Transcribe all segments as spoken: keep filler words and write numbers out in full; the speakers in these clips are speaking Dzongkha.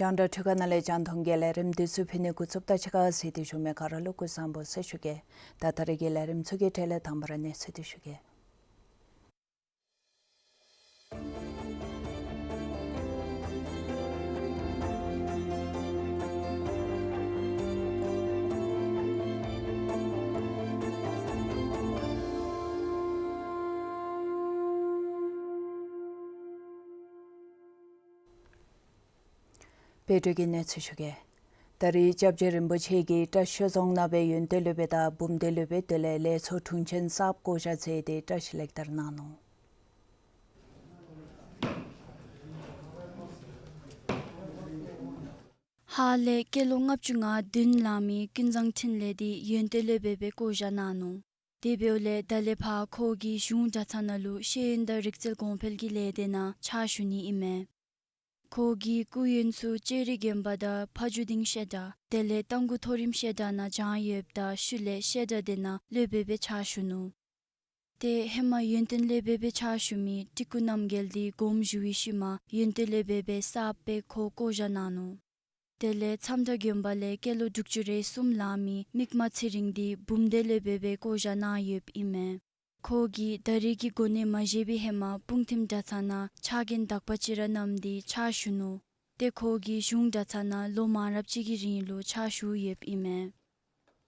རྒྱང་བསྒྲགས་འཕྲུལ་ཁང་ནང་ལས་རྒྱང་མཐོང་གི་ལས་རིམ་འདི་ཚུ་ཕུལ་ནི་འགོ་བཙུགསཔ་ད་ཕྱི་ཁར་གཟིགས་ཏེ་བཞུགས་མི་ག་ར་ལུ་སྐུ་གཟུགས་བཟང་པོ་ཟེར་ཞུ་གེ། ད་ད་རེས་ཀྱི་ལས་རིམ་ཚུ་གི་གྲས་ལས་དང་པ་ར་གནས་ཚུལ་འདི་ཞུ་གེ། དཔལ་འབྱོར་གྱི་གནས་ཚུལ་ཞུ་གེ། ད་རེས་སྐྱབས་རྗེ་རིན་པོ་ཆེ་གིས་བཀྲིས་ཆོས་རྫོང་ནང་སྦེ་ཡོན་ཏན་སློབ་དཔོན་དང་འབུམ་སྡེ་སློབ་དཔོན་དེ་ལས་ལས་ཚོགས་དྲུང་ཆེན་གསརཔ་བསྐོ་བཞག་མཛད་དེ་བཀྲིས་ལེགས་དར་གནང་ནུག། ཧཱ་ལས་སྐྱེས་ལོ་ལྔ་བཅུ་ང་བདུན་ལང་མི་ཀུན་བཟང་འཕྲིན་ལས་འདི་ཡོན་ཏན་སློབ་དཔོན་སྦེ་བསྐོ་བཞག་གནང་ནུག། དེ་འབདཝ་ལས་ད་ལས་ཕར་ཁོ་གིས་གཞུང་གྲྭ་ཚང་ནང་ལུ་ཤེས་ཡོན་དང་རིག་རྩལ་གོང་འཕེལ་གྱི་ལས་སྡེ་ནང་ཕྱག་ཞུ་ནི་ཨིན་མས། ཁོ་གི་སྐུ་ཡོན་ཚུ་ལྕགས་རི་དགོན་པ་དང་ཕ་ཇོ་སྡིངས་བཤད་གྲྭ་དེ་ལས་རྟ་མགོ་མཐོ་རིམ་བཤད་གྲྭ་ནང་སྦྱངས་ཡོདཔ་ད་ཤུལ་ལས་བཤད་གྲྭ་དེ་ནང་སློབ་དཔོན་སྦེ་ཕྱག་ཞུ་ནུག། ཏེ་ཧེ་མ་ཡོན་ཏན་སློབ་དཔོན་སྦེ་ཕྱག་ཞུ་མི་སྤྲུལ་སྐུ་རྣམ་རྒྱལ་འདི་དགོངས་ཞུ་བའི་ཤུལ་མ་ཡོན་ཏན་སློབ་དཔོན་སྦེ་གསརཔ་སྦེ་ཁོ་བསྐོ་བཞག་གནང་ནུག། དེ་ལས་མཚམས་བྲག་དགོན་པ་ལས་སྐྱེས་ལོ་དྲུག་ཅུ་རེ་གསུམ་ལང་མི་མིག་དམར་ཚེ་རིང་འདི་འབུམ་སྡེ་སློབ་དཔོན་སྦེ་བསྐོ་བཞག་གནང་ཡོདཔ་ཨིན་མས། ཁོ་གིས་ད་རེས་ཀྱི་གོ་གནས་མ་བཞེས་པའི་ཧེ་མ་སྤུངས་ཐིམ་གྲྭ་ཚང་ནང་ཕྱག་འགན་དག་པ་ཅིག་ར་བསྣམས་ཏེ་ཕྱག་ཞུ་ནུག། ཏེ་ཁོ་གིས་གཞུང་གྲྭ་ཚང་ནང་ལོ་མང་རབས་ཅིག་གི་རིང་ལུ་ཕྱག་ཞུ་ཡོདཔ་ཨིན་མས།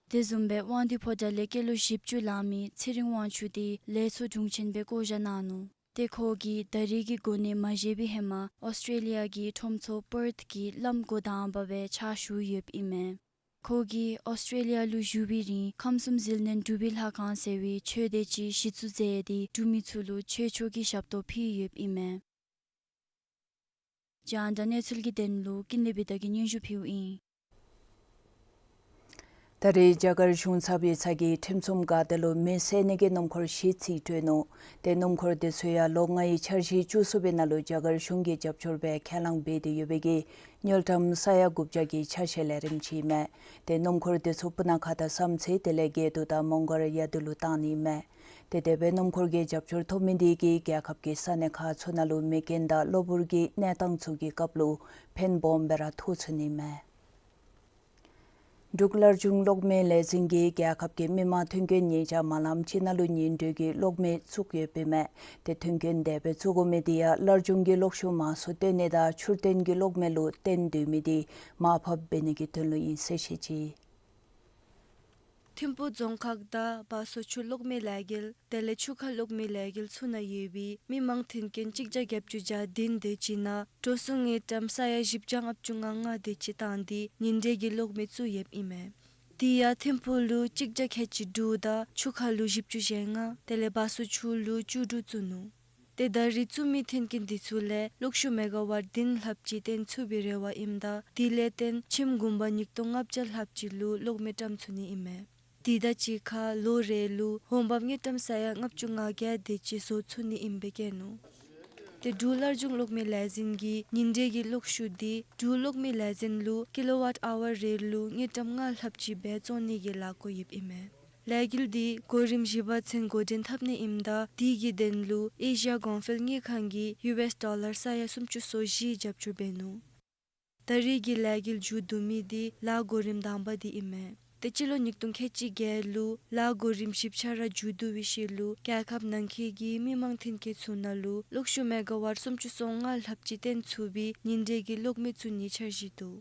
དེ་བཟུམ་སྦེ་དབང་འདུས་ཕོ་བྲང་ལས་སྐྱེས་ལོ་བཞི་བཅུ་ལང་མི་ཚེ་རིང་དབང་ཕྱུག་འདི་ལས་ཚོགས་དྲུང་ཆེན་སྦེ་བསྐོ་བཞག་གནང་ནུག། ཏེ་ཁོ་གིས་ད་རེས་ཀྱི་གོ་གནས་མ་བཞེས་པའི་ཧེ་མ་ཨོསི་ཊྲེ་ལི་ཡ་གི་ཁྲོམ་ཚོགས་པརཐ་གི་བླམ་འགོ་དང་པ་སྦེ་ཕྱག་ཞུ་ཡོདཔ་ཨིན་མས། ཁོ་གིས་ཨོསི་ཊྲེ་ལི་ཡ་ལུ་བཞུགས་པའི་རིང་ཁམས་གསུམ་ཟིལ་གནོན་འབྲུག་པའི་ལྷ་ཁང་ཟེར་བའི་ཆོས་སྡེ་ཅིག་གཞི་བཙུགས་མཛད་དེ་འབྲུག་མི་ཚུ་ལུ་ཆོས་ཕྱོགས་ཀྱི་ཞབས་ཏོག་ཕུལ་ཡོདཔ་ཨིན་མས། རྒྱང་བསྒྲགས་གནས་ཚུལ་གྱི་དོན་ལུ་ཀུན་ལེགས་བི་དྷ་གིས་སྙན་ཞུ་ཕུལཝ་ཨིན། ད་རེས་རྒྱ་གར་གཞུང་ཚབ་ཡིག་ཚང་གིས་ཁྲིམས་སྲུང་འགག་སྡེ་ལུ་མེ་བསད་ནི་གི་སྣུམ་འཁོར་བཞི་ཅིག་སྤྲོད་ནུག། ཏེ་སྣུམ་འཁོར་དེ་ཚུ་ཡང་ལོ་ལྔའི་འཆར་གཞི་བཅུ་གསུམ་པའི་ནང་ལུ་རྒྱ་གར་གཞུང་གི་རྒྱབ་སྐྱོར་སྦེ་ཁས་བླངས་འབད་དེ་ཡོད་པའི་གི་དངུལ་ཀྲམ་ས་ཡ་དགུ་བརྒྱ་གི་ཆ་ཤས་ལས་རིམ་ཅིག་ཨིན་མས། ཏེ་སྣུམ་འཁོར་དེ་ཚུ་སྤུ་ན་ཁ་དང་བསམ་རྩེ་དེ་ལས་དགེ་འདུན་དང་མོང་སྒར་ཡ་དུ་ལུ་བཏང་ནི་ཨིན་མས། ཏེ་དེ་སྦེ་སྣུམ་འཁོར་གྱི་རྒྱབ་སྐྱོར་ཐོབ་མི་དེ་གིས་རྒྱལ་ཁབ་ཀྱི་ས་གནས་ཁག་ཚུ་ནང་ལུ་མེ་རྐྱེན་དང་གློ་བུར་གྱི་གནས་སྟངས་ཚུ་གི་སྐབས་ལུ་ཕན་སྦོམ་སྦེ་ར་ཐོགས་ཚུགས་ནི་ཨིན་མས། འབྲུག་སླར་འབྱུང་གློག་མེ་ལས་འཛིན་གྱིས་རྒྱལ་ཁབ་ཀྱི་མི་མང་ཐོན་སྐྱེད་ཉིས་བརྒྱ་མ་ལངམ་ཅིག་ནང་ལུ་ཉིན་དྲོད་ཀྱི་གློག་མེ་བཙུགས་ཡོདཔ་ཨིན་མས། ཏེ་ཐོན་སྐྱེད་དེ་སྦེ་བཙུགས་དགོ་མི་དེ་ཡང་སླར་འབྱུང་གི་གློག་ཤུགས་མང་སུ་བཏོན་ནི་དང་འཕྲུལ་བརྟེན་གྱི་གློག་མེ་ལུ་བརྟེན་སྡོད་མི་དེ་མར་ཕབ་འབད་ནི་གི་དོན་ལུ་ཨིན་ཟེར་བཤད་ཅི། ཐིམ་ཕུག་རྫོང་ཁག་དང་བ་སོ་ཆུ་གློག་མེ་ལས་འགུལ་དེ་ལས་ཆུ་ཁ་གློག་མེ་ལས་འགུལ་ཚུ་ནང་ཡོད་པའི་མི་མང་ཐོན་སྐྱེད་གཅིག་བརྒྱ་བརྒྱད་ཅུ་གྱ་བདུན་དེ་ཅིག་ནང་འགྲོ་སོང་དངུལ་ཀྲམ་ས་ཡ་བཞི་བརྒྱ་ལྔ་བཅུ་ང་ལྔ་དེ་ཅིག་བཏང་སྟེ་ཉིན་དྲོད་ཀྱི་གློག་མེ་བཙུགས་ཡོདཔ་ཨིན་མས། དེ་ཡང་ཐིམ་ཕུག་ལུ་གཅིག་བརྒྱ་ཁལ་གཅིག་དྲུག་དང་ཆུ་ཁ་ལུ་བཞི་བཅུ་ཞེ་ལྔ་དེ་ལས་བ་སོ་ཆུ་ལུ་བཅུ་དྲུག་བཙུགས་ནུག། ཏེ་ད་རེས་བཙུགས་མི་ཐོན་སྐྱེད་དེ་ཚུ་ལས་གློག་ཤུགས་མེ་ག་ཝཊ་བདུན་ལྷགཔ་ཅིག་བཏོན་ཚུགས་པའི་རེ་བ་ཨིནམ་ད་དེ་ལས་བརྟེན་ཁྱིམ་གུང་པ་ཉིས་སྟོང་ལྔ་བརྒྱ་ལྷགཔ་ཅིག་ལུ་གློག་མེ་བཀྲམ་ཚུགས་ནི་ཨིན་མས། དེ་དང་གཅིག་ཁར་ལོ་རེ་ལུ་འོང་འབབ་དངུལ་ཀྲམ་ས་ཡ་ལྔ་བཅུ་ང་བརྒྱད་དེ་ཅིག་བཟོ་ཚུགས་ནི་ཨིནམ་སྦེ་བཀོད་ནུག། ཏེ་འབྲུག་སླར་འབྱུང་གློག་མེ་ལས་འཛིན་གྱིས་ཉིན་དྲོད་ཀྱི་གློག་ཤུགས་དེ་འབྲུག་གློག་མེ་ལས་འཛིན་ལུ་ཀི་ལོ་ཝཊ་ཨ་ཝར་རེ་ལུ་དངུལ་ཀྲམ་ལྔ་ལྷགཔ་ཅིག་སྦེ་བཙོང་ནི་གི་ལས་བགོ་ཡོདཔ་ཨིན་མས། ལས་འགུལ་དེ་གོ་རིམ་བཞི་པ་ཚུན་འགོ་འདྲེན་འཐབ་ནི་ཨིནམ་ད་དེ་གི་དོན་ལུ་ཨེ་ཤི་ཡ་གོང་འཕེལ་དངུལ་ཁང་གིས་ཡུ་ཨེསི་ཌོ་ལར་ས་ཡ་སུམ་ཅུ་སོ་བཞི་རྒྱབ་སྐྱོར་འབད་ནུག། ད་རེས་ཀྱི་ལས་འགུལ་མཇུག་བསྡུ་མི་དེ་ལཱ་གོ་རིམ་དང་པ་དེ་ཨིན་མས། ཏེ་སྤྱི་ལོ་ཉིས་སྟོང་ཁལ་གཅིག་བརྒྱད་ལུ་ལཱ་གོ་རིམ་ཞིབ་ཆ་ར་མཇུག་བསྡུ་བའི་ཤུལ་ལུ་རྒྱལ་ཁབ་ནང་འཁོད་ཀྱི་མི་མང་ཐོན་སྐྱེད་ཚུ་ནང་ལུ་གློག་ཤུགས་མེ་ག་ཝཊ་སུམ་ཅུ་སོ་ལྔ་ལྷགཔ་ཅིག་བཏོན་ཚུགས་པའི་ཉིན་དྲོད་ཀྱི་གློག་མེ་བཙུགས་ནིའི་འཆར་གཞི་འདུག།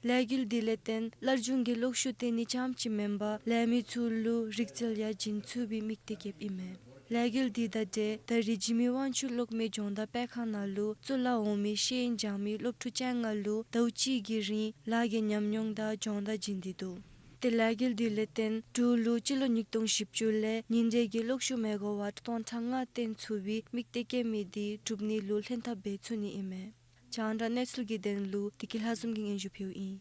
ལས་འགུལ་དེ་ལས་བརྟེན་སླར་འབྱུང་གི་གློག་ཤུགས་བཏོན་ནི་རྐྱངམ་ཅིག་མེན་པར་ལས་མི་ཚུ་ལུ་རིག་རྩལ་ཡང་བྱིན་ཚུགས་པའི་དམིགས་གཏད་བསྐྱེདཔ་ཨིན་མས། ལས་འགུལ་འདི་དང་འབྲེལ་ད་རིས་འཇིགས་མེད་དབང་ཕྱུག་གློག་མེ་སྦྱོང་བརྡར་སྤེལ་ཁང་ནང་ལུ་གཙོ་ལག་འོག་མའི་ཤེས་ཡོན་སྦྱང་མི་སློབ་ཕྲུག་བཅོ་ལྔ་ལུ་ཟླཝ་གཅིག་གི་རིང་ལཱ་གི་ཉམས་མྱོང་དང་སྦྱོང་བརྡར་བྱིན་ཏེ་འདུག། ཏེ་ལས་འགུལ་འདི་ལས་བརྟེན་འབྲུག་ལུ་སྤྱི་ལོ་ཉིས་སྟོང་བཞི་བཅུ་ལས་ཉིན་རེ་གི་གློག་ཤུགས་མེ་གོ་ཝཊ་སྟོང་ཕྲག་ལྔ་བཏོན་ཚུགས་པའི་དམིགས་གཏད་བསྐྱེད་མི་འདི་འགྲུབ་ནི་ལུ་ལྷན་ཐབས་འབད་ཚུགས་ནི་ཨིན་མས། རྒྱང་བསྒྲགས་གནས་ཚུལ་གྱི་དོན་ལུ་བདེ་སྐྱིད་ལྷ་འཛོམས་ཀྱིས་སྙན་ཞུ་ཕུལཝ་ཨིན།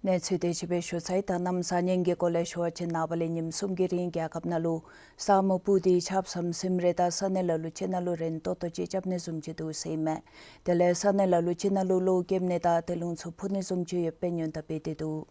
གནས་ཚུལ་དེ་ཅིག་སྦེ་ཞུ་ཚར་ཡི། ད་གནམ་གཤིས་ཉེན་ཁའི་སྐོར་ལས་ཞུ་བ་ཅིན་ནངས་པ་ལས་ཉིནམ་གསུམ་གྱི་རིང་རྒྱལ་ཁབ་ནང་ལུ་ས་སྨུག་སྤུབས་ཏེ་ཆརཔ་ཟམ་ཟིམ་རེ་དང་ས་གནས་ལ་ལུ་ཅིག་ནང་ལུ་རན་ཏོག་ཏོ་ཅིག་རྐྱབ་ནི་བཟུམ་ཅིག་འདུག་ཟེར་ཨིན་མས། དེ་ལས་ས་གནས་ལ་ལུ་ཅིག་ནང་ལུ་གློག་ཁེབས་ནི་དང་ཏེ་རླུང་འཚུབ་འཕུ་ནི་བཟུམ་ཅིག་ཡོདཔ་སྦེ་སྔོན་བརྡ་འབད་དེ་འདུག།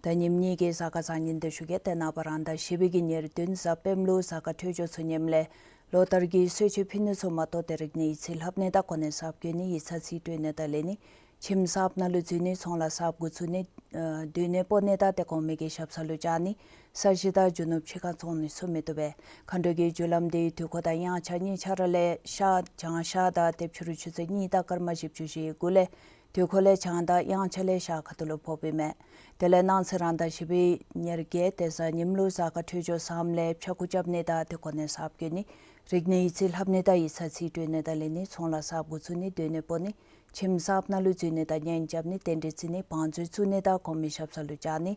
ད་ཉིནམ་གཉིས་ཀྱི་གཟའ་སྐར་བཟང་ངན་དེ་ཞུ་གེ། ཏེ་ནངས་པ་རང་ཟླ་བཞི་པའི་གི་ཉེར་བདུན་གཟའ་སྤེནམ་ལུ་གཟའ་སྐར་འཕྲོད་སྦྱོར་ཚུ་ངནམ་ལས་ལོ་ལྟར་གྱི་གསོལ་མཆོད་ཕུལ་ནི་ཚུ་མ་གཏོགས་ཏེ་རིག་གནས་ཡིག་ཚིག་ལྷབ་ནི་དང་གོ་གནས་གསརཔ་བསྐོ་ནི་ཡིག་ཚང་རྩིས་སྤྲོད་ནི་དང་ལེན་ནི་ཁྱིམ་གསརཔ་ནང་ལུ་འཛུལ་ནི་ཚོང་ལཱ་གསརཔ་འགོ་བཙུགས་ནི་ཨ་སྡོད་གནས་སྤོ་ནི་དང་ཏེ་གོང་མའི་གི་ཞབས་སར་ལུ་བཅར་ནི་ས་གཞི་དང་རྒྱུ་ནོར་ཕྱི་ཁར་བཙོང་ནི་ཚུ་མི་བཏུབ་པས། མཁའ་འགྲོ་གི་རྒྱུ་ལམ་འདི་དུས་འཁོར་དང་དབྱངས་འཆར་གཉིས་ཆ་ར་ལས་ཤར་བྱང་ཤར་དང་ཏེ་ཕྱི་རུ་ཆུ་ཚོད་གཉིས་དང་སྐར་མ་བཞི་བཅུ་ཞེ་དགུ་ལས་དུས་འཁོར་ལས་བྱང་དང་དབྱངས་འཆར་ལས་ཤར་ཁ་ཐུག་ལུ་ཕོགཔ་ཨིན་མས། དེ་ལས་གནངས་ཚེ་རང་ཟླ་བཞི་པའི་ཉེར་བརྒྱད་ཏེ་གཟའ་ཉིམ་ལུ་གཟའ་སྐར་འཕྲོད་སྦྱོར་བཟངམ་ལས་ཕྱྭ་འགུགས་རྐྱབ་ནི་དང་ཏེ་གོ་གནས་གསརཔ་བསྐོ་ནི་རིག་གནས་ཡིག་ཚིག་ལྷབ་ནི་དང་ཡིག་ཚང་རྩིས་སྤྲོད་ནི་དང་ལེན་ནི་ཚོང་ལཱ་གསརཔ་འགོ་བཙུགས་ནི་སྡོད་གནས་སྤོ་ནི་ཁྱིམ་གསརཔ་ནང་ལུ་འཛུལ་ནི་དང་གཉེན་རྐྱབ་ནི་རྟེན་འབྲེལ་བརྩི་ནི་བང་མཛོད་བཙུགས་ནི་དང་གོང་མའི་ཞབས་སར་ལུ་བཅར་ནི་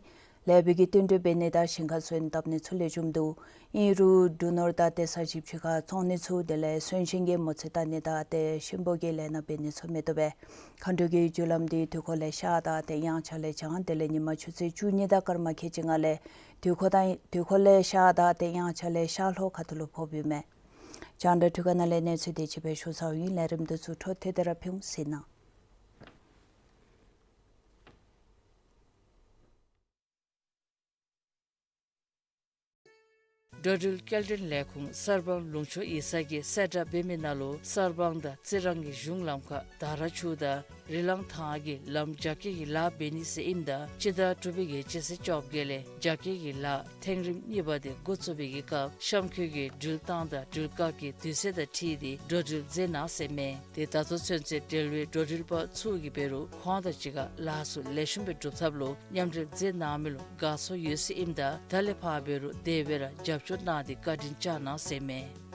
ལེགས་པའི་གི་བསྟུན་གྲོས་འབད་ནི་དང་ཞིང་ཁར་སོན་བཏབ་ནི་ཚུ་ལེགས་ཤོམ་འདུག། ཨིན་རུང་འབྲུ་ནོར་དང་ཏེ་ས་གཞི་ཕྱི་ཁར་བཙོང་ནི་ཚུ་དེ་ལས་གསོན་གཤིན་གྱི་མོ་རྩིས་བལྟ་ནི་དང་ཏེ་གཤིན་པོ་གི་ལས་སྣ་འབད་ནི་ཚུ་མི་བཏུབ་པས། མཁའ་འགྲོ་གི་རྒྱུ་ལམ་འདི་དུས་འཁོར་ལས་ཤར་དང་ཏེ་དབྱངས་འཆར་ལས་བྱང་དེ་ལས་ཉིན་མ་ཆུ་ཚོད་བཅུ་གཉིས་དང་སྐར་མ་ཁལ་གཅིག་ལྔ་ལས་དུས་འཁོར་དང་དུས་འཁོར་ལས་ཤར་དང་ཏེ་དབྱངས་འཆར་ལས་ཤར་ལྷོ་ཁ་ཐུག་ལུ་ཕོགཔ་ཨིན་མས། རྒྱང་བསྒྲགས་འཕྲུལ་ཁང་ནང་ལས་གནས་ཚུལ་དེ་ཅིག་སྦེ་ཞུ་ཚརཝ་ཨིན། ལས་རིམ་དུས་ཚོད་འཕྲོ་མཐུད་དེ་ར་ཕུལ་ཟེར་ན། འགྲོ་འགྲུལ་སྐྱེལ་འདྲེན་ལས་ཁུངས་གསར་སྤང་ལུང་ཕྱོགས་ཡིག་ཚང་གིས་གསལ་བསྒྲགས་འབད་མི་ནང་ལུ་གསར་སྤང་དང་རྩི་རང་གི་གཞུང་ལམ་ཁར་དར་ཆུ་དང་རི་ལང་ཐང་གི་ལམ་རྒྱ་སྐྱེད་ཀྱི་ལཱ་འབད་ནི་ཟེར་ཨིནམ་ད་སྤྱི་ཟླ་དྲུག་པའི་གི་སྤྱི་ཚེས་བཅོ་བརྒྱད་ལས་རྒྱ་སྐྱེད་ཀྱི་ལཱ་ཐེངས་རིམ་གཉིས་པ་དེ་འགོ་བཙུགས་པའི་གི་སྐབས་གཤམ་འཁོད་ཀྱི་འགྲུལ་སྟངས་དང་འགྲུལ་སྐབས་ཀྱི་དུས་ཚོད་དང་འཁྲིལ་ཏེ་འགྲོ་འགྲུལ་མཛད་གནང་ཟེར་མས། དེ་ད་ལྟོ་ཚུན་ཚོད་འབྲེལ་བའི་འགྲོ་འགྲུལ་པ་ཚུ་གིས་འབད་རུང་ཁོང་དང་གཅིག་ཁར་ལཱ་ཚུ་ལེགས་ཤོམ་སྦེ་སྒྲུབ་ཐབས་ལུ་མཉམ་འབྲེལ་མཛད་གནང་མི་ལུ་དགའ་ཚོར་ཡོད་ཟེར་ཨིནམ་ད་ད་ལས་ཕར་འབད་རུང་དེ་སྦེ་ར་རྒྱབ་སྐྱོར་གནང་སྟེ་བཀའ་དྲིན་བསྐྱང་གནང་ཟེར་མས།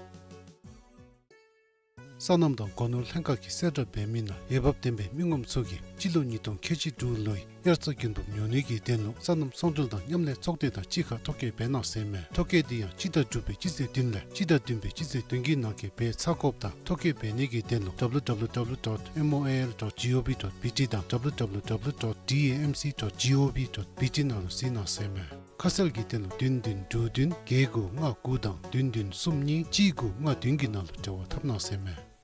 སོ་ནམ་དང་སྒོ་ནོར་ལྷན་ཁག་གིས་གསལ་བསྒྲགས་འབད་མི་ནང་འོས་འབབ་ལྡན་པའི་མི་ངོམ་ཚུ་གིས་སྤྱི་ལོ་ཉིས་སྟོང་ཁལ་གཅིག་དྲུག་ལོའི་དབྱར་རྩྭ་དགུན་འབུབ་ཉོ་ནི་གི་དོན་ལུ་སོ་ནམ་ཚོང་འབྲེལ་དང་མཉམ་ལས་ཚོགས་སྡེ་དང་གཅིག་ཁར་ཐོ་བཀོད་འབད་གནང་ཟེར་མས། ཐོ་བཀོད་འདི་ཡང་སྤྱི་ཟླ་དྲུག་པའི་སྤྱི་ཚེས་བདུན་ལས་སྤྱི་ཟླ་བདུན་པའི་སྤྱི་ཚེས་བདུན་གྱི་ནང་འཁོད་འབད་ཚར་དགོཔ་དང་ཐོ་བཀོད་འབད་ནི་གི་དོན་ལུ་W W W dot M O A L dot G O V dot B T དང་W W W dot D A M C dot G O V dot B T ནང་ལུ་གཟིགས་གནང་ཟེར་མས། ཁ་གསལ་གྱི་དོན་ལུ་བདུན་བདུན་དྲུག་བདུན་བརྒྱད་དགུ་ལྔ་དགུ་དང་བདུན་བདུན་གསུམ་གཉིས་གཅིག་དགུ་ལྔ་བདུན་གྱི་ནང་ལུ་འབྲེལ་བ་འཐབ་གནང་ཟེར་མས།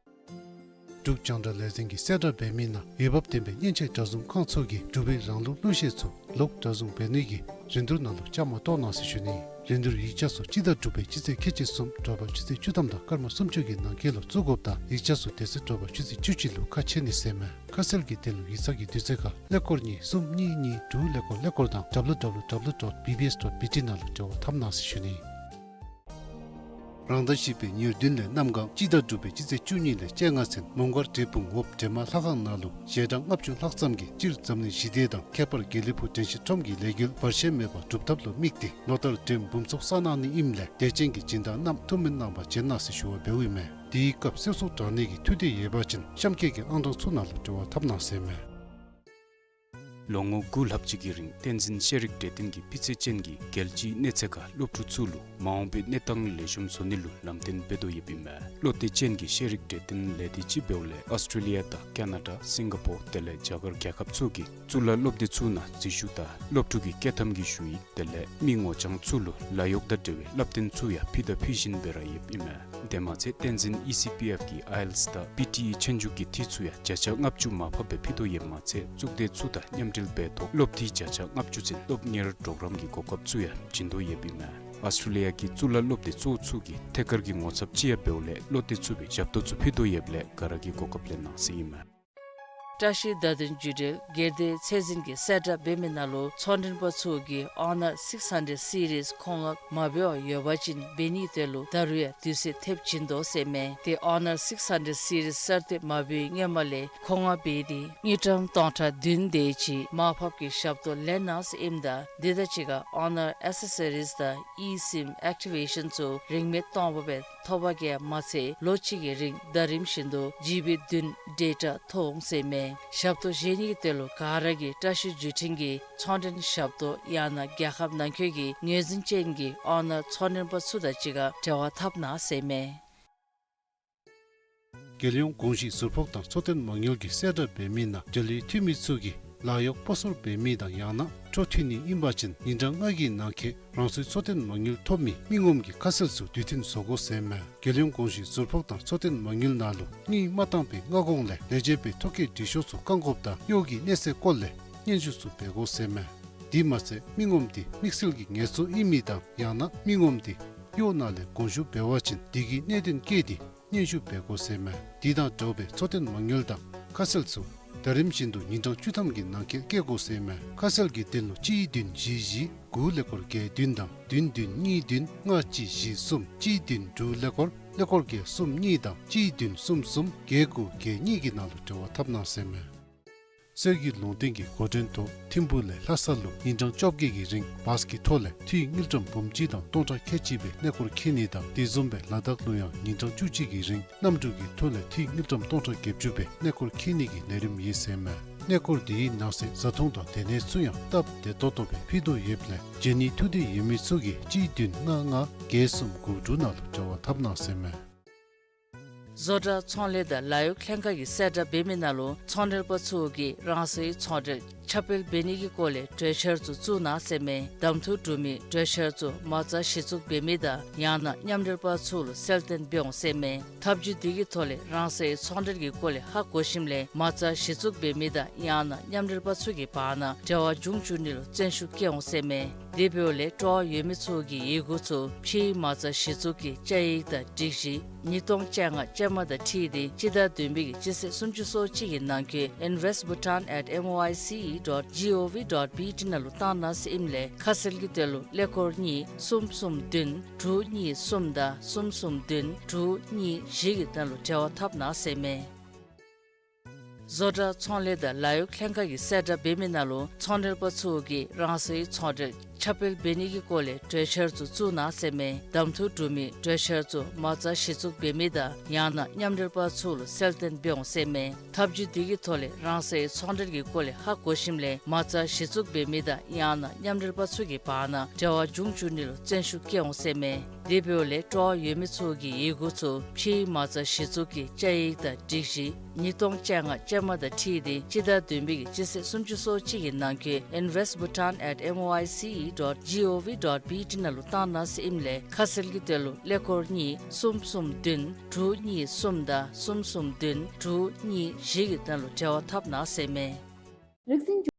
འབྲུག་རྒྱང་བསྒྲགས་ལས་འཛིན་གྱིས་གསལ་བསྒྲགས་འབད་མི་ནང་འོས་འབབ་ལྡན་པའི་མཉེན་ཆས་གྲྭ་བཟུང་ཁང་ཚུ་གིས་འབྲུག་པའི་རང་ལུགས་གླུ་གཞས་ཚུ་ལོག་གྲྭ་བཟུང་འབད་ནི་གི་རིན་བསྡུར་ནང་ལུ་བཅའ་མར་གཏོགས་གནང་ཟེར་ཞུ་ནི། རིན་བསྡུར་ཡིག་ཆ་ཚུ་སྤྱི་ཟླ་དྲུག་པའི་སྤྱི་ཚེས་ཁལ་གཅིག་གསུམ་དྲོ་པ་ཆུ་ཚོད་བཅུ་ཐམ་དང་སྐར་མ་སུམ་ཅུ་གི་ནང་འཁོད་ལུ་བཙུགས་དགོཔ་དང་ཡིག་ཆ་ཚུ་དེ་ཚེ་དྲོ་པ་ཆུ་ཚོད་བཅུ་གཅིག་ལུ་ཁ་ཕྱེ་ནི་ཟེར་མས། ཁ་གསལ་གྱི་དོན་ལུ་ཡིག་ཚང་གི་དུས་ཚོད་ཁར་ཀླད་ཀོར་གཉིས་གསུམ་གཉིས་གཉིས་དྲུག་ཀླད་ཀོར་ཀླད་ཀོར་དང་W W W dot B B S dot B T ནང་ལུ་འབྲེལ་བ་འཐབ་གནང་ཟེར་ཞུ་ནི། རང་ཟླ་བཞི་པའི་ཉེར་བདུན་ལས་གནམ་གང་སྤྱི་ཟླ་དྲུག་པའི་སྤྱི་ཚེས་བཅུ་གཉིས་ལས་བཅོ་ལྔ་ཚུན་མོང་སྒར་འབྲས་སྤུངས་འོབས་འདྲེ་མ་ལྷ་ཁང་ནང་ལུ་ཞལ་གྲངས་ལྔ་བཅུ་ལྷག་ཙམ་གྱིས་སྤྱིར་འཛམ་གླིང་ཞི་བདེ་དང་ཁྱད་པར་དགེ་ལེགས་ཕུག་དྲན་ཤེས་ཁྲོམ་གྱི་ལས་འགུལ་བར་ཆད་མེད་པར་སྒྲུབ་ཐབས་ལུ་དམིགས་ཏེ་ལོ་ལྟར་འགྲེམས་འབུམ་ཚོགས་བསགས་གནང་ནི་ཨིནམ་ལས་དད་ཅན་གྱི་སྦྱིན་བདག་རྣམས་ཐུགས་སྨོན་གནང་བར་བྱོན་གནང་ཟེར་ཞུ་བ་འབདཝ་ཨིན་མས། དེའི་སྐབས་གསོལ་ཚོགས་དྲང་ནི་གི་ཐུགས་འདོད་ཡོད་པ་ཅིན་གཤམ་འཁོད་ཀྱི་ཨང་གྲངས་ཚུ་ནང་ལུ་འབྲེལ་བ་འཐབ་གནང་ཟེར་མས། ལོ་ངོ་དགུ་ལྷག་ཅིག་གི་རིང་བསྟན་འཛིན་ཤེས་རིག་གྲོས་སྟོན་གྱིས་སྤུས་ཚད་ཅན་གྱི་རྒྱལ་སྤྱིའི་གནས་ཚད་ཁར་སློབ་ཕྲུག་ཚུ་ལུ་མ་འོངས་པའི་གནས་སྟངས་ལེགས་ཤོམ་བཟོ་ནི་ལུ་ལམ་སྟོན་འབད་དོ་ཡོདཔ་ཨིན་མས། བློ་གཏད་ཅན་གྱི་ཤེས་རིག་གྲོས་སྟོན་ལས་སྡེ་ཅིག་འབདཝ་ལས་ཨོསི་ཊྲེ་ལི་ཡ་དང་ཀ་ན་ཌ་སིང་ག་པོར་དེ་ལས་རྒྱ་གར་རྒྱལ་ཁབ་ཚུ་གི་གཙུག་ལག་སློབ་སྡེ་ཚུ་ནང་འཛུལ་ཞུགས་དང་སློབ་ཕྲུག་གི་སྐྱོད་ཐམ་གྱི་ཞུ་ཡིག་དེ་ལས་མི་ངོ་རྐྱང་ཚུ་ལུ་ལཱ་གཡོག་དང་འབྲེལ་བའི་བསླབ་སྟོན་ཚུ་ཡང་ཕུལ་དང་ཕུལ་བཞིན་སྦེ་ར་ཡོདཔ་ཨིན་མས། དེ་མ་ཚད་བསྟན་འཛིན་ཨི་སི་པི་ཨེཕ་གིས་ཨའི་ཨེལ་ཊི་ཨེསི་དང་པི་ཊི་ཨི་ཆོས་རྒྱུགས་ཀྱི་འཐུས་ཚུ་ཡང་བརྒྱ་ཆ་ལྔ་བཅུ་མར་ཕབ་སྦེ་ཕུལ་དོ་ཡོདཔ་མ་ཚད་གཙུག་སྡེ་ཚུ་དང་མཉམ་འབྲེལ་འབད་ཐོག་སློབ་འཐུས་བརྒྱ་ཆ་ལྔ་བཅུ་ཚུན་སློབ་གཉེར་གྲོགས་རམ་གྱི་གོ་སྐབས་ཚུ་ཡང་བྱིན་དོ་ཡོདཔ་ཨིན་མས། ཨོསི་ཊྲེ་ལི་ཡ་གི་གཙུག་ལག་སློབ་སྡེ་གཙོ་བོ་ཚུ་གི་ཐད་ཀར་གྱི་ངོ་ཚབ་ཅིག་ཡང་འབདཝ་ལས་བློ་གཏད་ཚུགས་པའི་ཞབས་ཏོག་ཚུ་ཕུལ་དོ་ཡོདཔ་ལས་ག་ར་གིས་གོ་སྐབས་ལེན་གནང་ཟེར་ཨིན་མས། བཀྲ་ཤིས་བརྡ་དོན་བརྒྱུད་འབྲེལ་སྒེར་སྡེ་ཚད་འཛིན་གྱིས་གསལ་བསྒྲགས་འབད་མི་ནང་ལུ་ཚོང་མགྲོན་པ་ཚུ་གིས་Honor six hundred series མཁོ་མངགས་མ་འབད་བར་ཡོད་པ་ཅིན་འབད་ནིའི་དོན་ལུ་ད་རུང་ཡང་དུས་ཚོད་ཐེབས་བྱིན་དོ་ཟེར་མས། ཏེ་Honor six hundred series གསར་བཏོན་མ་འབད་བའི་སྔོན་མ་ལས་མཁོ་མངགས་འབད་དེ་དངུལ་ཀྲམ་སྟོང་ཕྲག་བདུན་དེ་ཅིག་མར་ཕབ་ཀྱི་ཞབས་ཏོག་ལེན་གནང་ཟེར་ཨིནམ་ད་དེ་དང་གཅིག་ཁར་Honor accessories དང་eSIM activation ཚུ་རིན་མེད་སྟོང་པ་སྦེ་ཐོབ་པ་གིས་མ་ཚད་ལོ་གཅིག་གི་རིང་ཟླ་རིམ་བཞིན་དུ་ཇི་བི་བདུན་ཌེ་ཊ་ཐོབ་འོང་ཟེར་མས། ཞབས་ཏོག་བཞེས་ནིའི་དོན་ལུ་ག་ར་གིས་བཀྲ་ཤིས་བརྒྱུད་འཕྲིན་གྱི་ཚོང་མགྲོན་ཞབས་ཏོག་ཡང་ན་རྒྱལ་ཁབ་ནང་འཁོད་ཀྱི་ངོས་འཛིན་ཅན་གྱི་Honor ཚོང་མགྲོན་པ་ཚུ་དང་གཅིག་ཁར་འབྲེལ་བ་འཐབ་གནང་ཟེར་མས། རྒྱལ་ཡོངས་གོང་ཞུས་ཟུར་ཕོག་དང་འཚོ་རྟེན་མ་དངུལ་གྱིས་གསལ་བསྒྲགས་འབད་མི་ནང་འབྲེལ་ཡོད་འཐུས་མི་ཚུ་གིས་ལཱ་གཡོག་སྤོ་སོར་འབད་མི་དང་ཡང་ན་འཕྲོ་མཐུད་ནི་ཨིན་པ་ཅིན་ཉིན་གྲངས་ལྔ་གི་ནང་འཁོད་རང་སོའི་འཚོ་རྟེན་མ་དངུལ་ཐོབ་མི་མི་ངོམ་གྱི་ཁ་གསལ་ཚུ་དུས་མཐུན་བཟོ་དགོ་ཟེར་མས། རྒྱལ་ཡོངས་གོང་ཞུས་ཟུར་ཕོག་དང་འཚོ་རྟེན་མ་དངུལ་ནང་ལུ་དངུལ་མ་བཏང་པའི་སྔ་གོང་ལས་ལས་བྱེད་པའི་ཐོ་བཀོད་འབྲི་ཤོག་ཚུ་བཀང་དགོཔ་དང་གཡོག་གི་གནས་ཚད་སྐོར་ལས་སྙན་ཞུ་ཚུ་འབད་དགོ་ཟེར་མས། དེ་མ་ཚད་མི་ངོམ་དེ་དམིགས་བསལ་གྱི་ངལ་རྩོལ་ཨིན་མི་དང་ཡང་ན་མི་ངོམ་དེ་གཡོག་ནང་ལས་དགོངས་ཞུ་འབད་བ་ཅིན་དེ་གི་གནད་དོན་བཀོད་དེ་སྙན་ཞུ་འབད་དགོ་ཟེར་མས། དེ་དང་འདྲཝ་སྦེ་འཚོ་རྟེན་མ་དངུལ་དང་ཁ་གསལ་ཚུ་ཟླ་རིམ་བཞིན་དུ་ཉིན་གྲངས་བཅུ་ཐམ་གྱི་ནང་འཁོད་བཀོད་དགོ་ཟེར་མས། ཁ་གསལ་གྱི་དོན་ལུ་གཅིག་བདུན་བཞི་བཞི་དགུ་ཀླད་ཀོར་བརྒྱད་བདུན་དང་བདུན་བདུན་གཉིས་བདུན་ལྔ་གཅིག་བཞི་གསུམ་གཅིག་བདུན་དྲུག་ཀླད་ཀོར་ཀླད་ཀོར་བརྒྱད་གསུམ་གཉིས་དང་གཅིག་བདུན་གསུམ་གསུམ་བརྒྱད་དགུ་བརྒྱད་གཉིས་ཀྱི་ནང་ལུ་འབྲེལ་བ་འཐབ་གནང་ཟེར་མས། གསེར་གྱི་ལུང་བསྟན་གྱི་འགོ་འདྲེན་ཐོག་ཐིམ་ཕུག་ལས་ལྷ་ས་ལུ་ཉིན་གྲངས་བཅོ་བརྒྱད་ཀྱི་རིང་བཱས་ཀྱི་ཐོག་ལས་འཐུས་དངུལ་ཀྲམ་འབུམ་གཅིག་དང་སྟོང་ཕྲག་ཁལ་གཅིག་སྦེ་གནས་སྐོར་འཁྱིད་ནི་དང་དེ་བཟུམ་སྦེ་ལ་དྭགས་ལུ་ཡང་ཉིན་གྲངས་བཅུ་གཅིག་གི་རིང་གནམ་གྲུ་གི་ཐོག་ལས་འཐུས་དངུལ་ཀྲམ་སྟོང་ཕྲག་བརྒྱད་ཅུ་སྦེ་གནས་སྐོར་འཁྱིད་ནི་གི་ལས་རིམ་ཡོད་ཟེར་མས། གནས་སྐོར་དེའི་ནང་གསེས་བཟའ་འཐུང་དང་སྡོད་གནས་ཚུ་ཡང་སྟབས་བདེ་ཏོག་ཏོ་སྦེ་ཕུལ་དོ་ཡོདཔ་ལས་བྱོན་ནི་ཐུགས་འདོད་ཡོད་མི་ཚུ་གིས་གཅིག་བདུན་ལྔ་ལྔ་བརྒྱད་གསུམ་དགུ་དྲུག་ནང་ལུ་འབྲེལ་བ་འཐབ་གནང་ཟེར་མས། བཟོ་གྲྭ་ཚོང་ལས་དང་ལཱ་གཡོག་ལྷན་ཁག་གིས་གསལ་བསྒྲགས་འབད་མི་ནང་ལུ་ཚོང་མགྲོན་པ་ཚུ་གིས་རང་སོའི་ཚོང་འབྲེལ་ཁྱབ་སྤེལ་འབད་ནི་གི་སྐོར་ལས་གྲོས་འཆར་ཚུ་བཙུགས་གནང་ཟེར་མས། གདམ་འཐུ་གྲུབ་མི་གྲོས་འཆར་ཚུ་མ་རྩ་གཞི་བཙུགས་འབད་མི་དང་ཡང་ན་མཉམ་འབྲེལ་པ་ཚུ་ལུ་གསལ་སྟོན་འབད་འོང་ཟེར་མས། ཐབས་བྱུས་དེ་གི་ཐོག་ལས་རང་སོའི་ཚོང་འབྲེལ་གྱི་སྐོར་ལས་ཧ་གོ་ཞིནམ་ལས་མ་རྩ་གཞི་བཙུགས་འབད་མི་དང་ཡང་ན་མཉམ་འབྲེལ་པ་ཚུ་གི་བར་ན་འབྲེལ་བ་འབྱུང་བཅུག་ནི་ལུ་བརྩོན་ཤུགས་བསྐྱེད་འོང་ཟེར་མས། དེ་འབདཝ་ལས་སྤྲོ་བ་ཡོད་མི་ཚུ་གིས་ཡི་གུ་ཚུ་ཕྱིའི་མ་རྩ་གཞི་བཙུགས་ཀྱི་བཅའ་ཡིག་དང་སྒྲིག་གཞི་ཉིས་སྟོང་བཅོ་ལྔ་ཅན་མ་དང་འཁྲིལ་ཏེ་སྤྱི་ཟླ་བདུན་པའི་གི་སྤྱི་ཚེས་སུམ་ཅུ་སོ་གཅིག་གི་ནང་འཁོད་invest bhutan at M O I C E dot G O V dot B T ནང་ལུ་བཏང་གནང་ཟེར་ཨིནམ་ལས་ཁ་གསལ་གྱི་དོན་ལུ་ཀླད་ཀོར་གཉིས་གསུམ་གསུམ་བདུན་དྲུག་གཉིས་གསུམ་དང་གསུམ་གསུམ་བདུན་དྲུག་གཉིས་བཞི་གི་ནང་ལུ་འབྲེལ་བ་འཐབ་གནང་ཟེར་མས། བཟོ་གྲྭ་ཚོང་ལས་དང་ལཱ་གཡོག་ལྷན་ཁག་གིས་གསལ་བསྒྲགས་འབད་མི་ནང་ལུ་ཚོང་འབྲེལ་པ་ཚུ་གིས་རང་སོའི་ཚོང་འབྲེལ་ཁྱབ་སྤེལ་འབད་ནི་གི་སྐོར་ལས་གྲོས་འཆར་ཚུ་བཙུགས་གནང་ཟེར་མས། གདམ་འཐུ་གྲུབ་མི་གྲོས་འཆར་ཚུ་མ་རྩ་གཞི་བཙུགས་འབད་མི་དང་ཡང་ན་མཉམ་འབྲེལ་པ་ཚུ་ལུ་གསལ་སྟོན་འབད་འོང་ཟེར་མས། ཐབས་བྱུས་དེ་གི་ཐོག་ལས་རང་སོའི་ཚོང་འབྲེལ་གྱི་སྐོར་ལས་ཧ་གོ་ཞིནམ་ལས་མ་རྩ་གཞི་བཙུགས་འབད་མི་དང་ཡང་ན་མཉམ་འབྲེལ་པ་ཚུ་གི་བར་ན་འབྲེལ་བ་འབྱུང་བཅུག་ནི་ལུ་བརྩོན་ཤུགས་བསྐྱེད་འོང་ཟེར་མས། དེ་འབདཝ་ལས་སྤྲོ་བ་ཡོད་མི་ཚུ་གིས་ཡི་གུ་ཚུ་ཕྱིའི་མ་རྩ་གཞི་བཙུགས་ཀྱི་བཅའ་ཡིག་དང་སྒྲིག་གཞི་ཉིས་སྟོང་བཅོ་ལྔ་ཅན་མ་དང་འཁྲིལ་ཏེ་སྤྱི་ཟླ་བདུན་པའི་གི་སྤྱི་ཚེས་སུམ་ཅུ་སོ་གཅིག་གི་ནང་འཁོད invest bhutan at M O I C E dot G O V dot B T ནང་ལུ་བཏང་གནང་ཟེར་ཨིནམ་ལས་ཁ་གསལ་གྱི་དོན་ལུ་ཀླད་ཀོར་གཉིས་གསུམ་གསུམ་བདུན་དྲུག་གཉིས་གསུམ་དང་གསུམ་གསུམ་བདུན་དྲུག་གཉིས་བཞི་གི་ནང་ལུ་འབྲེལ་བ་འཐབ་གནང་ཟེར་མས། རིག་འཛིན་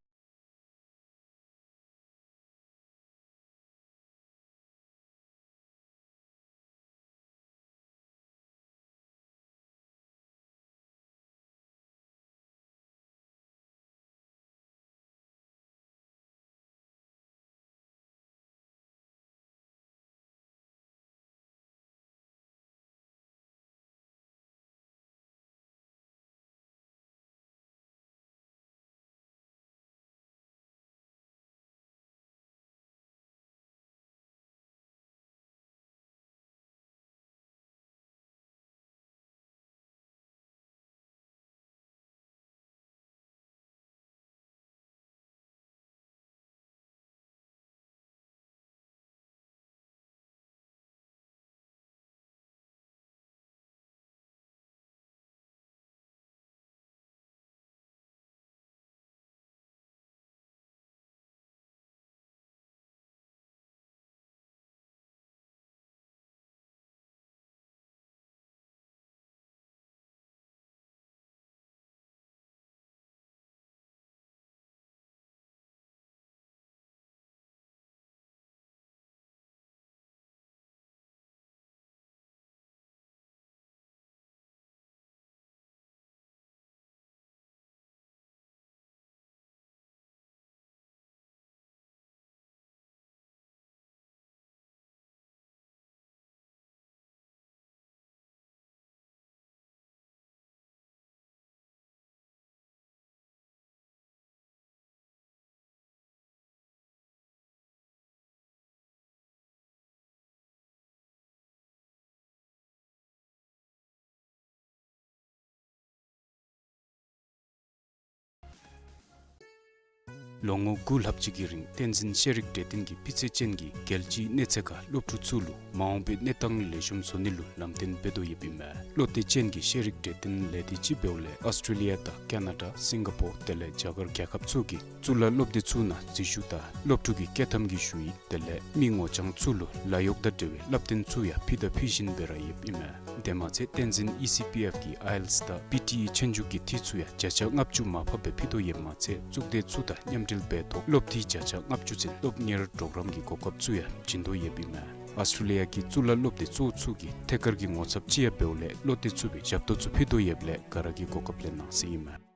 ལོ་ངོ་དགུ་ལྷག་ཅིག་གི་རིང་བསྟན་འཛིན་ཤེས་རིག་གྲོས་སྟོན་གྱིས་སྤུས་ཚད་ཅན་གྱི་རྒྱལ་སྤྱིའི་གནས་ཚད་ཁར་སློབ་ཕྲུག་ཚུ་ལུ་མ་འོངས་པའི་གནས་སྟངས་ལེགས་ཤོམ་བཟོ་ནི་ལུ་ལམ་སྟོན་འབད་དོ་ཡོདཔ་ཨིན་མས། བློ་གཏད་ཅན་གྱི་ཤེས་རིག་གྲོས་སྟོན་ལས་སྡེ་ཅིག་འབདཝ་ལས་ཨཱོས་ཊྲེ་ལི་ཡ་དང་ཀ་ན་ཌ་སིང་ག་པོར་དེ་ལས་རྒྱ་གར་རྒྱལ་ཁབ་ཚུ་གི་གཙུག་ལག་སློབ་སྡེ་ཚུ་ནང་འཛུལ་ཞུགས་དང་སློབ་ཕྲུག་གི་བསྐྱོད་ཐམ་གྱི་ཞུ་ཡིག་དེ་ལས་མི་ངོ་རྐྱང་ཚུ་ལུ་ལཱ་གཡོག་དང་འབྲེལ་བའི་བསླབ་སྟོན་ཚུ་ཡང་ཕུལ་དང་ཕུལ་བཞིན་སྦེ་ར་ཡོདཔ་ཨིན་མས། དེ་མ་ཚད་བསྟན་འཛིན་ཨི་སི་པི་ཨེཕ་གིས་ཨའི་ཨེལ་ཊིས་དང་པི་ཊི་ཨི་ཆོས་རྒྱུགས་ཀྱི་འཐུས་ཚུ་ཡང་བརྒྱ་ཆ་ལྔ་བཅུ་མར་ཕབ་སྦེ་ཕུལ་དོ་ཡོདཔ་མ་ཚད་གཙུག་སྡེ་ཚུ་དང་མཉམ་འབྲེལ་འབད་ཐོག་སློབ་འཐུས་བརྒྱ་ཆ་ལྔ་བཅུ་ཚུན་སློབ་གཉེར་གྲོགས་རམ་གྱི་གོ་སྐབས་ཚུ་ཡང་བྱིན་དོ་ཡོདཔ་ཨིན་མས། ཨཱོས་ཊྲེ་ལི་ཡ་གི་གཙུག་ལག་སློབ་སྡེ་གཙོ་བོ་ཚུ་གི་ཐད་ཀར་གྱི་ངོ་ཚབ་ཅིག་ཡང་འབདཝ་ལས་བློ་གཏད་ཚུགས་པའི་ཞབས་ཏོག་ཚུ་ཕུལ་དོ་ཡོདཔ་ལས་ག་ར་གིས་གོ་སྐབས་ལེན་གནང་ཟེར་ཨིན་མས།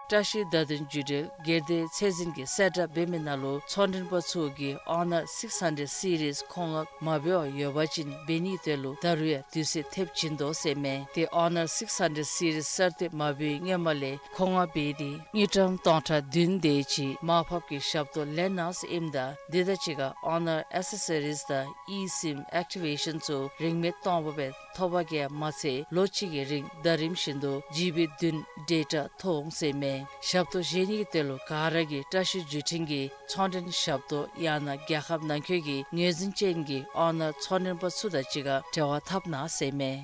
བཀྲ་ཤིས་བརྡ་དོན་བརྒྱུད་འབྲེལ་སྒེར་སྡེ་ཚད་འཛིན་གྱིས་གསལ་བསྒྲགས་འབད་མི་ནང་ལུ་ཚོང་མགྲོན་པ་ཚུ་གིས་ཨོ་ནར་སིགསི་ཧན་ཌེཌ་སི་རིསི་མཁོ་མངགས་མ་འབད་བར་ཡོད་པ་ཅིན་འབད་ནིའི་དོན་ལུ་ད་རུང་ཡང་དུས་ཚོད་ཐེབས་བྱིན་དོ་ཟེར་མས། ཏེ་ཨོ་ནར་སིགསི་ཧན་ཌེཌ་སི་རིསི་གསར་བཏོན་མ་འབད་བའི་སྔོན་མ་ལས་མཁོ་མངགས་འབད་དེ་དངུལ་ཀྲམ་སྟོང་ཕྲག་བདུན་དེ་ཅིག་མར་ཕབ་ཀྱི་ཞབས་ཏོག་ལེན་གནང་ཟེར་ཨིནམ་ད་དེ་དང་གཅིག་ཁར་ཨོ་ནར་ཨེག་སེ་སི་རིསི་དང་ཨི་སིམ་ཨེག་ཊི་བེ་ཤཱན་ཚུ་རིན་མེད་སྟོང་པ་སྦེ་ཐོབ་པ་གིས་མ་ཚད་ལོ་གཅིག་གི་རིང་ཟླ་རིམ་བཞིན་དུ་ཇི་བི་བདུན་ཌེ་ཊ་ཐོབ་འོང་ཟེར་མས། ཞབས་ཏོག་བཞེས་ནིའི་དོན་ལུ་ག་ར་གིས་བཀྲ་ཤིས་བརྒྱུད་འཕྲིན་གྱི་ཚོང་མགྲོན་ཞབས་ཏོག་ཡང་ན་རྒྱལ་ཁབ་ནང་འཁོད་ཀྱི་ངོས་འཛིན་ཅན་གྱི་ཨོ་ནར་ཚོང་མགྲོན་པ་ཚུ་དང་གཅིག་ཁར་འབྲེལ་བ་འཐབ་གནང་ཟེར་མས།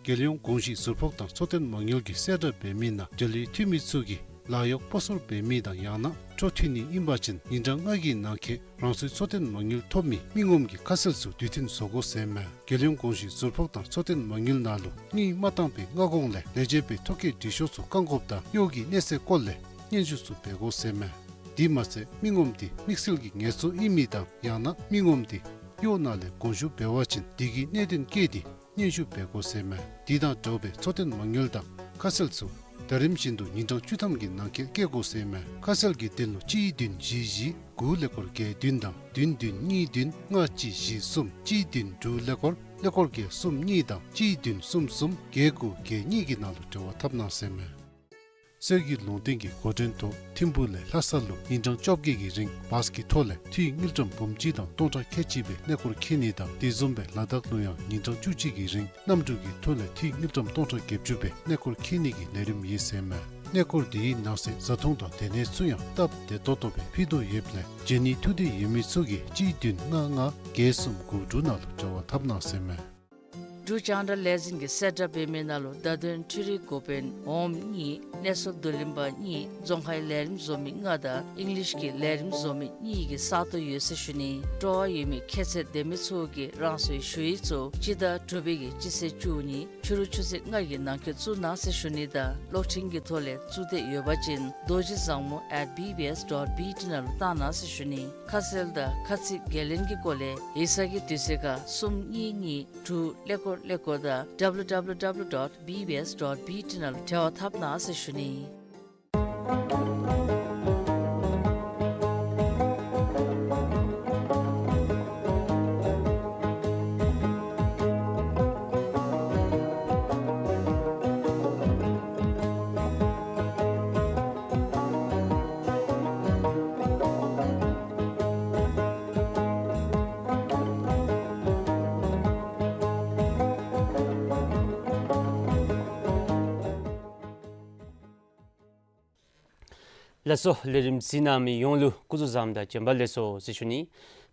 རྒྱལ་ཡོངས་གོང་ཞུས་ཟུར་ཕོགས་དང་འཚོ་རྟེན་མ་དངུལ་གྱིས་གསལ་བསྒྲགས་འབད་མི་ནང་འབྲེལ་ཡོད་འཐུས་མི་ཚུ་གིས་ལཱ་གཡོག་སྤོ་སོར་འབད་མི་དང་ཡང་ན་འཕྲོ་མཐུད་ནི་ཨིན་པ་ཅིན་ཉིན་གྲངས་ལྔ་གི་ནང་འཁོད་རང་སོའི་འཚོ་རྟེན་མ་དངུལ་ཐོབ་མི་མི་ངོམ་གྱི་ཁ་གསལ་ཚུ་དུས་མཐུན་བཟོ་དགོ་ཟེར་མས། རྒྱལ་ཡོངས་གོང་ཞུས་ཟུར་ཕོགས་དང་འཚོ་རྟེན་མ་དངུལ་ནང་ལུ་དངུལ་མ་བཏང་པའི་སྔ་གོང་ལས་ལས་བྱེད་པའི་ཐོ་བཀོད་འབྲི་ཤོག་ཚུ་བཀག་འགོགཔ་དང་གཡོག་གི་གནས་ཚད་སྐོར་ལས་སྙན་ཞུ་ཚུ་འབད་དགོ་ཟེར་མས། དེ་མ་ཚད་མི་ངོམ་དེ་དམིགས་བསལ་གྱི་ངལ་རྩོལ་ཨིན་མི་དང་ཡང་ན་མི་ངོམ་དེ་གཡོག་ནང་ལས་དགོངས་ཞུ་འབད་བ་ཅིན་དེ་གི་གནད་དོན་བཀོད་དེ་སྙན་ཞུ་འབད་དགོ་ཟེར་མས། དེ་དང་འདྲཝ་སྦེ་འཚོ་རྟེན་མ་དངུལ་དང་ཁ་གསལ་ཚུ་ཟླ་རིམ་བཞིན་དུ་ཉིན་གྲངས་བཅུ་ཐམ་གྱི་ནང་འཁོད་བཀོད་དགོ་ཟེར་མས། ཁ་གསལ་གྱི་དོན་ལུ་གཅིག་བདུན་བཞི་བཞི་དགུ་ཀླད་ཀོར་བརྒྱད་བདུན་དང་བདུན་བདུན་གཉིས་བདུན་ལྔ་གཅིག་བཞི་གསུམ་གཅིག་བདུན་དྲུག་ཀླད་ཀོར་ཀླད་ཀོར་བརྒྱད་གསུམ་གཉིས་དང་གཅིག་བདུན་གསུམ་གསུམ་བརྒྱད་དགུ་བརྒྱད་གཉིས་ཀྱི་ནང་ལུ་འབྲེལ་བ་འཐབ་གནང་ཟེར་མས། གསེར་གྱི་ལུང་བསྟན་གྱི་འགོ་འདྲེན་ཐོག་ཐིམ་ཕུག་ལས་ལྷ་ས་ལུ་ཉིན་གྲངས་བཅོ་བརྒྱད་ཀྱི་རིང་བཱས་ཀྱི་ཐོག་ལས་འཐུས་དངུལ་ཀྲམ་འབུམ་གཅིག་དང་སྟོང་ཕྲག་ཁལ་གཅིག་སྦེ་གནས་སྐོར་འཁྱིད་ནི་དང་དེ་བཟུམ་སྦེ་ལ་དྭགས་ལུ་ཡང་ཉིན་གྲངས་བཅུ་གཅིག་གི་རིང་གནམ་གྲུ་གི་ཐོག་ལས་འཐུས་དངུལ་ཀྲམ་སྟོང་ཕྲག་བརྒྱད་ཅུ་སྦེ་གནས་སྐོར་འཁྱིད་ནི་གི་ལས་རིམ་ཡོད་ཟེར་མས། གནས་སྐོར་དེའི་ནང་གསེས་བཟའ་འཐུང་དང་སྡོད་གནས་ཚུ་ཡང་སྟབས་བདེ་ཏོག་ཏོ་སྦེ་ཕུལ་དོ་ཡོདཔ་ལས་བྱོན་ནི་ཐུགས་འདོད་ཡོད་མི་ཚུ་གིས་གཅིག་བདུན་ལྔ་ལྔ་བརྒྱད་གསུམ་དགུ་དྲུག་ནང་ལུ་འབྲེལ་བ་འཐབ་གནང་ཟེར་མས། འབྲུག་རྒྱང་བསྒྲགས་ལས་འཛིན་གྱིས་གསལ་བསྒྲགས་འབད་མི་ནང་ལུ་བརྡ་དོན་འཕྲུལ་རིག་འགོ་དཔོན་འོགམ་གཉིས་གནས་ཚུལ་བསྡུ་ལེན་པ་གཉིས་རྫོང་ཁའི་ལས་རིམ་བཟོ་མི་ལྔ་དང་ཨིང་ལིཤ་གི་ལས་རིམ་བཟོ་མི་གཉིས་ཀྱི་ས་སྟོང་ཡོད་ཟེར་ཞུ་ནི། སྤྲོ་བ་ཡོད་མི་ཁྱད་ཚད་ལྡན་མི་ཚུ་གིས་རང་སོའི་ཞུ་ཡིག་ཚུ་སྤྱི་ཟླ་དྲུག་པའི་གི་སྤྱི་ཚེས་བཅུ་གཉིས་ཕྱི་རུ་ཆུ་ཚོད་ལྔ་གི་ནང་འཁོད་བཙུགས་གནང་ཟེར་ཞུ་ནི་དང་གློག་འཕྲིན་གྱི་ཐོག་ལས་བཙུགས་འདོད་ཡོད་པ་ཅིན་རྡོ་རྗེ་བཟང་མོ་at B B S dot B T ནང་ལུ་བཏང་གནང་ཟེར་ཞུ་ནི། ཁ་གསལ་དང་ཁ་ཚིག་འགན་ལེན་གྱི་སྐོར་ལས་ཡིག་ཚང་གི་དུས་ཚོད་ཁར་གསུམ་གཉིས་གཉིས་དྲུག་ཀླད་ཀོར་ཀླད་ཀོར་དང་W W W dot B B S dot B T ནང་ལུ་འབྲེལ་བ་འཐབ་གནང་ཟེར་ཞུ་ནི། ལགས་སོ། ལས་རིམ་གཟིགས་གནང་མི་ཡོངས་ལུ་སྐུ་གཟུགས་བཟང་དང་བྱོན་པ་ལེགས་སོ་ཟེར་ཞུ་ནི།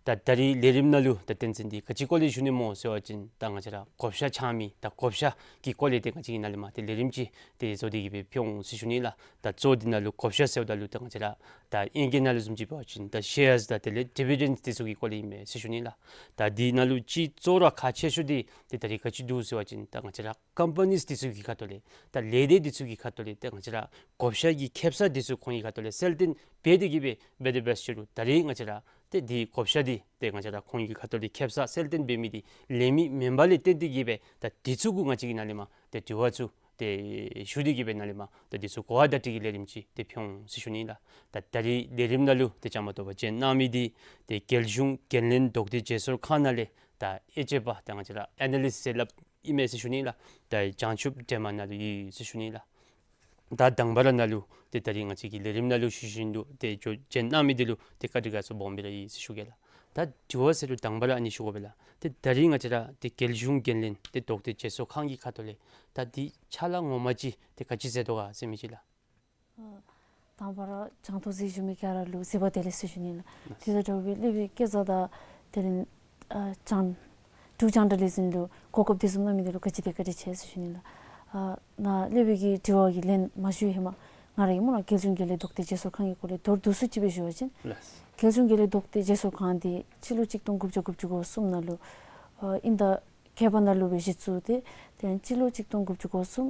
ད་ད་རིས་ལས་རིམ་ནང་ལུ་ད་བསྟན་འཛིན་འདི་ག་ཅིའི་སྐོར་ལས་ཞུ་ནི་སྨོ་ཟེར་བ་ཅིན་ད་ང་བཅས་ར་བགོ་བཤའ་འཆང་མི་ད་བགོ་བཤའ་གི་སྐོར་ལས་ཏེ་ང་བཅས་ཀྱིས་ནཱ་ལས་མར་ཏེ་ལས་རིམ་ཅིག་ཏེ་བཟོ་སྟེ་གི་སྦེ་ཕུལ་འོང་ཟེར་ཞུ་ནི་ལགས། ད་གཙོ་འདི་ནང་ལུ་བགོ་བཤའ་ཟེརཝ་ད་ལུ་ད་ང་བཅས་ར་ད་ཨིང་སྐད་ནང་ལུ་བཟུམ་ཅིག་འབད་བ་ཅིན་ད་ཤེརསི་དང་དེ་ལས་ཌི་བི་ཌེནཌསི་དེ་ཚུ་གི་སྐོར་ལས་ཨིན་མས་ཟེར་ཞུ་ནི་ལགས། ད་འདི་ནང་ལུ་ཅིག་གཙོ་བོ་ར་ཁག་ཆེ་ཤོས་འདི་ཏེ་ད་རིས་ག་ཅི་འདུག་ཟེར་བ་ཅིན་ད་ང་བཅས་ར་ཀམ་པ་ནིསི་དེ་ཚུ་གི་ཁ་ཐུག་ལས་ད་ལས་སྡེ་དེ་ཚུ་གི་ཁ་ཐུག་ལས་ད་ང་བཅས་ར་བགོ་བཤའ་གི་ཁེ་སང་དེ་ཚུ་ཁོང་གི་ཁ་ཐུག་ལས་གསལ་སྟོན་འབད་དེ་གི་སྦེ་འབད་དེ་འབད་ཞུ་རུང་ད་རིས་ང་བཅས་ར་ཏེ་འདི་བགོ་བཤའ་འདི་ཏེ་ང་བཅས་ར་ཁོང་གི་ཁ་ཐུག་ལས་ཁེ་སང་གསལ་སྟོན་འབད་མི་འདི་ལེགས་མི་མེན་པ་ལས་བརྟེན་ཏེ་གི་སྦེ་ད་དེ་ཚུ་གུ་ང་བཅས་ཀྱིས་ནཱ་ལས་མར་ཏེ་དྲི་བ་ཚུ་ཏེ་ཞུ་སྟེ་གི་སྦེ་ནཱ་ལས་མར་ད་དེ་ཚུ་གོ་བ་བརྡ་སྤྲོད་ཀྱི་ལས་རིམ་ཅིག་ཏེ་ཕུལ་འོང་ཟེར་ཞུ་ནི་ལགས། ད་ད་རིས་ལས་རིམ་ནང་ལུ་ཏེ་བཅའ་མར་གཏོགས་པར་བྱོན་གནང་མི་འདི་ཏེ་རྒྱལ་གཞུང་འགན་ལེན་དོགས་འདྲི་བརྗེ་སོར་ཁང་ནང་ལས་ད་དབྱེ་དཔྱད་པ་ད་ང་བཅས་ར་ཨེ་ན་ལིསཊ་ཟེར་སླབ་ཨིན་མས་ཟེར་ཞུ་ནི་ལགས། ད་བྱང་ཆུབ་སྒྲོལ་མ་ནཱ་ལུ་ཡོད་ཟེར་ཞུ་ནི་ལགས། ད་དང་པ་ར་ནཱ་ལུ་ཏེ་ད་རིས་ང་བཅས་ཀྱི་ལས་རིམ་ནང་ལུ་ཞུ་བཞིན་དུ་ཏེ་བྱོན་གནང་མི་འདི་ལུ་ཏེ་བཀའ་དྲིན་དགའ་ཚོར་སྦོམ་སྦེ་ར་ཡོད་ཟེར་ཞུ་གེ་ལགས། ད་དྲི་བ་ཟེར་རུང་དང་པ་ར་ཨ་ནི་ཞུ་དགོ་པས་ལགས། ཏེ་ད་རིས་ང་བཅས་ར་ཏེ་རྒྱལ་གཞུང་འགན་ལེན་ཏེ་དོགས་འདྲི་བརྗེ་སོར་ཁང་གི་ཁ་ཐུག་ལས་ད་འདི་ཕྱག་ལཱ་ངོ་མ་ཅིག་ཏེ་ག་ཅི་མཛད་དོ་ག་ཟེར་མི་ཅིག་ལགས། ཨ་ དང་པ་ར་སྦྱང་ཐོ་གཟིགས་བཞུགས་མི་ག་ར་ལུ་གཟིགས་པ་བདེ་ལེགས་ཟེར་ཞུ་ནི་ལགས། དེ་དང་འདྲཝ་སྦེ་སློབ་དཔོན་སྐལ་བཟང་དང་དེ་ལས་ཨ་སྦྱང་འབྲུག་སྦྱང་བརྡར་ལས་འཛིན་ལུ་གོ་སྐབས་དེ་བཟུམ་གནང་མི་འདི་ལུ་ག་ཅི་དེ་བཀའ་དྲིན་ཆེ་ཟེར་ཞུ་ནི་ལགས། ཨ་ནཱ་སློབ་དཔོན་གྱི་དྲི་བ་གི་ལན་མ་ཞུ་བའི་ཧེ་མ་ང་ར་གིས་སྨོ་ལགས་རྒྱལ་གཞུང་དགེ་ལས་ལྡོག་སྟེ་བརྗེ་སོར་ཁང་གི་སྐོར་ལས་མདོར་བསྡུས་སུ་ཅིག་སྦེ་ཞུ་བ་ཅིན། ལགས། རྒྱལ་གཞུང་དགེ་ལས་ལྡོག་སྟེ་བརྗེ་སོར་ཁང་འདི་སྤྱི་ལོ་གཅིག་སྟོང་དགུ་བརྒྱ་དགུ་བཅུ་གོ་གསུམ་ནང་ལུ་ཨ་དབྱིན་ཟླ་བརྒྱད་པ་ནང་ལུ་སྦེ་གཞི་བཙུགས་ཏེ་དེ་ཡང་སྤྱི་ལོ་གཅིག་སྟོང་དགུ་བརྒྱ་གོ་གསུམ་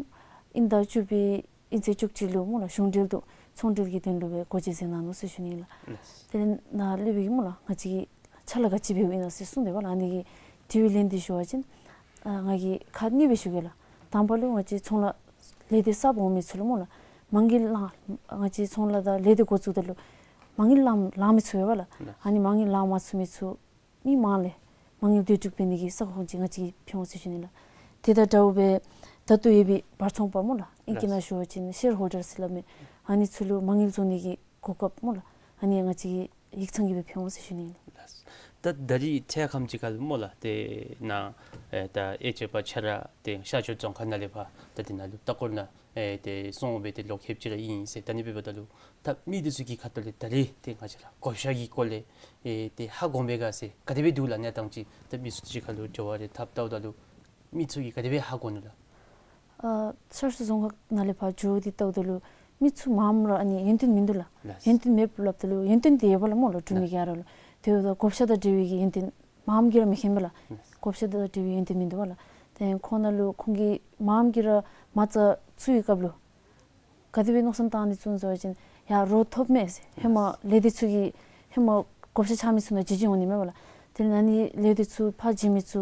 དབྱིན་ཟླ་བཅུ་པའི་དབྱིན་ཚེས་བཅུ་གཅིག་ལུ་སྨོ་ལགས་གཞུང་འབྲེལ་དུ་ཚོང་འབྲེལ་གྱི་དོན་ལུ་སྦེ་སྒོ་འབྱེད་མཛད་གནང་ནུག་ཟེར་ཞུ་ནི་ལགས། ལགས། དེ་ལས་ནཱ་སློབ་དཔོན་གྱིས་སྨོ་ལགས་ང་བཅས་ཀྱིས་ཕྱག་ལཱ་ག་ཅི་འབདཝ་ཨིན་ན་ཟེར་གསུངས་དེས་པ་ལགས། ཨ་ནི་གི་དྲི་བའི་ལན་འདི་ཞུ་བ་ཅིན་ཨ་ང་གིས་ཁག་གཉིས་སྦེ་ཞུ་གེ་ལགས། དང་པ་ལུ་ང་བཅས་ཚོང་ལཱ་ལས་སྡེ་གསརཔ་འོང་མི་ཚུ་ལུ་སྨོ་ལགས་མ་དངུལ་ལང་ང་བཅས་ཚོང་ལཱ་དང་ལས་སྡེ་འགོ་བཙུགས་ད་ལུ་མ་དངུལ་ལང་ལང་མི་ཚུགས་པས་པ་ལགས། ལགས། ཨ་ནི་མ་དངུལ་ལང་མ་ཚུགས་མི་ཚུ་མི་མང་ལས་མ་དངུལ་བསྡུ་རུབ་འབད་ནི་གི་ས་ཁོངས་ཅིག་ང་བཅས་ཀྱིས་ཕུལ་འོང་ཟེར་ཞུ་ནི་ལགས། དེ་དང་འདྲཝ་སྦེ་ད་ལྟོ་ཡོད་པའི་བར་ཚོང་པ་སྨོ་ལགས་ཨིང་སྐད་ནང་ཞུ་བ་ཅིན་ཤེར་ཧོལ་ཌར་ཟེར་སླབ་མི་ཨ་ནི་ཚུ་ལུ་མ་དངུལ་བཟོ་ནི་གི་གོ་སྐབས་སྨོ་ལགས་ཨ་ནི་ང་བཅས་ཀྱིས་ཡིག་ཚང་གིས་སྦེ་ཕུལ་འོང་ཟེར་ཞུ་ནི་ལགས། ད་ད་རིས་འཕྲལ་ཁམས་ཅིག་ཁར་ལུ་སྨོ་ལགས་དེ་ནཱ་ཨེ་ད་དབྱེ་འབྱེད་པ་ཆ་ར་དེ་ཤར་ཕྱོགས་རྫོང་ཁག་ནང་ལས་ཕར་ད་དེ་ནང་ལུ་ལྟ་སྐོར་ནང་ཨེ་དེ་སོང་སྦེ་དེ་ལོ་ཁལ་གཅིག་ར་ཨིན་ཟེར། ད་ཨ་ནི་འབདཝ་ད་ལུ་ད་མི་འདི་ཚུ་གི་ཁ་ཐུག་ལས་ད་རིས་དེ་ང་བཅས་ར་བགོ་བཤའ་གི་སྐོར་ལས་ཨེ་དེ་ཧ་གོ་མས་ག་ཟེར་ག་དེ་སྦེ་འདུག་ལགས། གནས་སྟངས་ཅིག་ད་མི་ཚུ་གཅིག་ཁར་ལུ་འབྲེལ་བ་རེ་འཐབ་ལྟཝ་ད་ལུ་མི་ཚུ་གིས་ག་དེ་སྦེ་ཧ་གོ་ནུག་ལགས། ཨ་ཤར་ཕྱོགས་རྫོང་ཁག་ནང་ལས་ཕར་འགྱོ་སྟེ་ལྟཝ་ད་ལུ་མི་ཚུ་མངམ་ར་ཨ་ནི་ཡོན་ཏན་མིན་འདུག་ལགས། ལགས། ཡོན་ཏན་མེདཔ་སླབ་ད་ལུ་ཡོན་ཏན་དེ་ཡོདཔ་ལགས་སྨོ་ལགས་འབྲུག་མི་ག་ར་ལུ། དེ་འབདཝ་ད་བགོ་བཤའ་དང་འབྲེལ་བའི་གི་ཡོན་ཏན་མངམ་གིས་ར་མི་མཁྱེན་པས་ལགས། ལགས། བགོ་བཤའ་དང་འབྲེལ་བའི་ཡོན་ཏན་མིན་འདུག་པ་ལགས། དེ་ཁོང་ནང་ལུ་ཁོང་གིས་མངམ་གིས་ར་མ་རྩ་བཙུགས་པའི་སྐབས་ལུ་ག་དེ་སྦེ་མནོ་བསམ་བཏང་སྟེ་བཙུགས་ནུག་ཟེར་བ་ཅིན་ཡར་རོགས་ཐོབ་མས་ཟེར། ཧེ་མ་ལས་སྡེ་ཚུ་གིས་ཧེ་མ་བགོ་བཤའ་རྐྱབ་མི་ཚུ་ནང་བརྗེ་བརྗེ་འོང་ནི་མས་པ་ལགས། དེ་ལས་ཨ་ནི་ལས་སྡེ་ཚུ་ཕར་བརྗེ་མི་ཚུ་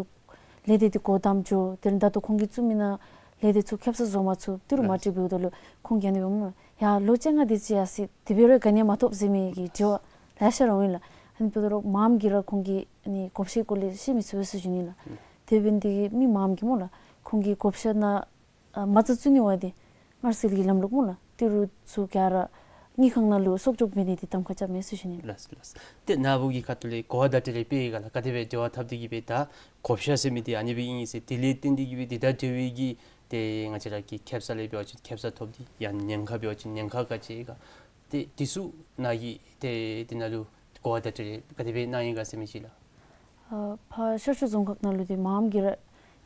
ལས་སྡེ་འདི་སྒོ་བསྡམ་འགྱོ། དེ་ལས་ད་ལྟོ་ཁོང་གིས་བཙུགས་མི་ནང་ལས་སྡེ་ཚུ་ཁེབ་ས་བཟོ་མ་ཚུགས། ཏི་རུ་མ་ལགས། འགྲིག་འབདཝ་ད་ལུ་ཁོང་གིས་ཨ་ནི་སྦེ་སྨོ་ཡ་ལོ་བཅོ་ལྔ་དེ་ཅིག་ཡར་སོང་དེ་སྦེ་ར་ག་ནི་ཡང་མ་ཐོབ་ཟེར་མི་གི་དྲི་བ་ལེ་ཤ་ར་འོང་ཡི་ལགས། ཨ་ནི་འབདཝ་ད་ལུ་མངམ་གིས་ར་ཁོང་གིས་ཨ་ནི་བགོ་བཤའི་སྐོར་ལས་ཤེས་མི་ཚུགས་པས་ཟེར་ཞུ་ནི་ལགས། དེ་འབད་ནི་དེ་གིས་མི་མངམ་གིས་སྨོ་ལགས་ཁོང་གིས་བགོ་བཤའ་ནང་ཨ་མ་རྩ་བཙུགས་ནི་འབད་དེ་མངར་ཟད་ཀྱི་ལམ་ལུགས་སྨོ་ལགས་ཏི་རུ་ཚུ་ག་ར་དངུལ་ཁང་ནང་ལུ་གསོག་འཇོག་འབད་ནི་འདི་གདམ་ཁ་རྐྱབ་མས་ཟེར་ཞུ་ནི་ལགས། ལགས་ལགས། ཏེ་ནཱ་བུ་གི་ཁ་ཐུག་ལས་གོ་བ་བརྡ་སྤྲོད་རེ་སྤེལ་ག་ལགས། ག་དེ་སྦེ་འབྲེལ་བ་འཐབ་སྟེ་གི་སྦེ་ད་བགོ་བཤའ་ཟེར་མི་འདི་ཨ་ནི་སྦེ་ཨིན་ཟེར། དེ་ལས་བརྟེན་ཏེ་གི་སྦེ་འདི་དང་འབྲེལ་བའི་གི་ཏེ་ང་བཅས་ར་གི་ཁེབ་ས་ལས་འབད་བ་ཅིན་ཁེབ་ས་ཐོབ་སྟེ་ཡང་ཉེན་ཁ་འབད་བ་ཅིན་ཉེན་ཁ་ག་ཅི་ག་ཏེ་འདི་ཚུ་ནཱ་གིས་ཏེ་འདི་ནང་ལུ་གོ་བ་བརྡ་སྤྲོད་རེ་ག་དེ་སྦེ་གནང་ཡི་ག་ཟེར་མི་ཅིག་ལགས། ཨ་ཕར་ཤར་ཕྱོགས་རྫོང་ཁག་ནང་ལུ་འདི་མངམ་གིས་ར་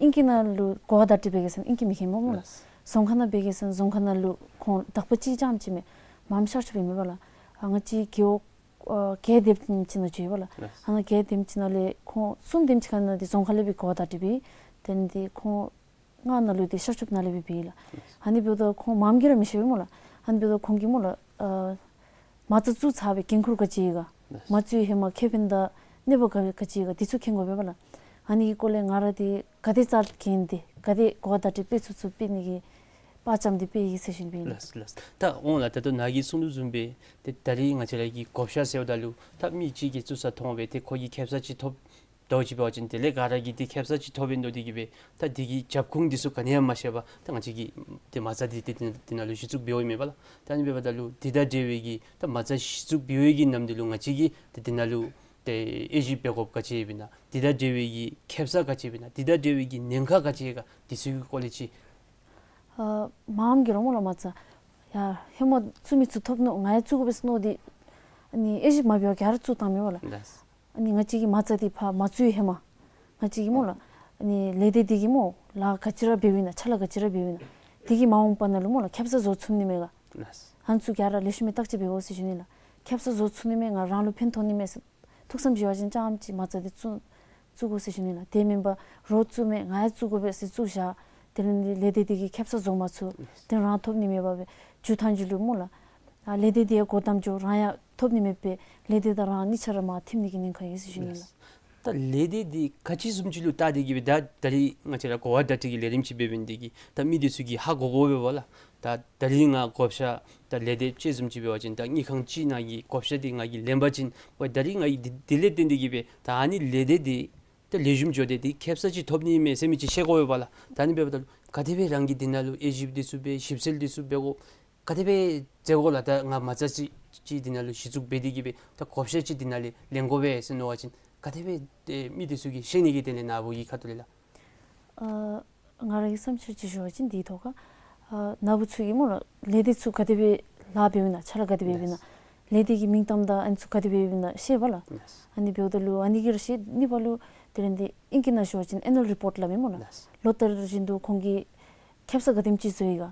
ཨིང་སྐད་ནང་ལུ་གོ་བ་བརྡ་སྤྲོད་འབད་གེ་ཟེར་ན་ཨིང་སྐད་མི་མཁྱེན་པས་སྨོ་ལགས། ལགས། རྫོང་ཁག་ནང་འབད་གེ་ཟེར་ན་རྫོང་ཁག་ནང་ལུ་ཁོང་དག་པ་ཅིག་རྐྱངམ་ཅིག་མས། མངམ་ཤར་ཕྱོགས་སྦེ་མེད་པ་ལགས། ཨ་ང་བཅས་རྒེད་འོག་ཨ་རྒེད་དེམ་ཅིག་ནང་འགྱོ་ཡི་པ་ལགས། ལགས། ཨ་ནཱ་རྒེད་དེམ་ཅིག་ནང་ལས་ཁོང་གསུམ་དེམ་ཅིག་ཁར་ནང་འདི་རྫོང་ཁག་ལས་སྦེ་གོ་བ་བརྡ་སྤྲོད་འབད། དེ་ལས་འདི་ཁོང་ལྔ་ནང་ལུ་འདི་ཤར་ཕྱོགས་ནང་ལས་སྦེ་འབད་ཡི་ལགས། ཨ་ནི་འབདཝ་ད་ཁོང་མངམ་གིས་ར་མི་ཤེས་པས་སྨོ་ལགས། ཨ་ནི་འབདཝ་ད་ཁོང་གིས་སྨོ་ལགས་ཨ་མ་རྩ་བཙུགས་ཚར་བའི་འགན་ཁུར་ག་ཅི་ཡོད་ག། ལགས། མ་བཙུགས་ཧེ་མ་ཁེ་ཕན་དང་གནོད་པ་ག་ག་ཅི་ཡོད་ག་འདི་ཚུ་མཁྱེན་དགོ་པས་པ་ལགས། ཨ་ནི་གི་སྐོར་ལས་ང་ར་འདི་ག་དེ་རྩ་འགེངས་ཏེ་ག་དེ་གོ་བ་བརྡ་སྤྲོད་སྤེལ་ཚུགས་ཚུགས་སྤེལ་ནི་གི་དཔའ་བཅམ་སྟེ་སྤེལ་ཡི་ཟེར་ཞུ་ནི་ཨིན་ལགས། ལགས་ལགས། ད་འོང་ལགས། ད་ལྟོ་ནཱ་གིས་གསུངས་དོ་བཟུམ་སྦེ་ཏེ་ད་རིས་ང་བཅས་ར་གི་བགོ་བཤའ་ཟེརཝ་ད་ལུ་ད་མི་གཅིག་གིས་བཙུགས་ས་མཐོང་སྦེ་ཏེ་ཁོ་གིས་ཁེབ་ས་ཅིག་ཐོབ་དོ་ཅིག་འབད་བ་ཅིན་དེ་ལས་ག་ར་གིས་ཏེ་ཁེབ་ས་ཅིག་ཐོབ་ཡི་མནོ་སྟེ་གི་སྦེ་ད་འདི་གི་རྒྱབ་ཁུངས་འདི་ཚུ་ག་ནི་ཡང་མ་ཤེས་པར་ད་ང་བཅས་ཀྱིས་ཏེ་མ་རྩ་འདི་ཏེ་འདི་ནང་ལུ་གཞི་བཙུགས་འབདཝ་ཨིན་མས་པ་ལགས། ད་ཨ་ནི་འབདཝ་ད་ལུ་འདི་དང་འབྲེལ་བའི་གི་ད་མ་རྩ་གཞི་བཙུགས་འབད་བའི་གི་ནམ་དུས་ལུ་ང་བཅས་ཀྱིས་ཏེ་འདི་ནང་ལུ་ཏེ་དབྱེ་ཞིབ་འབད་དགོཔ་ག་ཅི་ཡོདཔ་ཨིན་ན། འདི་དང་འབྲེལ་བའི་གི་ཁེབ་ས་ག་ཅི་ཡོདཔ་ཨིན་ན། འདི་དང་འབྲེལ་བའི་གི་ཉེན་ཁ་ག་ཅི་ཡོད་ག་འདི་ཚུ་གི་སྐོར་ལས་ཅིག། ཨ་མངམ་གིས་ར་སྨོ་ལགས་མ་རྩ་ཡ་ཧེ་མ་བཙུགས་མི་ཚུ་ཐོབ་མནོ་ང་ཡང་བཙུགས་དགོ་པས་ཟེར་མནོ་སྟེ་ཨ་ནི་དབྱེ་ཞིབ་མ་འབད་བར་ག་ར་བཙུགས་བཏང་མས་པ་ལགས། ལགས། ཨ་ནི་ང་བཅས་ཀྱི་མ་རྩ་འདི་ཕར་མ་བཙུགས་ཧེ་མ་ང་བཅས་ཀྱིས་སྨོ་ལགས་ཨ་ནི་ལས་སྡེ་འདི་གིས་སྨོ་ལཱ་ག་ཅི་ར་འབདཝ་ཨིན་ན་ཕྱག་ལཱ་ག་ཅི་ར་འབདཝ་ཨིན་ན་འདི་གིས་མ་འོངས་པ་ནང་ལུ་སྨོ་ལགས་ཁེབ་ས་བཟོ་ཚུགས་ནི་མས་ག། ལགས། ཨ་ནི་ཚུ་ག་ར་ལེགས་ཤོམ་སྦེ་བརྟག་དཔྱད་འབད་དགོ་ཟེར་ཞུ་ནི་ལགས། ཁེབ་ས་བཟོ་ཚུགས་ནི་མས་ག་རང་ལུ་ཕན་ཐོགས་ནི་མས་ཟེར་ཐུགས་བསམ་བཞེས་པ་ཅིན་རྐྱངམ་ཅིག་མ་རྩ་འདི་བཙུགས་བཙུགས་དགོ་ཟེར་ཞུ་ནི་ལགས། དེ་མེན་པར་རོགས་བཙུགས་མས་ང་ཡང་བཙུགས་དགོ་པས་ཟེར་བཙུགས་བཞག། དེ་ལས་འདི་ལས་སྡེ་འདི་གིས་ཁེབ་ས་བཟོ་མ་ཚུགས། དེ་རང་ཐོབ་ནི་མེད་པར་སྦེ་མཇུག་མཐའ་མཇུག་ལུ་སྨོ་ལགས་ཨ་ལས་སྡེ་འདི་ཡང་སྒོ་བསྡམ་འགྱོ་རང་ཡང་ཐོབ་ནི་མེད་པར་ལས་སྡེ་དང་རང་གཉིས་ཆ་ར་མར་ཐིམ་ནི་གི་ཉེན་ཁ་ཡོད་ཟེར་ཞུ་ནི་ལགས། ད་ལས་སྡེ་འདི་ག་ཅི་བཟུམ་ཅིག་ལུ་བལྟ་སྟེ་གི་སྦེ་ད་ད་རིས་ང་བཅས་ར་གོ་བ་བརྡ་སྤྲོད་ཀྱི་ལས་རིམ་ཅིག་འབད་འབདཝ་ད་གི་ད་མི་འདི་ཚུ་གིས་ཧ་གོ་དགོ་པས་པ་ལགས། ད་ད་རིས་ང་བགོ་བཤའ་ད་ལས་སྡེ་ཅིག་བཟུམ་ཅིག་འབད་བ་ཅིན་ད་དངུལ་ཁང་ཅིག་ནང་གི་བགོ་བཤའ་འདི་ང་གིས་ལེན་པ་ཅིན་ཝའི་ད་རིས་ང་གིས་འདི་འདི་ལས་བརྟེན་ཏེ་གི་སྦེ་ད་ཨ་ནི་ལས་སྡེ་འདི་ད་ལེགས་ཤོམ་འགྱོ་སྟེ་འདི་ཁེབ་ས་ཅིག་ཐོབ་ནི་མས་ཟེར་མི་ཅིག་ཤེས་དགོ་པས་པ་ལགས། ད་ཨ་ནི་འབདཝ་ད་ལུ་ག་དེ་སྦེ་རང་གིས་འདི་ནང་ལུ་དབྱེ་ཞིབ་འདི་ཚུ་འབད་ཞིབ་འཚོལ་འདི་ཚུ་འབད་དགོ། ག་དེ་སྦེ་འབད་དགོ་ལགས། ད་ང་མ་རྩ་ཅིག་ཅིག་འདི་ནང་ལུ་གཞི་བཙུགས་འབད་དེ་གི་སྦེ་ད་བགོ་བཤའ་ཅིག་འདི་ནང་ལས་ལེན་དགོ་པས་ཟེར་མནོ་བ་ཅིན་ག་དེ་སྦེ་ཏེ་མི་འདི་ཚུ་གིས་ཤེས་ནི་གི་དོན་ལས་ནཱ་བུ་གི་ཁ་ཐུག་ལས་ལགས། ཨ་ང་ར་གི་བསམ་འཆར་ཅིག་ཞུ་བ་ཅིན་འདི་ཐོག་ཁར་ཨ་ནཱ་བུ་ཚུ་གིས་སྨོ་ལགས་ལས་སྡེ་ཚུ་ག་དེ་སྦེ་ ལཱ་འབདཝ་ཨིན་ན་ཕྱག་ལཱ་ག་དེ་འབདཝ་ཨིན་ན། ལས་སྡེ་གི་མིང་གཏམ་དང་ཨ་ནི་ཚུ་ག་དེ་འབདཝ་ཨིན་ན་ཤེས་པ་ལགས། ཨ་ནི་འབདཝ་ད་ལུ་ཨ་ནི་གི་ར་ཤེས་ནི་འབདཝ་ལུ་དེ་ལས་འདི་ཨིང་སྐད་ནང་ཞུ་བ་ཅིན་ཨེ་ནུ་ཨལ་རི་པོརཊ་སླབ་མས་སྨོ་ལགས། ལོ་ལྟར་བཞིན་དུ་ཁོང་གིས་ཁེབ་ས་ག་དེམ་ཅིག་བཟོ་ཡི་ག།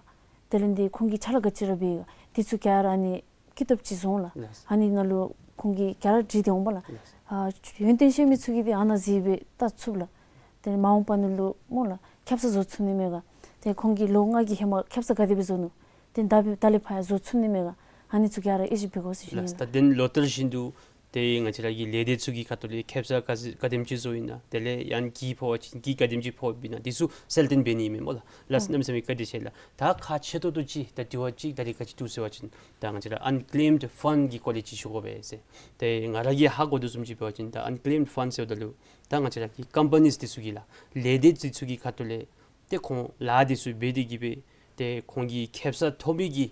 དེ་ལས་འདི་ཁོང་གིས་ཕྱག་ལཱ་ག་ཅི་ར་འབད་ཡི་ག། དེ་ཚུ་ག་ར་ཨ་ནི་ཀི་ཏོབ་ཅིག་བཟོ་འོང་ལགས། ཨ་ནི་ནང་ལུ་ཁོང་གིས་ག་ར་བྲིས་ཏེ་འོང་པ་ལགས། ཨ་ཡོན་ཏན་ཤེས་མི་ཚུ་གིས་འདི་ཨ་ནཱ་གཟིགས་སྦེ་བལྟ་ཚུགས་ལགས། དེ་ལས་མ་འོངས་པ་ནང་ལུ་སྨོ་ལགས་ཁེབ་ས་བཟོ་ཚུགས་ནི་མས་ག། དེ་ཁོང་གིས་ལོ་ལྔ་གི་ཧེ་མ་ཁེབ་ས་ག་དེ་སྦེ་བཟོ་ནུག། དེ་ད་འབད་ད་ལས་ཕར་ཡང་བཟོ་ཚུགས་ནི་མས་ག། ཨ་ནི་ཚུ་ག་ར་དབྱེ་ཞིབ་འབད་དགོ་ཟེར་ཞུ་ནི་ལགས། ད་དེ་ལོ་ལྟར་བཞིན་དུ་དེ་ང་བཅས་ར་གི་ལས་སྡེ་ཚུ་གི་ཁ་ཐུག་ལས་ཁེབ་ས་ག་ག་དེམ་ཅིག་བཟོ་ཡི་ན། དེ་ལས་ཡང་གྱི་ཕོག་པ་ཅིན་གྱི་ག་དེམ་ཅིག་ཕོགཔ་ཨིན་ན། དེ་ཚུ་གསལ་སྟོན་འབད་ནི་མས་སྨོ་ལགས། ལགས་གནམ་མེད་ས་མེད་བཀའ་དྲིན་ཆེ་ལགས། ད་ཁག་ཆེ་ཏོག་ཏོ་ཅིག་ད་དྲི་བ་ཅིག་ད་རིས་ག་ཅི་འདུག་ཟེར་བ་ཅིན་ད་ང་བཅས་ར་ཨན་ཀེམཌ་ཕཱན་གྱི་སྐོར་ལས་ཅིག་ཞུ་དགོ་པས་ཟེར། ཏེ་ང་ར་གིས་ཧ་གོ་དོ་བཟུམ་ཅིག་འབད་བ་ཅིན་ད་ཨན་ཀེམཌ་ཕཱན་ཟེརཝ་ད་ལུ་ད་ང་བཅས་ར་གི་ཀམ་པ་ནིས་འདི་ཚུ་གིས་ལགས་ལས་སྡེ་འདི་ཚུ་གི་ཁ་ཐུག་ལས་ཏེ་ཁོང་ལཱ་འདི་ཚུ་འབད་དེ་གིས་སྦེ་ཏེ་ཁོང་གིས་ཁེབ་ས་ཐོབ་མི་གི་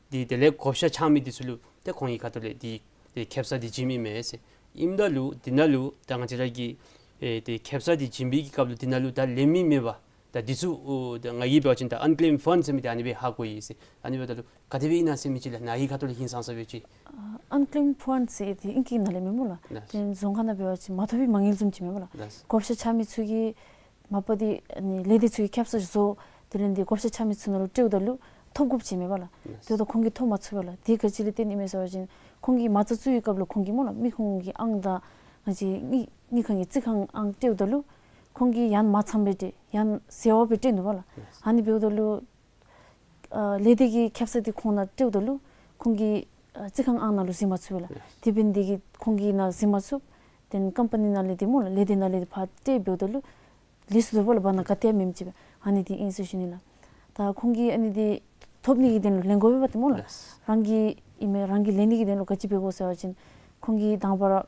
འདི་དེ་ལས་བགོ་བཤའ་འཆང་མི་འདི་ཚུ་ལུ་ཏེ་ཁོང་གི་ཁ་ཐུག་ལས་འདི་ཏེ་ཁེབ་ས་འདི་བྱིན་མི་མས་ཟེར། ཨིནམ་ད་ལུ་འདི་ནང་ལུ་ད་ང་བཅས་ར་གིས་ཨེ་ཏེ་ཁེབ་ས་འདི་བྱིན་པའི་གི་སྐབས་ལུ་འདི་ནང་ལུ་ད་ལེན་མི་མེད་པ། ད་འདི་ཚུ་ཨོ་ད་ང་གིས་འབད་བ་ཅིན་ད་ཨན་ཀེམཌ་ཕཱན་ཟེར་མི་འདི་ཨ་ནི་སྦེ་ཧ་གོ་ཡི་ཟེར། ཨ་ནི་འབདཝ་ད་ལུ་ག་དེ་སྦེ་ཨིན་ན་ཟེར་མི་ཅིག་ལགས་ནཱ་གི་ཁ་ཐུག་ལས་ཧིང་སངས་ས་སྦེ་ཅིག། ཨ་ཨན་ཀེམཌ་ཕཱན་ཟེར་འདི་ཨིང་སྐད་ནང་ལས་མེན་སྨོ་ལགས། ལགས། དེ་རྫོང་ཁ་ནང་འབད་བ་ཅིན་མ་ཐོབ་པའི་མ་དངུལ་བཟུམ་ཅིག་མེན་སྨོ་ལགས། ལགས། བགོ་བཤའ་འཆང་མི་ཚུ་གིས་མ་པ་འདི་ཨ་ནི་ལས་སྡེ་ཚུ་གི་ཁེབ་ས་བཟོ། དེ་ལས་འདི་བགོ་བཤའ་འཆང་མི་ཚུ་ནང་ལུ་སྤྲོདཔ་ད་ལུ་ཐོབ་དགོཔ་ཅིག་མེན་པ་ལགས། ལགས། དེ་ད་ཁོང་གིས་ཐོབ་མ་ཚུགས་པས་ལགས། དེ་ག་ཅི་ལས་བརྟེན་ཨིན་མས་ཟེར་བ་ཅིན་ཁོང་གིས་མ་རྩ་བཙུགས་པའི་སྐབས་ལུ་ཁོང་གིས་སྨོ་ལགས་མི་ཁུངས་ཀྱི་ཨང་དང་ང་བཅས་དངུལ་དངུལ་ཁང་གི་རྩིས་ཁང་ཨང་སྤྲོདཔ་ད་ལུ་ཁོང་གིས་ཡང་མ་ཚངམ་སྦེ་སྤྲོད་ཡང་ཟད་པ་སྦེ་སྤྲོད་ནུག་པ་ལགས། ལགས། ཨ་ནི་འབདཝ་ད་ལུ་ཨ་ལས་སྡེ་གི་ཁེབ་ས་འདི་ཁོང་ནང་སྤྲོདཔ་ད་ལུ་ཁོང་གིས་ཨ་རྩིས་ཁང་ཨང་ནང་ལུ་གཟིགས་མ་ཚུགས་པས་ལགས། ལགས། དེ་འབད་ནི་དེ་གིས་ཁོང་གིས་ནཱ་གཟིགས་མ་ཚུགས། དེ་ལས་ཀམ་པ་ནི་ནང་ལས་འདི་སྨོ་ལགས་ལས་སྡེ་ནང་ལས་འདི་ཕར་སྤྲོད་འབདཝ་ད་ལུ་ལུས་སོ་ནུག་པ་ལགས། བར་ན་ག་ཏེ་ཡང་མེདཔ་ཅིག་སྦེ། ཨ་ནི་འདི་ཨིན་ཟེར་ཞུ་ནི་ལགས། ད་ཁོང་གིས་ཨ་ནི་འདི་ཐོབ་ནི་གི་དོན་ལུ་ལེན་དགོ་པས་པ་ཏེ་སྨོ་ལགས། ལགས། རང་གིས་ཨིན་མས་རང་གིས་ལེན་ནི་གི་དོན་ལུ་ག་ཅི་འབད་དགོ་ཟེར་བ་ཅིན་ཁོང་གིས་དང་པ་ར་ང་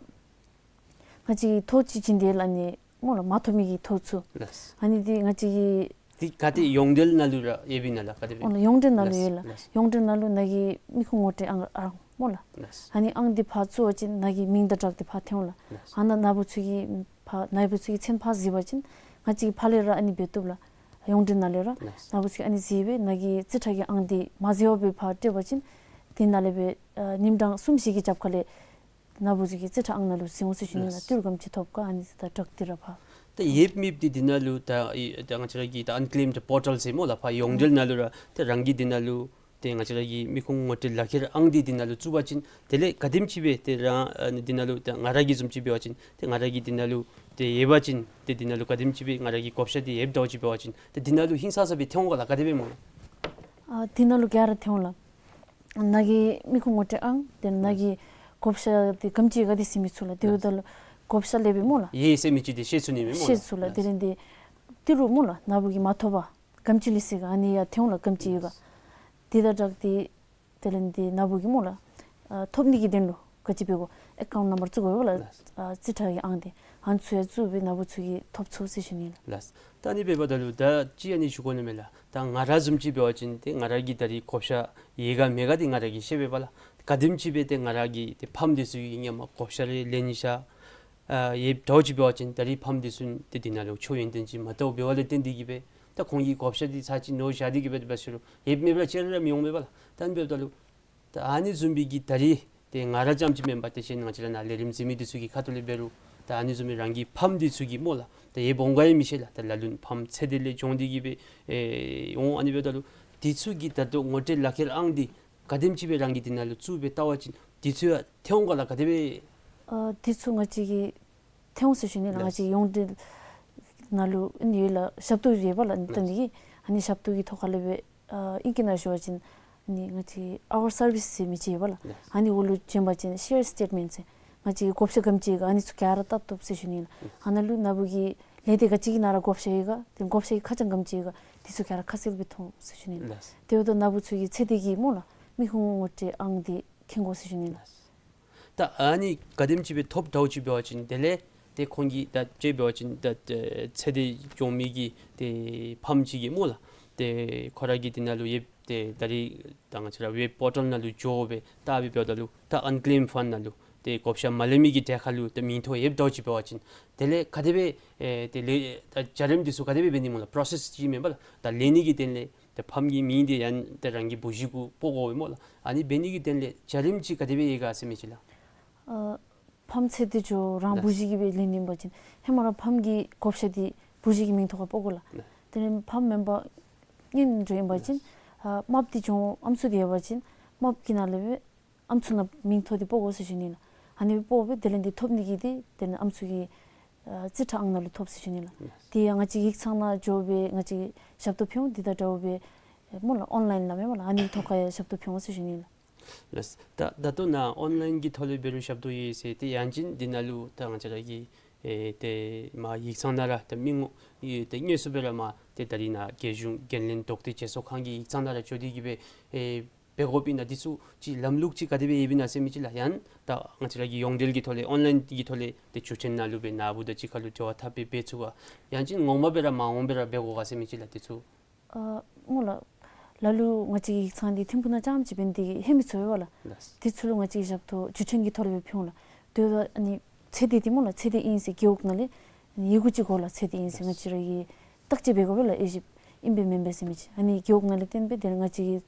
བཅས་ཀྱིས་ཐོ་ཅིག་བྱིན་ཏེ་ལགས་ཨ་ནི་སྨོ་ལགས་མ་ཐོབ་མི་གི་ཐོ་ཚུ། ལགས། ཨ་ནི་འདི་ང་བཅས་ཀྱིས་འདི་ག་ཏེ་ཡོངས་འབྲེལ་ནང་ལུ་ར་ཡོདཔ་ཨིན་ན་ལགས་ག་དེ་སྦེ། འོ་ལགས་ཡོངས་འབྲེལ་ནང་ལུ་ཡོད་ལགས། ལགས། ཡོངས་འབྲེལ་ནང་ལུ་ནཱ་གི་མི་ཁུངས་ངོ་སྤྲོད་ཨང་ཨང་སྨོ་ལགས། ལགས། ཨ་ནི་ཨང་འདི་ཕར་བཙུགས་པ་ཅིན་ནཱ་གི་མིང་དང་སྦྲགས་ཏེ་ཕར་ཐོན་འོང་ལགས། ལགས། ཨ་ནཱ་ནཱ་བུ་ཚུ་གི་ཕར་ནཱ་བུ་ཚུ་གི་མཚན་ཕར་གཟིགས་པ་ཅིན་ང་བཅས་ཀྱིས་ཕར་ལས་ར་ཨ་ནི་འབད་བཏུབ་ལགས། ཡོངས་འབྲེལ་ནང་ལས་ར། ལགས། ནཱ་བུ་ཚུ་གིས་ཨ་ནི་གཟིགས་སྦེ་ནཱ་གི་རྩིས་ཁྲ་གི་ཨང་འདི་མ་གཟིགས་པར་སྦེ་ཕར་སྤྲོད་པ་ཅིན་དེ་ནང་ལས་སྦེ་ཨ་ཉིནམ་གྲངས་གསུམ་བཞི་གི་རྒྱབ་ཁ་ལས་ནཱ་བུ་ཚུ་གི་རྩིས་ཁྲ་ཨང་ནང་ལུ་གཟིགས་འོང་ཟེར་ཞུ་ནི་ལགས། ལགས། ཏི་རུ་ག་དེམ་ཅིག་ཐོབ་ག་ཨ་ནི་ད་སྦྲགས་ཏེ་ར་ཕར། ད་ཡོདཔ་མེདཔ་འདི་འདི་ནང་ལུ་ད་ཨེ་ད་ང་བཅས་ར་གི་ད་ཨན་ཀེམཌ་པོར་ཊལ་ཟེར་སྨོ་ལགས་ཕར་ཡོངས་འབྲེལ་ནང་ལུ་ར་ཏེ་རང་གི་འདི་ནང་ལུ་ཏེ་ང་བཅས་ར་གི་མི་ཁུངས་ངོ་སྤྲོད་ལག་ཁྱེར་ཨང་འདི་འདི་ནང་ལུ་བཙུགས་པ་ཅིན་དེ་ལས་ག་དེམ་ཅིག་སྦེ་ཏེ་རང་ཨ་ནི་འདི་ནང་ལུ་ད་ང་ར་གི་བཟུམ་ཅིག་འབད་བ་ཅིན་ཏེ་ང་ར་གི་འདི་ནང་ལུ་ཏེ་ཡོད་པ་ཅིན་ཏེ་འདི་ནང་ལུ་ག་དེམ་ཅིག་སྦེ་ང་ར་གི་བགོ་བཤའ་འདི་ཡོདཔ་འདྲཝ་ཅིག་འབད་བ་ཅིན་ཏེ་འདི་ནང་ལུ་ཧིང་སངས་ས་སྦེ་ཐོན་འོང་ག་ལགས་ག་དེ་སྦེ་སྨོ་ལགས། ཨ་འདི་ནང་ལུ་ག་ར་ཐོན་འོང་ལགས། ནཱ་གི་མི་ཁུངས་ངོ་སྤྲོད་ཨང་དེ་ནཱ་གི་བགོ་བཤའ་འདི་ག་དེམ་ཅིག་ག་འདི་ཟེར་མི་ཚུ་ལགས། དེ་འབདཝ་ད་ལུ་བགོ་བཤའ་ལས་སྦེ་སྨོ་ལགས། ཡོད་ཟེར་མི་ཅིག་འདི་ཤེས་ཚུགས་ནི་མས་སྨོ་ལགས། ཤེས་ཚུགས་ལགས། དེ་ལས་འདི་ཏི་རུ་སྨོ་ལགས་ནཱ་བུ་གིས་མ་ཐོབ་པར་ག་དེམ་ཅིག་ལུས་ཡི་ག་ཨ་ནི་ཡང་ཐོན་འོང་ལགས་ག་དེམ་ཅིག་ཡོད་ག། དེ་དང་སྦྲགས་ཏེ་དེ་ལས་འདི་ནཱ་བུ་གིས་སྨོ་ལགས་ཨ་ཐོབ་ནི་གི་དོན་ལུ་ག་ཅི་འབད་དགོ། ཨེ་ཀའུནཊ་ནམ་བར་བཙུགས་དགོ་པས་ལགས། ལགས། ཨ་རྩིས་ཁྲ་གི་ཨང་འདི་ཨ་ནི་ཚུ་ཡང་བཙུགས་སྦེ་ནཱ་བུ་ཚུ་གིས་ཐོབ་ཚུགས་ཟེར་ཞུ་ནི་ལགས། ལགས། ད་ཨ་ནི་འབདཝ་ད་ལུ་ད་ཅི་ཨ་ནི་ཞུ་དགོ་ནི་མས་ལགས། ད་ང་ར་བཟུམ་ཅིག་འབད་བ་ཅིན་ཏེ་ང་ར་གི་ད་རིས་བགོ་བཤའ་ཡོད་ག་མེད་ག་འདི་ང་ར་གིས་ཤེས་པས་པ་ལགས། ག་དེམ་ཅིག་སྦེ་ཏེ་ང་ར་གི་ཏེ་ཕམ་འདི་ཚུ་གི་ཧེ་མ་བགོ་བཤའ་རེ་ལེན་ནི་ཤ་ཨ་ཡོདཔ་འདྲཝ་ཅིག་འབད་བ་ཅིན་ད་རིས་ཕམ་འདི་ཚུ་ཏེ་འདི་ནང་ལུ་ཆོས་ཡོན་ཏན་ཅིག་མ་བལྟཝ་འབདཝ་ལས་བརྟེན་ཏེ་གིས་སྦེ་ད་ཁོང་གིས་བགོ་བཤའ་འདི་ཚར་ཅིག་ནོར་བཞག་སྟེ་གིས་སྦེ་འབད་ཟེར་རུང་ཡོདཔ་མེདཔ་ལས་ཅིག་ར་མི་འོང་མས་པ་ལགས། ད་ཨ་ནི་འབདཝ་ད་ལུ་ད་ཨ་ནི་བཟུམ་སྦེ་གི་ད་རིས་ཏེ་ང་ར་རྐྱངམ་ཅིག་མེན་པར་ཏེ་གཞན་ང་བཅས་ར་ནཱ་ལས་རིམ་གཟིགས་མི་འདི་ཚུ་གི་ཁ་ཐུག་ལས་འབད་རུང་ད་ཨ་ནི་བཟུམ་སྦེ་རང་གི་ཕམ་འདི་ཚུ་གི་སྨོ་ལགས་ད་ཡོདཔ་འོང་ག་ཡང་མི་ཤེས་ལགས། ད་ལ་ལུ་ཕམ་ཚེ་འདི་ལས་བྱུང་སྟེ་གིས་སྦེ་ཨེ་འོང་། ཨ་ནི་འབདཝ་ད་ལུ་འདི་ཚུ་གི་ད་ལྟོ་ངོ་སྤྲོད་ལག་ཁྱེར་ཨང་འདི་ག་དེམ་ཅིག་སྦེ་རང་གི་འདི་ནང་ལུ་བཙུགས་སྦེ་བལྟ་བ་ཅིན་འདི་ཚུ་ཡང་ཐོན་འོང་ག་ལགས་ག་དེ་སྦེ། ཨ་འདི་ཚུ་ང་བཅས་ཀྱིས་ཐོན་འོང་ཟེར་ཞུ་ནི་ལགས། ལགས། ང་བཅས་ཡོངས་འབྲེལ་ནང་ལུ་ཨ་ནི་ཡོད་ལགས། ཞབས་ཏོག་ཡོད་པ་ལགས། ལགས། ད་ནི་ཨ་ནི་ཞབས་ཏོག་གི་ཐོག་ཁ་ལས་སྦེ་ཨ་ཨིང་སྐད་ནང་ཞུ་བ་ཅིན་ཨ་ནི་ང་བཅས་ཨ་ཝར་སར་བིསི་ཟེར་མི་ཅིག་ཡོད་པ་ལགས། ལགས། ཨ་ནི་འོག་ལུ་བྱོན་པ་ཅིན་ཤེར་སི་ཊེཊ་མེནཊ་ཟེར་ང་བཅས་ཀྱི་བགོ་བཤའ་ག་དེམ་ཅིག་ཡོད་ག་ཨ་ནི་ཚུ་ག་ར་བལྟ་བཏུབ་ཟེར་ཞུ་ནི་ལགས། ལགས། ཨ་ནཱ་ལུ་ནཱ་བུ་གི་ལས་སྡེ་ག་ཅི་གི་ནང་ར་བགོ་བཤའ་ཡོད་ག་ཏེ་བགོ་བཤའ་གི་ཁ་བྱང་ག་དེམ་ཅིག་ཡོད་ག་འདི་ཚུ་ག་ར་ཁ་གསལ་སྦེ་མཐོང་ཟེར་ཞུ་ནི་ལགས། ལགས། དེ་འབདཝ་ད་ནཱ་བུ་ཚུ་གི་ཚེ་འདི་གི་སྨོ་ལགས་མི་ཁུངས་ངོ་སྤྲོད་ཨང་འདི་མཁྱེན་དགོ་ཟེར་ཞུ་ནི་ལགས། ལགས། ད་ཨ་ནི་ག་དེམ་ཅིག་སྦེ་ཐོབ་འདྲཝ་ཅིག་འབད་བ་ཅིན་དེ་ལས་ཏེ་ཁོང་གིས་ད་ཅིག་འབད་བ་ཅིན་ད་ཚེ་འདི་སྐྱོང་མི་གི་ཏེ་ཕམ་ཅིག་གིས་སྨོ་ལགས་ཏེ་ཁོ་ར་གི་འདི་ནང་ལུ་ཡོདཔ་ཏེ་ད་རིས་ད་ང་བཅས་ར་ཝེབ་པོར་ཊལ་ནང་ལུ་འགྱོ་སྦེ་བལྟ་སྦེ་འབདཝ་ད་ལུ་ད་ཨན་ཀེམཌ་ཕཱན་ནང་ལུ་ཏེ་བགོ་བཤའ་མ་ལེན་མི་གི་གྲས་ཁར་ལུ་ཏེ་མིང་ཐོ་ཡོདཔ་འདྲཝ་ཅིག་འབད་བ་ཅིན་དེ་ལས་ག་དེ་སྦེ་ཨེ་དེ་ལས་ད་བྱ་རིམ་འདི་ཚུ་ག་དེ་སྦེ་འབད་ནི་སྨོ་ལགས། པྲོ་སེསི་ཅིག་མེན་པ་ལགས། ད་ལེན་ནི་གི་དོན་ལས་ ཏེ་ཕམ་གྱི་མིང་འདི་ཡང་ཏེ་རང་གི་བུ་གཞི་གུ་སྤོ་དགོ་པས་སྨོ་ལགས། ཨ་ནི་འབད་ནི་གི་དོན་ལས་བྱ་རིམ་ཅིག་ག་དེ་སྦེ་ཡོད་ག་ཟེར་མི་ཅིག་ལགས། ཨ་ཕམ་ཚེ་འདི་ཇོ་རང་བུ་གཞི་གིས་སྦེ་ལེན་ནི་ཨིན་པ་ཅིན་ཧེ་མ་ར་ཕམ་གྱི་བགོ་བཤའ་འདི་བུ་གཞི་གི་མིང་ཐོག་ཁར་སྤོ་དགོ་ལགས། ཏེ་ནི་ཕམ་མེན་པར་གཉེན་ཇོ་ཨིན་པ་ཅིན་ཨ་རྨགཔ་འདི་ཇོ་ཨམ་སྲུ་འདི་ཡོད་པ་ཅིན་རྨགཔ་གི་ནང་ལས་སྦེ་ཨམ་སྲུ་ནང་མིང་ཐོབ་སྟེ་སྤོ་དགོ་ཟེར་ཞུ་ནི་ལགས། ཨ་ནི་སྦེ་སྤོ་སྦེ་དེ་ལས་འདི་ཐོབ་ནི་གི་འདི་དེ་ནི་ཨམ་སྲུ་གི་ཨ་རྩིས་ཁྲ་ཨང་ནང་ལུ་ཐོབ་ཟེར་ཞུ་ནི་ལགས། དེ་ཡང་ང་བཅས་ཡིག་ཚང་ནང་འགྱོ་སྦེ་ང་བཅས་ཞབས་ཏོག་ཕུལ་འོང་། འདི་དང་འདྲཝ་སྦེ་སྨོ་ལགས་ཨོན་ལའིན་ལགས་མེན་པ་ལགས། ཨ་ནི་ཐོག་ཁར་ཡང་ཞབས་ཏོག་ཕུལ་འོང་ཟེར་ཞུ་ནི་ལགས། ལགས། ད་ད་ལྟོ་ནཱ་ཨོན་ལའིན་གྱི་ཐོག་ལས་འབད་རུང་ཞབས་ཏོག་ཡོད་ཟེར། ཏེ་ཡང་ཅིན་འདི་ནང་ལུ་ད་ང་བཅས་ར་གི་ཨེ་ཏེ་མར་ཡིག་ཚང་ནང་ར་ཏེ་མི་ངོ་ཨེ་ཏེ་དངོས་སུ་སྦེ་ར་མར་ཏེ་ད་རིས་ནཱ་རྒྱལ་གཞུང་འགན་ལེན་དོགས་ཏེ་བྱེད་སོ་ཁང་གི་ཡིག་ཚང་ནང་ར་འགྱོ་སྟེ་གི་སྦེ་ཨེ་འབད་དགོཔ་ཨིན་ན་འདི་ཚུ་ཅིག་ལམ་ལུགས་ཅིག་ག་དེ་སྦེ་ཡོདཔ་ཨིན་ན་ཟེར་མི་ཅིག་ལགས། ཡང་ད་ང་བཅས་ར་གི་ཡོངས་འབྲེལ་གྱི་ཐོག་ལས་ཨོན་ལའིན་གྱི་ཐོག་ལས་ཏེ་བརྒྱུད་འཕྲིན་ནང་ལུ་སྦེ་ནཱ་བུ་དང་གཅིག་ཁར་ལུ་འབྲེལ་བ་འཐབ་སྦེ་འབད་ཚུགས་ག། ཡང་ཅིན་ངོ་མ་སྦེ་ར་མར་འོང་སྦེ་ར་འབད་དགོ་ག་ཟེར་མི་ཅིག་ལགས། འདི་ཚུ་ཨ་སྨོ་ལགས། ལ་ལུ་ང་བཅས་ཀྱི་ཡིག་ཚང་འདི་ཐིམ་ཕུག་ནང་རྐྱངམ་ཅིག་འབད་ནི་དེ་གིས་ཧེ་མི་ཚུ་ཡོད་པ་ལགས། ལགས། འདི་ཚུ་ལུ་ང་བཅས་ཀྱིས་ཞབས་ཏོག་བརྒྱུད་འཕྲིན་གྱི་ཐོག་ལས་སྦེ་ཕུལ་འོང་ལགས། དེ་ད་ཨ་ནི་ཚེ་འདི་འདི་སྨོ་ལགས། ཚེ་འདི་ཨིན་ཟེར་རྒེད་འོག་ནང་ལས་ཨ་ནི་ཡི་གུ་ཅིག་དགོ་ལགས། ཚེ་འདི་ཨིན་ཟེར་ང་བཅས་ར་གིས་བརྟག་དཔྱད་འབད་དགོ་པས་ལགས། ཨེ་ཞིབ་ཨིན་པས་མེན་པས་ཟེར་མི་ཅིག། ཨ་ནི་རྒེད་འོག་ནང་ལས་བཏོན་སྦེ་དེ་ལས་ང་བཅས་ཀྱིས་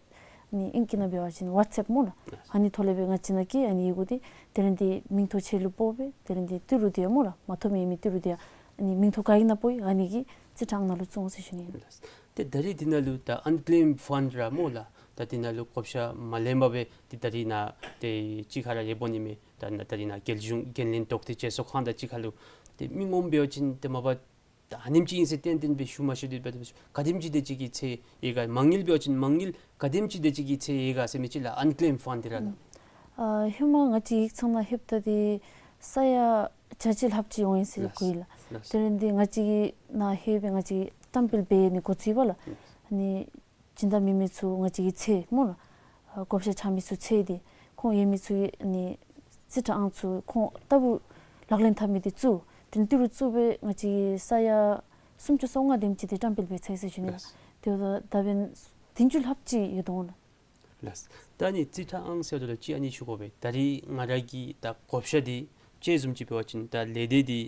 ཨ་ནི་ཨིང་སྐད་ནང་འབད་བ་ཅིན་ཝཊས་ཨེཔ་སྨོ་ལགས། ཨ་ནི་ཐོག་ལས་སྦེ་ང་བཅས་ནང་གི་ཨ་ནི་ཡི་གུ་འདི་དེ་ལས་འདི་མིང་ཐོ་ཁྱེད་ལུ་སྤོ་སྦེ་དེ་ལས་འདི་ཏི་རུ་འདི་ཡང་སྨོ་ལགས། མ་ཐོབ་མི་ཡོད་མི་ཏི་རུ་འདི་ཡང་ཨ་ནི་མིང་ཐོ་ག་གི་ནང་སྤོ་ཡི་ཨ་ནི་གི་རྩིས་ཁྲ་ཨང་ནང་ལུ་བཙུགས་འོང་ཟེར་ཞུ་ནི་ཨིན། ལགས། ཏེ་ད་རིས་འདི་ནང་ལུ་ད་ཨན་ཀེམ་ཕཱན་ར་སྨོ་ལགས། ད་འདི་ནང་ལུ་བགོ་བཤའ་མ་ལེན་པར་སྦེ་ཏེ་ད་རིས་ནཱ་ཏེ་གཅིག་ཁར་ར་ཡོདཔ་འོང་ནི་མས། ད་ནཱ་ད་རིས་ནཱ་རྒྱལ་གཞུང་འགན་ལེན་དོགས་ཏེ་བྱེད་སོ་ཁང་དང་གཅིག་ཁར་ལུ་ཏེ་མི་ངོམ་འབད་བ་ཅིན་ཏེ་མ་པ་ད་ཨ་ནེམ་ཅིག་ཨིན་ཟེར་ཏན་ཏན་སྦེ་ཞུ་མ་ཤེས་དེ་འབད་དེ་ག་དེམ་ཅིག་དེ་ཅིག་གི་ཚད་ཡོད་ག། མ་དངུལ་འབད་བ་ཅིན་མ་དངུལ་ག་དེམ་ཅིག་དེ་ཅིག་གི་ཚད་ཡོད་ག་ཟེར་མི་ཅིག་ལགས། ཨན་ཀེམ་ཕཱན་འདི་ར་ལགས། ཨ་ཧེ་མ་ང་བཅས་ཡིག་ཚང་ནང་ལྷོདཔ་ད་འདི་ས་ཡ་བརྒྱ་ཅིག་ལྷགཔ་ཅིག་འོང་ཡི་ཟེར་གོ་ཡི་ལགས། ལགས། དེ་ལས་འདི་ང་བཅས་ཀྱིས་ནཱ་ལྷོད་སྦེ་ང་བཅས་ཀྱིས་བཀྲམ་སྤེལ་འབད་ནི་འགོ་བཙུགས་པ་ལགས། ཨ་ནི་སྦྱིན་བདག་མེད་མི་ཚུ་ང་བཅས་ཀྱི་ཚད་སྨོ་ལགས། ཨ་བགོ་བཤའ་ཆགས་མི་ཚུ་ཚད་འདི་ཁོང་ཡོད་མི་ཚུ་གི་ཨ་ནི་རྩིས་ཁྲ་ཨང་ཚུ་ཁོང་ལྟ་བུ་ལག་ལེན་འཐབ་མི་འདི་བཙུགས། དེ་ལས་ཏི་རུ་བཙུགས་སྦེ་ང་བཅས་ཀྱིས་ས་ཡ་སུམ་ཅུ་སོ་ལྔ་དེམ་ཅིག་འདི་བཀྲམ་སྤེལ་འབད་ཚར་ཡི་ཟེར་ཞུ་ནི་ལགས། ལགས། དེ་བ་ད་བན་བདུན་ཅུ་ལྷགཔ་ཅིག་ཡོད་དོ་ལགས། ལགས། ད་ཨ་ནི་རྩིས་ཁྲ་ཨང་ཟེརཝ་ད་ལུ་ཅིག་ཨ་ནི་ཞུ་དགོ་པས། ད་རིས་ང་ར་གི་ད་བགོ་བཤའ་འདི་དཔྱེ་བཟུམ་ཅིག་འབད་བ་ཅིན་ད་ལས་སྡེ་འདི་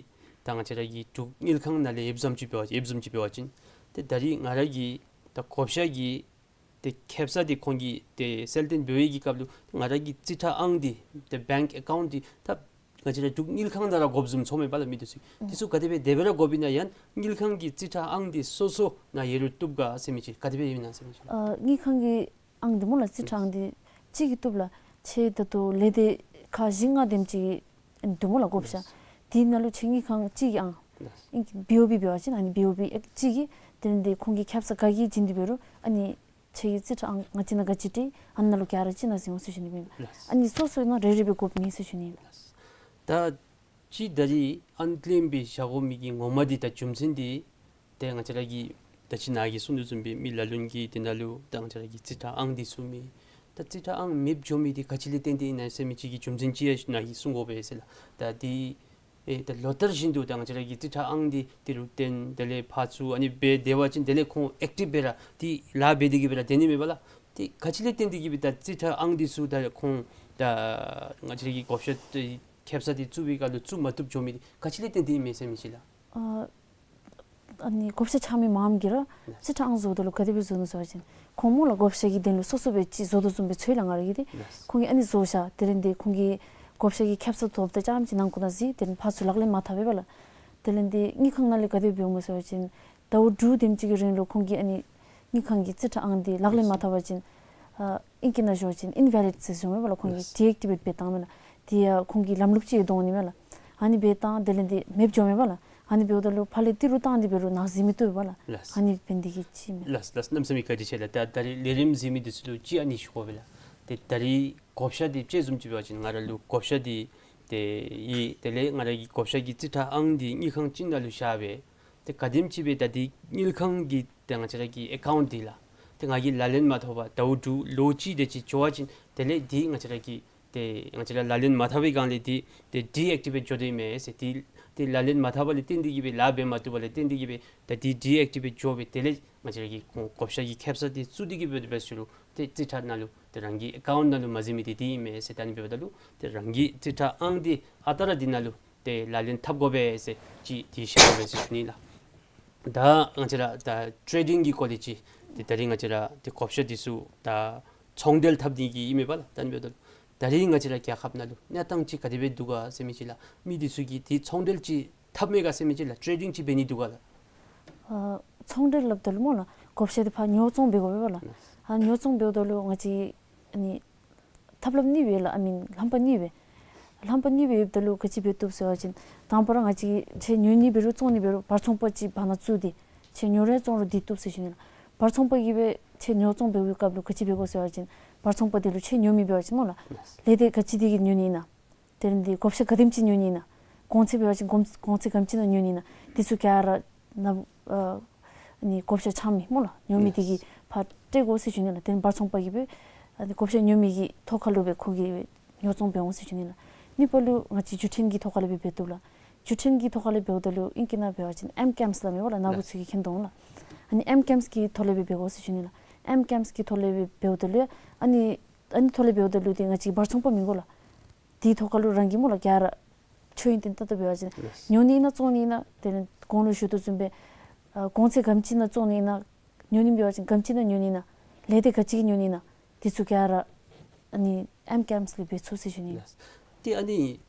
ད་ང་བཅས་ར་གི་འབྲུག་དངུལ་ཁང་ནང་ལས་ཡོདཔ་བཟུམ་ཅིག་འབད་བ་ཡོདཔ་བཟུམ་ཅིག་འབད་བ་ཅིན་ཏེ་ད་རིས་ང་ར་གི་ད་བགོ་བཤའ་གི་ཏེ་ཁེབ་ས་འདི་ཁོང་གིས་ཏེ་གསལ་སྟོན་འབད་བའི་གི་སྐབས་ལུ་ང་ར་གི་རྩིས་ཁྲ་ཨང་འདི་ཏེ་བེངཀ་ཨེ་ཀའུནཊ་འདི་ད་ང་བཅས་ར་འབྲུག་དངུལ་ཁང་ནང་ར་དགོཔ་བཟུམ་ཚོརཝ་མས་པ་ལགས། མི་འདི་ཚུ་འདི་ཚུ་ག་དེ་སྦེ་དེ་སྦེ་ར་དགོཔ་ཨིན་ན་ཡང་དངུལ་ཁང་གི་རྩིས་ཁྲ་ཨང་འདི་སོ་སོ་ནཱ་ཡོད་རུང་བཏུབ་ག་ཟེར་མི་ཅིག་ག་དེ་སྦེ་ཨིན་ན་ཟེར་མི་ཅིག། ཨ་དངུལ་ཁང་གི་ཨང་འདི་སྨོ་ལགས། རྩིས་ཁྲ་ཨང་འདི་ཅིག་གིས་བཏུབ་ལགས། ཁྱེད་ད་ལྟོ་ལས་སྡེ་ཁག་བཞི་ལྔ་དེམ་ཅིག་འདུག་སྨོ་ལགས་བགོ་བཤའ། དེའི་ནང་ལུ་ཁྱེད་དངུལ་ཁང་གཅིག་གི་ཨང་ཨིན་བི་ཨོ་བི་འབད་བ་ཅིན་ཨ་ནི་བི་ཨོ་བི་ཨེགཊ་གཅིག་གི་དེ་ལས་འདི་ཁོང་གིས་ཁེབ་ས་ག་གིས་བྱིན་ཏེ་འབད་རུང་ཨ་ནི་ཁྱེད་ཀྱི་རྩིས་ཁྲ་ཨང་ང་བཅས་ནང་ག་ཅི་སྤྲོད་ཨ་ནཱ་ལུ་ག་ར་ཅིག་ནང་འཛུལ་འོང་ཟེར་ཞུ་ནི་ཨིན། ལགས། ཨ་ནི་སོ་སོ་ནང་རེ་རེ་སྦེ་དགོཔ་མེད་ཟེར་ཞུ་ནི་ཨིན། ལགས། ད་ཅིག་ད་རིས་ཨན་ཀེམ་འབད་བཞག་དགོ་མི་གི་ངོ་མ་འདི་ད་རྒྱུ་མཚན་འདི་ཏེ་ང་བཅས་ར་གི་ད་ཅི་ནཱ་གིས་གསུང་དོ་བཟུམ་སྦེ་མི་ལ་ལུ་གིས་འདི་ནང་ལུ་ད་ང་བཅས་ར་གི་རྩིས་ཁྲ་ཨང་འདི་ཚུ་མེད། ད་རྩིས་ཁྲ་ཨང་མེདཔ་འགྱོ་མི་འདི་ག་ཅི་ལས་བརྟེན་ཏེ་ཨིན་ན་ཟེར་མི་ཅིག་གི་རྒྱུ་མཚན་ཅིག་ཡང་ནཱ་གིས་གསུང་དགོ་པས་ཟེར་ལགས། ད་འདི་ཨེ་ད་ལོ་ལྟར་བཞིན་དུ་ད་ང་བཅས་ར་གི་རྩིས་ཁྲ་ཨང་འདི་ཏི་རུ་བཏོན་དེ་ལས་ཕར་ཚུར་ཨ་ནི་འབད་དེ་བ་ཅིན་དེ་ལས་ཁོང་ཨེག་ཊིབ་སྦེ་ར་འདི་ལཱ་འབད་དེ་གི་སྦེ་ར་སྡོད་ནི་མས་པ་ལགས། ཏེ་ག་ཅི་ལས་བརྟེན་ཏེ་གི་སྦེ་ད་རྩིས་ཁྲ་ཨང་འདི་ཚུ་ད་ཁོང་ད་ང་བཅས་ར་གི་བགོ་བཤའ་ཏེ་ཁེབ་ས་འདི་བཙུགས་པའི་སྐབས་ལུ་བཙུགས་མ་བཏུབ་འགྱོ་མི་འདི་ག་ཅི་ལས་བརྟེན་ཏེ་ཨིན་མས་ཟེར་མི་ཅིག་ལགས། ཨ་ཨ་ནི་བགོ་བཤའ་ཆགས་མི་མངམ་གིས་ར་རྩིས་ཁྲ་ཨང་བཟོཝ་ད་ལུ་ག་དེ་སྦེ་བཟོ་ནུག་ཟེར་བ་ཅིན་ཁོང་སྨོ་ལགས་བགོ་བཤའ་གི་དོན་ལུ་སོ་སོ་སྦེ་ཅིག་བཟོ་དོ་བཟུམ་སྦེ་ཚོར་ཡི་ལགས་ང་ར་གིས་ཏེ། ལགས། ཁོང་གིས་ཨ་ནི་བཟོ་བཞག་དེ་ལས་འདི་ཁོང་གིས་བགོ་བཤའ་གི་ཁེབ་ས་ཐོབ་ད་རྐྱངམ་ཅིག་ནང་ཁོ་ན་གཟིགས་དེ་ལས་ཕར་ཚུར་ལག་ལེན་མ་འཐབ་པས་པ་ལགས། དེ་ལས་འདི་དངུལ་ཁང་ནང་ལས་ག་དེ་སྦེ་འོང་ཟེར་བ་ཅིན་ཟླཝ་དྲུག་དེམ་ཅིག་གི་རིང་ལུ་ཁོང་གིས་ཨ་ནི་དངུལ་ཁང་གི་རྩིས་ཁྲ་ཨང་འདི་ལག་ལེན་མ་འཐབ་པ་ཅིན་ཨ་ཨིང་སྐད་ནང་ཞུ་བ་ཅིན་ཨིན་ཝེ་ལིཌ་ཟེར་ཞུཝ་མས་པ་ལགས། ཁོང་གིས་ལགས། ཌི་ཨེག་ཊི་ཝེཊ་འབད་བཏང་མས་ལགས། དེ་ཡང་ཁོང་གི་ལམ་ལུགས་ཅིག་ཡོད་དོ་འོང་ནི་མས་ལགས། ཨ་ནི་འབད་བཏང་དེ་ལས་འདི་མེདཔ་འགྱོཝ་མས་པ་ལགས། ཨ་ནི་འབདཝ་ད་ལུ་ཕར་ལས་ཏི་རུ་བཏང་སྟེ་འབད་རུང་ནཱ་གཟིགས་མི་བཏུབ་པས་པ་ལགས། ལགས། ཨ་ནི་འབད་ནི་དེ་གིས་ཅིག་མས། ལགས་ལགས། གནམ་མེད་ས་མེད་བཀའ་དྲིན་ཆེ་ལགས། ད་ད་རིས་ལས་རིམ་གཟིགས་མི་འདི་ཚུ་ལུ་ཅིག་ཨ་ནི་ཞུ་དགོ་པས་ལགས། ཏེ་ད་རིས་བགོ་བཤའ་འདི་དཔྱེ་བཟུམ་ཅིག་འབད་བ་ཅིན་ང་ར་ལུ་བགོ་བཤའ་འདི་ཏེ་ཡོད། དེ་ལས་ང་ར་གི་བགོ་བཤའ་གི་རྩིས་ཁྲ་ཨང་འདི་དངུལ་ཁང་ཅིག་ནང་ལུ་བཞག་སྦེ་ཏེ་ག་དེམ་ཅིག་སྦེ་ད་འདི་དངུལ་ཁང་གི་ཏེ་ང་བཅས་ར་གི་ཨེ་ཀའུནཊ་འདི་ལགས། ཏེ་ང་གིས་ལག་ལེན་མ་འཐབ་པར་ཟླཝ་དྲུག་ལོ་གཅིག་དེ་ཅིག་འགྱོ་བ་ཅིན་དེ་ལས་འདི་ང་བཅས་ར་གི་ཏེ་ང་བཅས་ར་ལག་ལེན་མ་འཐབ་པའི་སྒང་ལས་འདི་ཏེ་ཌི་ཨེག་ཊི་ཝེཊ་འགྱོ་དོ་ཨིན་མས་ཟེར། ཏེ་ཏེ་ལག་ལེན་མ་འཐབ་པ་ལས་བརྟེན་ཏེ་གི་སྦེ་ལཱ་འབད་མ་བཏུབ་པ་ལས་བརྟེན་ཏེ་གི་སྦེ་ད་འདི་ཌི་ཨེག་ཊི་ཝེཊ་འགྱོ་སྦེ་དེ་ལས་ང་བཅས་ར་གི་ཁོང་བགོ་བཤའ་གི་ཁེབ་ས་འདི་བཙུགས་ཏེ་གི་སྦེ་འབད་ཞུ་རུང་ཏེ་རྩིས་ཁྲ་ནང་ལུ་ཏེ་རང་གི་ཨེ་ཀའུནཊ་ནང་ལུ་མ་གཟིགས་མི་འདི་འདི་ཨིན་མས་ཟེར། ད་ཨ་ནི་འབདཝ་ད་ལུ་ཏེ་རང་གི་རྩིས་ཁྲ་ཨང་འདི་ཨ་རྟག་ར་འདི་ནང་ལུ་ཏེ་ལག་ལེན་འཐབ་དགོ་པས་ཟེར་ཅིག་འདི་ཞུ་དགོ་པས་ཟེར་ཞུ་ནི་ལགས། ད་ང་བཅས་ར་ད་ཊེ་ཌིང་གི་སྐོར་ལས་ཅིག་ཏེ་ད་རིས་ང་བཅས་ར་ཏེ་བགོ་བཤའ་འདི་ཚུ་ད་ཚོང་འབྲེལ་འཐབ་ནི་གི་ཨིན་མས་པ་ལགས། ད་ཨ་ནི་འབདཝ་ད་ད་རིས་ང་བཅས་ར་རྒྱལ་ཁབ་ནང་ལུ་གནས་སྟངས་ཅིག་ག་དེ་སྦེ་འདུག་ག་ཟེར་མི་ཅིག་ལགས། མི་འདི་ཚུ་གིས་ཏེ་ཚོང་འབྲེལ་ཅིག་འཐབ་མས་ག་ཟེར་མི་ཅིག་ལགས། ཊེ་ཌིང་ཅིག་འབད་ནི་འདུག་ག་ལགས། ཨ་ཚོང་འབྲེལ་སླབ་ད་ལུ་སྨོ་ལགས། བགོ་བཤའ་འདི་ཕར་ཉོ་བཙོང་འབད་དགོ་པས་པ་ལགས། ཨ་ཉོ་བཙོང་འབདཝ་ད་ལུ་ང་བཅས་ཨ་ནི་ཐབས་ལམ་གཉིས་ཡོད་ལགས། ཨ་མིན་ལྷམ་པ་གཉིས་ཡོད། ལྷམ་པ་གཉིས་ཡོདཔ་ད་ལུ་ག་ཅི་འབད་བཏུབ་ཟེར་བ་ཅིན་དང་པ་ར་ང་བཅས་ཁྱེད་ཉོ་ནི་འབད་རུང་བཙོང་ནི་འབད་རུང་བར་ཚོང་པ་ཅིག་བར་ན་བཙུགས་ཏེ་ཁྱེད་ཉོ་རུང་བཙོང་རུང་སྡོད་བཏུབ་ཟེར་ཞུ་ནི་ལགས། བར་ཚོང་པ་གིས་སྦེ་ཁྱེད་ཉོ་བཙོང་འབད་བའི་སྐབས་ལུ་ག་ཅི་འབད་དགོ་ཟེར་བ་ཅིན་བར་ཚོང་པ་འདི་ལུ་ཁྱེད་ཉོ་མི་འབད་བ་ཅིན་སྨོ་ལགས། ལས་སྡེ་ག་ཅི་འདི་གིས་ཉོ་ནི་ཨིན་ན། དེ་ལས་འདི་བགོ་བཤའ་ག་དེམ་ཅིག་ཉོ་ནི་ཨིན་ན། གོང་ཚད་འབད་བ་ཅིན་གོང་གོང་ཚད་ག་དེམ་ཅིག་ནང་ཉོ་ནི་ཨིན་ན། འདི་ཚུ་ག་ར་ནཱ་ཨ་ནི་བགོ་བཤའ་འཆང་མི་སྨོ་ལགས། ཉོ་མི་འདི་གིས་ཕར་སྤྲོད་དགོ་ཟེར་ཞུ་ནི་ལགས། དེ་ལས་བར་ཚོང་པ་གིས་སྦེ་ཨ་ནི་བགོ་བཤའ་ཉོ་མི་གི་ཐོག་ཁ་ལུ་སྦེ་ཁོ་གིས་སྦེ་ཉོ་བཙོང་འབད་འོང་ཟེར་ཞུ་ནི་ལགས། གཉིས་པ་ལུ་ང་བཅས་བརྒྱུད་འཕྲིན་གྱི་ཐོག་ཁ་ལས་སྦེ་འབད་བཏུབ་ལགས། བརྒྱུད་འཕྲིན་གྱི་ཐོག་ཁ་ལས་འབདཝ་ད་ལུ་ཨིང་སྐད་ནང་འབད་བ་ཅིན་ཨེམ་ཀེམས་ལགས་མས་པ་ལགས། ནཱ་བུ་ཚུ་གིས་མཁྱེན་དོ་འོང་ལགས། ཨ་ནི་ཨེམ་ཀེམས་ཀྱི་ཐོག་ལས་སྦེ་འབད་དགོ་ཟེར་ཞུ་ནི་ལགས། ཨེམ་ཀེམས་ཀྱི་ཐོག་ལས་སྦེ་འབདཝ་ད་ལུ་ཨ་ནི་ཨ་ནི་ཐོག་ལས་འབདཝ་ད་ལུ་ཏེ་ང་བཅས་བར་ཚོང་པ་མི་དགོ་ལགས། དེའི་ཐོག་ཁ་ལུ་རང་གིས་སྨོ་ལགས་ག་ར་ཆོས་ཡོན་ཏན་ལྟ་ལྟ་འབད་བ་ཅིན་ལགས། ཉོ་ནི་ཨིན་ན་བཙོང་ནི་ཨིན་ན། དེ་ལས་གོང་ལུ་ཞུ་དོ་བཟུམ་སྦེ་ཨ་གོང་ཚད་ག་དེམ་ཅིག་ནང་བཙོང་ནི་ཨིན་ན། ཉོ་ནི་འབད་བ་ཅིན་ག་དེམ་ཅིག་ནང་ཉོ་ནི་ཨིན་ན། ལས་སྡེ་ག་ཅི་གིས་ཉོ་ནི་ཨིན་ན། དེ་ཚུ་ག་ར་ཨ་ནི་ཨེམ་ཀེམས་ལས་འབད་ཚུགས་ཟེར་ཞུ་ནི། ལགས། ཏེ་ཨ་ནི་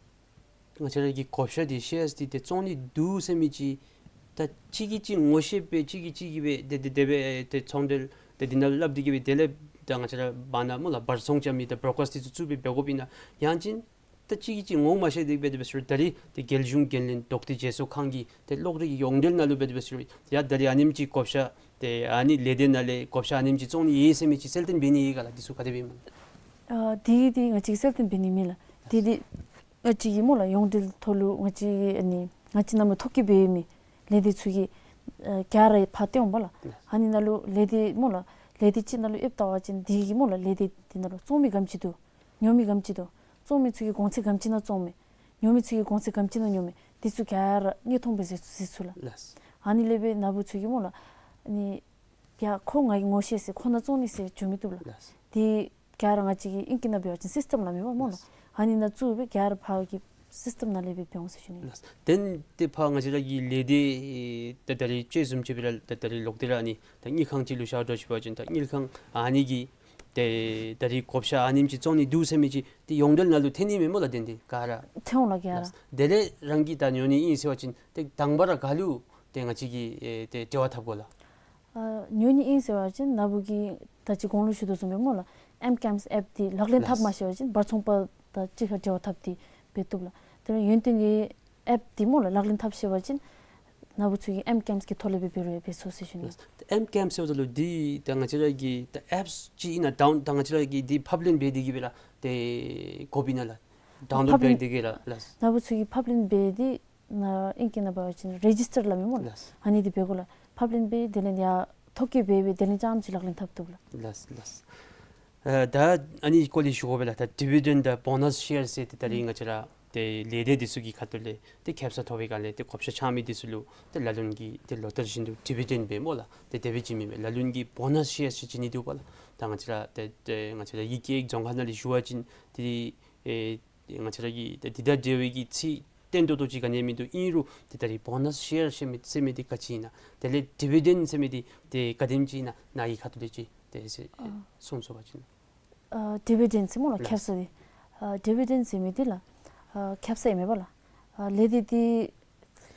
ང་བཅས་ར་གི་བགོ་བཤའ་འདི་ཤེརསི་འདི་ཏེ་བཙོང་ནི་འདུག་ཟེར་མི་ཅིག་ད་གཅིག་གིས་གཅིག་ངོ་ཤེས་སྦེ་གཅིག་གིས་གཅིག་གིས་སྦེ་ཏེ་ཏེ་དེ་སྦེ་ཏེ་ཚོང་འབྲེལ་ཏེ་འདི་ནང་སླབ་སྟེ་གིས་སྦེ་དེ་ལས་ད་ང་བཅས་ར་བར་ན་སྨོ་ལགས་བར་ཚོང་རྐྱབ་མི་ད་བོརོ་ཀརསི་འདི་ཚུ་བཙུགས་སྦེ་འབད་དགོཔ་ཨིན་ན། ཡང་ཅིན་ད་གཅིག་གིས་གཅིག་ངོ་མ་ཤེས་ཏེ་སྦེ་དེ་སྦེ་ཟེར་ད་རིས་ཏེ་རྒྱལ་གཞུང་འགན་ལེན་ལོག་སྟེ་བརྗེ་སོར་ཁང་གི་ཏེ་གློག་རིག་ཡོངས་འབྲེལ་ནང་ལུ་སྦེ་དེ་སྦེ་ཟེར་ཡ་ད་རིས་ཨ་ནེམ་ཅིག་བགོ་བཤའ་ཏེ་ཨ་ནི་ལས་སྡེ་ནང་ལས་བགོ་བཤའ་ཨ་ནེམ་ཅིག་བཙོང་ནི་ཡོད་ཟེར་མི་ཅིག་གསལ་སྟོན་འབད་ནི་ཡོད་ག་ལགས། འདི་ཚུ་ག་དེ་སྦེ་ཨིན་མས། ཨ་དེ་དེ་ང་བཅས་གསལ་སྟོན་འབད་ནི་མེད་ལགས། དེ་དེ་ང་བཅས་ཀྱི་སྨོ་ལགས་ཡོངས་འབྲེལ་ཐོག་ལུ་ང་བཅས་ཨ་ནི་ང་བཅས་ནང་ལུ་ཐོ་བཀོད་འབད་མི་ལས་སྡེ་ཚུ་གིས་ཨ་ག་ར་ཕར་སྟོན་འོང་པ་ལགས། ཨ་ནི་ནང་ལུ་ལས་སྡེ་སྨོ་ལགས་ལས་སྡེ་ཅིག་ནང་ལུ་ཨེབ་བལྟ་བ་ཅིན་དེ་གི་སྨོ་ལགས་ལས་སྡེ་དེ་ནང་ལུ་བཙོང་མི་ག་དེམ་ཅིག་འདུག། ཉོ་མི་ག་དེམ་ཅིག་འདུག། བཙོང་མི་ཚུ་གིས་གོང་ཚད་ག་དེམ་ཅིག་ནང་བཙོང་མས། ཉོ་མི་ཚུ་གིས་གོང་ཚད་ག་དེམ་ཅིག་ནང་ཉོ་མས། དེ་ཚུ་ག་ར་དངོས་མཐོང་སྦེ་གཟིགས་གཟིགས་ཚུགས་ལགས། ལགས། ཨ་ནི་ལས་སྦེ་ནཱ་བུ་ཚུ་གིས་སྨོ་ལགས་ཨ་ནི་ཡ་ཁོ་ང་གིས་ངོ་ཤེས་ཟེར་ཁོ་ནང་བཙོང་ནི་ཟེར་འགྱོ་མི་བཏུབ་ལགས། ལགས། དེ་ག་ར་ང་བཅས་ཀྱི་ཨིང་སྐད་ནང་འབད་བ་ཅིན་སིསི་ཊེམ་ལགས་མས་པ་སྨོ་ལགས། ལགས། ཨ་ནི་ནང་བཙུགས་སྦེ་ག་ར་ཕར་གྱི་སིསི་ཊེམ་ནང་ལས་སྦེ་འབད་འོང་ཟེར་ཞུ་ནི། ལགས། དེ་ལས་ཏེ་ཕར་ང་བཅས་ར་གི་ལས་སྡེ་ད་ད་རིས་དཔྱད་བཟུམ་ཅིག་འབད་རུང་ད་ད་རིས་ལོག་སྟེ་ར་ཨ་ནི་ད་དངུལ་ཁང་ཅིག་ལུ་བཞག་འགྱོ་ཞིནམ་འབད་བ་ཅིན་ད་དངུལ་ཁང་ཨ་ནི་གིས་ཏེ་ད་རིས་བགོ་བཤའ་ཨ་ནེམ་ཅིག་བཙོང་ནི་འདུག་ཟེར་མི་ཅིག་ཏེ་ཡོངས་འབྲེལ་ནང་ལུ་ཐོན་ནི་མས་སྨོ་ལགས། དེ་འདི་ག་ར་ཐོན་འོང་ལགས་ག་ར། ལགས། དེ་ལས་རང་གིས་ད་ཉོ་ནི་ཨིན་ཟེར་བ་ཅིན་ཏེ་དང་པ་ར་ག་ལུ་ཏེ་ང་བཅས་ཀྱིས་ཨེ་ཏེ་འབྲེལ་བ་འཐབ་དགོ་ལགས། ཨ་ཉོ་ནི་ཨིན་ཟེར་བ་ཅིན་ནཱ་བུ་གིས་ད་ཅི་གོང་ལུ་ཞུ་དོ་བཟུམ་སྦེ་སྨོ་ལགས་ཨེམ་ཀེམས་ཨེཔ་འདི་ལག་ལེན་འཐབ་ལགས། མ་ཤེས་པ་ཅིན་བར་ཚོང་པ་དང་གཅིག་ཁར་འབྲེལ་བ་འཐབ་སྟེ་འབད་བཏུབ་ལགས། དེ་ལས་ཡོན་ཏན་གྱི་ཨེཔ་འདི་སྨོ་ལགས་ལག་ལེན་འཐབ་ཤེས་པ་ཅིན་ནཱ་བུ་ཚུ་གིས་ཨེམ་ཀེམས་ཀྱི་ཐོག་ལས་སྦེ་འབད་རུང་འབད་ཚུགས་ཟེར་ཞུ་ནི། ལགས། ཨེམ་ཀེམས་ཟེརཝ་ད་ལུ་འདི་ད་ང་བཅས་ར་གི་ད་ཨེཔསི་ཅིག་ཨིན་ན་ཌའོན་ད་ང་བཅས་ར་གིས་འདི་ཕབ་ལེན་འབད་དེ་གིས་སྦེ་ར་ཏེ་དགོཔ་ཨིན་ན་ལགས། ཌའོན་ལོཌ་ཕབ་ལེན་འབད་དེ་གིས་ར་ལགས། ནཱ་བུ་ཚུ་གིས་ཕབ་ལེན་འབད་དེ་ནཱ་ཨིང་སྐད་ནང་འབད་བ་ཅིན་རེ་ཇིསི་ཊར་ལགས་མས་སྨོ་ལགས། ལགས། ཨ་ནི་འདི་འབད་དགོ་ལགས། ཕབ་ལེན་འབད་དེ་ལས་ཡར་ཐོ་བཀོད་འབད་འབད་དེ་ལས་རྐྱངམ་ཅིག་ལག་ལེན་འཐབ་བཏུབ་ལགས། ལགས་ལགས། ཨ་ད་ཨ་ནི་སྐོར་ལས་ཞུ་དགོ་པས་ལགས། ད་ཌི་བི་ཌེནཌ་དང་བོ་ནཱས་ཤེར་ཟེར་ཏེ་ད་རིས་ང་བཅས་ར་ཏེ་ལས་སྡེ་འདི་ཚུ་གི་ཁ་ཐུག་ལས་ཏེ་ཁེ་སང་ཐོབ་པའི་སྒང་ལས་ཏེ་བགོ་བཤའ་འཆང་མི་འདི་ཚུ་ལུ་ཏེ་ལ་ལུ་གིས་ཏེ་ལོ་ལྟར་བཞིན་དུ་ཌི་བི་ཌེནཌ་སྦེ་སྨོ་ལགས། ཏེ་དེ་སྦེ་བྱིན་མི་མས། ལ་ལུ་གིས་བོ་ནཱས་ཤེར་ཟེར་བྱིན་ནི་འདུག་པ་ལགས། ད་ང་བཅས་ར་ཏེ་ཏེ་ང་བཅས་ར་ཡིག་སྐྱེལ་རྫོང་ཁག་ནང་ལས་ཞུ་བ་ཅིན་ཏེ་ཨེ་ང་བཅས་ར་གི་ཏེ་འདི་དང་འབྲེལ་བའི་གི་ཚིག་བརྟན་ཏོག་ཏོ་ཅིག་ག་ནི་ཡང་མིན་འདུག། ཨིན་རུང་ཏེ་ད་རིས་བོ་ནཱས་ཤེར་ཟེར་མི་ཟེར་མི་འདི་ག་ཅི་ཨིན་ན། དེ་ལས་ཌི་བི་ཌེནཌ་ཟེར་མི་འདི་ཏེ་ག་དེམ་ཅིག་ཨིན་ན་ནཱ་གི་ཁ་ཐུག་ལས་ཅིག་ཏེ་ཨ་གསུང་ཚུགས་པ་ཅིན། ཨ་ཌི་བི་ཌེནཌ་ཟེར་སྨོ་ལགས། ལགས། ཁེ་སང་འདི། ཨ་ཌི་བི་ཌེནཌ་ཟེར་མི་འདི་ལགས། ཨ་ཁེ་སང་ཨིན་མས་པ་ལགས། ཨ་ལས་སྡེ་འདི་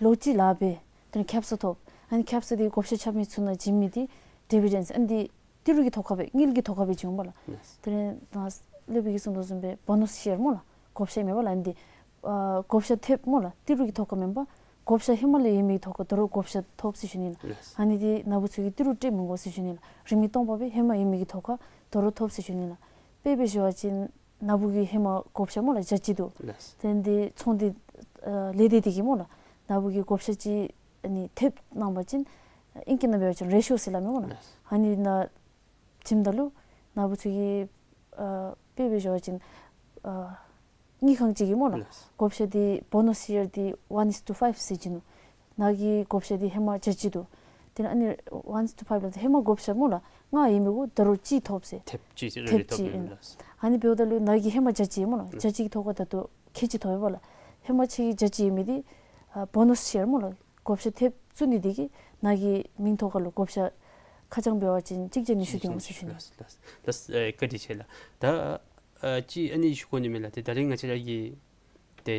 ལོ་གཅིག་ལཱ་འབད་དེ་ལས་ཁེ་སང་ཐོབ། ཨ་ནི་ཁེ་སང་འདི་བགོ་བཤའ་རྐྱབ་མི་ཚུ་ནང་བྱིན་མི་འདི་ཌི་བི་ཌེནཌ་ཟེར། ཨ་ནི་འདི་ཏི་རུ་གི་ཐོག་ཁར་སྦེ་དངུལ་གྱི་ཐོག་ཁར་སྦེ་བྱིན་འོང་པ་ལགས། ལགས། དེ་ལས་ནཱ་སློབ་དཔོན་གྱིས་གསུངས་དོ་བཟུམ་སྦེ་བོ་ནཱས་ཤེར་སྨོ་ལགས། བགོ་བཤའ་ཨིན་མས་པ་ལགས། ཨ་ནི་འདི་ཨ་བགོ་བཤའ་ཐེབས་སྨོ་ལགས། ཏི་རུ་གི་ཐོག་ཁར་མེན་པར་བགོ་བཤའ་ཧེ་མ་ལས་ཡོད་མི་གི་ཐོག་ཁར་དོ་རུང་བགོ་བཤའ་ཐོབ་ཟེར་ཞུ་ནི་ལགས། ལགས། ཨ་ནི་འདི་ནཱ་བུ་ཚུ་གིས་ཏི་རུ་སྤྲོད་མི་དགོ་ཟེར་ཞུ་ནི་ལགས། རིན་མེད་སྟོང་པ་སྦེ་ཧེ་མ་ཡོད་མི་གི་ཐོག་ཁར་དོ་རུང་ཐོབ་ཟེར་ཞུ་ནི་ལགས། དཔེ་སྦེ་ཞུ་བ་ཅིན་ནཱ་བུ་གི་ཧེ་མ་བགོ་བཤའ་སྨོ་ལགས་བརྒྱ་གཅིག་འདུག། ལགས། དེ་འདི་ཚོང་འདི་ཨ་ལས་སྡེ་འདི་གིས་སྨོ་ལགས་ནཱ་བུ་གི་བགོ་བཤའ་ཅིག་ཨ་ནི་ཐེབས་གནང་པ་ཅིན་ཨིང་སྐད་ནང་འབད་བ་ཅིན་རེ་ཤོ་ཟེར་སླབ་མས་སྨོ་ལགས། ལགས། ཨ་ནི་ནང་བྱིནམ་ད་ལུ་ནཱ་བུ་ཚུ་གིས་ཨ་དཔེ་སྦེ་ཞུ་བ་ཅིན་ཨ་དངུལ་ཁང་ཅིག་གིས་སྨོ་ལགས། ལགས། བགོ་བཤའ་འདི་བོ་ནཱས་ཤེར་འདི་one is to five ཟེར་བྱིན་ནུག། ནཱ་གི་བགོ་བཤའ་འདི་ཧེ་མ་བརྒྱ་གཅིག་འདུག། དེ་ལས་ཨ་ནི་one is to five ལགས། ཧེ་མ་བགོ་བཤའ་སྨོ་ལགས་ལྔ་ཡོད་མི་གུ་ད་རུང་གཅིག་ཐོབ་ཟེར། ཐེབས་གཅིག་ཟེར། ཐེབས་ཐོབ་གཅིག་ཡོད་ཨིན། ལགས། ཨ་ནི་འབདཝ་ད་ལུ་ནཱ་གི་ཧེ་མ་བརྒྱ་གཅིག་སྨོ་ལགས། ལགས། བརྒྱ་གཅིག་གི་ཐོག་ཁར་ད་ལྟོ་ཁལ་གཅིག་ཐོབ་ཡོདཔ་ལགས། ཧེ་མ་ཁྱོད་ཀྱི་བརྒྱ་གཅིག་ཡོད་མི་འདི་ཨ་བོ་ནཱས་ཤེར་སྨོ་ལགས། བགོ་བཤའ་ཐེབས་ བཙུགས་ནི་དེ་གིས་ནཱ་གི་མིང་ཐོག་ཁ་ལུ་བགོ་བཤའ་ཁ་བྱང་འབད་བ་ཅིན་གཅིག་བྱས་ནི་ཞུ་སྟེ་འོང་ཟེར་ཞུ་ནི། ལགས་ལགས་ལགས། ཨེ་བཀའ་དྲིན་ཆེ་ལགས། ད་ཨ་ཅིག་ཨ་ནི་ཞུ་དགོ་ནི་མས་ལགས། ཏེ་ད་རིས་ང་བཅས་ར་གི་ཏེ་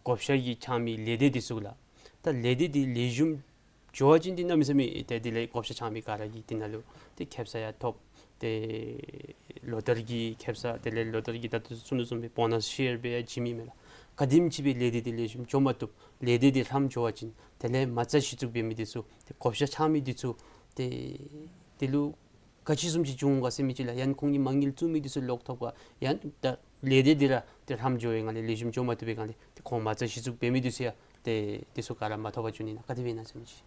བགོ་བཤའ་གི་ཆགས་མི་ལས་སྡེ་འདི་ཚུ་ལགས། ད་ལས་སྡེ་འདི་ལེགས་ཤོམ་འགྱོ་བ་ཅིན་འདི་གནམ་མེད་ས་མེད་ཏེ་དེ་ལས་བགོ་བཤའ་ཆགས་མི་ག་ར་གིས་འདི་ནང་ལུ་ཏེ་ཁེ་སང་ཡང་ཐོབ། ཏེ་ལོ་བསྟར་གྱི་ཁེ་སང་དེ་ལས་ལོ་བསྟར་གྱི་ད་ལྟོ་ཚུ་ནང་བཟུམ་སྦེ་བོ་ནཱས་ཤེར་སྦེ་ཡང་བྱིན་མི་མས་ལགས། ག་དེམ་ཅིག་སྦེ་ལས་སྡེ་འདི་ལེགས་ཤོམ་འགྱོ་མ་བཏུབ། ལས་སྡེ་འདི་ཧྲམ་འགྱོ་བ་ཅིན་དེ་ལས་མ་རྩ་གཞི་བཙུགས་འབད་མི་འདི་ཚུ་ཏེ་བགོ་བཤའ་ཆགས་མི་འདི་ཚུ་ཏེ་དེ་ལུ་ག་ཅི་བཟུམ་ཅིག་འབྱུང་ག་ཟེར་མི་ཅིག་ལགས། ཡང་ཁོང་གི་མ་དངུལ་བཙུགས་མི་འདི་ཚུ་ལོག་ཐོབ་ག། ཡང་ད་ལས་སྡེ་འདི་ར་ཏེ་ཧྲམ་འགྱོ་བའི་སྒང་ལས་ལེགས་ཤོམ་འགྱོ་མ་བཏུབ་པའི་སྒང་ལས་ཏེ་ཁོང་མ་རྩ་གཞི་བཙུགས་འབད་མི་འདི་ཚུ་ཡང་ཏེ་འདི་ཚུ་ག་ར་མ་ཐོབ་པར་འགྱོ་ནི་ན་ག་དེ་སྦེ་ཨིན་ན་ཟེར་མི་ཅིག།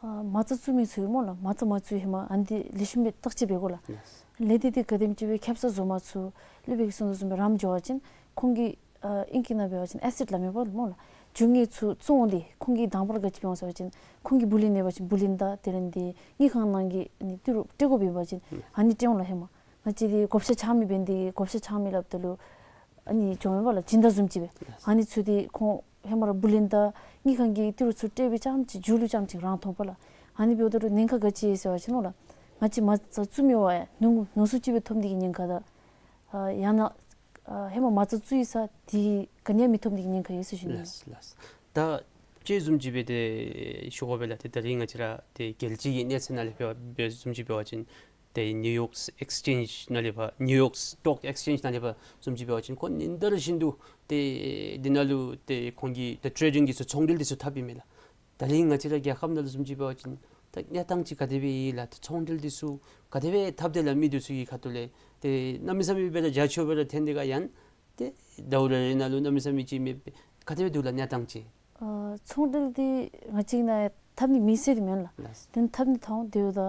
ཨ་མ་རྩ་བཙུགས་མི་ཚུ་སྨོ་ལགས། མ་རྩ་མ་བཙུགས་ཧེ་མ་ཨ་ནི་འདི་ལེགས་ཤོམ་སྦེ་བརྟག་དཔྱད་འབད་དགོ་ལགས། ལགས། ལས་སྡེ་འདི་ག་དེམ་ཅིག་སྦེ་ཁེ་སང་བཟོ་མ་ཚུགས། ལུས་པའི་གི་སོ་ནུ་བཟུམ་སྦེ་རམ་འགྱོ་བ་ཅིན་ཁོང་གི་ཨ་ཨིང་སྐད་ནང་འབད་བ་ཅིན་ཨེ་སེཊ་སླབ་མས་པ་སྨོ་ལགས། འབྱུང་ངེས་ཚུ་བཙོང་སྟེ་ཁོང་གིས་དང་པ་ར་ག་ཅི་འབད་འོང་ཟེར་བ་ཅིན་ཁོང་གིས་བུ་ལོན་ཨིན་པ་ཅིན་བུ་ལོན་དང་དེ་ལས་འདི་དངུལ་ཁང་ནང་གི་ཨ་ནི་ཏི་རུ་སྤྲོད་དགོཔ་ཨིན་པ་ཅིན་ཨ་ནི་སྤྲོད་འོང་ལགས། ཧེ་མ་ང་བཅས་འདི་བགོ་བཤའ་ཆགས་མི་འབད་ནི་འདི་བགོ་བཤའ་ཆགས་མི་སླབ་ད་ལུ་ཨ་ནི་འགྱོ་མས་པ་ལགས། སྦྱིན་བདག་བཟུམ་ཅིག་སྦེ། ཨ་ནི་ཚུ་འདི་ཁོང་ཧེ་མ་ར་བུ་ལོན་དང་དངུལ་ཁང་གི་ཏི་རུ་ཚུ་སྤྲོད་སྦེ་རྐྱངམ་ཅིག་མཇུག་ལུ་རྐྱངམ་ཅིག་རང་ཐོབ་པ་ལགས། ཨ་ནི་འབདཝ་ད་ལུ་ཉེན་ཁ་ག་ཅི་ཡོད་ཟེར་བ་ཅིན་སྨོ་ལགས། ང་བཅས་མ་རྩ་བཙུགས་མི་བ་ཡང་ནོར་ནོར་སུ་ཅིག་སྦེ་ཐོབ་ནི་གི་ཉེན་ཁ་དང་ཨ་ཡང་ན་ཨ་ཧེ་མ་མ་རྩ་བཙུགས་ཡི་ས་འདི་ག་ནི་ཡང་མི་ཐོབ་ནི་གི་ཉེན་ཁ་ཡོད་ཟེར་ཞུ་ནི། ལགས་ལགས། ད་དཔྱེ་བཟུམ་ཅིག་སྦེ་ཏེ་ཞུ་དགོ་པས་ལགས། ཏེ་ད་རིས་ང་བཅས་ར་ཏེ་རྒྱལ་སྤྱི་གི་གནས་ཚད་ནང་ལས་འབད་བ་འབད་བཟུམ་ཅིག་འབད་བ་ཅིན་ཏེ་ནིའུ་ཡོག་ཨེགསི་ཅེནཇ་ནང་ལས་ཕར་ནིའུ་ཡོག་སི་ཊོག་ཨེགསི་ཅེནཇ་ནང་ལས་ཕར་བཟུམ་ཅིག་འབད་བ་ཅིན་ཁོང་ཉིན་ལྟར་བཞིན་དུ་ཏེ་འདི་ནང་ལུ་ཏེ་ཁོང་གི་ཏེ་ཊེ་རེ་ཌིང་འདི་ཚུ་ཚོང་འབྲེལ་འདི་ཚུ་འཐབ་ཨིན་མས་ལགས། ད་རིས་ང་བཅས་ར་རྒྱལ་ཁབ་ནང་ལུ་བཟུམ་ཅིག་འབད་བ་ཅིན་ད་གནས་སྟངས་ཅིག་ག་དེ་སྦེ་ཡོད་ལགས། ཏེ་ཚོང་འབྲེལ་འདི་ཚུ་ག་དེ་སྦེ་འཐབ་དེས་ལགས། མི་འདི་ཚུ་གི་ཁ་ཐུག་ལས་ཏེ་གནམ་མེད་ས་མེད་སྦེ་ར་རྒྱ་ཆེཝ་སྦེ་ར་འཐོན་ཏེ་ག་ཡང་ཏེ་ཟླཝ་རེ་རེ་ནང་ལུ་གནམ་མེད་ས་མེད་ཅིག་མེད་པས། ག་དེ་སྦེ་འདུག་ལགས་གནས་སྟངས་ཅིག། ཨ་ཚོང་འབྲེལ་འདི་ང་བཅས་ནང་འཐབ་ནི་མེད་ཟེར་དེ་མེན་ལགས། ལགས། དེ་འཐབ་ནི་ཐོན་དེ་ཡོད་ད་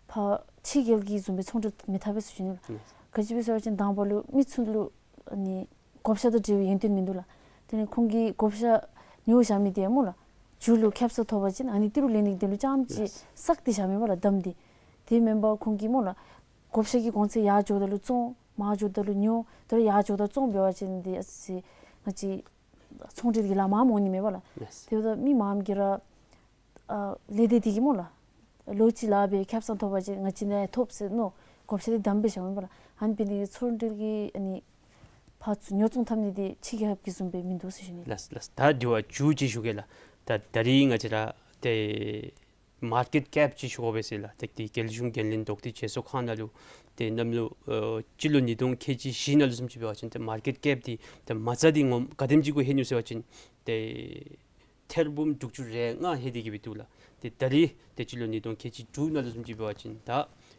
ཕར་ཕྱི་རྒྱལ་གྱི་བཟུམ་སྦེ་ཚོང་འབྲེལ་མི་འཐབ་པས་ཟེར་ཞུ་ནི་ལགས། ལགས། ག་ཅི་སྦེ་ཟེར་བ་ཅིན་དང་པ་ལུ་མི་ཚུ་ལུ་ཨ་ནི་བགོ་བཤའ་དང་འབྲེལ་བའི་ཡོན་ཏན་མིན་འདུག་ལགས། དེ་ལས་ཁོང་གིས་བགོ་བཤའ་ཉོ་བཞག་མི་འདི་སྨོ་ལགས། མཇུག་ལུ་ཁེ་སང་ཐོབ་པ་ཅིན་ཨ་ནི་ཏི་རུ་ལེན་ནི་འདི་ལུ་རྐྱངམ་ཅིག། ལགས། བསགས་ཏེ་བཞག་མས་པ་ལགས་བསྡམས་ཏེ། དེ་མེན་པར་ཁོང་གིས་སྨོ་ལགས་བགོ་བཤའ་གི་གོང་ཚད་ཡར་འགྱོཝ་ད་ལུ་བཙོང་མར་འགྱོཝ་ད་ལུ་ཉོ་དེ་ལས་ཡར་འགྱོཝ་ད་བཙོང་འབད་བ་ཅིན་འདི་ཨ་ཙི་ང་བཅས་ཚོང་འབྲེལ་གྱི་ལཱ་མངམ་འོང་ནི་མས་པ་ལགས། ལགས། དེ་འབདཝ་ད་མི་མངམ་གིས་ར་ཨ་ལས་སྡེ་འདི་གིས་སྨོ་ལགས་ལོ་གཅིག་ལཱ་འབད་ཁེ་སང་ཐོབ་པ་ཅིན་ང་བཅས་ནང་ཐོབ་ཟེར་མནོ་བགོ་བཤའ་འདི་བསྡམས་སྦེ་བཞག་མས་པ་ལགས། ཨ་ནི་འབད་ནི་དེ་གིས་ཚོང་འབྲེལ་གྱི་ཨ་ནི་ཕར་ཚུར་ཉོ་བཙོང་འཐབ་ནི་འདི་ཕྱི་རྒྱལ་ཁབ་ཀྱི་བཟུམ་སྦེ་མིན་འདུག་ཟེར་ཞུ་ནི། ལགས་ལགས། ད་དེ་བ་མཇུག་ཅིག་ཞུ་གེ་ལགས། ད་ད་རིས་ང་བཅས་ར་ཏེ་མར་ཀེཊ་ཀེཔ་ཅིག་ཞུ་དགོ་པས་ཟེར་ལགས། ཏེ་ཏེ་རྒྱལ་གཞུང་འགན་ལེན་ལྡོག་སྟེ་བྱེས་སོ་ཁང་ནང་ལུ་ཏེ་གནམ་ལོ་ཨ་སྤྱི་ལོ་ཉིས་སྟོང་ཁལ་གཅིག་བཞི་ནང་ལུ་བཟུམ་ཅིག་འབད་བ་ཅིན་ཏེ་མར་ཀེཊ་ཀེཔ་འདི་ཏེ་མ་རྩ་འདི་ངོ་ག་དེམ་ཅིག་གུ་ལྷོད་ནུག་ཟེར་བ་ཅིན་ཏེ་ཐེར་འབུམ་དྲུག་ཅུ་རེ་ལྔ་ལྷོད་དེ་གི་སྦེ་འདུག་ལགས། ཏེ་ད་རིས་ཏེ་སྤྱི་ལོ་ཉིས་སྟོང་ཁལ་གཅིག་དྲུག་ནང་ལུ་བཟུམ་ཅིག་འབད་བ་ཅིན་ད་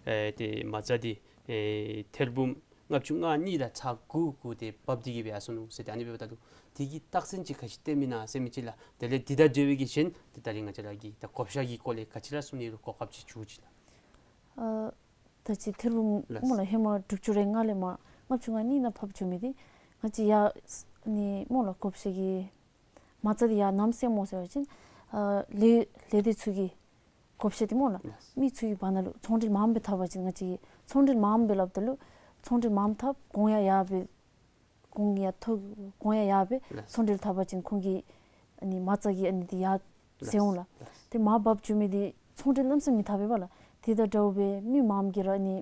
ཨེ་ཏེ་མ་རྩ་འདི་ཨེ་ཐེར་འབུམ་ལྔ་བཅུ་ང་གཉིས་དང་ཚག་དགུ་གུ་ཏེ་བབས་ཏེ་གི་སྦེ་ཡར་སོ་ནུག་ཟེར། ཏེ་ཨ་ནི་འབདཝ་ད་ལུ་དེ་གི་རྟགས་མཚན་ཅིག་ག་ཅི་སྟོནམ་ཨིན་ན་ཟེར་མི་ཅིག་ལགས། དེ་ལས་འདི་དང་འབྲེལ་བའི་གི་གཞན་ཏེ་ད་རིས་ང་བཅས་ར་གིས་ད་བགོ་བཤའ་གི་སྐོར་ལས་ག་ཅི་ར་གསུང་ནི་རུང་གོ་སྐབས་ཅིག་ཞུ་ཅིག་ལགས། ཨ་ད་ཅི་ཐེར་འབུམ། ལགས། སྨོ་ལགས་ཧེ་མ་དྲུག་ཅུ་རེ་ལྔ་ལས་མར་ལྔ་བཅུ་ང་གཉིས་ནང་ཕབ་བཅུག་མི་འདི་ང་བཅས་ཡར་ཨ་ནི་སྨོ་ལགས་བགོ་བཤའ་གི་མ་རྩ་འདི་ཡར་ནམ་སེང་སྨོ་ཟེར་བ་ཅིན་ཨ་ལས་ལས་སྡེ་ཚུ་གི་བགོ་བཤའ་འདི་སྨོ་ལགས། ལགས། མི་ཚུ་གི་བར་ན་ལུ་ཚོང་འབྲེལ་མངམ་སྦེ་འཐབ་པ་ཅིན་ང་བཅས་ཚོང་འབྲེལ་མངམ་སྦེ་སླབ་ད་ལུ་ཚོང་འབྲེལ་མངམ་འཐབ་གོང་ཡང་ཡར་སྦེ་གོང་ཡང་ཐོབ་གོང་ཡང་ཡར་སྦེ། ལགས། ཚོང་འབྲེལ་འཐབ་པ་ཅིན་ཁོང་གི་ཨ་ནི་མ་རྩ་གི་ཨ་ནི་འདི་ཡར་ལགས། སེང་འོང་ལགས། ལགས། ཏེ་མར་བབས་བཅུག་མི་འདི་ཚོང་འབྲེལ་གནམ་མེད་ས་མེད་མི་འཐབ་པས་པ་ལགས། དེ་དང་འདྲཝ་སྦེ་མི་མངམ་གིས་ར་ཨ་ནི་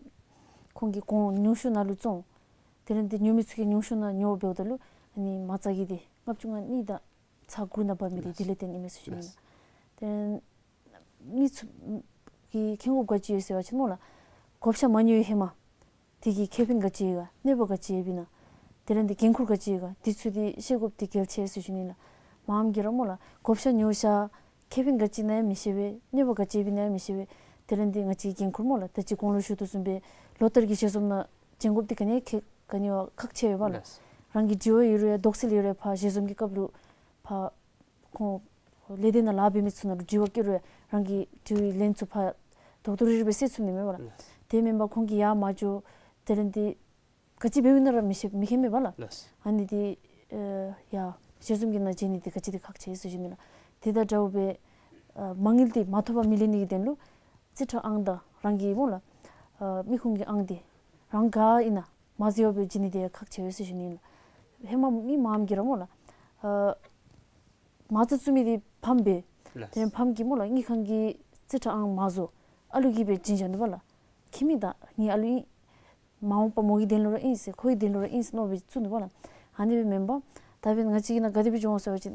ཁོང་གི་གོང་ཉུང་ཤོས་ནང་ལུ་བཙོང་། དེ་ལས་འདི་ཉོ་མི་ཚུ་གིས་ཉུང་ཤོས་ནང་ཉོ་འབདཝ་ད་ལུ་ཨ་ནི་མ་རྩ་གི་འདི་ལྔ་བཅུ་ང་གཉིས་དང་ཚག་དགུ་ནང་བབས་མི་འདི། ལགས། དེ་ལས་བརྟེན་ཨིན་མས་ཟེར་ཞུ་ནི། ལགས། དེ་མི་ཚུ་གིས་མཁྱེན་དགོཔ་ག་ཅི་ཡོད་ཟེར་བ་ཅིན་སྨོ་ལགས། བགོ་བཤའ་མ་ཉོ་བའི་ཧེ་མ་དེ་གི་ཁེ་ཕན་ག་ཅི་ཡོད་ག་གནོད་པ་ག་ཅི་ཡོདཔ་ཨིན་ན། དེ་ལས་འདི་འགན་ཁུར་ག་ཅི་ཡོད་ག་འདི་ཚུ་འདི་ཤེས་དགོཔ་འདི་གལ་ཆེ་ཟེར་ཞུ་ནི་ལགས། མངམ་གིས་ར་སྨོ་ལགས་བགོ་བཤའ་ཉོ་བཞག་ཁེ་ཕན་ག་ཅི་ཨིན་ན་ཡང་མི་ཤེས་པས། གནོད་པ་ག་ཅི་ཡོདཔ་ཨིན་ན་ཡང་མི་ཤེས་པས། དེ་ལས་འདི་ང་བཅས་འགན་ཁུར་སྨོ་ལགས། ད་ཅི་གོང་ལུ་ཞུ་དོ་བཟུམ་སྦེ་ལོ་ལྟར་གྱི་ཞལ་འཛོམས་ནང་བྱོན་དགོཔ་འདི་ག་ནི་ཡང་ཁེ་ག་ནི་ཡང་ཁག་ཆེ་བས་པ་ལགས། ལགས། རང་གི་དྲི་བ་ཡོད་རུང་ཡང་དོགས་སེལ་ཡོད་རུང་ཡང་ཕར་ཞལ་འཛོམས་ཀྱི་སྐབས་ལུ་ཕར་ཁོང་ལས་སྡེ་ནང་ལཱ་འབད་མི་ཚུ་ནང་ལུ་དྲི་བ་བཀོད་རུང་རང་གི་དྲི་བའི་ལན་ཚུ་ཕར་དོག་དོག་རིལ་རི་སྦེ་སེལ་ཚུགས་ནི་མས་པ་ལགས། ལགས། དེ་མེན་པར་ཁོང་གིས་ཡར་མར་འགྱོ་དེ་ལས་འདི་ག་ཅི་འབདཝ་ཨིན་ན་ར་མི་ཤེས་མི་མཁྱེན་མས་པ་ལགས། ལགས། ཨ་ནི་འདི་ཨེ་ཡར་ཞལ་འཛོམས་ཀྱི་ནང་བྱོན་ནི་འདི་ག་ཅི་འདི་ཁག་ཆེ་ཟེར་ཞུ་ནི་ལགས། དེ་དང་འདྲཝ་སྦེ་ཨ་མ་དངུལ་འདི་མ་ཐོབ་པར་མི་ལེན་ནི་གི་དོན་ལུ་རྩིས་ཁྲ་ཨང་དང་རང་གི་སྨོ་ལགས་ཨ་མི་ཁུངས་ཀྱི་ཨང་འདི་རང་ག་ཨིན་ན་མ་གཟིགས་པར་སྦེ་བྱིན་ནི་འདི་ཁག་ཆེ་བས་ཟེར་ཞུ་ནི་ལགས། ཧེ་མ་མི་མངམ་གིས་ར་སྨོ་ལགས་ཨ་མ་རྩ་བཙུགས་མི་འདི་ཕམ་སྦེ་ ལགས། དེ་ཕམ་གིས་སྨོ་ལགས་དངུལ་ཁང་གི་རྩིས་ཁྲ་ཨང་མ་བཟོ། ཨ་ལུ་གིས་སྦེ་བྱིན་བཞག་ནུག་པ་ལགས། ཁྱིམ་མི་དང་ངེའི་ཨ་ལུ་ཨིན། མ་འོངས་པ་མོ་གི་དོན་ལུ་ར་ཨིན་ཟེར་ཁོ་གི་དོན་ལུ་ར་ཨིན་ཟེར་མནོ་སྦེ་བཙུགས་ནུག་པ་ལགས། ཨ་ནི་སྦེ་མེན་པར་ད་འབདན་ང་བཅས་ཀྱིས་ནཱ་ག་དེ་སྦེ་འགྱོ་འོང་ཟེར་བ་ཅིན་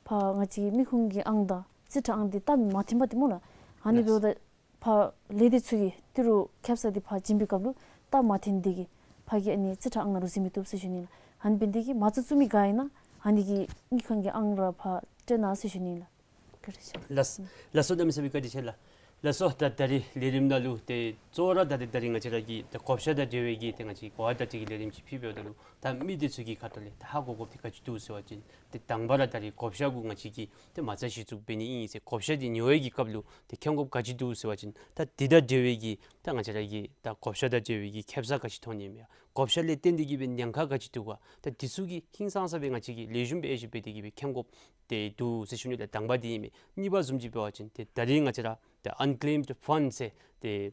ཕར་ང་བཅས་ཀྱི་དངུལ་ཁང་གི་ཨང་དང་རྩིས་ཁྲ་ཨང་འདི་སྟབས་མ་མཐུན་པར་ཏེ་སྨོ་ལགས། ཨ་ནི་ལགས། འབདཝ་ད་ཕར་ལས་སྡེ་ཚུ་གིས་ཏི་རུ་ཁེབ་ས་འདི་ཕར་བྱིན་པའི་སྐབས་ལུ་སྟབས་མ་མཐུན་དེ་གིས་ཕར་གྱི་ཨ་ནི་རྩིས་ཁྲ་ཨང་ནང་ལུ་གཟིགས་མི་བཏུབ་ཟེར་ཞུ་ནི་ལགས། ཨ་ནི་འབད་ནི་དེ་གིས་མ་རྩ་བཙུགས་མི་ག་ཨིན་ན་ཨ་ནི་གི་དངུལ་ཁང་གི་ཨང་ར་ཕར་སྤྲོད་གནང་ཟེར་ཞུ་ནི་ལགས། བཀའ་དྲིན་ཆེ། ལགས། ལགས་སོ། གནམ་མེད་ས་མེད་བཀའ་དྲིན་ཆེ་ལགས། ལགས་སོ། ད་ད་རིས་ལས་རིམ་ནང་ལུ་ཏེ་གཙོ་བོ་ར་ད་ཏེ་ད་རིས་ང་བཅས་ར་གི་ཏེ་བགོ་བཤའ་དང་འབྲེལ་བའི་གི་ཏེ་ང་བཅས་གོ་བ་བརྡ་སྤྲོད་ཀྱི་ལས་རིམ་ཅིག་ཕུལ་འབདཝ་ད་ལུ་ད་མི་སྡེ་ཚུ་གི་ཁ་ཐུག་ལས་ད་ཧ་གོ་དགོཔ་འདི་ག་ཅི་འདུག་ཟེར་བ་ཅིན་ཏེ་དང་པ་ར་ད་རིས་བགོ་བཤའ་གུ་ང་བཅས་ཀྱིས་ཏེ་མ་རྩ་གཞི་བཙུགས་འབད་ནི་ཨིན་ཟེར་བགོ་བཤའ་འདི་ཉོ་བའི་གི་སྐབས་ལུ་ཏེ་མཁྱེན་དགོཔ་ག་ཅི་འདུག་ཟེར་བ་ཅིན་ད་འདི་དང་འབྲེལ་བའི་གི་ད་ང་བཅས་ར་གི་ད་བགོ་བཤའ་དང་འབྲེལ་བའི་གི་ཁེབ་ས་ག་ཅི་མཐོང་ནི་ཨིན་མས། བགོ་བཤའ་ལས་བརྟེན་ཏེ་གི་སྦེ་ཉེན་ཁ་ག་ཅི་འདུག་ག། ད་འདི་ཚུ་གི་ཧིང་སངས་ས་སྦེ་ང་བཅས་ཀྱིས་ལེགས་ཤོམ་སྦེ་ཨེ་ཞིབ་འབད་དེ་གི་སྦེ་མཁྱེན་དགོཔ་ཏེ་འདུག་ཟེར་ཞུ་ནི་ལགས། དང་པ་འདི་ཨིན་མས། གཉིས་པ་བཟུམ་ཅིག་འབད་བ་ཅིན་ཏེ་ད་རིས་ང་བཅས་ར་ཏེ་ཨན་ཀེམཌ་ཕཱནཌ་ཟེར་ཏེ་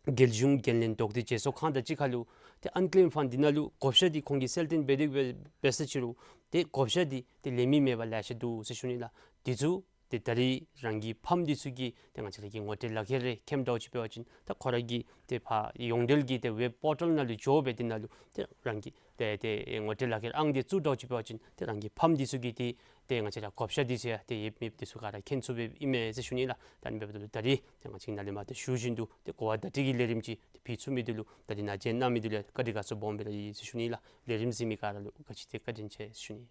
རྒྱལ་གཞུང་འགན་ལེན་དོགས་འདྲི་བརྗེ་སོར་ཁང་དང་གཅིག་ཁར་ལུ་ཏེ་ཨན་ཀེམཌ་ཕཱནཌ་འདི་ནང་ལུ་བགོ་བཤའ་འདི་ཁོང་གིས་གསལ་སྟོན་འབད་དེ་འབད་འབད་ས་ཅིག་རུང་ཏེ་བགོ་བཤའ་འདི་ཏེ་ལེན་མི་མེད་པར་ལེ་ཤ་འདུག་ཟེར་ཞུ་ནི་ལགས། འདི་ཚུ་ཏེ་ད་རིས་རང་གི་ཕམ་འདི་ཚུ་གིས་ཏེ་ང་བཅས་ར་གི་ངོ་སྤྲོད་ལག་ཁྱེར་རེ་མཁྱེནམ་འདྲཝ་ཅིག་འབད་བ་ཅིན་ད་ཁོ་ར་གིས་ཏེ་ཕར་ཡོངས་འབྲེལ་གྱི་ཏེ་ཝེབ་པོར་ཊལ་ནང་ལུ་འགྱོ་སྦེ་འདི་ནང་ལུ་ཏེ་རང་གི་ཏེ་ཏེ་ངོ་སྤྲོད་ལག་ཁྱེར་ཨང་འདི་བཙུགས་འདྲཝ་ཅིག་འབད་བ་ཅིན་ཏེ་རང་གི་ཕམ་འདི་ཚུ་གིས་ཏེ་ཏེ་ང་བཅས་ར་བགོ་བཤའ་འདི་ཚུ་ཡང་ཏེ་ཡོད་མེད་འདི་ཚུ་ག་ར་མཁྱེན་ཚུགསཔ་ཨིན་མས་ཟེར་ཞུ་ནི་ལགས། ད་ཨ་ནི་འབདཝ་ད་ལུ་ད་རིས་ཏེ་ང་བཅས་ནཱ་ལས་མར་ཏེ་ཞུ་བཞིན་དུ་ཏེ་གོ་བ་བརྡ་སྤྲོད་ཀྱི་ལས་རིམ་ཅིག་ཏེ་ཕུལ་ཚུགས་མི་འདི་ལུ་ད་རིས་ནཱ་མཇལ་གནང་མི་འདི་ལུ་བཀའ་དྲིན་དགའ་ཚོར་སྦོམ་སྦེ་ར་ཡོད་ཟེར་ཞུ་ནི་ལགས། ལས་རིམ་གཟིགས་མི་ག་ར་ལུ་ག་ཅི་ཏེ་བཀའ་དྲིན་ཆེ་ཟེར་ཞུ་ནི།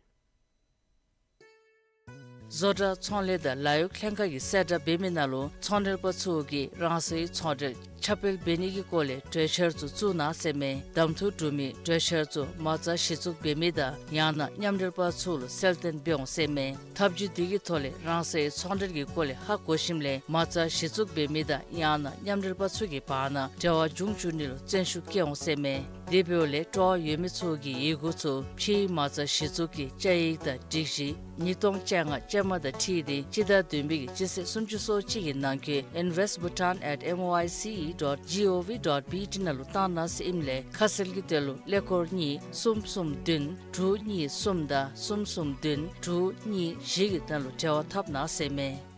བཟོ་གྲྭ་ཚོང་ལས་དང་ལཱ་གཡོག་ལྷན་ཁག་གིས་གསལ་བསྒྲགས་འབད་མི་ནང་ལུ་ཚོང་འབྲེལ་པ་ཚུ་གིས་རང་སོའི་ཚོང་འབྲེལ་ཁྱབ་སྤེལ་འབད་ནི་གི་སྐོར་ལས་གྲོས་འཆར་ཚུ་བཙུགས་གནང་ཟེར་མས། གདམ་འཐུ་གྲུབ་མི་གྲོས་འཆར་ཚུ་མ་རྩ་གཞི་བཙུགས་འབད་མི་དང་ཡང་ན་མཉམ་འབྲེལ་པ་ཚུ་ལུ་གསལ་སྟོན་འབད་འོང་ཟེར་མས། ཐབས་བྱུས་འདི་གི་ཐོག་ལས་རང་སོའི་ཚོང་འབྲེལ་གྱི་སྐོར་ལས་ཧ་གོ་ཞིནམ་ལས་མ་རྩ་གཞི་བཙུགས་འབད་མི་དང་ཡང་ན་མཉམ་འབྲེལ་པ་ཚུ་གི་བར་ན་འབྲེལ་བ་འབྱུང་བཅུག་ནི་ལུ་བརྩོན་ཤུགས་བསྐྱེད་འོང་ཟེར་མས། དེ་འབདཝ་ལས་སྤྲོ་བ་ཡོད་མི་ཚུ་གིས་ཡི་གུ་ཚུ་ཕྱིའི་མ་རྩ་གཞི་བཙུགས་ཀྱི་བཅའ་ཡིག་དང་སྒྲིག་གཞི་ཉིས་སྟོང་བཅོ་ལྔ་ཅན་མ་དང་འཁྲིལ་ཏེ་སྤྱི་ཟླ་བདུན་པའི་གི་སྤྱི་ཚེས་སུམ་ཅུ་སོ་གཅིག་གི་ནང་འཁོད་invest bhutan at M O I C E dot G O V dot B T ནང་ལུ་བཏང་གནང་ཟེར་ཨིནམ་ལས་ཁ་གསལ་གྱི་དོན་ལུ་ཀླད་ཀོར་གཉིས་གསུམ་གསུམ་བདུན་དྲུག་གཉིས་གསུམ་དང་གསུམ་གསུམ་བདུན་དྲུག་གཉིས་བཞི་གི་ནང་ལུ་འབྲེལ་བ་འཐབ་གནང་ཟེར་མས།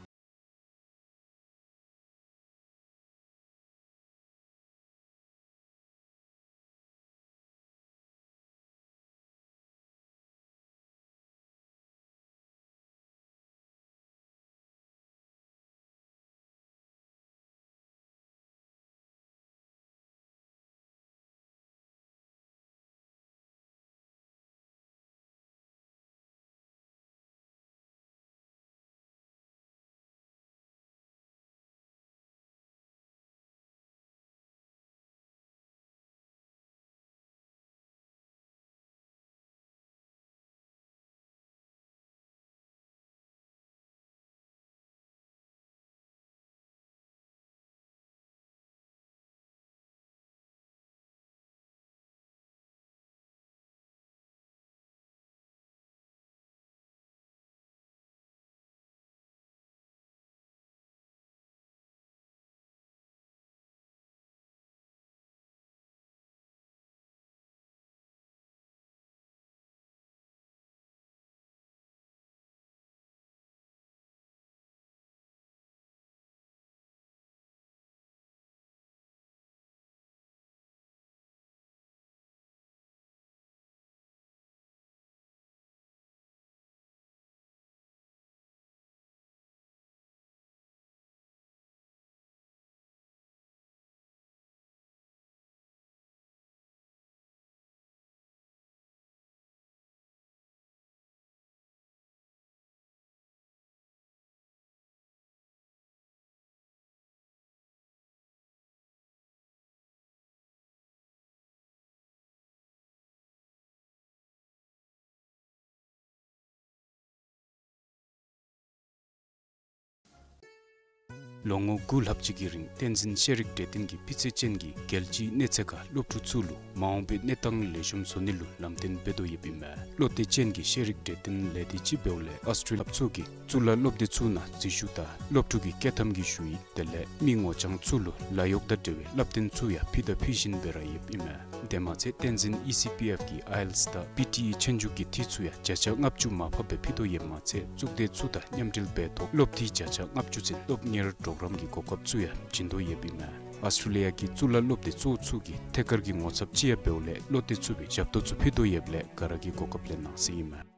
ལོ་ངོ་དགུ་ལྷག་ཅིག་གི་རིང་བསྟན་འཛིན་ཤེས་རིག་གྲོས་སྟོན་གྱིས་སྤུས་ཚད་ཅན་གྱི་རྒྱལ་སྤྱིའི་གནས་ཚད་ཁར་སློབ་ཕྲུག་ཚུ་ལུ་མ་འོངས་པའི་གནས་སྟངས་ལེགས་ཤོམ་བཟོ་ནི་ལུ་ལམ་སྟོན་འབད་དོ་ཡོདཔ་ཨིན་མས། བློ་གཏད་ཅན་གྱི་ཤེས་རིག་གྲོས་སྟོན་ལས་སྡེ་ཅིག་འབདཝ་ལས་ཨོསི་ཊྲེ་ལི་ཡ་ཚུ་གི་གཙུག་ལག་སློབ་སྡེ་ཚུ་ནང་འཛུལ་ཞུགས་དང་སློབ་ཕྲུག་གི་བསྐྱོད་ཐམ་གྱི་ཞུ་ཡིག་དེ་ལས་མི་ངོ་རྐྱང་ཚུ་ལུ་ལཱ་གཡོག་དང་འབྲེལ་བའི་བསླབ་སྟོན་ཚུ་ཡང་ཕུལ་དང་ཕུལ་བཞིན་སྦེ་ར་ཡོདཔ་ཨིན་མས། དེ་མ་ཚད་བསྟན་འཛིན་ཨི་སི་པི་ཨེཕ་གི་ཨའི་ཨེལ་ཊི་ཨེས་དང་པི་ཊི་ཨི་ཆོས་རྒྱུགས་ཀྱི་འཐུས་ཚུ་ཡང་བརྒྱ་ཆ་ལྔ་བཅུ་མར་ཕབ་སྦེ་ཕུལ་དོ་ཡོདཔ་མ་ཚད་གཙུག་སྡེ་ཚུ་དང་མཉམ་འབྲེལ་འབད་ཐོག་སློབ་འཐུས་བརྒྱ་ཆ་ལྔ་བཅུ་ཚུན་སློབ་གཉེར་གྲོགས་རམ་གྱི་གོ་སྐབས་ཚུ་ཡང་བྱིན་དོ་ཡོདཔ་ཨིན་མས། ཨོསི་ཊྲེ་ལི་ཡ་གི་གཙུག་ལག་སློབ་སྡེ་གཙོ་བོ་ཚུ་གིས་ཐད་ཀར་གྱི་ངོ་ཚབ་ཅིག་ཡང་འབདཝ་ལས་བློ་གཏད་ཚུགས་པའི་ཞབས་ཏོག་ཚུ་ཕུལ་དོ་ཡོདཔ་ལས་ག་ར་གིས་གོ་སྐབས་ལེན་གནང་ཟེར་ཨིན་མས།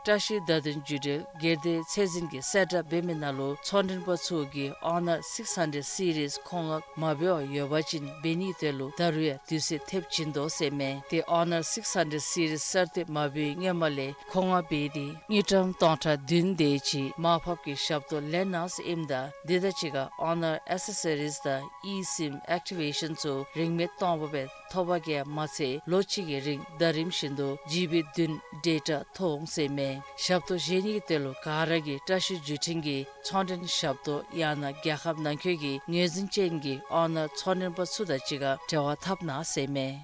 བཀྲ་ཤིས་བརྡ་དོན་བརྒྱུད་འབྲེལ་སྒེར་སྡེ་ཚད་འཛིན་གྱི་གསལ་བསྒྲགས་འབད་མི་ནང་ལུ་ཚོང་མགྲོན་པ་ཚུ་གིས་ཨོ་ནར་སིགསི་ཧན་ཌེཌ་སི་རིསི་མཁོ་མངགས་མ་འབད་བར་ཡོད་པ་ཅིན་འབད་ནི་དེ་ལུ་ད་རུང་ཡང་དུས་ཚོད་ཐེབས་བྱིན་དོ་ཟེར་མས། ཏེ་ཨོ་ནར་སིགསི་ཧན་ཌེཌ་སི་རིསི་གསར་བཏོན་མ་འབད་བའི་སྔོན་མ་ལས་མཁོ་མངགས་འབད་དེ་དངུལ་ཀྲམ་སྟོང་ཕྲག་བདུན་དེ་ཅིག་མར་ཕབ་ཀྱི་ཞབས་ཏོག་ལེན་གནང་ཟེར་ཨིནམ་ད་འདི་དང་གཅིག་ཁར་ཨོ་ནར་ཨེག་སེ་སོ་རིསི་དང་ཨི་སིམ་ཨེག་ཊི་ཝེ་ཤཱན་ཚུ་རིན་མེད་སྟོང་པ་སྦེ་ཐོབ་པ་གིས་མ་ཚད་ལོ་གཅིག་གི་རིང་ཟླ་རིམ་བཞིན་དུ་ཇི་བི་བདུན་ཌེ་ཊ་ཐོབ་འོང་ཟེར་མས། ཞབས་ཏོག་བཞེས་ནི་གི་དོན་ལུ་ག་ར་གིས་བཀྲ་ཤིས་བརྒྱུད་འཕྲིན་གྱི་ཚོང་མགྲོན་ཞབས་ཏོག་ཡང་ན་རྒྱལ་ཁབ་ནང་འཁོད་ཀྱི་ངོས་འཛིན་ཅན་གྱི་ཨོ་ནར་ཚོང་མགྲོན་པ་ཚུ་དང་གཅིག་ཁར་འབྲེལ་བ་འཐབ་གནང་ཟེར་མས།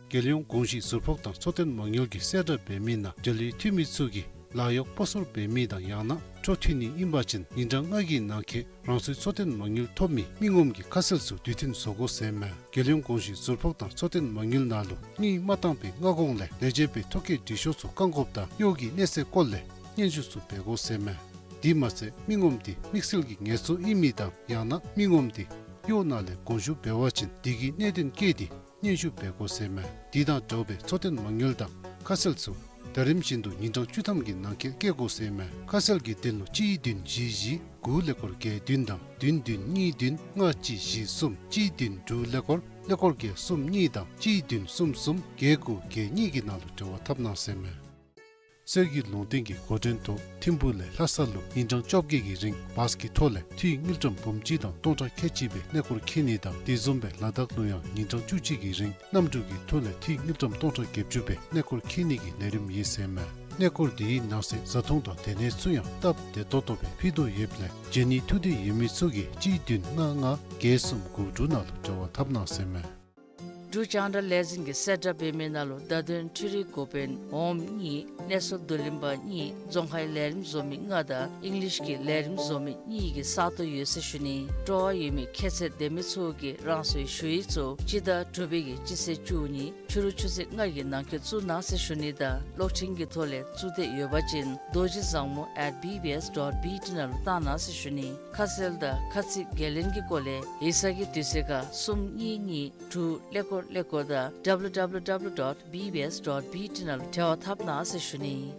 རྒྱལ་ཡོངས་གོང་ཞུས་ཟུར་ཕོགས་དང་འཚོ་རྟེན་མ་དངུལ་གྱིས་གསལ་བསྒྲགས་འབད་མི་ནང་འབྲེལ་ཡོད་འཐུས་མི་ཚུ་གིས་ལཱ་གཡོག་སྤོ་སོར་འབད་མི་དང་ཡང་ན་འཕྲོ་མཐུད་ནི་ཨིན་པ་ཅིན་ཉིན་གྲངས་ལྔ་གི་ནང་འཁོད་རང་སོའི་འཚོ་རྟེན་མ་དངུལ་ཐོབ་མི་མི་ངོམ་གྱི་ཁ་གསལ་ཚུ་དུས་མཐུན་བཟོ་དགོ་ཟེར་མས། རྒྱལ་ཡོངས་གོང་ཞུས་ཟུར་ཕོགས་དང་འཚོ་རྟེན་མ་དངུལ་ནང་ལུ་དངུལ་མ་བཏང་པའི་སྔ་གོང་ལས་ལས་བྱེད་པའི་ཐོ་བཀོད་སྒྲིག་ཤོག་ཚུ་བཀང་དགོཔ་དང་གཡོག་གི་གནས་ཚད་སྐོར་ལས་སྙན་ཞུ་ཚུ་འབད་དགོ་ཟེར་མས། དེ་མ་ཚད་མི་ངོམ་དེ་དམིགས་བསལ་གྱི་ངལ་གསོ་ཨིན་མི་དང་ཡང་ན་མི་ངོམ་དེ་གཡོག་ནང་ལས་དགོངས་ཞུ་འབད་བ་ཅིན་དེ་གི་གནད་དོན་བཀོད་དེ་སྙན་ཞུ་འབད་དགོ་ཟེར་མས། དེ་དང་འདྲཝ་སྦེ་འཚོ་རྟེན་མ་དངུལ་དང་ཁ་གསལ་ཚུ་ཟླ་རིམ་བཞིན་དུ་ཉིན་གྲངས་བཅུ་ཐམ་གྱི་ནང་འཁོད་བཀོད་དགོ་ཟེར་མས། ཁ་གསལ་གྱི་དོན་ལུ་གཅིག་བདུན་བཞི་བཞི་དགུ་ཀླད་ཀོར་བརྒྱད་བདུན་དང་བདུན་བདུན་གཉིས་བདུན་ལྔ་གཅིག་བཞི་གསུམ་གཅིག་བདུན་དྲུག་ཀླད་ཀོར་ཀླད་ཀོར་བརྒྱད་གསུམ་གཉིས་དང་གཅིག་བདུན་གསུམ་གསུམ་བརྒྱད་དགུ་བརྒྱད་གཉིས་ཀྱི་ནང་ལུ་འབྲེལ་བ་འཐབ་གནང་ཟེར་མས། གསེར་གྱི་ལུང་བསྟན་གྱི་འགོ་འདྲེན་ཐོག་ཐིམ་ཕུ་ལས་ལྷ་ས་ལུ་ཉིན་གྲངས་བཅོ་བརྒྱད་ཀྱི་རིང་བཱས་ཀྱི་ཐོག་ལས་འཐུས་དངུལ་ཀྲམ་འབུམ་གཅིག་དང་སྟོང་ཕྲག་ཁལ་གཅིག་སྦེ་གནས་སྐོར་འཁྱིད་ནི་དང་དེ་བཟུམ་སྦེ་ལ་དྭགས་ལུ་ཡང་ཉིན་གྲངས་བཅུ་གཅིག་གི་རིང་གནམ་གྲུ་གི་ཐོག་ལས་འཐུས་དངུལ་ཀྲམ་སྟོང་ཕྲག་བརྒྱད་ཅུ་སྦེ་གནས་སྐོར་འཁྱིད་ནི་གི་ལས་རིམ་ཡོད་ཟེར་མས། གནས་སྐོར་དེའི་ནང་གསེས་བཟའ་འཐུང་དང་སྡོད་གནས་ཚུ་ཡང་སྟབས་བདེ་ཏོག་ཏོ་སྦེ་ཕུལ་དོ་ཡོདཔ་ལས་བྱོན་ནི་ཐུགས་འདོད་ཡོད་མི་ཚུ་གིས་གཅིག་བདུན་ལྔ་ལྔ་བརྒྱད་གསུམ་དགུ་དྲུག་ནང་ལུ་འབྲེལ་བ་འཐབ་གནང་ཟེར་མས། འབྲུག་རྒྱང་བསྒྲགས་ལས་འཛིན་གྱིས་གསལ་བསྒྲགས་འབད་མི་ནང་ལུ་བརྡ་དོན་འཕྲུལ་རིག་འགོ་དཔོན་འོགམ་གཉིས་གནས་ཚུལ་བསྡུ་ལེན་པ་གཉིས་རྫོང་ཁའི་ལས་རིམ་བཟོ་མི་ལྔ་དང་ཨིང་ལིཤ་གི་ལས་རིམ་བཟོ་མི་གཉིས་ཀྱི་ས་སྟོང་ཡོད་ཟེར་ཞུ་ནི། སྤྲོ་བ་ཡོད་མི་ཁྱད་ཚད་ལྡན་མི་ཚུ་གིས་རང་སོའི་ཞུ་ཡིག་ཚུ་སྤྱི་ཟླ་དྲུག་པའི་གི་སྤྱི་ཚེས་བཅུ་གཉིས་ཕྱི་རུ་ཆུ་ཚོད་ལྔ་གི་ནང་འཁོད་བཙུགས་གནང་ཟེར་ཞུ་ནི་དང་གློག་འཕྲིན་གྱི་ཐོག་ལས་བཙུགས་འདོད་ཡོད་པ་ཅིན་རྡོ་རྗེ་བཟང་མོ་at B B S dot B T ནང་ལུ་བཏང་གནང་ཟེར་ཞུ་ནི། ཁ་གསལ་དང་ཁ་ཚིག་འགན་ལེན་གྱི་སྐོར་ལས་ཡིག་ཚང་གི་དུས་ཚོད་ཁར་གསུམ་གཉིས་གཉིས་དྲུག་ཀླད་ཀོར་ཀླད་ཀོར་དང་W W W dot B B S dot B T ནང་ལུ་འབྲེལ་བ་འཐབ་གནང་ཟེར་ཞུ་ནི།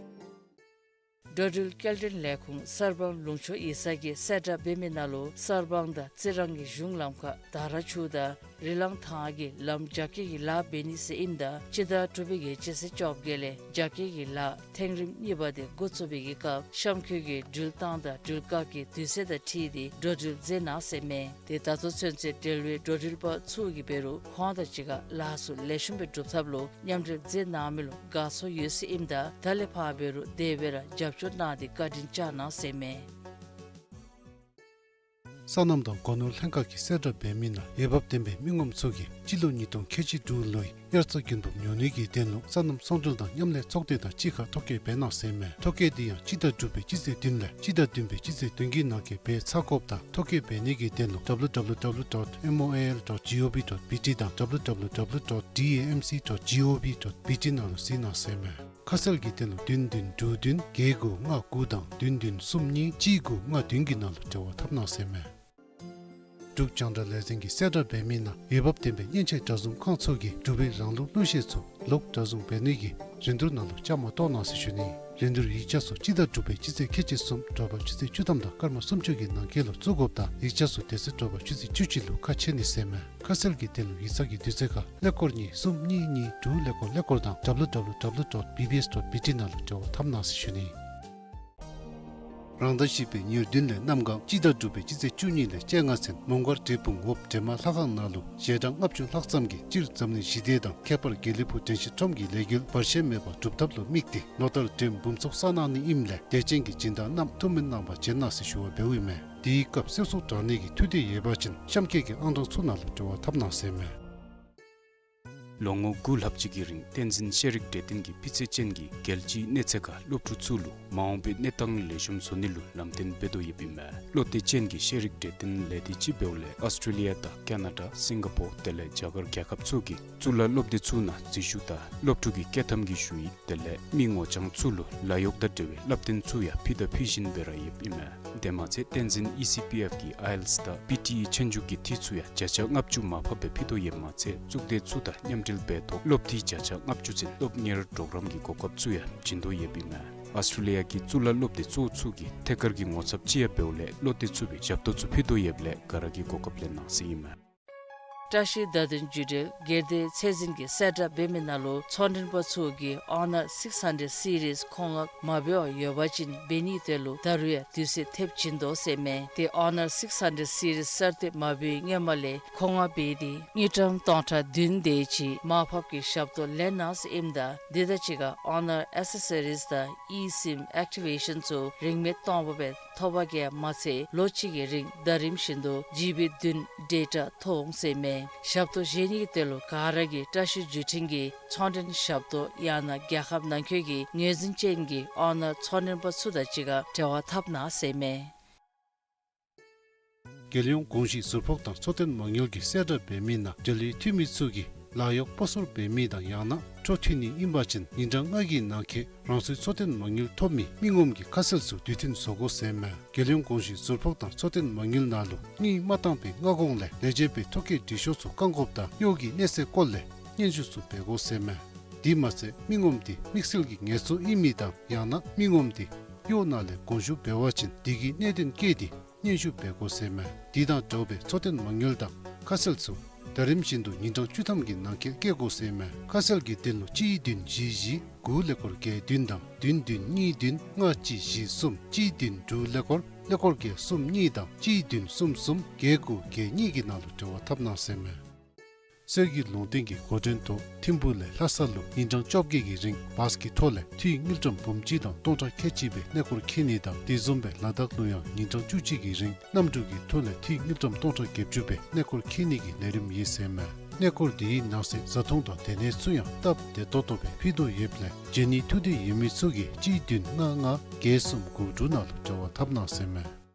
འགྲོ་འགྲུལ་སྐྱེལ་འདྲེན་ལས་ཁུངས་གསར་སྤང་ལུང་ཕྱོགས་ཡིག་ཚང་གིས་གསལ་བསྒྲགས་འབད་མི་ནང་ལུ་གསར་སྤང་དང་རྩི་རང་གི་གཞུང་ལམ་ཁར་དར་ཆུ་དང་རི་ལང་ཐང་གི་ལམ་རྒྱ་སྐྱེད་ཀྱི་ལཱ་འབད་ནི་ཟེར་ཨིནམ་ད་སྤྱི་ཟླ་དྲུག་པའི་གི་སྤྱི་ཚེས་བཅོ་བརྒྱད་ལས་རྒྱ་སྐྱེད་ཀྱི་ལཱ་ཐེངས་རིམ་གཉིས་པ་དེ་འགོ་བཙུགས་པའི་གི་སྐབས་གཤམ་འཁོད་ཀྱི་འགྲུལ་བཏང་དང་འགྲུལ་བཀག་གི་དུས་ཚོད་དང་འཁྲིལ་ཏེ་འགྲོ་འགྲུལ་མཛད་གནང་ཟེར་མས། དེ་ད་ལྟོ་ཚུན་ཚོད་འབྲེལ་བའི་འགྲོ་འགྲུལ་པ་ཚུ་གིས་འབད་རུང་ཁོང་དང་གཅིག་ཁར་ལཱ་ཚུ་ལེགས་ཤོམ་སྦེ་སྒྲུབ་ཐབས་ལུ་མཉམ་འབྲེལ་མཛད་གནང་མི་ལུ་དགའ་ཚོར་ཡོད་ཟེར་ཨིནམ་ད་ད་ལས་ཕར་འབད་རུང་དེ་སྦེ་ར་རྒྱབ་སྐྱོར་གནང་སྟེ་བཀའ་དྲིན་བསྐྱང་གནང་ཟེར་མས། སོ་ནམ་དང་སྒོ་ནོར་ལྷན་ཁག་གིས་གསལ་བསྒྲགས་འབད་མི་ནང་འོས་འབབ་ལྡན་པའི་མི་ངོམ་ཚུ་གིས་སྤྱི་ལོ་ཉིས་སྟོང་ཁལ་གཅིག་དྲུག་ལོའི་དབྱར་རྩྭ་དགུན་འབུབ་ཉོ་ནི་གི་དོན་ལུ་སོ་ནམ་ཚོང་འབྲེལ་དང་མཉམ་ལས་ཚོགས་སྡེ་དང་གཅིག་ཁར་ཐོ་བཀོད་འབད་གནང་ཟེར་མས། ཐོ་བཀོད་དེ་ཡང་སྤྱི་ཟླ་དྲུག་པའི་སྤྱི་ཚེས་བདུན་ལས་སྤྱི་ཟླ་བདུན་པའི་སྤྱི་ཚེས་བདུན་གྱི་ནང་འཁོད་འབད་ཚར་དགོཔ་དང་ཐོ་བཀོད་འབད་ནི་གི་དོན་ལུ་W W W dot M O A L dot G O V dot B T དང་W W W dot D A M C dot G O V dot B T ནང་ལུ་གཟིགས་གནང་ཟེར་མས། ཁ་གསལ་གྱི་དོན་ལུ་བདུན་བདུན་དྲུག་བདུན་བརྒྱད་དགུ་ལྔ་དགུ་དང་བདུན་བདུན་གསུམ་གཉིས་གཅིག་དགུ་ལྔ་བདུན་གྱི་ནང་ལུ་འབྲེལ་བ་འཐབ་གནང་ཟེར་མས། འབྲུག་རྒྱང་བསྒྲགས་ལས་འཛིན་གྱིས་གསལ་བསྒྲགས་འབད་མི་ནང་འོས་འབབ་ལྡན་པའི་མཉེན་ཆས་གྲྭ་བཟུང་ཁང་ཚུ་གིས་འབྲུག་པའི་རང་ལུགས་གླུ་གཞས་ཚུ་ལོག་གྲྭ་བཟུང་འབད་ནི་གི་རིན་བསྡུར་ནང་ལུ་བཅའ་མར་གཏོགས་གནང་ཟེར་ཞུ་ནི། རིན་བསྡུར་ཡིག་ཆ་ཚུ་སྤྱི་ཟླ་དྲུག་པའི་སྤྱི་ཚེས་ཁལ་གཅིག་གསུམ་དྲོ་པ་ཆུ་ཚོད་བཅུ་ཐམ་དང་སྐར་མ་སུམ་ཅུ་གི་ནང་འཁོད་ལུ་བཙུགས་དགོཔ་དང་ཡིག་ཆ་ཚུ་དེ་ཚེ་དྲོ་པ་ཆུ་ཚོད་བཅུ་གཅིག་ལུ་ཁ་ཕྱེ་ནི་ཟེར་མས། ཁ་གསལ་གྱི་དོན་ལུ་ཡིག་ཚང་གི་དུས་ཚོད་ཁར་ཀླད་ཀོར་གཉིས་གསུམ་གཉིས་གཉིས་དྲུག་ཀླད་ཀོར་ཀླད་ཀོར་དང་W W W dot B B S dot B T ནང་ལུ་འབྲེལ་བ་འཐབ་གནང་ཟེར་ཞུ་ནི། རང་ཟླ་བཞི་པའི་ཉེར་བདུན་ལས་གནམ་གང་སྤྱི་ཟླ་དྲུག་པའི་སྤྱི་ཚེས་བཅུ་གཉིས་ལས་བཅོ་ལྔ་ཚུན་མོང་སྒར་འབྲས་སྤུངས་འོབས་འདྲེ་མ་ལྷ་ཁང་ནང་ལུ་ཞལ་གྲངས་ལྔ་བཅུ་ལྷག་ཙམ་གྱིས་སྤྱིར་འཛམ་གླིང་ཞི་བདེ་དང་ཁྱད་པར་དགེ་ལེགས་ཕུག་དྲན་ཤེས་ཁྲོམ་གྱི་ལས་འགུལ་བར་ཆད་མེད་པར་སྒྲུབ་ཐབས་ལུ་དམིགས་ཏེ་ལོ་ལྟར་འགྲེམས་འབུམ་ཚོགས་བསགས་གནང་ནི་ཨིནམ་ལས་དད་ཅན་གྱི་སྦྱིན་བདག་རྣམས་ཐུགས་སྨོན་གནང་བར་བྱོན་གནང་ཟེར་ཞུ་བ་འབདཝ་ཨིན་མས། དེའི་སྐབས་གསོལ་ཚོགས་དྲང་ནི་གི་ཐུགས་འདོད་ཡོད་པ་ཅིན་གཤམ་འཁོད་ཀྱི་ཨང་གྲངས་ཚུ་ནང་ལུ་འབྲེལ་བ་འཐབ་གནང་ཟེར་མས། ལོ་ངོ་དགུ་ལྷག་ཅིག་གི་རིང་བསྟན་འཛིན་ཤེས་རིག་གྲོས་སྟོན་གྱིས་སྤུས་ཚད་ཅན་གྱི་རྒྱལ་སྤྱིའི་གནས་ཚད་ཁར་སློབ་ཕྲུག་ཚུ་ལུ་མ་འོངས་པའི་གནས་སྟངས་ལེགས་ཤོམ་བཟོ་ནི་ལུ་ལམ་སྟོན་འབད་དོ་ཡོདཔ་ཨིན་མས། བློ་གཏད་ཅན་གྱི་ཤེས་རིག་གྲོས་སྟོན་ལས་སྡེ་ཅིག་འབདཝ་ལས་ཨོསི་ཊྲེ་ལི་ཡ་དང་ཀེ་ན་ཌ་སིང་ག་པོར་དེ་ལས་རྒྱ་གར་རྒྱལ་ཁབ་ཚུ་གི་གཙུག་ལག་སློབ་སྡེ་ཚུ་ནང་འཛུལ་ཞུགས་དང་སློབ་ཕྲུག་གི་བསྐྱོད་ཐམ་གྱི་ཞུ་ཡིག་དེ་ལས་མི་ངོ་རྐྱང་ཚུ་ལུ་ལཱ་གཡོག་དང་འབྲེལ་བའི་བསླབ་སྟོན་ཚུ་ཡང་ཕུལ་དང་ཕུལ་བཞིན་པའི་ར་ཡོདཔ་ཨིན་མས། དེ་མ་ཚད་བསྟན་འཛིན་ཨི་སི་པི་ཨེཕ་གི་ཨའི་ཨེལ་ཊི་ཨེསི་དང་པི་ཊི་ཨི་ཆོས་རྒྱུགས་ཀྱི་འཐུས་ཚུ་ཡང་བརྒྱ་ཆ་ལྔ་བཅུ་མར་ཕབ་སྦེ་ཕུལ་དོ་ཡོདཔ་མ་ཚད་གཙུག་སྡེ་ཚུ་དང་མཉམ་འབྲེལ་འབད་ཐོག་སློབ་འཐུས་བརྒྱ་ཆ་ལྔ་བཅུ་ཚུན་སློབ་གཉེར་གྲོགས་རམ་གྱི་གོ་སྐབས་ཚུ་ཡང་བྱིན་དོ་ཡོདཔ་ཨིན་མས། ཨོསི་ཊྲེ་ལི་ཡ་གི་གཙུག་ལག་སློབ་སྡེ་གཙོ་བོ་ཚུ་གི་ཐད་ཀར་གྱི་ངོ་ཚབ་ཅིག་ཡང་འབདཝ་ལས་བློ་གཏད་ཚུགས་པའི་ཞབས་ཏོག་ཚུ་ཕུལ་དོ་ཡོདཔ་ལས་ག་ར་གིས་གོ་སྐབས་ལེན་གནང་ཟེར་ཨིན་མས། བཀྲ་ཤིས་བརྡ་དོན་བརྒྱུད་འབྲེལ་སྒེར་སྡེ་ཚད་འཛིན་གྱིས་གསལ་བསྒྲགས་འབད་མི་ནང་ལུ་ཚོང་མགྲོན་པ་ཚུ་གིས་ཨོ་ནར་སིགསི་ཧན་ཌེཌ་སི་རིསི་མཁོ་མངགས་མ་འབད་བར་ཡོད་པ་ཅིན་འབད་ནི་དེ་ལུ་ད་རུང་ཡང་དུས་ཚོད་ཐེབས་བྱིན་དོ་ཟེར་མས། ཏེ་ཨོ་ནར་སིགསི་ཧན་ཌེཌ་སི་རིསི་གསར་བཏོན་མ་འབད་བའི་སྔོན་མ་ལས་མཁོ་མངགས་འབད་དེ་དངུལ་ཀྲམ་སྟོང་ཕྲག་བདུན་དེ་ཅིག་མར་ཕབ་ཀྱི་ཞབས་ཏོག་ལེན་གནང་ཟེར་ཨིནམ་ད་དེ་དང་གཅིག་ཁར་ཨོ་ནར་ཨེག་སེ་སོ་རིསི་དང་ཨི་སིམ་ཨེག་ཊི་ཝེ་ཤཱན་ཚུ་རིན་མེད་སྟོང་པ་སྦེ་ཐོབ་པ་གིས་མ་ཚད་ལོ་གཅིག་གི་རིང་ཟླ་རིམ་བཞིན་དུ་ཇི་བི་བདུན་ཌེ་ཊ་ཐོབ་འོང་ཟེར་མས། ཞབས་ཏོག་བཞེས་ནི་གི་དོན་ལུ་ག་ར་གིས་བཀྲ་ཤིས་བརྒྱུད་འཕྲིན་གྱི་ཚོང་མགྲོན་ཞབས་ཏོག་ཡང་ན་རྒྱལ་ཁབ་ནང་འཁོད་ཀྱི་ངོས་འཛིན་ཅན་གྱི་ཨོ་ནར་ཚོང་མགྲོན་པ་ཚུ་དང་གཅིག་ཁར་འབྲེལ་བ་འཐབ་གནང་ཟེར་མས། རྒྱལ་ཡོངས་གོང་ཞུས་ཟུར་ཕོགས་དང་འཚོ་རྟེན་མ་དངུལ་གྱིས་གསལ་བསྒྲགས་འབད་མི་ནང་འབྲེལ་ཡོད་འཐུས་མི་ཚུ་གིས་ལཱ་གཡོག་སྤོ་སོར་འབད་མི་དང་ཡང་ན་འཕྲོ་མཐུད་ནི་ཨིན་པ་ཅིན་ཉིན་གྲངས་ལྔ་གི་ནང་འཁོད་རང་སོའི་འཚོ་རྟེན་མ་དངུལ་ཐོབ་མི་མི་ངོམ་གྱི་ཁ་གསལ་ཚུ་དུས་མཐུན་བཟོ་དགོ་ཟེར་མས། རྒྱལ་ཡོངས་གོང་ཞུས་ཟུར་ཕོགས་དང་འཚོ་རྟེན་མ་དངུལ་ནང་ལུ་དངུལ་མ་བཏང་པའི་སྔ་གོང་ལས་ལས་བྱེད་པའི་ཐོ་བཀོད་འབྲི་ཤོག་ཚུ་བཀག་འགོགཔ་དང་གཡོག་གི་གནས་ཚད་སྐོར་ལས་སྙན་ཞུ་ཚུ་འབད་དགོ་ཟེར་མས། དེ་མ་ཚད་མི་ངོམ་དེ་དམིགས་བསལ་གྱི་ངལ་རྩོལ་ཨིན་མི་དང་ཡང་ན་མི་ངོམ་དེ་གཡོག་ནང་ལས་དགོངས་ཞུ་འབད་བ་ཅིན་དེ་གི་གནད་དོན་བཀོད་དེ་སྙན་ཞུ་འབད་དགོ་ཟེར་མས། དེ་དང་འདྲཝ་སྦེ་འཚོ་རྟེན་མ་དངུལ་དང་ཁ་གསལ་ཚུ་ཟླ་རིམ་བཞིན་དུ་ཉིན་གྲངས་བཅུ་ཐམ་གྱི་ནང་འཁོད་བཀོད་དགོ་ཟེར་མས། ཁ་གསལ་གྱི་དོན་ལུ་གཅིག་བདུན་བཞི་བཞི་དགུ་ཀླད་ཀོར་བརྒྱད་བདུན་དང་བདུན་བདུན་གཉིས་བདུན་ལྔ་གཅིག་བཞི་གསུམ་གཅིག་བདུན་དྲུག་ཀླད་ཀོར་ཀླད་ཀོར་བརྒྱད་གསུམ་གཉིས་དང་གཅིག་བདུན་གསུམ་གསུམ་བརྒྱད་དགུ་བརྒྱད་གཉིས་ཀྱི་ནང་ལུ་འབྲེལ་བ་འཐབ་གནང་ཟེར་མས། གསེར་གྱི་ལུང་བསྟན་གྱི་འགོ་འདྲེན་ཐོག་ཐིམ་ཕུག་ལས་ལྷ་ས་ལུ་ཉིན་གྲངས་བཅོ་བརྒྱད་ཀྱི་རིང་བཱས་ཀྱི་ཐོག་ལས་འཐུས་དངུལ་ཀྲམ་འབུམ་གཅིག་དང་སྟོང་ཕྲག་ཁལ་གཅིག་སྦེ་གནས་སྐོར་འཁྱིད་ནི་དང་དེ་བཟུམ་སྦེ་ལ་དྭགས་ལུ་ཡང་ཉིན་གྲངས་བཅུ་གཅིག་གི་རིང་གནམ་གྲུ་གི་ཐོག་ལས་འཐུས་དངུལ་ཀྲམ་སྟོང་ཕྲག་བརྒྱད་ཅུ་སྦེ་གནས་སྐོར་འཁྱིད་ནི་གི་ལས་རིམ་ཡོད་ཟེར་མས། གནས་སྐོར་དེའི་ནང་གསེས་བཟའ་འཐུང་དང་སྡོད་གནས་ཚུ་ཡང་སྟབས་བདེ་ཏོག་ཏོ་སྦེ་ཕུལ་དོ་ཡོདཔ་ལས་བྱོན་ནི་ཐུགས་འདོད་ཡོད་མི་ཚུ་གིས་གཅིག་བདུན་ལྔ་ལྔ་བརྒྱད་གསུམ་དགུ་དྲུག་ནང་ལུ་འབྲེལ་བ་འཐབ་གནང་ཟེར་མས།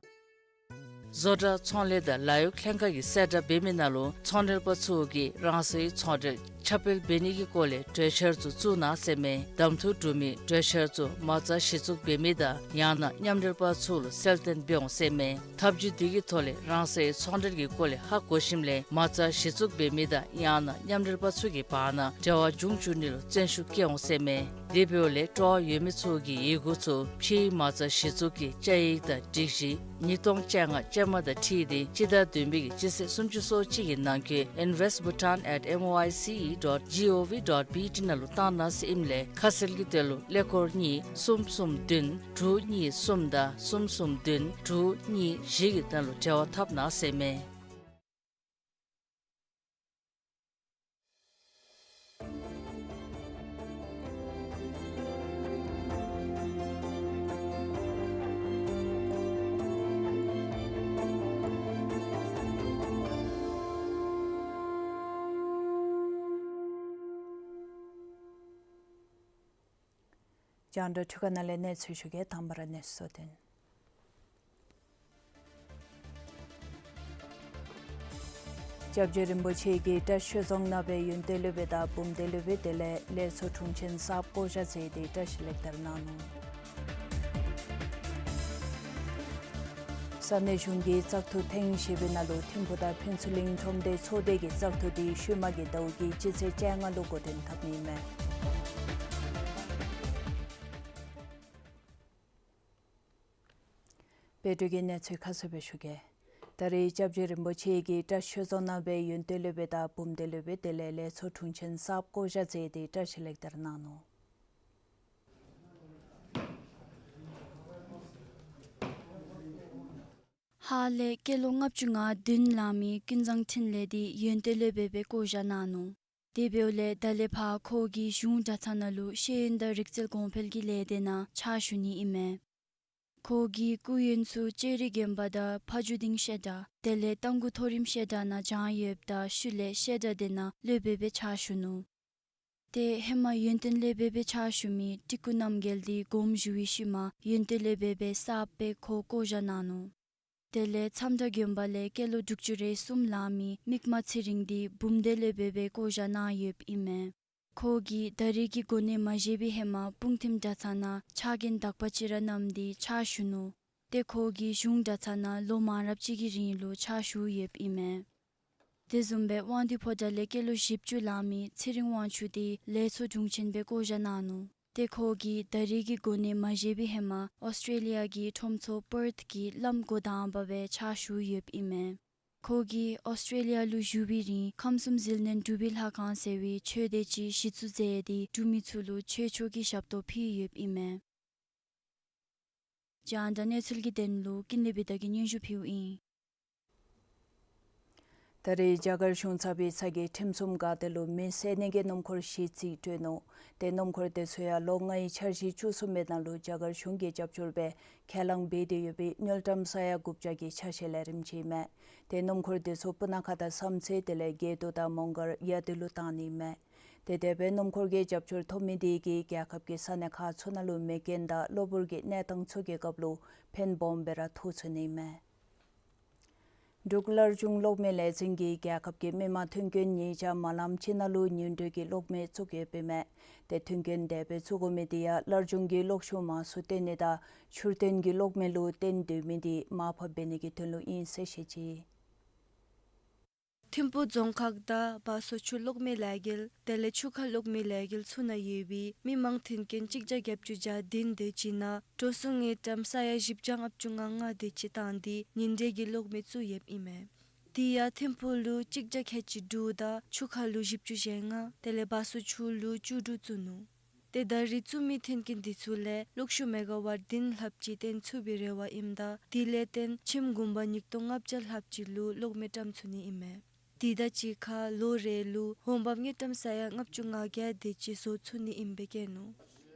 བཟོ་གྲྭ་ཚོང་ལས་དང་ལཱ་གཡོག་ལྷན་ཁག་གིས་གསལ་བསྒྲགས་འབད་མི་ནང་ལུ་ཚོང་འབྲེལ་པ་ཚུ་གིས་རང་སོའི་ཚོང་འབྲེལ་ཁྱབ་སྤེལ་འབད་ནི་གི་སྐོར་ལས་གྲོས་འཆར་ཚུ་བཙུགས་གནང་ཟེར་མས། གདམ་འཐུ་གྲུབ་མི་གྲོས་འཆར་ཚུ་མ་རྩ་གཞི་བཙུགས་འབད་མི་དང་ཡང་ན་མཉམ་འབྲེལ་པ་ཚུ་ལུ་གསལ་སྟོན་འབད་འོང་ཟེར་མས། ཐབས་བྱུས་འདི་གི་ཐོག་ལས་རང་སོའི་ཚོང་འབྲེལ་གྱི་སྐོར་ལས་ཧ་གོ་ཞིནམ་ལས་མ་རྩ་གཞི་བཙུགས་འབད་མི་དང་ཡང་ན་མཉམ་འབྲེལ་པ་ཚུ་གི་བར་ན་འབྲེལ་བ་འབྱུང་བཅུག་ནི་ལུ་བརྩོན་ཤུགས་བསྐྱེད་འོང་ཟེར་མས། དེ་འབདཝ་ལས་སྤྲོ་བ་ཡོད་མི་ཚུ་གིས་ཡི་གུ་ཚུ་ཕྱིའི་མ་རྩ་གཞི་བཙུགས་ཀྱི་བཅའ་ཡིག་དང་སྒྲིག་གཞི་ཉིས་སྟོང་བཅོ་ལྔ་ཅན་མ་དང་འཁྲིལ་ཏེ་སྤྱི་ཟླ་བདུན་པའི་གི་སྤྱི་ཚེས་སུམ་ཅུ་སོ་གཅིག་གི་ནང་འཁོད་invest bhutan at M O I C E dot G O V dot B T ནང་ལུ་བཏང་གནང་ཟེར་ཨིནམ་ལས་ཁ་གསལ་གྱི་དོན་ལུ་ཀླད་ཀོར་གཉིས་གསུམ་གསུམ་བདུན་དྲུག་གཉིས་གསུམ་དང་གསུམ་གསུམ་བདུན་དྲུག་གཉིས་བཞི་གི་ནང་ལུ་འབྲེལ་བ་འཐབ་གནང་ཟེར་མས། རྒྱང་བསྒྲགས་འཕྲུལ་ཁང་ནང་ལས་གནས་ཚུལ་ཞུ་གེ། དང་པ་ར་གནས་ཚུལ་གཙོ་དོན། སྐྱབས་རྗེ་རིན་པོ་ཆེ་གིས་བཀྲིས་ཆོས་རྫོང་ནང་སྦེ་ཡོན་ཏན་སློབ་དཔོན་དང་འབུམ་སྡེ་སློབ་དཔོན་དེ་ལས་ལས་ཚོགས་དྲུང་ཆེན་གསརཔ་བསྐོ་བཞག་མཛད་དེ་བཀྲིས་ལེགས་དར་གནང་ནུག། ས་གནས་གཞུང་གིས་བཙག་འཐུ་ཐེངས་བཞི་པའི་ནང་ལུ་ཐིམ་ཕུག་དང་ཕུན་ཚོགས་གླིང་ཁྲོམ་སྡེ་ཚོགས་སྡེ་གི་བཙག་འཐུ་དེ་ཤུལ་མ་གི་ཟླཝ་གི་སྤྱི་ཚེས་བཅོ་ལྔ་ལུ་འགོ་འདྲེན་འཐབ་ནི་ཨིན་མས། སྦེ་འབྲུག་གི་གནས་ཚུལ་ཁ་གསལ་སྦེ་ཞུ་གེ། ད་རེས་སྐྱབས་རྗེ་རིན་པོ་ཆེ་གིས་བཀྲིས་ཆོས་རྫོང་ནང་སྦེ་ཡོན་ཏན་སློབ་དཔོན་དང་འབུམ་སྡེ་སློབ་དཔོན་དེ་ལས་ལས་ཚོགས་དྲུང་ཆེན་གསརཔ་བསྐོ་བཞག་མཛད་དེ་བཀྲིས་ལེགས་དར་གནང་ནུག། ཧཱ་ལས་སྐྱེས་ལོ་ལྔ་བཅུ་ང་བདུན་ལང་མི་ཀུན་བཟང་འཕྲིན་ལས་དེ་ཡོན་ཏན་སློབ་དཔོན་སྦེ་བསྐོ་བཞག་གནང་ནུག། དེ་འབདཝ་ལས་ད་ལས་ཕར་ཁོ་གིས་གཞུང་གྲྭ་ཚང་ནང་ལུ་ཤེས་ཡོན་དང་རིག་རྩལ་གོང་འཕེལ་གྱི་ལས་སྡེ་ནང་ཕྱག་ཞུ་ནི་ཨིན་མས། ཁོ་གིས་སྐུ་ཡོན་ཚུ་ལྕགས་རི་དགོན་པ་དང་ཕ་ཇོ་སྡིངས་བཤད་གྲྭ་དེ་ལས་རྟ་མགོ་མཐོ་རིམ་བཤད་གྲྭ་ནང་སྦྱངས་ཡོདཔ་ད་ཤུལ་ལས་བཤད་གྲྭ་དེ་ནང་སློབ་དཔོན་སྦེ་ཕྱག་ཞུ་ནུག། ཏེ་ཧེ་མ་ཡོན་ཏན་ལས་འབད་བའི་ཕྱག་ཞུ་མི་ཏི་ཀུ་རྣམ་རྒྱལ་འདི་དགོངསམ་ཞུ་བའི་ཤུལ་མ་ཡོན་ཏན་ལས་འབད་བའི་གསརཔ་སྦེ་ཁོ་བསྐོ་བཞག་གནང་ནུག། དེ་ལས་མཚམས་བྲག་དགོན་པ་ལས་སྐྱེས་ལོ་དྲུག་ཅུ་རེ་གསུམ་ལང་མི་མིག་དམར་ཚེ་རིང་འདི་བུམ་སྡེ་ལས་འབད་བའི་བསྐོ་བཞག་གནང་ཡོདཔ་ཨིན་མས། ཁོ་གིས་ད་རེས་ཀྱི་གོ་གནས་མ་བཞེས་པའི་ཧེ་མ་སྤུངས་ཐིམ་གྲྭ་ཚང་ནང་ཕྱག་འགན་དག་པ་ཅིག་ར་བསྣམས་ཏེ་ཕྱག་ཞུ་ནུག། ཏེ་ཁོ་གིས་གཞུང་གྲྭ་ཚང་ནང་ལོ་མང་རབས་ཅིག་གི་རིང་ལུ་ཕྱག་ཞུ་ཡོདཔ་ཨིན་མས། དེ་བཟུམ་སྦེ་དབང་འདུས་ཕོ་བྲང་ལས་སྐྱེས་ལོ་བཞི་བཅུ་ལང་མི་ཚེ་རིང་དབང་ཕྱུག་འདི་ལས་ཚོགས་དྲུང་ཆེན་སྦེ་བསྐོ་བཞག་གནང་ནུག། ཏེ་ཁོ་གིས་ད་རེས་ཀྱི་གོ་གནས་མ་བཞེས་པའི་ཧེ་མ་ཨོསི་ཊྲེ་ལི་ཡ་གི་ཁྲོམ་ཚོགས་པརཐ་གི་བླམ་འགོ་དང་པ་སྦེ་ཕྱག་ཞུ་ཡོདཔ་ཨིན་མས། ཁོ་གིས་ཨོསི་ཊྲེ་ལི་ཡ་ལུ་བཞུགས་པའི་རིང་ཁམས་གསུམ་ཟིལ་གནོན་འབྲུག་པའི་ལྷ་ཁང་ཟེར་བའི་ཆོས་སྡེ་ཅིག་གཞི་བཙུགས་མཛད་དེ་འབྲུག་མི་ཚུ་ལུ་ཆོས་ཕྱོགས་ཀྱི་ཞབས་ཏོག་ཕུལ་ཡོདཔ་ཨིན་མས། རྒྱང་བསྒྲགས་གནས་ཚུལ་གྱི་དོན་ལུ་ཀུན་ལེགས་བི་དྷ་གིས་སྙན་ཞུ་ཕུལཝ་ཨིན། ད་རེས་རྒྱ་གར་གཞུང་ཚབ་པའི་ཚ་གྱང་ཁྲིམས་སྲུང་འགག་སྡེ་ལུ་མེ་བསད་ནི་གི་སྣུམ་འཁོར་བཞི་རྩིས་སྤྲོད་ནུག། ཏེ་སྣུམ་འཁོར་དེ་ཚུ་ཡང་ལོ་ལྔའི་འཆར་གཞི་བཅུ་གསུམ་པའི་ནང་ལུ་རྒྱ་གར་གཞུང་གི་རྒྱབ་སྐྱོར་སྦེ་ཁས་བླངས་འབད་དེ་ཡོད་པའི་དངུལ་ཀྲམ་ས་ཡ་དགུ་བརྒྱ་གི་ཆ་ཤས་ལས་རིམ་ཅིག་ཨིན་མས། ཏེ་སྣུམ་འཁོར་དེ་ཚུ་སྤུ་ན་ཁ་དང་བསམ་རྩེ་དེ་ལས་དགེ་ཏོག་དང་མོང་སྒར་ཡ་དེ་ལུ་བཏང་ནི་ཨིན་མས། ཏེ་དེ་སྦེ་སྣུམ་འཁོར་གྱི་རྒྱབ་སྐྱོར་ཐོབ་མི་དེ་གིས་རྒྱལ་ཁབ་ཀྱི་ས་གནས་ཁག་ཚུ་ནང་ལུ་མེ་རྐྱེན་དང་གློ་བུར་གྱི་གནས་སྟངས་ཚུ་གི་སྐབས་ལུ་ཕན་སྦོམ་སྦེ་ར་ཐོགས་ཚུགས་ནི་ཨིན་མས། འབྲུག་སླར་འབྱུང་གློག་མེ་ལས་འཛིན་གྱིས་རྒྱལ་ཁབ་ཀྱི་མི་མང་མཐུན་རྐྱེན་ཉིས་བརྒྱ་མ་ལངམ་ཅིག་ནང་ལུ་ཉིན་དྲོད་ཀྱི་གློག་མེ་བཙུགས་ཡོདཔ་ཨིན་མས། ཏེ་མཐུན་རྐྱེན་དེ་སྦེ་བཙུགས་དགོ་མི་དེ་ཡང་སླར་འབྱུང་གི་གློག་ཤུགས་མང་སུ་བཏོན་ནི་དང་ཕྱུར་བཏོན་གྱི་གློག་མེ་ལུ་བརྟེན་སྡོད་མི་དེ་མར་ཕབ་འབད་ནི་གི་དོན་ལུ་ཨིན་ཟེར་བཤད་ཅི། ཐིམ་ཕུག་རྫོང་ཁག་དང་བ་སོ་ཆུ་གློག་མེ་ལས་འགུལ་དེ་ལས་ཆུ་ཁ་གློག་མེ་ལས་འགུལ་ཚུ་ནང་ཡོད་པའི་མི་མང་མཐུན་རྐྱེན་གཅིག་བརྒྱ་བརྒྱད་ཅུ་གྱ་བདུན་དེ་ཅིག་ནང་འགྲོ་སོང་དངུལ་ཀྲམ་ས་ཡ་བཞི་བརྒྱ་ལྔ་བཅུ་ང་ལྔ་དེ་ཅིག་བཏང་སྟེ་ཉིན་དྲོད་ཀྱི་གློག་མེ་བཙུགས་ཡོདཔ་ཨིན་མས། དེ་ཡང་ཐིམ་ཕུག་ལུ་གཅིག་བརྒྱ་ཁལ་གཅིག་དྲུག་དང་ཆུ་ཁ་ལུ་བཞི་བཅུ་ཞེ་ལྔ་དེ་ལས་བ་སོ་ཆུ་ལུ་བཅུ་དྲུག་བཙུགས་ནུག། ཏེ་ད་རེས་བཙུགས་མི་མཐུན་རྐྱེན་དེ་ཚུ་ལས་གློག་ཤུགས་མེ་ག་ཝཊ་བདུན་ལྷགཔ་ཅིག་བཏོན་ཚུགས་པའི་རེ་བ་ཨིནམ་ད་དེ་ལས་བརྟེན་ཁྱིམ་གུང་པ་ཉིས་སྟོང་ལྔ་བརྒྱ་ལྷགཔ་ཅིག་ལུ་གློག་མེ་བཀྲམ་ཚུགས་ནི་ཨིན་མས། དེ་དང་གཅིག་ཁར་ལོ་རེ་ལུ་འོང་འབབ་དངུལ་ཀྲམ་ས་ཡ་ལྔ་བཅུ་ང་བརྒྱད་དེ་ཅིག་བཟོ་ཚུགས་ནི་ཨིནམ་སྦེ་བཀོད་ནུག།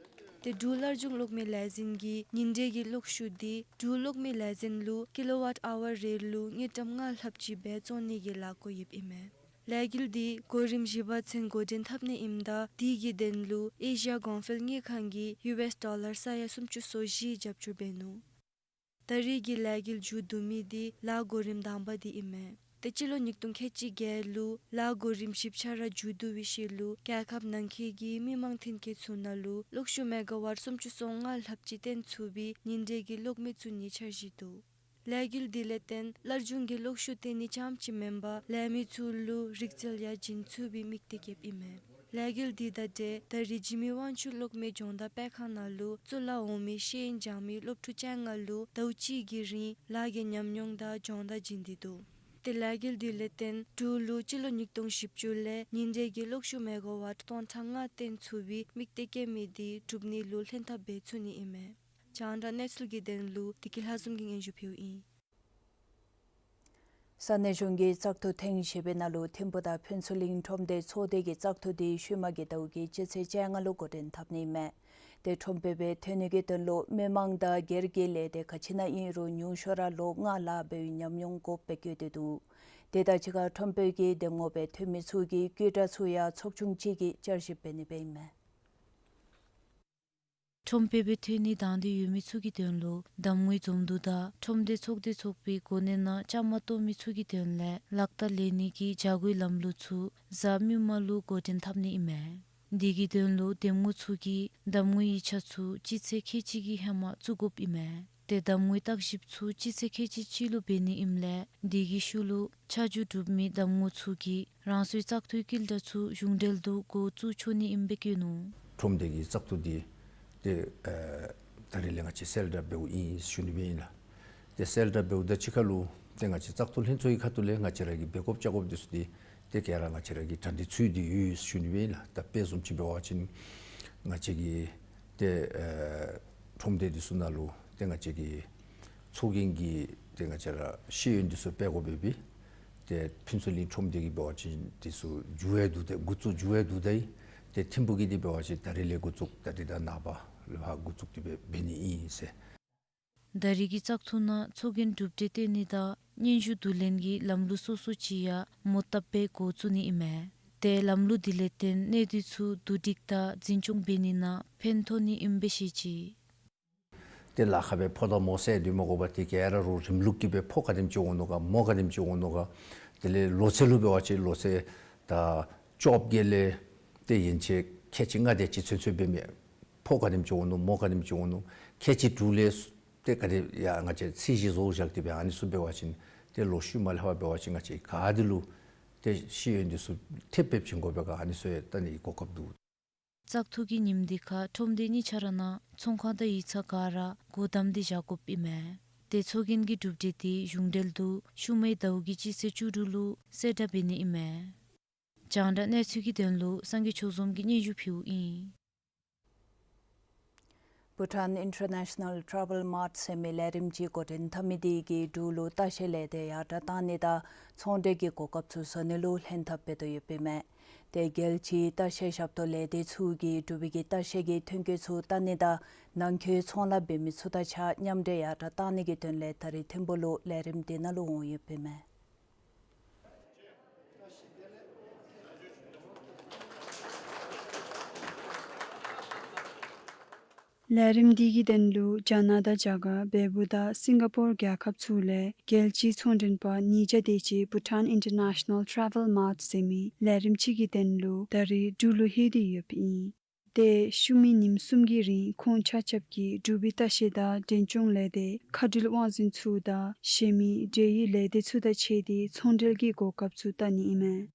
ཏེ་འབྲུག་སླར་འབྱུང་གློག་མེ་ལས་འཛིན་གྱིས་ཉིན་དྲོད་ཀྱི་གློག་ཤུགས་དེ་འབྲུག་གློག་མེ་ལས་འཛིན་ལུ་ཀི་ལོ་ཝཊ་ཨ་ཝར་རེ་ལུ་དངུལ་ཀྲམ་ལྔ་ལྷགཔ་ཅིག་སྦེ་བཙོང་ནི་གི་ལཱ་བཀོད་ཡོདཔ་ཨིན་མས། ལས་འགུལ་འདི་གོ་རིམ་བཞི་པ་ཚུན་འགོ་འདྲེན་འཐབ་ནི་ཨིནམ་ད་དེ་གི་དོན་ལུ་ཨེ་ཤི་ཡ་གོང་འཕེལ་དངུལ་ཁང་གིས་ཡུ་ཨེསི་ཌོ་ལར་ས་ཡ་སུམ་ཅུ་སོ་བཞི་རྒྱབ་སྐྱོར་འབད་ནུག། ད་རེས་ཀྱི་ལས་འགུལ་མཇུག་བསྡུ་མི་འདི་ལཱ་གོ་རིམ་དང་པ་འདི་ཨིན་མས། ཏེ་སྤྱི་ལོ་ཉིས་སྟོང་ཁལ་གཅིག་བརྒྱད་ལུ་ལཱ་གོ་རིམ་ཞིབ་ཆ་ར་མཇུག་བསྡུ་བའི་ཤུལ་ལུ་རྒྱལ་ཁབ་ནང་འཁོད་ཀྱི་མི་མང་མཐུན་རྐྱེན་ཚུ་ནང་ལུ་གློག་ཤུགས་མེ་ག་ཝཊ་སུམ་ཅུ་སོ་ལྔ་ལྷགཔ་ཅིག་བཏོན་ཚུགས་པའི་ཉིན་དྲོད་ཀྱི་གློག་མེ་བཙུགས་ནིའི་འཆར་གཞི་འདུག། ལས་འགུལ་འདི་ལས་བརྟེན་སླར་འབྱུང་གི་གློག་ཤུགས་བཏོན་ནི་རྐྱངམ་ཅིག་མེན་པར་ལས་མི་ཚུ་ལུ་རིག་རྩལ་ཡང་བྱིན་ཚུགས་པའི་དམིགས་གཏད་བསྐྱེདཔ་ཨིན་མས། ལས་འགུལ་འདི་དང་འབྲེལ་ད་རེས་འཇིགས་མེད་དབང་ཕྱུག་གློག་མེ་སྦྱོང་བརྡར་སྤེལ་ཁང་ནང་ལུ་གཙུག་ལག་འོག་མའི་ཤེས་ཡོན་སྦྱང་མི་སློབ་ཕྲུག་བཅོ་ལྔ་ལུ་ཟླཝ་གཅིག་གི་རིང་ལཱ་གི་ཉམས་མྱོང་དང་སྦྱོང་བརྡར་བྱིན་ཏེ་འདུག། ཏེ་ལས་འགུལ་འདི་ལས་བརྟེན་འབྲུག་ལུ་སྤྱི་ལོ་ཉིས་སྟོང་བཞི་བཅུ་ལས་ཉིན་དྲོད་ཀྱི་གློག་ཤུགས་མེ་ག་ཝཊ་སྟོང་ཕྲག་ལྔ་བཏོན་ཚུགས་པའི་དམིགས་གཏད་བསྐྱེད་མི་འདི་འགྲུབ་ནི་ལུ་ལྷན་ཐབས་འབད་ཚུགས་ནི་ཨིན་མས། རྒྱང་བསྒྲགས་གནས་ཚུལ་གྱི་དོན་ལུ་བདེ་སྐྱིད་ལྷ་འཛོམས་ཀྱིས་སྙན་ཞུ་ཕུལཝ་ཨིན། ས་གནས་གཞུང་གི་བཙག་འཐུ་ཐེངས་བཞི་པའི་ནང་ལུ་ཐིམ་ཕུག་དང་ཕུན་ཚོགས་གླིང་ཁྲོམ་སྡེ་ཚོགས་སྡེ་གི་བཙག་འཐུ་དེ་ཤུལ་མ་གི་ཟླཝ་གི་སྤྱི་ཚེས་བཅོ་ལྔ་ལུ་འགོ་འདྲེན་འཐབ་ནི་ཨིན་མས། ཏེ་ཁྲོམ་དཔོན་སྦེ་ཐོན་ནི་གི་དོན་ལུ་མི་མང་དང་སྒེར་གྱི་ལས་སྡེ་ག་ཅི་ནང་ཨིན་རུང་ཉུང་ཤོས་ར་ལོ་ལྔ་ལྷག་འབད་བའི་ཉམས་མྱོང་དགོཔ་སྦེ་བཀོད་དེ་འདུག། དེ་དང་གཅིག་ཁར་ཁྲོམ་དཔོན་གྱི་འདེམས་ངོ་སྦེ་ཐོན་མི་ཚུ་གི་བཀོད་སྒྲིག་ཚུ་ཡང་ཚོགས་ཆུང་ཅིག་གིས་བསྐྱར་ཞིབ་འབད་ནི་སྦེ་ཨིན་མས། ཁྲོམ་དཔོན་སྦེ་ཐོན་ནི་དང་འདོད་ཡོད་མི་ཚུ་གི་དོན་ལུ་གདམ་ངོའི་འཛོམས་འདུ་དང་ཁྲོམ་སྡེ་ཚོགས་སྡེ་ཚོགས་པའི་གོ་གནས་ནང་བཅའ་མར་གཏོགས་མི་ཚུ་གི་དོན་ལས་ལག་རྟགས་ལེན་ནི་གི་བྱ་སྒོའི་ལམ་ལུགས་ཚུ་གཟའ་མིག་དམར་ལུ་འགོ་འདྲེན་འཐབ་ནི་ཨིན་མས། དེ་གི་དོན་ལུ་འདེམས་ངོ་ཚུ་གིས་གདམ་ངོའི་ཡིག་ཆ་ཚུ་སྤྱི་ཚེས་ཁལ་གཅིག་གི་ཧེ་མ་བཙུགས་དགོཔ་ཨིན་མས། ཏེ་གདམ་ངོའི་བརྟག་ཞིབ་ཚུ་སྤྱི་ཚེས་ཁལ་གཅིག་གཅིག་ལུ་འབད་ནི་ཨིནམ་ལས་དེ་གི་ཤུལ་ལུ་ཆ་འཇོག་གྲུབ་མི་གདམ་ངོ་ཚུ་གིས་རང་སོའི་བཙག་འཐུའི་བསྐུལ་བསྒྲགས་ཚུ་གཞུང་འབྲེལ་དུ་འགོ་བཙུགས་ཆོག་ནི་ཨིནམ་སྦེ་བཀོད་ནུག། ཁྲོམ་སྡེ་གི་བཙག་འཐུ་འདི་ཏེ་ཨེ་ད་རེས་ལས་ང་བཅས་གསལ་བསྒྲགས་འབདཝ་ཨིན་ཞུ་ནི་སྦེ་ཨིན་ལགས། ཏེ་གསལ་བསྒྲགས་འབདཝ་དང་གཅིག་ཁར་ལུ་ཏེ་ང་བཅས་བཙག་འཐུ་ལྷན་ཚོགས་ཀྱི་ཁ་ཐུག་ལས་ང་བཅས་ར་གིས་འབད་དགོཔ་བྱ་དགོཔ་འདི་ཚུ་འདི་ཏེ་ག་ར་ང་བཅས་ར་གིས་གྲ་སྒྲིག་ཚུད་དེ་ཡོད་ཞུ་ནི་སྦེ་ཨིན་ལགས། ད་དཔེ་བཟུམ་ཅིག་འབད་བ་ཅིན་ང་བཅས་ཀྱི་ཏེ་ཨེ་ཁྲོམ་སྡེ་འདི་ཚུ་ནང་ལུ་ཏེ་ང་བཅས་ཀྱི་ཚོགས་རྒྱན་གྱི་ཏེ་ང་བཅས་ར་ཤེས་ཡོན་འདི་ཚུ་སྤེལ་དགོ་པས་པས། ཏེ་ཕུན་ཚོགས་གླིང་ཁྲོམ་སྡེ་གི་འབད་བ་ཅིན་འདི་ཚུ་མཇུག་ཡང་བསྡུ་ད་འགོ་བཙུགས་མཇུག་ཡང་བསྡུ་ད་ཡི། ཏེ་ཐིམ་ཕུག་གི་འདི་འབད་བ་ཅིན་ད་རིས་ལས་འགོ་བཙུགས་ད་རིས་དང་ནངས་པ་ལུ་ཧ་འགོ་བཙུགས་ཏེ་འབད་འབད་ནི་ཨིན་ཟེར། ད་རིས་ཀྱི་བཙག་འཐུ་ནང་ཚོགས་རྒྱན་གྲུབ་འབྲས་སྟོན་ནི་དང་སྙན་ཞུ་བསྡུ་ལེན་གྱི་ལམ་ལུགས་སོ་སོ་ཅིག་ཡང་མོ་བཏབ་སྦེ་འགོ་བཙུགས་ནི་ཨིན་མས། ཏེ་ལམ་ལུགས་འདི་ལས་བརྟེན་གནས་སྡུད་ཚུ་བསྡུ་སྒྲིག་དང་འཛིན་སྐྱོང་འབད་ནི་ནང་ཕན་ཐོགས་ནི་ཨིནམ་སྦེ་བཤད་ཅི། ཏེ་ལཱ་ཁག་སྦེ་ཕོག་དོ་མོ་ཟེར་སྡོད་མི་དགོ་པར་ཏེ་ག་ར་རུང་རིམ་ལུགས་ཀྱིས་སྦེ་ཕོག་ག་དེམ་ཅིག་འོང་ནུག་ག་མོ་ག་དེམ་ཅིག་འོང་ནུག་ག། དེ་ལས་ལོ་ཚད་ལུ་འབད་བ་ཅིན་ལོ་ཚད་ད་བཅོ་བརྒྱད་ལས་ཏེ་ཡན་ཆད་ཁལ་གཅིག་ལྔ་དེ་ཅིག་ཚུན་ཚོད་འབད་མི་ཕོག་ག་དེམ་ཅིག་འོང་ནུག་མོ་ག་དེམ་ཅིག་འོང་ནུག། ཁལ་གཅིག་དྲུག་ལས་ཏེ་ག་དེ་ཡང་ང་བཅས་ཚད་གཞི་བཟོ་བཞག་སྟེ་སྦེ་ཨ་ནི་ཚུ་འབད་བ་ཅིན་ཏེ་ལོ་ཤུལ་མ་ལས་ཕར་འབད་བ་ཅིན་ང་བཅས་ག་དེ་ལུ་ཏེ་ཤེས་ཡོན་འདི་ཚུ་ཐེབས་ཐེབས་བྱིན་དགོ་པས་ག་ཨ་ནི་ཚུ་ཡང་ལྟ་ནིའི་གོ་སྐབས་འདུག། བཙག་འཐུ་གི་ཉིནམ་འདི་ཁར་ཁྲོམ་སྡེ་གཉིས་ཆ་ར་ནང་ཚོང་ཁང་དང་ཡིག་ཚང་ག་ར་སྒོ་བསྡམས་ཏེ་བཞག་དགོཔ་ཨིན་མས། ཏེ་ཚོགས་རྒྱན་གྱི་གྲུབ་འབྲས་འདི་གཞུང་འབྲེལ་དུ་ཤུལ་མའི་ཟླཝ་གི་སྤྱི་ཚེས་བཅུ་དྲུག་ལུ་གསལ་བསྒྲགས་འབད་ནི་ཨིན་མས། རྒྱང་བསྒྲགས་གནས་ཚུལ་གྱི་དོན་ལུ་སངས་རྒྱས་ཆོས་འཛོམས་ཀྱིས་སྙན་ཞུ་ཕུལཝ་ཨིན། བྷུ་ཊཱན་ཨིན་ཊར་ནེ་ཤ་ནཱལ་ཊ་རེ་ཝེལ་མཱརཊ་ཟེར་མི་ལས་རིམ་ཅིག་འགོ་འདྲེན་འཐབ་མི་དེ་གིས་འབྲུག་ལུ་ལྟ་བཤལ་ལས་སྡེ་ཡར་དྲགས་གཏང་ནི་དང་ཚོང་འབྲེལ་གྱི་གོ་སྐབས་ཚུ་བཟོ་ནི་ལུ་ལྷན་ཐབས་འབད་དོ་ཡོདཔ་ཨིན་མས། ཏེ་རྒྱལ་སྤྱིའི་ལྟ་བཤལ་ཞབས་ཏོག་ལས་སྡེ་ཚུ་གིས་འབྲུག་པའི་གི་ལྟ་བཤལ་གྱི་ཐོན་སྐྱེད་ཚུ་བལྟ་ནི་དང་ནང་འཁོད་ཚོང་ལཱ་འབད་མི་ཚུ་དང་གཅིག་ཁར་མཉམ་འབྲེལ་ཡར་དྲགས་གཏང་ནི་གི་དོན་ལས་ད་རིས་ཐིམ་ཕུག་ལུ་ལས་རིམ་དེ་ནང་ལུ་འོང་ཡོདཔ་ཨིན་མས། ལས་རིམ་འདི་གི་དོན་ལུ་རྒྱ་ནག་དང་རྒྱ་གར་བལ་པོ་དང་སིང་ག་པོར་རྒྱལ་ཁབ་ཚུ་ལས་རྒྱལ་སྤྱིའི་ཚོང་མགྲོན་པ་ཉིས་བརྒྱ་དེ་ཅིག་བྷུ་ཊཱན་ཨིན་ཊར་ནེ་ཤ་ནཱལ་ཊ་རེ་ཝེལ་མཱརཊ་ཟེར་མི་ལས་རིམ་ཅིག་གི་དོན་ལུ་ད་རིས་འབྲུག་ལུ་ལྷོད་དེ་ཡོདཔ་ཨིན། ཏེ་ཤུལ་མའི་ཉིནམ་གསུམ་གྱི་རིང་ཁོང་ཆ་ཁྱབ་ཀྱིས་འབྲུག་པའི་ལྟ་བཤལ་དང་འབྲེལ་སྐྱོང་ལས་སྡེ་མཁའ་འགྲུལ་དབང་འཛིན་ཚུ་དང་གཞན་མི་འབྲེལ་ཡོད་ལས་སྡེ་ཚུ་དང་ཕྱད་དེ་ཚོང་འབྲེལ་གྱི་གོ་སྐབས་ཚུ་བལྟ་ནི་ཨིན་མས།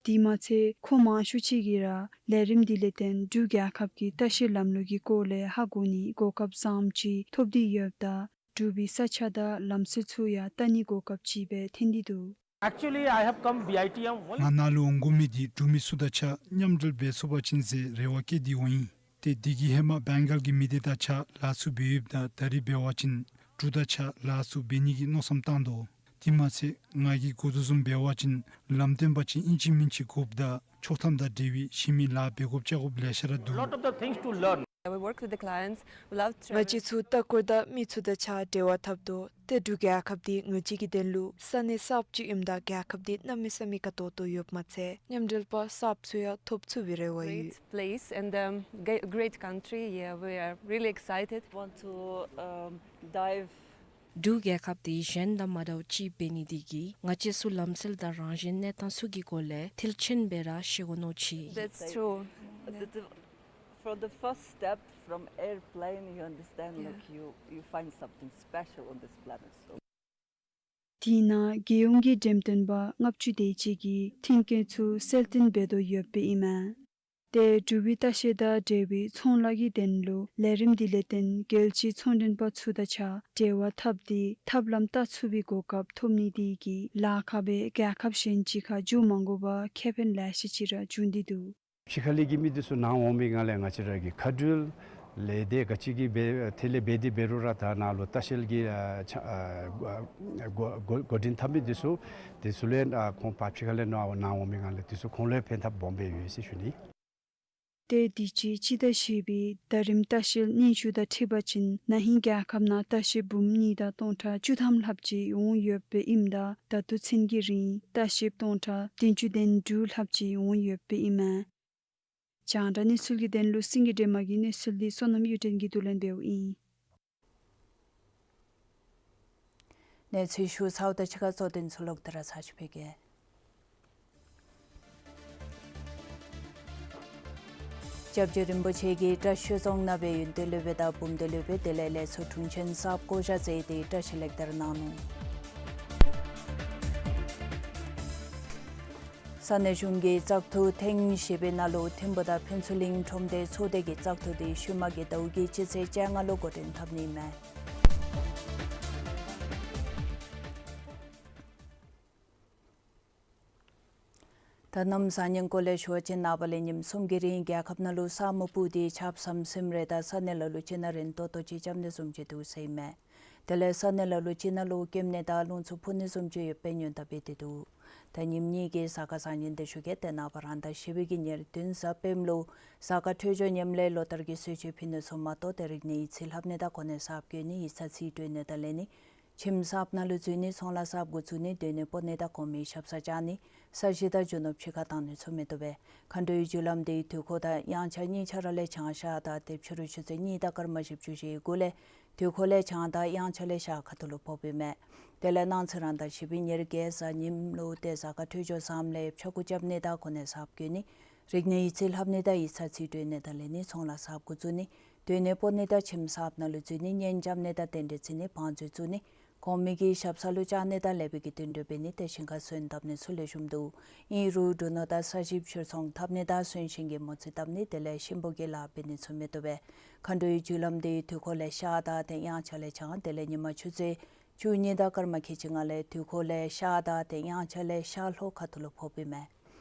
དེ་མ་ཚད་ཁོང་མང་ཤོས་ཅིག་གིས་ར་ལས་རིམ་འདི་ལས་བརྟེན་འབྲུག་རྒྱལ་ཁབ་ཀྱི་ལྟ་བཤལ་ལམ་ལུགས་ཀྱི་སྐོར་ལས་ཧ་གོ་ནིའི་གོ་སྐབས་བཟངམ་ཅིག་ཐོབ་སྟེ་ཡོདཔ་ད་འབྲུག་པའི་ས་ཆ་དང་ལམ་སྲོལ་ཚུ་ཡང་བལྟ་ནིའི་གོ་སྐབས་ཅིག་སྦེ་ཐོན་ཏེ་འདུག། Actually, I have come B I T M only. ང་ནཱ་ལུ་འོང་དགོ་མི་འདི་འབྲུག་མི་ཚུ་དང་གཅིག་ཁར་མཉམ་འབྲེལ་འབད་ཚུགས་པ་ཅིན་ཟེར་རེ་བ་བསྐྱེད་དེ་འོང་ཡི། ཏེ་འདི་གི་ཧེ་མ་བེང་གཱལ་གྱི་མི་སྡེ་དང་གཅིག་ཁར་ལཱ་ཚུ་འབད་ཡོདཔ་ད་ད་རིས་འབད་བ་ཅིན་འབྲུག་དང་གཅིག་ཁར་ལཱ་ཚུ་འབད་ནི་གི་མནོ་བསམ་བཏང་དོ། དེ་མ་ཚད་ང་གིས་གོ་དོ་བཟུམ་འབད་བ་ཅིན་ལམ་སྟོན་པ་ཅིན་ཨིན་ཅི་མིན་ཅི་དགོཔ་དང་ཆོག་ཐམ་དང་འབྲེལ་བའི་གཞན་མི་ལཱ་འབད་དགོཔ་བཅོ་དགོཔ་ལེ་ཤ་ར་འདུག། Lot of the things to learn. I will work with the clients, love travel. ང་བཅས་ཚུ་ལྟ་སྐོར་དང་མི་ཚུ་དང་གཅིག་ཁར་འབྲེལ་བ་འཐབ་དོ། ཏེ་འབྲུག་རྒྱལ་ཁབ་འདི་ང་བཅས་ཀྱི་དོན་ལུ་ས་གནས་གསརཔ་ཅིག་ཨིནམ་ད་རྒྱལ་ཁབ་འདི་གནམ་མེད་ས་མེད་དགའ་ཏོག་ཏོ་ཡོདཔ་མ་ཚད་མཉམ་འབྲེལ་པ་གསརཔ་ཚུ་ཡང་ཐོབ་ཚུགས་པའི་རེ་བ་ཡོད། Great place and, um, ge-, great country. Yeah, we are really excited. Want to, um, dive འབྲུག་རྒྱལ་ཁབ་འདི་གཞན་དང་མ་འདྲཝ་ཅིག་འབད་ནི་འདི་གིས་ང་བཅས་ཚུ་ལམ་སྲོལ་དང་རང་བཞིན་གནས་སྟངས་ཚུ་གི་སྐོར་ལས་མཐིལ་ཕྱིན་སྦེ་ར་ཤེས་དགོ་མནོ་ཅི། That's true. The, the, from the first step from airplane, you understand, yeah, like, you, you find something special on this planet. So དེ་ནང་རྒྱལ་ཡོངས་ཀྱི་འགྲེམས་སྟོན་པ་ལྔ་བཅུ་དེ་ཅིག་གིས་མཐུན་རྐྱེན་ཚུ་གསལ་སྟོན་འབད་དོ་ཡོདཔ་ཨིན་མས། ཏེ་འབྲུག་པའི་ལྟ་བཤལ་དང་འབྲེལ་བའི་ཚོང་ལཱ་གི་དོན་ལུ་ལས་རིམ་འདི་ལས་བརྟེན་རྒྱལ་སྤྱིའི་ཚོང་མགྲོན་པ་ཚུ་དང་གཅིག་ཁར་འབྲེལ་བ་འཐབ་སྟེ་ཐབས་ལམ་བལྟ་ཚུགས་པའི་གོ་སྐབས་ཐོབ་ནི་དེ་གིས་ལཱ་ཁག་སྦེ་རྒྱལ་ཁབ་གཞན་ཅིག་ཁར་འགྱོ་མ་དགོ་པར་ཁེ་ཕན་ལེ་ཤ་ཅིག་ར་འབྱུང་སྟེ་འདུག། ཕྱི་ཁ་ལས་ཀྱི་མི་འདི་ཚུ་ནཱ་འོང་པའི་སྒང་ལས་ང་བཅས་ར་གི་མཁའ་འགྲུལ་ལས་སྡེ་ག་ཅི་གིས་འབད་ཐད་ལས་འབད་དེ་འབད་རུང་ར་ད་ནཱ་ལུ་ལྟ་བཤལ་གྱི་ཨ་ཆ་ཨ་འགོ་འགོ་འགོ་འདྲེན་འཐབ་མི་འདི་ཚུ་འདི་ཚུ་ལས་ཨ་ཁོང་ཕར་ཕྱི་ཁ་ལས་ནཱ་ནཱ་འོང་པའི་སྒང་ལས་འདི་ཚུ་ཁོང་ལུ་ཕན་ཐབས་སྦོམ་སྦེ་ཡོད་ཟེར་ཞུ་ནི། ཏེ་དུས་ཅི་སྤྱི་ཟླ་བཞི་པའི་ཟླ་རིམ་ལྟ་བཤལ་སྙན་ཞུ་དང་འཁྲིལ་བ་ཅིན་ན་ཧིང་རྒྱལ་ཁབ་ནང་ལྟ་བཤལ་འབུམ་གཉིས་དང་སྟོང་ཕྲག་བཅུ་ཐམ་ལྷགཔ་ཅིག་འོང་ཡོདཔ་ཨིནམ་ད་ད་ལྟོ་ཚུན་གྱི་རིང་ལྟ་བཤལ་སྟོང་ཕྲག་བདུན་ཅུ་དོན་དྲུག་ལྷགཔ་ཅིག་འོང་ཡོདཔ་ཨིན་མས། རྒྱང་བསྒྲགས་གནས་ཚུལ་གྱི་དོན་ལུ་སེང་གེ་སྒྲོལ་མ་གི་གནས་ཚུལ་འདི་བསོད་ནམས་གཡུ་སྒྲོན་གྱིས་བསྡུ་ལེན་འབདཝ་ཨིན། གནས་ཚུལ་ཞུ་ཚརཝ་དང་གཅིག་ཁར་གཙོ་དོན་ཚུ་ལོག་སྟེ་ར་ཚར་ཅིག་ཕུལ་གེ། སྐྱབས་རྗེ་རིན་པོ་ཆེ་གིས་བཀྲ་ཤིས་རྫོང་ནང་སྦེ་ཡོན་ཏན་སློབ་དཔོན་དང་འབུམ་སྡེ་སློབ་དཔོན་དེ་ལས་ལས་ཚོགས་དྲུང་ཆེན་གསརཔ་བསྐོ་བཞག་མཛད་དེ་བཀྲ་ཤིས་ལེགས་དར་གནང་ནུག། ས་གནས་གཞུང་གི་བཙག་འཐུ་ཐེངས་བཞི་པའི་ནང་ལུ་ཐིམ་ཕུ་དང་ཕུན་ཚོགས་གླིང་ཁྲོམ་སྡེ་ཚོགས་སྡེ་གི་བཙག་འཐུ་དེ་ཤུལ་མ་གི་ཟླཝ་གི་སྤྱི་ཚེས་བཅོ་ལྔ་ལུ་འགོ་འདྲེན་འཐབ་ནི་མས། ད་གནམ་བཟང་ངན་སྐོར་ལས་ཞུ་བ་ཅིན་ནངས་པ་ལས་ཉིནམ་གསུམ་གྱི་རིང་རྒྱལ་ཁབ་ནང་ལུ་ས་སྨུག་སྤུབས་ཏེ་ཆརཔ་ཟམ་ཟིམ་རེ་དང་ས་གནས་ལ་ལུ་ཅིག་ནང་རན་ཏོག་ཏོ་ཅིག་རྐྱབ་ནི་བཟུམ་ཅིག་འདུག་ཟེར་ཨིན་མས། དེ་ལས་ས་གནས་ལ་ལུ་ཅིག་ནང་ལུ་སྐྱེམས་ནད་དང་རླུང་འཚུབ་ཕོག་ནི་བཟུམ་ཅིག་ཡོདཔ་སྦེ་ཉེན་བརྡ་འབད་དེ་འདུག། ད་ཉིནམ་གཉིས་ཀྱི་གཟའ་སྐར་བཟང་ངན་དེ་ཞུ་གེ། ཏེ་ནངས་པ་རང་ཟླ་བཞི་པའི་གི་ཉེར་བདུན་གཟའ་སྤེནམ་ལུ་གཟའ་སྐར་འཕྲོད་སྦྱོར་ཉམས་ལེན་ལོ་ལྟར་གྱི་གསོལ་མཆོད་ཕུལ་ནི་ཚུ་མ་གཏོགས་ཏེ་རིག་གནས་ཡིག་རྩིས་ལྷབ་ནི་དང་གོ་གནས་གསརཔ་བསྐོ་ནི་ཡིག་ཚང་རྩིས་སྤྲོད་ནི་དང་ལེན་ནི་ ཁྱིམ་གསརཔ་ནང་ལུ་འཛུལ་ནི་ཚོང་ལཱ་གསརཔ་འགོ་བཙུགས་ནི་སྡོད་གནས་སྤོ་ནི་དང་གོང་མའི་ཞབས་སར་བཅར་ནི་ས་གཞི་དང་རྒྱུ་ནོར་ཕྱི་ཁར་བཏང་ནི་ཚུ་མི་བཏུབ་པས། མཁའ་འགྲོའི་རྒྱུ་ལམ་དེ་དུས་འཁོར་དང་དབྱངས་འཆར་གཉིས་ཆ་ར་ལས་བྱང་ཤར་དང་ཏེ་ཕྱི་རུ་ཆུ་ཚོད་གཉིས་དང་སྐར་མ་བཞི་བཅུ་ཞེ་དགུ་ལས་དུས་འཁོར་ལས་བྱང་དང་དབྱངས་འཆར་ལས་ཤར་ཁ་ཐུག་ལུ་ཕོགཔ་ཨིན་མས། དེ་ལས་གནངས་ཚེ་རང་ཟླ་བཞི་པའི་ཉེར་བརྒྱད་གཟའ་ཉིམ་ལུ་ཏེ་གཟའ་སྐར་འཕྲོད་སྦྱོར་བཟངམ་ལས་ཕྱྭ་འགུགས་རྐྱབ་ནི་དང་གོ་གནས་གསརཔ་བསྐོ་ནི། རིག་གནས་ཡིག་རྩིས་ལྷབ་ནི་དང་ཡིག་ཚང་རྩིས་སྤྲོད་ནི་དང་ལེན་ནི་ཚོང་ལཱ་གསརཔ་འགོ་བཙུགས་ནི། སྡོད་གནས་སྤོ་ནི་དང་ཁྱིམ་གསརཔ་ནང་ལུ་འཛུལ་ནི་གཉེན་རྐྱབ་ནི་དང་རྟེན་འབྲེལ་བརྩི་ནི་བང་མཛོད་བཙུགས་ནི། གོང་མའི་གི་ཞབས་ས་ལུ་བཅར་ནི་དང་ལེགས་པའི་གི་བསྟུན་གྲོས་འབད་ནི་ཏེ་ཞིང་ཁར་སོན་བཏབ་ནི་ཚུ་ལེགས་ཤོམ་འདུག། ཨིན་རུང་འབྲུ་ནོར་དང་ས་གཞི་ཕྱིར་ཚོང་འཐབ་ནི་དང་གསོན་གཤིན་གྱི་མོ་རྩིས་བཏབ་ནི་དེ་ལས་གཤིན་པོ་གི་ལཱ་འབད་ནི་ཚུ་མི་བཏུབ་པས། མཁའ་འགྲོའི་རྒྱུ་ལམ་དེ་དུས་འཁོར་ལས་ཤར་དང་ཏེ་དབྱངས་འཆར་ལས་བྱང་དེ་ལས་ཉི་མ་ཆུ་ཚོད་བཅུ་གཉིས་དང་སྐར་མ་ཁལ་གཅིག་ལྔ་ལས་དུས་འཁོར་ལས་ཤར་དང་ཏེ་དབྱངས་འཆར་ལས་ཤར་ལྷོ་ཁ་ཐུག་ལུ་ཕོགཔ་ཨིན་མས།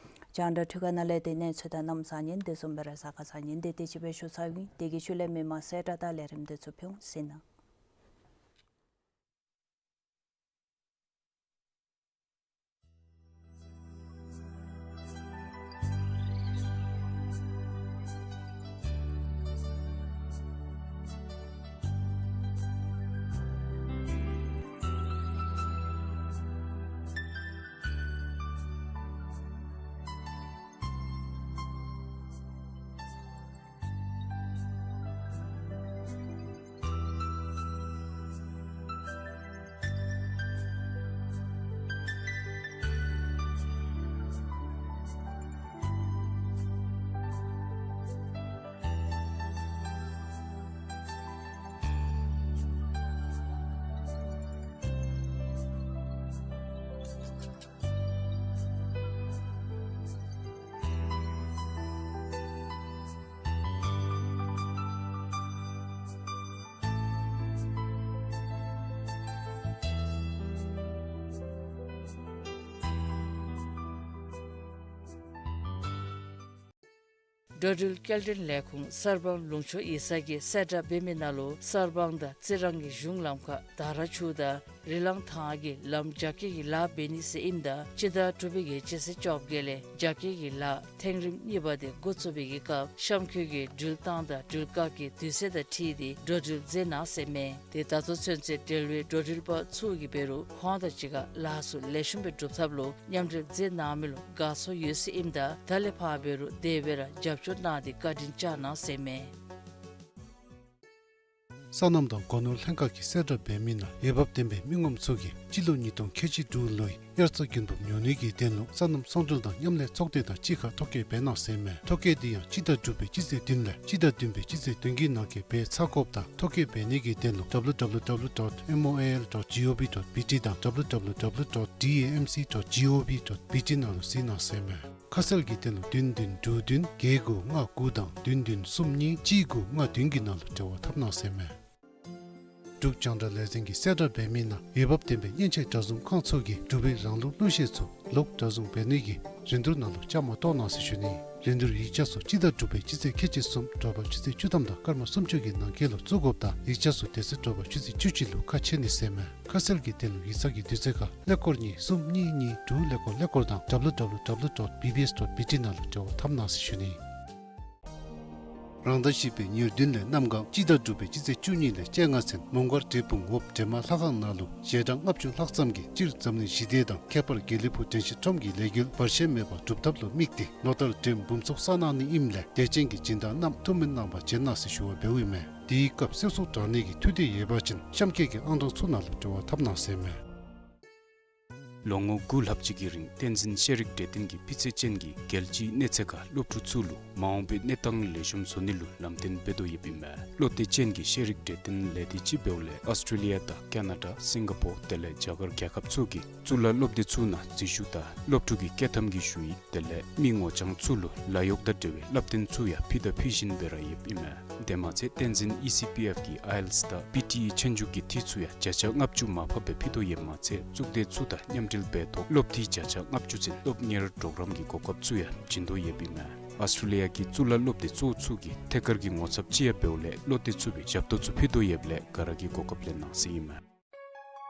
རྒྱང་བསྒྲགས་འཕྲུལ་ཁང་ནང་ལས་ཏེ་གནས་ཚུལ་དང་གནམ་གཤིས་ཉིན་དེ་བཟུམ་སྦེ་ར་གཟའ་སྐར་གསར་ཉིན་དེ་དེ་ཅིག་སྦེ་ཞུ་ཚར་ཡི། དེ་གི་ཤུལ་ལས་མི་མང་གསལ་བསྒྲགས་དང་ལས་རིམ་དེ་ཚུ་ཕུལ་ཟེར་ཨིན། འགྲོ་འགྲུལ་སྐྱེལ་འདྲེན་ལས་ཁུངས་གསར་སྤང་ལུང་ཕྱོགས་ཡིག་ཚང་གིས་གསལ་བསྒྲགས་འབད་མི་ནང་ལུ་གསར་སྤང་དང་རྩི་རང་གི་གཞུང་ལམ་ཁར་དར་ཆུ་དང་རི་ལང་ཐང་གི་ལམ་རྒྱ་སྐྱེད་ཀྱི་ལཱ་འབད་ནི་ཟེར་ཨིནམ་ད་སྤྱི་ཟླ་དྲུག་པའི་གི་སྤྱི་ཚེས་བཅོ་བརྒྱད་ལས་རྒྱ་སྐྱེད་ཀྱི་ལཱ་ཐེངས་རིམ་གཉིས་པ་དེ་འགོ་བཙུགས་པའི་གི་སྐབས་གཤམ་འཁོད་ཀྱི་འགྲུལ་བཏང་དང་འགྲུལ་བཀག་གི་དུས་ཚོད་དང་འཁྲིལ་ཏེ་འགྲོ་འགྲུལ་མཛད་གནང་ཟེར་མས། དེ་ད་ལྟོ་ཚུན་ཚོད་འབྲེལ་བའི་འགྲོ་འགྲུལ་པ་ཚུ་གིས་འབད་རུང་ཁོང་དང་གཅིག་ཁར་ལཱ་ཚུ་ལེགས་ཤོམ་སྦེ་འགྲུབ་ཐབས་ལུ་མཉམ་འབྲེལ་མཛད་གནང་མི་ལུ་དགའ་ཚོར་ཡོད་ཟེར་ཨིནམ་ད་ད་ལས་ཕར་འབད་རུང་དེ་སྦེ་ར་རྒྱབ་སྐྱོར་གནང་སྟེ་བཀའ་དྲིན་བསྐྱང་གནང་ཟེར་མས། སོ་ནམ་དང་སྒོ་ནོར་ལྷན་ཁག་གིས་གསལ་བསྒྲགས་འབད་མི་ནང་འོས་འབབ་ལྡན་པའི་མི་ངོམ་ཚུ་གིས་སྤྱི་ལོ་ཉིས་སྟོང་ཁལ་གཅིག་དྲུག་ལོའི་དབྱར་རྩྭ་དགུན་འབུབ་ཉོ་ནི་གི་དོན་ལུ་སོ་ནམ་ཚོང་འབྲེལ་དང་མཉམ་ལས་ཚོགས་སྡེ་དང་གཅིག་ཁར་ཐོ་བཀོད་འབད་གནང་ཟེར་མས། ཐོ་བཀོད་དེ་ཡང་སྤྱི་ཟླ་དྲུག་པའི་སྤྱི་ཚེས་བདུན་ལས་སྤྱི་ཟླ་བདུན་པའི་སྤྱི་ཚེས་བདུན་གྱི་ནང་འཁོད་འབད་ཚར་དགོཔ་དང་ཐོ་བཀོད་འབད་ནི་གི་དོན་ལུ་W W W dot M O I L dot G O V dot B T དང་W W W dot D A M C dot G O V dot B T ནང་ལུ་གཟིགས་གནང་ཟེར་མས། ཁ་གསལ་གྱི་དོན་ལུ་བདུན་བདུན་དྲུག་བདུན་བརྒྱད་དགུ་ལྔ་དགུ་དང་བདུན་བདུན་གསུམ་གཉིས་གཅིག་དགུ་ལྔ་བདུན་གྱི་ནང་ལུ་འབྲེལ་བ་འཐབ་གནང་ཟེར་མས། འབྲུག་རྒྱང་བསྒྲགས་ལས་འཛིན་གྱིས་གསལ་བསྒྲགས་འབད་མི་ནང་འོས་འབབ་ལྡན་པའི་མཉེན་ཆས་གྲྭ་བཟུང་ཁང་ཚུ་གིས་འབྲུག་པའི་རང་ལུགས་གླུ་གཞས་ཚུ་ལོག་གྲྭ་བཟུང་འབད་ནི་གི་རིན་བསྡུར་ནང་ལུ་བཅའ་མར་གཏོགས་གནང་ཟེར་ཞུ་ནི། རིན་བསྡུར་ཡིག་ཆ་ཚུ་སྤྱི་ཟླ་དྲུག་པའི་སྤྱི་ཚེས་ཁལ་གཅིག་གསུམ་དྲོ་པ་ཆུ་ཚོད་བཅུ་ཐམ་དང་སྐར་མ་སུམ་ཅུ་གི་ནང་འཁོད་ལུ་བཙུགས་དགོཔ་དང་ཡིག་ཆ་ཚུ་དེ་ཚེ་དྲོ་པ་ཆུ་ཚོད་བཅུ་གཅིག་ལུ་ཁ་ཕྱེ་ནི་ཟེར་མས། ཁ་གསལ་གྱི་དོན་ལུ་ཡིག་ཚང་གི་དུས་ཚོད་ཁར་ཀླད་ཀོར་གཉིས་གསུམ་གཉིས་གཉིས་དྲུག་ཀླད་ཀོར་ཀླད་ཀོར་དང་W W W dot B B S dot B T ནང་ལུ་འབྲེལ་བ་འཐབ་གནང་ཟེར་ཞུ་ནི། རང་ཟླ་བཞི་པའི་ཉེར་བདུན་ལས་གནམ་གང་སྤྱི་ཟླ་དྲུག་པའི་སྤྱི་ཚེས་བཅུ་གཉིས་ལས་བཅོ་ལྔ་ཚུན་མོང་སྒར་འབྲས་སྤུངས་འོབས་འདྲེ་མ་ལྷ་ཁང་ནང་ལུ་ཞལ་གྲངས་ལྔ་བཅུ་ལྷག་ཙམ་གྱིས་སྤྱིར་འཛམ་གླིང་ཞི་བདེ་དང་ཁྱད་པར་དགེ་ལེགས་ཕུག་དྲན་ཤེས་ཁྲོམ་གྱི་ལས་འགུལ་བར་ཆད་མེད་པར་སྒྲུབ་ཐབས་ལུ་དམིགས་ཏེ་ལོ་ལྟར་འགྲེམས་འབུམ་ཚོགས་བསགས་གནང་ནི་ཨིནམ་ལས་དད་ཅན་གྱི་སྦྱིན་བདག་རྣམས་ཐུགས་སྨོན་གནང་བར་བྱོན་གནང་ཟེར་ཞུ་བ་འབདཝ་ཨིན་མས། དེའི་སྐབས་གསོལ་ཚོགས་དྲང་ནི་གི་འཐུས་སྡེ་ཡོད་པ་ཅིན་གཤམ་འཁོད་ཀྱི་ཨང་གྲངས་ཚུ་ནང་ལུ་འབྲེལ་བ་འཐབ་གནང་ཟེར་མས། ལོ་ངོ་དགུ་ལྷག་ཅིག་གི་རིང་བསྟན་འཛིན་ཤེས་རིག་གྲོས་སྟོན་གྱིས་སྤུས་ཚད་ཅན་གྱི་རྒྱལ་སྤྱིའི་གནས་ཚད་ཁར་སློབ་ཕྲུག་ཚུ་ལུ་མ་འོངས་པའི་གནས་སྟངས་ལེགས་ཤོམ་བཟོ་ནི་ལུ་ལམ་སྟོན་འབད་དོ་ཡོདཔ་ཨིན་མས། བློ་གཏད་ཅན་གྱི་ཤེས་རིག་གྲོས་སྟོན་ལས་སྡེ་ཅིག་འབདཝ་ལས་ཨོསི་ཊེ་ལི་ཡ་དང་ཀ་ན་ཌ་སིང་ག་པོར་དེ་ལས་རྒྱ་གར་རྒྱལ་ཁབ་ཚུ་གི་གཙུག་ལག་སློབ་སྡེ་ཚུ་ནང་འཛུལ་ཞུགས་དང་སློབ་ཕྲུག་གི་བསྐྱོད་ཐམ་གྱི་ཞུ་ཡིག་དེ་ལས་མི་ངོ་རྐྱང་ཚུ་ལུ་ལཱ་གཡོག་དང་འབྲེལ་བའི་བསླབ་སྟོན་ཚུ་ཡང་ཕུལ་དང་ཕུལ་བཞིན་སྦེ་ར་ཡོདཔ་ཨིན་མས། དེ་མ་ཚད་བསྟན་འཛིན་ཨི་སི་པི་ཨེཕ་གི་ཨའི་ཨེལ་ཊི་ཨེསི་དང་པི་ཊི་ཨི་ཆོས་རྒྱུགས་ཀྱི་འཐུས་ཚུ་ཡང་བརྒྱ་ཆ་ལྔ་བཅུ་མར་ཕབ་སྦེ་ཕུལ་དོ་ཡོདཔ་མ་ཚད་གཙུག་སྡེ་ཚུ་དང་མཉམ་འབྲེལ་འབད་ཐོག་སློབ་འཐུས་བརྒྱ་ཆ་ལྔ་བཅུ་ཚུན་སློབ་གཉེར་གྲོགས་རམ་གྱི་གོ་སྐབས་ཚུ་ཡང་བྱིན་དོ་ཡོདཔ་ཨིན་མས། ཨོསི་ཊེ་ལི་ཡ་གི་གཙུག་ལག་སློབ་སྡེ་གཙོ་བོ་ཚུ་གིས་ཐད་ཀར་གྱི་ངོ་ཚབ་ཅིག་ཡང་འབདཝ་ལས་བློ་གཏད་ཚུགས་པའི་ཞབས་ཏོག་ཚུ་ཕུལ་དོ་ཡོདཔ་ལས་ག་ར་གིས་གོ་སྐབས་ལེན་གནང་ཟེར་ཨིན་མས།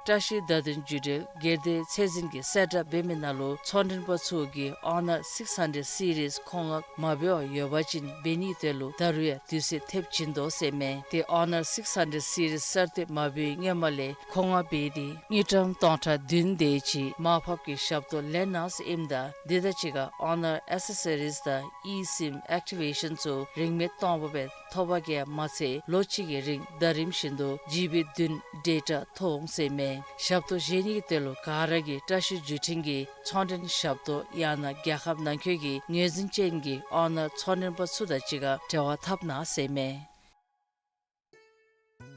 བཀྲ་ཤིས་བརྡ་དོན་བརྒྱུད་འབྲེལ་སྒེར་སྡེ་ཚད་འཛིན་གྱིས་གསལ་བསྒྲགས་འབད་མི་ནང་ལུ་ཚོང་མགྲོན་པ་ཚུ་གིས་Honor six hundred series མཁོ་མངགས་མ་འབད་བར་ཡོད་པ་ཅིན་འབད་ནིའི་དོན་ལུ་ད་རུང་ཡང་དུས་ཚོད་ཐེབས་བྱིན་དོ་ཟེར་མས། ཏེ་Honor six hundred series གསར་བཏོན་མ་འབད་བའི་སྔོན་མ་ལས་མཁོ་མངགས་འབད་དེ་དངུལ་ཀྲམ་སྟོང་ཕྲག་བདུན་དེ་ཅིག་མར་ཕབ་ཀྱི་ཞབས་ཏོག་ལེན་གནང་ཟེར་ཨིནམ་ད་དེ་དང་གཅིག་ཁར་Honor accessories དང་eSIM activation ཚུ་རིན་མེད་སྟོང་པ་སྦེ་ཐོབ་པ་གིས་མ་ཚད་ལོ་གཅིག་གི་རིང་ཟླ་རིམ་བཞིན་དུ་ཇི་བི་བདུན་ཌེ་ཊ་ཐོབ་འོང་ཟེར་མས། ཞབས་ཏོག་བཞེས་ནིའི་དོན་ལུ་ག་ར་གིས་བཀྲ་ཤིས་བརྒྱུད་འཕྲིན་གྱི་ཚོང་མགྲོན་ཞབས་ཏོག་ཡང་ན་རྒྱལ་ཁབ་ནང་འཁོད་ཀྱི་ངོས་འཛིན་ཅན་གྱི་Honor ཚོང་མགྲོན་པ་ཚུ་དང་གཅིག་ཁར་འབྲེལ་བ་འཐབ་གནང་ཟེར་མས།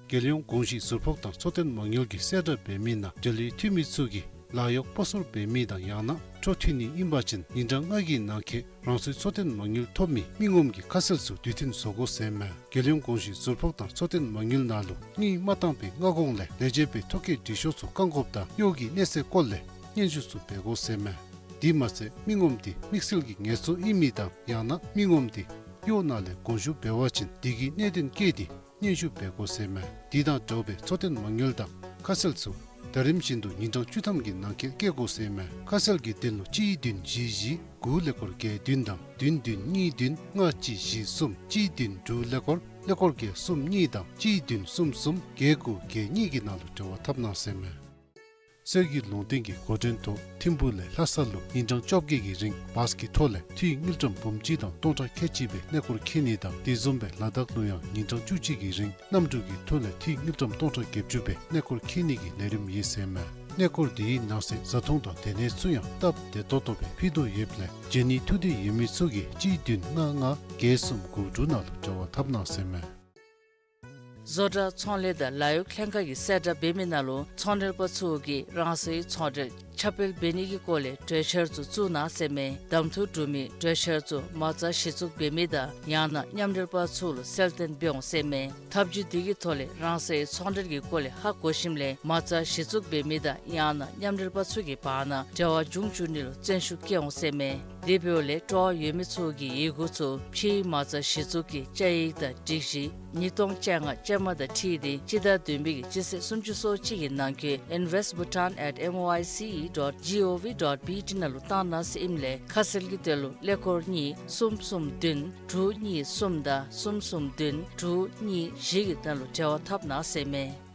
རྒྱལ་ཡོངས་གོང་ཞུས་ཟུར་ཕོག་དང་འཚོ་རྟེན་མ་དངུལ་གྱིས་གསལ་བསྒྲགས་འབད་མི་ནང་འབྲེལ་ཡོད་འཐུས་མི་ཚུ་གིས་ལཱ་གཡོག་སྤོ་སོར་འབད་མི་དང་ཡང་ན་འཕྲོ་མཐུད་ནི་ཨིན་པ་ཅིན་ཉིན་གྲངས་ལྔ་གི་ནང་འཁོད་རང་སོའི་འཚོ་རྟེན་མ་དངུལ་ཐོབ་མི་མི་ངོམ་གྱི་ཁ་གསལ་ཚུ་དུས་མཐུན་བཟོ་དགོ་ཟེར་མས། རྒྱལ་ཡོངས་གོང་ཞུས་ཟུར་ཕོག་དང་འཚོ་རྟེན་མ་དངུལ་ནང་ལུ་དངུལ་མ་བཏང་པའི་སྔ་གོང་ལས་ལས་བྱེད་པའི་ཐོ་བཀོད་འབྲི་ཤོག་ཚུ་བཀང་དགོཔ་དང་གཡོག་གི་གནས་ཚད་སྐོར་ལས་སྙན་ཞུ་ཚུ་འབད་དགོ་ཟེར་མས། དེ་མ་ཚད་མི་ངོམ་དེ་དམིགས་བསལ་གྱི་ངལ་རྩོལ་ཨིན་མི་དང་ཡང་ན་མི་ངོམ་དེ་གཡོག་ནང་ལས་དགོངས་ཞུ་འབད་བ་ཅིན་དེ་གི་གནད་དོན་བཀོད་དེ་སྙན་ཞུ་འབད་དགོ་ཟེར་མས། དེ་དང་འདྲཝ་སྦེ་འཚོ་རྟེན་མ་དངུལ་དང་ཁ་གསལ་ཚུ་ཟླ་རིམ་བཞིན་དུ་ཉིན་གྲངས་བཅུ་ཐམ་གྱི་ནང་འཁོད་བཀོད་དགོ་ཟེར་མས། ཁ་གསལ་གྱི་དོན་ལུ་གཅིག་བདུན་བཞི་བཞི་དགུ་ཀླད་ཀོར་བརྒྱད་བདུན་དང་བདུན་བདུན་གཉིས་བདུན་ལྔ་གཅིག་བཞི་གསུམ་གཅིག་བདུན་དྲུག་ཀླད་ཀོར་ཀླད་ཀོར་བརྒྱད་གསུམ་གཉིས་དང་གཅིག་བདུན་གསུམ་གསུམ་བརྒྱད་དགུ་བརྒྱད་གཉིས་ཀྱི་ནང་ལུ་འབྲེལ་བ་འཐབ་གནང་ཟེར་མས། སྲོལ་རྒྱུན་ལུང་བསྟན་གྱི་འགོ་འདྲེན་ཐོག་ཐིམ་ཕུག་ལས་ལྷ་ས་ལུ་ཉིན་གྲངས་བཅོ་བརྒྱད་ཀྱི་རིང་བཱས་ཀྱི་ཐོག་ལས་འཐུས་དངུལ་ཀྲམ་འབུམ་གཅིག་དང་སྟོང་ཕྲག་ཁལ་གཅིག་སྦེ་གནས་སྐོར་འཁྱིད་ནི་དང་དེ་བཟུམ་སྦེ་ལ་དྭགས་ལུ་ཡང་ཉིན་གྲངས་བཅུ་གཅིག་གི་རིང་གནམ་གྲུ་གི་ཐོག་ལས་འཐུས་དངུལ་ཀྲམ་སྟོང་ཕྲག་བརྒྱད་ཅུ་སྦེ་གནས་སྐོར་འཁྱིད་ནི་གི་ལས་རིམ་ཡོད་ཟེར་མས། གནས་སྐོར་དེའི་ནང་གསེས་བཟའ་འཐུང་དང་སྡོད་གནས་ཚུ་ཡང་སྟབས་བདེ་ཏོག་ཏོ་སྦེ་ཕུལ་དོ་ཡོདཔ་ལས་བྱོན་ནི་ཐུགས་འདོད་ཡོད་མི་ཚུ་གིས་གཅིག་བདུན་ལྔ་ལྔ་བརྒྱད་གསུམ་དགུ་དྲུག་ནང་ལུ་འབྲེལ་བ་འཐབ་གནང་ཟེར་མས། བཟོ་གྲྭ་ཚོང་ལས་དང་ལཱ་གཡོག་ལྷན་ཁག་གིས་གསལ་བསྒྲགས་འབད་མི་ནང་ལུ་ཚོང་མགྲོན་པ་ཚུ་གིས་རང་སོའི་ཚོང་འབྲེལ་ཁྱབ་སྤེལ་འབད་ནི་གི་སྐོར་ལས་གྲོས་འཆར་ཚུ་བཙུགས་གནང་ཟེར་མས། གདམ་འཐུ་གྲུབ་མི་གྲོས་འཆར་ཚུ་མ་རྩ་གཞི་བཙུགས་འབད་མི་དང་ཡང་ན་མཉམ་འབྲེལ་པ་ཚུ་ལུ་གསལ་སྟོན་འབད་འོང་ཟེར་མས། ཐབས་བྱུས་དེ་གི་ཐོག་ལས་རང་སོའི་ཚོང་འབྲེལ་གྱི་སྐོར་ལས་ཧ་གོ་ཞིནམ་ལས་མ་རྩ་གཞི་བཙུགས་འབད་མི་དང་ཡང་ན་མཉམ་འབྲེལ་པ་ཚུ་གི་བར་ན་འབྲེལ་བ་འབྱུང་བཅུག་ནི་ལུ་བརྩོན་ཤུགས་བསྐྱེད་འོང་ཟེར་མས། དེ་འབདཝ་ལས་སྤྲོ་བ་ཡོད་མི་ཚུ་གིས་ཡི་གུ་ཚུ་ཕྱིའི་མ་རྩ་གཞི་བཙུགས་ཀྱི་བཅའ་ཡིག་དང་སྒྲིག་གཞི་ཉིས་སྟོང་བཅོ་ལྔ་ཅན་མ་དང་འཁྲིལ་ཏེ་སྤྱི་ཟླ་བདུན་པའི་གི་སྤྱི་ཚེས་སུམ་ཅུ་སོ་གཅིག་གི་ནང་འཁོད་invest bhutan at M O I C E dot G O V dot B T ནང་ལུ་བཏང་གནང་ཟེར་ཨིནམ་ལས་ཁ་གསལ་གྱི་དོན་ལུ་ཀླད་ཀོར་གཉིས་གསུམ་གསུམ་བདུན་དྲུག་གཉིས་གསུམ་དང་གསུམ་གསུམ་བདུན་དྲུག་གཉིས་བཞི་གི་ནང་ལུ་འབྲེལ་བ་འཐབ་གནང་ཟེར་མས།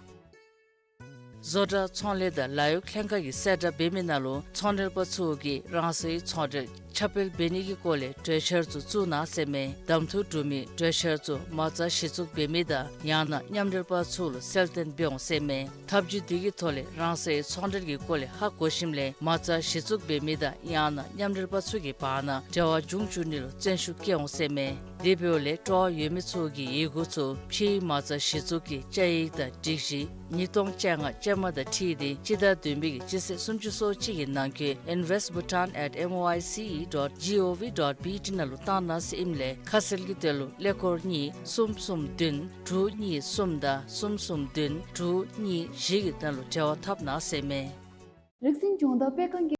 བཟོ་གྲྭ་ཚོང་ལས་དང་ལཱ་གཡོག་ལྷན་ཁག་གིས་གསལ་བསྒྲགས་འབད་མི་ནང་ལུ་ཚོང་འབྲེལ་པ་ཚུ་གིས་རང་སོའི་ཚོང་འབྲེལ་ཁྱབ་སྤེལ་འབད་ནི་གི་སྐོར་ལས་གྲོས་འཆར་ཚུ་བཙུགས་གནང་ཟེར་མས། གདམ་འཐུ་གྲུབ་མི་གྲོས་འཆར་ཚུ་མ་རྩ་གཞི་བཙུགས་འབད་མི་དང་ཡང་ན་མཉམ་འབྲེལ་པ་ཚུ་ལུ་གསལ་སྟོན་འབད་འོང་ཟེར་མས། ཐབས་བྱུས་དེ་གི་ཐོག་ལས་རང་སོའི་ཚོང་འབྲེལ་གྱི་སྐོར་ལས་ཧ་གོ་ཞིནམ་ལས་མ་རྩ་གཞི་བཙུགས་འབད་མི་དང་ཡང་ན་མཉམ་འབྲེལ་པ་ཚུ་གི་བར་ན་འབྲེལ་བ་འབྱུང་བཅུག་ནི་ལུ་བརྩོན་ཤུགས་བསྐྱེད་འོང་ཟེར་མས། དེ་འབདཝ་ལས་སྤྲོ་བ་ཡོད་མི་ཚུ་གིས་ཡི་གུ་ཚུ་ཕྱིའི་མ་རྩ་གཞི་བཙུགས་ཀྱི་བཅའ་ཡིག་དང་སྒྲིག་གཞི་ཉིས་སྟོང་བཅོ་ལྔ་ཅན་མ་དང་འཁྲིལ་ཏེ་སྤྱི་ཟླ་བདུན་པའི་གི་སྤྱི་ཚེས་སུམ་ཅུ་སོ་གཅིག་གི་ནང་འཁོད invest bhutan at M O I C E dot G O V dot B T ནང་ལུ་བཏང་གནང་ཟེར་ཨིནམ་ལས་ཁ་གསལ་གྱི་དོན་ལུ་ཀླད་ཀོར་གཉིས་གསུམ་གསུམ་བདུན་དྲུག་གཉིས་གསུམ་དང་གསུམ་གསུམ་བདུན་དྲུག་གཉིས་བཞི་གི་ནང་ལུ་འབྲེལ་བ་འཐབ་གནང་ཟེར་མས། རིག་འཛིན་ལྗོངས་མདོ་དཔེ་ཁང་གི་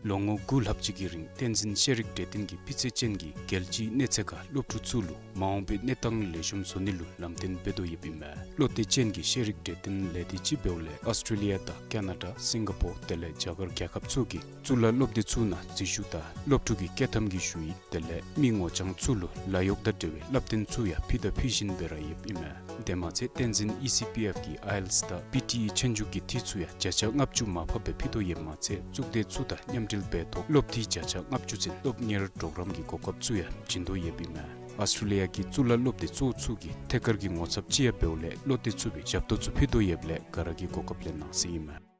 ལོ་ངོ་དགུ་ལྷག་ཅིག་གི་རིང་བསྟན་འཛིན་ཤེས་རིག་གྲོས་སྟོན་གྱིས་སྤུས་ཚད་ཅན་གྱི་རྒྱལ་སྤྱིའི་གནས་ཚད་ཁར་སློབ་ཕྲུག་ཚུ་ལུ་མ་འོངས་པའི་གནས་སྟངས་ལེགས་ཤོམ་བཟོ་ནི་ལུ་ལམ་སྟོན་འབད་དོ་ཡོདཔ་ཨིན་མས། བློ་གཏད་ཅན་གྱི་ཤེས་རིག་གྲོས་སྟོན་ལས་སྡེ་ཅིག་འབདཝ་ལས་ཨཱོས་ཊྲེ་ལི་ཡ་དང་ཀ་ན་ཌ་སིང་ག་པོར་དེ་ལས་རྒྱ་གར་རྒྱལ་ཁབ་ཚུ་གི་གཙུག་ལག་སློབ་སྡེ་ཚུ་ནང་འཛུལ་ཞུགས་དང་སློབ་ཕྲུག་གི་བསྐྱོད་ཐམ་གྱི་ཞུ་ཡིག་དེ་ལས་མི་ངོ་རྐྱང་ཚུ་ལུ་ལཱ་གཡོག་དང་འབྲེལ་བའི་བསླབ་སྟོན་ཚུ་ཡང་ཕུལ་དང་ཕུལ་བཞིན་པའི་ར་ཡོདཔ་ཨིན་མས། དེ་མ་ཚད་བསྟན་འཛིན་ཨི་སི་པི་ཨེཕ་གིས་ཨའི་ཨེལ་ཊི་ཨེས་དང་པི་ཊི་ཨི་ཆོས་རྒྱུགས་ཀྱི་འཐུས་ཚུ་ཡང་བརྒྱ་ཆ་ལྔ་བཅུ་མར་ཕབ་སྦེ་ཕུལ་དོ་ཡོདཔ་མ་ཚད་གཙུག་སྡེ་ཚུ་དང་མཉམ་འབྲེལ་འབད་ཐོག་སློབ་འཐུས་བརྒྱ་ཆ་ལྔ་བཅུ་ཚུན་སློབ་གཉེར་གྲོགས་རམ་གྱི་གོ་སྐབས་ཚུ་ཡང་བྱིན་དོ་ཡོདཔ་ཨིན་མས། ཨཱོས་ཊྲེ་ལི་ཡ་གི་གཙུག་ལག་སློབ་སྡེ་གཙོ་བོ་ཚུ་གིས་ཐད་ཀར་གྱི་ངོ་ཚབ་ཅིག་ཡང་འབདཝ་ལས་བློ་གཏད་ཚུགས་པའི་ཞབས་ཏོག་ཚུ་ཕུལ་དོ་ཡོདཔ་ལས་ག་ར་གིས་གོ་སྐབས་ལེན་གནང་ཟེར་ཨིན་མས།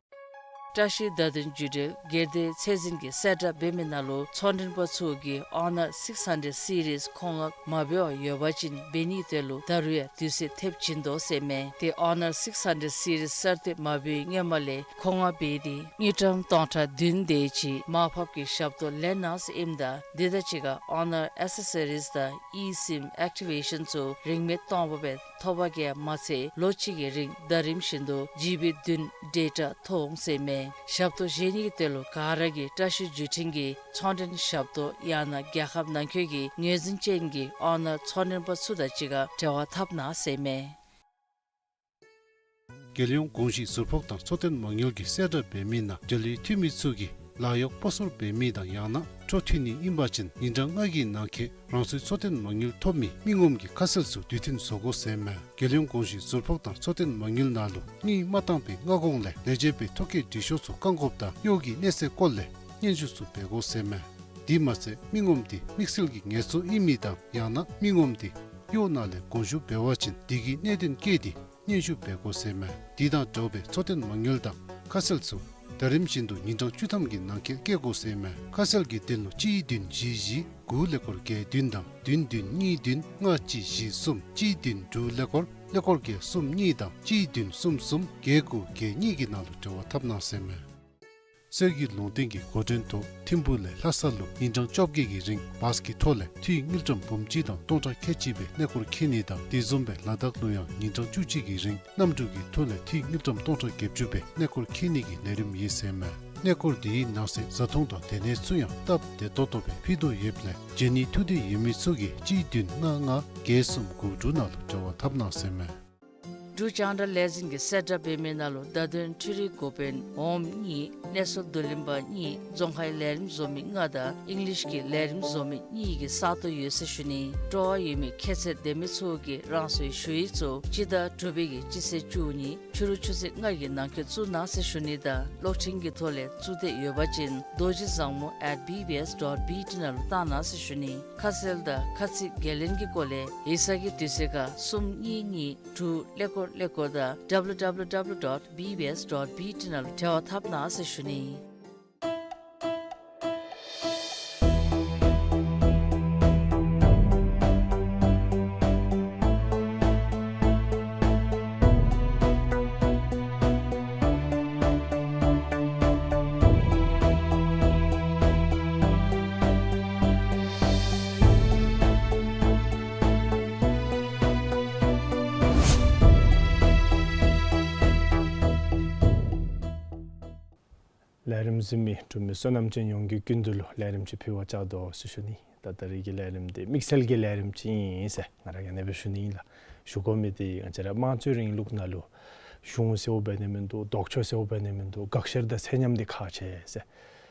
བཀྲ་ཤིས་བརྡ་དོན་བརྒྱུད་འབྲེལ་སྒེར་སྡེ་ཚད་འཛིན་གྱིས་གསལ་བསྒྲགས་འབད་མི་ནང་ལུ་ཚོང་མགྲོན་པ་ཚུ་གིས་ཨོ་ནར་སིགསི་ཧན་ཌེཌ་སི་རིསི་མཁོ་མངགས་མ་འབད་བར་ཡོད་པ་ཅིན་འབད་ནིའི་དོན་ལུ་ད་རུང་ཡང་དུས་ཚོད་ཐེབས་བྱིན་དོ་ཟེར་མས། ཏེ་ཨོ་ནར་སིགསི་ཧན་ཌེཌ་སི་རིསི་གསར་བཏོན་མ་འབད་བའི་སྔོན་མ་ལས་མཁོ་མངགས་འབད་དེ་དངུལ་ཀྲམ་སྟོང་ཕྲག་བདུན་དེ་ཅིག་མར་ཕབ་ཀྱི་ཞབས་ཏོག་ལེན་གནང་ཟེར་ཨིནམ་ད་དེ་དང་གཅིག་ཁར་ཨོ་ནར་ཨེག་སེ་སི་རིསི་དང་ཨི་སིམ་ཨེག་ཊི་བེ་ཤཱན་ཚུ་རིན་མེད་སྟོང་པ་སྦེ་ཐོབ་པ་གིས་མ་ཚད་ལོ་གཅིག་གི་རིང་ཟླ་རིམ་བཞིན་དུ་ཇི་བི་བདུན་ཌེ་ཊ་ཐོབ་འོང་ཟེར་མས། ཞབས་ཏོག་བཞེས་ནིའི་དོན་ལུ་ག་ར་གིས་བཀྲ་ཤིས་བརྒྱུད་འཕྲིན་གྱི་ཚོང་མགྲོན་ཞབས་ཏོག་ཡང་ན་རྒྱལ་ཁབ་ནང་འཁོད་ཀྱི་ངོས་འཛིན་ཅན་གྱི་ཨོ་ནར་ཚོང་མགྲོན་པ་ཚུ་དང་གཅིག་ཁར་འབྲེལ་བ་འཐབ་གནང་ཟེར་མས། རྒྱལ་ཡོངས་གོང་ཞུས་ཟུར་ཕོགས་དང་འཚོ་རྟེན་མ་དངུལ་གྱིས་གསལ་བསྒྲགས་འབད་མི་ནང་འབྲེལ་ཡོད་འཐུས་མི་ཚུ་གིས་ལཱ་གཡོག་སྤོ་སོར་འབད་མི་དང་ཡང་ན་འཕྲོ་མཐུད་ནི་ཨིན་པ་ཅིན་ཉིན་གྲངས་ལྔ་གི་ནང་འཁོད་རང་སོའི་འཚོ་རྟེན་མ་དངུལ་ཐོབ་མི་མི་ངོམ་གྱི་ཁ་གསལ་ཚུ་དུས་མཐུན་བཟོ་དགོ་ཟེར་མས། རྒྱལ་ཡོངས་གོང་ཞུས་ཟུར་ཕོགས་དང་འཚོ་རྟེན་མ་དངུལ་ནང་ལུ་དངུལ་མ་བཏང་པའི་སྔ་གོང་ལས་ལས་བྱེད་པའི་ཐོ་བཀོད་འབྲི་ཤོག་ཚུ་བཀག་འགོགཔ་དང་གཡོག་གི་གནས་ཚད་སྐོར་ལས་སྙན་ཞུ་ཚུ་འབད་དགོ་ཟེར་མས། དེ་མ་ཚད་མི་ངོམ་དེ་དམིགས་བསལ་གྱི་ངལ་གསོ་ཨིན་མི་དང་ཡང་ན་མི་ངོམ་དེ་གཡོག་ནང་ལས་དགོངས་ཞུ་འབད་བ་ཅིན་དེ་གི་གནད་དོན་བཀོད་དེ་སྙན་ཞུ་འབད་དགོ་ཟེར་མས། དེ་དང་འདྲཝ་སྦེ་འཚོ་རྟེན་མ་དངུལ་དང་ཁ་གསལ་ཚུ་ཟླ་རིམ་བཞིན་དུ་ཉིན་གྲངས་བཅུ་ཐམ་གྱི་ནང་འཁོད་བཀོད་དགོ་ཟེར་མས། ཁ་གསལ་གྱི་དོན་ལུ་གཅིག་བདུན་བཞི་བཞི་དགུ་ཀླད་ཀོར་བརྒྱད་བདུན་དང་བདུན་བདུན་གཉིས་བདུན་ལྔ་གཅིག་བཞི་གསུམ་གཅིག་བདུན་དྲུག་ཀླད་ཀོར་ཀླད་ཀོར་བརྒྱད་གསུམ་གཉིས་དང་གཅིག་བདུན་གསུམ་གསུམ་བརྒྱད་དགུ་བརྒྱད་གཉིས་ཀྱི་ནང་ལུ་འབྲེལ་བ་འཐབ་གནང་ཟེར་མས། གསེར་གྱི་ལུང་བསྟན་གྱི་འགོ་འདྲེན་ཐོག་ཐིམ་ཕུག་ལས་ལྷ་ས་ལུ་ཉིན་གྲངས་བཅོ་བརྒྱད་ཀྱི་རིང་བཱས་ཀྱི་ཐོག་ལས་འཐུས་དངུལ་ཀྲམ་འབུམ་གཅིག་དང་སྟོང་ཕྲག་ཁལ་གཅིག་སྦེ་གནས་སྐོར་འཁྱིད་ནི་དང་དེ་བཟུམ་སྦེ་ལ་དྭགས་ལུ་ཡང་ཉིན་གྲངས་བཅུ་གཅིག་གི་རིང་གནམ་གྲུ་གི་ཐོག་ལས་འཐུས་དངུལ་ཀྲམ་སྟོང་ཕྲག་བརྒྱད་ཅུ་སྦེ་གནས་སྐོར་འཁྱིད་ནི་གི་ལས་རིམ་ཡོད་ཟེར་མས། གནས་སྐོར་དེའི་ནང་གསེས་བཟའ་འཐུང་དང་སྡོད་གནས་ཚུ་ཡང་སྟབས་བདེ་ཏོག་ཏོ་སྦེ་ཕུལ་དོ་ཡོདཔ་ལས་བྱོན་ནི་ཐུགས་འདོད་ཡོད་མི་ཚུ་གིས་གཅིག་བདུན་ལྔ་ལྔ་བརྒྱད་གསུམ་དགུ་དྲུག་ནང་ལུ་འབྲེལ་བ་འཐབ་གནང་ཟེར་མས། འབྲུག་རྒྱང་བསྒྲགས་ལས་འཛིན་གྱིས་གསལ་བསྒྲགས་འབད་མི་ནང་ལུ་བརྡ་དོན་འཕྲུལ་རིག་འགོ་དཔོན་འོགམ་གཉིས་གནས་ཚུལ་བསྡུ་ལེན་པ་གཉིས་རྫོང་ཁའི་ལས་རིམ་བཟོ་མི་ལྔ་དང་ཨིང་ལིཤ་གི་ལས་རིམ་བཟོ་མི་གཉིས་ཀྱི་ས་སྟོང་ཡོད་ཟེར་ཞུ་ནི། སྤྲོ་བ་ཡོད་མི་ཁྱད་ཚད་ལྡན་མི་ཚུ་གིས་རང་སོའི་ཞུ་ཡིག་ཚུ་སྤྱི་ཟླ་དྲུག་པའི་གི་སྤྱི་ཚེས་བཅུ་གཉིས་ཕྱི་རུ་ཆུ་ཚོད་ལྔ་གི་ནང་འཁོད་བཙུགས་གནང་ཟེར་ཞུ་ནི་དང་གློག་འཕྲིན་གྱི་ཐོག་ལས་བཙུགས་འདོད་ཡོད་པ་ཅིན་རྡོ་རྗེ་བཟང་མོ་at B B S dot B T ནང་ལུ་བཏང་གནང་ཟེར་ཞུ་ནི། ཁ་གསལ་དང་ཁ་ཚིག་འགན་ལེན་གྱི་སྐོར་ལས་ཡིག་ཚང་གི་དུས་ཚོད་ཁར་གསུམ་གཉིས་གཉིས་དྲུག་ཀླད་ཀོར་ཀླད་ཀོར་དང་W W W dot B B S dot B T ནང་ལུ་འབྲེལ་བ་འཐབ་གནང་ཟེར་ཞུ་ནི། ལས་རིམ་གཟིགས་མི་འབྲུག་མི་བསོད་ནམས་ཅན་ཡོངས་ཀྱི་སྐུ་མདུན་ལུ་ལས་རིམ་ཅིག་ཕུལ་བར་བཅར་དོ་ཟེར་ཞུ་ནི། ད་ད་རིས་ཀྱི་ལས་རིམ་འདི་དམིགས་བསལ་གྱི་ལས་རིམ་ཅིག་ཨིན་ཟེར་ང་ར་གིས་ཨ་ནེ་སྦེ་ཞུ་ནི་ཨིན་ལགས། ཞུ་དགོ་མི་འདི་ང་བཅས་ར་དམངས་གཙོའི་རིང་ལུགས་ནང་ལུ་གཞུང་ཟེརཝ་འབད་ནི་མིན་འདུག། ལྡོག་ཕྱོགས་ཟེརཝ་འབད་ནི་མིན་འདུག། དགག་བཤེར་དང་ཚད་མཉམ་འདི་ཁག་ཆེ་ཟེར།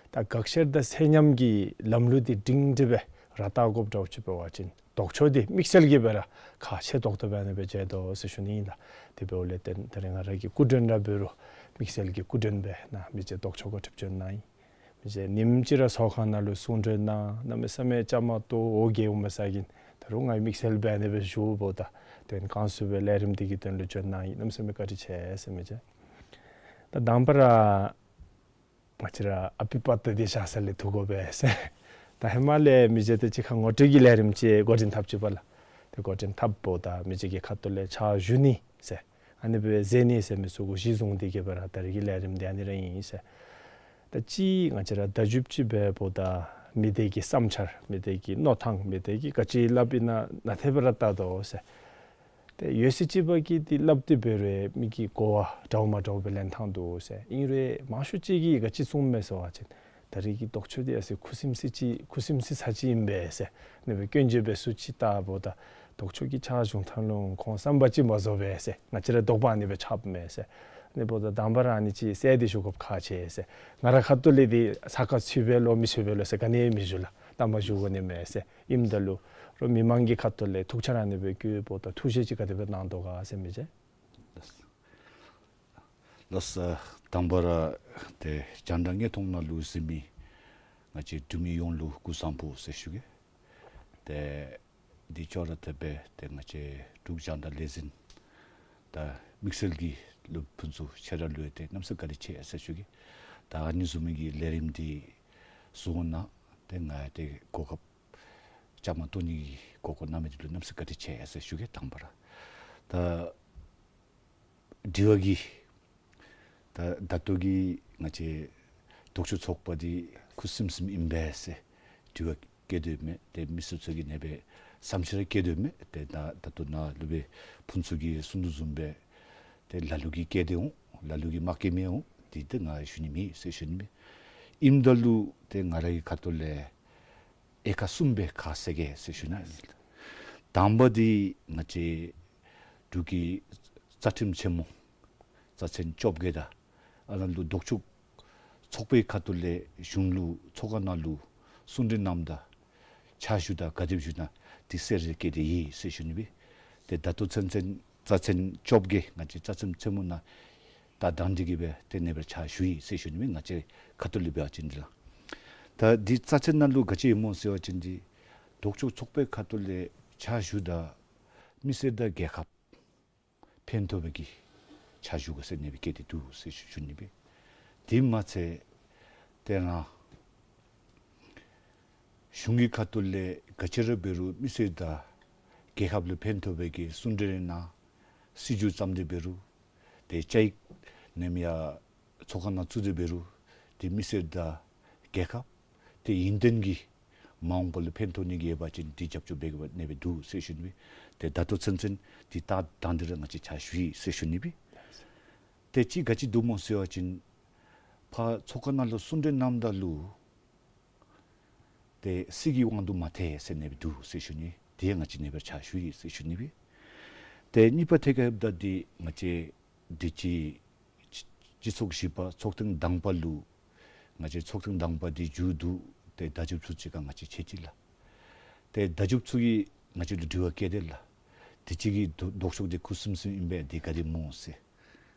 ད་དགག་བཤེར་དང་ཚད་མཉམ་གྱི་ལམ་ལུགས་འདི་སྒྲིང་སྒྲི་སྦེ་ར་བལྟ་དགོཔ་འདྲཝ་ཅིག་འབད་བ་ཅིན་ལྡོག་ཕྱོགས་འདི་དམིགས་བསལ་གྱིས་སྦེ་ར་ཁག་ཆེ་ཏོག་ཏོ་སྦེ་ཨ་ནེ་སྦེ་མཇལ་དོ་ཟེར་ཞུ་ནི་ཨིན་ལགས། དེ་འབདཝ་ལས་བརྟེན་ད་རིས་ང་ར་གིས་སྐུ་མགྲོན་ར་འབད་རུང་དམིགས་བསལ་གྱི་སྐུ་མགྲོན་སྦེ་ནཱ་མི་རྗེ་ལྡོག་ཕྱོགས་ག་ཁྲིད་བྱོན་གནང་ཡི། མི་རྗེ་ཉིནམ་གཅིག་ར་ཚོགས་ཁང་ནང་ལུ་གསུང་གྲོས་གནང་གནམ་མེད་ས་མེད་བཅའ་མར་གཏོགས་འོ་བརྒྱལ་འོང་མས་ཟེར་གིན་ད་རུང་ང་གིས་དམིགས་བསལ་སྦེ་ཨ་ནེ་སྦེ་ཞུཝ་ད་དོན་བསྐང་ཚུགས་པའི་ལས་རིམ་འདི་གི་དོན་ལུ་བྱོན་གནང་ཡི། གནམ་མེད་ས་མེད་བཀའ་དྲིན་ཆེ་ཟེར་མི་རྗེ། ད་དང་པ་ར་ང་བཅས་ར་ཨ་པི་པ་ཏ་འདི་བཞག་ས་ལས་བཏུབ་དགོ་པས་ཟེར། ད་ཧེ་མ་ལས་མི་རྗེ་དང་གཅིག་ཁར་ངོ་སྤྲོད་ཀྱི་ལས་རིམ་ཅིག་འགོ་འདྲེན་འཐབ་ཅི་པ་ལགས། དེ་འགོ་འདྲེན་འཐབ་འོངམ་ད་མི་རྗེ་གི་ཁ་ཐུག་ལས་ཕྱག་ཞུ་ནི་ཟེར་ཨ་ནེ་སྦེ་མཛད་ནི་ཟེར་མི་ཚུ་གུ་གཞི་བཟུང་སྟེ་གི་སྦེ་ར་ད་རིས་ཀྱི་ལས་རིམ་འདི་ཨ་ནི་ར་ཨིན་ཟེར། ད་ཅི་ང་བཅས་ར་བརྡ་བརྒྱུདཔ་ཅིག་འབདཝ་ད་མི་སྡེ་གི་བསམ་འཆར་མི་སྡེ་གི་མནོ་ཐངས་མི་སྡེ་གིས་ག་ཅི་སླབ་ཨིན་ན་ནན་ཏན་སྦེ་ར་བལྟ་དོ་ཟེར། ཏེ་ཡོད་ཚད་ཅིག་པ་གིས་འདི་སླབ་སྟེ་འབད་རུང་མི་གི་གོ་བ་འདྲཝ་མ་འདྲཝ་སྦེ་ལེན་ཐངས་འདུག་ཟེར། ཨིན་རུང་མང་ཤོས་ཅིག་གིས་ག་ཅི་གསུངམ་མས་ཟེར་བ་ཅིན་ ད་རེས་ཀྱི་ལྡོག་ཕྱོགས་འདི་ཡང་ཟེར་ཁུ་སིམ་སི་ཅིག་ཁུ་སིམ་སི་ས་ཅིག་ཨིན་པས་ཟེར། ཨ་ནི་སྦེ་སྐྱོན་བརྗོད་འབད་ས་ཅིག་ལྟ་བུ་དང་ལྡོག་ཕྱོགས་ཀྱི་ཕྱག་ཞུ་ཐངས་ལུ་ཁོང་བསམ་པ་ཅིག་མ་རྫོགས་པས་ཟེར། ང་བཅས་ར་དོགས་པ་ཨ་ནི་སྦེ་ཆགསཔ་མས་ཟེར། ཨ་ནི་འབདཝ་ད་དང་པ་ར་ཨ་ནི་ཅིག་གསལ་ཏེ་ཞུ་དགོཔ་ཁག་ཆེ་ཟེར། ང་ར་ཁ་ཐུག་ལས་འདི་ས་ཁར་ཚུད་པས་ལོ་མི་ཚུད་པས་ལོ་ཟེར་ག་ནི་ཡང་མི་ཞུ་ལགས། གཏམ་མ་ཞུ་དགོ་ནི་མས་ཟེར། ཨིནམ་ད་ལུ་རོགས་མི་མང་གི་ཁ་ཐུག་ལས་ཐུགས་འཆར་ཨ་ནི་སྦེ་བཀོདཔ་ད་ཐུགས་བཞེད་ཅིག་ག་དེ་སྦེ་གནང་དོ་ག་ཟེར་མི་ཅིག། ལགས། ལགས། དང་པ་ར་ཏེ་རྒྱང་བསྒྲགས་དངོས་མཐོང་ནང་ལུ་གཟིགས་མི་ང་བཅས་འབྲུག་མི་ཡོངས་ལུ་སྐུ་གཟུགས་བཟང་པོ་ཟེར་ཞུ་གེ། ཏེ་འདི་ཅོག་ར་འཐདཔ་སྦེ་ཏེ་ང་བཅས་འབྲུག་རྒྱང་བསྒྲགས་ལས་འཛིན་དང་དམིགས་བསལ་གྱི་སློབ་ཕུན་ཚོགས་ཁྱེད་ར་ལུ་ཡང་ཏེ་གནམ་མེད་ས་མེད་བཀའ་དྲིན་ཆེ་ཟེར་ཞུ་གེ། ད་ཨ་ནི་བཟུམ་མའི་གི་ལས་རིམ་འདི་བཟུམ་ནང་ཏེ་ང་ཏེ་གོ་སྐབས་བཅའ་མར་གཏོགས་ནི་གི་གོ་སྐབས་གནང་མི་འདི་ལུ་གནམ་མེད་ས་མེད་བཀའ་དྲིན་ཆེ་ཟེར་ཞུ་གེ། དང་པ་ར་ད་དྲི་བ་གི་ད་ད་ལྟོ་གི་ང་བཅས་ལྡོག་ཕྱོགས་ཚོགས་པ་འདི་ཁུ་སིམ་སིམ་ཨིན་པས་ཟེར་དྲི་བ་བཀོད་དོ་མས། ཏེ་མི་སེར་ཚུ་གིས་ཨ་ནི་སྦེ་བསམ་འཆར་བཀོད་དོ་མས། ཏེ་ད་ད་ལྟོ་ནཱ་ལུ་སྦེ་ཕུན་ཚོགས་ཀྱིས་གསུང་དོ་བཟུམ་སྦེ་ཏེ་ལ་ལུ་གིས་བཀོད་དེ་འོང་། ལ་ལུ་གིས་མ་བཀོད་མི་འོང་། འདི་ཏེ་ང་ཞུ་ནི་མེད་ཟེར་ཞུ་ནི་མས། ཨིནམ་ད་ལུ་ཏེ་ང་ར་གི་ཁ་ཐུག་ལས་དབྱེ་ཁག་གསུམ་སྦེ་ཁ་གསལ་གེ་ཟེར་ཞུ་ནི། དང་པ་འདི་ང་བཅས་འབྲུག་གི་རྩ་ཁྲིམས་ཆེན་མོ་རྩ་ཚན་བཅོ་བརྒྱད་དང་ཨ་ནཱ་ལུ་ལྡོག་ཕྱོགས་ཚོགས་པའི་ཁ་ཐུག་ལས་གཞུང་ལུ་ཚོགས་ཁང་ནང་ལུ་གསུང་གྲོས་གནངམ་ད་ཕྱག་ཞུཝ་ད་ག་དེ་སྦེ་ཞུ་ན་འདི་གསལ་རུ་བཀོད་དེ་ཡོད་ཟེར་ཞུ་ནི་སྦེ། ཏེ་ད་ལྟོ་ཚུན་ཚོད་རྩ་ཚན་བཅོ་བརྒྱད་ང་བཅས་རྩ་ཁྲིམས་ཆེན་མོ་ནང་ད་དང་འདི་གིས་སྦེ་ཏེ་ཨ་ནི་སྦེ་ཕྱག་ཞུ་ཡི་ཟེར་ཞུ་ནི་མས། ང་བཅས་ཁ་ཐུག་ལས་འབད་བ་ཅིན་འདི་ལགས། ད་འདི་རྩ་ཚན་ནང་ལུ་ག་ཅི་ཡོདཔ་སྨོ་ཟེར་བ་ཅིན་འདི་ལྡོག་ཕྱོགས་ཚོགས་པའི་ཁ་ཐུག་ལས་ཕྱག་ཞུཝ་ད་མི་སེར་དང་རྒྱལ་ཁབ་ཕན་ཐོགས་པའི་གི་ཕྱག་ཞུ་དགོ་ཟེར་ཨ་ནི་སྦེ་བཀོད་དེ་འདུག་ཟེར་ཞུ་ཞུ་ནི་སྦེ། དེ་མ་ཚད་ཏེ་ང་གཞུང་གི་ཁ་ཐུག་ལས་ག་ཅི་ར་འབད་རུང་མི་སེར་དང་རྒྱལ་ཁབ་ལུ་ཕན་ཐོགས་པའི་གི་གསུང་གྲོས་ནང་སྲིད་བྱུས་བརྩམ་སྟེ་འབད་རུང་ཏེ་བཅའ་ཡིག་ནམ་ཡང་ཚོགས་ཁང་ནང་བཙུགས་ཏེ་འབད་རུང་ཏེ་མི་སེར་དང་རྒྱལ་ཁབ་ཏེ་ཡུན་བརྟན་གྱི་མ་འོངས་པ་ལུ་ཕན་ཐོགས་ནི་གི་ཡོད་པ་ཅིན་ཏེ་རྒྱབ་སྐྱོར་འབད་དགོཔ་ཨ་ནི་སྦེ་འདུག་ཟེར་ཞུ་ནི་སྦེ། ཏེ་ད་ལྟོ་ཚུན་ཚོད་འདི་ད་དང་འདི་ར་ང་བཅས་ཕྱག་ཞུ་ཡི་ཟེར་ཞུ་ནི་སྦེ། ཏེ་གཅིག་ག་ཅི་འདུག་སྨོ་ཟེར་བ་ཅིན་ཕར་ཚོགས་ཁང་ནང་ལུ་གསུང་གྲོས་གནངམ་ད་ལུ་ཏེ་སྲིད་ཀྱི་དབང་དུ་མ་ཐལ་ཟེར་ཨ་ནི་སྦེ་འདུག་ཟེར་ཞུ་ནི། དེ་ཡང་ང་བཅས་ཨ་ནི་སྦེ་ཕྱག་ཞུ་ཡི་ཟེར་ཞུ་ནི་སྦེ། ཏེ་གཉིས་པ་ཐད་ཁར་འབདཝ་ད་འདི་ང་བཅས་འདི་ཅིག་སྤྱི་སྤྱི་ཚོགས་བཞི་པ་ཚོགས་ཐེངས་དང་པ་ལུ་ང་བཅས་ཚོགས་ཐེངས་དང་པ་འདི་མཇུག་བསྡུ་སྟེ་བརྡ་བརྒྱུདཔ་ཚུ་ཅིག་ཁར་ང་བཅས་ཕྱད་ཅི་ལགས། ཏེ་བརྡ་བརྒྱུདཔ་ཚུ་གིས་ང་བཅས་ལུ་དྲི་བ་བཀོད་དེ་ལགས། དུས་ཅི་གི་ལྡོག་ལྡོག་ཕྱོགས་འདི་ཁུ་སིམ་སིམ་ཨིན་པས། འདི་ག་དེ་སྨོ་ཟེར།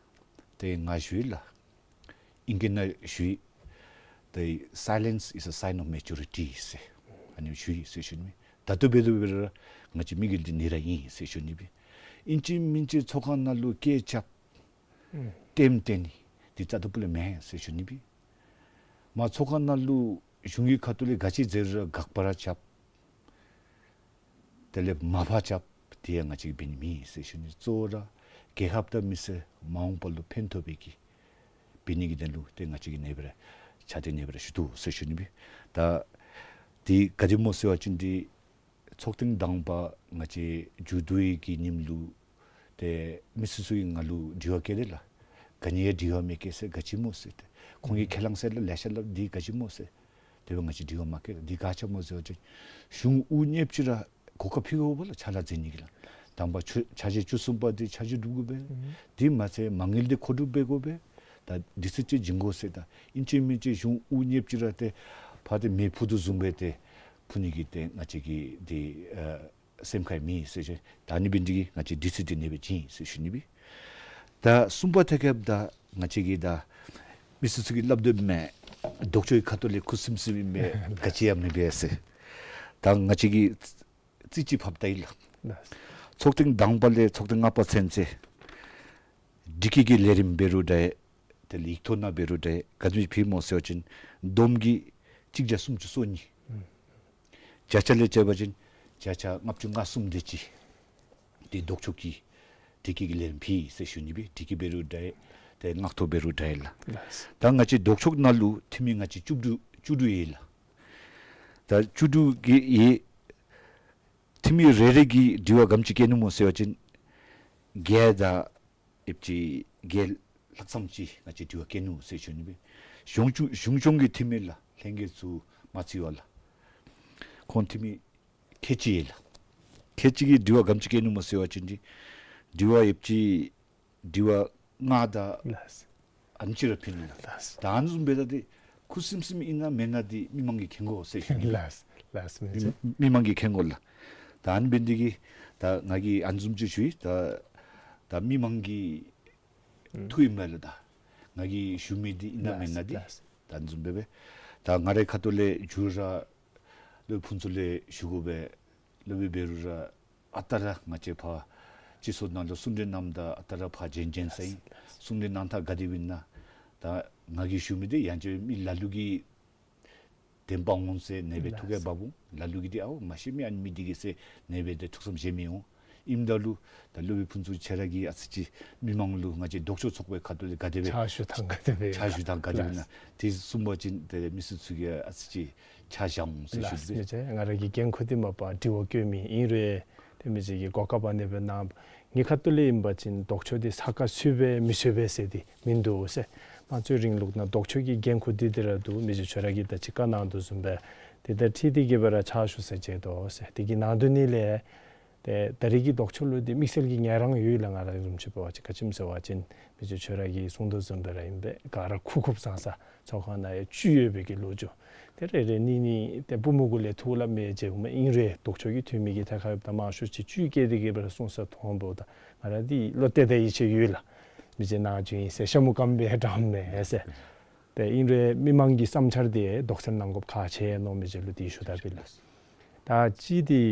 ཏེ་ང་ཞུ་ཡི་ལགས། ཨིང་སྐད་ནང་ཞུ་ཡི། The silence is a sign of maturity ཟེར་ཨ་ནི་ཞུ་ཡི་ཟེར་ཞུ་ནི་མས། ད་ལྟོ་འབད་དོ་འབད་རུང་ང་བཅས་མི་གི་འདི་ནི་ར་ཨིན་ཟེར་ཞུ་ནི་སྦེ། ཨིན་ཅི་མིན་ཅི་ཚོགས་ཁང་ནང་ལུ་སྐད་རྐྱབ་ཨུམ་ལྟདམོ་སྟོན་ནི་འདི་རྩ་དང་སྤུ་ལས་མེན་ཟེར་ཞུ་ནི་སྦེ། མར་ཚོགས་ཁང་ནང་ལུ་གཞུང་གི་ཁ་ཐུག་ལས་ག་ཅི་མཛད་རུང་ར་དགག་པ་ར་རྐྱབ། དེ་ལས་མར་ཕབ་རྐྱབ། དེ་ཡང་ང་བཅས་ཀྱིས་འབད་ནི་མེད་ཟེར་ཞུ་ནི། གཙོ་བོ་ར་རྒྱལ་ཁབ་དང་མི་སེར་མ་འོངས་པ་ལུ་ཕན་ཐོགས་པའི་གི་འབད་ནི་གི་དོན་ལུ་ཏེ་ང་བཅས་ཀྱིས་ཨ་ནི་སྦེ་ར་ཕྱག་འདི་ཨ་ནི་སྦེ་ར་ཞུ་དོ་ཟེར་ཞུ་ནི་སྦེ། ད་འདི་ག་དེ་སྨོ་ཟེར་བ་ཅིན་འདི་ཚོགས་ཐེངས་དང་པ་ང་བཅས་མཇུག་བསྡུ་བའི་གི་ཉིནམ་ལུ་ཏེ་མི་སེར་ཚུ་གིས་ང་ལུ་དྲི་བ་བཀོད་དེ་ལགས། ག་ནི་ཡང་དྲི་བ་མེད་གེ་ཟེར། ག་ཅི་སྨོ་ཟེར་ཏེ། ཁོང་གིས་ཁས་བླངས་ཟེར་ལགས། ལེ་ཤ་སླབ། འདི་ག་ཅི་སྨོ་ཟེར། དེ་སྦེ་ང་བཅས་དྲི་བ་མ་བཀོད་ལགས། འདི་ག་ཅི་སྨོ་ཟེར་བ་ཅིན་གཞུང་དབུ་བརྙེས་ཅི་ར་གོ་སྐབས་ཕུལ་དགོ་པས་ལགས། ཕྱག་ལཱ་མཛད་ནི་གི་ལགས། དང་པ་ཆུ་ཆ་ཤས་བཅུ་གསུམ་པ་འདི་ཆ་ཤས་སྒྲུབ་དགོ་པས། ཨུམ་དེ་མ་ཚད་མ་དངུལ་འདི་མཁོ་སྒྲུབ་འབད་དགོ་པས། ད་དུས་ཚོད་ཅིག་བྱིན་དགོ་ཟེར། ད་ཨིན་ཅི་མིན་ཅི་གཞུང་དབུ་བརྙེས་ཅི་ར་ཏེ་ཕར་ཏེ་མེ་ཕུ་དོ་བཟུམ་སྦེ་ཏེ་ཕུ་ནི་གི་ཏེ་ང་བཅས་ཀྱི་འདི་ཨ་སེམས་ཁར་མེད་ཟེར་ཞུ། ད་ཨ་ནི་འབད་ནི་འདི་གིས་ང་བཅས་དུས་ཚོད་འདི་ཨ་ནི་སྦེ་བྱིན་ཟེར་ཞུ་ནི་སྦེ། ད་གསུམ་པ་ཐད་ཁར་ད་ང་བཅས་ཀྱིས་ད་མི་སེར་ཚུ་གིས་སླབ་དོ་མས། ལྡོག་ཕྱོགས་ཀྱི་ཁ་ཐུག་ལས་ཁུ་སིམ་སིམ་ཨིན་པས། ག་ཅི་ཡང་མེད་པས་ཟེར། ད་ང་བཅས་ཀྱིས་རྩིས་ཅིག་ཕབ་བལྟ་ཡི་ལགས། ཚོགས་ཐེངས་དང་པ་ལས་ཚོགས་ཐེངས་ལྔ་པ་ཚུན་ཚོད་སྒྲིག་གི་གི་ལས་རིམ་འབད་རུང་འདྲ། དེ་ལས་ཡིག་ཐོག་ནང་འབད་རུང་འདྲ། ག་དེམ་ཅིག་ཕུལ་སྨོ་ཟེར་བ་ཅིན་བསྡོམས་ཀྱིས་གཅིག་བརྒྱ་སུམ་ཅུ་སོ་གཉིས། བརྒྱ་ཆ་ལས་རྐྱབ་པ་ཅིན་བརྒྱ་ཆ་ལྔ་བཅུ་ང་གསུམ་དེ་ཅིག་འདི་ལྡོག་ཕྱོགས་ཀྱི་སྒྲིག་གི་གི་ལས་རིམ་ཕུལ་ཟེར་ཞུ་ནི་སྦེ། སྒྲིག་གི་འབད་རུང་འདྲ། ཏེ་ངག་ཐོག་འབད་རུང་འདྲ་ལགས། ད་ང་བཅས་ལྡོག་ཕྱོགས་ནང་ལུ་འཐུས་མི་ང་བཅས་བཅུ་དྲུག་བཅུ་དྲུག་ཡོད་ལགས། ད་བཅུ་དྲུག་གི་ཡོད། འཐུས་མི་རེ་རེ་གིས་དྲི་བ་ག་དེམ་ཅིག་བཀོད་ནུག་སྨོ་ཟེར་བ་ཅིན་བརྒྱད་དང་ཨེབ་ཅིག་བརྒྱད་ལྷག་ཙམ་ཅིག་ང་བཅས་དྲི་བ་བཀོད་ནུག་ཟེར་ཞུ་ནི་སྦེ། གཞུང་གཞུང་གཞུང་སྐྱོང་གི་འཐུས་མི་ལགས། ལྷན་རྒྱས་ཚུ་མ་ཚིག་པར་ལགས། ཁོང་འཐུས་མི་ཁལ་གཅིག་ཡོད་ལགས། ཁལ་གཅིག་གིས་དྲི་བ་ག་དེམ་ཅིག་བཀོད་ནུག་སྨོ་ཟེར་བ་ཅིན་འདི་དྲི་བ་ཡོདཔ་ཅིག་དྲི་བ་ལྔ་དང་ལགས། ཨ་ནི་ཅིག་ར་ཕུལ་ནུག་ལགས། ལགས། ད་ཨ་ནི་བཟུམ་འབདཝ་ད་འདི་ཁུ་སིམ་སིམ་ཨིན་ན་མེན་ན་འདི་མི་མང་གིས་མཁྱེན་དགོ་ཟེར་ཞུ་ནི། ལགས་ལགས། མི་མི་མང་གིས་མཁྱེན་དགོ་ལགས། ད་ཨ་ནི་འབད་ནི་འདི་གིས་ད་ང་གིས་ཨ་ནི་བཟུམ་ཅིག་ཞུ་ཡི། ད་ད་མི་མང་གི་ཐུགས་ཨིན་མས་ལགས། ད་ང་གིས་ཞུ་མི་འདི་ཨིན་ན་མེན་ན་འདི་ལགས་ལགས། ད་ཨ་ནི་བཟུམ་སྦེ་སྦེ་ད་ང་རའི་ཁ་ཐུག་ལས་མཇུག་ར་སློབ་དཔོན་ཚུ་ལས་ཞུ་དགོ་པས། སློབ་དཔོན་འབད་རུང་ར་ཨ་རྟག་ར་ང་བཅས་ཕར་སྤྱི་ཚོགས་ནང་ལུ་གསུང་གྲོས་གནངམ་ད་ཨ་རྟག་ར་ཕར་བྱོན་བྱོན་ཟེར་ཨིན། གསུང་གྲོས་གནང་ཐངས་ག་དེ་སྦེ་ཨིན་ན། ད་ང་གིས་ཞུ་མི་འདི་ཡང་ཅིན་མི་ལ་ལུ་གིས་དེ་སྦེ་འོང་ཟེར་ཨ་ནི་སྦེ་ཐུགས་ཁར་འབག་འོང་། ལ་ལུ་གིས་འདི་ཨའོ་མ་ཤེས་མི་ཨ་ནི་མི་འདི་གིས་ཟེར་ཨ་ནི་སྦེ་ཏེ་ཐུགས་བསམ་བཞེས་མི་འོང་། ཨིནམ་ད་ལུ་ད་སློབ་དཔོན་ཕུན་ཚོགས་ཁྱོད་ར་གིས་ཨ་ཙི་ཅིག་མི་མང་ལུ་ང་བཅས་ལྡོག་ཕྱོགས་ཚོགས་པའི་ཁ་ཐུག་ལས་ག་དེ་སྦེ་ཕྱག་ཞུ་ཐངས་ག་དེ་སྦེ་ཕྱག་ཞུ་ཐངས་ག་དེ་སྦེ་ཨིན་ན། དེ་གསུངས་པ་ཅིན་ཏེ་མི་སེར་ཚུ་གིས་ཨ་ཙི་ཅིག་ཆ་བཞག་འོང་ཟེར་ཞུ་ལགས། ནི། མི་ཅིག་ང་ར་གི་འགན་ཁུར་འདི་མ་པ་དྲི་བ་བཀོད་མི་ཨིན་རུང་ཏེ་མི་ཅིག་གིས་གོ་སྐབས་ཨ་ནི་སྦེ་གནང་། ངེའི་ཁ་ཐུག་ལས་ཨིན་པ་ཅིན་ལྡོག་ཕྱོགས་འདི་ས་ཁར་ཚུད་པས་མི་ཚུད་པས་ཟེར་འདི་མིན་འདུག་ཟེར། དམངས་གཙོའི་རིང་ལུགས་ནང་ལྡོག་ཕྱོགས་ཀྱི་འགན་ཁུར་འདི་འདི་ར་འདུག། མི་རྗེ་ཁྱོད་ར་གིས་ད་ཅི་བཀའ་གནང་དོ་བཟུམ་སྦེ་དེ་དང་འཁྲིལ་ཏེ་གི་སྦེ་ར་ཕྱག་ཞུ་ཟེར་མཛད་དོ་ཟེར། དེ་གི་ནང་དོན་ནི་ལས་ཏེ་ད་རེས་ཀྱི་ལྡོག་ཕྱོགས་ལུ་འདི་དམིགས་བསལ་གྱི་ངལ་རངས་ཡོད་ལགས། ང་ར་བཟུམ་ཅིག་འབད་བ་ཅིན་ག་ཅི་སྨོ་ཟེར་བ་ཅིན་མི་རྗེ་ཁྱོད་ར་གིས་གསུང་དོ་བཟུམ་སྦེ་ར་ཨིན་པས། ག་ར་ཁུག་ཁུགཔ་ཟང་ཟང་ཚོགས་ཁང་ནང་ཡང་བཅུད་ཡོད་པའི་གི་ལོ་རྒྱུས་དེ་རེ་རེ་གཉིས་གཉིས་ཏེ་པུས་མོ་གུ་ལས་ཐུགས་ལ་མེད་ཟེར་མི་ཨིན་རུང་ལྡོག་ཕྱོགས་ཀྱི་འཐུས་མི་གིས་ཐད་ཁར་ད་མང་ཤོས་ཅིག་བཅུད་བསྐྱེད་དེ་གི་སྦེ་ར་གསུངས་ས་མཐོང་འབདཝ་ད་ང་ར་འདི་བློ་གཏད་དེ་ཡིད་ཆེས་ཡོད་ལགས། མི་རྗེ་ནཱ་བྱོན་ཡི་ཟེར་ཤ་མུ་གམ་སྦེ་འདྲཝ་མས་ཟེར། ཏེ་ཨིན་རུང་མི་མང་གི་བསམ་འཆར་འདི་དོགས་སེལ་གནང་དགོཔ་ཁག་ཆེ་མནོ། མི་རྗེ་ལུ་འདི་ཞུ་དགོ་པས་ལགས། ད་ཅི་འདི་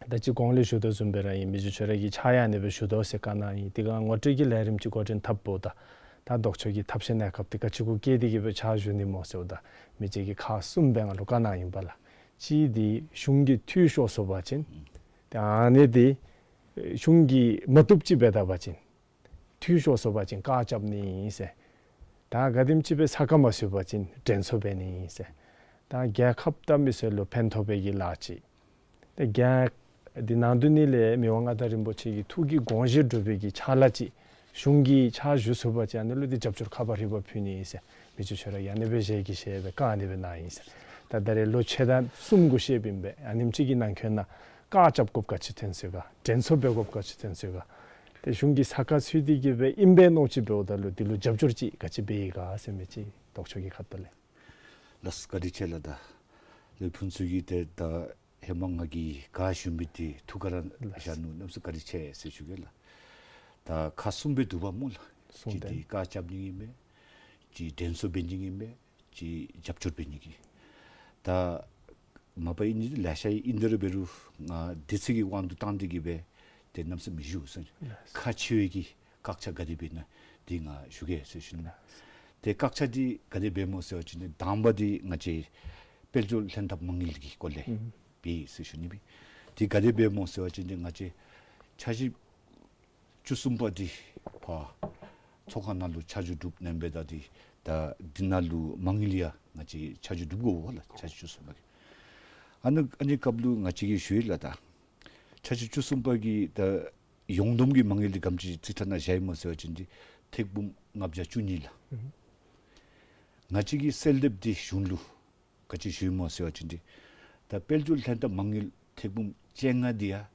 ད་ཅི་གོང་ལས་ཞུ་དོ་བཟུམ་སྦེ་ར་ཨིན། མི་རྗེ་ཁྱོད་ར་གིས་ཕྱག་ཡང་ཨ་ནི་སྦེ་ཞུ་དོ་ཟེར་བཀའ་གནང་ཡི། དེ་སྒང་ངོ་སྤྲོད་ཀྱི་ལས་རིམ་ཅིག་འགོ་འདྲེན་འཐབ་འབདཝ་ད་ད་ལྡོག་ཕྱོགས་ཀྱི་ཐབས་ཤེས་གནས་སྐབས་འདི་ག་ཅི་གུ་བསྐྱེད་དེ་གི་སྦེ་ཕྱག་ཞུ་ནི་སྨོ་ཟེརཝ་ད་མི་རྗེ་གིས་ཁག་གསུམ་སྦེ་ང་ལུ་བཀའ་གནང་ཡི་པ་ལགས། གཅིག་འདི་གཞུང་གི་འཐུས་ཤོར་སོང་པ་ཅིན་ཏེ་ཨ་ནི་འདི་གཞུང་གིས་མ་བཏུབ་ཅིག་འབད་ད་པ་ཅིན་འཐུས་ཤོར་སོང་པ་ཅིན་བཀག་རྐྱབ་ནི་ཨིན་ཟེར། ད་ག་དེམ་ཅིག་སྦེ་ས་ཁར་མ་ཚུད་པ་ཅིན་དྲན་གསོ་འབད་ནི་ཨིན་ཟེར། ད་རྒྱལ་ཁབ་དང་མི་སེར་ལུ་ཕན་ཐོགས་པའི་གི་ལཱ་ཅིག། ཏེ་རྒྱལ་འདི་ནང་དོན་ནི་ལས་མི་དབང་མངའ་བདག་རིན་པོ་ཆེ་གི་ཐུགས་ཀྱི་དགོངས་བཞེད་སྒྲུབ་པའི་གི་ཕྱག་ལཱ་ཅིག་གཞུང་གིས་ཕྱག་ཞུ་ཚུགས་པ་ཅིན་ཨ་ནི་ལུ་འདི་རྒྱབ་སྐྱོར་ཁ་ཕར་རི་ཕར་ཕུལ་ནི་ཨིན་ཟེར། མི་རྗེ་ཁྱོད་ར་གིས་ཨ་ནི་སྦེ་ཞལ་གྱིས་བཞེས་སྦེ་བཀའ་ཨ་ནི་སྦེ་གནང་ཡི་ཟེར། ད་ད་རེས་ལོ་ཕྱེད་དང་གསུམ་གུ་བཤདཔ་ཨིན་པས། ཨ་ནེམ་ཅིག་གི་ནང་འཁོད་ནང་བཀག་རྐྱབ་དགོཔ་ག་ཅི་ཐོན་སོང་ག། དྲན་གསོ་འབད་དགོཔ་ག་ཅི་ཐོན་སོང་ག། ཏེ་གཞུང་གིས་ས་ཁར་ཚུད་དེ་གི་སྦེ་ཨིན་པས་མནོ་ཅིག་འབདཝ་ད་ལུ་འདི་ལུ་རྒྱབ་སྐྱོར་ཅིག་ག་ཅི་འབད་ཡི་ག་ཟེར་མི་ཅིག་ལྡོག་ཕྱོགས་ཀྱི་ཁ་ཐུག་ལས། ལགས་བཀའ་དྲིན་ཆེ་ལགས། ད་སློབ་དཔོན་ཚུ་གིས་ཏེ་ད་ཧེ་མ་ང་གིས་ག་ཞུ་མི་འདི་ཐུགས་ཁར་ར་བཞག་ནུག། གནམ་མེད་ས་མེད་བཀའ་དྲིན་ཆེ་ཟེར་ཞུ་གེ་ལགས། ད་ཁག་གསུམ་སྦེ་འདུག་པ་སྨོ་ལགས། གསུམ་གཅིག་འདི་བཀག་རྐྱབ་ནི་ཨིན་མས། གཅིག་དྲན་གསོ་འབད་ནི་ཨིན་མས། གཅིག་རྒྱབ་སྐྱོར་འབད་ནི་གི། ད་མ་པ་ཨིན་ནི་ལེ་ཤ་ཨིན། དེ་ར་འབད་རུང་ང་དུས་ཚོད་ཀྱི་དབང་དུ་བཏང་སྟེ་གི་སྦེ་ཏེ་གནམ་མེད་ས་མེད་མི་ཞུ་ཟེར། ཁག་ཆེ་བའི་གི་བཀག་ཆ་ག་དེ་སྦེ་ཨིན་ན་འདི་ང་ཞུ་གེ་ཟེར་ཞུ་ནི། ཏེ་བཀག་ཆ་འདི་ག་དེ་སྦེ་སྨོ་ཟེར་བ་ཅིན་དང་པ་འདི་ང་བཅས་དཔལ་འབྱོར་ལྷན་ཐབས་མ་དངུལ་གྱི་སྐོར་ལས་ཨུམ་སྦེ་ཟེར་ཞུ་ནི་སྦེ། འདི་ག་དེ་སྦེ་སྨོ་ཟེར་བ་ཅིན་འདི་ང་བཅས་འཆར་གཞི་བཅུ་གསུམ་པ་འདི་ཕར་ཚོགས་ཁང་ནང་ལུ་ཆ་འཇོག་གྲུབ་ནི་ཨིན་པས། ད་འདི་ད་འདི་ནང་ལུ་མ་དངུལ་ཡང་ང་བཅས་ཆ་འཇོག་གྲུབ་དགོ་པས་ལགས། འཆར་གཞི་བཅུ་གསུམ་པ་གི། ཨ་ནི་ཨ་ནི་སྐབས་ལུ་ང་བཅས་ཀྱིས་ཞུ་ཡི་ལགས། ད་འཆར་གཞི་བཅུ་གསུམ་པ་གི་ད་ཡོངས་བསྡོམས་ཀྱི་མ་དངུལ་འདི་ག་དེམ་ཅིག་རྩིས་ཁྲ་ནང་བཞག་ཡི་སྨོ་ཟེར་བ་ཅིན་འདི་ཐེར་འབུམ་ལྔ་བརྒྱ་བཅུ་གཉིས་ལགས། ཨུམ་ང་བཅས་ཀྱིས་གསལ་འདེབས་འདི་གཞུང་ལུ་ག་ཅི་ཞུ་ཡི་སྨོ་ཟེར་བ་ཅིན་འདི་ད་དཔལ་འབྱོར་ལྷན་ཐབས་མ་དངུལ་ཐེར་འབུམ་བཅོ་ལྔ་འདི་ཡང་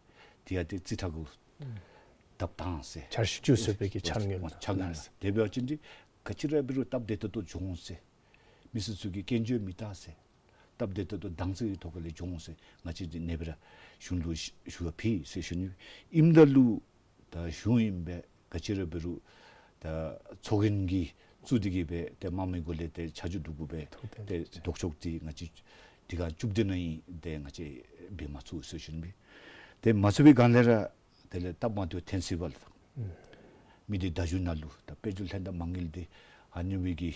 འདི་ཡང་ཏེ་རྩིས་ཁྲ་གུ་ཨུམ་བཏབ་བཏང་ཟེར། འཆར་གཞི་བཅུ་གསུམ་པའི་གི་འཆར་དངུལ་འཆར་དངུལ་ལགས། དེ་འབད་བ་ཅིན་འདི་ག་ཅི་ར་འབད་རུང་སྟབས་བདེ་ཏོག་ཏོ་འགྱོ་འོང་ཟེར། མི་སེར་ཚུ་གིས་སྐྱོན་བརྗོད་མི་གཏང་ཟེར། སྟབས་བདེ་ཏོག་ཏོ་དྭངས་གཙང་གི་ཐོག་ལས་འགྱོ་འོང་ཟེར་ང་བཅས་འདི་ནེ་སྦེ་ར་གཞུང་ལུ་ཞུ་བ་ཕུལ་ཟེར་ཞུ་ནི། ཨིནམ་ད་ལུ་ད་གཞུང་ཨིན་པས། ག་ཅི་ར་འབད་རུང་ད་ཚོགས་རྒྱན་གྱིས་བཙུགས་ཏེ་གི་སྦེ་ཏེ་དམངས་མི་གུ་ལས་ཏེ་ཆ་འཇོག་གྲུབ་དགོ་པས། ཏེ་ལྡོག་ཕྱོགས་འདི་ང་བཅས་འདི་ག་བཅུ་བདུན་ནང་ཨིན། ཏེ་ང་བཅས་འབད་མ་ཚུགས་ཟེར་ཞུ་ནི། ཏེ་མ་ཚུགས་པའི་སྒང་ལས་ར་དེ་ལས་སྟབས་མ་བདེཝ་ཐོན་སྲིད་པས་ལགས། མི་སྡེ་བརྡ་བརྒྱུད་ནང་ལུ་ད་དཔལ་འབྱོར་ལྷན་ཐབས་མ་དངུལ་འདི་ཨ་ནི་སྦེ་གི་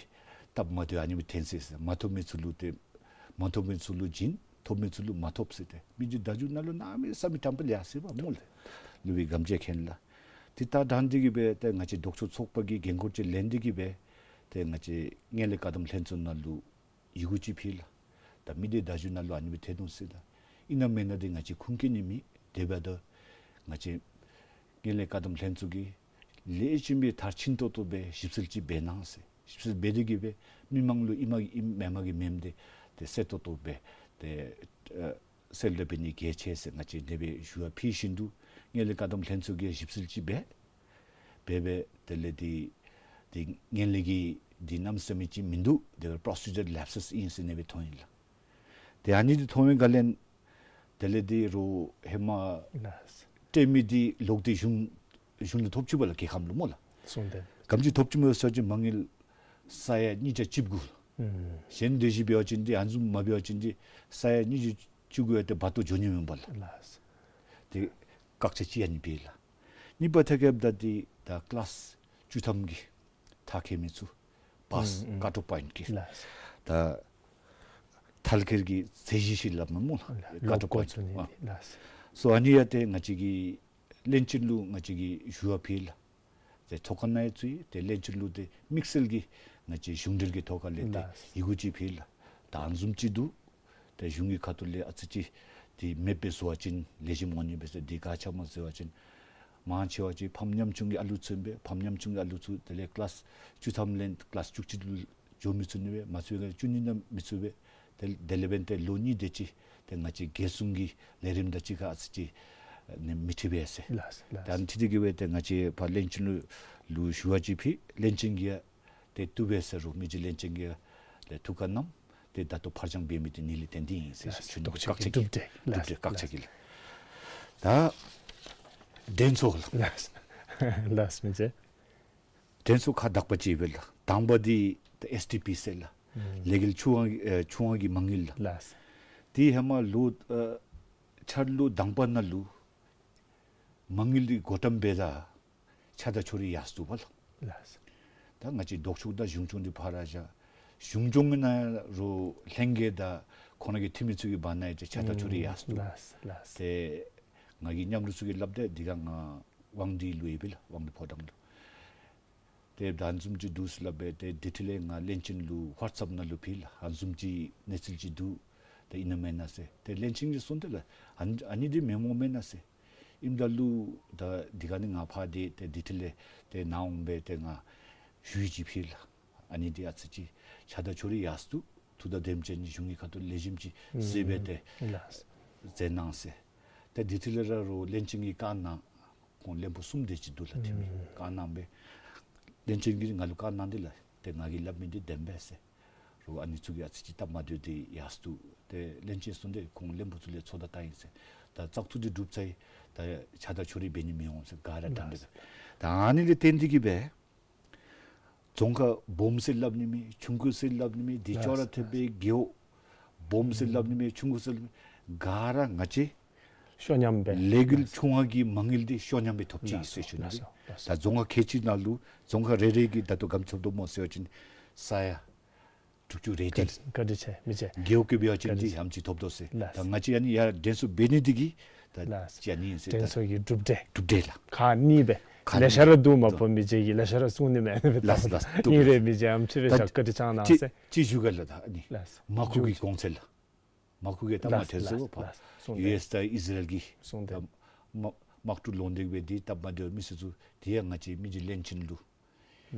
སྟབས་མ་བདེཝ་ཨ་ནི་སྦེ་ཐོན་སྲིད་ཟེར། མ་ཐོབ་མི་ཚུ་ལུ་ཏེ་མ་ཐོབ་མི་ཚུ་ལུ་བྱིན། ཐོབ་མི་ཚུ་ལུ་མ་ཐོབ་ཟེར་ཏེ་མི་སྡེ་བརྡ་བརྒྱུད་ནང་ལུ་གནམ་མེད་ས་མེད་དྲང་པོ་ལས་ཡར་སོ་ཡི་པ་སྨོ་ལགས། སློབ་དཔོན་དགའ་ཚལ་མཁྱེན་ལགས། ཏེ་ད་དྲང་སྟེ་གི་སྦེ་ཏེ་ང་བཅས་ལྡོག་ཕྱོགས་ཚོགས་པ་གི་འགན་ཁུར་ཅིག་ལེན་ཏེ་གི་སྦེ་ཏེ་ང་བཅས་ངན་ལྷད་བཀག་སྡོམ་ལྷན་ཚོགས་ནང་ལུ་ཡི་གུ་ཅིག་ཕུལ་ལགས། ད་མི་སྡེ་བརྡ་བརྒྱུད་ནང་ལུ་ཨ་ནི་སྦེ་ཐོན་ནུག་ཟེར་ད། ཨིན་ན་མེན་ན་འདི་ང་བཅས་ཁུངས་བཀལ་ནི་མེད། དེ་འབདཝ་ད་ང་བཅས་ངན་ལྷད་བཀག་སྡོམ་ལྷན་ཚོགས་ཀྱིས་ལེགས་ཤོམ་སྦེ་མཐར་ཕྱིན་ཏོག་ཏོ་སྦེ་ཞིབ་འཚོལ་ཅིག་འབད་གནང་ཟེར་ ཞིབ་འཚོལ་འབད་དེ་གི་སྦེ་མི་མང་ལུ་ཨིནམ་གི་ཨིནམ་མེནམ་གི་མེནམ་འདི་ཏེ་གསལ་ཏོག་ཏོ་སྦེ་ཏེ་ཨ་གསལ་སྟོན་འབད་ནི་གལ་ཆེ་ཟེར་ང་བཅས་དེ་སྦེ་ཞུ་བ་ཕུལ་བཞིན་དུ་ངན་ལྷད་བཀག་སྡོམ་ལྷན་ཚོགས་ཀྱིས་ཞིབ་འཚོལ་ཅིག་འབད་འབད་འབད་དེ་ལས་འདི་འདི་ངན་ལྷད་ཀྱི་འདི་གནམ་མེད་ས་མེད་ཅིག་མིན་འདུག། དེ་བ་procedure lapses ཨིན་ཟེར་ཨ་ནི་སྦེ་ཐོན་ཡི་ལགས། ཏེ་ཨ་ནི་འདི་ཐོན་པའི་སྒང་ལས་དེ་ལས་འདི་རུང་ཧེ་མ་ལགས། སྤྲོད་མི་འདི་ལོག་སྟེ་གཞུང་གཞུང་ལུ་ཐོབ་ཅི་པ་ལགས། རྒྱལ་ཁམས་ལུ་སྨོ་ལགས། གསུངས་ཏེ། ག་དེམ་ཅིག་ཐོབ་ཅི་སྨོ་ཟེར་བ་ཅིན་མ་དངུལ་ས་ཡ་གཉིས་བརྒྱ་བཅུ་དགུ། ཨུམ། གཞན་དེ་བཞིན་འབད་བ་ཅིན་འདི་ཨ་ནི་བཟུམ་མ་འབད་བ་ཅིན་འདི་ས་ཡ་གཉིས་བརྒྱ་བཅུ་དགུ་ཡང་ཏེ་བར་དུ་འགྱོ་ནི་མེན་པ་ལགས། ལགས། ཏེ་བཀག་ཆ་ཅིག་ཨ་ནི་འབད་ལགས། གཉིས་པ་ཐད་ཁར་འབདཝ་ད་འདི་ད་ཀི་ལཱསི་བཅུ་ཐམ་གྱི་མཐར་འཁྱོལ་མི་ཚུ་པཱསི་ཨུམ་ཨུམ་ཀཊ་ཨོཕ་པོའིནཊ་ཀྱི་ལགས། ད་མཐར་འཁྱོལ་གྱི་ཚད་གཞི་ཅིག་སླབ་མས་སྨོ་ལགས། ལགས། ཀཊ་ཨོཕ་ལོག་འགོ་བཙུགས་ནི་པོའིནཊ་ཨ་འདི་ལགས། སོ་ཨ་ནི་ཡང་ཏེ་ང་བཅས་ཀྱིས་བློན་ཆེན་ལུ་ང་བཅས་ཀྱིས་ཞུ་བ་ཕུལ་ལགས། ཏེ་ཚོགས་ཁང་ནང་ཡང་བཙུགས་ཡི། ཏེ་བློན་ཆེན་ལུ་ཏེ་དམིགས་བསལ་གྱི་ང་བཅས་གཞུང་འབྲེལ་གྱི་ཐོག་ཁ་ལས་ཏེ་ལགས། ཡི་གུ་ཅིག་ཕུལ་ལགས། ད་ཨ་ནི་བཟུམ་ཅིག་འདུག། ཏེ་གཞུང་གི་ཁ་ཐུག་ལས་ཨ་ཙི་ཅིག་འདི་མེདཔ་སྦེ་བཟོ་བ་ཅིན་ལེགས་ཤོམ་འོང་ནི་མས་ཟེར། འདི་ག་ཅི་སྨོ་ཟེར་བ་ཅིན་མང་ཆེ་བ་ཅིག་ཕམ་ཉམ་ཆུང་གི་ཨ་ལུ་ཚུ་ཨིན་པས། ཕམ་ཉམ་ཆུང་གི་ཨ་ལུ་ཚུ་དེ་ལས་ཀི་ལཱསི་བཅུ་ཐམ་ལས་ཀི་ལཱསི་བཅུ་གཅིག་ལུ་འགྱོ་མི་ཚུགས་ནི་སྦེ་མ་ཚུགས་པའི་བཅུ་གཉིས་ནང་མི་ཚུགས་པས། དེ་དེ་ལས་འབདན་ཏེ་ལོ་གཉིས་དེ་ཅིག་ཏེ་ང་བཅས་རྒྱལ་སྲུང་གི་ལས་རིམ་དང་གཅིག་ཁར་ཨ་ཙི་ཅིག་ནི་མི་འཁྲིལ་བས་ཟེར། ལགས་ལགས། ད་ཨ་ནི་འཁྲིལ་ཏེ་གི་སྦེ་ཏེ་ང་བཅས་ཕར་བློན་ཆེན་ལུ་ལུ་ཞུ་བ་ཅིག་ཕུལ། བློན་ཆེན་གྱིས་ཡང་ཏེ་བཏུབ་པས་ཟེར་རུང་མི་རྗེ་བློན་ཆེན་གྱིས་ཡང་ལས་ཐུགས་ཁར་བསྣམས་ཏེ་ད་ལྟོ་ཕར་འགྱངས་འབད་མི་འདི་ཨ་ནི་ལས་བརྟེན་ཏེ་ཨིན་ཟེར་ལགས། ཞུ་ནི། ལྡོག་ཕྱོགས་བཀག་ཆ་གི་གི་གྲུབ་འབྲས། གྲུབ་འབྲས་ལགས་བཀག་ཆ་ལགས། གི་ལགས། ད་འགྲན་ཚོགས་ལགས། ལགས་ལགས་མི་རྗེ། འགྲན་ཚོགས་ཁག་དག་པ་ཅིག་ཡོད་པས་ལགས། དང་པ་འདི་ཨེསི་ཌི་པི་ཟེར་ལགས། ཨུམ། ལས་འགུལ་ཆུང་བ་ཨེ་ཆུང་བ་གི་མ་དངུལ་ལགས། ལགས། འདི་ཧེ་མ་ལོ་ཨེ་འཆར་ལོ་དང་པ་ནང་ལུ་མ་དངུལ་འདི་བགོ་བཀྲམ་འབད་ད་ཆ་དང་ཕྱོགས་རིས་ཡར་སོང་བ་ལགས། ལགས། ད་ང་བཅས་ལྡོག་ཕྱོགས་དང་གཞུང་སྐྱོང་འདི་ཕར་ར་བཞག། གཞུང་སྐྱོང་གི་ནང་རུང་ལྷན་རྒྱས་དང་ཁོང་ར་གི་འཐུས་མི་ཚུ་གི་བར་ན་ཡང་ཏེ་ཆ་དང་ཕྱོགས་རིས་ཡར་སོང་། ལགས་ལགས། ཏེ་ང་གི་མཉམ་རོགས་ཚུ་གིས་སླབ་སྟེ་འདི་ག་ང་དབང་འདུས་ལུ་ཡོད་པས་ལགས། དབང་འདུས་ཕོ་བྲང་ལུ། ཏེ་ད་ཨ་ནི་བཟུམ་ཅིག་འདུག་ཟེར་སླབ་སྦེ་ཏེ་དེ་འཕྲོ་ལས་ང་བློན་ཆེན་ལུ་ཝཊ་སེཔ་ནང་ལུ་ཕུལ་ལགས། ཨ་ནི་བཟུམ་ཅིག་གནས་ཚུལ་ཅིག་འདུག། ད་ཨིན་ན་མེན་ན་ཟེར། ཏེ་བློན་ཆེན་གྱིས་གསུངས་ཏེ་ལགས། ཨ་ནི་ཨ་ནི་འདི་མེནམ་འོང་མེན་ན་ཟེར། ཨིནམ་ད་ལུ་ད་འདི་ག་ནི་ང་ཕར་འདི་ཏེ་དེ་འཕྲོ་ལས་ཏེ་ནཱ་འོང་སྦེ་ཏེ་ང་ཞུ་ཡིག་ཅིག་ཕུལ་ལགས། ཨ་ནི་འདི་ཨ་ཙི་ཅིག་ཆ་དང་ཕྱོགས་རིས་ཡར་སོང་འདུག། ཐུགས་དང་ལྡནམ་ཅིག་ཨ་ནི་གཞུང་གི་ཁ་ཐུག་ལེགས་ཤོམ་ཅིག་གཟིགས་སྦེ་ཏེ་ལགས། མཛད་གནང་ཟེར། ཏེ་དེ་འཕྲོ་ལས་ར་རུང་བློན་ཆེན་གྱིས་བཀའ་གནང་། ཁོང་བློན་པོ་གསུམ་དེ་ཅིག་འདུག་ལགས། འཐུས་མི་ཨུམ་བཀའ་གནང་སྦེ་བློན་ཆེན་གྱིས་ང་ལུ་བཀའ་གནང་སྟེ་ལགས། ཏེ་ང་གིས་སླབ་མི་འདི་བདེན་པས་ཟེར། རུང་ཨ་ནི་ཚུ་གིས་ཨ་ཙི་ཅིག་སྟབས་མ་བདེཝ་འདི་ཡར་སོང་འདུག། ཏེ་བློན་ཆེན་གསུངས་ཏེ་ཁོང་བློན་པོ་ཚུ་ལས་ཚོགས་བརྡ་བཏང་ཡི་ཟེར། ད་བཙག་འཐུ་འདི་གྲུབ་ཚར་ཡི། ད་ཆ་དང་ཕྱོགས་རིས་འབད་ནི་མི་འོང་ཟེར་ག་ར་དྲང་སྟེ། ད་ཨ་ནི་ལས་བརྟེན་ཏེ་གི་སྦེ་རྫོང་ཁག་སྦོམ་ཟེར་སླབ་ནི་མེད། ཆུང་ཀུ་ཟེར་སླབ་ནི་མེད། དེ་ཅོག་ར་འཐདཔ་སྦེ་རྒེད་འོག་སྦོམ་ཟེར་སླབ་ནི་མེད། ཆུང་ཀུ་ཟེར་སླབ་ནི་མེད། ག་ར་ང་བཅས་ཤོ་ཉམས་སྦེ་ལས་འགུལ་ཆུང་བ་གི་མ་དངུལ་འདི་ཤོ་ཉམས་སྦེ་ཐོབ་ཅི་ཟེར་ཞུ་ནི། ད་རྫོང་ཁག་ཁལ་གཅིག་ནང་ལུ་རྫོང་ཁག་རེ་རེ་གིས་ད་ལྟོ་ག་དེམ་ཅིག་ཐོབ་དོ་སྨོ་ཟེར་བ་ཅིན་ས་ཡ་དྲུག་ཅུ་རེ་བདུན། བཀའ་དྲིན་ཆེ་མི་རྗེ། རྒེད་འོག་གི་འབད་བ་ཅིན་འདི་ཧ་ལམ་ཅིག་ཐོབ་དོ་ཟེར། ད་ང་བཅས་ཨ་ནི་ཡར་འགྲན་ཚོགས་འབད་ནི་འདི་གིས་ད་ཅི་ཨ་ནི་ཨིན་ཟེར། འགྲན་ཚོགས་ཀྱི་གྲུབ་འབྲས། གྲུབ་འབྲས་ལགས། ཁག་གཉིས་སྦེ། ཁག་ལེ་ཤ་ར་འདུག་མ་གཏོགས་མི་རྗེ་གིས་ལེ་ཤ་ར་གསུང་ནི་མེད། ལགས་ལགས། ཨིན་རུང་མི་རྗེ་ཨམ་ཅིག་སྦེ་ད་ཞབས་བཀའ་དྲིན་བསྐྱང་གནང་ཟེར། ཅིག་ཞུ་གེ་ལགས། ད་ཨ་ནི་ལགས། དམག་ཁུལ་གྱི་གོང་ཚད་ལགས། དམག་ཁུལ་གྱི་ད་མ་ལགས་ཐལ་ཟེར་ལགས་བ། ལགས། གསུངས་ཏེ། ཡུ་ཨེསི་དང་ཨིས་ར་ཨེལ་གྱི་གསུངས་ཏེ། ད་དམག་དམག་འཁྲུག་ལོག་སྟེ་སྦེ་འདི་སྟབས་མ་བདེཝ་མི་སེར་ཚུ་དེ་ཡང་ང་བཅས་མི་རྗེ་བློན་ཆེན་ལུ་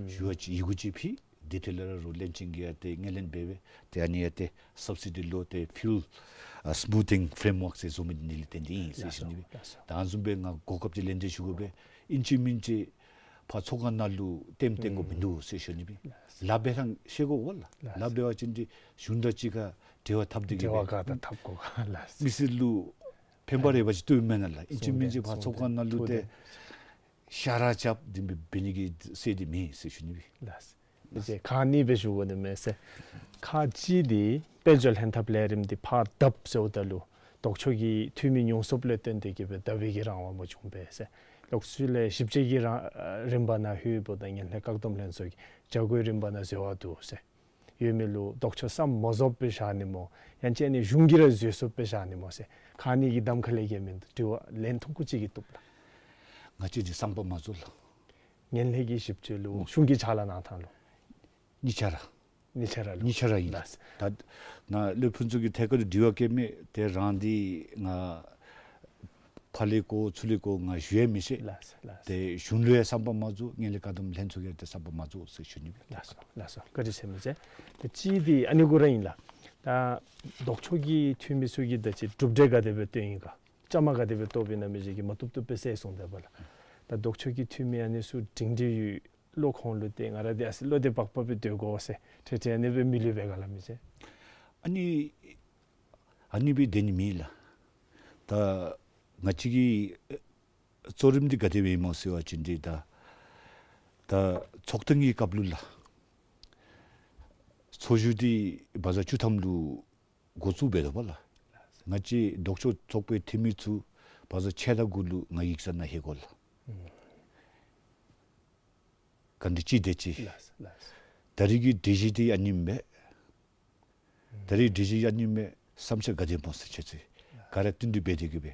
ཞུ་བ་ཅིག་ཡི་གུ་ཅིག་ཕུལ། དེ་འཕྲོ་ལས་ར་རུང་བློན་ཆེན་གྱིས་ཡང་ཏེ་ངོས་ལེན་འབད་སྦེ་ཏེ་ཨ་ནི་ཡང་ཏེ་སབ་སི་ཌི་ལོག་སྟེ་ཕིའུལ་ཨ་སི་མུ་ཐིང་ཕེ་རེམ་ཝརཀ་ཟེར་བཟོ་མི་འདི་ལས་བརྟེན་ཏེ་ཨིན་ཟེར་ཞུ་ནི་སྦེ། ད་ཨ་ནི་བཟུམ་སྦེ་ང་གོ་སྐབས་ཅིག་ལེན་ཏེ་ཞུ་དགོ་པས། ཨིན་ཅི་མིན་ཅི་ཕར་ཚོགས་ཁང་ནང་ལུ་ལྟདམོ་སྟོན་དགོཔ་མིན་འདུག་ཟེར་ཞུ་ནི་སྦེ། ལཱ་འབད་ཐངས་ཤེས་དགོ་པས་ལགས། ལཱ་འབད་བ་ཅིན་འདི་གཞུང་དང་གཅིག་ཁར་འབྲེལ་བ་འཐབ་སྟེ་གི་འབྲེལ་བ་ག་དང་འཐབ་དགོ་ག་ལགས། མི་སེར་ལུ་ཕན་པ་རེ་བ་ཅིན་ཐོབ་མེན་ན་ལགས། ཨིན་ཅི་མིན་ཅི་ཕར་ཚོགས་ཁང་ནང་ལུ་ཏེ་ཤ་ར་རྐྱབ་སྟེ་འབད་ནི་གི་སྲོལ་འདི་མེད་ཟེར་ཞུ་ནི་སྦེ། ལགས། མི་རྗེ་ཁག་གཉིས་སྦེ་ཞུ་དགོ་ནི་མས་ཟེར། ཁག་གཅིག་འདི་དཔལ་འབྱོར་ལྷན་ཐབས་ལས་རིམ་འདི་ཕར་བརྡབ་ཟེརཝ་ད་ལུ་ལྡོག་ཕྱོགས་ཀྱི་འཐུས་མི་ཉུང་སུ་ལས་བརྟེན་ཏེ་གི་སྦེ་བརྡབ་པའི་གི་རང་དབང་མ་བྱུང་པས་ཟེར། ལོག་སུ་ལས་ཞིབ་དཔྱད་ཀྱི་རང་རིམ་པ་ནང་ལྷོད་པ་དང་ངན་ལྷད་བཀག་སྡོམ་ལྷན་ཚོགས་ཀྱི་བྱ་སྒོའི་རིམ་པ་ནང་འཛོལ་བ་འདུག་ཟེར། ཡོད་མི་ལུ་ལྡོག་ཕྱོགས་བསམ་མ་རྫོགསཔ་སྦེ་བཞག་ནི་སྨོ། ཡང་ཅིན་ཨ་ནི་གཞུང་གིས་ར་བཟོད་ཚུགསཔ་སྦེ་བཞག་ནི་སྨོ་ཟེར། ཁག་གཉིས་ཀྱི་གདམ་ཁ་ལས་ཀྱི་མིན་འདུག། དྲི་བ་ལན་ཐུང་ཀུ་ཅིག་གིས་བཏུབ་ལགས། ང་བཅས་འདི་བསམ་པ་མ་རྫོགས་ལགས། ངན་ལྷད་ཀྱི་ཞིབ་དཔྱད་ལུ་གཞུང་གི་ཕྱག་ལཱ་གནང་ཐངས་ལུ། གཉིས་ཆ་ར། གཉིས་ཆ་ར་ལུ། གཉིས་ཆ་ར་ཨིན། ལགས། ད་ནཱ་ལས་ཕུན་ཚོགས་ཀྱིས་ཐད་ཀར་དུ་དྲི་བ་བཀོད་མི་དེ་རང་འདི་ང་ ཕར་ལས་བཀོ་ཚུར་ལས་བཀོ་ང་ཞུ་ཡང་མི་ཤེས། ལགས་སོ་ལགས་སོ། ཏེ་གཞུང་ལུ་ཡང་བསམ་པ་མ་རྫོགས། ངན་ལྷད་བཀག་སྡོམ་ལྷན་ཚོགས་ཀྱིས་ཏེ་བསམ་པ་མ་རྫོགས་ཟེར་ཞུ་ནི་སྦེ། ལགས་སོ་ལགས་སོ། བཀའ་དྲིན་ཆེ་མི་ཅིག། ཏེ་གཅིག་འདི་ཨ་ནི་གུ་ར་ཨིན་ལགས། ད་ལྡོག་ཕྱོགས་ཀྱི་འཐུས་མི་ཚུ་གིས་ད་ཅི་གྲུབ་འབྲས་ག་དེ་སྦེ་བཏོན་ཡི་ག་བཅའ་མར་ག་དེ་སྦེ་གཏོགསཔ་ཨིན་ན་མི་ཅིག་གིས་མ་བཏུབ་བཏུབ་སྦེ་གསལ་སོང་དེ་སྦེ་ལགས། ད་ལྡོག་ཕྱོགས་ཀྱི་འཐུས་མི་ཨ་ནི་ཚུ་སྒྲིང་སྒྲི་ཡོད། བློ་ཁོང་ལུ་ཏེ་ང་ར་འདི་ཨ་ཙི་བློ་བདེ་བག་ཕེབས་སྦེ་སྡོད་དགོ་ཟེར་ཁྲེ་ཁྲེ་ཨ་ནི་སྦེ་མི་ལུས་པས་ག་ལགས་མི་ཅིག། ཨ་ནི་ཨ་ནི་སྦེ་སྡོད་ནི་མེད་ལགས། ད་ང་བཅས་ཀྱི་ཨེ་གཙོ་རིམ་འདི་ག་དེ་སྦེ་ཨིནམ་སྨོ་ཟེར་བ་ཅིན་འདི་ད་ད་ཚོགས་ཐེངས་ཀྱི་སྐབས་ལུ་ལགས། ཚོགས་བཞུགས་འདི་བ་ཟ་བཅུ་ཐམ་ལུ་འགོ་བཙུགས་འབད་དོ་བ་ལགས། ང་བཅས་ལྡོག་ཕྱོགས་ཚོགས་པའི་འཐུས་མི་ཚུ་བ་ཟ་ཕྱེད་དང་དགུ་ལུ་ང་ཡིག་ཚང་ནང་ལྷོད་དགོ་ལགས། ཨུམ། ག་འདི་ཅིག་དེ་ཅིག། ལགས་སོ་ལགས་སོ། ད་རིས་ཀྱི་སྒྲིག་གཞི་འདི་ཨ་ནེམ་སྦེ། ད་རིས་སྒྲིག་གཞི་ཨ་ནེམ་སྦེ་བསམ་འཆར་ག་དེ་སྨོ་ཟེར་ཁྱེད་ཚུ་ག་ར་བསྟུན་ཏེ་འབད་དེ་གི་སྦེ།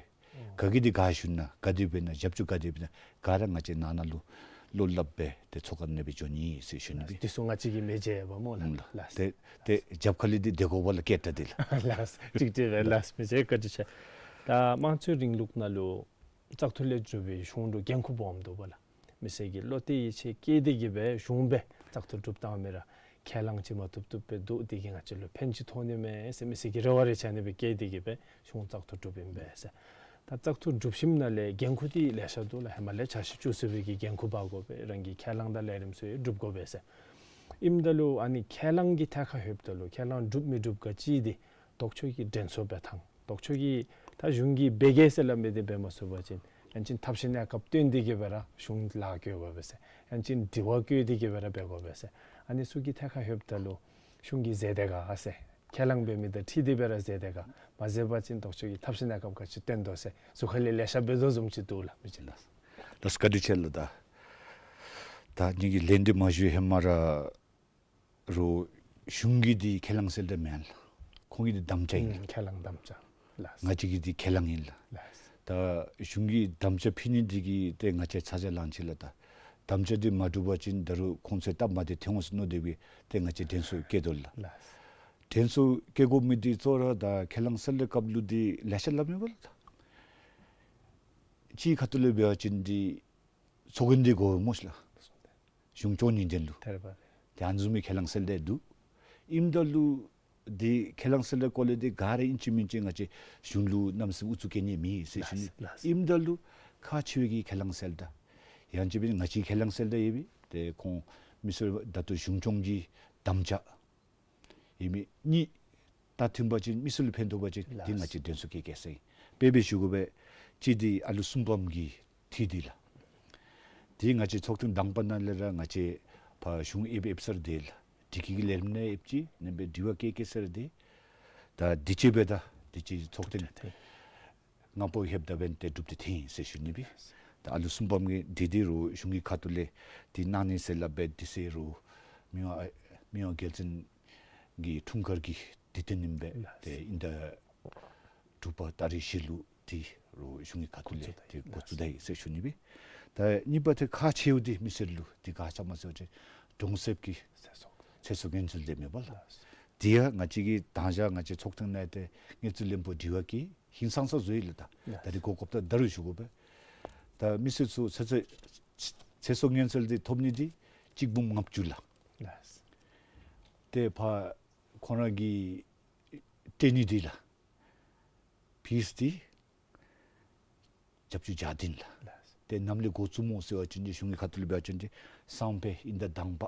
ཨོ། ག་གིས་འདི་ག་ཞུ་ན་ག་དེ་འབད་ན་རྒྱབ་སྐྱོར་ག་དེ་འབད་ན་ག་ར་ང་བཅས་ནང་ན་ལུ་བློ་སླབ་སྦེ་ཏེ་ཚོགས་ཁང་ནང་སྦེ་འགྱོ་ནི་ཟེར་ཞུ་ནི་སྦེ། འདི་ཚུ་ང་བཅས་ཀྱིས་མི་བརྗེད་པ་སྨོ་ལགས། ཨུམ་ལགས། ལགས། ཏེ་ཏེ་རྒྱབ་ཁ་ལས་འདི་སྡོད་དགོ་པ་ལགས་སྐད་གྲགས་འདི་ལགས། ལགས། ཅིག་ཅིག་སྦེ་ལགས་མི་ཅིག་བཀའ་དྲིན་ཆེ། ད་དམངས་གཙོའི་རིང་ལུགས་ནང་ལུ་བཙག་འཐུ་ལས་གྲུབ་པའི་གཞུང་ལུ་འགན་ཁུར་སྦོམ་འདུག་པ་ལགས། མི་སེར་གྱིས་བློ་གཏད་ཡིད་ཆེས་བསྐྱེད་དེ་གི་སྦེ་གཞུང་སྦེ་བཙག་འཐུ་གྲུབ་བཏང་མི་ར་ཁས་བླངས་ཅིག་མ་བཏུབ་བཏུབ་སྦེ་འདུག། དེ་གིས་ང་བཅས་ལུ་ཕན་ཅིག་ཐོགས་ནི་མས་ཟེར་མི་སེར་གྱིས་རེ་བ་རེ་ཆ་ནི་སྦེ་བསྐྱེད་དེ་གི་སྦེ་གཞུང་བཙག་འཐུ་གྲུབ་ཨིན་པས་ཟེར། ད་བཙག་འཐུ་གྲུབ་ཞིནམ་ལས་འགན་ཁུར་འདི་ལེ་ཤ་འདུག་ལགས། ཧེ་མ་ལས་འཆར་གཞི་བཅུ་གསུམ་པའི་གི་འགན་ཁུར་འབག་དགོ་པས། རང་གི་ཁས་བླངས་དང་ལས་རིམ་ཚུ་ཡང་སྒྲུབ་དགོ་པས་ཟེར། ཨིནམ་ད་ལུ་ཨ་ནི་ཁས་བླངས་ཀྱི་ཐད་ཁར་ལྷོདཔ་ད་ལུ་ཁས་བླངས་གྲུབ་མི་གྲུབ་ག་ཅིག་འདི་ལྡོག་ཕྱོགས་ཀྱིས་དྲན་གསོ་འབད་ཐངས། ལྡོག་ཕྱོགས་ཀྱིས་ད་གཞུང་གིས་འབད་གེ་ཟེར་སླབ་མི་འདི་འབད་མ་ཚུགས་པ་ཅིན་ཡང་ཅིན་ཐབས་ཤེས་གནས་སྐབས་བཏོན་ཏེ་གི་སྦེ་ར་གཞུང་ལཱ་བཀོད་དགོ་པས་ཟེར། ཡང་ཅིན་དྲི་བ་བཀོད་དེ་གི་སྦེ་ར་འབད་དགོ་པས་ཟེར། ཨ་ནི་ཚུ་གི་ཐད་ཁར་ལྷོདཔ་ད་ལུ་གཞུང་གིས་མཛད་དེ་ག་ཟེར། ཁས་བླངས་འབད་མི་དང་འཁྲིལ་ཏེ་སྦེ་ར་མཛད་དེ་ག། མ་མཛད་པ་ཅིན་ལྡོག་ཕྱོགས་ཀྱིས་ཐབས་ཤེས་གནས་སྐབས་ག་ཅི་བཏོན་དོ་ཟེར་ཟུར་ཁ་ལས་ལེ་ཤ་འབད་དོ་བཟུམ་ཅིག་འདུག་ལགས་མི་ཅིག་ལགས། ལགས་བཀའ་དྲིན་ཆེ་ལགས། ད་ད་ངེ་གི་ལན་འདི་མ་ཞུ་ཧེ་མ་ར་རུང་གཞུང་གི་འདི་ཁས་བླངས་གསལ་བསྒྲགས་མེན་ལགས། ཁོང་གི་འདི་དམ་བཅའ་ཨིན་ལགས། ཨུམ་ཁས་བླངས་དམ་བཅའ་ལགས། ང་བཅས་ཀྱི་འདི་ཁས་བླངས་ཨིན་ལགས། ལགས། ད་གཞུང་གིས་དམ་བཅའ་ཕུལ་ནི་འདི་གིས་ཏེ་ང་བཅས་ཚ་གྱང་ལང་ཅི་ལགས། ད་དམ་བཅའ་འདི་མ་འགྲུབ་པ་ཅིན་ད་རུང་ཁོང་ཚུ་སྟབས་མ་བདེ་ཐོན་འོང་ཟེར་མནོ་སྟེ་སྦེ་ཏེ་ང་བཅས་དྲན་གསོ་བཀལ་དོ་ལགས། ལགས། དྲན་གསོ་བཀལ་དགོ་མི་འདི་གཙོ་བོ་ར་ད་ཁས་བླངས་གསལ་བསྒྲགས་སྐབས་ལུ་འདི་ལེ་ཤ་སླབ་མི་འབདཝ་ལགས། ད་སྤྱིར་ཁ་ཐུག་ལས་འབད་བ་ཅིན་འདི་ཚོགས་རྒྱན་འདི་དགོ་པས་སྨོ་ལགས། གཞུང་སྐྱོང་ནིའི་དོན་ལུ། ཏེ་ཨ་ནི་བཟུམ་མའི་ཁས་བླངས་གསལ་བསྒྲགས་འདུག། ཨིནམ་ད་ལུ་འདི་ཁས་བླངས་གསལ་བསྒྲགས་སྐོར་ལས་འདི་ག་ར་ཨིན་ཅི་མིན་ཅི་ང་བཅས་གཞུང་ལུ་གནམ་མེད་ས་མེད་ཨུ་ཚུགས་བཀལ་ནི་མེད་ཟེར་ཞུ་ནི། ལགས་ལགས། ཨིནམ་ད་ལུ་ཁག་ཆེ་བའི་གི་ཁས་བླངས་གསལ་བསྒྲགས་ཡང་ཅིན་ང་བཅས་ཁས་བླངས་གསལ་བསྒྲགས་ཡོད་པས། ཏེ་ཁོང་མི་སེར་ད་ལྟོ་གཞུང་སྐྱོང་གི་དམ་བཅའ་ཨིན་མི་གཉིས་ད་མཐུན་པ་ཅིན་མི་སེར་ལུ་ཕན་ཐོགས་པ་ཅིན་འདི་ང་བཅས་དྲན་གསོ་བཀལ་བཀལ་ས་ཨིན། དཔེ་སྦེ་ཞུ་དགོ་པས། གཅིག་འདི་ཨ་ལུ་གསུམ་པམ་གི་འཐུས་འདི་ལགས། འདི་ང་བཅས་ཚོགས་ཐེངས་དང་པ་ནང་ལས་ར་ང་བཅས་ཕར་གཞུང་ཨེབ་ཨེབ་ས་ར་འདི་ལགས། དྲི་བཀོད་ཀྱི་ལས་རིམ་ནང་ཨེབ་ཅི་ནེམ་སྦེ་དྲི་བ་བཀོད་བཀོད་ས་ར་འདི། ད་དུས་ཅི་འབདཝ་ད་དུས་ཅི་ཚོགས་ཐེངས་ལྔ་པ་ལྷོདཔ་ད་འབདན་ཏེ་གྲུབ་འབྲས་ཐོན་ཡི་ཟེར་ཞུ་ནི་སྦེ། ད་ཨ་ལུ་གསུམ་པམ་གི་འདི་འདི་རུང་གཞུང་གི་ཁ་ཐུག་ལས་འདི་གནང་ནི་ཟེར་སླབ་སྦེ་འདི་ཟེར་རུང་མི་དབང་མི་དབང་རྒྱལ་བཙུན་གྱི་འཁྲུངས་སྐར་གྱི་དུས་སྟོན་ཨིན་པས། ཏེ་ཨིན་ཟླ་དྲུག་པ་ཏ་རིག་བཞི་ལུ་འདི་རུང་གཞུང་གི་ཁ་ཐུག་ལས་འདི་འགོ་བཙུགས་ད་ཡི་ཟེར་ཞུ་ནི་སྦེ། ད་གཉིས་པ་ཏེ་ཁག་ཆེཝ་འདི་མི་སེར་ལུ་འདི་ག་ཅི་སྨོ་ཟེར་བ་ཅིན་གྲོང་གསེབ་ཀྱི་ཚེ་སྲོག་ཚེ་སྲོག་ཉེན་སྲུང་འདི་མེན་པ་ལགས། འདི་ཡང་ང་བཅས་ཀྱིས་ད་ཅི་ང་བཅས་ཚོགས་ཐེངས་ནང་ཏེ་དངུལ་རྩིས་བློན་པོ་དྲི་བ་བཀོད་ཧིང་སངས་ས་བཟོ་ཡི་ལགས། ད་ད་རིས་གོ་སྐབས་ད་ད་རུང་ཞུ་དགོ་པས། ད་མི་སེར་ཚུ་ཚེ་སྲོག་ཚེ་སྲོག་ཉེན་སྲུང་འདི་ཐོབ་ནི་འདི་གཅིག་འབུམ་ལྔ་བཅུ་ལགས། ཏེ་ཕར་ཁོང་ར་གིས་སྤྲོད་ནི་འདི་ལགས། ཕིས་འདི་བརྒྱད་ཅུ་གྱ་བདུན་ལགས། ཏེ་ནམ་ལས་འགོ་བཙུགས་སྨོ་ཟེར་བ་ཅིན་འདི་གཞུང་གི་ཁ་ཐུག་ལས་འབད་བ་ཅིན་འདི་སང་ཕོད་ཨིན་ཟླ་དང་པ་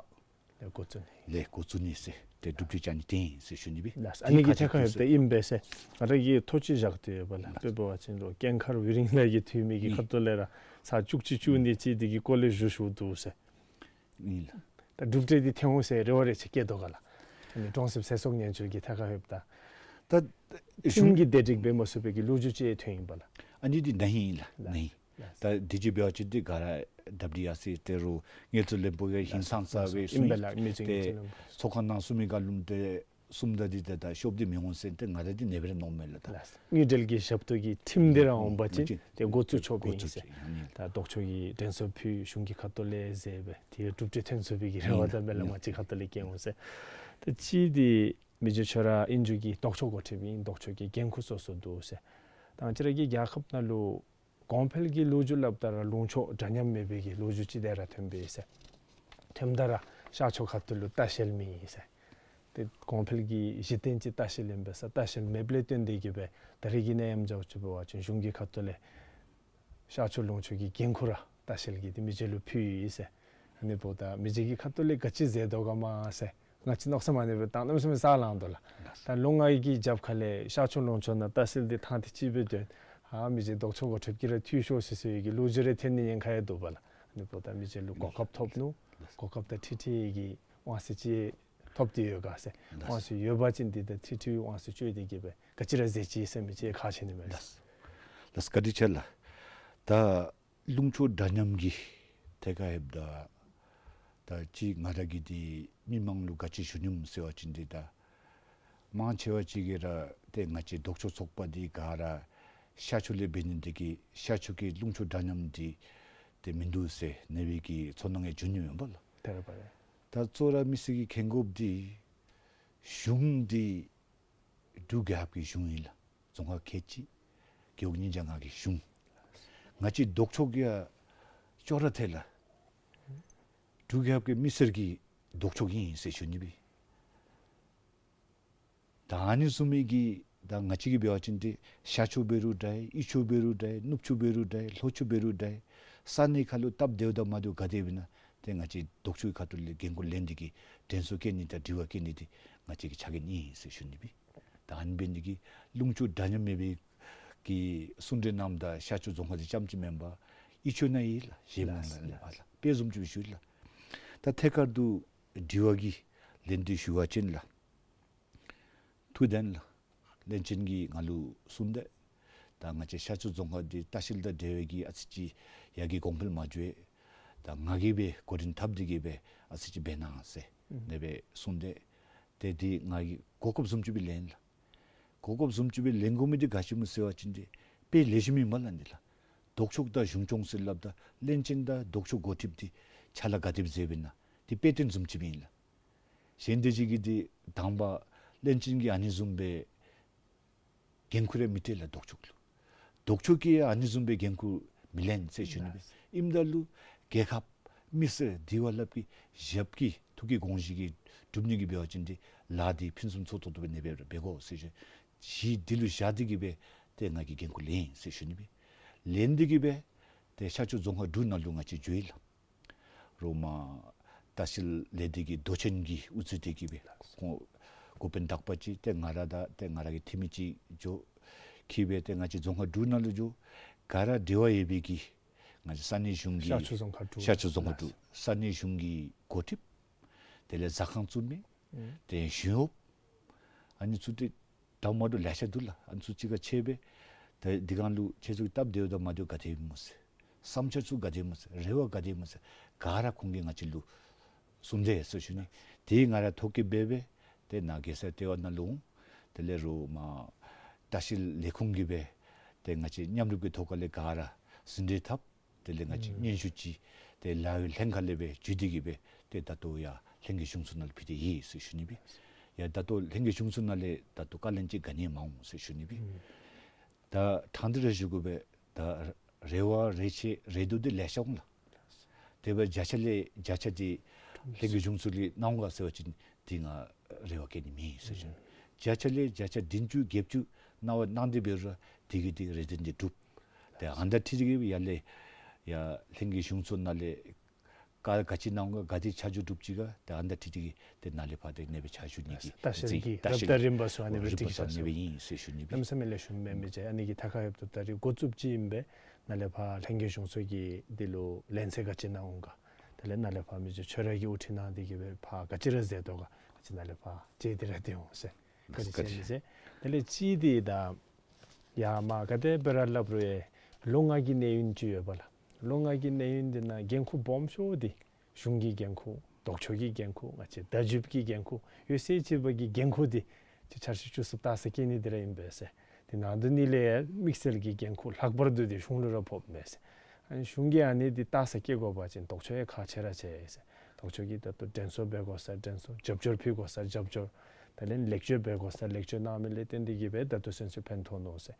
ལས་འགོ་བཙུགས་ནི་ལས་འགོ་བཙུགས་ནི་ཟེར་ཏེ་གྲུབ་འབྲས་ཅིག་ཨ་ནི་ཐོན་ཡི་ཟེར་ཞུ་ནི་སྦེ། ལགས། ཨ་ནི་གི་ཐད་ཁར་ཡོདཔ་ད་ཨིན་པས་ཟེར་ང་ར་གིས་ཐོ་ཅིག་བཞག་སྟེ་ཡོད་པ་ལགས། དཔེ་འབད་བ་ཅིན་རུང་ཀེང་མཁར་དབུ་རིང་ལས་ཀྱི་འཐུས་མི་གི་ཁ་ཐུག་ལས་ར་ཚར་བཅུ་གཅིག་བཅུ་གཉིས་ཅིག་འདི་གི་སྐོར་ལས་ཞུ་ཞུཝ་འདུག་ཟེར། ཨིན་ལགས། ད་གྲུབ་འབྲས་འདི་ཐོན་འོང་ཟེར་རེ་བ་རེ་ཆ་བསྐྱེད་དོ་ག་ལགས། ཨ་ནི་གྲོང་གསེབ་ཚེ་སྲོག་ཉེན་སྲུང་གི་ཐད་ཁར་ཡོདཔ་ད། ད་ཁྲིམས་ཀྱི་བདེ་སྒྲིག་འབད་མ་ཚུགས་པའི་གི་ལོ་རྒྱུས་ཅིག་ཐོན་ཡི་པ་ལགས། ཨ་ནི་འདི་ནཱ་ཨིན་ལགས། ནཱ་ཨིན། ད་དུས་ཅི་འབད་བ་ཅིན་འདི་ག་ར་ཌབ་ལི་ཨར་སི་ཏེ་རུང་དངུལ་རྩིས་བློན་པོ་གིས་ཧིང་སངས་ས་སྦེ་གསུངས་ཡི། ཏེ་ཚོགས་ཁང་ནང་གསུང་མི་ག་ལུ་ཏེ་གསུངམ་ད་འདི་ད་ད་ཤོབ་འདི་མི་འོང་ཟེར་ཏེ་ང་ར་འདི་ཨ་ནེ་སྦེ་ར་མནོཝ་མས་ལགས། ད་དངུལ་འབྲེལ་གྱི་ཞབས་ཏོག་གི་ཁྲིམས་འདི་ར་འོང་པ་ཅིན་ཏེ་འགོ་བཙུགས་ཆོགཔ་ཨིན་ཟེར། ད་ལྡོག་ཕྱོགས་ཀྱིས་དྲན་གསོ་ཕུལ་གཞུང་གི་ཁ་ཐུག་ལས་ཟེར་སྦེ་ཏེ་གྲུབ་འབྲས་ཐོན་ཚུགས་པའི་གི་རེ་བ་དང་སྨོན་ལམ་ང་བཅས་ཁ་ཐུག་ལས་བསྐྱེད་འོང་ཟེར། ད་གཅིག་འདི་མི་རྗེ་ཁྱོད་ར་ཨིན་རུང་གི་ལྡོག་ཕྱོགས་འགོ་ཁྲིདཔ་ཨིན། ལྡོག་ཕྱོགས་ཀྱི་འགན་ཁུར་སོ་སོ་འདུག་ཟེར། ད་ང་བཅས་ར་གི་རྒྱལ་ཁབ་ནང་ལུ་ གོང་འཕེལ་གྱི་ལོ་རྒྱུས་སླབ་ད་ར་ལུང་ཕྱོགས་འདྲ་མཉམ་མེད་པའི་གི་ལོ་རྒྱུས་ཅིག་དེ་ར་ཐོན་པས་ཟེར། ཐོནམ་ད་ར་ཤར་ཕྱོགས་ཁ་ཐུག་ལུ་ལྟ་བཤལ་མེད་ཟེར། ཏེ་གོང་འཕེལ་གྱི་གཞི་རྟེན་ཅིག་ལྟ་བཤལ་ཨིན་པས་ཟེར། ལྟ་བཤལ་མེདཔ་ལས་བརྟེན་ཏེ་གིས་སྦེ་ད་རེས་ཀྱི་ནད་ཡམས་འདི་ཚུ་འབད་བ་ཅིན་གཞུང་གི་ཁ་ཐུག་ལས་ཤར་ཕྱོགས་ལུང་ཕྱོགས་ཀྱི་འགན་ཁུར་ར་ལྟ་བཤལ་གྱིས་ཏེ་མི་རྗེ་ལུ་ཕུལ་ཡི་ཟེར། ཨ་ནི་འབདཝ་ད་མི་རྗེ་གི་ཁ་ཐུག་ལས་ག་ཅི་མཛད་དོ་ག་མ་ཟེར། ང་བཅས་མནོ་བསམ་ཨ་ནི་སྦེ་བཏང་གནམ་མེད་ས་མེད་ས་ལངས་དོ་ལགས། ད་ལོ་ལྔ་གི་རྒྱབ་ཁ་ལས་ཤར་ཕྱོགས་ལུང་ཕྱོགས་ནང་ལྟ་བཤལ་འདི་ཐང་ཐིག་ཅིག་སྦེ་སྡོད། ཨ་མི་རྗེ་ལྡོག་ཕྱོགས་འགོ་ཁྲིདཔ་ཀྱིས་ར་འཐུས་ཤོག་ཟེར་ཟེར་བའི་གི་ལོ་རྒྱུས་རེ་ཐོན་ནི་ཉེན་ཁ་ཡང་འདུག་པ་ལགས། ཨ་ནི་འབདཝ་ད་མི་རྗེ་ལུ་གོ་སྐབས་ཐོབ་ནུག། གོ་སྐབས་དང་འཁྲིལ་འཁྲིལ་གྱི་དབང་ཚད་ཅིག་ཐོབ་སྟེ་ཡོད་ག་ཟེར། དབང་ཚད་ཡོད་པ་ཅིན་འདི་དང་འཁྲིལ་འཁྲིལ་དབང་ཚད་སྤྱོད་དེ་གིས་སྦེ་ག་ཅི་ར་མཛད་ཅི་ཟེར་མི་ཅིག་ཁག་ཆེ་ནི་མས། ལགས། ལགས་བཀའ་དྲིན་ཆེ་ལགས། ད་ལུང་ཕྱོགས་འདྲ་མཉམ་གྱི་ཐད་ཁར་ལྷོདཔ་ད་ད་ཅི་ང་ར་གིས་འདི་མི་མང་ལུ་ག་ཅི་ཞུ་ནི་སྨོ་ཟེར་བ་ཅིན་འདི་ད་མང་ཆེ་བ་ཅིག་གིས་ར་ཏེ་ང་བཅས་ལྡོག་ཕྱོགས་ཚོགས་པ་འདི་ག་ར་ཤར་ཕྱོགས་ལས་འབད་ནི་འདི་གིས་ཤར་ཕྱོགས་ཀྱི་ལུང་ཕྱོགས་འདྲ་མཉམ་འདི་ཏེ་མིན་འདུག་ཟེར་ཨ་ནི་སྦེ་གི་ཚོར་སྣང་ཡང་བྱུང་ནི་མས་པ་ལགས། ད་རེས་པ་རེ། ད་གཙོ་བོ་ར་མི་སེར་གྱིས་མཁྱེན་དགོཔ་འདི་གཞུང་འདི་འབྲུག་རྒྱལ་ཁབ་ཀྱི་གཞུང་ཨིན་ལགས། རྫོང་ཁག་ཁལ་གཅིག་རྒེད་འོག་ཉིས་བརྒྱ་ལྔ་གི་གཞུང་། ང་བཅས་ལྡོག་ཕྱོགས་ཀྱིས་ཡང་ཅོག་ར་འཐད་ལགས། འབྲུག་རྒྱལ་ཁབ་ཀྱི་མི་སེར་གྱི་ལྡོག་ཕྱོགས་ཨིན་ཟེར་ཞུ་ནི་སྦེ། ད་ཨ་ནི་བཟུམ་མའི་གི་ད་ང་བཅས་ཀྱིས་འབད་བ་ཅིན་ཏེ་ཤར་ཕྱོགས་འབད་རུང་འདྲ་ཡི་དབུས་ཕྱོགས་འབད་རུང་འདྲ་ཡི་ནུབ་ཕྱོགས་འབད་རུང་འདྲ་ཡི་ལྷོ་ཕྱོགས་འབད་རུང་འདྲ་ཡི་ས་གནས་ཁར་ལུ་སྟབས་བདེཝ་དང་མ་བདེཝ་ག་དེ་སྦེ་ཨིན་ན་ཏེ་ང་བཅས་ལྡོག་ཕྱོགས་ཁ་ཐུག་ལས་འགན་ཁུར་ལེན་ཏེ་གིས་དྲན་གསོ་བསྐྱལ་ནི་དང་དྲི་བ་བསྐྱལ་ནི་འདི་ང་བཅས་ཀྱི་ཕྱག་འགན་ཨིན་ཟེར་ཞུ་ནི་སྦེ། ད་ཨ་ནི་འབད་ནི་འདི་གིས་ལུང་ཕྱོགས་འདྲ་མཉམ་མེད་པའི་གི་གསུང་གྲོས་གནངམ་ད་ཤར་ཕྱོགས་རྫོང་ཁག་འདི་རྐྱངམ་ཅིག་མེན་པར་དབུས་ཕྱོགས་ནང་ཡོད་ལགས། གཞན་མི་ནང་ལུ་ཡོད་ལགས། དཔེ་བཟུམ་ཅིག་སྦེ་ཞུ་ཡི་ལགས། ད་ཐད་ཀར་དུ་དྲི་བ་གི་ལན་འདི་ཞུ་བ་ཅིན་ལགས། ཐུགས་བདེན་ལགས། བློན་ཆེན་གྱིས་ང་ལུ་གསུངས་ཏེ་ད་ང་བཅས་ཤར་ཕྱོགས་རྫོང་ཁག་འདི་ལྟ་བཤལ་དང་འབྲེལ་བའི་གི་ཨ་ཙི་ཅིག་ཡར་རྒྱས་གོང་འཕེལ་མ་འགྱོ་བས། ད་ང་གིས་སྦེ་འགོ་འདྲེན་འཐབ་སྟེ་གིས་སྦེ་ཨ་ཙི་ཅིག་འབད་གནང་ཟེར་ཨ་ནི་སྦེ་གསུངས་ཏེ་ཏེ་འདི་ང་གིས་གོ་སྐབས་བཟུམ་ཅིག་སྦེ་ལེན་ལགས། གོ་སྐབས་བཟུམ་ཅིག་སྦེ་ལེན་དགོ་མི་འདི་ག་ཅི་སྨོ་ཟེར་བ་ཅིན་འདི་དཔེ་ལེགས་ཤོམ་ཨིན་མས་ལགས་འདི་ལགས། ལྡོག་ཕྱོགས་དང་གཞུང་སྐྱོང་ཟེར་སླབ་ད་བློན་ཆེན་དང་ལྡོག་ཕྱོགས་འགོ་ཁྲིདཔ་འདི་ཕྱག་ལཱ་ག་དེ་སྦེ་མཛདཔ་ཨིན་ན་འདི་དཔེ་སྟོན་བཟུམ་ཅིག་སྦེ་ཨིན་ལགས། གཞན་དེ་ཅིག་གིས་འདི་དང་པ་བློན་ཆེན་གྱིས་ཨ་ནི་བཟུམ་སྦེ་འགན་ཁུར་རེ་མི་སྤྲོད་ལགས་ལྡོག་ཕྱོགས་ལུ། ལྡོག་ཕྱོགས་ཀྱིས་ཨ་ནི་བཟུམ་སྦེ་འགན་ཁུར་མི་ལེན་ཟེར་ཞུ་ནི་སྦེ། ཨིནམ་ད་ལུ་རྒྱལ་ཁབ་མི་སེར་འདི་བ་ལྷགཔ་གི་ཞབས་ཀྱི་ཐུགས་ཀྱི་དགོངས་བཞེད་ཀྱི་སྒྲུབ་ནི་གི་འབད་བ་ཅིན་འདི་ལཱ་འདི་ཕུན་སུམ་ཚོགས་ཏོག་ཏོ་སྦེ་ཨ་ནི་སྦེ་འབད་དགོ་ཟེར་ཞུ། གཞི་འདི་ལུ་བཞག་སྟེ་གིས་སྦེ་ཏེ་ང་གིས་འགན་ཁུར་ལེན་ཟེར་ཞུ་ནི་སྦེ། ལེན་ཏེ་གིས་སྦེ་ཏེ་ཤར་ཕྱོགས་རྫོང་ཁག་དྲུག་ནང་ལུ་ང་བཅས་འགྱོ་ཡི་ལགས། རོགས་མར་ལྟ་བཤལ་ལས་སྡེ་གི་མདོ་ཆེན་གྱིས་དབུ་གཙོས་ཏེ་གིས་སྦེ་ཁོང་འགོ་དཔོན་དག་པ་ཅིག་ཏེ་ང་ར་དང་ཏེ་ང་ར་གི་འཐུས་མི་ཅིག་འགྱོ། འཁྱིད་སྦེ་ཏེ་ང་བཅས་རྫོང་ཁག་དྲུག་ནང་ལུ་འགྱོ། ག་ར་འབྲེལ་བ་ཡོད་པའི་གི་ང་བཅས་ས་གནས་གཞུང་གི་ཤར་ཕྱོགས་རྫོང་ཁག་དྲུག་ཤར་ཕྱོགས་རྫོང་ཁག་དྲུག་ས་གནས་གཞུང་གི་འགོ་ཁྲིདཔ་དེ་ལས་ཟ་ཁང་བཙུགས་མི་ཨུམ་ཏེ་ཞུ་འོབ་ཨ་ནི་ཚུ་ཏེ་འདྲཝ་མ་འདྲཝ་ལེ་ཤ་འདུག་ལགས། ཨ་ནི་ཚུ་གཅིག་ཁར་ཕྱད་སྦེ་ད་འདི་སྒང་ལུ་ཁྱེད་ཚུ་གི་སྟབས་བདེཝ་དང་མ་བདེཝ་ག་དེ་ཨིན་སྨོ་ཟེར། བསམ་འཆར་ཚུ་ག་དེ་ཨིན་སྨོ་ཟེར། རེ་བ་ག་དེ་ཨིན་སྨོ་ཟེར། ག་ར་ཁོང་གིས་ང་བཅས་ལུ་གསུངས་ཏེ་ཟེར་ཞུ་ནི། དེ་ང་ར་ཐོ་བཀོད་འབད་སྦེ་ཏེ་ནཱ་རྒྱལ་ས་ལྟེ་བ་ནང་ལུ་འོང་། དེ་ལས་རོགས་མར་ལྟ་བཤལ་ལས་ཁུངས་ཀྱིས་སྦེ་ཏེ་ང་བཅས་མཉམ་རུབ་ཀྱི་ཐོག་ཁ་ལས་ག་ར་ཟིན་བྲིས་འཐབ། དེ་ལས་ང་བཅས་ཨུམ་སྙན་ཞུ་ཅིག་ཏེ་ལཱ་གཡོག་ལྷན་ཁག་ལས་སྦེ་བརྒྱུད་དེ་གིས་སྦེ་ཏེ་ད་ལྟོ་ཡར་ལྷན་རྒྱས་གཞུང་ཚོགས་ནང་ལུ་ཕུལ་ཏེ་ཡོད་ཟེར་ཞུ་ནི་སྦེ། ཡར་ད་ལྟོ་ལྷན་རྒྱས་གཞུང་ཚོགས་ནང་ལས་ད་ལྟོ་བཀའ་ལན་ཅིག་ག་ནི་ཡང་མ་འོང་ཟེར་ཞུ་ནི་སྦེ། ཨུམ་ད་དྲང་སྟེ་ར་ཞུ་དགོ་པས། ད་རེ་བ་རེ་ཆེ་རེ་འདོད་འདི་ལེ་ཤ་འོང་ལགས། དེ་སྦེ་བརྒྱ་ཆ་ལས་བརྒྱ་ཆ་འདི་ལྷན་རྒྱས་གཞུང་ཚོགས་ལས་གནང་ག་ཟེར་བ་ཅིན་འདི་ང་རེ་བ་བསྐྱེད་ནི་མེད་ཟེར་ཞུ་ནི། བརྒྱ་ཆ་ལས་བརྒྱ་ཆ་བདུན་ཅུ་བརྒྱད་ཅུ་གནང་བ་གནང་སྟེ་འབད་རུང་འདི་གིས་འདི་རེ་འདོད་འདི་འགྲུབ། ཏེ་ཨ་ནི་དང་འཁྲིལ་ཏེ་གིས་ཡར་ལས་ཡར་ལྷན་རྒྱས་གཞུང་ཚོགས་ནང་ལས་བཀའ་ག་ཅི་གནང་ག་ག་དེ་ཆ་འཇོག་གྲུབ་ཅི་ག་ཏེ་ཨ་ནི་དང་འཁྲིལ་ཏེ་གིས་ཏེ་ནཱ་ལས་ཕར་ཏེ་ཨ་ནི་སྦེ་ཕྱག་ཞུ་ནི་གི་ལྟ་བཤལ་གྱི་ལྟ་བཤལ་རབ་དང་རིམ་པ་ཚུ་ཨ་ནི་སྦེ་རིམ་པ་ཚུ་ཨ་ནི་སྦེ་ཨིན་ཟེར་ཞུ་ནི་སྦེ། གནམ་མེད་ས་མེད་ལེགས་ཤོམ་མས་མི་རྗེ། ཨ་ནི་གི་ཐད་ཁར་ཡོདཔ་ད་ད་རིས་འགོ་བཙུགསཔ་ཅིག་ཨིན་པས། ནཱ་ལས་ཕར་ལྷན་རྒྱས་གཞུང་ཚོགས་ཀྱིས་འདི་ལུ་ལན་གསལ་ག་ཅི་གནང་འོང་ག། དེ་ལས་ནཱ་ལས་ཕར་མི་རྗེ་ཁྱོད་ར་གིས་དབུ་ཁྲིད་གནང་སྟེ་གིས་སྦེ་ཕར་ག་ཅི་ར་མཛད་དོ་ག་ག་ཅི་ནཱ་ལས་ཕར་མཇལ་ཏེ་ར་སྡོད་འོང་ཟེར། བཀའ་དྲིན་ཆེ་མི་རྗེ། དེ་ལས་གཅིག་འདི་ད་ཡར་མར་ག་དེ་སྦེ་ར་སླབ་རུང་ཡང་ལོ་ལྔ་གི་གནས་ཡུན་ཅིག་ཡོད་པས་ལགས། ལོ་ལྔ་གི་གནས་ཡུན་འདི་ནང་འགན་ཁུར་སྦོམ་ཤོས་འདི་གཞུང་གི་འགན་ཁུར་ལྡོག་ཕྱོགས་ཀྱི་འགན་ཁུར་ང་བཅས་བརྡ་བརྒྱུདཔ་གི་འགན་ཁུར་ཡོད་ཚད་ཅིག་འབད་གི་འགན་ཁུར་འདི་ཅིག་འཆར་གཞི་བཅུ་གསུམ་བརྟག་ས་བཀལ་ནི་འདི་ར་ཨིན་པས་ཟེར། དེ་ནང་དོན་ནི་ལས་དམིགས་བསལ་གྱི་འགན་ཁུར་ལྷག་པར་དུ་འདི་གཞུང་ལུ་ར་ཕོགཔ་མས་ཟེར། ཨ་ནི་གཞུང་གིས་ཨ་ནི་འདི་བརྟག་ས་བཀལ་དགོ་པ་ཅིན་ལྡོག་ཕྱོགས་ཡང་ཁག་ཆེ་ར་ཆེ་ཟེར། ལྡོག་ཕྱོགས་ཀྱིས་ད་ལྟོ་དྲན་གསོ་འབད་དགོ་ས་དྲན་གསོ་རྒྱབ་སྐྱོར་ཕུལ་དགོ་ས་རྒྱབ་སྐྱོར་དེ་ལས་ལེགས་བཅོས་འབད་དགོ་ས་ལེགས་བཅོས་གནང་མི་ལས་བརྟེན་ཏེ་གིས་སྦེ་ད་ལྟོ་ཚུན་ཚོད་ཕན་ཐོགས་ནུག་ཟེར།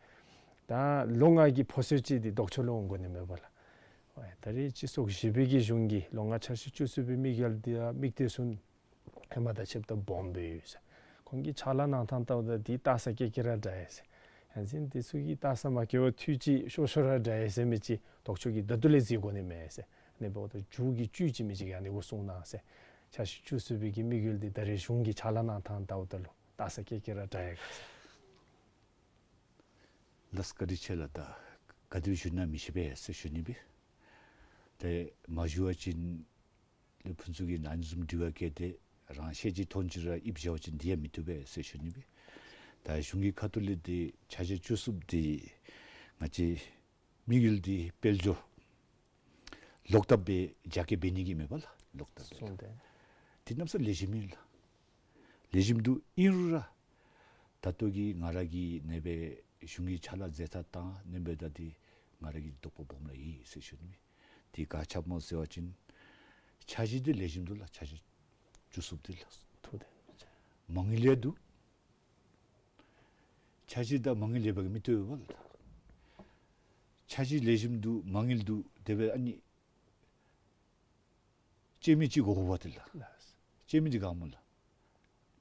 ད་ ད་ལོ་ལྔ་གི་ཕོ་སོད་ཅིག་འདི་ལྡོག་ཕྱོགས་ལུ་འོང་དགོ་ནི་མས་པ་ལགས། ད་རེས་སྤྱི་ཚོགས་བཞི་པའི་གི་གཞུང་གིས་ལོ་ལྔ་འཆར་གཞི་བཅུ་གསུམ་པའི་དམིགས་ཡུལ་འདི་ཡང་དམིགས་གཏད་ཚུན་ཧེ་མ་དང་ཕྱདཔ་ད་སྦོམ་སྦེ་ཡོད་ཟེར། ཁོང་གི་ཕྱག་ལཱ་གནང་ཐངས་ལྟཝ་ད་འདི་ལྟ་ས་ཀེ་ཀེ་ར་འདྲ་ཡི་ཟེར། ཡང་ཅིན་འདི་ཚུ་གི་ལྟ་ས་མ་ཀེ་བ་འཐུས་ཅིག་ཤོར་ཤོར་ར་འདྲ་ཡི་ཟེར་མི་ཅིག་ལྡོག་ཕྱོགས་ཀྱིས་ད་ལྟོ་ལས་གཟིགས་དགོ་ནི་མས་ཟེར། ཨ་ནི་འབདཝ་ད་མཇུག་གི་བཅུད་ཅིག་མི་ཅིག་གིས་ཨ་ནི་སྦེ་གསུངས་གནང་ཟེར། འཆར་གཞི་བཅུ་གསུམ་པའི་གི་དམིགས་ཡུལ་འདི་ད་རེས་གཞུང་གིས་ཕྱག་ལཱ་གནང་ཐངས་ལྟཝ་ད་ལུ་ལྟ་ས་ཀེ་ཀེ་ར་འདྲ་ཡི་ག་ཟེར། ལགས་བཀའ་དྲིན་ཆེ་ལགས། ད་ག་དེ་སྦེ་ཞུ་ན་མི་ཤེས་པས་ཟེར་ཞུ་ནི་སྦེ། ཏེ་མ་ཞུ་བ་ཅིན་ལས་ཕུན་ཚོགས་ཀྱིས་ཨ་ནི་བཟུམ་དྲི་བ་བཀོད་དེ་རང་ཤེས་ཅིག་ཐོན་ཅི་ར་ཨིབ་བཞག་པ་ཅིན་འདི་ཡང་མི་བཏུབ་པས་ཟེར་ཞུ་ནི་སྦེ། ད་གཞུང་གི་ཁ་ཐུག་ལས་འདི་འཆར་གཞི་བཅུ་གསུམ་འདི་ང་བཅས་དམིགས་ཡུལ་འདི་དཔལ་འབྱོར་ལོག་ལྟབ་སྦེ་རྒྱ་སྐྱེད་འབད་ནི་གི་མེན་པ་ལགས། ལོག་ལྟབ་སྦེ་གསུངས་ཏེ། འདི་གནམ་ས་ལེགས་ཤོམ་ཨིན་ལགས། ལེགས་ཤོམ་འདུག། ཨིན་རུང་ར་ད་ལྟོ་གི་ང་ར་གི་ཨ་ནེ་སྦེ་གཞུང་གི་ཕྱག་ལཱ་མཛད་ཐངས་དང་ཨ་ནེ་སྦེ་ད་འདི་ང་ར་གི་དོགས་པ་སྦོམ་ར་ཡོད་ཟེར་ཞུ་ནི་མས། འདི་ག་ཅི་སྨོ་ཟེར་བ་ཅིན་འཆར་གཞི་འདི་ལེགས་ཤོམ་འདུག་ལགས། འཆར་གཞི་བཅུ་གསུམ་འདི་ལགས། ཐུགས་རྗེ་ཆེ། མ་དངུལ་ཡང་འདུག། འཆར་གཞི་དང་མ་དངུལ་ཡོད་པ་གིས་མི་བཏུབ་པས་ལགས། འཆར་གཞི་ལེགས་ཤོམ་འདུག། མ་དངུལ་འདུག། དེ་སྦེ་ཨ་ནི་སྤྱོད་མི་ཅིག་དགོ་དགོཔ་འདི་ལགས། ལགས། སྤྱོད་མི་འདི་ག་སྨོ་ལགས།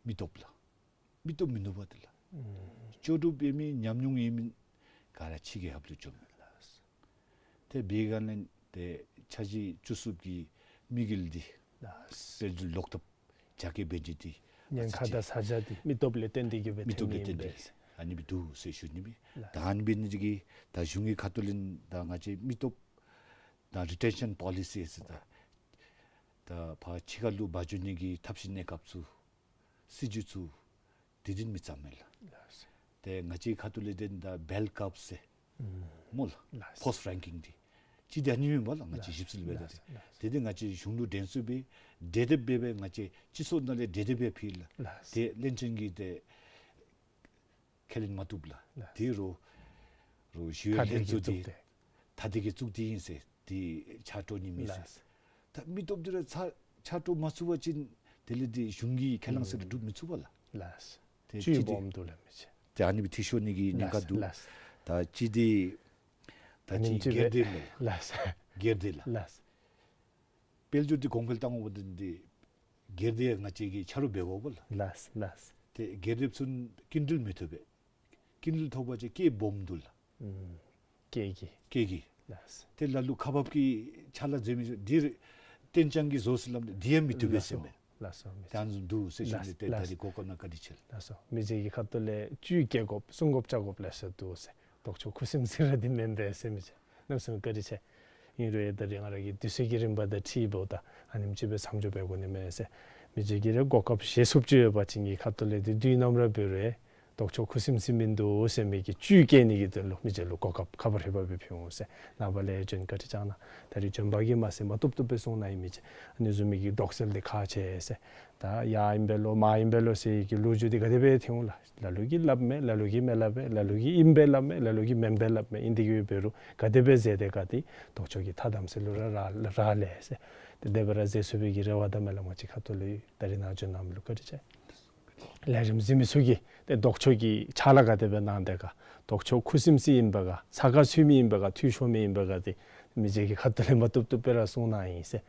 མི་སྟོབས་ལགས། མི་སྟོབས་མིན་འདུག་པ་འདི་ལགས། ཨུམ། ལྕོགས་གྲུབ་ཡོད་མི་ཉམས་མྱོང་ཡོད་མི་ག་ར་ཕྱི་རྒྱལ་ཁབ་ལུ་བྱོན་མི་ལགས། དེ་འབད་ག་ནི་ཏེ་འཆར་གཞི་བཅུ་གསུམ་གྱི་དམིགས་ཡུལ་འདི་ལགས། དཔལ་འབྱོར་ལོག་ལྟབ་རྒྱ་སྐྱེད་འབད་ནི་འདི་ཉེན་ཁ་དང་ས་ཆ་འདི་མི་སྟོབས་ལས་བརྟེན་ཏེ་གི་སྦེ་མི་སྟོབས་ལས་ཐོན་མི་བརྟེན་ཏེ་ཨིན་པས། ཨ་ནི་སྦེ་འདུག་ཟེར་ཞུ་ནི་མས། ལགས། ད་ཨ་ནི་འབད་ནི་འདི་གིས་ད་གཞུང་གི་ཁ་ཐུག་ལས་ད་ང་བཅས་མི་སྟོབས་ད་རི་ཊེན་ཤཱན་པོ་ལི་སི་ཟེར་ད་ད་ཕར་ཕྱི་ཁ་ལུ་འབག་འགྱོ་ནི་གི་ཐབས་ཤེས་གནས་སྐབས་ཚུ་སྲིད་བྱུས་ཚུ་དེ་འདི་མི་བརྩམ་མས་ལགས། ལགས། ཏེ་ང་བཅས་ཁ་ཐུག་ལས་འདི་ད་བེལ་ཀརབ་ཟེར་ཨུམ། སྨོ་ལགས། ལགས། ཕོསཊ་རེང་ཀིང་འདི་ཅིག་འདི་ཨ་ནི་མེན་པ་ལགས། ང་བཅས་ལགས། ཞིབ་འཚོལ་འབད་ད་ལགས། ལགས། དེ་འདི་ང་བཅས་གཞུང་ལུ་འགྲན་བསྡུར་འབད་འདྲེན་འདེབས་འབད་འབད་ང་བཅས་སྤྱི་ཚོགས་ནང་ལས་འགྲན་འདེབས་འབད་ཕུལ་ལགས། ལགས། ཏེ་བློན་ཆེན་གྱིས་ཏེ་ཁས་ལེན་མ་བཏུབ་ལགས། ལགས། དེ་རུང་རུང་ཞི་གཡོག་ལྷན་ཚོགས་འདི་ཐ་དད་ཀྱི་བཙུགས་ཏེ་ཨིན་ཟེར་འདི་ཕྱག་སྤྲོད་ནི་མེད་ཟེར། ལགས། ད་མི་སྟོབས་འདི་ར་ཕྱག་ཕྱག་སྤྲོད་མ་ཚུགས་པ་ཅིན་དེ་ལས་འདི་གཞུང་གི་ཁས་བླངས་ཟེར་སྒྲུབ་མི་ཚུགས་པས་ལགས། ལགས། ཏེ་ཅིག་འདི་སྦོམ་འདུག་ལགས་མི་ཅིག། ཏེ་ཨ་ནི་སྦེ་འཐུས་ཤོར་ནི་གི་ཉེན་ཁ་འདུག། ལགས། ད་ཅིག་འདི་ད་ཨ་ནི་ཅིག་ཅིག་སྦེ་སྒེར་སྡེ་མས། ལགས། སྒེར་སྡེ་ལགས། ལགས། དཔལ་འབྱོར་འདི་གོང་འཕེལ་གཏང་དགོཔ་འདི་སྒེར་སྡེ་ང་བཅས་ཀྱིས་ཆ་རོགས་འབད་དགོ་པས་ལགས། ལགས། ལགས། ཏེ་སྒེར་སྡེ་ཚུ་སྐྱིན་འགྲུལ་མི་ཐོབ་པས། སྐྱིན་འགྲུལ་ཐོབ་པ་ཅིན་སྐྱེད་སྦོམ་འདུག་ལགས། ཨུམ། སྐྱེད་ཀྱི། སྐྱེད་ཀྱི། ལགས། ཏེ་ལ་ལུ་ཁག་འབག་གི་ཕྱག་ལཱ་མཛད་མི་འདི་རྟེན་ཅན་གྱིས་བཟོ་ཟེར་སླབ་འདི་ཡང་མི་བཏུབ་པས་ཟེར་མས། ལགས་སོ། མི་ཏེ་ཨ་ནི་བཟུམ་འདུག་ཟེར་ཞུ་ནི། ལགས། ཏེ་ད་ལགས། རིས་གོ་སྐབས་གནང་བཀའ་དྲིན་ཆེ་ལགས། ལགས་སོ། མི་རྗེ་གི་ཁ་ཐུག་ལས་བཅུད་བཀལ་དགོཔ་གསུང་དགོཔ་བཅའ་དགོཔ་ལེ་ཤ་འདུག་ཟེར། ལྡོག་ཕྱོགས་ཁུ་སིམ་སི་ར་འདི་མེན་པས་ཟེར་མི་རྗེ། གནམ་མེད་ས་མེད་བཀའ་དྲིན་ཆེ། ཨིན་རུང་ཡང་ད་རིས་ང་ར་གི་དུས་ཚོད་ཀྱི་རིམ་པ་དང་འཁྲིལཝ་ད་ཨ་ནེམ་ཅིག་སྦེ་མཚམས་འཇོག་འབད་དགོ་ནི་མས་ཟེར། མི་རྗེ་གིས་ར་གོ་སྐབས་བཞེས་ཚུགསཔ་ཅིག་ཡོད་པ་ཅིན་གྱི་ཁ་ཐུག་ལས་འདི་དུས་ནམ་ར་འབད་རུང་ལྡོག་ཕྱོགས་ཁུ་སིམ་སི་མིན་འདུག་ཟེར་མི་གི་བཅུད་བཀལ་ནི་གི་དོན་ལུ་མི་རྗེ་ལུ་གོ་སྐབས་ཁ་པར་ཧེ་བ་སྦེ་ཕུལ་འོང་ཟེར། ནངས་པ་ལས་བྱོན། བཀའ་དྲིན་བསྐྱང་གནང་། ད་རིས་བྱོན་པ་གིས་མ་ཚད་མ་བཏུབ་བཏུབ་སྦེ་གསུངས་གནང་ཡི། མི་རྗེ་ཨ་ནི་བཟུམ་མའི་གི་དོགས་སེལ་འདི་ཁག་ཆེ་ཟེར། ད་ཡ་ཨིན་པས་ལོ་མ་ཨིན་པས་ལོ་ཟེར་གྱི་ལོ་རྒྱུས་འདི་ག་དེ་སྦེ་ཐོན་འོང་ལགས། ལ་ལུ་གིས་སླབ་མས། ལ་ལུ་གིས་མི་སླབ་པས། ལ་ལུ་གིས་ཨིན་པས་སླབ་མས། ལ་ལུ་གིས་མེན་པས་སླབ་མས། ཨིན་ཏེ་གི་འབད་རུང་ག་དེ་སྦེ་མཛད་དེ་ག་འདི་ལྡོག་ཕྱོགས་ཀྱིས་ཐ་དམ་ཚིག་ལུ་ར་རག་རག་ལས་ཟེར། ཏེ་དེ་སྦེ་ར་མཛད་ཚུགས་པའི་གི་རེ་བ་དང་སྨོན་ལམ་ཅིག་ཁ་ཐུག་ལུ་ཡོད། ད་རིས་ནཱ་བྱོན་གནང་མི་ལུ་བཀའ་དྲིན་ཆེ། ལས་རིམ་གཟིགས་མི་ཚུ་གིས་ཏེ་ལྡོག་ཕྱོགས་ཀྱིས་ཕྱག་ལཱ་ག་དེ་སྦེ་གནང་དེས་ག། ལྡོག་ཕྱོགས་ཁུ་སིམ་སི་ཨིན་པས་ག། ས་ཁར་ཚུད་མི་ཨིན་པས་ག། འཐུས་ཤོར་མི་ཨིན་པས་ག། ཏེ་མི་རྗེ་གི་ཁ་ཐུག་ལས་མ་བཏུབ་བཏུབ་སྦེ་ར་གསུངས་གནང་ཡི་ཟེར།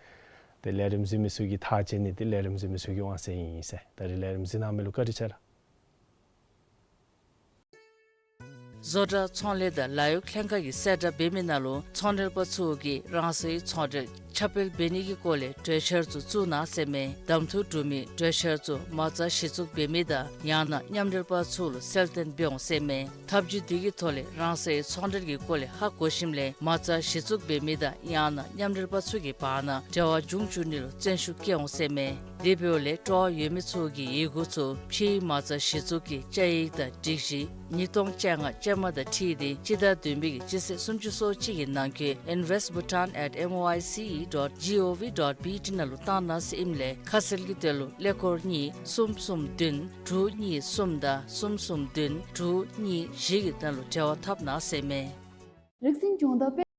ཏེ་ལས་རིམ་གཟིགས་མི་ཚུ་གིས་ཐག་བཅད་ནི་འདི་ལས་རིམ་གཟིགས་མི་ཚུ་གི་དབང་ཚད་ཨིན་ཟེར། ད་རིས་ལས་རིམ་གཟིགས་གནང་མི་ལུ་བཀའ་དྲིན་ཆེ་ལགས། བཟོ་གྲྭ་ཚོང་ལས་དང་ལཱ་གཡོག་ལྷན་ཁག་གིས་གསལ་བསྒྲགས་འབད་མི་ནང་ལུ་ཚོང་འབྲེལ་པ་ཚུ་གིས་རང་སོའི་ཚོང་འབྲེལ་ཁྱབ་སྤེལ་འབད་ནི་གི་སྐོར་ལས་གྲོས་འཆར་ཚུ་བཙུགས་གནང་ཟེར་མས། གདམ་འཐུ་གྲུབ་མི་གྲོས་འཆར་ཚུ་མ་རྩ་གཞི་བཙུགས་འབད་མི་དང་ཡང་ན་མཉམ་འབྲེལ་པ་ཚུ་ལུ་གསལ་སྟོན་འབད་འོང་ཟེར་མས། ཐབས་བྱུས་འདི་གི་ཐོག་ལས་རང་སོའི་ཚོང་འབྲེལ་གྱི་སྐོར་ལས་ཧ་གོ་ཞིནམ་ལས་མ་རྩ་གཞི་བཙུགས་འབད་མི་དང་ཡང་ན་མཉམ་འབྲེལ་པ་ཚུ་གི་བར་ན་འབྲེལ་བ་འབྱུང་བཅུག་ནི་ལུ་བརྩོན་ཤུགས་བསྐྱེད་འོང་ཟེར་མས། དེ་འབདཝ་ལས་སྤྲོ་བ་ཡོད་མི་ཚུ་གིས་ཡི་གུ་ཚུ་ཕྱིའི་མ་རྩ་གཞི་བཙུགས་ཀྱི་བཅའ་ཡིག་དང་སྒྲིག་གཞི་ཉིས་སྟོང་བཅོ་ལྔ་ཅན་མ་དང་འཁྲིལ་ཏེ་སྤྱི་ཟླ་བདུན་པའི་གི་སྤྱི་ཚེས་སུམ་ཅུ་སོ་གཅིག་གི་ནང་འཁོད་invest bhutan at M O I C E dot G O V dot B T ནང་ལུ་བཏང་གནང་ཟེར་ཨིནམ་ལས་ཁ་གསལ་གྱི་དོན་ལུ་ཀླད་ཀོར་གཉིས་གསུམ་གསུམ་བདུན་དྲུག་གཉིས་གསུམ་དང་གསུམ་གསུམ་བདུན་དྲུག་གཉིས་བཞི་གི་དོན་ལུ་འབྲེལ་བ་འཐབ་གནང་ཟེར་མས། རིག་འཛིན་ལྗོངས་བདག་དཔལ།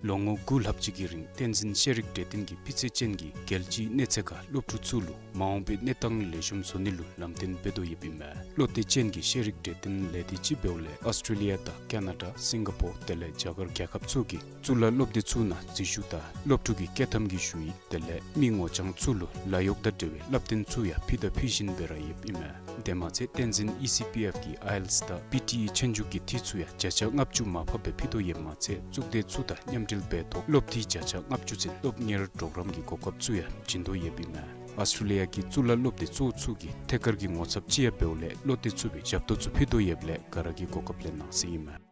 ལོ་ངོ་དགུ་ལྷག་ཅིག་གི་རིང་བསྟན་འཛིན་ཤེས་རིག་གྲོས་སྟོན་གྱིས་སྤུས་ཚད་ཅན་གྱི་རྒྱལ་སྤྱིའི་གནས་ཚད་ཁར་སློབ་ཕྲུག་ཚུ་ལུ་མ་འོངས་པའི་གནས་སྟངས་ལེགས་ཤོམ་བཟོ་ནི་ལུ་ལམ་སྟོན་འབད་དོ་ཡོདཔ་ཨིན་མས། བློ་གཏད་ཅན་གྱི་ཤེས་རིག་གྲོས་སྟོན་ལས་སྡེ་ཅིག་འབདཝ་ལས་ཨོསི་ཊྲེ་ལི་ཡ་དང་ཀེ་ན་ཌ་སིང་ག་པོར་དེ་ལས་རྒྱ་གར་རྒྱལ་ཁབ་ཚུ་གི་གཙུག་ལག་སློབ་སྡེ་ཚུ་ནང་འཛུལ་ཞུགས་དང་སློབ་ཕྲུག་གི་བསྐྱོད་ཐམ་གྱི་ཞུ་ཡིག་དེ་ལས་མི་ངོ་རྐྱང་ཚུ་ལུ་ལཱ་གཡོག་དང་འབྲེལ་བའི་བསླབ་སྟོན་ཚུ་ཡང་ཕུལ་དང་ཕུལ་བཞིན་པའི་ར་ཡོདཔ་ཨིན་མས། དེ་མ་ཚད་བསྟན་འཛིན་ཨི་སི་པི་ཨེཕ་གི་ཨའི་ཨེལ་ཊི་ཨེས་དང་པི་ཊི་ཨི་ཆོས་རྒྱུགས་ཀྱི་འཐུས་ཚུ་ཡང་བརྒྱ་ཆ་ལྔ་བཅུ་མར་ཕབ་སྦེ་ཕུལ་དོ་ཡོདཔ་མ་ཚད་གཙུག་སྡེ་ཚུ་དང་མཉམ་འབྲེལ་འབད་ཐོག་སློབ་འཐུས་བརྒྱ་ཆ་ལྔ་བཅུ་ཚུན་སློབ་གཉེར་གྲོགས་རམ་གྱི་གོ་སྐབས་ཚུ་ཡང་བྱིན་དོ་ཡོདཔ་ཨིན་མས། ཨོསི་ཊྲེ་ལི་ཡ་གི་གཙུག་ལག་སློབ་སྡེ་གཙོ་བོ་ཚུ་གི་ཐད་ཀར་གྱི་ངོ་ཚབ་ཅིག་ཡང་འབདཝ་ལས་བློ་གཏད་ཚུགས་པའི་ཞབས་ཏོག་ཚུ་ཕུལ་དོ་ཡོདཔ་ལས་ག་ར་གིས་གོ་སྐབས་ལེན་གནང་ཟེར་ཨིན་མས།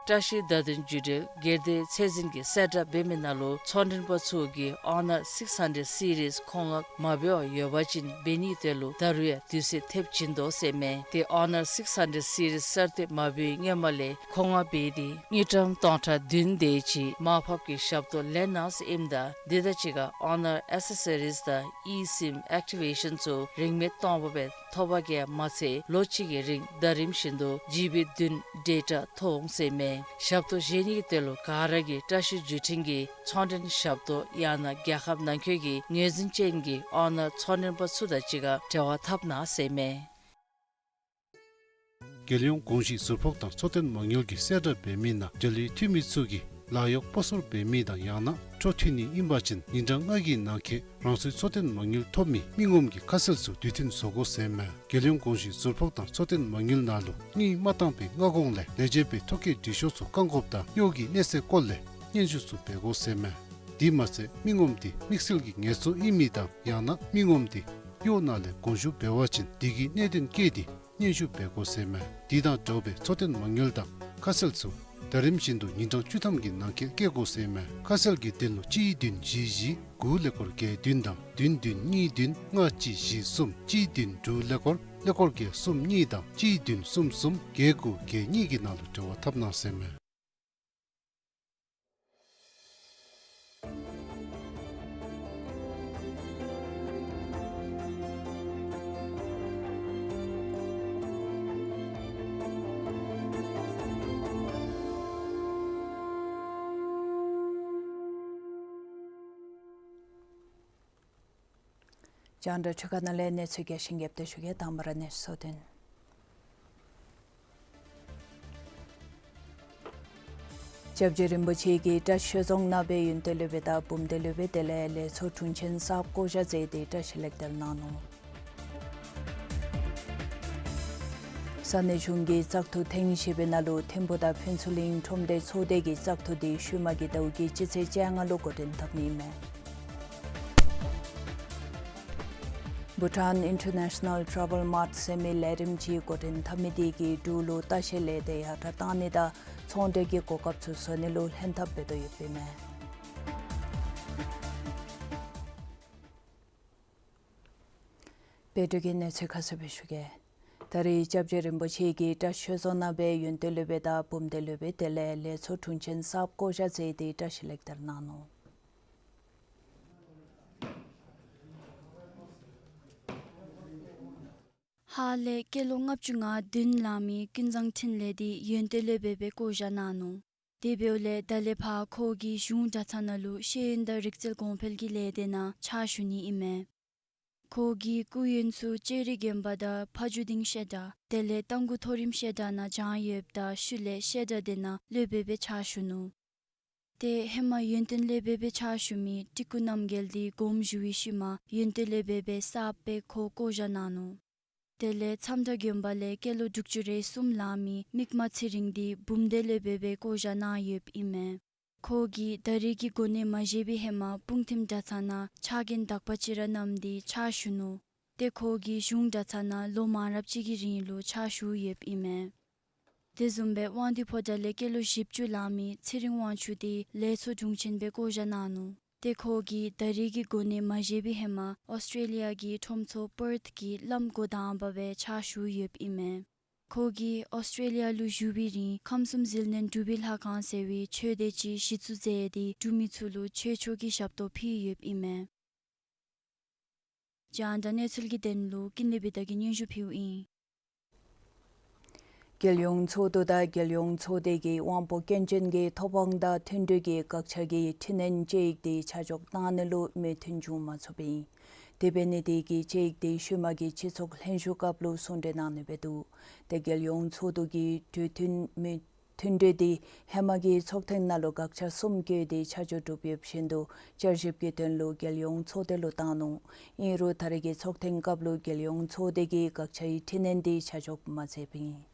བཀྲ་ཤིས་བརྡ་དོན་བརྒྱུད་འབྲེལ་སྒེར་སྡེ་ཚད་འཛིན་གྱིས་གསལ་བསྒྲགས་འབད་མི་ནང་ལུ་ཚོང་མགྲོན་པ་ཚུ་གིས་ཨོ་ནར་སིགསི་ཧན་ཌེཌ་སི་རིསི་མཁོ་མངགས་མ་འབད་བར་ཡོད་པ་ཅིན་འབད་ནིའི་དོན་ལུ་ད་རུང་ཡང་དུས་ཚོད་ཐེབས་བྱིན་དོ་ཟེར་མས། ཏེ་ཨོ་ནར་སིགསི་ཧན་ཌེཌ་སི་རིསི་གསར་བཏོན་མ་འབད་བའི་སྔོན་མ་ལས་མཁོ་མངགས་འབད་དེ་དངུལ་ཀྲམ་སྟོང་ཕྲག་བདུན་དེ་ཅིག་མར་ཕབ་ཀྱི་ཞབས་ཏོག་ལེན་གནང་ཟེར་ཨིནམ་ད་དེ་དང་གཅིག་ཁར་ཨོ་ནར་ཨེག་སེ་སི་རིསི་དང་ཨི་སིམ་ཨེག་ཊི་བེ་ཤཱན་ཚུ་རིན་མེད་སྟོང་པ་སྦེ་ཐོབ་པ་གིས་མ་ཚད་ལོ་གཅིག་གི་རིང་ཟླ་རིམ་བཞིན་དུ་ཇི་བི་བདུན་ཌེ་ཊ་ཐོབ་འོང་ཟེར་མས། ཞབས་ཏོག་བཞེས་ནིའི་དོན་ལུ་ག་ར་གིས་བཀྲ་ཤིས་བརྒྱུད་འཕྲིན་གྱི་ཚོང་མགྲོན་ཞབས་ཏོག་ཡང་ན་རྒྱལ་ཁབ་ནང་འཁོད་ཀྱི་ངོས་འཛིན་ཅན་གྱི་ཨོ་ནར་ཚོང་མགྲོན་པ་ཚུ་དང་གཅིག་ཁར་འབྲེལ་བ་འཐབ་གནང་ཟེར་མས། རྒྱལ་ཡོངས་གོང་ཞུས་ཟུར་ཕོགས་དང་འཚོ་རྟེན་མ་དངུལ་གྱིས་གསལ་བསྒྲགས་འབད་མི་ནང་འབྲེལ་ཡོད་འཐུས་མི་ཚུ་གིས་ལཱ་གཡོག་སྤོ་སོར་འབད་མི་དང་ཡང་ན་འཕྲོ་མཐུད་ནི་ཨིན་པ་ཅིན་ཉིན་གྲངས་ལྔ་གི་ནང་འཁོད་རང་སོའི་འཚོ་རྟེན་མ་དངུལ་ཐོབ་མི་མི་ངོམ་གྱི་ཁ་གསལ་ཚུ་དུས་མཐུན་བཟོ་དགོ་ཟེར་མས། རྒྱལ་ཡོངས་གོང་ཞུས་ཟུར་ཕོགས་དང་འཚོ་རྟེན་མ་དངུལ་ནང་ལུ་དངུལ་མ་བཏང་པའི་སྔ་གོང་ལས་ལས་བྱེད་པའི་ཐོ་བཀོད་འབྲི་ཤོག་ཚུ་བཀག་འགོགཔ་དང་གཡོག་གི་གནས་ཚད་སྐོར་ལས་སྙན་ཞུ་ཚུ་འབད་དགོ་ཟེར་མས། དེ་མ་ཚད་མི་ངོམ་དེ་དམིགས་བསལ་གྱི་ངལ་རྩོལ་ཨིན་མི་དང་ཡང་ན་མི་ངོམ་དེ་གཡོག་ནང་ལས་དགོངས་ཞུ་འབད་བ་ཅིན་དེ་གི་གནད་དོན་བཀོད་དེ་སྙན་ཞུ་འབད་དགོ་ཟེར་མས། དེ་དང་འདྲཝ་སྦེ་འཚོ་རྟེན་མ་དངུལ་དང་ཁ་གསལ་ཚུ་ཟླ་རིམ་བཞིན་དུ་ཉིན་གྲངས་བཅུ་ཐམ་གྱི་ནང་འཁོད་བཀོད་དགོ་ཟེར་མས། ཁ་གསལ་གྱི་དོན་ལུ་གཅིག་བདུན་བཞི་བཞི་དགུ་ཀླད་ཀོར་བརྒྱད་བདུན་དང་བདུན་བདུན་གཉིས་བདུན་ལྔ་གཅིག་བཞི་གསུམ་གཅིག་བདུན་དྲུག་ཀླད་ཀོར་ཀླད་ཀོར་བརྒྱད་གསུམ་གཉིས་དང་གཅིག་བདུན་གསུམ་གསུམ་བརྒྱད་དགུ་བརྒྱད་གཉིས་ཀྱི་ནང་ལུ་འབྲེལ་བ་འཐབ་གནང་ཟེར་མས། རྒྱང་བསྒྲགས་འཕྲུལ་ཁང་ནང་ལས་གནས་ཚུལ་རྒྱས་ཤིང་རྒྱས་པ་ཞུ་གེ། དང་པ་ར་གནས་ཚུལ་གཙོ་དོན། སྐྱབས་རྗེ་རིན་པོ་ཆེ་གིས་བཀྲ་ཤིས་ཆོས་རྫོང་ནང་སྦེ་ཡོན་ཏན་སློབ་དཔོན་དང་འབུམ་སྡེ་སློབ་དཔོན་དེ་ལས་ལས་ཚོགས་དྲུང་ཆེན་གསརཔ་བསྐོ་བཞག་མཛད་དེ་བཀྲ་ཤིས་ལེགས་དར་གནང་ནུག། ས་གནས་གཞུང་གི་བཙག་འཐུ་ཐེངས་བཞི་པའི་ནང་ལུ་ཐིམ་ཕུ་དང་ཕུན་ཚོགས་གླིང་ཁྲོམ་སྡེ་ཚོགས་སྡེ་གི་བཙག་འཐུ་དེ་ཤུལ་མ་གི་ཟླཝ་གི་སྤྱི་ཚེས་བཅོ་ལྔ་ལུ་འགོ་འདྲེན་འཐབ་ནི་ཨིན་མས། Bhutan International Travel Mart ཟེར་མི་ལས་རིམ་ཅིག་འགོ་འདྲེན་འཐབ་མི་དེ་གིས་འབྲུག་ལུ་ལྟ་བཤལ་ལས་སྡེ་ཡར་དྲགས་གཏང་ནི་དང་ཚོང་འབྲེལ་གྱི་གོ་སྐབས་ཚུ་བཟོ་ནི་ལུ་ལྷན་ཐབས་འབད་དོ་ཡོདཔ་ཨིན་མས། བོད་ཀྱི་གནས་ཚུལ་ཁ་གསལ་སྦེ་ཞུ་གེ། ད་རེས་སྐྱབས་རྗེ་རིན་པོ་ཆེ་གིས་བཀྲ་ཤིས་ཆོས་རྫོང་ནང་སྦེ་ཡོན་ཏན་སློབ་དཔོན་དང་འབུམ་སྡེ་སློབ་དཔོན་དེ་ལས་ལས་ཚོགས་དྲུང་ཆེན་གསརཔ་བསྐོ་བཞག་མཛད་དེ་བཀྲ་ཤིས་ལེགས་དར་གནང་ནུག། ཧཱ་ལས་སྐྱེས་ལོ་ལྔ་བཅུ་ང་བདུན་ལང་མི་ཀུན་བཟང་འཕྲིན་ལས་དེ་ཡོན་ཏན་སློབ་དཔོན་སྦེ་བསྐོ་བཞག་གནང་ནུག། དེ་འབདཝ་ལས་ད་ལས་ཕར་ཁོ་གིས་གཞུང་གྲྭ་ཚང་ནང་ལུ་ཤེས་ཡོན་དང་རིག་རྩལ་གོང་འཕེལ་གྱི་ལས་སྡེ་ནང་ཕྱག་ཞུ་ནི་ཨིན་མས། ཁོ་གིས་སྐུ་ཡོན་ཚུ་ལྕགས་རི་དགོན་པ་དང་ཕ་ཇོ་སྡིངས་བཤད་གྲྭ་དེ་ལས་རྟ་མགོ་མཐོ་རིམ་བཤད་གྲྭ་ནང་སྦྱངས་ཡོདཔ་ད་ཤུལ་ལས་བཤད་གྲྭ་དེ་ནང་སློབ་དཔོན་སྦེ་ཕྱག་ཞུ་ནུག། ཏེ་ཧེ་མ་ཡོན་ཏན་སློབ་དཔོན་སྦེ་ཕྱག་ཞུ་མི་སྤྲུལ་སྐུ་རྣམ་རྒྱལ་དེ་དགོངས་ཞུ་བའི་ཤུལ་མ་ཡོན་ཏན་སློབ་དཔོན་སྦེ་གསརཔ་སྦེ་ཁོ་བསྐོ་བཞག་གནང་ནུག། དེ་ལས་མཚམས་བྲག་དགོན་པ་ལས་སྐྱེས་ལོ་དྲུག་ཅུ་རེ་གསུམ་ལང་མི་མིག་དམར་ཚེ་རིང་དེ་འབུམ་སྡེ་སློབ་དཔོན་སྦེ་བསྐོ་བཞག་གནང་ཡོདཔ་ཨིན་མས། ཁོ་གིས་ད་རེས་ཀྱི་གོ་གནས་མ་བཞེས་པའི་ཧེ་མ་སྤུངས་ཐིམ་གྲྭ་ཚང་ནང་ཕྱག་རྒན་དག་པ་ཅི་ར་བསྣམས་ཏེ་ཕྱག་ཞུ་ནུག། ཏེ་ཁོ་གིས་གཞུང་གྲྭ་ཚང་ནང་ལོ་མང་རབས་ཅིག་གི་རིང་ལུ་ཕྱག་ཞུ་ཡོདཔ་ཨིན་མས། དེ་བཟུམ་སྦེ་དབང་འདུས་ཕོ་བྲང་ལས་སྐྱེས་ལོ་བཞི་བཅུ་ལང་མི་ཚེ་རིང་དབང་ཕྱུག་དེ་ལས་ཚོགས་དྲུང་ཆེན་སྦེ་བསྐོ་བཞག་གནང་ནུག། ཏེ་ཁོ་གིས་ད་རེས་ཀྱི་གོ་གནས་མ་བཞེས་པའི་ཧེ་མ་ཨོསི་ཊྲེ་ལི་ཡ་གི་ཁྲོམ་ཚོགས་པརཐ་གི་བླམ་འགོ་དང་པ་སྦེ་ཕྱག་ཞུ་ཡོདཔ་ཨིན་མས། ཁོ་གིས་ཨོསི་ཊྲེ་ལི་ཡ་ལུ་བཞུགས་པའི་རིང་ཁམས་གསུམ་ཟིལ་གནོན་འབྲུག་པའི་ལྷ་ཁང་ཟེར་བའི་ཆོས་སྡེ་ཅིག་གཞི་བཙུགས་མཛད་དེ་འབྲུག་མི་ཚུ་ལུ་ཆོས་ཕྱོགས་ཀྱི་ཞབས་ཏོག་ཕུལ་ཡོདཔ་ཨིན་མས། རྒྱང་བསྒྲགས་གནས་ཚུལ་གྱི་དོན་ལུ་ཀུན་ལེགས་བི་དྷ་གིས་སྙན་ཞུ་ཕུལཝ་ཨིན། རྒྱལ་ཡོངས་ཚོགས་འདུ་དང་རྒྱལ་ཡོངས་ཚོགས་སྡེ་གིས་དབང་པོ་སྐྱོན་ཅན་གྱི་ཐོབ་དབང་དང་མཐུན་འབྲེལ་གྱི་དགག་བྱ་གི་འཕྲི་སྣོན་དཔྱད་ཡིག་དེ་ཆ་འཇོག་གནང་ནི་ལུ་མོས་མཐུན་བྱུང་མ་ཚུགསཔ་ཨིན། དེ་འབད་ནི་དེ་གིས་དཔྱད་ཡིག་དེ་ཤུལ་མ་གི་སྤྱི་ཚོགས་ལྷན་ཞུགས་སྐབས་ལུ་གསུང་གྲོས་གནང་ནི་འབད་དོ། དེ་རྒྱལ་ཡོངས་ཚོགས་འདུ་གི་གྲོས་མཐུན་མོས་མཐུན་གྲོས་དེ་ཧེ་མ་གི་ཚོགས་ཐེངས་ནང་ལུ་དགག་བྱ་གསུམ་བཀོད་དེ་ཆ་འཇོག་གྲུབ་ཡོདཔ་བཞིན་དུ་བསྐྱར་ཞིབ་ཀྱི་དོན་ལུ་རྒྱལ་ཡོངས་ཚོགས་སྡེ་ལུ་བཏང་ནུག། ཨིན་རུང་ད་རེས་ཀྱི་ཚོགས་ཐེངས་སྐབས་ལུ་རྒྱལ་ཡོངས་ཚོགས་སྡེ་གིས་དགག་བྱའི་འཕྲི་སྣོན་དེ་ཆ་འཇོག་མ་མཛདཔ་ཨིན།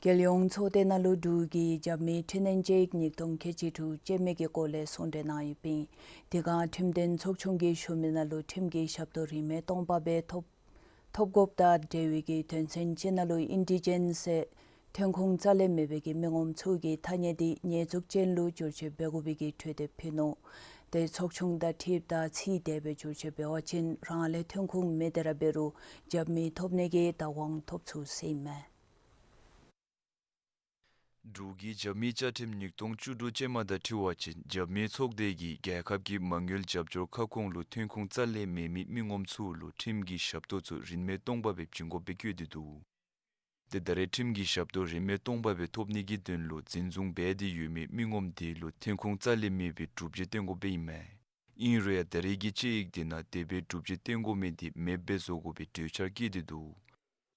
རྒྱལ་ཡོངས་ཚོགས་སྡེ་ནང་ལུ་འབྲུག་གི་རྒྱབ་མི་འཕྲི་སྣོན་དཔྱད་ཡིག་ཉིས་སྟོང་ཁལ་གཅིག་དྲུག་ཅན་མའི་གི་སྐོར་ལས་གསུང་གྲོས་གནང་ཡོདཔ་ཨིན། དེ་སྒང་ཁྲིམས་དོན་ཚོགས་ཆུང་གིས་ཞུ་མི་ནང་ལུ་ཁྲིམས་ཀྱི་ཞབས་ཏོག་རིན་མེད་སྟོང་པ་སྦེ་ཐོབ་ཐོབ་དགོཔ་དང་འབྲེལ་བའི་གི་དོན་ཚན་ཅིག་ནང་ལུ་ཨིན་ཌི་ཇི་ནས་ཟེར་ཐོན་ཁུངས་རྩ་ལས་མེད་པའི་གི་མི་ངོམ་ཚུ་གི་ཐ་སྙད་དེ་ཉེས་འཛུགས་ཅན་ལུ་བསྒྱུར་བཅོས་འབད་དགོ་པའི་གི་གྲོས་འདེབས་ཕུལ་ནུག། དེ་ཚོགས་ཆུང་དང་འཁྲིལཝ་ད་ཚིག་དེ་སྦེ་བསྒྱུར་བཅོས་འབད་བ་ཅིན་རང་ལས་ཐོན་ཁུངས་མེད་དེ་ར་འབད་རུང་རྒྱབ་མི་ཐོབ་ནི་གི་བདག་དབང་ཐོབ་ཚུགས་ཟེར་ཨིན་མས། འབྲུག་གི་རྒྱབ་མི་བཅའ་ཁྲིམས་ཉིས་སྟོང་བཅུ་དྲུག་ཅན་མ་དང་འཁྲིལ་བ་ཅིན་རྒྱབ་མི་ཚོགས་སྡེ་གིས་རྒྱལ་ཁབ་ཀྱི་མ་དངུལ་རྒྱབ་སྐྱོར་ཁ་སྐོང་ལུ་ཐོན་ཁུངས་རྩ་ལས་མེད་མི་མི་ངོམ་ཚུ་ལུ་ཁྲིམས་ཀྱི་ཞབས་ཏོག་ཚུ་རིན་མེད་སྟོང་པ་སྦེ་བྱིན་དགོཔ་སྦེ་བཀོད་དེ་འདུག། དེ་ད་རེས་ཁྲིམས་ཀྱི་ཞབས་ཏོག་རིན་མེད་སྟོང་པ་སྦེ་ཐོབ་ནི་གི་དོན་ལུ་འཛིན་བཟུང་འབད་དེ་ཡོད་མི་མི་ངོམ་དེ་ལུ་ཐོན་ཁུངས་རྩ་ལས་མེད་པའི་སྒྲུབ་བྱེད་བཏོན་དགོཔ་སྦེ་ཨིན་མས། ཨིན་རུང་ཡང་ད་རེས་ཀྱི་དཔྱད་ཡིག་དེ་ནང་དེ་སྦེ་སྒྲུབ་བྱེད་བཏོན་དགོ་མི་དེ་མེདཔ་སྦེ་བཟོ་དགོ་པའི་གྲོས་འཆར་བཀོད་དེ་འདུག།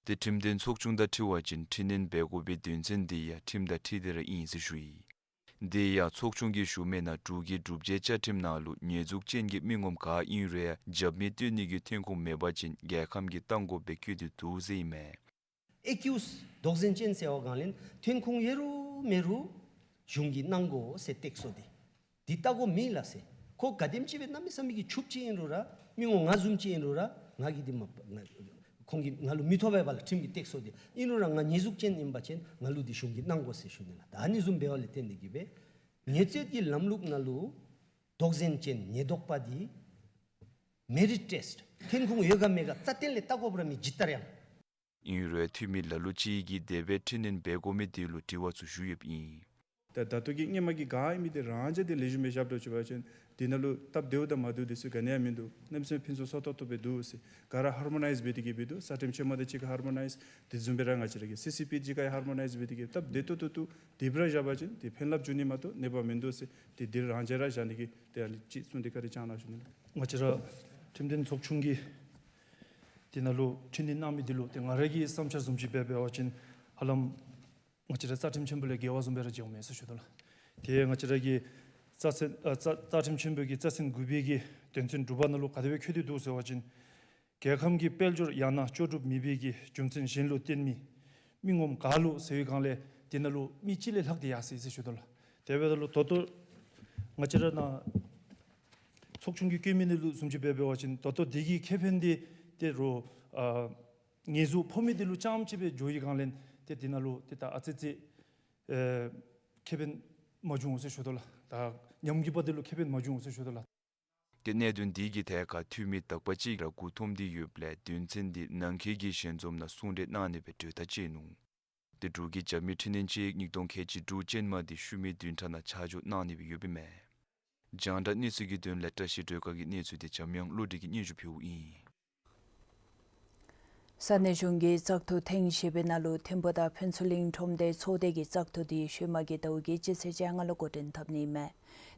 དེ་ཁྲིམས་དོན་ཚོགས་ཆུང་དང་འཁྲིལ་བ་ཅིན་འཕྲི་སྣོན་འབད་དགོ་པའི་དོན་ཚན་དེ་ཡང་ཁྲིམས་དང་འཁྲིལ་ཏེ་ར་ཨིན་ཟེར་ཞུ་ཡི། དེ་ཡང་ཚོགས་ཆུང་གིས་ཞུ་མི་ནང་འབྲུག་གི་སྒྲུབ་བྱེད་བཅའ་ཁྲིམས་ནང་ལུ་ཉེས་འཛུགས་ཅན་གྱི་མི་ངོམ་ག་ཨིན་རུང་ཡང་རྒྱབ་མི་བཏོན་ནི་གི་ཐོན་ཁུངས་མེད་པ་ཅིན་རྒྱལ་ཁམས་ཀྱིས་བཏང་དགོཔ་སྦེ་བཀོད་དེ་འདུག་ཟེར་ཨིན་མས། ཨེ་ཀིའུསི་དོགས་ཟོན་ཅན་ཟེར་བ་སྒང་ལས་ཐོན་ཁུངས་ཡོད་རུང་མེད་རུང་གཞུང་གིས་གནང་དགོ་ཟེར་སྟེགས་སོ་དེ། འདི་བལྟ་དགོ་མེད་ལགས་ཟེར། ཁོ་ག་དེམ་ཅིག་སྦེ་གནམ་མེད་ས་མེད་ཀྱི་ཕྱུགཔོ་ཅིག་ཨིན་རུང་ར་མི་ངོམ་ང་བཟུམ་ཅིག་ཨིན་རུང་ར་ང་གིས་འདི་མ་ང་ཁོང་གིས་ང་ལུ་མི་ཐོབ་པས་པ་ལགས། ཁྲིམས་ཀྱི་སྟེགས་སོ་དེ་ཨིན་རུང་ར་ང་ཉེས་འཛུགས་ཅན་ཨིན་པ་ཅིན་ང་ལུ་འདི་གཞུང་གིས་གནང་དགོ་ཟེར་ཞུ་ནི་ལགས། ད་ཨ་ནི་བཟུམ་འབད་བ་ལས་བརྟེན་ཏེ་གིས་སྦེ་ཉེས་རྩོད་ཀྱི་ལམ་ལུགས་ནང་ལུ་དོགས་ཟོན་ཅན་ཉེས་དོགས་པ་འདི་མེ་རིཊ་ཊེསཊ་ཐོན་ཁུངས་ཡོད་ག་མེད་ག་རྩ་བརྟན་ལས་བལྟ་དགོཔ་ར་མེད་ཇི་ལྟར་ཡང་། ཨིན་རུང་འཐུས་མི་ལ་ལུ་ཅིག་གིས་དེ་སྦེ་འཕྲི་སྣོན་འབད་དགོ་མི་དེ་ལུ་དྲི་བ་ཚུ་ཞུ་ཡོདཔ་ཨིན། ད་ད་ལྟོ་གི་སྔོན་མ་གི་ག་ཨིན་མི་དེ་རང་འཇགས་དེ་ལེགས་ཤོམ་སྦེ་བཞག་དོ་ཅིག་འབད་བ་ཅིན་དེ་ནང་ལུ་སྟབས་བདེཝ་དང་མ་བདེཝ་དེ་ཚུ་ག་ནི་ཡང་མིན་འདུག། གནམ་མེད་ས་མེད་ཕུན་སུམ་ཚོགས་ཏོག་ཏོ་སྦེ་འདུག་ཟེར། ག་ར་ཧར་མོ་ནའིཛ་འབད་དེ་གིས་སྦེ་འདུག། རྩ་ཁྲིམས་ཆེན་མོ་དང་གཅིག་ཁར་ཧར་མོ་ནའིཛ། དེ་བཟུམ་སྦེ་ར་ང་བཅས་ར་གི་སི་སི་པི་གཅིག་ཁར་ཧར་མོ་ནའིཛ་འབད་དེ་གིས་སྟབས་བདེ་ཏོག་ཏོ་འདུག། དེ་སྦེ་ར་བཞག་པ་ཅིན་དེ་ཕན་རླབས་འབྱུང་ནི་མ་གཏོགས་གནོད་པ་མིན་འདུག་ཟེར། དེ་དེ་རང་འཇགས་ར་བཞག་ནི་གི་དེ་ཨ་ནི་ཅིག་གསུངས་ཏེ་བཀའ་དྲིན་བསྐྱང་གནང་ཞུ་ནི་ལགས། ང་བཅས་ར་ཁྲིམས་དོན་ཚོགས་ཆུང་གིས་དེ་ནང་ལུ་འཕྲི་སྣོན་གནང་མི་དེ་ལུ་ཏེ་ང་ར་གི་བསམ་འཆར་བཟུམ་ཅིག་སྦེ་འབད་བ་ཅིན་ཧ་ལམ་ང་བཅས་ར་རྩ་ཁྲིམས་ཆེན་པོ་ལས་འགལ་བ་བཟུམ་སྦེ་ར་མཇལཝ་མས་ཟེར་ཞུ་དོ་ལགས། ཏེ་ང་བཅས་ར་གི་རྩ་ཚན་ཨ་རྩ་རྩ་ཁྲིམས་ཆེན་པོ་གི་རྩ་ཚན་དགུ་པའི་གི་དོན་ཚན་དྲུག་པ་ནང་ལུ་ག་དེ་སྦེ་འཁོད་དེ་འདུག་ཟེར་བ་ཅིན་རྒྱལ་ཁམས་ཀྱི་དཔལ་འབྱོར་ཡང་ན་ལྕོགས་གྲུབ་མེད་པའི་གི་རྒྱུ་མཚན་གཞན་ལུ་བརྟེན་མི་མི་ངོམ་ག་ལུ་ཟེར་བའི་སྒང་ལས་དེ་ནང་ལུ་མི་གཅིག་ལས་ལྷག་སྟེ་ཡར་སོ་ཡི་ཟེར་ཞུ་དོ་ལགས། དེ་འབདཝ་ད་ལུ་ད་ལྟོ་ང་བཅས་ར་ནཱ་ཚོགས་ཆུང་གིས་བཀོད་མི་ནང་ལུ་བཟུམ་ཅིག་སྦེ་འབད་བ་ཅིན་ད་ལྟོ་དེ་གི་ཁེ་ཕན་དེ་ཏེ་རོགས་ཨ་ཉེས་འཛུགས་ཕོག་མི་དེ་ལུ་རྐྱངམ་ཅིག་སྦེ་འགྱོ་བའི་སྒང་ལས་ཏེ་དེ་ནང་ལུ་ཏེ་ད་ཨ་ཙི་ཙི་ཨེ་ཁེ་ཕན་མ་བྱུང་ཟེར་ཞུ་དོ་ལགས། ད་ཉམས་རྒུད་པ་དེ་ལུ་ཁེ་ཕན་མ་བྱུང་ཟེར་ཞུ་དོ་ལགས། ཏེ་གནད་དོན་དེ་གི་ཐད་ཁར་འཐུས་མི་དག་པ་ཅིག་ར་མགུ་འཐོམས་ཏེ་ཡོདཔ་ལས་དོན་ཚན་དེ་ནང་འཁོད་ཀྱི་ཞལ་འཛོམས་ནང་གསུང་གྲོས་གནང་ནི་སྦེ་གྲོས་ཐག་བཅད་ནུག། ཏེ་འབྲུག་གི་རྒྱབ་མི་འཕྲི་སྣོན་དཔྱད་ཡིག་ཉིས་སྟོང་ཁལ་གཅིག་དྲུག་ཅན་མ་དེ་ཤུལ་མའི་བདུན་ཕྲག་ནང་ཆ་འཇོག་གནང་ནི་སྦེ་ཡོདཔ་ཨིན་མས། རྒྱང་བསྒྲགས་གནས་ཚུལ་གྱི་དོན་ལས་བཀྲ་ཤིས་སྒྲོལ་དཀར་གྱི་གནས་ཚུལ་དེ་འཇམ་དབྱངས་བློ་གྲོས་ཀྱིས་སྙན་ཞུ་ཕུལཝ་ཨིན། ས་གནས་གཞུང་གི་བཙག་འཐུ་ཐེངས་བཞི་པའི་ནང་ལུ་ཐིམ་ཕུ་དང་ཕུན་ཚོགས་གླིང་ཁྲོམ་སྡེ་ཚོགས་སྡེ་གི་བཙག་འཐུ་དེ་ཤུལ་མ་གི་ཟླཝ་གི་སྤྱི་ཚེས་བཅོ་ལྔ་ལུ་འགོ་འདྲེན་འཐབ་ནི་ཨིན་མས།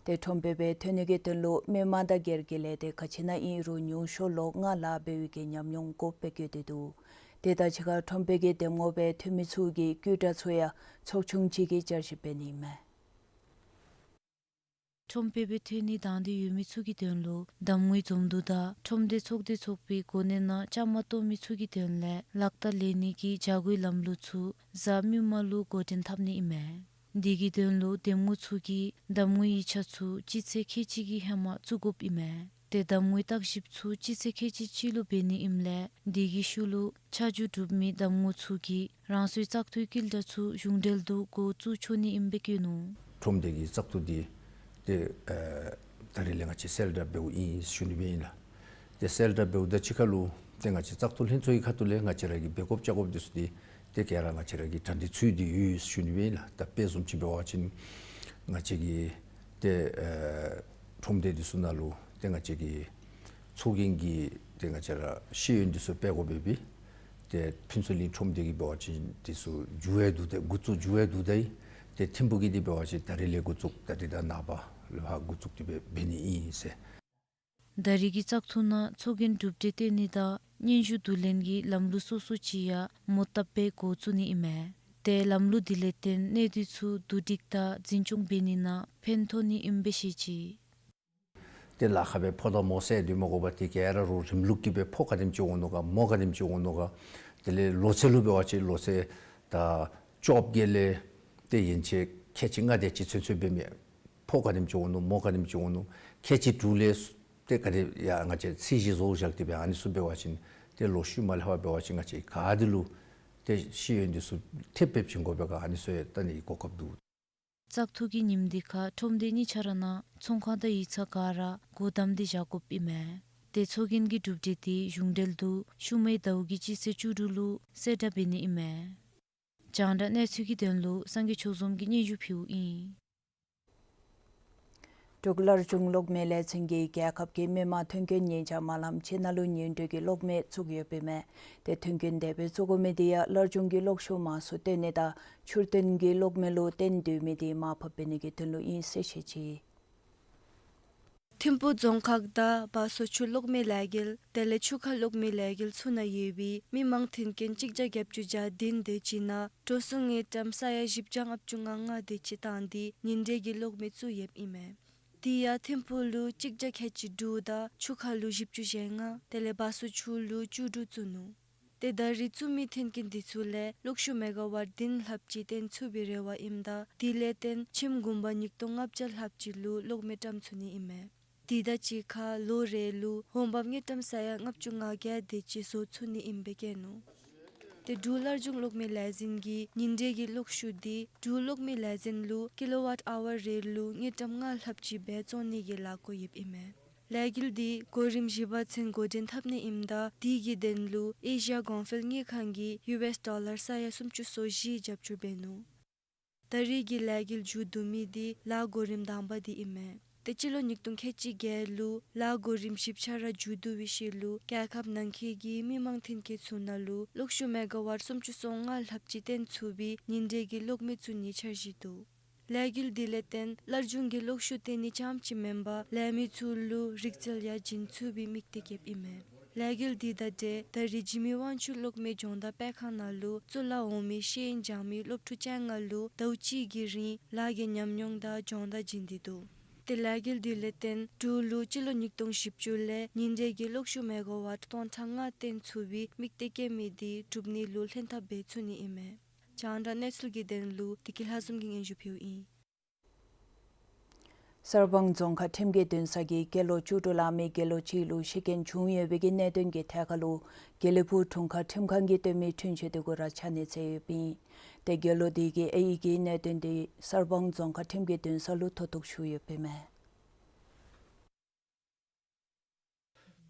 ཏེ་ཁྲོམ་དཔོན་སྦེ་ཐོན་ནི་གི་དོན་ལུ་མི་མང་དང་སྒེར་གྱི་ལས་སྡེ་ག་ཅི་ནང་ཨིན་རུང་ཉུང་ཤོས་ལོ་ལྔ་ལྷག་འབད་བའི་གི་ཉམས་མྱོང་དགོཔ་སྦེ་བཀོད་དེ་འདུག། ཏེ་ད་ཅི་ཁར་ཁྲོམ་དཔོན་གྱི་འདེམས་ངོ་སྦེ་འཐུས་མི་ཚུ་གི་བཀོད་གྲངས་ཚུ་ཡང་ཚོགས་ཆུང་ཅིག་གིས་བསྐྱར་ཞིབ་འབད་ནི་ཨིན་མས། ཁྲོམ་དཔོན་སྦེ་ཐོན་ནི་དང་འདོད་ཡོད་མི་ཚུ་གི་དོན་ལུ་གདམ་ངོའི་འཛོམས་འདུ་དང་ཁྲོམ་སྡེ་ཚོགས་སྡེ་ཚོགས་པའི་གོ་གནས་ནང་བཅའ་མར་གཏོགས་མི་ཚུ་གི་དོན་ལས་ལག་རྟགས་ལེན་ནི་གི་བྱ་སྒོའི་ལམ་ལུགས་ཚུ་གཟའ་མིག་དམར་ལུ་འགོ་འདྲེན་འཐབ་ནི་ཨིན་མས། དེ་གི་དོན་ལུ་འདེམས་ངོ་ཚུ་གིས་གདམ་ངོའི་ཡིག་ཆ་ཚུ་སྤྱི་ཚེས་ཁལ་གཅིག་གི་ཧེ་མ་བཙུགས་དགོཔ་ཨིན་མས། ཏེ་གདམ་ངོའི་བརྟག་ཞིབ་ཚུ་སྤྱི་ཚེས་ཁལ་གཅིག་གཅིག་ལུ་འབད་ནི་ཨིནམ་ལས་དེ་གི་ཤུལ་ལུ་ཆ་འཇོག་གྲུབ་མི་གདམ་ངོ་ཚུ་གིས་རང་སོའི་བཙག་འཐུའི་དཀྱིལ་བསྒྲགས་ཚུ་གཞུང་འབྲེལ་དུ་འགོ་བཙུགས་ཆོག་ནི་ཨིནམ་སྦེ་བཀོད་ནུག། ཁྲོམ་སྡེ་གི་བཙག་འཐུ་འདི་ཏེ་ཨེ་ད་རེས་ལས་ང་བཅས་གསལ་བསྒྲགས་འབདཝ་ཨིན་ཞུ་ནི་སྦེ་ཨིན་ལགས། ཏེ་གསལ་བསྒྲགས་འབདཝ་དང་གཅིག་ཁར་ལུ་ཏེ་ང་བཅས་བཙག་འཐུ་ལྷན་ཚོགས་ཀྱི་ཁ་ཐུག་ལས་ང་བཅས་ར་གིས་འབད་དགོཔ་བཅའ་དགོཔ་འདི་ཚུ་འདི་ཏེ་ག་ར་ང་བཅས་ར་གིས་གྲ་སྒྲིག་ཚུད་དེ་ཡོད་ཞུ་ནི་སྦེ་ཨིན་ལགས། ད་དཔེ་བཟུམ་ཅིག་འབད་བ་ཅིན་ང་བཅས་ཀྱི་ཏེ་ཨེ་ཁྲོམ་སྡེ་འདི་ཚུ་ནང་ལུ་ཏེ་ང་བཅས་ཀྱི་ཚོགས་རྒྱན་གྱི་ཏེ་ང་བཅས་ར་ཤེས་ཡོན་འདི་ཚུ་སྤེལ་དགོ་པས་པས། ཏེ་ཕུན་ཚོགས་གླིང་ཁྲོམ་སྡེ་གིས་འབད་བ་ཅིན་འདི་ཚུ་མཇུག་ཡང་བསྡུ་སྟེ་འགོ་བཙུགས་མཇུག་ཡང་བསྡུ་ད་ཡི། ཏེ་ཐིམ་ཕུག་གི་འདི་འབད་བ་ཅིན་ད་རིས་ལས་འགོ་བཙུགས་ད་རིས་དང་ནངས་པ་ལུ་ཧ་འགོ་བཙུགས་ཏེ་འབད་འབད་ནི་ཨིན་ཟེར། ད་རིས་ཀྱི་བཙག་འཐུ་ནང་ཚོགས་རྒྱན་གྲུབ་འབྲས་སྟོན་ནི་དང་སྙན་ཞུ་བསྡུ་ལེན་གྱི་ལམ་ལུགས་སོ་སོ་ཅིག་ཡང་མོ་བཏབ་སྦེ་འགོ་བཙུགས་ནི་ཨིན་མས། ཏེ་ལམ་ལུགས་འདི་ལས་བརྟེན་གནད་དོན་ཚུ་བསྡུ་སྒྲིག་དང་འཛིན་སྐྱོང་འབད་ནི་ནང་ཕན་ཐོགས་ནི་ཨིནམ་སྦེ་བཤད་ཅི། ཏེ་ལཱ་ཁག་སྦེ་ཕོ་དང་མོ་ཟེར་སྡོད་མི་དགོ་པར་ཏེ་ག་ར་རུང་རིམ་ལུགས་ཀྱིས་སྦེ་ཕོ་ག་དེམ་ཅིག་འོང་ནུག་ག་མོ་ག་དེམ་ཅིག་འོང་ནུག་ག། དེ་ལས་ལོ་ཚད་ལུ་འབད་བ་ཅིན་ལོ་ཚད་ད་བཅོ་བརྒྱད་ལས་ཏེ་ཡན་ཆད་ཁལ་གཅིག་ལྔ་དེ་ཅིག་ཚུན་ཚོད་འབད་མི་ཕོ་ག་དེམ་ཅིག་འོང་ནུག་མོ་ག་དེམ་ཅིག་འོང་ནུག། ཁལ་གཅིག་དྲུག་ལས་ཏེ་ག་དེ་ཡང་ང་བཅས་ཚད་གཞི་བཟོ་བཞག་སྟེ་སྦེ་ཨ་ནི་ཚུ་འབད་བ་ཅིན་ཏེ་ལོ་ཤུལ་མ་ལས་ཕར་འབད་བ་ཅིན་ང་བཅས་ག་དེ་ལུ་ཏེ་ཤེས་ཡོན་འདི་ཚུ་ཐེབས་ཐེབས་བྱིན་དགོ་པས་ག་ཨ་ནི་ཚུ་ཡང་བལྟ་ནི་གི་གོ་སྐབས་འདུག། བཙག་འཐུ་གི་ཉིནམ་འདི་ཁར་ཁྲོམ་སྡེ་གཉིས་ཆ་ར་ནང་ཚོང་ཁང་དང་ཡིག་ཚང་ག་ར་སྒོ་བསྡམས་ཏེ་བཞག་དགོཔ་ཨིན་མས། ཏེ་ཚོགས་རྒྱན་གྱི་གྲུབ་འབྲས་འདི་གཞུང་འབྲེལ་དུ་ཤུལ་མའི་ཟླཝ་གི་སྤྱི་ཚེས་བཅུ་དྲུག་ལུ་གསལ་བསྒྲགས་འབད་ནི་ཨིན་མས། རྒྱང་བསྒྲགས་གནས་ཚུལ་གྱི་དོན་ལུ་སངས་རྒྱས་ཆོས་འཛོམས་ཀྱིས་སྙན་ཞུ་ཕུལཝ་ཨིན། འབྲུག་སླར་འབྱུང་གློག་མེ་ལས་འཛིན་གྱིས་རྒྱལ་ཁབ་ཀྱི་མི་དམངས་མཐུན་རྐྱེན་ཉེན་བཅོལ་མ་ལམ་སྤྱི་ནང་ལུ་ཉིང་འབྲུག་གི་གློག་མེ་བཙུགས་ཡོདཔ་ཨིན་མས། ཏེ་མཐུན་རྐྱེན་དེ་སྦེ་བཙུགས་དགོ་མི་འདི་ཡང་སླར་འབྱུང་གི་གློག་ཤུགས་མང་སུ་བཏོན་ནི་དང་ཕྱུར་བཏོན་གྱི་གློག་མེ་ལུ་བརྟེན་སྡོད་མི་འདི་མར་ཕབ་འབད་ནི་གི་དོན་ལུ་ཨིན་ཟེར་བཤད་ཅི། ཐིམ་ཕུག་རྫོང་ཁག་དང་བ་སོ་ཆུ་གློག་མེ་ལས་འགུལ་དེ་ལས་ཆུ་ཁ་གློག་མེ་ལས་འགུལ་ཚུ་ནང་ཡོད་པའི་མི་དམངས་མཐུན་རྐྱེན་གཅིག་བརྒྱ་བརྒྱད་ཅུ་གྱ་བདུན་དེ་ཅིག་ནང་འགྲོ་སོང་དངུལ་ཀྲམ་ས་ཡ་བཞི་བརྒྱ་ལྔ་བཅུ་ང་ལྔ་དེ་ཅིག་བཏང་སྟེ་ཉིང་འབྲུག་གི་གློག་མེ་བཙུགས་ཡོདཔ་ཨིན་མས། དེ་ཡང་ཐིམ་ཕུག་ལུ་གཅིག་བརྒྱ་ཁལ་གཅིག་དྲུག་དང་ཆུ་ཁ་ལུ་བཞི་བཅུ་ཞེ་ལྔ་དེ་ལས་བ་སོ་ཆུ་ལུ་བཅུ་དྲུག་བཙུགས་ནུག། ཏེ་ད་རིས་བཙུགས་མི་མཐུན་རྐྱེན་འདི་ཚུ་ལས་གློག་ཤུགས་མེ་ག་ཝཊ་བདུན་ལྷགཔ་ཅིག་བཏོན་ཚུགས་པའི་རེ་བ་ཨིནམ་ད་དེ་ལས་བརྟེན་ཁྱིམ་གུང་པ་ཉིས་སྟོང་ལྔ་བརྒྱ་ལྷགཔ་ཅིག་ལུ་གློག་མེ་བཀྲམ་ཚུགས་ནི་ཨིན་མས། དེ་དང་གཅིག་ཁར་ལོ་རེ་ལུ་འོང་འབབ་དངུལ་ཀྲམ་ས་ཡ་ལྔ་བཅུ་ང་བརྒྱད་དེ་ཅིག་བཟོ་ཚུགས་ནི་ཨིནམ་སྦེ་བཀོད་ནུག། ཏེ་འབྲུག་སླར་འབྱུང་གློག་མེ་ལས་འཛིན་གྱིས་ཉིང་འབྲུག་གི་གློག་ཤུགས་འདི་འབྲུག་གློག་མེ་ལས་འཛིན་ལུ་ཀི་ལོ་ཝཊ་ཨ་ཝར་རེ་ལུ་དངུལ་ཀྲམ་ལྔ་ལྷགཔ་ཅིག་སྦེ་བཙོང་ནི་གི་ལས་འགུལ་ཡོདཔ་ཨིན་མས། ལས་འགུལ་འདི་གོ་རིམ་བཞི་པ་ཚུན་འགོ་འདྲེན་འཐབ་ནི་ཨིནམ་ད་དེ་གི་དོན་ལུ་ཨེ་ཤི་ཡ་གོང་འཕེལ་དངུལ་ཁང་གིས་ཡུ་ཨེསི་ཌོ་ལར་ས་ཡ་སུམ་ཅུ་སོ་བཞི་རྒྱབ་སྐྱོར་འབད་ནུག། ད་རིས་ཀྱི་ལས་འགུལ་མཇུག་བསྡུ་མི་འདི་ལཱ་གོ་རིམ་དང་པ་འདི་ཨིན་མས། ཏེ་སྤྱི་ལོ་ཉིས་སྟོང་ཁལ་གཅིག་བརྒྱད་ལུ་ལཱ་གོ་རིམ་བཞི་ཆ་ར་མཇུག་བསྡུ་བའི་ཤུལ་ལུ་རྒྱལ་ཁབ་ནང་འཁོད་ཀྱི་མི་དམངས་མཐུན་རྐྱེན་ཚུ་ནང་ལུ་གློག་ཤུགས་མེ་ག་ཝཊ་སུམ་ཅུ་སོ་ལྔ་ལྷགཔ་ཅིག་བཏོན་ཚུགས་པའི་ཉིང་འབྲུག་གི་གློག་མེ་བཙུགས་ནིའི་འཆར་གཞི་འདུག། ལས་འགུལ་འདི་ལས་བརྟེན་སླར་འབྱུང་གི་གློག་ཤུགས་བཏོན་ནི་རྐྱངམ་ཅིག་མེན་པར་ལས་མི་ཚུ་ལུ་རིག་རྩལ་ཡང་སྦྱིན་ཚུགས་པའི་དམིགས་གཏད་བསྐྱེདཔ་ཨིན་མས། ལས་འགུལ་འདི་དང་འབྲེལ་ད་རིས་འཇིགས་མེད་དབང་ཕྱུག་གློག་མེ་སྦྱོང་བརྡར་སྤེལ་ཁང་ནང་ལུ་གཙུག་ལག་འོག་མའི་ཤེས་ཡོན་སྦྱང་མི་སློབ་ཕྲུག་བཅོ་ལྔ་ལུ་ཟླཝ་གཅིག་གི་རིང་ལཱ་གི་ཉམས་མྱོང་དང་སྦྱོང་བརྡར་བྱིན་ཏེ་འདུག། ཏེ་ལས་འགུལ་འདི་ལས་བརྟེན་འབྲུག་ལུ་སྤྱི་ལོ་ཉིས་སྟོང་བཞི་བཅུ་ལས་ཉིང་འབྲུག་གི་གློག་ཤུགས་མེ་ག་ཝཊ་སྟོང་ཕྲག་ལྔ་བཏོན་ཚུགས་པའི་དམིགས་གཏད་བསྐྱེད་མི་འདི་འགྲུབ་ནི་ལུ་ལྷན་ཐབས་འབད་ཚུགས་ནི་ཨིན་མས། རྒྱང་བསྒྲགས་གནས་ཚུལ་གྱི་དོན་ལུ་བདེ་སྐྱིད་ལྷ་འཛོམས་ཀྱིས་སྙན་ཞུ་ཕུལཝ་ཨིན། གསར་སྤང་རྫོང་ཁག་ཁྲིམས་ཀྱི་འདུན་ས་གིས་དགེ་སློང་བཅུ་དྲུག་ལང་མི་དགེ་སློང་གཅིག་ལུ་ཤི་རྐྱེན་བྱུང་ཡོད་པའི་གི་གནད་དོན་གྱི་ཐད་ཁར་ལུ་དགེ་ལེགས་ཕུག་དྲུང་ཁག་ཁྲིམས་ཁང་གིས་བཏོན་མི་འཁྲུན་ཆོད་འདི་གུ་ར་ཕྱག་ནི་མཛད་ཡོདཔ་ཨིན། ཏེ་དགེ་སློང་འདི་གིས་ཨའི་གི་གནད་དོན་འདི་གསར་སྤང་རྫོང་ཁག་ཁྲིམས་ཀྱི་འདུན་ས་ལུ་མཐོ་གཏུགས་ཞུ་ཡོདཔ་ཨིན་མས།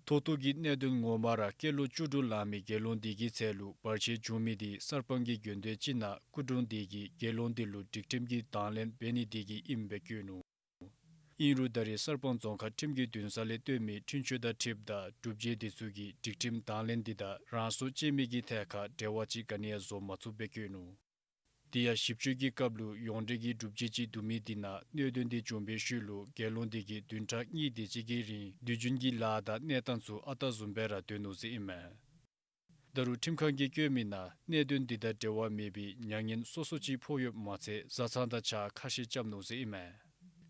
མཐོ་གཏུགས་ཀྱི་གནད་དོན་ངོ་མ་ར་དགེ་སློང་བཅུ་དྲུག་ལང་མི་དགེ་སློང་འདི་གི་ཚེ་ལུ་བར་ཆད་བྱུང་མི་འདི་གསར་སྤང་གི་དགོན་སྡེ་ཅིག་ནང་སྐུ་དྲུང་འདི་གིས་དགེ་སློང་འདི་ལུ་སྒྲིག་ཁྲིམས་ཀྱི་དང་ལེན་འབད་ནི་འདི་གིས་ཨིནམ་སྦེ་བཀོད་ནུག། ཨིན་རུང་ད་རིས་གསར་སྤང་རྫོང་ཁག་ཁྲིམས་ཀྱི་འདུན་ས་ལས་བཏོན་མི་འཁྲུན་ཆོད་དང་འཁྲིལཝ་ད་སྒྲུབ་བྱེད་འདི་ཚུ་གིས་སྒྲིག་ཁྲིམས་དང་ལེན་འདི་དང་རང་སྲོག་བཅད་མི་གི་ཐད་ཁར་འབྲེལ་བ་ཅིག་ག་ནི་ཡང་བཟོ་མ་ཚུགསཔ་སྦེ་བཀོད་ནུག། དེ་ཡང་ཞིབ་དཔྱོད་ཀྱི་སྐབས་ལུ་ཡོངས་འབྲེལ་གྱི་སྒྲུབ་བྱེད་ཅིག་བསྡུ་མི་འདི་ནང་གནད་དོན་འདི་བྱུང་བའི་ཤུལ་ལུ་དགེ་སློང་འདི་གིས་བདུན་ཕྲག་གཉིས་དེ་ཅིག་གི་རིང་དུས་རྒྱུན་གྱི་ལཱ་དང་གནས་སྟངས་ཚུ་ཨ་རྟག་བཟུམ་སྦེ་ར་སྡོད་ནུག་ཟེར་ཨིན་མས། ད་རུང་ཁྲིམས་ཁང་གིས་བཀོད་མི་ནང་གནད་དོན་འདི་དང་འབྲེལ་བ་མེད་པའི་མྱ་ངན་སོ་སོ་ཅིག་ཕོག་ཡོདཔ་མ་ཚད་བཟའ་ཚང་དང་ཆ་ཁ་ཤས་རྐྱབ་ནུག་ཟེར་ཨིན་མས།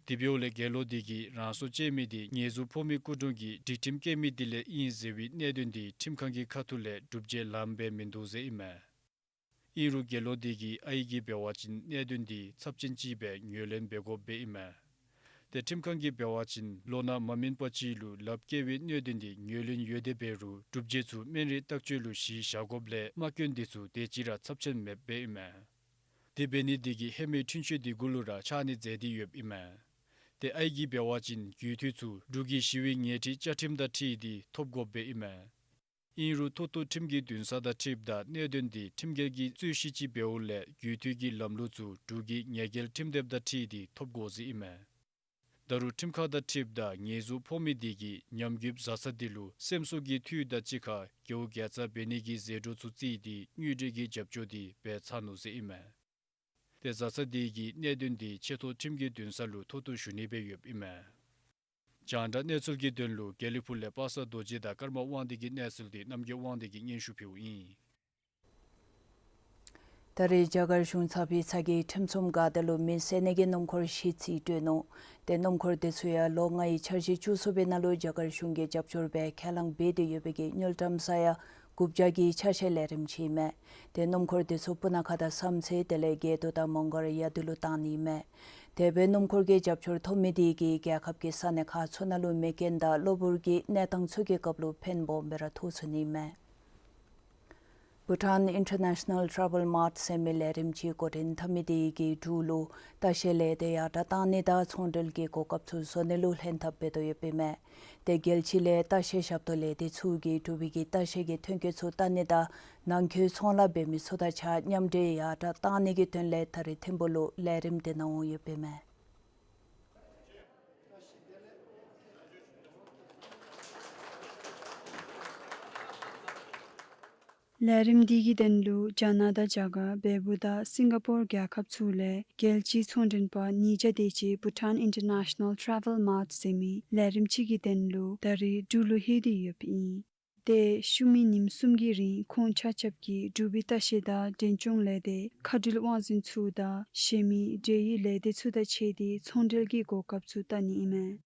དེ་འབདཝ་ལས་དགེ་སློང་འདི་གིས་རང་སྲོག་བཅད་མི་འདི་ཉེས་འཛུགས་ཕོག་མི་སྐུ་དྲུང་གིས་སྒྲིག་ཁྲིམས་བཀལ་མི་འདི་ལས་ཨིན་ཟེར་བའི་གནད་དོན་འདི་ཁྲིམས་ཁང་གི་ཁ་ཐུག་ལས་སྒྲུབ་བྱེད་ལངམ་སྦེ་མིན་འདུག་ཟེར་ཨིན་མས། ཨིན་རུང་དགེ་སློང་འདི་གིས་ཨའི་གིས་འབད་བ་ཅིན་གནད་དོན་འདི་ཚབས་ཆེན་ཅིག་སྦེ་ངོས་ལེན་འབད་དགོཔ་སྦེ་ཨིན་མས། ཏེ་ཁྲིམས་ཁང་གིས་འབད་བ་ཅིན་ལོ་ན་མ་སྨིན་པ་ཅིག་ལུ་ལགཔ་བཀལ་བའི་གནད་དོན་འདི་ངོས་ལེན་ཡོད་དེ་འབད་རུང་སྒྲུབ་བྱེད་ཚུ་སྨན་རིགས་བརྟག་དཔྱད་ལུ་གཞི་བཞག་དགོཔ་ལས་དམག་སྐྱོན་འདི་ཚུ་དེ་ཅིག་ར་ཚབས་ཆེན་མེདཔ་སྦེ་ཨིན་མས། དེ་འབད་ནི་འདི་གིས་ཧེ་མའི་འཁྲུན་ཆོད་འདི་གུ་ལུ་ར་ཕྱག་ནི་མཛད་དེ་ཡོདཔ་ཨིན་མས། ཏེ་ཨའི་གིས་འབད་བ་ཅིན་རྒུད་འཐུས་ཚུ་འབྲུག་གི་ཞི་བའི་ཉེས་ཁྲི་བཅའ་ཁྲིམས་དང་འཁྲིལ་ཏེ་ཐོབ་དགོཔ་སྦེ་ཨིན་མས། ཨིན་རུང་མཐོ་གཏུགས་ཁྲིམས་ཀྱི་འདུན་ས་དང་འཁྲིལཝ་ད་གནད་དོན་འདི་ཁྲིམས་འགལ་གྱི་རྩོད་གཞི་ཅིག་འབདཝ་ལས་རྒུད་འཐུས་ཀྱི་ལམ་ལུགས་ཚུ་འབྲུག་གི་ཉེས་འགེལ་ཁྲིམས་དེབ་དང་འཁྲིལ་ཏེ་ཐོབ་དགོ་ཟེར་ཨིན་མས། ད་རུང་ཁྲིམས་ཁང་དང་འཁྲིལཝ་ད་ཉེས་འཛུགས་ཕོག་མི་དེ་གིས་ཉམས་རྒུདཔ་བཟའ་ཚང་དེ་ལུ་སེམས་གསོ་གི་འཐུས་དང་གཅིག་ཁར་རྒེད་འོག་དགེ་རྩ་འབད་ནི་གི་ཟད་འགྲོ་ཚུ་བརྩིས་ཏེ་དངུལ་འབྲེལ་གྱི་རྒྱབ་སྐྱོར་དེ་འབད་ཚར་ནུག་ཟེར་ཨིན་མས། ཏེ་བཟའ་ཚང་དེ་གི་གནད་དོན་དེ་ཆེ་མཐོ་ཁྲིམས་ཀྱི་འདུན་ས་ལུ་མཐོ་གཏུགས་ཞུ་ནི་སྦེ་ཡོདཔ་ཨིན་མས། རྒྱང་བསྒྲགས་གནས་ཚུལ་གྱི་དོན་ལུ་དགེ་ལེགས་ཕུག་ལས་པ་སངས་རྡོ་རྗེ་དང་ཀརྨ་དབང་འདུས་ཀྱི་གནས་ཚུལ་དེ་རྣམ་རྒྱལ་དབང་འདུས་ཀྱིས་སྙན་ཞུ་ཕུལཝ་ཨིན། ད་རེས་རྒྱ་གར་གཞུང་ཚགས་པའི་ཚབ་ཀྱིས་ཁྲིམས་སྲུང་འགག་སྡེ་ལུ་མེ་བསད་ནི་གི་སྣུམ་འཁོར་བཞི་རྩིས་སྤྲོད་ནུག། ཏེ་སྣུམ་འཁོར་དེ་ཚུ་ཡང་ལོ་ལྔའི་འཆར་གཞི་བཅུ་གསུམ་པའི་ནང་ལུ་རྒྱ་གར་གཞུང་གིས་རྒྱབ་སྐྱོར་འབད་ཁས་བླངས་འབད་དེ་ཡོད་པའི་གི་དངུལ་ཀྲམ་ས་ཡ་དགུ་བརྒྱ་གི་ཆ་ཤས་ལས་རིམ་ཅིག་ཨིན་མས། ཏེ་སྣུམ་འཁོར་དེ་ཚུ་སྤུ་ན་ཁ་དང་བསམ་རྩེ་དེ་ལས་དགེ་འདུན་དང་མོང་སྒར་ཡ་དེ་ལུ་བཏང་ནི་ཨིན་མས། དེ་སྦེ་སྣུམ་འཁོར་གྱི་རྒྱབ་སྐྱོར་ཐོབ་མི་དེ་གིས་རྒྱལ་ཁབ་ཀྱི་ས་གནས་ཁག་ཚུ་ནང་ལུ་མེ་རྐྱེན་དང་གློ་བུར་གྱི་གནས་སྟངས་ཚུ་གི་སྐབས་ལུ་ཕན་སྦོམ་སྦེ་ར་ཐོགས་ཚུགས་ནི་ཨིན་མས། Bhutan International Travel Mart ཟེར་མི་ལས་རིམ་ཅིག་འགོ་འདྲེན་འཐབ་མི་དེ་གིས་འབྲུག་ལུ་ལྟ་བཤལ་ལས་སྡེ་ཡར་དྲགས་གཏང་ནི་དང་ཚོང་འབྲེལ་གྱི་གོ་སྐབས་ཚུ་བཟོ་ནི་ལུ་ལྷན་ཐབས་འབད་དོ་ཡོདཔ་ཨིན་མས། ཏེ་རྒྱལ་སྤྱི་ལས་ལྟ་བཤལ་ཞབས་ཏོག་ལས་སྡེ་ཚུ་གིས་འབྲུག་པའི་གི་ལྟ་བཤལ་གྱི་ཐོན་སྐྱེད་ཚུ་བལྟ་ནི་དང་ནང་འཁོད་ཚོང་ལཱ་འབད་མི་ཚུ་དང་གཅིག་ཁར་མཉམ་འབྲེལ་ཡར་དྲགས་གཏང་ནི་གི་དོན་ལས་ད་རེས་ཐིམ་ཕུག་ལུ་ལས་རིམ་དེ་གནང་འོང་ཡོདཔ་ཨིན་མས། ལས་རིམ་འདི་གི་དོན་ལུ་རྒྱ་ནག་དང་རྒྱ་གར་བལ་པོ་དང་སིང་ག་པོར་རྒྱལ་ཁབ་ཚུ་ལས་རྒྱལ་སྤྱིའི་ཚོང་འབྲེལ་པ་ཉིས་བརྒྱ་དེ་ཅིག་Bhutan International Travel Mart ཟེར་མི་ལས་རིམ་ཅིག་གི་དོན་ལུ་ད་རེས་འབྲུག་ལུ་ལྷོད་དེ་ཡོདཔ་ཨིན། ཏེ་ཤུལ་མའི་ཉིནམ་གསུམ་གྱི་རིང་ཁོང་ཆ་ཁྱབ་ཀྱིས་འབྲུག་པའི་ལྟ་བཤལ་དང་འབྲས་ལྗོངས་ལས་སྡེ་མཁའ་འགྲུལ་དབང་འཛིན་ཚུ་དང་གཞན་མི་འབྲེལ་ཡོད་ལས་སྡེ་ཚུ་དང་ཕྱད་དེ་ཚོང་འབྲེལ་གྱི་གོ་སྐབས་ཚུ་བལྟ་ནི་ཨིན་མས།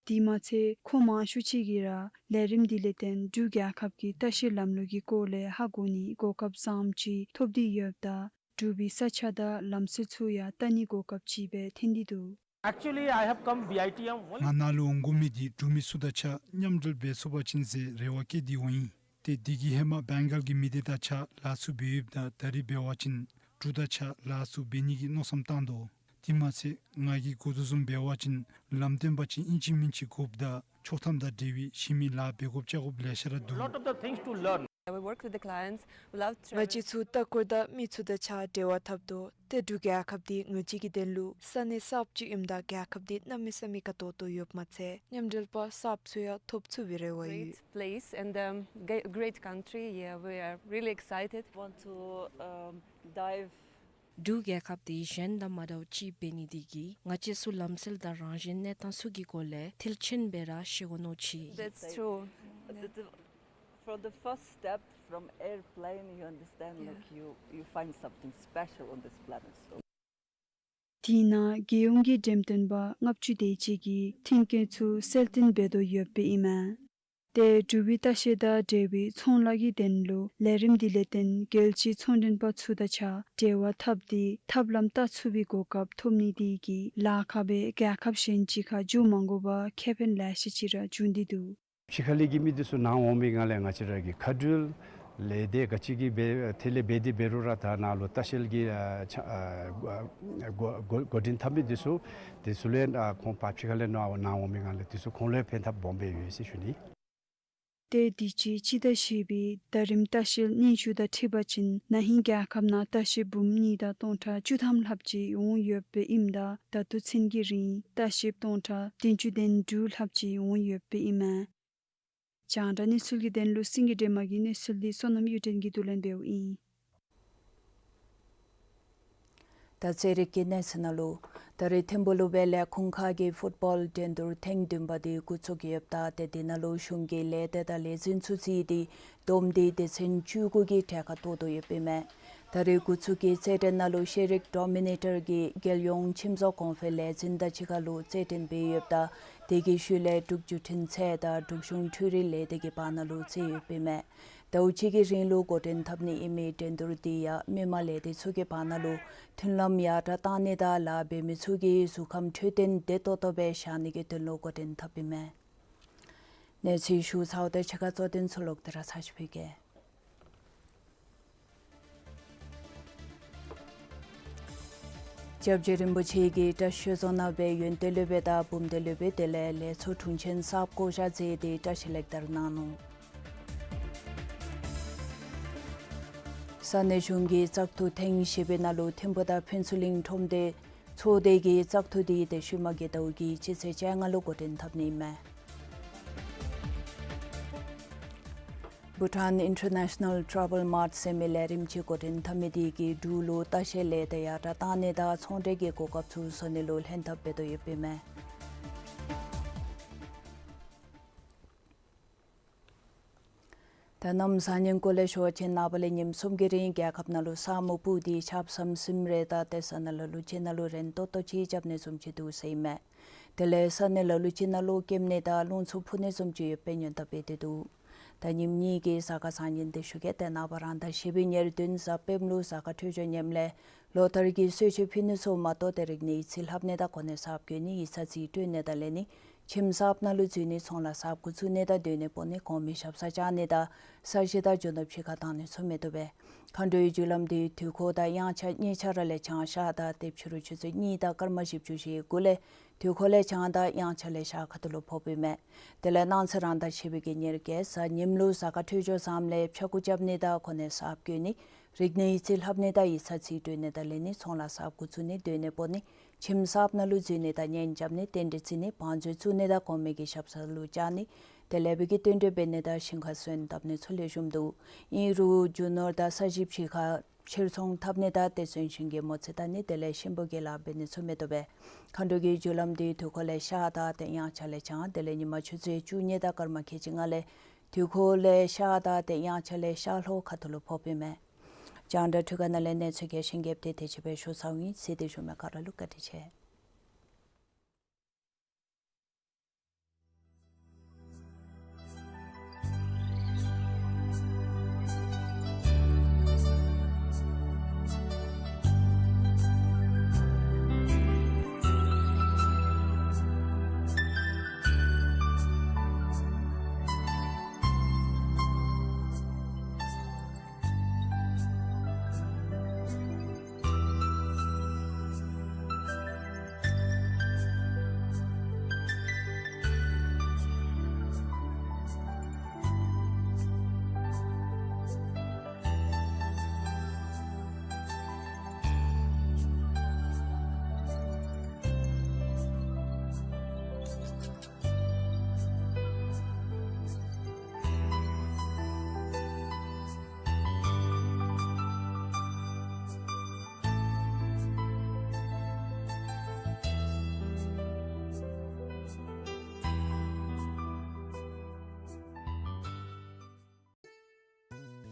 དེ་མ་ཚད་ཁོང་མང་ཤོས་ཅིག་གིས་ར་ལས་རིམ་འདི་ལས་བརྟེན་འབྲུག་རྒྱལ་ཁབ་ཀྱི་ལྟ་བཤལ་ལམ་ལུགས་ཀྱི་སྐོར་ལས་ཧ་གོ་ནི་གོ་སྐབས་བཟངམ་ཅིག་ཐོབ་སྟེ་ཡོདཔ་ད་འབྲུག་པའི་ས་ཆ་དང་ལམ་སྲོལ་ཚུ་ཡང་བལྟ་ནི་གོ་སྐབས་ཅིག་སྦེ་ཐོན་ཏེ་འདུག། Actually, I have come B I T M only. ང་ནཱ་ལུ་འོང་དགོ་མི་འདི་འབྲུག་མི་ཚུ་དང་གཅིག་ཁར་མཉམ་འབྲེལ་འབད་ཚུགས་པ་ཅིན་ཟེར་རེ་བ་བསྐྱེད་དེ་འོང་ཡི། ཏེ་འདི་གིས་ཧེ་མ་བེང་གཱལ་གྱི་མི་སྡེ་དང་གཅིག་ཁར་ལཱ་ཚུ་འབད་ཡོདཔ་ད་ད་རིས་འབད་བ་ཅིན་འབྲུག་དང་གཅིག་ཁར་ལཱ་ཚུ་འབད་ནི་གི་མནོ་བསམ་བཏང་དོ། དེ་མ་ཚད་ང་གིས་གོ་དོ་བཟུམ་འབད་བ་ཅིན་ལམ་སྟོན་པ་ཅིག་ཨིན་ཅི་མིན་ཅི་དགོཔ་དང་ཆོག་ཐམ་དང་འབྲེལ་བའི་གཞན་མི་ལཱ་འབད་དགོཔ་བཅར་དགོཔ་ལེ་ཤ་ར་འདུག། Lot of the things to learn. We work with the clients. We love travel. ང་བཅས་ཚུ་ལྟ་སྐོར་དང་མི་ཚུ་དང་གཅིག་ཁར་འབྲེལ་བ་འཐབ་དོ། ཏེ་འབྲུག་རྒྱལ་ཁབ་འདི་ང་བཅས་ཀྱི་དོན་ལུ་ས་གནས་གསརཔ་ཅིག་ཨིནམ་ད་རྒྱལ་ཁབ་འདི་གནམ་མེད་ས་མེད་དགའ་ཏོག་ཏོ་ཡོདཔ་མ་ཚད་མཉམ་འབྲེལ་པ་གསརཔ་ཚུ་ཡང་ཐོབ་ཚུགས་པའི་རེ་བ་ཡོད། Great place and, um, g- great country. Yeah, we are really excited. Want to, um, dive འབྲུག་རྒྱལ་ཁབ་འདི་གཞན་དང་མ་འདྲཝ་ཅིག་འབད་ནི་དེ་གིས་ང་བཅས་ཚུ་ལམ་སྲོལ་དང་རང་བཞིན་གནས་སྟངས་ཚུ་གི་སྐོར་ལས་མཐིལ་ཕྱིན་སྦེ་ར་ཤེས་དགོ་མནོ་ཅི། That's true. The, the, from the first step from airplane, you understand, yeah, like, you, you find something special on this planet. So དེ་ནང་རྒྱལ་ཡོངས་ཀྱི་འགྲེམས་སྟོན་པ་ལྔ་བཅུ་དེ་ཅིག་གིས་མཐུན་རྐྱེན་ཚུ་གསལ་སྟོན་འབད་དོ་ཡོདཔ་ཨིན་མས། ཏེ་འབྲུག་པའི་ལྟ་བཤལ་དང་འབྲེལ་བའི་ཚོང་ལཱ་གི་དོན་ལུ་ལས་རིམ་འདི་ལས་བརྟེན་རྒྱལ་སྤྱིའི་ཚོང་འབྲེལ་པ་ཚུ་དང་གཅིག་ཁར་འབྲེལ་བ་འཐབ་སྟེ་ཐབས་ལམ་བལྟ་ཚུགས་པའི་གོ་སྐབས་ཐོབ་ནི་དེ་གིས་ལཱ་ཁག་སྦེ་རྒྱལ་ཁབ་གཞན་ཅིག་ཁར་འགྱོ་མ་དགོ་པར་ཁེ་ཕན་ལེ་ཤ་ཅིག་ར་འབྱུང་སྟེ་འདུག། ཕྱི་ཁ་ལས་ཀྱི་མི་འདི་ཚུ་ནཱ་འོང་པའི་སྒང་ལས་ང་བཅས་ར་གི་མཁའ་འགྲུལ་ལས་སྡེ་ག་ཅི་གི་འབད་ཐད་ལས་འབད་དེ་འབད་རུང་ར་ད་ནཱ་ལུ་ལྟ་བཤལ་གྱི་ཨ་ཆ་ཨ་འགོ་འགོ་འགོ་འདྲེན་འཐབ་མི་འདི་ཚུ་འདི་ཚུ་ལས་ཨ་ཁོང་ཕར་ཕྱི་ཁ་ལས་ནཱ་ནཱ་འོང་པའི་སྒང་ལས་འདི་ཚུ་ཁོང་ལུ་ཕན་ཐབས་སྦོམ་སྦེ་ཡོད་ཟེར་ཞུ་ནི། ཏེ་དུས་ཅི་སྤྱི་ཟླ་བཞི་པའི་ཟླ་རིམ་ལྟ་བཤལ་སྙན་ཞུ་དང་འཁྲིལ་བ་ཅིན་ན་ཧིང་རྒྱལ་ཁབ་ནང་ལྟ་བཤལ་འབུམ་གཉིས་དང་སྟོང་ཕྲག་བཅུ་ཐམ་ལྷགཔ་ཅིག་འོང་ཡོདཔ་ཨིནམ་ད་ད་ལྟོ་ཚུན་གྱི་རིང་ལྟ་བཤལ་སྟོང་ཕྲག་བདུན་ཅུ་དོན་དྲུག་ལྷགཔ་ཅིག་འོང་ཡོདཔ་ཨིན་མས། རྒྱང་བསྒྲགས་གནས་ཚུལ་གྱི་དོན་ལུ་སེང་གེ་སྒྲོལ་མ་གི་གནས་ཚུལ་འདི་བསོད་ནམས་གཡུ་སྒྲོན་གྱིས་བསྡུ་ལེན་འབདཝ་ཨིན། ད་རྩེད་རིགས་ཀྱི་གནས་ཚུལ་ནང་ལུ་ད་རེས་ཐིམ་ཕུག་ལུ་སྦེ་ལས་ཁུངས་ཁག་གི་ཕུཊ་བཱོལ་འགྲན་བསྡུར་ཐེངས་བདུན་པ་དེ་འགོ་བཙུགས་ཡོདཔ་ད་ཏེ་དེ་ནང་ལུ་གཞུང་གི་ལས་སྡེ་དང་ལས་འཛིན་ཚུ་བརྩིས་ཏེ་བསྡོམས་ཏེ་སྡེ་ཚན་བཅུ་དགུ་གིས་གྲལ་ཁར་གཏོགས་དོ་ཡོདཔ་ཨིན་མས། ད་རེས་འགོ་བཙུགས་ཀྱི་རྩེད་འགྲན་ནང་ལུ་ཤེས་རིག་ཌོ་མི་ནེ་ཊར་གྱིས་རྒྱལ་ཡོངས་ཁྱིམ་བཟོ་གོང་འཕེལ་ལས་འཛིན་དང་གཅིག་ཁར་ལུ་རྩེད་འགྲན་འབད་ཡོདཔ་ད་དེ་གི་ཤུལ་ལས་འབྲུག་བརྒྱུད་འཕྲིན་ཚད་དང་འབྲུག་གཞུང་འཕྲུལ་རིག་ལས་སྡེ་གི་བར་ན་ལུ་རྩེད་ཡོདཔ་ཨིན་མས། ཟླཝ་གཅིག་གི་རིང་ལུ་འགོ་འདྲེན་འཐབ་ནི་ཨིན་མི་འགྲན་བསྡུར་འདི་ཡང་མི་མང་ལས་སྡེ་ཚུ་གི་བར་ན་ལུ་མཐུན་ལམ་ཡར་དྲགས་གཏང་ནི་དང་ལཱ་འབད་མི་ཚུ་གི་གཟུགས་ཁམས་འཕྲོད་བསྟེན་བདེ་ཏོག་ཏོ་སྦེ་བཞག་ནི་གི་དོན་ལུ་འགོ་འདྲེན་འཐབ་ཨིན་མས། གནས་ཚུལ་ཞུ་ཚརཝ་ད་ཕྱི་ཁ་གཙོ་དོན་ཚུ་ལོག་སྟེ་ར་ཚར་ཅིག་ཕུལ་གེ། སྐྱབས་རྗེ་རིན་པོ་ཆེ་གིས་བཀྲ་ཤིས་རྫོང་ནང་སྦེ་ཡོན་ཏན་སློབ་དཔོན་དང་བུམ་སྡེ་སློབ་དཔོན་དེ་ལས་ལས་ཚོགས་དྲུང་ཆེན་གསརཔ་བསྐོ་བཞག་མཛད་དེ་བཀྲ་ཤིས་ལེགས་དར་གནང་ནུག། ས་གནས་གཞུང་གིས་བཙག་འཐུ་ཐེངས་བཞི་པའི་ནང་ལུ་ཐིམ་ཕུག་དང་ཕུན་ཚོགས་གླིང་ཁྲོམ་སྡེ་ ཚོགས་སྡེ་གི་བཙག་འཐུ་འདི་ཏེ་ཤུལ་མ་བརྒྱད་ཟླཝ་གི་སྤྱི་ཚེས་བཅོ་ལྔ་ལུ་འགོ་འདྲེན་འཐབ་ནི་ཨིན་མས། Bhutan International Travel Mart ཟེར་མི་ལས་རིམ་ཅིག་འགོ་འདྲེན་འཐབ་མི་འདི་གིས་འབྲུག་ལུ་ལྟ་བཤལ་ལས་ཏེ་ཡར་དྲག་གཏང་ནི་དང་ཚོང་འབྲེལ་གྱི་གོ་སྐབས་ཚུ་བཟོ་ནི་ལུ་ལྷན་ཐབས་འབད་དོ་ཡོདཔ་ཨིན་མས། ད་གནམ་བཟང་ངན་སྐོར་ལས་ཞུ་བ་ཅིན་ནངས་པ་ལས་ཉིནམ་གསུམ་གྱི་རིང་རྒྱལ་ཁབ་ནང་ལུ་ས་སྨུག་སྤུབས་ཏེ་ཆརཔ་ཟམ་ཟིམ་རེ་དང་ཏེ་ས་ནང་ལ་ལུ་ལུ་ཅིག་ནང་ལུ་རན་ཏོག་ཏོ་ཅིག་རྐྱབ་ནི་བཟུམ་ཅིག་འདུག་ཟེར་ཨིན་མས། དེ་ལས་ས་གནས་ལ་ལུ་ཅིག་ནང་ལུ་སྐེམ་ནི་དང་རླུང་འཚུབ་འཕུ་ནི་བཟུམ་ཅིག་ཡོདཔ་སྦེ་ཉེན་བརྡ་འབད་དེ་འདུག། ད་ཉིནམ་གཉིས་ཀྱི་གཟའ་སྐར་བཟང་ངན་འདི་ཞུ་གེ། ཏེ་ནངས་པ་རང་ཟླ་བཞི་པའི་ཉེར་བདུན་གཟའ་སྤེནམ་ལུ་གཟའ་སྐར་འཕྲོད་སྦྱོར་ངནམ་ལས་ལོ་ལྟར་གྱི་གསོལ་མཆོད་ཕུལ་ནི་ཚུ་མ་གཏོགས་ཏེ་རིག་གནས་ཡིག་རྩིས་ལྷབ་ནི་དང་གོ་གནས་གསརཔ་བཀོད་ནི་ཡིག་ཚང་རྩིས་སྤྲོད་ནི་དང་ལེན་ནི་ཁྱིམ་གསརཔ་ནང་ལུ་འཛུལ་ནི་ཚོང་ལཱ་གསརཔ་འགོ་བཙུགས་ནི་དང་སྡོད་གནས་སྤོ་ནི་གོང་མའི་ཞབས་སར་བཅར་ནི་དང་ས་གཞི་དང་རྒྱུ་ནོར་ཕྱི་ཁར་བཏང་ནི་ཚུ་མི་བཏུབ་པས། མཁའ་འགྲོའི་རྒྱུ་ལམ་འདི་དུས་འཁོར་དང་དབྱངས་འཆར་གཉིས་ཆ་ར་ལས་བྱང་ཤར་དང་ཏེ་ཕྱི་རུ་ཆུ་ཚོད་གཉིས་དང་སྐར་མ་བཞི་བཅུ་ཞེ་དགུ་ལས་དུས་འཁོར་ལས་བྱང་དང་དབྱངས་འཆར་ལས་ཤར་ཁ་ཐུག་ལུ་ཕོགཔ་ཨིན་མས། དེ་ལས་གནངས་ཚེ་རང་ཟླ་བཞི་པའི་གི་ཉེར་བརྒྱད་གཟའ་ཉིམ་ལུ་གཟའ་སྐར་འཕྲོད་སྦྱོར་བཟངམ་ལས་ཕྱྭ་འགུགས་རྐྱབ་ནི་དང་གོ་གནས་གསརཔ་བཀོད་ནི་རིག་གནས་ཡིག་རྩིས་ལྷབ་ནི་དང་ཡིག་ཚང་རྩིས་སྤྲོད་ནི་དང་ལེན་ནི་ཚོང་ལཱ་གསརཔ་འགོ་བཙུགས་ནི་སྡོད་གནས་སྤོ་ནི་ཁྱིམ་གསརཔ་ནང་ལུ་འཛུལ་ནི་དང་གཉེན་རྐྱབ་ནི་རྟེན་འབྲེལ་བརྩི་ནི་བང་མཛོད་བཙུགས་ནི་དང་གོང་མའི་གི་ཞབས་སར་ལུ་བཅར་ནི་དེ་ལས་འབད་གི་བསྟུན་གྲོས་འབད་ནི་དང་ཞིང་ཁར་སོན་བཏབ་ནི་ཚུ་ལེགས་ཤོམ་འདུག། ཨིན་རུང་རྒྱུ་ནོར་དང་ས་གཞི་ཕྱི་ཁར་ཕྱིར་ཚོང་འཐབ་ནི་དང་ཏེ་བཙོན་ཤིང་གི་མོ་རྩིས་བལྟ་ནི་དེ་ལས་གཤིན་པོ་གི་ལཱ་འབད་ནི་ཚུ་མི་བཏུབ་པས། མཁའ་འགྲོ་གི་རྒྱུ་ལམ་འདི་དུས་འཁོར་ལས་ཤར་དང་ཏེ་དབྱངས་འཆར་ལས་བྱང་དེ་ལས་ཉིན་མ་ཆུ་ཚོད་བཅུ་གཉིས་དང་སྐར་མ་ཁལ་གཅིག་ལྔ་ལས་དུས་འཁོར་ལས་ཤར་དང་ཏེ་དབྱངས་འཆར་ལས་ཤར་ལྷོ་ཁ་ཐུག་ལུ་ཕོགཔ་ཨིན་མས། རྒྱང་བསྒྲགས་འཕྲུལ་ཁང་ནང་ལས་གནས་ཚུལ་རྒྱས་ཤིང་རྒྱསཔ་འདི་དེ་ཅིག་སྦེ་ཞུ་ཚརཝ་ཨིན། གཟིགས་ཏེ་བཞུགས་མི་ག་ར་ལུ་བཀའ་དྲིན་ཆེ།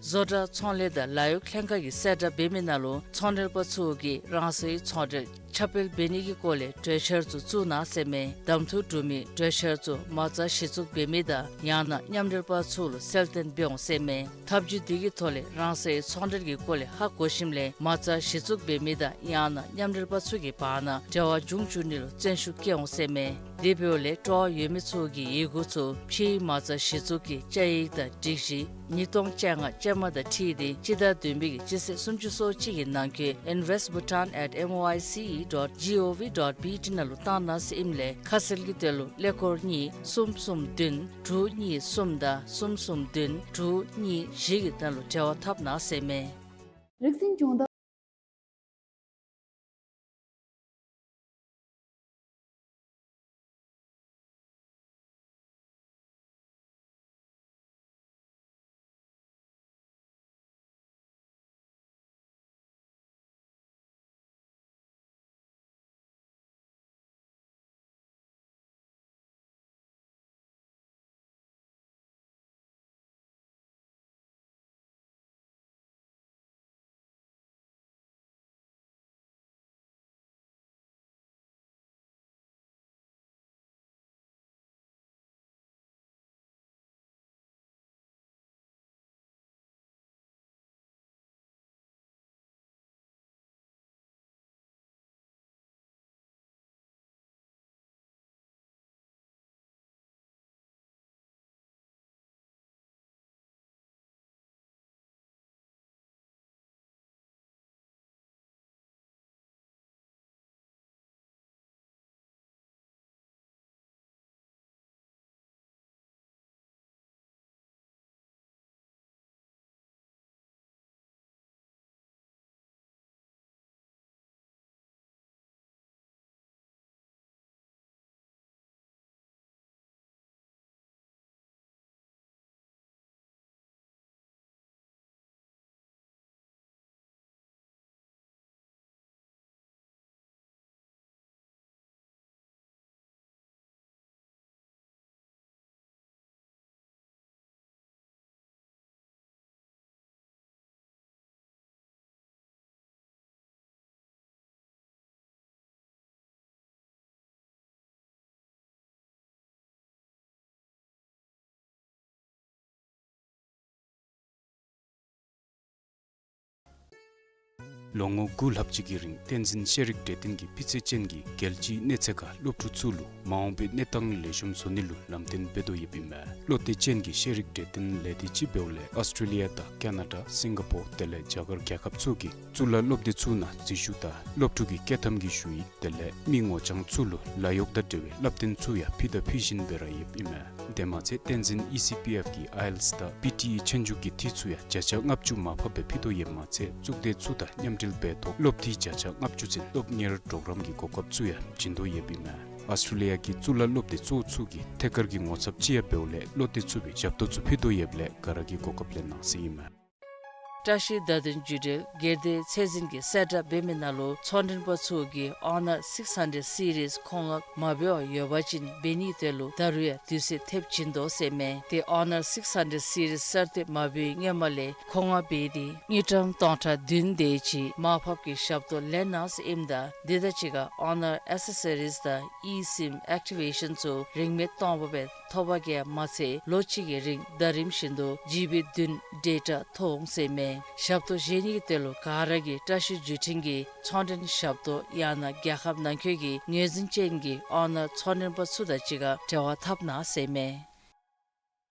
བཟོ་གྲྭ་ཚོང་ལས་དང་ལཱ་གཡོག་ལྷན་ཁག་གིས་གསལ་བསྒྲགས་འབད་མི་ནང་ལུ་ཚོང་འབྲེལ་པ་ཚུ་གིས་རང་སོའི་ཚོང་འབྲེལ་ཁྱབ་སྤེལ་འབད་ནི་གི་སྐོར་ལས་གྲོས་འཆར་ཚུ་བཙུགས་གནང་ཟེར་མས། གདམ་འཐུ་གྲུབ་མི་གྲོས་འཆར་ཚུ་མ་རྩ་གཞི་བཙུགས་འབད་མི་དང་ཡང་ན་མཉམ་འབྲེལ་པ་ཚུ་ལུ་གསལ་སྟོན་འབད་འོང་ཟེར་མས། ཐབས་བྱུས་འདི་གི་ཐོག་ལས་རང་སོའི་ཚོང་འབྲེལ་གྱི་སྐོར་ལས་ཧ་གོ་ཞིནམ་ལས་མ་རྩ་གཞི་བཙུགས་འབད་མི་དང་ཡང་ན་མཉམ་འབྲེལ་པ་ཚུ་གི་བར་ན་འབྲེལ་བ་འབྱུང་བཅུག་ནི་ལུ་བརྩོན་ཤུགས་བསྐྱེད་འོང་ཟེར་མས། དེ་འབདཝ་ལས་སྤྲོ་བ་ཡོད་མི་ཚུ་གིས་ཡི་གུ་ཚུ་ཕྱིའི་མ་རྩ་གཞི་བཙུགས་ཀྱི་བཅའ་ཡིག་དང་སྒྲིག་གཞི་ཉིས་སྟོང་བཅོ་ལྔ་ཅན་མ་དང་འཁྲིལ་ཏེ་སྤྱི་ཟླ་བདུན་པའི་གི་སྤྱི་ཚེས་སུམ་ཅུ་སོ་གཅིག་གི་ནང་འཁོད་invest bhutan at M O I C E dot G O V dot B T ནང་ལུ་བཏང་གནང་ཟེར་ཨིནམ་ལས་ཁ་གསལ་གྱི་དོན་ལུ་ཀླད་ཀོར་གཉིས་གསུམ་གསུམ་བདུན་དྲུག་གཉིས་གསུམ་དང་གསུམ་གསུམ་བདུན་དྲུག་གཉིས་བཞི་གི་ནང་ལུ་འབྲེལ་བ་འཐབ་གནང་ཟེར་མས། རིག་འཛིན་སྦྱོང་བརྡར། ལོ་ངོ་དགུ་ལྷགཔ་ཅིག་གི་རིང་བསྟན་འཛིན་ཤེས་རིག་གྲོས་སྟོན་གྱིས་སྤུས་ཚད་ཅན་གྱི་རྒྱལ་སྤྱིའི་གནས་ཚད་ཁར་སློབ་ཕྲུག་ཚུ་ལུ་མ་འོངས་པའི་གནས་སྟངས་ལེགས་ཤོམ་བཟོ་ནི་ལུ་ལམ་སྟོན་འབད་དོ་ཡོདཔ་ཨིན་མས། བློ་གཏད་ཅན་གྱི་ཤེས་རིག་གྲོས་སྟོན་ལས་སྡེ་ཅིག་འབདཝ་ལས་ཨཱོས་ཊྲེ་ལི་ཡ་དང་ཀ་ན་ཌ་སིང་ག་པོར་དེ་ལས་རྒྱ་གར་རྒྱལ་ཁབ་ཚུ་གི་གཙུག་ལག་སློབ་སྡེ་ཚུ་ནང་འཛུལ་ཞུགས་དང་སློབ་ཕྲུག་གི་བསྐྱོད་ཐམ་གྱི་ཞུ་ཡིག་དེ་ལས་མི་ངོ་རྐྱང་ཚུ་ལུ་ལཱ་གཡོག་དང་འབྲེལ་བའི་བསླབ་སྟོན་ཚུ་ཡང་ཕུལ་དང་ཕུལ་བཞིན་པའི་ར་ཡོདཔ་ཨིན་མས། དེ་མ་ཚད་བསྟན་འཛིན་ཨི་སི་པི་ཨེཕ་གིས་ཨའི་ཨེལ་ཊི་ཨེསི་དང་པི་ཊི་ཨི་ཆོས་རྒྱུགས་ཀྱི་འཐུས་ཚུ་ཡང་བརྒྱ་ཆ་ལྔ་བཅུ་མར་ཕབ་སྦེ་ཕུལ་དོ་ཡོདཔ་མ་ཚད་གཙུག་སྡེ་ཚུ་དང་མཉམ་འབྲེལ་འབད་ཐོག་སློབ་འཐུས་བརྒྱ་ཆ་ལྔ་བཅུ་ཚུན་སློབ་གཉེར་གྲོགས་རམ་གྱི་གོ་སྐབས་ཚུ་ཡང་བྱིན་དོ་ཡོདཔ་ཨིན་མས། ཨཱོས་ཊྲེ་ལི་ཡ་གི་གཙུག་ལག་སློབ་སྡེ་གཙོ་བོ་ཚུ་གི་ཐད་ཀར་གྱི་ངོ་ཚབ་ཅིག་ཡང་འབདཝ་ལས་བློ་གཏད་ཚུགས་པའི་ཞབས་ཏོག་ཚུ་ཕུལ་དོ་ཡོདཔ་ལས་ག་ར་གིས་གོ་སྐབས་ལེན་གནང་ཟེར་ཨིན་མས། བཀྲ་ཤིས་བརྡ་དོན་བརྒྱུད་འབྲེལ་སྒེར་སྡེ་ཚད་འཛིན་གྱིས་གསལ་བསྒྲགས་འབད་མི་ནང་ལུ་ཚོང་མགྲོན་པ་ཚུ་གིས་ཨོ་ནར་སིགསི་ཧན་ཌེཌ་སི་རིསི་མཁོ་མངགས་མ་འབད་བར་ཡོད་པ་ཅིན་འབད་ནི་དེ་ལུ་ད་རུང་ཡང་དུས་ཚོད་ཐེབས་བྱིན་དོ་ཟེར་མས། ཏེ་ཨོ་ནར་སིགསི་ཧན་ཌེཌ་སི་རིསི་གསར་བཏོན་མ་འབད་བའི་སྔོན་མ་ལས་མཁོ་མངགས་འབད་དེ་དངུལ་ཀྲམ་སྟོང་ཕྲག་བདུན་དེ་ཅིག་མར་ཕབ་ཀྱི་ཞབས་ཏོག་ལེན་གནང་ཟེར་ཨིནམ་ད་དེ་དང་གཅིག་ཁར་ཨོ་ནར་ཨེག་སེ་སི་རིསི་དང་ཨི་སིམ་ཨེག་ཊི་བེ་ཤཱན་ཚུ་རིན་མེད་སྟོང་པ་སྦེ་ཐོབ་པ་གིས་མ་ཚད་ལོ་གཅིག་གི་རིང་ཟླ་རིམ་བཞིན་དུ་ཇི་བི་བདུན་ཌེ་ཊ་ཐོབ་འོང་ཟེར་མས། ཞབས་ཏོག་བཞེས་ནི་གི་དོན་ལུ་ག་ར་གིས་བཀྲ་ཤིས་བརྒྱུད་འཕྲིན་གྱི་ཚོང་མགྲོན་ཞབས་ཏོག་ཡང་ན་རྒྱལ་ཁབ་ནང་འཁོད་ཀྱི་ངོས་འཛིན་ཅན་གྱི་ཨོ་ནར་ཚོང་མགྲོན་པ་ཚུ་དང་གཅིག་ཁར་འབྲེལ་བ་འཐབ་གནང་ཟེར་མས།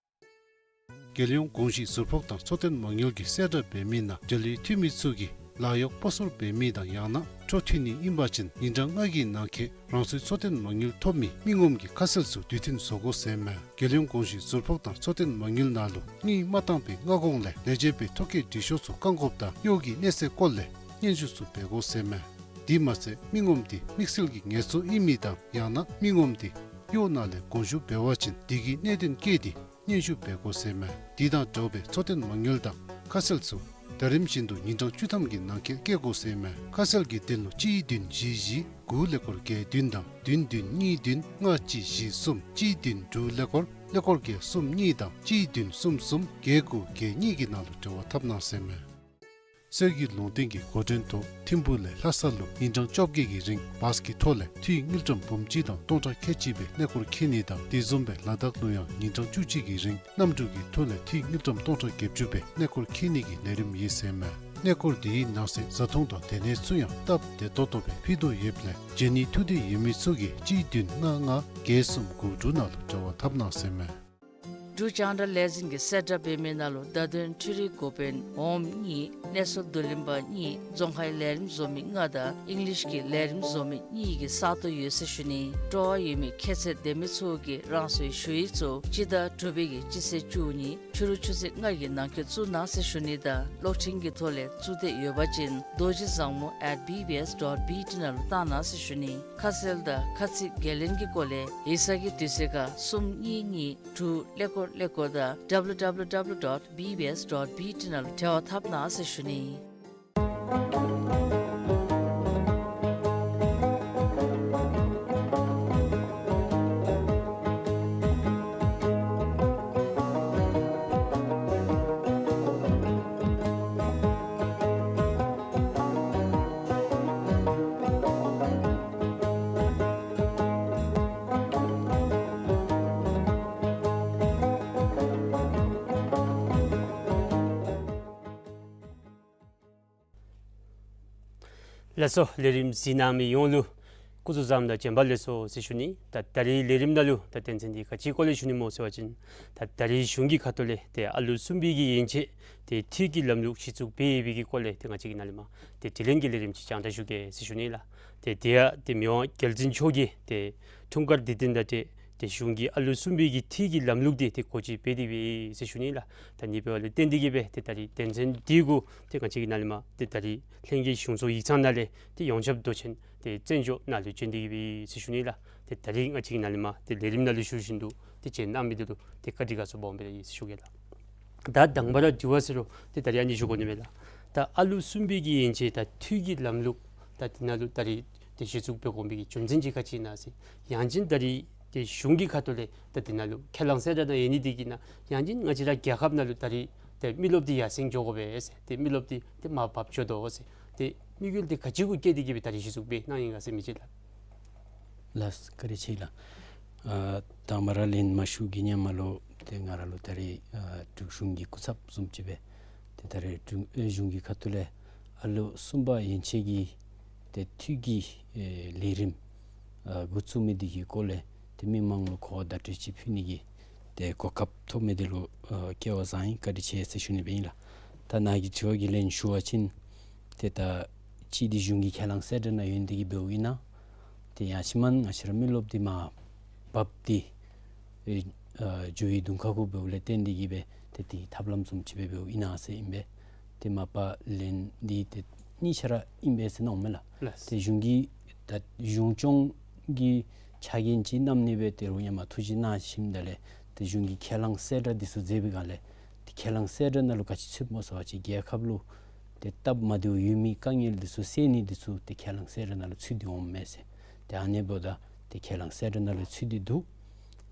རྒྱལ་ཡོངས་གོང་ཞུས་ཟུར་ཕོགས་དང་འཚོ་རྟེན་མ་དངུལ་གྱིས་གསལ་བསྒྲགས་འབད་མི་ནང་འབྲེལ་ཡོད་འཐུས་མི་ཚུ་གིས་ལཱ་གཡོག་སྤོ་སོར་འབད་མི་དང་ཡང་ན་འཕྲོ་མཐུད་ནི་ཨིན་པ་ཅིན་ཉིན་གྲངས་ལྔ་གི་ནང་འཁོད་རང་སོའི་འཚོ་རྟེན་མ་དངུལ་ཐོབ་མི་མི་ངོམ་གྱི་ཁ་གསལ་ཚུ་དུས་མཐུན་བཟོ་དགོ་ཟེར་མས། རྒྱལ་ཡོངས་གོང་ཞུས་ཟུར་ཕོགས་དང་འཚོ་རྟེན་མ་དངུལ་ནང་ལུ་དངུལ་མ་བཏང་པའི་སྔ་གོང་ལས་ལས་བྱེད་པའི་ཐོ་བཀོད་འབྲི་ཤོག་ཚུ་བཀག་འགོགཔ་དང་གཡོག་གི་གནས་ཚད་སྐོར་ལས་སྙན་ཞུ་ཚུ་འབད་དགོ་ཟེར་མས། དེ་མ་ཚད་མི་ངོམ་དེ་དམིགས་བསལ་གྱི་ངལ་རྩོལ་ཨིན་མི་དང་ཡང་ན་མི་ངོམ་དེ་གཡོག་ནང་ལས་དགོངས་ཞུ་འབད་བ་ཅིན་དེ་གི་གནད་དོན་བཀོད་དེ་སྙན་ཞུ་འབད་དགོ་ཟེར་མས། དེ་དང་འདྲཝ་སྦེ་འཚོ་རྟེན་མ་དངུལ་དང་ཁ་གསལ་ཚུ་ཟླ་རིམ་བཞིན་དུ་ཉིན་གྲངས་བཅུ་ཐམ་གྱི་ནང་འཁོད་བཀོད་དགོ་ཟེར་མས། ཁ་གསལ་གྱི་དོན་ལུ་གཅིག་བདུན་བཞི་བཞི་དགུ་ཀླད་ཀོར་བརྒྱད་བདུན་དང་བདུན་བདུན་གཉིས་བདུན་ལྔ་གཅིག་བཞི་གསུམ་གཅིག་བདུན་དྲུག་ཀླད་ཀོར་ཀླད་ཀོར་བརྒྱད་གསུམ་གཉིས་དང་གཅིག་བདུན་གསུམ་གསུམ་བརྒྱད་དགུ་བརྒྱད་གཉིས་ཀྱི་ནང་ལུ་འབྲེལ་བ་འཐབ་གནང་ཟེར་མས། སྲོལ་རྒྱུན་ལུང་བསྟན་གྱི་འགོ་འདྲེན་ཐོག་ཐིམ་ཕུག་ལས་ལྷ་ས་ལུ་ཉིན་གྲངས་བཅོ་བརྒྱད་ཀྱི་རིང་བཱས་ཀྱི་ཐོག་ལས་འཐུས་དངུལ་ཀྲམ་འབུམ་གཅིག་དང་སྟོང་ཕྲག་ཁལ་གཅིག་སྦེ་གནས་སྐོར་འཁྱིད་ནི་དང་དེ་བཟུམ་སྦེ་ལ་དྭགས་ལུ་ཡང་ཉིན་གྲངས་བཅུ་གཅིག་གི་རིང་གནམ་གྲུ་གི་ཐོག་ལས་འཐུས་དངུལ་ཀྲམ་སྟོང་ཕྲག་བརྒྱད་ཅུ་སྦེ་གནས་སྐོར་འཁྱིད་ནི་གི་ལས་རིམ་ཡོད་ཟེར་མས། གནས་སྐོར་དེའི་ནང་གསེས་བཟའ་འཐུང་དང་སྡོད་གནས་ཚུ་ཡང་སྟབས་བདེ་ཏོག་ཏོ་སྦེ་ཕུལ་དོ་ཡོདཔ་ལས་བྱོན་ནི་ཐུགས་འདོད་ཡོད་མི་ཚུ་གིས་གཅིག་བདུན་ལྔ་ལྔ་བརྒྱད་གསུམ་དགུ་དྲུག་ནང་ལུ་འབྲེལ་བ་འཐབ་གནང་ཟེར་མས། འབྲུག་རྒྱང་བསྒྲགས་ལས་འཛིན་གྱིས་གསལ་བསྒྲགས་འབད་མི་ནང་ལུ་བརྡ་དོན་འཕྲུལ་རིག་འགོ་དཔོན་འོགམ་གཉིས་གནས་ཚུལ་བསྡུ་ལེན་པ་གཉིས་རྫོང་ཁའི་ལས་རིམ་བཟོ་མི་ལྔ་དང་ཨིང་ལིཤ་གི་ལས་རིམ་བཟོ་མི་གཉིས་ཀྱི་ས་སྟོང་ཡོད་ཟེར་ཞུ་ནི། སྤྲོ་བ་ཡོད་མི་ཁྱད་ཚད་ལྡན་མི་ཚུ་གིས་རང་སོའི་ཞུ་ཡིག་ཚུ་སྤྱི་ཟླ་དྲུག་པའི་གི་སྤྱི་ཚེས་བཅུ་གཉིས་ཕྱི་རུ་ཆུ་ཚོད་ལྔ་གི་ནང་འཁོད་བཙུགས་གནང་ཟེར་ཞུ་ནི་དང་གློག་འཕྲིན་གྱི་ཐོག་ལས་བཙུགས་འདོད་ཡོད་པ་ཅིན་རྡོ་རྗེ་བཟང་མོ་at B B S dot B T ནང་ལུ་བཏང་གནང་ཟེར་ཞུ་ནི། ཁ་གསལ་དང་ཁ་ཚིག་འགན་ལེན་གྱི་སྐོར་ལས་ཡིག་ཚང་གི་དུས་ཚོད་ཁར་གསུམ་གཉིས་གཉིས་དྲུག་ཀླད་ཀོར་ཀླད་ཀོར་དང་W W W dot B B S dot B T ནང་ལུ་འབྲེལ་བ་འཐབ་གནང་ཟེར་ཞུ་ནི། ལགས་སོ། ལས་རིམ་གཟིགས་གནང་མི་ཡོངས་ལུ་སྐུ་གཟུགས་བཟང་དང་བྱོན་པ་ལེགས་སོ་ཟེར་ཞུ་ནི། ད་ད་རིས་ལས་རིམ་ནང་ལུ་ད་དོན་ཚན་འདི་ག་ཅིའི་སྐོར་ལས་ཞུ་ནི་སྨོ་ཟེར་བ་ཅིན་ད་ད་རིས་གཞུང་གི་ཁ་ཐུག་ལས་ཏེ་ཨ་ལུ་གསུམ་པའི་གི་ཡན་ཆད་ཏེ་འཐུས་ཀྱི་ལམ་ལུགས་གཞི་བཙུགས་འབད་ཡོད་པའི་གི་སྐོར་ལས་ཏེ་ང་བཅས་ཀྱིས་ནཱ་ལས་མར་ཏེ་དྲི་ལན་གྱི་ལས་རིམ་ཅིག་སྤྱན་འབུལ་ཞུ་གེ་ཟེར་ཞུ་ནི་ལགས། ཏེ་དེ་ཡང་ཏེ་མི་དབང་རྒྱལ་བཙུན་མཆོག་གིས་ཏེ་འཁྲུངས་སྐར་དུས་སྟོན་དང་འབྲེལ་ཏེ་གཞུང་གིས་ཨ་ལུ་གསུམ་པའི་གི་འཐུས་ཀྱི་ལམ་ལུགས་འདི་ཏེ་འགོ་འབྱེད་འབད་དེ་ཡོད་ཟེར་ཞུ་ནི་ལགས། ད་ཨ་ནི་འབདཝ་ལས་བརྟེན་ཏེ་གིས་སྦེ་ཏེ་ད་རིས་དོན་ཚན་འདི་གུ་ཏེ་ང་བཅས་ཀྱིས་ནཱ་ལས་མར་ཏེ་ད་རིས་ལྷན་རྒྱས་གཞུང་ཚོགས་ཡིག་ཚང་ནང་ལས་ཏེ་ཡོངས་ཁྱབ་མདོ་ཆེན་ཏེ་བཙན་བྱོལ་ནང་ལུ་བྱོན་ཏེ་གིས་སྦེ་ཡོད་ཟེར་ཞུ་ནི་ལགས། ཏེ་ད་རིས་ང་བཅས་ཀྱིས་ནཱ་ལས་མར་ཏེ་ལས་རིམ་ནང་ལུ་ཞུ་བཞིན་དུ་ཏེ་བྱོན་གནང་མི་འདི་ལུ་ཏེ་བཀའ་དྲིན་དགའ་ཚོར་སྦོམ་སྦེ་ར་ཡོད་ཟེར་ཞུ་གེ་ལགས། ད་དང་པ་ར་དྲི་བ་ཟེར་རུང་ཏེ་ད་རིས་ཨ་ནི་ཞུ་དགོ་ནི་མས་ལགས། ད་ཨ་ལུ་གསུམ་པའི་གི་ཡན་ཆད་ད་འཐུས་ཀྱི་ལམ་ལུགས་ད་འདི་ནང་ལུ་ད་རིས་ཏེ་གཞི་བཙུགས་འབད་དགོ་མི་གི་རྒྱུ་མཚན་ཅིག་ག་ཅི་ཨིན་ན་ཟེར། ཡང་ཅིན་ད་རིས་ཏེ་གཞུང་གི་ཁ་ཐུག་ལས་ད་འདི་ནང་ལུ་ཁས་བླངས་གསལ་བསྒྲགས་གནང་ཡོད་ནི་འདི་གིས་ན་ཡང་ཅིན་ང་བཅས་ར་རྒྱལ་ཁབ་ནང་ལུ་ད་རིས་ཏེ་མི་རློབས་འདི་ཡར་སེང་འགྱོ་དགོ་པས་ཟེར། ཏེ་མི་རློབས་འདི་ཏེ་མར་བབས་འགྱོ་དོ་ཟེར། ཏེ་དམིགས་ཡུལ་འདི་ག་ཅི་གུ་བསྐྱེད་དེ་གིས་སྦེ་ད་རིས་གཞི་བཙུགས་འབད་གནང་ཡི་ག་ཟེར་མི་ཅིག་ལགས། ལགས་བཀའ་དྲིན་ཆེ་ལགས། ཨ་དང་པ་ར་ལན་མ་ཞུ་གི་ཉམས་ལུ་ཏེ་ང་ར་ལུ་ད་རིས་ཨ་འབྲུག་གཞུང་གི་སྐུ་ཚབ་བཟུམ་ཅིག་སྦེ་ཏེ་ད་རིས་འབྲུག་ཨེ་གཞུང་གི་ཁ་ཐུག་ལས་ ཨ་ལོ་གསུམ་པ་ཡན་ཆད་ཀྱི་ཏེ་འཐུས་ཀྱི་ཨེ་ལས་རིམ་ཨ་འགོ་བཙུགས་མི་འདི་གི་སྐོར་ལས་ཏེ་མི་མང་ལུ་གོ་བ་བརྡ་སྤྲོད་ཅིག་ཕུལ་ནི་གི་ཏེ་གོ་སྐབས་ཐོབ་མི་འདི་ལུ་ཨ་སྐལ་བ་བཟང་ཡི། བཀའ་དྲིན་ཆེ་ཟེར་ཞུ་ནི་སྦེ་ཨིན་ལགས། ད་ནཱ་གི་དྲི་བ་གི་ལན་ཞུ་བ་ཅིན་ཏེ་ད་ཅིག་འདི་གཞུང་གི་ཁས་བླངས་གསལ་བསྒྲགས་ནང་ཡོད་ནི་འདི་གིས་འབདཝ་ཨིན་ན། ཏེ་ཡང་ཅིན་མ་ང་བཅས་ར་མི་རློབས་འདི་མར་འབག་སྟེ་ཨེ་ཨ་འགྱོ་བའི་གདོང་ཁ་གུ་འབདཝ་ལས་བརྟེན་འདི་གིས་སྦེ་ཏེ་འདི་ཐབས་ལམ་བཟུམ་ཅིག་སྦེ་འབདཝ་ཨིན་ན་ཟེར་ཨིན་པས། ཏེ་མ་པ་ལན་འདི་ཏེ་གཉིས་ཆ་ར་ཨིན་པས་ཟེར་མནོཝ་མས་ལགས། ལགས། ཏེ་གཞུང་གིས་ད་གཞུང་སྐྱོང་གི་ཕྱག་འགན་ཅིག་གནང་ནི་སྦེ་ཏེ་རོགས་ཡང་མ་ཐུགས་རྗེ་གནང་ཞིནམ་ད་ལས་ཏེ་གཞུང་གི་ཁས་བླངས་གསལ་བསྒྲགས་འདི་ཚུ་མཛད་པའི་སྒང་ལས་ཏེ་ཁས་བླངས་གསལ་བསྒྲགས་ནང་ལུ་ག་ཅི་ཚུདཔ་སྨོ་ཟེར་བ་ཅིན་རྒྱལ་ཁབ་ལུ་ཏེ་སྟབས་མ་བདེཝ་ཡོད་མི་དཀའ་ངལ་འདི་ཚུ་སེལ་ནི་འདི་ཚུ་ཏེ་ཁས་བླངས་གསལ་བསྒྲགས་ནང་ལུ་ཚུད་དེ་འོངམ་མས་ཟེར། ཏེ་ཨ་ནི་འབདཝ་ད་ཏེ་ཁས་བླངས་གསལ་བསྒྲགས་ནང་ལུ་ཚུད་དེ་འདུག།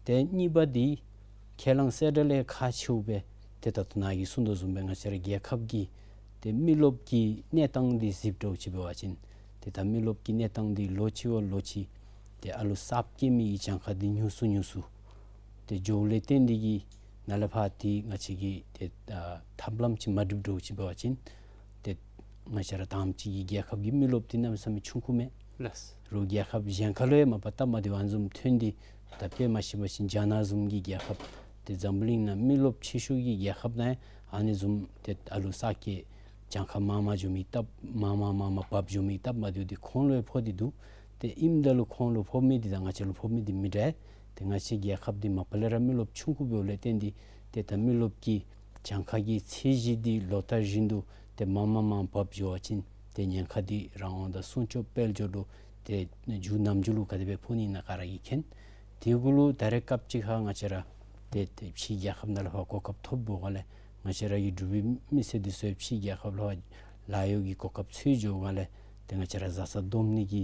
ཏེ་གཉིས་པ་འདི་ཁས་བླངས་གསལ་བསྒྲགས་ལས་ཁག་ཆེཝ་སྦེ་ཏེ་ད་ལྟོ་ནཱ་གིས་གསུངས་དོ་བཟུམ་སྦེ་ང་བཅས་ར་རྒྱལ་ཁབ་ཀྱི་ཏེ་མི་རློབས་ཀྱི་གནས་སྟངས་འདི་གཟིགསཔ་འདྲཝ་ཅིག་འབད་བ་ཅིན་ཏེ་ད་མི་རློབས་ཀྱི་གནས་སྟངས་འདི་ལོ་གཅིག་བ་ལོ་གཅིག་ཏེ་ཨ་ལུ་གསརཔ་སྐྱེ་མི་གི་གྱངས་ཁ་འདི་ཉུང་སུ་ཉུང་སུ་ཏེ་འགྱོཝ་ལས་བརྟེན་འདི་གིས་ནཱ་ལས་ཕར་ཏེ་ང་བཅས་ཀྱིས་ཏེ་ཨ་ཐབས་ལམ་ཅིག་མ་སྒྲུབ་འདྲཝ་ཅིག་འབད་བ་ཅིན་ཏེ་ང་བཅས་ར་དང་པ་ཅིག་གི་རྒྱལ་ཁབ་ཀྱི་མི་རློབས་འདི་གནམ་མེད་ས་མེད་ཆུང་ཀུ་མས། ལགས། རོགས་རྒྱལ་ཁབ་གཞན་ཁ་ལུ་ཡང་མ་པ་སྟབས་མ་བདེཝ་ཨ་ནི་བཟུམ་ཐོན་ཏེ་ད་དཔེ་མ་ཤེས་པ་ཅིན་རྒྱ་ནག་བཟུམ་གྱི་རྒྱལ་ཁབ་ཏེ་འཛམ་བུ་གླིང་ནང་མི་རློབས་ཆེ་ཤོས་ཀྱི་རྒྱལ་ཁབ་ནང་ཡང་ཨ་ནི་བཟུམ་ཏེ་ཨ་ལུ་གསར་སྐྱེས་གྱངས་ཁ་མང་མང་འགྱོ་མི་སྟབས་མང་མང་མང་མང་འབག་འགྱོ་མི་སྟབས་མ་བདེཝ་འདི་ཁོང་ལུ་ཡང་ཕོག་སྟེ་འདུག། ཏེ་ཨིནམ་ད་ལུ་ཁོང་ལུ་ཕོག་མི་འདི་དང་ང་བཅས་ལུ་ཕོག་མི་འདི་མི་འདྲ། ཏེ་ང་བཅས་རྒྱལ་ཁབ་འདི་མ་པ་ལས་ར་མི་རློབས་ཆུང་ཀུ་འབདཝ་ལས་བརྟེན་འདི་ཏེ་ད་མི་རློབས་ཀྱི་གྱངས་ཁ་གི་ཚད་གཞི་འདི་ལོ་ལྟར་བཞིན་དུ་ཏེ་མང་མང་མང་འབག་འགྱོ་བ་ཅིན་ཏེ་ཉེན་ཁ་འདི་རང་དབང་དང་སྲུང་སྐྱོབ་དཔལ་འབྱོར་ལུ་ཏེ་མཇུག་ནམ་མཇུག་ལུ་ག་དེ་སྦེ་ཕོག་ནི་ཨིན་ན་ག་ར་གིས་མཁྱེན། དེ་གུ་ལུ་ད་རེས་སྐབས་ཅིག་ཁར་ང་བཅས་ར་ཏེ་ཏེ་ཕྱིའི་རྒྱལ་ཁབ་ནང་ལས་ཕར་གོ་སྐབས་ཐོབ་འབདཝ་ལས་ང་བཅས་ར་གི་འབྲུག་པའི་མི་སེར་འདི་ཚུ་ཕྱིའི་རྒྱལ་ཁབ་ལུ་ལཱ་གཡོག་གི་གོ་སྐབས་འཚོལ་འགྱོཝ་ལས་ཏེ་ང་བཅས་ར་བཟའ་ཚང་བསྡོམ་ནི་གི་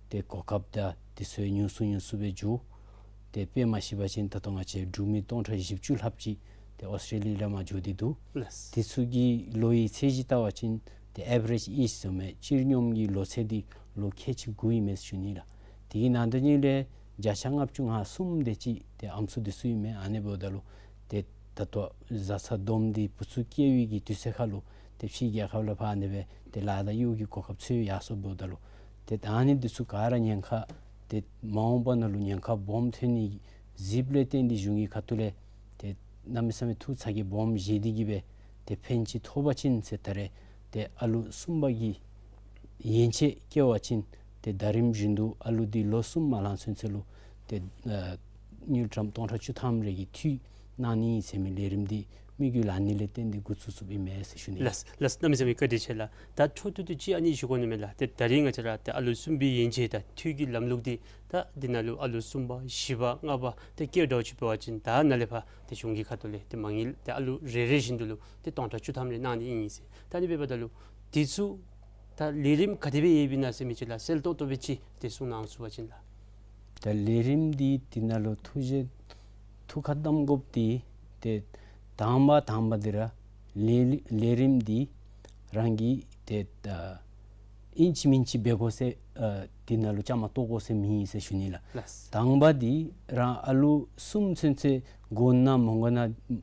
ཏེ་གོ་སྐབས་དང་འདི་ཚུ་ཉུང་སུ་ཉུང་སུ་སྦེ་འགྱོ། ཏེ་དཔེ་མ་ཤེས་པ་ཅིན་ད་ལྟོ་ང་བཅས་འབྲུག་མི་སྟོང་ཕྲག་བཞི་བཅུ་ལྷགཔ་ཅིག་ཏེ་ཨོསི་ཊྲེ་ལི་ཡ་ལས་མར་འགྱོ་སྟེ་འདུག། ལགས། དེ་ཚུ་གི་ལོའི་ཚད་གཞི་བལྟ་བ་ཅིན་ཏེ་ཨེ་ཝ་རེཇ་ཨེཇ་ཟེར་མི་སྤྱིར་སྙོམས་ཀྱི་ལོ་ཚད་འདི་ལོ་ཁལ་གཅིག་དགུ་ཨིན་མས་ཟེར་ཞུ་ནི་ལགས། དེ་གི་ནང་དོན་ཉིད་ལས་བརྒྱ་ཆ་ལྔ་བཅུ་ང་གསུམ་དེ་ཅིག་ཏེ་ཨམ་སྲུ་འདི་ཚུ་ཨིན་མས། ཨ་ནི་འབདཝ་ད་ལུ་ཏེ་ད་ལྟོ་བཟའ་ཚང་བསྡོམས་ཏེ་བུ་ཚུ་སྐྱེ་བའི་གི་དུས་ཚོད་ཁར་ལུ་ཏེ་ཕྱིའི་རྒྱལ་ཁབ་ལུ་ཕར་ཨ་ནི་སྦེ་ཏེ་ལཱ་དང་གཡོག་གི་གོ་སྐབས་འཚོལ་ཡར་སོངམ་འབདཝ་ད་ལུ་ཏེ་ད་ཨ་ནི་འདི་ཚུ་ག་ར་ཉེན་ཁ་ཏེ་མ་འོངས་པ་ནང་ལུ་ཉེན་ཁ་སྦོམ་ཐོན་ནི་གཟིགསཔ་ལས་བརྟེན་ཏེ་གཞུང་གི་ཁ་ཐུག་ལས་ཏེ་གནམ་མེད་ས་མེད་ཐུགས་ཚ་གྱང་སྦོམ་བཞེས་ཏེ་གིས་སྦེ་ཏེ་ཕན་ཅིག་ཐོགས་པ་ཅིན་ཟེར་ད་རེས་ཏེ་ཨ་ལུ་གསུམ་པ་གི་ཡན་ཆད་སྐྱེ་བ་ཅིན་ཏེ་ཟླ་རིམ་བཞིན་དུ་ཨ་ལུ་འདི་ལོ་གསུམ་མ་ལང་ཚུན་ཚོད་ལུ་ཏེ་ཨ་དངུལ་ཀྲམ་སྟོང་ཕྲག་བཅུ་ཐམ་རེ་གི་འཐུས་གནང་ནི་ཟེར་མི་ལས་རིམ་འདི་དམིགས་ཡུལ་ཨ་ནི་ལས་བརྟེན་ཏེ་འགོ་བཙུགས་བཙུགསཔ་ཨིན་མས་ཟེར་ཞུ་ནི། ལགས་ལགས། གནམ་མེད་ས་མེད་བཀའ་དྲིན་ཆེ་ལགས། ད་འཕྲོ་མཐུད་དུ་ཅིག་ཨ་ནི་ཞུ་དགོ་ནི་མས་ལགས། ཏེ་ད་རིས་ང་བཅས་ར་ཏེ་ཨ་ལུ་གསུམ་པའི་ཡན་ཆད་དང་འཐུས་ཀྱི་ལམ་ལུགས་འདི་ད་འདི་ནང་ལུ་ཨ་ལུ་གསུམ་པ་བཞི་པ་ལྔ་པ་ཏེ་སྐྱེ་འགྲོ་ཅིག་འབད་བ་ཅིན་ད་ནཱ་ལས་ཕར་ཏེ་གཞུང་གི་ཁ་ཐུག་ལས་ཏེ་མ་དངུལ་ཏེ་ཨ་ལུ་རེ་རེ་བཞིན་དུ་ལུ་ཏེ་སྟོང་ཕྲག་བཅུ་ཐམ་རེ་གནང་ནི་ཨིན་ཟེར། ད་ཨ་ནི་འབདཝ་ད་ལུ་འདི་ཚུ་ད་ལས་རིམ་ག་དེ་སྦེ་ཡོདཔ་ཨིན་ན་ཟེར་མི་ཅིག་ལགས་གསལ་ཏོག་ཏོ་སྦེ་ཅིག་ཏེ་གསུང་གནང་ཚུགས་པ་ཅིན་ལགས། ད་ལས་རིམ་འདི་འདི་ནང་ལུ་ཐུགས་རྗེ་ཐུགས་ཁར་བསྣམ་དགོཔ་འདི་ཏེ་དང་པ་དང་པ་འདི་ར་ལས་ལས་རིམ་འདི་རང་གིས་ཏེ་ཨ་ཨིན་ཅི་མིན་ཅི་འབད་དགོ་ཟེར་ཨ་འདི་ནང་ལུ་བཅའ་མར་གཏོགས་དགོ་ཟེར་མེན་ཟེར་ཞུ་ནི་ལགས། ལགས། དང་པ་འདི་རང་ཨ་ལུ་གསུམ་ཚུན་ཚོད་དགོ་ན་མི་དགོ་ན་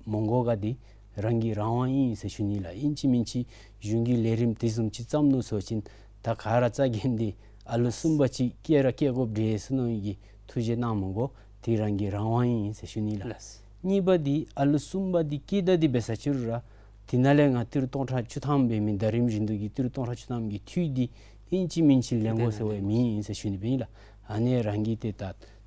མི་དགོ་ག་འདི་རང་གི་རང་དབང་ཨིན་ཟེར་ཞུ་ནི་ལགས། ཨིན་ཅི་མིན་ཅི་གཞུང་གི་ལས་རིམ་དེ་བཟུམ་ཅིག་བརྩམ་ནུག་ཟེར་བ་ཅིན་ད་ག་ར་རྩ་འགེངས་ཏེ་ཨ་ལུ་གསུམ་པ་ཅིག་སྐྱེ་ར་སྐྱེ་དགོཔ་འདྲས་ཟེར་མནོ་ནི་གི་ཐུགས་རྗེ་གནང་མི་དགོ། དེ་རང་གི་རང་དབང་ཨིན་ཟེར་ཞུ་ནི་ལགས། ལགས། གཉིས་པ་འདི་ཨ་ལུ་གསུམ་པ་འདི་སྐྱེ་ད་འདི་འབད་ས་ཅིག་རུང་ར་དེ་ནང་ལས་ང་ཏི་རུ་སྟོང་ཕྲག་བཅུ་ཐམ་འབད་མི་ཟླ་རིམ་བཞིན་དུ་གི་ཏི་རུ་སྟོང་ཕྲག་བཅུ་ཐམ་གྱི་འཐུས་འདི་ཨིན་ཅི་མིན་ཅི་ལེན་དགོ་ཟེར་བའི་མེན་ཟེར་ཞུ་ནི་སྦེ་ཨིན་ལགས། ཨ་ནི་རང་གིས་ཏེ་ད་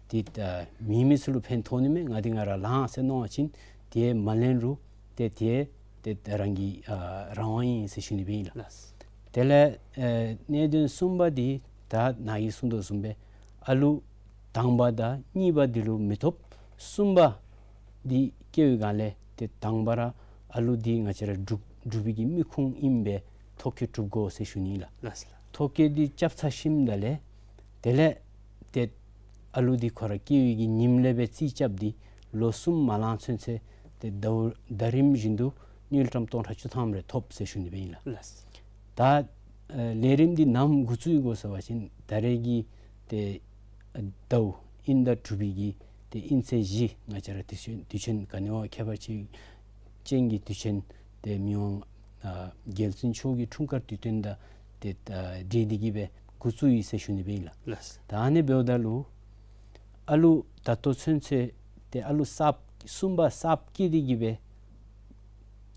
ཏེ་ད་མེད་མི་ཚུ་ལུ་ཕན་ཐོགས་ནི་མས། ང་འདི་ང་ར་ལང་ཟེར་མནོ་བ་ཅིན་ཏེ་མ་ལེན་རུང་ཏེ་ཏེ་ཏེ་ད་རང་གི་ཨ་རང་དབང་ཨིན་ཟེར་ཞུ་ནི་སྦེ་ཨིན་ལགས། ལགས། དེ་ལས་ཨེ་གནད་དོན་གསུམ་པ་འདི་ད་ནཱ་གིས་གསུངས་དོ་བཟུམ་སྦེ་ཨ་ལུ་དང་པ་དང་གཉིས་པ་འདི་ལུ་མི་ཐོབ། གསུམ་པ་འདི་སྐྱེ་བའི་སྒང་ལས་ཏེ་དང་པ་ར་ཨ་ལུ་འདི་ང་བཅས་ར་འབྲུག་འབྲུག་པའི་གི་མི་ཁུངས་ཨིན་པའི་ཐོ་བཀོད་གྲུབ་དགོ་ཟེར་ཞུ་ནི་ལགས། ལགས་ལགས། ཐོ་བཀོད་འདི་རྐྱབ་ཚར་ཞིནམ་ད་ལས་དེ་ལས་ཏེ་ཨ་ལུ་འདི་ཁོ་ར་སྐྱེ་བའི་གི་ཉིནམ་ལས་སྦེ་རྩིས་རྐྱབ་སྟེ་ལོ་གསུམ་མ་ལང་ཚུན་ཚོད་ཏེ་ཟླཝ་ཟླ་རིམ་བཞིན་དུ་དངུལ་ཀྲམ་སྟོང་ཕྲག་བཅུ་ཐམ་རེ་ཐོབ་ཟེར་ཞུ་ནི་སྦེ་ཨིན་ལགས། ལགས། ད་ཨ་ལས་རིམ་འདི་ནམ་འགོ་བཙུགས་ཡི་གོ་ཟེར་བ་ཅིན་ད་རེས་ཀྱི་ཏེ་ཨ་ཟླཝ་དབྱིན་ཟླ་དྲུག་པའི་གི་ཏེ་དབྱིན་ཚེས་བཞི་ང་བཅས་ར་དུས་ཆེན་དུས་ཆེན་ག་ནི་བ་ཁྱད་པར་ཅན་གྱི་དུས་ཆེན་ཏེ་མི་དབང་ཨ་རྒྱལ་བཙུན་མཆོག་གི་འཁྲུངས་སྐར་དུས་སྟོན་དང་ ཏེ་ད་འདྲེས་ཏེ་གི་སྦེ་འགོ་བཙུགས་ཡི་ཟེར་ཞུ་ནི་སྦེ་ཨིན་ལགས། ལགས། ད་ཨ་ནི་འབདཝ་ད་ལུ་ཨ་ལུ་ད་ལྟོ་ཚུན་ཚོད་ཏེ་ཨ་ལུ་གསརཔ་གསུམ་པ་གསརཔ་སྐྱེས་ཏེ་གི་སྦེ་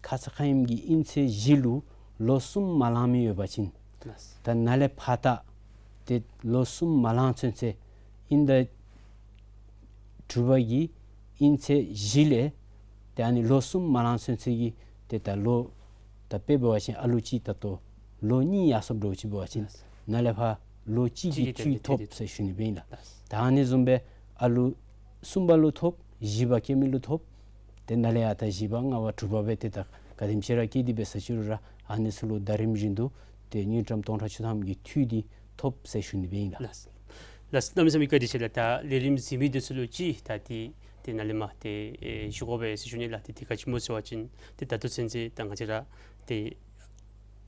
ཁ་ཙ་ཁ་ཉིནམ་གྱི་ཨིན་ཚེས་བཞི་ལུ་ལོ་གསུམ་མ་ལང་མི་ཡོད་པ་ཅིན། ལགས། ད་ནཱ་ལས་ཕར་ད་ཏེ་ལོ་གསུམ་མ་ལང་ཚུན་ཚོད་ཨིན་ད་དྲུག་པ་གི་ཨིན་ཚེས་བཞི་ལས་ཏེ་ཨ་ནི་ལོ་གསུམ་མ་ལང་ཚུན་ཚོད་ཀྱི་ཏེ་ད་ལོ་ད་དཔེ་འབད་བ་ཅིན་ཨ་ལུ་གཅིག་ད་ལྟོ་ལོ་གཉིས་ཡར་སོངམ་འདྲཝ་ཅིག་འབད་བ་ཅིན། ལགས། ནཱ་ལས་ཕར་ལོ་གཅིག་གཅིག་གི་གི་འཐུས་འཐུས་ཐོབ་ཐོབ་ཟེར་ཞུ་ནི་སྦེ་ཨིན་ལགས། ལགས། ད་ཨ་ནི་བཟུམ་སྦེ་ཨ་ལུ་གསུམ་པ་ལུ་ཐོབ། བཞི་པ་སྐྱེ་མི་ལུ་ཐོབ། ཏེ་ནཱ་ལས་ཡར་ད་བཞི་པ་ལྔ་པ་དྲུག་པ་སྦེ་ཏེ་ད་ག་དེམ་ཅིག་ར་སྐྱེས་ཏེ་སྦེ་ཟེར་ཅི་རུང་ར་ཨ་ནི་ཚུ་ལུ་ད་རིམ་བཞིན་དུ་ཏེ་དངུལ་ཀྲམ་སྟོང་ཕྲག་བཅུ་ཐམ་གྱི་འཐུས་འདི་ཐོབ་ཟེར་ཞུ་ནི་སྦེ་ཨིན་ལགས། ལགས། ལགས། གནམ་མེད་ས་མེད་བཀའ་དྲིན་ཆེ་ལགས། ད་ལས་རིམ་གཟིགས་མི་འདི་ཚུ་ལུ་ཅིག་ད་འདི་ཏེ་ནཱ་ལས་མར་ཏེ་ཨེ་ཞུ་དགོ་པས་ཟེར་ཞུ་ནི་ལགས། ཏེ་འདི་ག་ཅི་སྨོ་ཟེར་བ་ཅིན་ཏེ་ད་ལྟོ་ཚུན་ཚོད་ད་ང་བཅས་ར་ཏེ་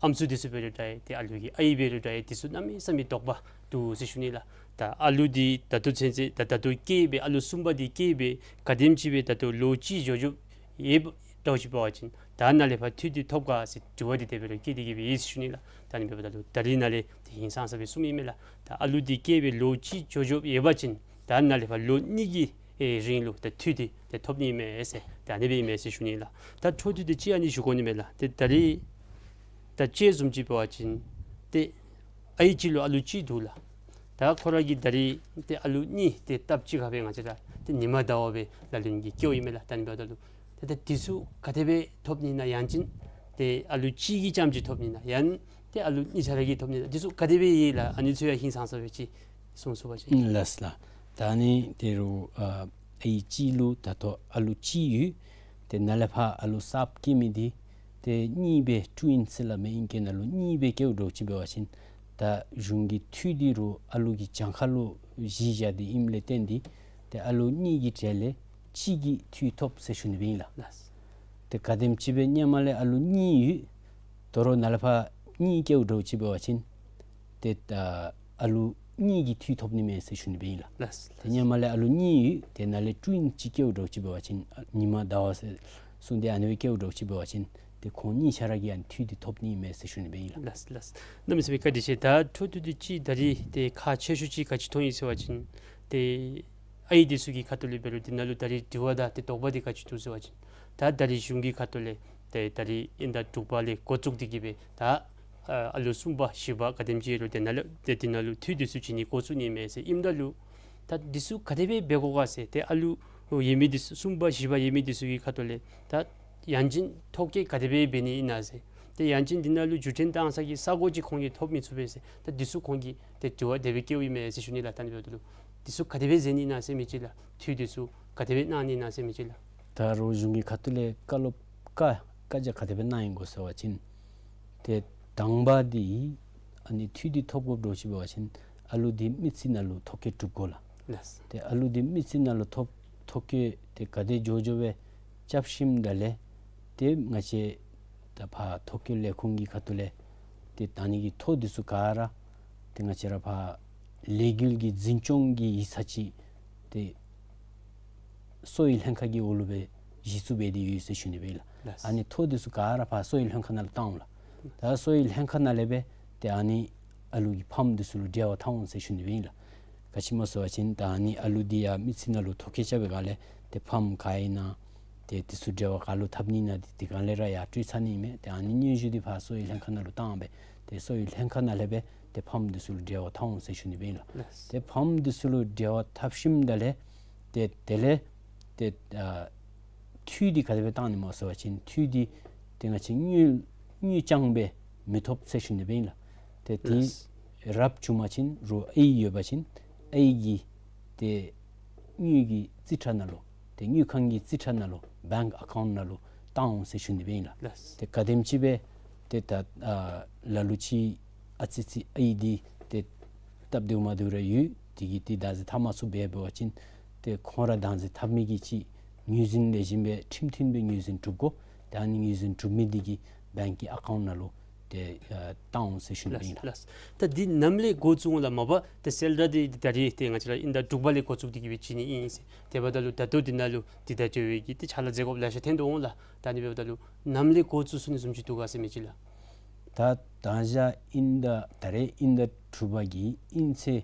ཨམ་སྲུ་འདི་ཚུ་འབད་རུང་འདྲ་ཡི། ཏེ་ཨ་ལུ་གི་ཨའི་འབད་རུང་འདྲ་ཡི། འདི་ཚུ་གནམ་མེད་ས་མེད་དོགས་པ་འདུག་ཟེར་ཞུ་ནི་ལགས། ད་ཨ་ལུ་འདི་ད་ལྟོ་ཚུན་ཚོད་ད་ད་ལྟོ་སྐྱེས་སྦེ་ཨ་ལུ་གསུམ་པ་འདི་སྐྱེས་སྦེ་ག་དེམ་ཅིག་སྦེ་ད་ལྟོ་ལོ་གཅིག་འགྱོ་འགྱོཝ་ཡོདཔ་འདྲཝ་ཅིག་འབད་བ་ཅིན་ད་ནཱ་ལས་ཕར་འཐུས་འདི་ཐོབ་ག་ཟེར་དྲི་བ་འདི་དེ་སྦེ་ར་བཀོད་དེ་གི་སྦེ་ཡོད་ཟེར་ཞུ་ནི་ལགས། ད་ཨ་ནི་འབདཝ་ད་ལུ་ད་རིས་ནཱ་ལས་ཏེ་ཧིང་སངས་ས་སྦེ་གསུངས་མི་མས་ལགས། ད་ཨ་ལུ་འདི་སྐྱེས་སྦེ་ལོ་གཅིག་འགྱོ་འགྱོཝ་ཡོད་པ་ཅིན་ད་ནཱ་ལས་ཕར་ལོ་གཉིས་ཀྱི་ཨེ་རིང་ལུ་ད་འཐུས་འདི་ཏེ་ཐོབ་ནི་མས་ཟེར་ད་ཨ་ནི་སྦེ་ཨིན་མས་ཟེར་ཞུ་ནི་ལགས། ད་འཕྲོ་མཐུད་དེ་ཅིག་ཨ་ནི་ཞུ་དགོ་ནི་མས་ལགས། ཏེ་ད་རིས་ད་དཔྱེ་བཟུམ་ཅིག་འབད་བ་ཅིན་ཏེ་ཨའི་གཅིག་ལུ་ཨ་ལུ་གཅིག་འདུག་ལགས། ད་ཁོ་ར་གིས་ད་རིས་ཏེ་ཨ་ལུ་གཉིས་ཏེ་སྟབས་གཅིག་ཁར་སྦེ་ང་བཅས་ར་ཏེ་ཉིན་མ་ཟླ་བ་སྦེ་ལ་ལུ་གིས་སྐྱེཝ་ཨིན་མས་ལགས། ད་ཨ་ནི་འབདཝ་ད་ལུ་ཏེ་ད་འདི་ཚུ་ག་དེ་སྦེ་ཐོབ་ནི་ཨིན་ན། ཡང་ཅིན་ཏེ་ཨ་ལུ་གཅིག་གིས་རྐྱངམ་ཅིག་ཐོབ་ནི་ཨིན་ན། ཡང་ཏེ་ཨ་ལུ་གཉིས་ཆ་ར་གིས་ཐོབ་ནི་ཨིན་ན། འདི་ཚུ་ག་དེ་སྦེ་ཡོད་ལགས། ཨ་ནི་ཚུ་ཡང་ཧིང་སངས་ས་སྦེ་ཅིག་གསུང་ཚུགས་པ་ཅིན། ལགས་ལགས། ད་ཨ་ནི་ད་རུང་ཨ་ཨའི་གཅིག་ལུ་ད་ལྟོ་ཨ་ལུ་གཅིག་ཡོད། ཏེ་ནཱ་ལས་ཕར་ཨ་ལུ་གསརཔ་སྐྱེས་མི་འདི་ཏེ་གཉིས་སྦེ་ཊུ་ཨིན་ཟེར་སླབ་མི་ཨིང་སྐད་ནང་ལུ་གཉིས་སྦེ་སྐྱེཝ་འདྲཝ་ཅིག་འབད་བ་ཅིན་ད་གཞུང་གི་འཐུས་འདི་རུང་ཨ་ལུ་གི་གྱངས་ཁ་ལུ་གཞི་བཞག་སྟེ་ཨིནམ་ལས་བརྟེན་ཏེ་ཏེ་ཨ་ལུ་གཉིས་ཀྱི་གྲས་ལས་གཅིག་གིས་འཐུས་ཐོབ་ཟེར་ཞུ་ནི་སྦེ་ཨིན་ལགས། ལགས། ཏེ་ག་དེམ་ཅིག་སྦེ་སྔོན་མ་ལས་ཨ་ལུ་གཉིས་ཡོད། ད་རུང་ནཱ་ལས་ཕར་གཉིས་སྐྱེཝ་འདྲཝ་ཅིག་འབད་བ་ཅིན་ཏེ་ད་ཨ་ལུ་གཉིས་ཀྱིས་འཐུས་ཐོབ་ནི་མས་ཟེར་ཞུ་ནི་སྦེ་ཨིན་ལགས། ལགས། ཏེ་སྔོན་མ་ལས་ཨ་ལུ་གཉིས་ཡོད། ཏེ་ནཱ་ལས་ཊུ་ཨིན་ཅིག་སྐྱེཝ་འདྲཝ་ཅིག་འབད་བ་ཅིན་ཨ་ཉིན་མ་ཟླ་བ་ཟེར་གསུངས་ཏེ་ཨ་ནི་སྦེ་སྐྱེཝ་འདྲཝ་ཅིག་འབད་བ་ཅིན་ཏེ་ཁོང་གཉིས་ཆ་ར་གིས་ཨ་ནི་འཐུས་འདི་ཐོབ་ནི་མས་ཟེར་ཞུ་ནི་སྦེ་ཨིན་ལགས། ལགས་ལགས། གནམ་མེད་ས་མེད་བཀའ་དྲིན་ཆེ། ད་འཕྲོ་མཐུད་དེ་ཅིག་ད་རིས་ཏེ་ཁག་ཆེ་ཤོས་ཅིག་ག་ཅི་མཐོང་ཡི་ཟེར་བ་ཅིན་ཏེ་ཨའི་འདི་ཚུ་གི་ཁ་ཐུག་ལས་འབད་རུང་འདི་ནང་ལུ་ད་རིས་དྲི་བ་དང་ཏེ་དོགས་པ་འདི་ག་ཅི་འདུག་ཟེར་བ་ཅིན་ད་ད་རིས་གཞུང་གི་ཁ་ཐུག་ལས་ཏེ་ད་རིས་དབྱིན་ཟླ་དྲུག་པ་ལས་འགོ་བཙུགས་ཏེ་གི་སྦེ་ད་ཨ་ཨ་ལུ་གསུམ་པ་བཞི་པ་ག་དེམ་ཅིག་ཡོད་རུང་ཏེ་ནཱ་ལུ་ཏེ་འདི་ནང་ལུ་འཐུས་འདི་ཚུ་བྱིན་ནི་འགོ་བཙུགས་ནི་མས་ཟེར་ཨིནམ་ད་ལུ་ད་འདི་ཚུ་ག་དེ་སྦེ་འབད་དགོ་ག་ཟེར་ཏེ་ཨ་ལུ་ཡོད་མི་འདི་ཚུ་གསུམ་པ་བཞི་པ་ཡོད་མི་འདི་ཚུ་གི་ཁ་ཐུག་ལས་ད་ཡང་ཅིན་ཐོ་བཀོད་ག་དེ་སྦེ་འབད་ནི་ཨིན་ན་ཟེར། ཏེ་ཡང་ཅིན་འདི་ནང་ལུ་བརྒྱུད་འཕྲིན་བཏང་ས་གི་ས་གོ་ཅིག་ཁོང་གིས་ཐོབ་མི་ཚུགས་པས་ཟེར། ད་འདི་ཚུ་ཁོང་གིས་ཏེ་དྲི་བ་དེ་སྦེ་བཀོདཔ་ཨིན་མས་ཟེར་ཞུ་ནི་ལགས། ད་ཨ་ནི་འབདཝ་ད་ལུ་འདི་ཚུ་ག་དེ་སྦེ་མཛད་ནི་ཨིན་ན་ཟེར་མི་ཅིག་ལགས། འཐུས་འདི་ཚུ་ག་དེ་སྦེ་གནང་ནི་ཨིན་ན་ཟེར་མི་ཅིག་ལགས། ད་རུང་གཞུང་གི་ཁ་ཐུག་ལས་བཀའ་སློབ་བཀའ་བཀའ་རྒྱ་ག་དེ་སྦེ་གནང་ཡི་གོ་ཟེར་བ་ཅིན་ཏེ་དང་པ་འདི་ཨ་ནི་འཐུས་འདི་ཐོབ་དགོཔ་འདྲཝ་ཅིག་འབད་བ་ཅིན་ཨ་ལུ་འདི་མི་ཚེ་ནང་ལུ་ཐོ་བཀོད་གྲུབ་དགོ་ལགས། ལགས། ཏེ་ཨ་ལུ་འདི་མི་ཚེ་ནང་ལུ་ཐོ་ཐོ་བཀོད་ཏེ་ག་དེ་མགྱོགས་མགྱོགས་སྦེ་རྐྱབ་ཞིནམ་ད་ལས་ཏེ་ང་བཅས་ད་ཕར་ཐོ་བཀོད་ལས་ཁུངས་ཀྱི་ཁ་ཐུག་ལས་ཏེ་ད་ཨ་ནི་གི་ཐོ་འདི་ཚུ་ག་ར་ཏེ་ང་བཅས་ར་ཕར་ལས་འགུལ་གྱི་འཛིན་སྐྱོང་གི་ཡིག་ཚང་ཅིག་ཏེ་གསོ་བའི་ལྷན་ཁག་གི་འོག་ལུ་སྦེ་གཞི་བཙུགས་འབད་དེ་ཡོད་ཟེར་ཞུ་ནི་སྦེ་ཨིན་ལགས། ལགས། ཨ་ནི་ཐོ་འདི་ཚུ་ག་ར་ཕར་གསོ་བའི་ལྷན་ཁག་ནང་ལུ་བཏང་འོང་ལགས། ད་གསོ་བའི་ལྷན་ཁག་ནང་ལས་སྦེ་ཏེ་ཨ་ནི་ཨ་ལུ་གི་ཕམ་འདི་ཚུ་ལུ་འབྲེལ་བ་འཐབ་འོང་ཟེར་ཞུ་ནི་སྦེ་ཨིན་ལགས། ག་ཅི་སྨོ་ཟེར་བ་ཅིན་ད་ཨ་ནི་ཨ་ལུ་འདི་ཡར་མི་ཚེ་ནང་ལུ་ཐོ་བཀོད་རྐྱབ་པའི་སྒང་ལས་ཏེ་ཕམ་ག་ཨིན་ན་ཏེ་འདི་ཚུ་འབྲེལ་བ་ག་ལུ་འཐབ་ནི་ཨིན་ན་འདི་དེ་སྒང་ལས་ར་ཡར་སྤྲོད་ཚར་ནི་ཨིན་མས། ཏེ་ཨ་ནི་སྙན་ཞུ་འདི་ཕར་གསོ་བའི་ལྷན་ཁག་ནང་ལུ་བཏང་སྦེ་ཏེ་གསོ་བའི་ལྷན་ཁག་ནང་ལས་སྦེ་ཏེ་ཕམ་འདི་ཚུ་ལུ་འབྲེལ་བ་འཐབ་འོང་ཟེར་ཞུ་ནི་སྦེ་ཨིན་ལགས། ལགས། ཏེ་ཕམ་འདི་ཚུ་ལུ་འབྲེལ་བ་འཐབ་ཞིནམ་ད་ལས་ཏེ་དེ་ལས་ཏེ་ཨ་འཐུས་འདི་ག་དེ་སྦེ་བཏང་ནི་སྨོ་ཟེར་བ་ཅིན་འཐུས་འདི་ཏེ་ང་བཅས་དངུལ་དངུལ་རྐྱང་སྦེ་མི་ཐོབ་ཟེར་ཞུ་ནི་སྦེ་ཨིན་ལགས། ཏེ་དེ་ལགས། རབ་བྱུང་པ་ཅིན་རུང་ཨའི་ཡོད་པ་ཅིན་ཨའི་གི་ཏེ་དངུལ་གྱི་རྩིས་ཁྲ་ནང་ལུ་ཏེ་དངུལ་ཁང་གི་རྩིས་ཁྲ་ནང་ལུ་བེངཀ་ཨ་ཀའུནཊ་ནང་ལུ་བཏང་འོང་ཟེར་ཞུ་ནི་སྦེ་ཨིན་ལགས། ལགས། ཏེ་ག་དེམ་ཅིག་སྦེ་ཏེ་ད་ཨ་ལ་ལུ་ཅིག་ཨ་ཙི་ཙི་ཨའི་འདི་ཏེ་སྟབས་བདེཝ་མ་བདེཝ་ར་ཡོད། དེ་གིས་ཏེ་བདག་འཛིན་འཐབ་མ་ཚུགས་པས་འབད་བ་ཅིན་ཏེ་ཁོང་ར་བདག་འཛིན་འཐབ་མི་གི་ཅིག་ངོས་འཛིན་ལེགས་ཤོམ་སྦེ་ཁྲིམས་མཐུན་སྦེ་ངོས་འཛིན་གྲུབ་དགོ། ཏེ་ཨ་ནི་ངོས་འཛིན་གྲུབ་མི་འདི་གིས་བེངཀ་གི་ཨ་ཀའུནཊ་ནང་ལུ་ཏེ་ཨ་བཏང་འོང་ཟེར་ཞུ་ནི་སྦེ་ཨིན་ལགས། ལགས། ད་འདི་ནམ་ལས་འགོ་བཙུགས་འོང་ལགས། མ་པ་ཏེ་གསལ་བསྒྲགས་འདི་ད་རིས་ཏེ་ང་བཅས་ར་དབྱིན་ཟླ་དྲུག་པ་ལས་འགོ་བཙུགས་ཏེ་གི་སྦེ་བྱིན་ནི་ཨིན་ཟེར། དེ་འབདཝ་ད་ལུ་ད་ལྟོ་འདི་ནང་ལུ་འདི་དང་འབྲེལ་བའི་གི་ཏེ་ཕྱག་ལཱ་མཛད་དགོཔ་ལེ་ཤ་ཐོན་དོ་འོང་ལགས། ད་ཨ་ནི་འབདཝ་ད་ལུ་ནམ་ལས་འགོ་བཙུགས་ཚུགས་ནི་བཟུམ་ཅིག་འདུག་ག་ཟེར་མི་ཅིག་ལགས། ད་ད་ཞག་དབྱིན་ཟླ་ད་རེས་དབྱིན་ཟླ་དྲུག་པ་གི་དབྱིན་ཚེས་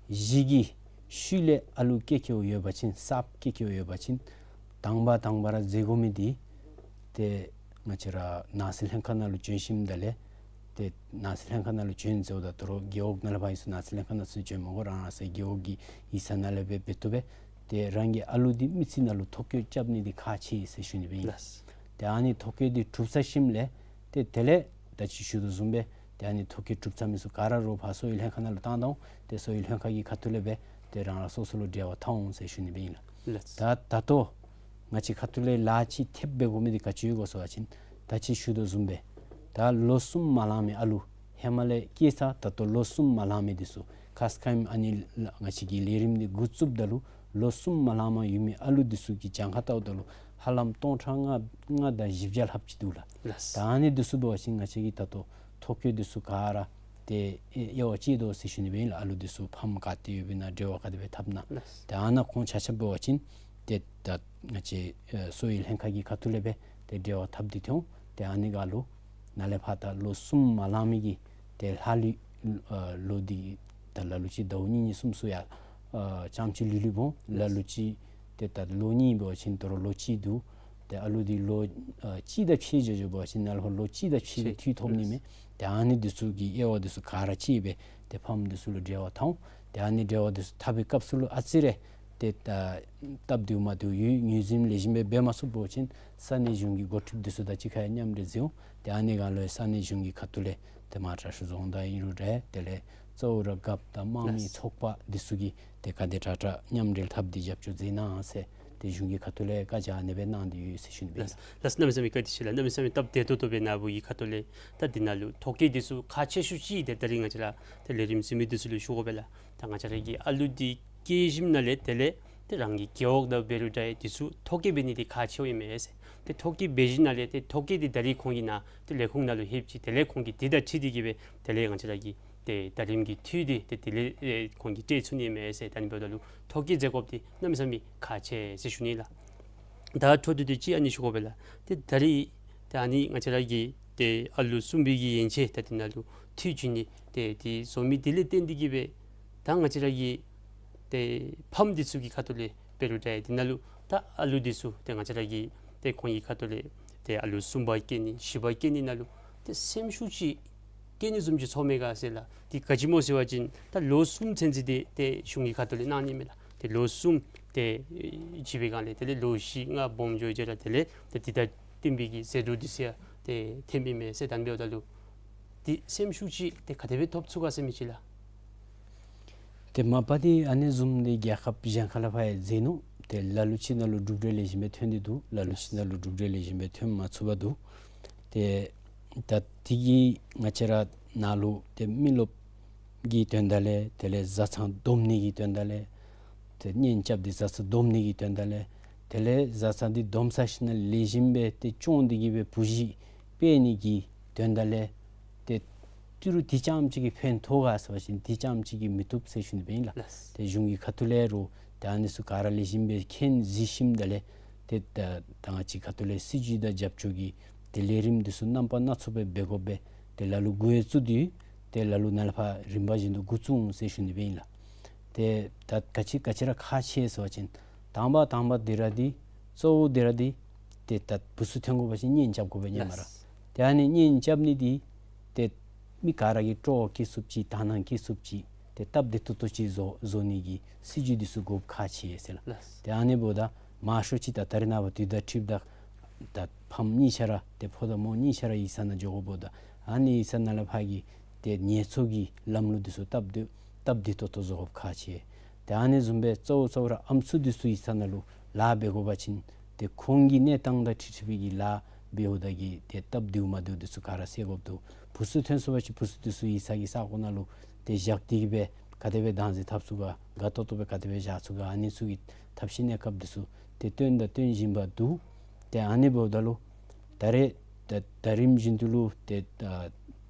བཞི་གི་ཤུལ་ལས་ཨ་ལུ་སྐྱེ་སྐྱེཝ་ཡོད་པ་ཅིན་གསརཔ་སྐྱེ་སྐྱེཝ་ཡོད་པ་ཅིན་དང་པ་དང་པ་ར་མཛད་དགོ་མི་འདི་ཏེ་ང་བཅས་ར་ནང་སྲིད་ལྷན་ཁག་ནང་ལུ་བྱོན་ཞིནམ་ད་ལས་ཏེ་ནང་སྲིད་ལྷན་ཁག་ནང་ལུ་བྱོན་ཟེརཝ་ད་དོ་རུང་རྒེད་འོག་ནང་ལས་ཕར་ཡོད་ས་ནང་སྲིད་ལྷན་ཁག་ནང་ཚུ་བྱོན་མི་དགོ། རང་རང་སོའི་རྒེད་འོག་གི་ཡིག་ཚང་ནང་ལས་སྦེ་འབད་བཏུབ་པས། ཏེ་རང་གི་ཨ་ལུ་འདི་མི་ཚེ་ནང་ལུ་ཐོ་བཀོད་རྐྱབ་ནི་འདི་ཁག་ཆེ་ཟེར་ཞུ་ནི་སྦེ་ཨིན། ལགས། ཏེ་ཨ་ནི་ཐོ་བཀོད་འདི་གྲུབ་ཚར་ཞིནམ་ལས་ཏེ་དེ་ལས་ད་ཅི་ཞུ་དོ་བཟུམ་སྦེ་ཏེ་ཨ་ནི་ཐོ་བཀོད་གྲུབ་ཚར་མི་ཚུ་ག་ར་རོགས་ཕར་གསོ་བའི་ལྷན་ཁག་ནང་ལུ་བཏང་ད་འོང་། ཏེ་གསོ་བའི་ལྷན་ཁག་གི་ཁ་ཐུག་ལས་སྦེ་ཏེ་རང་རང་སོ་སོ་ལུ་འབྲེལ་བ་འཐབ་འོང་ཟེར་ཞུ་ནི་སྦེ་ཨིན་ལགས། ལགས། ད་ད་ལྟོ་ང་བཅས་ཁ་ཐུག་ལས་ལཱ་ཅིག་ཐེབས་འབད་དགོ་མི་འདི་ག་ཅི་ཡོད་གོ་ཟེར་བ་ཅིན་ད་ཅི་ཞུ་དོ་བཟུམ་སྦེ་ད་ལོ་གསུམ་མ་ལང་མི་ཨ་ལུ་ཧེ་མ་ལས་སྐྱེས་ཚར་ད་ལྟོ་ལོ་གསུམ་མ་ལང་མི་འདི་ཚུ་ཁ་ཙ་ཁ་ཉིནམ་ཨ་ནི་ང་བཅས་ཀྱི་ལས་རིམ་འདི་འགོ་བཙུགསཔ་ད་ལུ་ལོ་གསུམ་མ་ལང་མ་ཡོད་མི་ཨ་ལུ་འདི་ཚུ་གི་གྱངས་ཁ་བལྟཝ་ད་ལུ་ཧ་ལམ་སྟོང་ཕྲག་ལྔ་ལྔ་དང་བཞི་བརྒྱ་ལྷགཔ་ཅིག་འདུག་ལགས། ལགས། ད་ཨ་ནི་འདི་ཚུ་འབད་བ་ཅིན་ང་བཅས་ཀྱིས་ད་ལྟོ་ཐོ་བཀོད་འདི་ཚུ་ག་ར་ཏེ་དབྱེ་བ་དཔྱད་དོ་ཟེར་ཞུ་ནི་སྦེ་ཨིན་ལགས། ཨ་ལུ་འདི་ཚུ་ཕམ་ག་ཏེ་ཡོདཔ་ཨིན་ན་འབྲེལ་བ་ག་དེ་སྦེ་འཐབ་ན། ལགས། ཏེ་ཨ་ནཱ་ཁོང་ཆ་ཁྱབ་འབད་བ་ཅིན་ཏེ་ད་ང་བཅས་ཨེ་གསོ་བའི་ལྷན་ཁག་གི་ཁ་ཐུག་ལས་སྦེ་ཏེ་འབྲེལ་བ་འཐབ་སྟེ་འཐོན། ཏེ་ཨ་ནི་ག་ལུ་ནཱ་ལས་ཕར་ད་ལོ་གསུམ་མ་ལང་མི་གི་ཏེ་ལྷག་ལུས་ཨེ་ལོ་འདི་ད་ལ་ལུ་ཅིག་ཟླཝ་གཉིས་གཉིས་གསུམ་གསུམ་ཡང་ཨེ་ཙམ་ཅིག་ལུས་ལུས་འོང་། ལ་ལུ་ཅིག་ཏེ་ད་ལོ་གཉིས་འབད་བ་ཅིན་དོ་རུང་ལོ་གཅིག་འདུག། ཏེ་ཨ་ལུ་འདི་ལོ་ཨེ་གཅིག་དང་ཕྱེད་འགྱོ་འགྱོ་བ་ཅིན་ནཱ་ལུ་ལོ་གཅིག་དང་ཕྱེད་ཀྱི་ཕྱེད་འཐུས་ཐོབ་ནི་མས། ཏེ་ཨ་ནི་འདི་ཚུ་གི་དབྱེ་བ་འདི་ཚུ་ག་ར་དཔྱད་སྦེ་ཏེ་ཕམ་འདི་ཚུ་ལུ་འབྲེལ་བ་འཐབ་འོང་། ཏེ་ཨ་ནི་འབྲེལ་བ་འདི་ཚུ་འཐབ་པའི་སྐབས་སུ་ལུ་ཨ་ཙི་རེ་ཏེ་ད་སྟབས་བདེཝ་མ་བདེཝ་ཡོད། ངོས་འཛིན་ལེགས་ཤོམ་སྦེ་འབད་མ་ཚུགས་པ་ཅིན་ས་གནས་གཞུང་གི་འགོ་ཁྲིདཔ་འདི་ཚུ་དང་གཅིག་ཁར་མཉམ་འབྲེལ་མཛད་འོང་། ཏེ་ཨ་ནི་ག་ལུ་ས་གནས་གཞུང་གི་ཁ་ཐུག་ལས་ཏེ་མར་དྲག་ཤོས་རྫོང་བདག་ཨིན་རུང་འདྲ། དེ་ལས་གཙོ་བོ་ར་རྒཔོ་དང་དམངས་མི་ཚོགས་པ་འདི་ཚུ་གིས་ཏེ་ག་དེ་དྲག་དྲག་མཉམ་འབྲེལ་འཐབ་སྟེ་རྒྱབ་སྐྱོར་མཛད་གནང་ཟེར་ཏེ་གཞུང་གི་ཁ་ཐུག་ལས་བཀའ་རྒྱ་ཨ་ནེ་སྦེ་གནང་སྟེ་ཡོད་ཟེར་ཞུ་ནི་སྦེ་ཨིན། ལགས། ལགས། གནམ་མེད་ས་མེད་བཀའ་དྲིན་ཆེ་ལགས། གནམ་མེད་ས་མེད་སྟབས་བདེ་ཏོག་ཏོ་སྦེ་ནཱ་བུ་གི་ཁ་ཐུག་ལས་ད་འདི་ནང་ལུ་ཐོ་བཀོད་འདི་ཚུ་ཁག་ཆེ་ཤོས་ཅིག་ཏེ་ད་རིས་ང་བཅས་ར་ཏེ་ལས་རིམ་གཟིགས་མི་འདི་ཚུ་ལུ་ཞུ་དགོ་པས་ལགས། ད་ང་བཅས་ར་གི་ཨ་ལུ་འདི་སྐྱེས་ཞིནམ་ལས་དེ་ལས་ཏེ་རང་གི་རྒེད་འོག་དང་འབད་རུང་འདྲ་འདི་ཚུ་ཐོ་བཀོད་འབད་ནི་འདི་ཁག་ཆེཝ་ཨིན་མས་ཟེར། ཏེ་ཐོ་བཀོད་འབད་ཞིནམ་ལས་ཏེ་ཐོ་བཀོད་འདི་ད་རིས་ཁོང་གིས་ནཱ་ཏེ་ལས་ཁུངས་ནང་ལུ་ལྷོདཔ་ཅིག་དེ་ལས་ཁོང་གིས་འདི་དང་འཁྲིལ་ཏེ་གིས་སྦེ་དེ་ལས་ང་བཅས་ར་གི་ཏེ་ད་རིས་ཀྱི་འཐུས་འདི་ཏེ་དེ་ལས་ཨེ་ཁོང་གིས་སྤྲོད་ཚུགས་ནི་མས་ཟེར། ད་ཨ་ནི་འབདཝ་ད་ལུ་ཐོ་བཀོད་མཛད་དགོཔ་འདི་གནམ་མེད་ས་མེད་ཁག་ཆེ་ཟེར་ཞུ་ནི་ལགས། ད་འཕྲོ་མཐུད་དེ་ཅིག་ཨ་ནི་ཞུ་དགོ་པས་ལགས། ཏེ་ད་རིས་ཏེ་ཨ་ནི་ང་བཅས་ར་གི་ཏེ་ཨ་ལུ་གསུམ་པའི་གི་ཡན་ཆད་ད་འདི་ནང་ལུ་འཐུས་རྒྱུ་ནི་ཏེ་འདི་བཟོ་མི་འདི་ལས་བརྟེན་ཏེ་གིས་སྦེ་ད་ང་བཅས་ར་གི་ཏེ་ཕམ་འདི་ཚུ་གི་ཁ་ཐུག་ལས་འབད་རུང་འདྲ་འདི་ནང་ལུ་ད་ཨ་ལུ་འདི་ཚུ་ཏེ་ང་བཅས་ར་གི་ཏེ་ཁོང་གི་ཁ་ཐུག་ལས་ཏེ་ཨ་ལུ་གསུམ་པ་སྐྱེ་ནི་བཞི་པ་སྐྱེ་ནི་ནང་ལུ་ཏེ་སེམས་ཤུགས་ཅིག་སྐྱེ་ནི་བཟུམ་ཅིག་ཚོར་མས་ག་ཟེར་ལགས། འདི་ག་ཅི་སྨོ་ཟེར་བ་ཅིན་ད་ལོ་གསུམ་ཚུན་ཚོད་འདི་ཏེ་གཞུང་གི་ཁ་ཐུག་ལས་གནང་ནི་མས་ལགས། ཏེ་ལོ་གསུམ་ཏེ་ཨེ་བྱིན་པའི་སྒང་ལས་དེ་ལས་ལོ་བཞི་ལྔ་སྦོམ་འགྱོ་འགྱོཝ་ད་དེ་ལས་ཏེ་འདི་དང་བསྟུན་པའི་གི་ཟད་འགྲོ་འདི་ཚུ་ཡང་ཏེ་ཐོནམ་ཨིན་མས་ཟེར། ད་ཨ་ནི་འབདཝ་ད་ལུ་འདི་སེམས་ཤུགས་ཅིག་ཏེ་ག་དེ་སྦེ་ཐོབ་ཚུགས་ག་ཟེར་མི་ཅིག་ལགས། ཏེ་མ་པ་འདི་ཨ་ནི་བཟུམ་འདི་རྒྱལ་ཁབ་གཞན་ཁ་ལས་ཕར་ཡང་མཛད་ནུག། ཏེ་ལ་ལུ་ཅིག་ནང་ལུ་གྲུབ་འབྲས་ལེགས་ཤོམ་སྦེ་ཐོན་ཏེ་འདུག། ལ་ལུ་ཅིག་ནང་ལུ་གྲུབ་འབྲས་ལེགས་ཤོམ་སྦེ་ཐོན་མ་ཚུགས་པར་འདུག། ཏེ་ད་འདི་གིས་ང་བཅས་ར་ནཱ་ལུ་ཏེ་མི་རློབས་ཀྱི་དོན་དག་ལས་དེ་ལས་བཟའ་ཚང་སྡོམ་ནི་གི་དོན་དག་ལས་ཏེ་གཉེན་རྐྱབ་སྟེ་བཟའ་ཚང་སྡོམ་ནི་གི་དོན་དག་ལས་དེ་ལས་བཟའ་ཚང་འདི་སྡོམ་ཚར་ཞིནམ་ལས་ལེགས་ཤོམ་སྦེ་ཏེ་སྐྱོང་སྟེ་གིས་སྦེ་བུ་གཞི་སྤེལ་ནི་གི་དོན་དག་ལས་ཏེ་ཏི་རུ་འདི་ཙམ་ཅིག་གིས་ཕན་ཐོགས་ག་ཟེར་བ་ཅིན་འདི་ཙམ་ཅིག་གིས་མི་བཏུབ་ཟེར་ཞུ་ནི་སྦེ་ཨིན་ལགས། ལགས། ཏེ་གཞུང་གི་ཁ་ཐུག་ལས་རུང་ཏེ་ཨ་ནི་ཚུ་ག་ར་ལེགས་ཤོམ་སྦེ་མཁྱེན་གཟིགས་ཞིནམ་ད་ལས་ཏེ་ད་ད་ང་བཅས་ཁ་ཐུག་ལས་སྲིད་བྱུས་དང་རྒྱབ་སྐྱོར་གྱི་ཏེ་ལས་རིམ་འདི་ཚུ་རྣམ་པ་སྣ་ཚོགས་སྦེ་འབད་དགོ་པས། ཏེ་ལ་ལུ་འགོ་ཡང་བཙུགས་ཏེ་ཏེ་ལ་ལུ་ནཱ་ལས་ཕར་རིམ་པ་བཞིན་དུ་འགོ་བཙུགས་འོང་ཟེར་ཞུ་ནི་སྦེ་ཨིན་ལགས། ཏེ་ད་ག་ཅི་ག་ཅི་ར་ཁག་ཆེ་ཟེར་བ་ཅིན་དང་པ་དང་པ་འདི་ར་འདི་གཙོ་བོ་འདི་ར་འདི་ཏེ་ད་བུ་ཚུ་ཐོན་དགོ་པ་ཅིན་གཉེན་རྐྱབ་དགོ་པས་ཨིན་མས་ར། ལགས། ཏེ་ཨ་ནི་གཉེན་རྐྱབ་ནི་འདི་ཏེ་མི་ག་ར་གིས་སྤྲོ་བ་སྐྱེ་ཚུགསཔ་ཅིག་དག་སྣང་སྐྱེ་ཚུགསཔ་ཅིག་ཏེ་སྟབས་བདེ་ཏོག་ཏོ་ཅིག་བཟོ་བཟོ་ནི་གི་སྲིད་བྱུས་འདི་ཚུ་དགོཔ་ཁག་ཆེ་ཟེར་ལགས། ལགས། ཏེ་ཨ་ནི་འབདཝ་ད་མང་ཤོས་ཅིག་ད་ད་རེས་ནངས་པ་དུས་དང་འཁྲིལཝ་ད་ད་ཕམ་གཉིས་ཆ་ར་ཏེ་ཕོ་དང་མོ་གཉིས་ཆ་ར་ཡིག་ཚང་ནང་འགྱོ་དགོཔ་འབདཝ་ད་ཨ་ནི་ཡིག་ཚང་ནང་ལས་ཕར་གྱི་ཏེ་ངལ་འཚོ་གི་ལམ་ལུགས་འདི་ཚུ་སྟབས་བདེ་སྟབས་བདེ་ཏོག་ཏོ་བཟོ་དགོཔ་ཁག་ཆེ། ཏེ་ཨ་ནི་བཟུམ་སྦེ་གཙོ་བོ་གཙོ་བོ་ར་ཨམ་སྲུ་འདི་ཚུ་ཡིག་ཚང་ནང་ལུ་ལཱ་འབད་དགོ་པ་ཅིན་ཏེ་ཁོང་གི་གནས་སྟངས་དང་འཁྲིལ་འཁྲིལ་བའི་གི་ལཱ་འབདཝ་ད་གི་ཏེ་སྟབས་བདེཝ་མ་བདེཝ་འདི་ཚུ་ག་ར་སེལ་དགོཔ་འདུག། བུ་ཚུ་ཐོན་སོང་པ་ཅིན་བུ་ཚུ་འདི་ཚུ་ཡིག་ཚང་གི་ས་གོ་ནང་ལུ་ཏེ་བཞག་སྟེ་གིས་སྦེ་ག་དེ་སྦེ་བདག་འཛིན་འཐབ་ཚུགས་ག་དགའ་ཏོག་ཏོ་སྦེ་ག་དེ་སྦེ་བཞག་ཚུགས་ག་ཨ་ནི་ཚུ་གི་ཐབས་ཤེས་གནས་སྐབས་འདི་ཚུ་ཏེ་སྟོན་དང་སྟོན་བཞིན་པ་འདུག། ཏེ་ཨ་ནི་འབདཝ་ད་ལུ་ད་རེས་ད་ད་རིམ་བཞིན་དུ་ལུ་ཏེ་ཨ་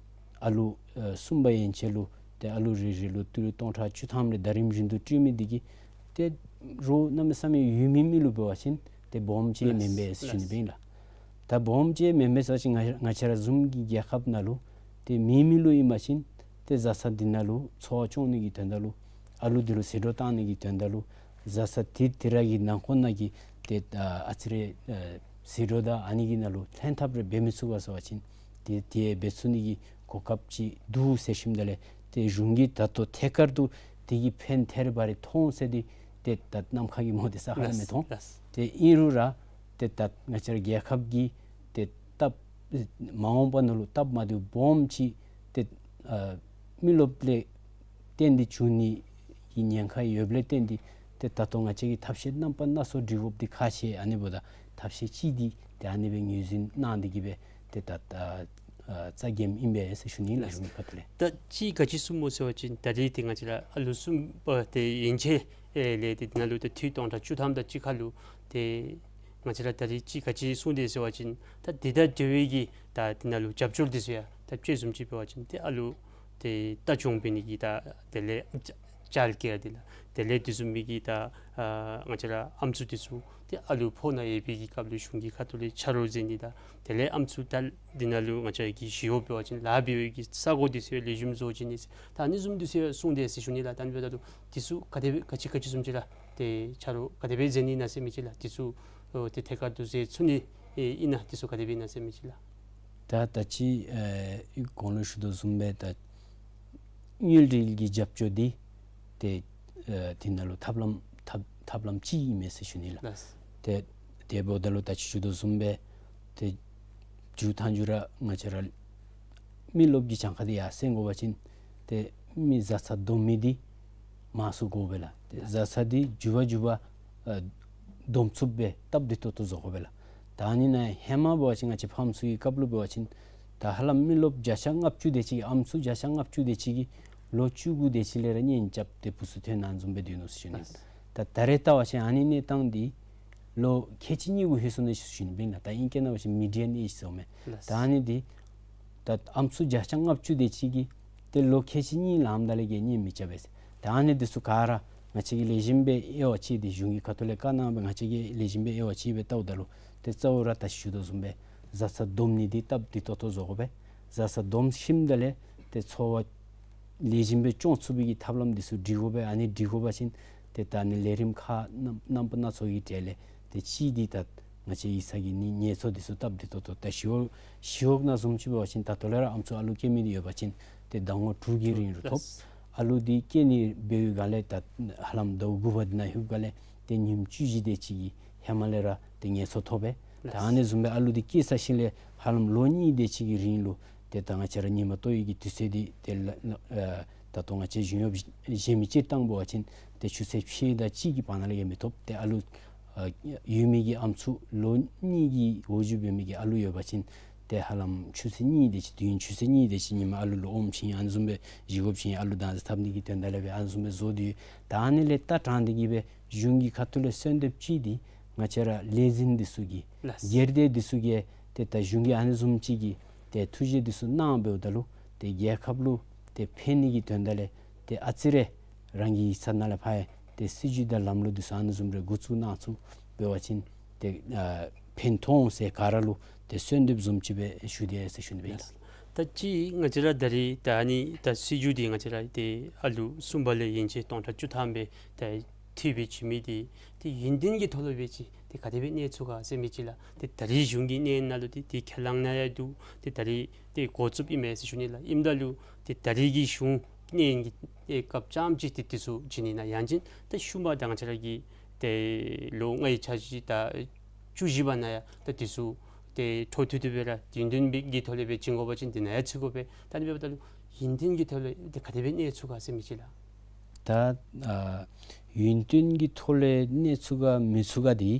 ཨ་ལུ་ཨ་གསུམ་པ་ཡན་ཆད་ལུ་ཏེ་ཨ་ལུ་རེ་རེ་ལུ་ཏི་རུ་སྟོང་ཕྲག་བཅུ་ཐམ་རེ་ད་རིམ་བཞིན་དུ་སྤྲོད་མི་འདི་གིས་ཏེ་རོགས་གནམ་མེད་ས་མེད་ཡོད་མི་མི་ལུ་འབད་བ་ཅིན་ཏེ་སྦོམ་ཅིག་མེན་པས་ཟེར་ཞུ་ནི་སྦེ་ཨིན་ལགས། ད་སྦོམ་ཅིག་མེན་པས་ཟེར་བ་ཅིན་ང་ང་བཅས་ར་བཟུམ་གྱི་རྒྱལ་ཁབ་ནང་ལུ་ ཏེ་མེ་མེ་ལུ་ཨིན་པ་ཅིན་ཏེ་བཟའ་ཚང་འདི་ནང་ལུ་འཚོ་བ་སྐྱོང་ནི་གི་དོན་དག་ལུ་ཨ་ལུ་འདི་ལུ་ཟད་འགྲོ་བཏང་ནི་གི་དོན་དག་ལུ་བཟའ་ཚང་ཏེ་ཏེ་ར་གི་ནང་འཁོད་ནང་གི་ཏེ་ཨ་ཨ་ཙི་རེ་ཨ་ཟད་འགྲོ་དང་ཨ་ནི་གི་ནང་ལུ་ལྷན་ཐབས་རེ་འབད་མི་ཚུགས་པས་ཟེར་བ་ཅིན་ཏེ་ཏེ་འབད་ཚུགས་ནི་གི་གོ་སྐབས་ཅིག་འདུག་ཟེར་ཞུཝ་ད་ལས་ཏེ་གཞུང་གིས་ད་ལྟོ་ཐད་ཀར་དུ་དེ་གི་ཕན་ཐོགས་རེ་བ་རེ་མཐོང་ཟེར་ཏེ་ཏེ་ད་ནམ་མཁའ་གི་མོ་དེ་ས་ཁར་མི་མཐོང་། ཏེ་ཨིན་རུང་ར་ཏེ་ད་ང་བཅས་ར་རྒྱལ་ཁབ་ཀྱི་ཏེ་སྟབས་མ་འོངས་པ་ནང་ལུ་སྟབས་མ་བདེཝ་སྦོམ་ཅིག་ཏེ་ཨ་མི་རློབས་ལས་བརྟེན་ཏེ་བྱུང་ནི་གི་ཉེན་ཁ་ཡོདཔ་ལས་བརྟེན་ཏེ་ཏེ་ད་ལྟོ་ང་བཅས་ཀྱིས་ཐབས་ཤེས་རྣམ་པ་སྣ་ཚོགས་སྒྲིག་དགོཔ་འདི་ཁག་ཆེ། ཨ་ནི་འབདཝ་ད་ཐབས་ཤེས་ཅིག་འདི་ཏེ་ཨ་ནི་སྦེ་ངོས་འཛིན་གནང་སྟེ་གི་སྦེ་ཏེ་ད་ཨ་ཨ་རྩ་འགེངམ་ཨིན་པས་ཟེར་ཞུ་ནི་ལགས། གཞུང་གི་ཁ་ཐུག་ལས། ད་ཅིག་ག་ཅི་གསུངམ་སྨོ་ཟེར་བ་ཅིན་ད་རེས་ཏེ་ང་བཅས་ར་ཨ་ལུ་གསུམ་པ་ཏེ་ཡན་ཆད་ལས་ཏེ་འདི་ནང་ལུ་ཏེ་འཐུས་སྟོང་ཕྲག་བཅུ་ཐམ་དང་གཅིག་ཁར་ལུ་ཏེ་ང་བཅས་ར་ད་རེས་ཅིག་ག་ཅི་གསུངས་དེས་ཟེར་བ་ཅིན་ད་འདི་དང་འབྲེལ་བའི་གི་ད་འདི་ནང་ལུ་རྒྱབ་སྐྱོར་འདི་ཚུ་ཡང་ད་དཔྱེ་བཟུམ་ཅིག་འབད་བ་ཅིན་ཏེ་ཨ་ལུ་ཏེ་ལྟ་སྐྱོང་འབད་ནི་གི་ད་དེ་ལས་ཅ་ཅལ་ཀེར་འདི་ལགས། དེ་ལས་དེ་བཟུམ་མའི་གི་ད་ཨ་ང་བཅས་ར་ཨམ་སྲུ་འདི་ཚུ་ཏེ་ཨ་ལུ་ཕོ་ནང་ཡོད་པའི་གི་སྐབས་ལུ་གཞུང་གི་ཁ་ཐུག་ལས་ཆ་རོགས་མཛད་ནི་དང་དེ་ལས་ཨམ་སྲུ་ད་འདི་ནང་ལུ་ང་བཅས་ཀྱི་ཞི་གཡོག་འབད་བ་ཅིན་ལཱ་འབད་བའི་གི་ས་གོ་འདི་ཚུ་ལེགས་ཤོམ་བཟོ་བྱིན་ནི་ཟེར་ད་ཨ་ནི་བཟུམ་འདི་ཚུ་གསུངས་དེས་ཟེར་ཞུ་ནི་ལགས། ད་ཨ་ནི་འབདཝ་ད་ལུ་འདི་ཚུ་ག་དེ་སྦེ་ག་ཅི་ག་ཅི་བཟུམ་ཅིག་ར་ཏེ་ཆ་རོགས་ག་དེ་སྦེ་མཛད་ནི་ཨིན་ན་ཟེར་མི་ཅིག་ལགས། འདི་ཚུ་ཨོ་ཏེ་ཐད་ཀར་དུ་མཛད་ཚུགས་ནི་ཨིན་ན་འདི་ཚུ་ག་དེ་སྦེ་ཨིན་ན་ཟེར་མི་ཅིག་ལགས། ད་ད་ཅི་ཨེ་གོང་ལུ་ཞུ་དོ་བཟུམ་སྦེ་ད་དངུལ་འབྲེལ་གྱི་རྒྱབ་སྐྱོར་འདི་ཏེ་ཨེ་འདི་ནང་ལུ་ཐབས་ལམ་ཐབས་ཐབས་ལམ་ཅིག་ཨིན་མས་ཟེར་ཞུ་ནི་ལགས། ལགས། ཏེ་དེ་འབདཝ་ད་ལུ་ད་ཅི་ཞུ་དོ་བཟུམ་སྦེ་ཏེ་མཇུག་མཐའ་མཇུག་ར་ང་བཅས་ར་མི་རློབས་ཀྱི་གྱངས་ཁ་འདི་ཡར་སེང་དགོ་པ་ཅིན་ཏེ་མི་བཟའ་ཚང་སྡོམ་མི་འདི་མང་སུ་དགོ་པས་ལགས། ཏེ་བཟའ་ཚང་འདི་མཇུག་བ་མཇུག་བ་ཨ་སྡོམ་ཚུགསཔ་སྦེ་སྟབས་བདེ་ཏོག་ཏོ་བཟོ་དགོ་པས་ལགས། ད་ཨ་ནི་ནང་ཧེ་མ་འབད་བ་ཅིན་ང་བཅས་ཕམ་ཚུ་གི་སྐབས་ལུ་འབད་བ་ཅིན་ད་ཧ་ལམ་མི་རློབས་བརྒྱ་ཆ་ལྔ་བཅུ་དེ་ཅིག་གིས་ཨམ་སྲུ་བརྒྱ་ཆ་ལྔ་བཅུ་དེ་ཅིག་གིས་ལོ་བཅུ་དགུ་དེ་ཅིག་ལས་ར་གཉེན་རྐྱབ་སྟེ་བུ་ཚུ་ཐོན་ནི་ཨ་ནི་བཟུམ་སྦེ་སྡོད་ནུག་ཟེར་ཞུ་ནི། ད་ད་རེས་བལྟ་བ་ཅིན་ཨ་ནི་གནས་སྟངས་འདི་ལོ་ཁལ་གཅིག་གཉིས་གུ་ལྷོད་སོང་ནུག་ཟེར་ཞུ་ནི་སྦེ་ལགས། ད་ཨིང་སྐད་ནང་འབད་བ་ཅིན་མི་ཌི་ཡཱན་ཨེཇ་ཟེར་མས། ད་ཨ་ནི་འདི་ད་ཨམ་སྲུ་བརྒྱ་ཆ་ལྔ་བཅུ་དེ་ཅིག་གིས་ཏེ་ལོ་ཁལ་གཅིག་གཉིས་ལངམ་ད་ལས་ཀྱི་གཉེན་མི་རྐྱབ་པས་ཟེར། ད་ཨ་ནི་འདི་ཚུ་ག་ར་ང་བཅས་ཀྱིས་ལེགས་ཤོམ་སྦེ་དབྱེ་བ་ཕྱེ་སྟེ་གཞུང་གི་ཁ་ཐུག་ལས་བཀའ་གནང་སྦེ་ང་བཅས་ཀྱིས་ལེགས་ཤོམ་སྦེ་དབྱེ་བ་ཕྱེ་སྦེ་བལྟཝ་ད་ལུ་ཏེ་གཙོ་བོ་ར་ད་ཞུ་དོ་བཟུམ་སྦེ་བཟའ་ཚང་སྡོམ་ནི་འདི་སྟབས་བདེ་ཏོག་ཏོ་བཟོ་དགོ་པས། བཟའ་ཚང་སྡོམ་ཞིནམ་ད་ལས་ཏེ་འཚོ་བ་ལེགས་ཤོམ་སྦེ་སྐྱོང་ཚུགས་པའི་གི་ཐབས་ལམ་འདི་ཚུ་སྒྲིག་དགོ་པས། ཨ་ནི་སྒྲིག་དགོ་པ་ཅིན་ཏེ་ད་ཨ་ནི་ལས་རིམ་ཁག་རྣམ་རྣམ་པ་སྣ་ཚོགས་ཀྱི་གྲས་ལས་ཏེ་གཅིག་འདི་ད་ང་བཅས་ཡིག་ཚང་གི་ནི་ངལ་འཚོ་འདི་ཚུ་སྟབས་བདེ་ཏོག་ཏོ། ད་ཞི་གཡོག་ཞི་གཡོག་ནང་བཟུམ་ཅིག་འབད་བ་ཅིན་ད་ལྟོ་ལས་ར་ཨམ་སྲུ་ཨ་ལུ་སྐྱེ་མི་འདི་ཡོད་པ་ཅིན་ཏེ་ཟླ་ངོ་དྲུག་གི་རིང་ལུ་ཐོབ། ཨ་ལུ་འདི་སྐྱེ་ནི་འབད་བའི་སྒང་ལས་ད་ཧ་ལམ་ཟླཝ་དགུ་པ་འདི་ནང་ལྷོདཔ་སྒང་ལས་ཏེ་ཉིནམ་བཅུ་བཞི་དེ་ཅིག་གི་ཧེ་མ་ལས་ར་ཏེ་ངལ་འཚོ་ཐོབ་པས། ད་ཨ་ནི་བཟུམ་སྦེ་ཨ་ལུ་འདི་སྐྱེས་ཚར་ཞིནམ་ལས་ཧ་ལམ་ལོ་གཉིས་དེ་ཅིག་གི་རིང་ལུ་ཏེ་ད་ང་བཅས་ར་ཉི་མ་ལྟོ་ཡི་གི་དུས་ཚོད་འདི་ཏེ་ལ་ལ་ཨ་ད་ལྟོ་ང་བཅས་གཞུང་གཡོགཔ་གཞན་མི་སྤྱིར་བཏང་འབད་བ་ཅིན་ཏེ་ཆུ་ཚོད་ཕྱེད་དང་གཅིག་གི་བར་ན་ལས་ཡང་མི་ཐོབ། ཏེ་ཨ་ལུ་ཨ་ཡོད་མི་གི་ཨམ་སྲུ་ལོ་གཉིས་ཀྱི་འོག་འགྱོ་འབད་མི་གི་ཨ་ལུ་ཡོད་པ་ཅིན་ཏེ་ཧ་ལམ་ཆུ་ཚོད་གཉིས་དེ་ཅིག་དུས་ཡུན་ཆུ་ཚོད་གཉིས་དེ་ཅིག་ཉི་མ་ཨ་ལུ་ལུ་ཨོམ་བྱིན་ཨ་ནི་བཟུམ་སྦེ་བཞེས་སྒོ་བྱིན་ཨ་ལུ་དྭངས་གསལ་ཐོབ་ནི་གི་དོན་དག་ལས་སྦེ་ཨ་ནི་བཟུམ་སྦེ་བཟོ་སྟེ་ཡོད། ད་ཨ་ནི་ལས་ད་དྲངས་ཏེ་གི་སྦེ་གཞུང་གི་ཁ་ཐུག་ལས་གསོལ་འདེབས་ཅིག་འདི་ང་བཅས་ར་ལས་འཛིན་འདི་ཚུ་གིས་ལགས། སྒེར་སྡེ་འདི་ཚུ་གིས་ཏེ་ད་གཞུང་གིས་ཨ་ནི་བཟུམ་ཅིག་གི་ཏེ་ཐུགས་བཞེད་འདི་ཚུ་གནང་འབདཝ་ད་ལུ་ཏེ་རྒྱལ་ཁབ་ལུ་ཏེ་ཕན་ནི་གི་དོན་དག་ལས་ཏེ་ཨ་ཙི་རེ་རང་གི་ཡིག་ཚང་ནང་ལས་ཕར་ཡང་ཏེ་སྲིད་བྱུས་དང་ལམ་ལུགས་འདི་ཚུ་ཨ་ནི་བཟུམ་རེ་འགོ་བཙུགས་གནང་ཚུགས་འབད་བ་ཅིན་ཏེ་ཨ་ཕན་ཐོགས་འོང་ཟེར་ག་ར་ལུ་ཏེ་གསོལ་འདེབས་བཟུམ་ཅིག་སྦེ་ཞུ་དེས་ཟེར་ཞུ་ནི་སྦེ་ཨིན་ལགས། ད་ཅི་ང་བཅས་ར་ད་རེས་ད་ཨ་ནི་ད་སྲིད་བྱུས་འདི་ང་བཅས་ར་ཏེ་ཨ་ལུ་གསུམ་པ་ལས་ཡན་ཆད་སྟོང་ཕྲག་བཅུ་ཐམ་སྦེ་ད་འཐུས་སྦེ་བྱིན་མི་འདི་ཏེ་ཡུན་བརྟན་གྱི་ཐོག་ལུ་འབད་ཅི་ཏེ་ག་དེ་སྦེ་གནས་ཚུགས་ག་ཟེར་མི་ཅིག་ལགས། ཏེ་ད་རེས་གཞུང་གི་གནས་ནང་ལུ་ཏེ་ཏེ་ཁས་བླངས་གནང་ཡང་འདུག། ཏེ་ད་རེས་ཏེ་འགོ་བཙུགསཔ་ཨིན་མས་ཟེར་ཞུ་ནི་ལགས། ཨིནམ་ད་ལུ་ཏེ་ད་རེས་ཀྱི་གཞུང་གནས་ཀྱི་ཏེ་སྐབས་ཙམ་ཅིག་ཏེ་འདི་ཚུ་བྱིན་ནི་ན་ཡང་ཅིན་ཏེ་ཤུལ་མ་ད་ང་བཅས་ར་གི་ཏེ་ལོ་ལྔའི་འཆར་གཞི་ད་བཅུ་བཞི་པ་ནང་ཡང་ད་འདི་ཚུ་ཏེ་འཕྲོ་མཐུད་དེ་སྦེ་ར་ཡུན་བརྟན་གྱི་ཐོག་ལས་སྦེ་བྱིན་དགོ་པ་ཅིན་འདི་ནང་ཡང་ཚུད་དགོ་པས། ད་ཨ་ནི་འབདཝ་ད་ལུ་ཡུན་བརྟན་གྱི་ཐོག་ལས་ཏེ་ག་དེ་སྦེ་གནས་ཚུགས་ག་ཟེར་མི་ཅིག་ལགས། ད་ཨ་ཡུན་བརྟན་གྱི་ཐོག་ལས་གནས་ཚུགས་ག་མི་ཚུགས་ག་འདི་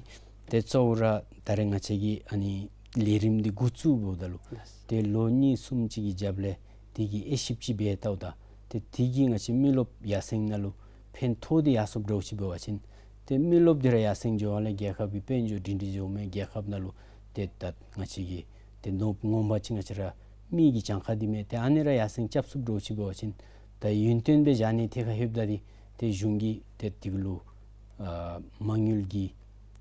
ཏེ་གཙོ་བོ་ར་ད་རེས་ང་བཅས་ཀྱིས་ཨ་ནི་ལས་རིམ་འདི་འགོ་བཙུགས་འབདཝ་ད་ལུ་ལགས། ཏེ་ལོ་གཉིས་གསུམ་ཅིག་གི་རྒྱབ་ལས་དེ་གི་དབྱེ་ཞིབ་ཅིག་འབད་བལྟཝ་ད་ཏེ་དེ་གིས་ང་བཅས་མི་རློབས་ཡར་སེང་ནང་ལུ་ཕན་ཐོགས་ཏེ་ཡར་སོངམ་འདྲཝ་ཅིག་འབད་བ་ཅིན་ཏེ་མི་རློབས་འདི་ར་ཡར་སེང་འགྱོ་བ་ལས་རྒྱལ་ཁབ་ཀྱི་དཔལ་འབྱོར་སྒྲིང་སྒྲི་འགྱོཝ་མས། རྒྱལ་ཁབ་ནང་ལུ་ཏེ་ད་ང་བཅས་ཀྱི་ཏེ་ནོར་བུ་ངོ་མ་ཅིག་ང་བཅས་ར་མི་གི་གྱངས་ཁ་འདི་མས། ཏེ་ཨ་ནི་ར་ཡར་སེང་རྐྱབ་ཚུགསཔ་འདྲཝ་ཅིག་འབད་བ་ཅིན་ད་ཡུན་བརྟན་སྦེ་བཞག་ནི་ཐད་ཁར་ལྷོདཔ་ད་འདི་ཏེ་གཞུང་གིས་ཏེ་དེ་གུ་ལུ་ཨ་མ་དངུལ་གྱི་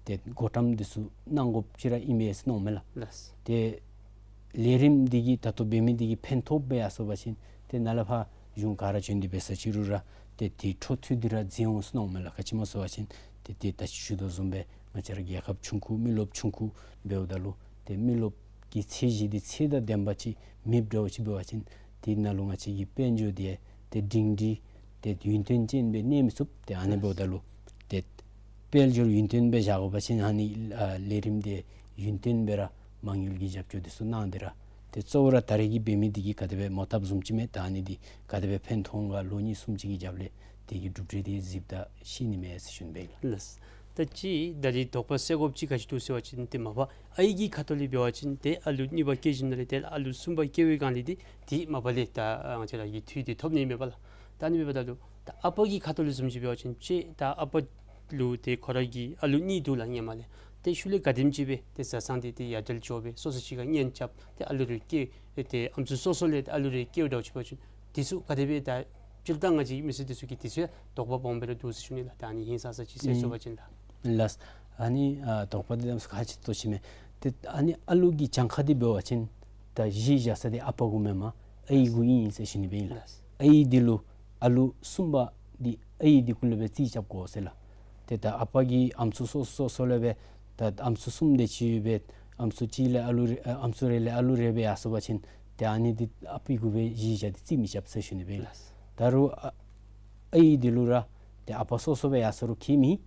ཏེ་བགོ་བཀྲམ་འདི་ཚུ་གནང་དགོཔ་ཅིག་ར་ཨིན་མས་ཟེར་མནོཝ་མས་ལགས། ལགས། ཏེ་ ལས་རིམ་འདི་གིས་ད་ལྟོ་འབད་མི་འདི་གིས་ཕན་ཐོགས་སྦེ་ཡར་སོང་པ་ཅིན་ཏེ་ནཱ་ལས་ཕར་གཞུང་ག་ར་བྱོན་ཏེ་འབད་ས་ཅིག་རུང་ར་ཏེ་དེ་འཕྲོ་མཐུད་དེ་ར་འཛིན་འོང་ཟེར་མནོཝ་མས་ལགས། ག་ཅི་སྨོ་ཟེར་བ་ཅིན་ཏེ་ཏེ་ད་ཅི་ཞུ་དོ་བཟུམ་སྦེ་ང་བཅས་ར་རྒྱལ་ཁབ་ཆུང་ཀུ་མི་རློབས་ཆུང་ཀུ་འབདཝ་ད་ལུ་ཏེ་མི་རློབས་ཀྱི་ཚད་གཞི་འདི་ཚད་དང་ལྡནམ་ཅིག་མེདཔ་འདྲཝ་ཅིག་འབད་བ་ཅིན་དེ་ནང་ལུ་ང་བཅས་ཀྱི་དཔལ་འབྱོར་འདི་ཏེ་སྒྲིང་སྒྲི་ཏེ་ཡུན་བརྟན་ཅན་སྦེ་གནས་མི་ཚུགས། ཏེ་ཨ་ནི་འབདཝ་ད་ལུ་ཏེ་དཔལ་འབྱོར་ཡུན་བརྟན་སྦེ་བཞག་དགོ་པ་ཅིན་ཨ་ནི་ཨ་ལས་རིམ་འདི་ཡུན་བརྟན་སྦེ་ར་མ་དངུལ་གྱི་རྒྱབ་སྐྱོར་འདི་ཚུ་གནང་སྟེ་ར་ཏེ་གཙོ་བོ་ར་ད་རེས་ཀྱི་འབད་མི་འདི་གིས་ག་དེ་སྦེ་མོ་བཏབ་བཟུམ་ཅིག་མས། ད་ཨ་ནི་འདི་ག་དེ་སྦེ་ཕན་ཐོགས་ག་ལོ་གཉིས་གསུམ་ཅིག་གི་རྒྱབ་ལས་དེ་གི་གྲུབ་འབྲས་འདི་གཟིགསཔ་ད་ཤེས་ནི་མས་ཟེར་ཞུ་ནི་སྦེ་ཨིན་ལགས། ལགས། ད་ཅི་ད་རེས་དོགས་པ་སེལ་དགོཔ་ཅིག་ག་ཅི་འདུག་ཟེར་བ་ཅིན་ཏེ་མ་པ་ཨའི་གི་ཁ་ཐུག་ལས་འབད་བ་ཅིན་ཏེ་ཨ་ལུ་གཉིས་པ་སྐྱེས་ཞིནམ་ལས་ཏེ་ཨ་ལུ་གསུམ་པ་སྐྱེ་བའི་སྒང་ལས་འདི་ཏེ་མ་པ་ལས་ད་ང་བཅས་ར་གི་འཐུས་འདི་ཐོབ་ནི་མས་པ་ལགས། ད་ཨ་ནི་འབདཝ་ད་ལུ་ད་ཨ་པ་གི་ཁ་ཐུག་ལས་བཟུམ་ཅིག་འབད་བ་ཅིན་ཅིག་ད་ཨ་པ་ལུ་ཏེ་ཁོ་ར་གི་ཨ་ལུ་གཉིས་འདུག་ལགས་སྔོན་མ་ལས། ཏེ་ཤུལ་ལས་ག་དེམ་ཅིག་སྦེ་ཏེ་བཟའ་ཚང་འདི་ཏེ་ཡ་བྲལ་འགྱོ་སྦེ་སོ་སོ་ཅིག་ཁར་གཉེན་རྐྱབ་སྟེ་ཨ་ལུ་རེ་སྐྱེ་ཏེ་ཨམ་སྲུ་སོ་སོ་ལས་ཨ་ལུ་རེ་སྐྱེཝ་འདྲཝ་ཅིག་འབད་བ་ཅིན་དེ་ཚུ་ག་དེ་སྦེ་ད་སྤྱིར་བཏང་ང་བཅས་མི་སེར་འདི་ཚུ་གིས་དེ་ཚུ་ཡང་དོགས་པ་སྦོམ་སྦེ་ར་འདུག་ཟེར་ཞུ་ནི་ལགས། ད་ཨ་ནི་ཧིང་སངས་ས་ཅིག་གསལ་སོང་པ་ཅིན་ལགས། ལགས། ཨ་ནི་ཨ་དོགས་པ་འདི་གནམ་མེད་ས་མེད་ཁག་ཆེ་ཏོག་ཅིག་མས། ཏེ་ཨ་ནི་ཨ་ལུ་གི་གྱངས་ཁ་འདི་འབད་བ་ཅིན་ད་གཞི་བཞག་ས་འདི་ཨ་པ་གུ་མེན་པར་ཨའི་གུ་ཨིན་ཟེར་ཞུ་ནི་སྦེ་ཨིན་ལགས། ལགས། ཨའི་འདི་ལུ་ཨ་ལུ་གསུམ་པ་འདི་ཨའི་འདི་གུ་ལས་སྦེ་རྩིས་རྐྱབ་དགོ་ཟེར་ལགས། ཏེ་ད་ཨ་པ་གིས་ཨམ་སྲུ་སོ་སོ་སོ་ལས་སྦེ་ད་ཨམ་སྲུ་གསུམ་དེ་ཅིག་ཡོད་པས། ཨམ་སྲུ་གཅིག་ལས་ཨ་ལུ་རེ་ཨ་ཨམ་སྲུ་རེ་ལས་ཨ་ལུ་རེ་སྦེ་ཡར་སོང་པ་ཅིན་ཏེ་ཨ་ནི་འདི་ཨ་པའི་གུ་སྦེ་གཞི་བཞག་སྟེ་རྩིས་མི་རྐྱབ་ཟེར་ཞུ་ནི་སྦེ་ཨིན་ལགས། ལགས། ད་རུང་ཨ་ཨའི་འདི་ལུ་ར་ཏེ་ཨ་པ་སོ་སོ་སྦེ་ཡར་སོང་རུང་ཁྱད་མེད།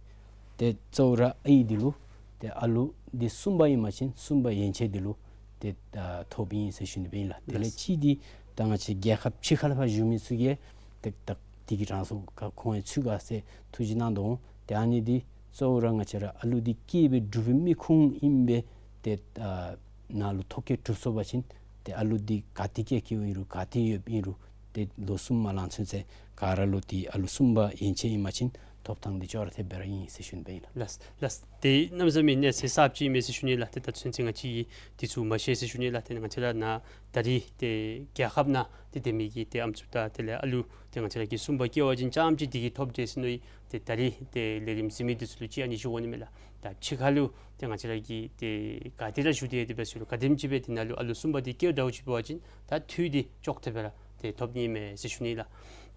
ཏེ་གཙོ་བོ་ར་ཨའི་འདི་ལུ་ཏེ་ཨ་ལུ་འདི་གསུམ་པ་ཨིན་པ་ཅིན་གསུམ་པ་ཡན་ཆད་འདི་ལུ་ཏེ་ཨ་ཐོབ་ཨིན་ཟེར་ཞུ་ནི་སྦེ་ཨིན་ལགས། དེ་ལས་ལགས། གཅིག་འདི་ད་ང་བཅས་རྒྱལ་ཁབ་ཕྱི་ཁ་ལས་ཕར་བཞུགས་མི་ཚུ་གིས་ཏེ་ད་དེ་གི་གྲངས་སུ་ཁོང་ཡང་ཚུད་ག་ཟེར་ཐུགས་རྗེ་གནང་དོ་འོང་། ཏེ་ཨ་ནི་འདི་གཙོ་བོ་ར་ང་བཅས་ར་ཨ་ལུ་འདི་སྐྱེས་སྦེ་གྲུབ་པའི་མི་ཁུངས་ཨིན་པས། ཏེ་ཨ་ནཱ་ལུ་ཐོ་བཀོད་གྲུབ་སོང་པ་ཅིན་ཏེ་ཨ་ལུ་འདི་ག་ཏེ་སྐྱེ་སྐྱེཝ་ཨིན་རུང་ག་ཏེ་ཡོདཔ་ཨིན་རུང་ཏེ་ལོ་གསུམ་མ་ལང་ཚུན་ཚོད་ག་ར་ལུ་ཏེ་ཨ་ལུ་གསུམ་པ་ཡན་ཆད་ཨིན་པ་ཅིན་ཐོབ་ཐངས་འདི་ཅོག་ར་འཐདཔ་སྦེ་ར་ཨིན་ཟེར་ཞུ་ནི་སྦེ་ཨིན་ལགས། ལགས། ལགས། ཏེ་གནམ་མེད་ས་མེད་གནས་ཚུལ་གསརཔ་ཅིག་མས་ཟེར་ཞུ་ནི་ལགས། ཏེ་ད་ཚུན་ཚོད་ང་བཅས་ཀྱིས་འདི་ཚུ་མ་ཤེས་ཟེར་ཞུ་ནི་ལགས། ཏེ་ང་བཅས་ར་ནཱ་ད་རེས་ཏེ་རྒྱལ་ཁབ་ནང་ཏེ་སྡོད་མི་གི་ཏེ་ཨམ་སྲུ་དང་དེ་ལས་ཨ་ལུ་ཏེ་ང་བཅས་ར་གི་གསུམ་པ་སྐྱེ་བ་ཅིན་རྐྱངམ་ཅིག་འདི་གིས་ཐོབ་སྟེ་ཟེར་མནོ་ཡི། ཏེ་ད་རེས་ཏེ་ལས་རིམ་གཟིགས་མི་འདི་ཚུ་ལུ་ཅིག་ཨ་ནི་ཞུ་དགོ་ནི་མས་ལགས། ད་ཕྱི་ཁ་ལུ་ཏེ་ང་བཅས་ར་གིས་ཏེ་ག་ཏེ་ར་བཞུགས་ཏེ་ཡོད་དེ་འབད་ཟེར་རུང་ག་དེམ་ཅིག་སྦེ་དེ་ནང་ལུ་ཨ་ལུ་གསུམ་པ་འདི་སྐྱེཝ་འདྲཝ་ཅིག་འབད་བ་ཅིན་ད་འཐུས་འདི་ཅོག་འཐདཔ་སྦེ་ར་ཏེ་ཐོབ་ནི་མས་ཟེར་ཞུ་ནི་ལགས།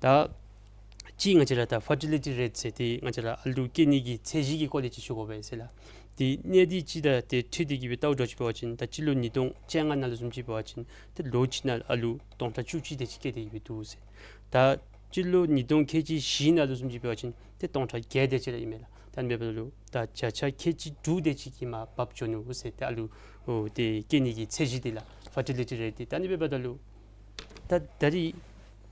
ད་ཅིག་ང་བཅས་ར་ད་ཕར་ཊི་ལི་ཊི་རེཊ་ཟེར་ཏེ་ང་བཅས་ར་ཨ་ལུ་སྐྱེ་ནི་གི་ཚད་གཞི་གི་སྐོར་ལས་ཅིག་ཞུ་དགོ་པས་ཟེར་ལགས། ཏེ་གནས་སྡུད་ཅིག་དང་ཏེ་འཁྲིལ་ཏེ་གི་སྦེ་བལྟཝ་འདྲཝ་ཅིག་འབད་བ་ཅིན་ད་སྤྱི་ལོ་ཉིས་སྟོང་བཅོ་ལྔ་ནང་ལུ་བཟུམ་ཅིག་འབད་བ་ཅིན་ཏེ་ལོ་གཅིག་ནང་ཨ་ལུ་སྟོང་ཕྲག་བཅུ་གཅིག་དེ་ཅིག་སྐྱེས་ཏེ་གི་སྦེ་འདུག་ཟེར། ད་སྤྱི་ལོ་ཉིས་སྟོང་ཁལ་གཅིག་བཞི་ནང་ལུ་བཟུམ་ཅིག་འབད་བ་ཅིན་ཏེ་སྟོང་ཕྲག་བརྒྱད་དེ་ཅིག་ར་ཨིན་མས་ལགས། ད་ཨ་ནི་འབདཝ་ད་ལུ་ད་བརྒྱ་ཆ་ཁལ་གཅིག་དྲུག་དེ་ཅིག་གིས་མར་བབས་འགྱོ་ནུག་ཟེར། ཏེ་ཨ་ལུ་ཨོ་ཏེ་སྐྱེ་ནི་གི་ཚད་གཞི་འདི་ལགས། ཕར་ཊི་ལི་ཊི་རེཊ་འདི། ད་ཨ་ནི་འབདཝ་ད་ལུ་ད་ད་རེས་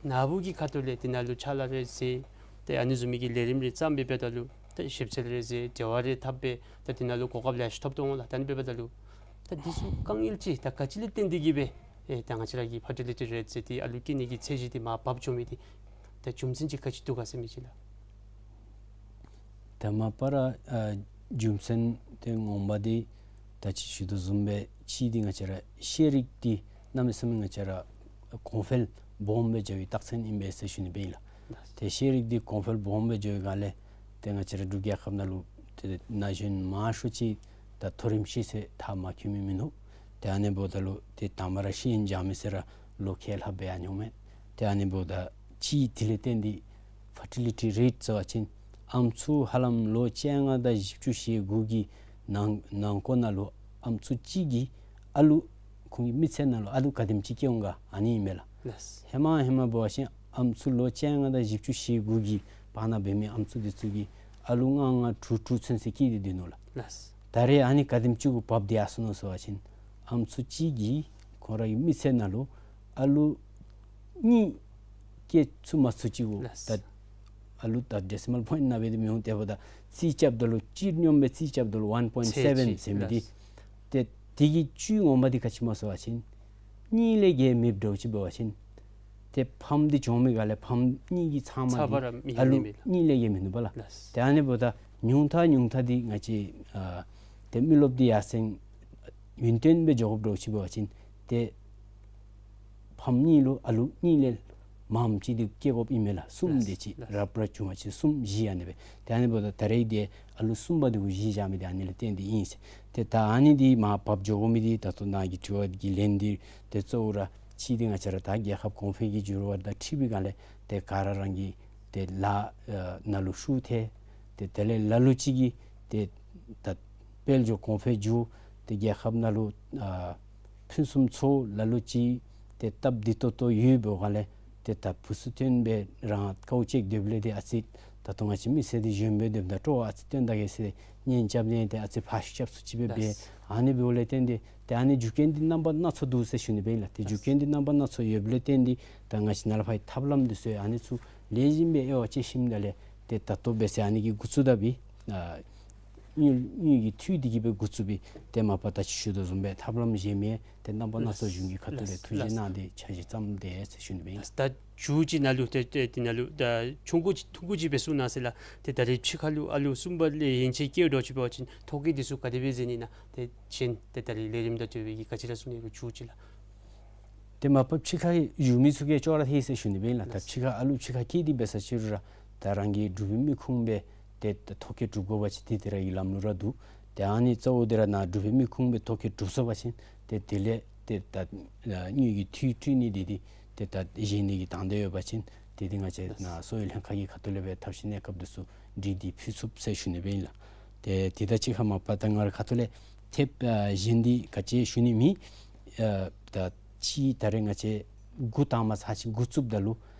ནཱ་བུ་གི་ཁ་ཐུག་ལས་དེ་ནང་ལུ་ཕྱག་ལཱ་རེ་མཛད་ཏེ་ཨ་ནི་བཟུམ་མའི་གི་ལས་རིམ་རེ་བརྩམས་སྦེ་འབདཝ་ད་ལུ་ད་ཞིབ་འཚོལ་རེ་མཛད་འབྲེལ་བ་རེ་འཐབ་སྦེ་ད་དེ་ནང་ལུ་གོ་སྐབས་ལེ་ཤ་ཐོབ་དོ་འོང་ལགས། ད་ཨ་ནི་འབདཝ་ད་ལུ་ད་འདི་ཚུ་དཀའ་ངལ་ཅིག་ད་ག་ཅི་ལས་བརྟེན་ཏེ་གི་སྦེ་ཨེ་ད་ང་བཅས་ར་གི་ཕར་ཊི་ལི་ཊི་རེཊ་ཟེར་ཏེ་ཨ་ལུ་སྐྱེ་ནི་གི་ཚད་གཞི་འདི་མར་བབས་འགྱོ་མི་འདི་ད་རྒྱུ་མཚན་ཅིག་ག་ཅི་འདུག་ག་ཟེར་མི་ཅིག་ལགས། ད་མ་པ་ར་ཨ་རྒྱུ་མཚན་ཏེ་ངོ་མ་འདི་ད་ཅི་ཞུ་དོ་བཟུམ་སྦེ་གཅིག་འདི་ང་བཅས་ར་ཤེས་རིག་འདི་གནམ་མེད་ས་མེད་ང་བཅས་ར་གོང་འཕེལ་སྦོམ་སྦེ་འགྱོ་བའི་རྟགས་མཚན་ཨིན་པས་ཟེར་ཞུ་ནི་སྦེ་ཨིན་ལགས། ཏེ་ཤེས་རིག་འདི་གོང་འཕེལ་སྦོམ་སྦེ་འགྱོ་བའི་སྒང་ལས་ཏེ་ང་བཅས་ར་འབྲུག་རྒྱལ་ཁབ་ནང་ལུ་ཏེ་ན་གཞོན་མང་ཤོས་ཅིག་ད་མཐོ་རིམ་ཤེས་ཚད་མཐར་མ་འཁྱོལ་མི་མིན་འདུག། ཏེ་ཨ་ནི་འབདཝ་ད་ལུ་ཏེ་དང་པ་ར་ཤེས་ཡོན་སྦྱང་མི་ཟེར་ར་ལོ་ཁལ་ལྷགཔ་སྦེ་ཡར་འགྱོཝ་མས། ཏེ་ཨ་ནི་འབདཝ་ད་གཅིག་དེ་ལས་བརྟེན་ཏེ་ཕར་ཊི་ལི་ཊི་རེཊ་ཟེར་བ་ཅིན་ཨམ་སྲུ་ཧ་ལམ་ལོ་བཅོ་ལྔ་དང་བཞི་བཅུ་ཞེ་དགུ་གི་ནང་ནང་འཁོད་ནང་ལུ་ཨམ་སྲུ་གཅིག་གིས་ཨ་ལུ་ཁོང་གི་མི་ཚེ་ནང་ལུ་ཨ་ལུ་ག་དེམ་ཅིག་སྐྱེ་འོང་ག་ཨ་ནི་ཨིན་མས་ལགས། ལགས། ཧེ་མ་ཧེ་མ་འབད་བ་ཅིན་ཨམ་སྲུ་ལོ་བཅོ་ལྔ་དང་བཞི་བཅུ་ཞེ་དགུ་གི་བར་ན་འབད་མི་ཨམ་སྲུ་འདི་ཚུ་གིས་ཨ་ལུ་ལྔ་ལྔ་དྲུག་དྲུག་ཚུན་ཚོད་སྐྱེས་ཏེ་སྡོད་ནུག་ལགས། ལགས། ད་རེས་ཨ་ནི་ག་དེམ་ཅིག་གུ་བབས་ཏེ་ཡར་སོ་ནུག་ཟེར་བ་ཅིན་ཨམ་སྲུ་གཅིག་གིས་ཁོ་རའི་མི་ཚེ་ནང་ལུ་ཨ་ལུ་གཉིས་སྐྱེ་ཚུགས་མ་ཚུགས་ཅིག་གུ། ལགས། ད་ཨ་ལུ་ད་ཌེ་སི་མལ་པོའིནཊ་ནང་སྦེ་འདི་མི་འོང་། དེ་འབདཝ་ད་རྩིས་རྐྱབ་ད་ལུ་སྤྱིར་སྙོམས་སྦེ་རྩིས་རྐྱབ་ད་ལུ་ཝན་པོའིནཊ་སེ་ཝེན་ཚད་གཅིག་ཟེར་མི་འདི། ལགས། ཏེ་དེ་གི་བཅུད་ངོ་མ་འདི་ག་ཅི་སྨོ་ཟེར་བ་ཅིན་གཉིས་ལས་བརྒལ་མེདཔ་འདྲཝ་ཅིག་འབད་བ་ཅིན་ཏེ་ཕམ་འདི་བྱུང་མི་སྒང་ལས་ཕམ་གཉིས་ཀྱི་ཚབ་མ་ཚབ་མ་འདི་ར་མི་ཨ་ལུ་ཡོད་ནི་མས་ལགས། གཉིས་ལས་བརྒལ་མིན་འདུག་པ་ལགས། ལགས། ཏེ་ཨ་ནི་འབདཝ་ད་ཉུང་མཐའ་ཉུང་མཐའ་འདི་ང་བཅས་ཨ་ཏེ་མི་རློབས་འདི་ཡར་སེང་ཡུན་བརྟན་སྦེ་འགྱོ་དགོཔ་འདྲཝ་ཅིག་འབད་བ་ཅིན་ཏེ་ཕམ་གཉིས་ལུ་ཨ་ལུ་གཉིས་ལས་ མངམ་ཅིག་འདི་བཀལ་དགོཔ་ཨིན་མས་ལགས། གསུམ་དེ་ཅིག་ལགས། རབ་ར་བྱུང་བ་ཅིན་གསུམ་བཞི་ཨ་ནི་སྦེ། ཏེ་ཨ་ནི་འབདཝ་ད་ད་རེས་འདི་ཨ་ལུ་གསུམ་པ་འདི་གུ་བཞི་བཞག་མི་འདི་ཨ་ནི་ལས་བརྟེན་ཏེ་ཨིན་ཟེར། ཏེ་ད་ཨ་ནི་འདི་མར་བབས་འགྱོ་དགོ་མི་འདི་ད་ལྟོ་ནཱ་གི་དྲི་བ་གི་ལན་འདི་ཏེ་གཙོ་བོ་ར་ཅིག་འདི་ང་བཅས་ར་ད་རྒྱལ་ཁབ་གོང་འཕེལ་གྱི་འགྱུར་བ་དང་འཁྲིལ་བའི་སྒང་ལས་ཏེ་ག་ར་རང་གི་ཏེ་ལཱ་ནང་ལུ་ཤུགས་ཐལ། ཏེ་དེ་ལས་ལ་ལུ་ཅིག་གིས་ཏེ་ད་དཔལ་འབྱོར་གོང་འཕེལ་འགྱོ། ཏེ་རྒྱལ་ཁབ་ནང་ལུ་ཨ་ཕུན་སུམ་ཚོགས། ལ་ལུ་ཅིག་ཏེ་སྟབས་བདེ་ཏོག་ཏོ་ཡོད་པའི་སྒང་ལས་ཏེ་ད་བུ་ཚུ་བཏོན་སྦེ་རང་དཀའཝ་སྤྱད་སྡོདཔ་ལས་ཏེ་ཨ་ཙི་ད་ལྟོ་ང་བཅས་མི་སེར་འདི་གཞོན་པའི་སྡོདཔ་ད་སྤྲོ་བ་ཨ་ཙི་བཏོན་ད་གེ་ཟེར་གཉེན་རྐྱབ་ནི་ཏེ་ཨ་ཙི་ཕར་ཤུགས་རྐྱབ་སུ་ཅིག་སྦེ་འབད། ལགས། ཨ་ནི་འབདཝ་ལས་བརྟེན་ཏེ་ཏེ་ཨ་ནི་རྒྱུ་རྐྱེན་འདི་རྣམ་པ་སྣ་ཚོགས་འདུག་ཟེར་ཞུ་ནི་སྦེ་ཨིན་ལགས། ཏེ་རྒྱུ་རྐྱེན་འདི་རྣམ་པ་སྣ་ཚོགས་ཡོདཔ་ལས་བརྟེན་ཏེ་ད་ང་བཅས་ནཱ་ལས་ཕར་ཐབས་ལམ་འདི་ཚུ་ཨ་ནི་ཚུ་ལེགས་ཤོམ་སྦེ་དབྱེ་བ་དཔྱད་ཞིནམ་ད་ལས་ཏེ་ད་ལྟོ་འབད་ས་ཨ་ནི་གི་འགོ་བཙུགས་ད་པའི་ཨ་དངུལ་དངུལ་གྱི་འཐུས་འདི་གིས་སྦེ་འགོ་བཙུགས་པའི་ཏེ་མ་པ་ད་ཅི་ཞུ་དོ་བཟུམ་སྦེ་ཐབས་ལམ་གཞན་མི་ཏེ་རྣམ་པ་སྣ་ཚོགས་གཞུང་གི་ཁ་ཐུག་ལས་ཐུགས་རྗེ་གནང་སྟེ་འཆར་གཞི་བརྩམས་ཏེ་ཟེར་ཞུ་ནི་སྦེ་ཨིན། ད་མཇུག་ཅིག་ནང་ལུ་ཏེ་ཏེ་འདི་ནང་ལུ་ད་ཆུང་ཀུ་ཅིག་ཐུང་ཀུ་ཅིག་སྦེ་གསུང་གནང་ཟེར་ལགས། ཏེ་ད་རེས་ཕྱི་ཁ་ལུ་ཨ་ལུ་གསུམ་པ་ལས་ཡན་ཆད་སྐྱེཝ་འདྲཝ་ཅིག་འབད་བ་ཅིན་ཐོ་བཀོད་འདི་ཚུ་ག་དེ་སྦེ་མཛད་ནི་ཨིན་ན། ཏེ་གཞན་ཏེ་ད་རེས་ལས་རིམ་དང་འབྲེལ་བའི་གི་ག་ཅི་ར་གསུང་ནི་ཡོད་ག་མཇུག་ཅིག་ལགས། ཏེ་མ་པ་ཕྱི་ཁར་བཞུགས་མི་ཚུ་གིས་ཅོག་ར་འཐད་ཟེར་ཞུ་ནི་སྦེ་ཨིན་ལགས། ད་ཕྱི་ཁར་ཨ་ལུ་ཕྱི་ཁར་སྐྱེས་ཏེ་འབད་ས་ཅིག་རུང་ར་ད་རང་གི་འབྲུག་པའི་མི་ཁུངས་སྦེ་ཏེ་ད་ཐོ་བཀོད་གྲུབ་དགོ་པ་ཅིན་ཏེ་དེ་ར་གི་ལམ་ལུགས་ར་འདུག། ཏེ་ཨ་ནི་གཙོ་བོ་འདི་ར་ནཱ་འབྲུག་པའི་མི་ཁུངས་སྦེ་ཐོ་བཀོད་གྲུབ་སོང་པ་ཅིན་ཏེ་དེ་ལས་ཏེ་ད་དངུལ་གྱི་འཐུས་སྤྲོད་ནི་འདི་འདི་ཏེ་ད་གཞན་ནི་གི་དང་འདོད་ཡོད་པ་ཅིན་ཏེ་འདི་ང་བཅས་ནཱ་གསོ་བའི་ལྷན་ཁག་གི་ཁ་ཐུག་ལས་སྦེ་ཐབས་ཤེས་གནས་སྐབས་འདི་ཚུ་འདི་འདི་ཕུལ་ཚུགས་ཟེར་ཞུ་ནི་སྦེ་ཨིན་ལགས། ཏེ་དེ་དང་གཅིག་ཁར་མ་པ་ད་ང་རའི་ཁ་ཐུག་ལས་ཐེབས་ཨ་གཞན་འདི་ག་ཅི་ཞུ་ནི་མེད། ཨ་ད་ཅི་ད་རེས་ང་བཅས་འགོ་དང་པ་ཚར་ཅིག་འགོ་བཙུགསཔ་ད་ལུ་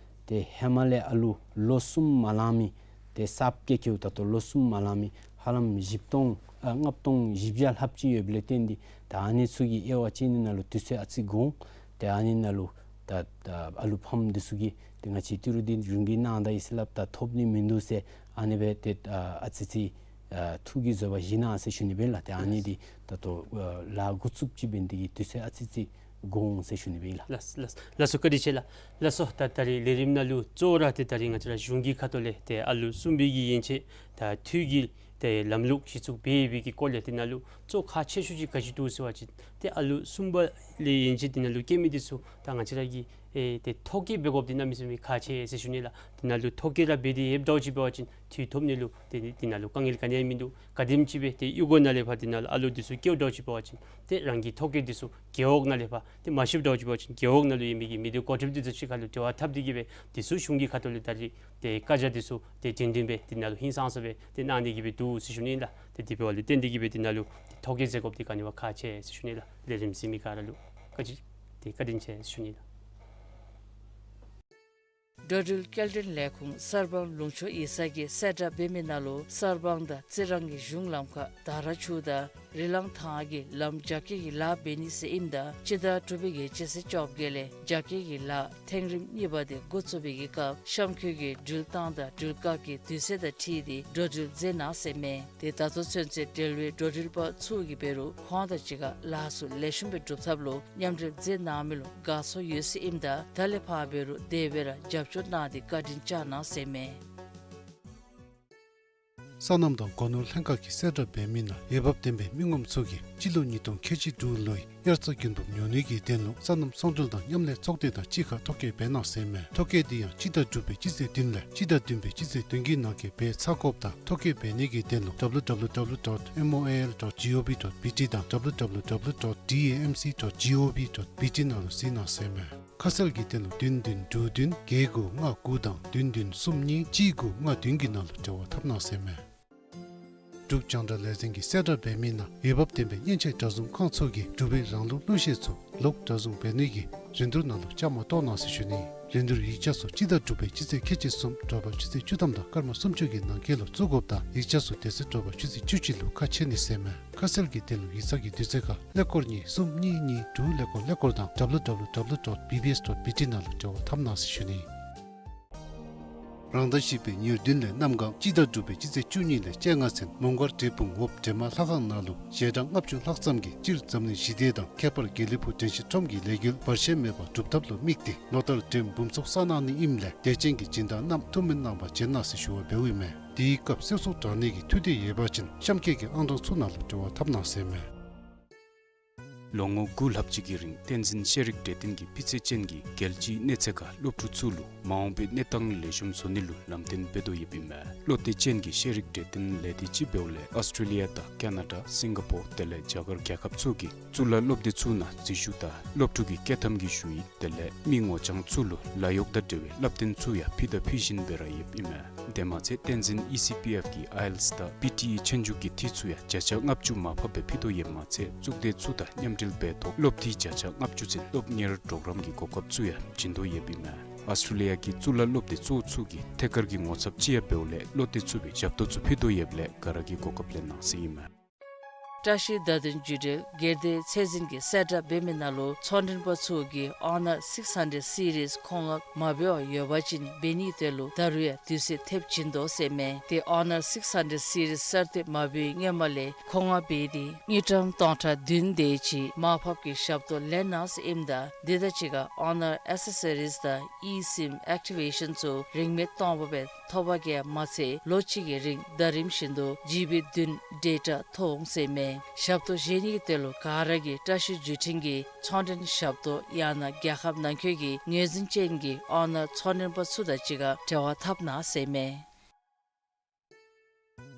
ཏེ་ཧེ་མ་ལས་ཨ་ལུ་ལོ་གསུམ་མ་ལང་མི་ཏེ་གསརཔ་སྐྱེས་སྐྱེསཝ་ད་ལྟོ་ལོ་གསུམ་མ་ལང་མི་ཧ་ལམ་བཞི་སྟོང་ཨ་ལྔ་སྟོང་བཞི་བརྒྱ་ལྷགཔ་ཅིག་ཡོདཔ་ལས་བརྟེན་ཏེ་ད་ཨ་ནི་ཚུ་གི་དབྱེ་བ་དཔྱད་ནི་ནང་ལུ་དུས་ཚོད་ཨ་ཙི་འགོར་འོང་། ཏེ་ཨ་ནི་ནང་ལུ་ད་ད་ཨ་ལུ་ཕམ་འདི་ཚུ་གིས་ཏེ་ང་བཅས་ཏི་རུ་འདི་རིན་གྱིས་གནང་ད་ཡི་ཟེར་སླབ་ད་ཐོབ་ནི་མིན་འདུག་ཟེར་ཨ་ནི་སྦེ་ཏེ་ཨ་ཨ་ཙི་ཅིག་ཨ་ཐུགས་ཀྱི་བཟོད་པ་བཞེས་གནང་ཟེར་ཞུ་ནི་སྦེ་ཨིན་ལགས། ཏེ་ཨ་ནི་འདི་ད་ལྟོ་ཨ་ལཱ་འགོ་བཙུགསཔ་ཅིག་འབད་ནི་དེ་གིས་དུས་ཚོད་ཨ་ཙི་ཅིག་འགོར་འོང་ཟེར་ཞུ་ནི་སྦེ་ཨིན་ལགས། ལགས་ལགས་ལགས་སོ། བཀའ་དྲིན་ཆེ་ལགས། ལགས་སོ། ད་ད་རེས་ལས་རིམ་ནང་ལུ་གཙོ་བོ་ར་ཏེ་ད་རེས་ང་བཅས་ར་གཞུང་གི་ཁ་ཐུག་ལས་ཏེ་ཨ་ལུ་གསུམ་པའི་གི་ཡན་ཆད་ད་འཐུས་ཀྱི་ཏེ་ལམ་ལུགས་གཞི་བཙུགས་འབད་བའི་གི་སྐོར་ལས་དེ་ནང་ལུ་གཙོ་ཁག་ཆེ་ཤོས་ཅིག་ག་ཅི་འདུག་ཟེར་བ་ཅིན་ཏེ་ཨ་ལུ་གསུམ་པ་ལས་ཡན་ཆད་དེ་ནང་ལུ་སྐྱེ་མི་དེ་ཚུ་ད་ང་བཅས་ར་གིས་ཨེ་ཏེ་ཐོ་བཀོད་འབད་དགོཔ་དེ་གནམ་མེད་ས་མེད་ཁག་ཆེ་ཟེར་ཞུ་ནི་ལགས། དེ་ནང་ལུ་ཐོ་བཀོད་ར་འབད་དེ་ཡོདཔ་འདྲཝ་ཅིག་འབད་བ་ཅིན་འཐུས་ཐོབ་ནི་ལུ་ཏེ་དེ་ནང་ལུ་དཀའ་ངལ་ག་ནི་ཡང་མིན་འདུག། ག་དེམ་ཅིག་སྦེ་ཏེ་གཡུས་སྒོ་ནང་ལས་ཕར་དེ་ནང་ལུ་ཨ་ལུ་དེ་ཚུ་སྐྱེཝ་འདྲཝ་ཅིག་འབད་བ་ཅིན་ཏེ་རང་གི་ཐོ་བཀོད་དེ་ཚུ་རྒེད་འོག་ནང་ལས་ཕར་ཏེ་མ་ཤེསཔ་འདྲཝ་ཅིག་འབད་བ་ཅིན་རྒེད་འོག་ནང་ལུ་ཡོད་མི་གི་མི་སྡེ་འགོ་ཁྲིདཔ་དེ་ཚུ་གཅིག་ཁར་ལུ་འབྲེལ་བ་འཐབ་སྟེ་གིས་སྦེ་དེ་ཚུ་གཞུང་གི་ཁ་ཐུག་ལས་ད་རེས་ཏེ་བཀའ་རྒྱ་དེ་ཚུ་ཏེ་བདེན་བདེན་སྦེ་ཏེ་གནང་སྟེ་གིས་སྦེ་ཏེ་གནང་སྟེ་གིས་སྦེ་འདུག་ཟེར་ཞུ་ནི་ལགས། ཏེ་དེ་འབདཝ་ལས་བརྟེན་ཏེ་གིས་སྦེ་དེ་ནང་ལུ་ཏེ་ཐོ་བཀོད་མཛད་དགོཔ་དེ་ག་ནི་བ་ཁག་ཆེ་ཟེར་ཞུ་ནི་ལགས། ལས་རིམ་གཟིགས་མི་ག་ར་ལུ་བཀའ་དྲིན་ཏེ་བཀའ་དྲིན་ཆེ་ཟེར་ཞུ་ནི་ལགས། འགྲོ་འགྲུལ་སྐྱེལ་འདྲེན་ལས་ཁུངས་གསར་སྤང་ལུང་ཕྱོགས་ཡིག་ཚང་གིས་གསལ་བསྒྲགས་འབད་མི་ནང་ལུ་གསར་སྤང་དང་རྩི་རང་གི་གཞུང་ལམ་ཁ་དར་ཆུ་དང་རི་ལང་ཐང་གི་ལམ་རྒྱ་སྐྱེད་ཀྱི་ལཱ་འབད་ནི་ཟེར་ཨིནམ་ད་སྤྱི་ཟླ་དྲུག་པའི་གི་སྤྱི་ཚེས་བཅོ་བརྒྱད་ལས་རྒྱ་སྐྱེད་ཀྱི་ལཱ་ཐེངས་རིམ་གཉིས་པ་དེ་འགོ་བཙུགས་པའི་གི་སྐབས་གཤམ་འཁོད་ཀྱི་འགྲུལ་བཏང་དང་འགྲུལ་བཀག་གི་དུས་ཚོད་དང་འཁྲིལ་ཏེ་འགྲོ་འགྲུལ་མཛད་གནང་ཟེར་མས། ཏེ་ད་ལྟོ་ཚུན་ཚོད་འབྲེལ་བའི་འགྲོ་འགྲུལ་པ་ཚུ་གིས་འབད་རུང་ཁོང་དང་གཅིག་ཁར་ལཱ་ཚུ་ལེགས་ཤོམ་སྦེ་སྒྲུབ་ཐབས་ལུ་མཉམ་འབྲེལ་མཛད་གནང་མི་ལུ་དགའ་ཚོར་ཡོད་ཟེར་ཨིནམ་ད་ད་ལས་ཕར་འབད་རུང་དེ་སྦེ་ར་རྒྱབ་སྐྱོར་གནང་སྟེ་བཀའ་དྲིན་བསྐྱང་གནང་ཟེར་མས། སོ་ནམ་དང་སྒོ་ནོར་ལྷན་ཁག་གིས་གསལ་བསྒྲགས་འབད་མི་ནང་འོས་འབབ་ལྡན་པའི་མི་ངོམ་ཚུ་གིས་སྤྱི་ལོ་ཉིས་སྟོང་ཁལ་གཅིག་དྲུག་ལོའི་དབྱར་རྩྭ་དགུན་འབུབ་ཉོ་ནི་གི་དོན་ལུ་སོ་ནམ་ཚོང་འབྲེལ་དང་མཉམ་ལས་ཚོགས་སྡེ་དང་གཅིག་ཁར་ཐོ་བཀོད་འབད་གནང་ཟེར་མས། ཐོ་བཀོད་འདི་ཡང་སྤྱི་ཟླ་དྲུག་པའི་སྤྱི་ཚེས་བདུན་ལས་སྤྱི་ཟླ་བདུན་པའི་སྤྱི་ཚེས་བདུན་གྱི་ནང་འཁོད་འབད་ཚར་དགོཔ་དང་ཐོ་བཀོད་འབད་ནི་གི་དོན་ལུ་W W W dot M O A L dot G O V dot B T དང་W W W dot D A M C dot G O V dot B T ནང་ལུ་གཟིགས་གནང་ཟེར་མས། ཁ་གསལ་གྱི་དོན་ལུ་བདུན་བདུན་དྲུག་བདུན་བརྒྱད་དགུ་ལྔ་དགུ་དང་བདུན་བདུན་གསུམ་གཉིས་གཅིག་དགུ་ལྔ་བདུན་གྱི་ནང་ལུ་འབྲེལ་བ་འཐབ་གནང་ཟེར་མས། འབྲུག་རྒྱང་བསྒྲགས་ལས་འཛིན་གྱིས་གསལ་བསྒྲགས་འབད་མི་ནང་འོས་འབབ་ལྡན་པའི་མཉེན་ཆས་གྲྭ་བཙུན་ཁང་ཚུ་གིས་འབྲུག་པའི་རང་ལུགས་གླུ་གཞས་ཚུ་ལོག་གྲྭ་བཙུན་འབད་ནི་གི་རིན་བསྡུར་ནང་ལུ་བཅའ་མར་གཏོགས་གནང་ཟེར་ཞུ་ནི། རིན་བསྡུར་ཡིག་ཆ་ཚུ་སྤྱི་ཟླ་དྲུག་པའི་སྤྱི་ཚེས་ཁལ་གཅིག་གསུམ་དྲོ་པ་ཆུ་ཚོད་བཅུ་ཐམ་དང་སྐར་མ་སུམ་ཅུ་གི་ནང་འཁོད་ལུ་བཙུགས་དགོཔ་དང་ཡིག་ཆ་ཚུ་དེ་ཚེ་དྲོ་པ་ཆུ་ཚོད་བཅུ་གཅིག་ལུ་ཁ་ཕྱེ་ནི་ཟེར་མས། ཁ་གསལ་གྱི་དོན་ལུ་ཡིག་ཚང་གི་དུས་ཚོད་ཁར་ཀླད་ཀོར་གཉིས་གསུམ་གཉིས་གཉིས་དྲུག་ཀླད་ཀོར་ཀླད་ཀོར་དང་W W W dot B B S dot B T ནང་ལུ་འབྲེལ་བ་འཐབ་གནང་ཟེར་ཞུ་ནི། རང་ཟླ་བཞི་པའི་ཉེར་བདུན་ལས་གནམ་གང་སྤྱི་ཟླ་དྲུག་པའི་སྤྱི་ཚེས་བཅུ་གཉིས་ལས་བཅོ་ལྔ་ཚུན་མོང་སྒར་འབྲས་སྤུངས་འོབས་འདྲེ་མ་ལྷ་ཁང་ནང་ལུ་ཞལ་གྲངས་ལྔ་བཅུ་ལྷག་ཙམ་གྱིས་སྤྱིར་འཛམ་གླིང་ཞི་བདེ་དང་ཁྱད་པར་དགེ་ལེགས་ཕུག་དྲན་ཤེས་ཁྲོམ་གྱི་ལས་འགུལ་བར་ཆད་མེད་པར་སྒྲུབ་ཐབས་ལུ་དམིགས་ཏེ་ལོ་ལྟར་འགྲེམས་འབུམ་ཚོགས་བསགས་གནང་ནི་ཨིནམ་ལས་དད་ཅན་གྱི་སྦྱིན་བདག་རྣམས་ཐུགས་སྨོན་གནང་བར་བྱོན་གནང་ཟེར་ཞུ་བ་འབདཝ་ཨིན་མས། དེའི་སྐབས་གསོལ་ཚོགས་དྲང་ནི་གི་འཐུས་འདོད་ཡོད་པ་ཅིན་གཤམ་འཁོད་ཀྱི་ཨང་གྲངས་ཚུ་ནང་ལུ་འབྲེལ་བ་འཐབ་གནང་ཟེར་མས། ལོ་ངོ་དགུ་ལྷག་ཅིག་གི་རིང་བསྟན་འཛིན་ཤེས་རིག་གྲོས་སྟོན་གྱིས་སྤུས་ཚད་ཅན་གྱི་རྒྱལ་སྤྱིའི་གནས་ཚད་ཁར་སློབ་ཕྲུག་ཚུ་ལུ་མ་འོངས་པའི་གནས་སྟངས་ལེགས་ཤོམ་བཟོ་ནི་ལུ་ལམ་སྟོན་འབད་དོ་ཡོདཔ་ཨིན་མས། བློ་གཏད་ཅན་གྱི་ཤེས་རིག་གྲོས་སྟོན་ལས་སྡེ་ཅིག་འབདཝ་ལས་ཨོསི་ཊྲེ་ལི་ཡ་དང་ཀ་ན་ཌ་སིང་ག་པོར་དེ་ལས་རྒྱ་གར་རྒྱལ་ཁབ་ཚུ་གི་གཙུག་ལག་སློབ་སྡེ་ཚུ་ནང་འཛུལ་ཞུགས་དང་སློབ་ཕྲུག་གི་བསྐྱོད་ཐམ་གྱི་ཞུ་ཡིག་དེ་ལས་མི་ངོ་རྐྱང་ཚུ་ལུ་ལཱ་གཡོག་དང་འབྲེལ་བའི་བསླབ་སྟོན་ཚུ་ཡང་ཕུལ་དང་ཕུལ་བཞིན་པའི་ར་ཡོདཔ་ཨིན་མས། དེ་མ་ཚད་བསྟན་འཛིན་ཨི་སི་པི་ཨེཕ་གིས་ཨའི་ཨེལ་ཊི་ཨེསི་དང་པི་ཊི་ཨི་ཆོས་རྒྱུགས་ཀྱི་འཐུས་ཚུ་ཡང་བརྒྱ་ཆ་ལྔ་བཅུ་མར་ཕབ་སྦེ་ཕུལ་དོ་ཡོདཔ་མ་ཚད་གཙུག་སྡེ་ཚུ་དང་མཉམ་འབྲེལ་འབད་ཐོག་སློབ་འཐུས་བརྒྱ་ཆ་ལྔ་བཅུ་ཚུན་སློབ་གཉེར་གྲོགས་རམ་གྱི་གོ་སྐབས་ཚུ་ཡང་བྱིན་དོ་ཡོདཔ་ཨིན་མས། ཨོསི་ཊྲེ་ལི་ཡ་གི་གཙུག་ལག་སློབ་སྡེ་གཙོ་བོ་ཚུ་གི་ཐད་ཀར་གྱི་ངོ་ཚབ་ཅིག་ཡང་འབདཝ་ལས་བློ་གཏད་ཚུགས་པའི་ཞབས་ཏོག་ཚུ་ཕུལ་དོ་ཡོདཔ་ལས་ག་ར་གིས་གོ་སྐབས་ལེན་གནང་ཟེར་ཨིན་མས། བཀྲ་ཤིས་བརྡ་དོན་བརྒྱུད་འབྲེལ་སྒེར་སྡེ་ཚད་འཛིན་གྱི་གསལ་བསྒྲགས་འབད་མི་ནང་ལུ་ཚོང་མགྲོན་པ་ཚུ་གིས་ཨོ་ནར་སིགསི་ཧན་ཌེཌ་སི་རིསི་མཁོ་མངགས་མ་འབད་བར་ཡོད་པ་ཅིན་འབད་ནིའི་དོན་ལུ་ད་རུང་ཡང་དུས་ཚོད་ཐེབས་བྱིན་དོ་ཟེར་མས། ཏེ་ཨོ་ནར་སིགསི་ཧན་ཌེཌ་སི་རིསི་གསར་བཏོན་མ་འབད་བའི་སྔོན་མ་ལས་མཁོ་མངགས་འབད་དེ་དངུལ་ཀྲམ་སྟོང་ཕྲག་བདུན་དེ་ཅིག་མར་ཕབ་ཀྱི་ཞབས་ཏོག་ལེན་གནང་ཟེར་ཨིནམ་ད་དེ་དང་གཅིག་ཁར་ཨོ་ནར་ཨེག་སེ་སི་རིསི་དང་ཨི་སིམ་ཨེག་ཊི་བེ་ཤཱན་ཚུ་རིན་མེད་སྟོང་པ་སྦེ་ཐོབ་པ་གིས་མ་ཚད་ལོ་གཅིག་གི་རིང་ཟླ་རིམ་བཞིན་དུ་ཇི་བི་བདུན་ཌེ་ཊ་ཐོབ་འོང་ཟེར་མས། ཞབས་ཏོག་བཞེས་ནིའི་དོན་ལུ་ག་ར་གིས་བཀྲ་ཤིས་བརྒྱུད་འཕྲིན་གྱི་ཚོང་མགྲོན་ཞབས་ཏོག་ཡང་ན་རྒྱལ་ཁབ་ནང་འཁོད་ཀྱི་ངོས་འཛིན་ཅན་གྱི་ཨོ་ནར་ཚོང་མགྲོན་པ་ཚུ་དང་གཅིག་ཁར་འབྲེལ་བ་འཐབ་གནང་ཟེར་མས།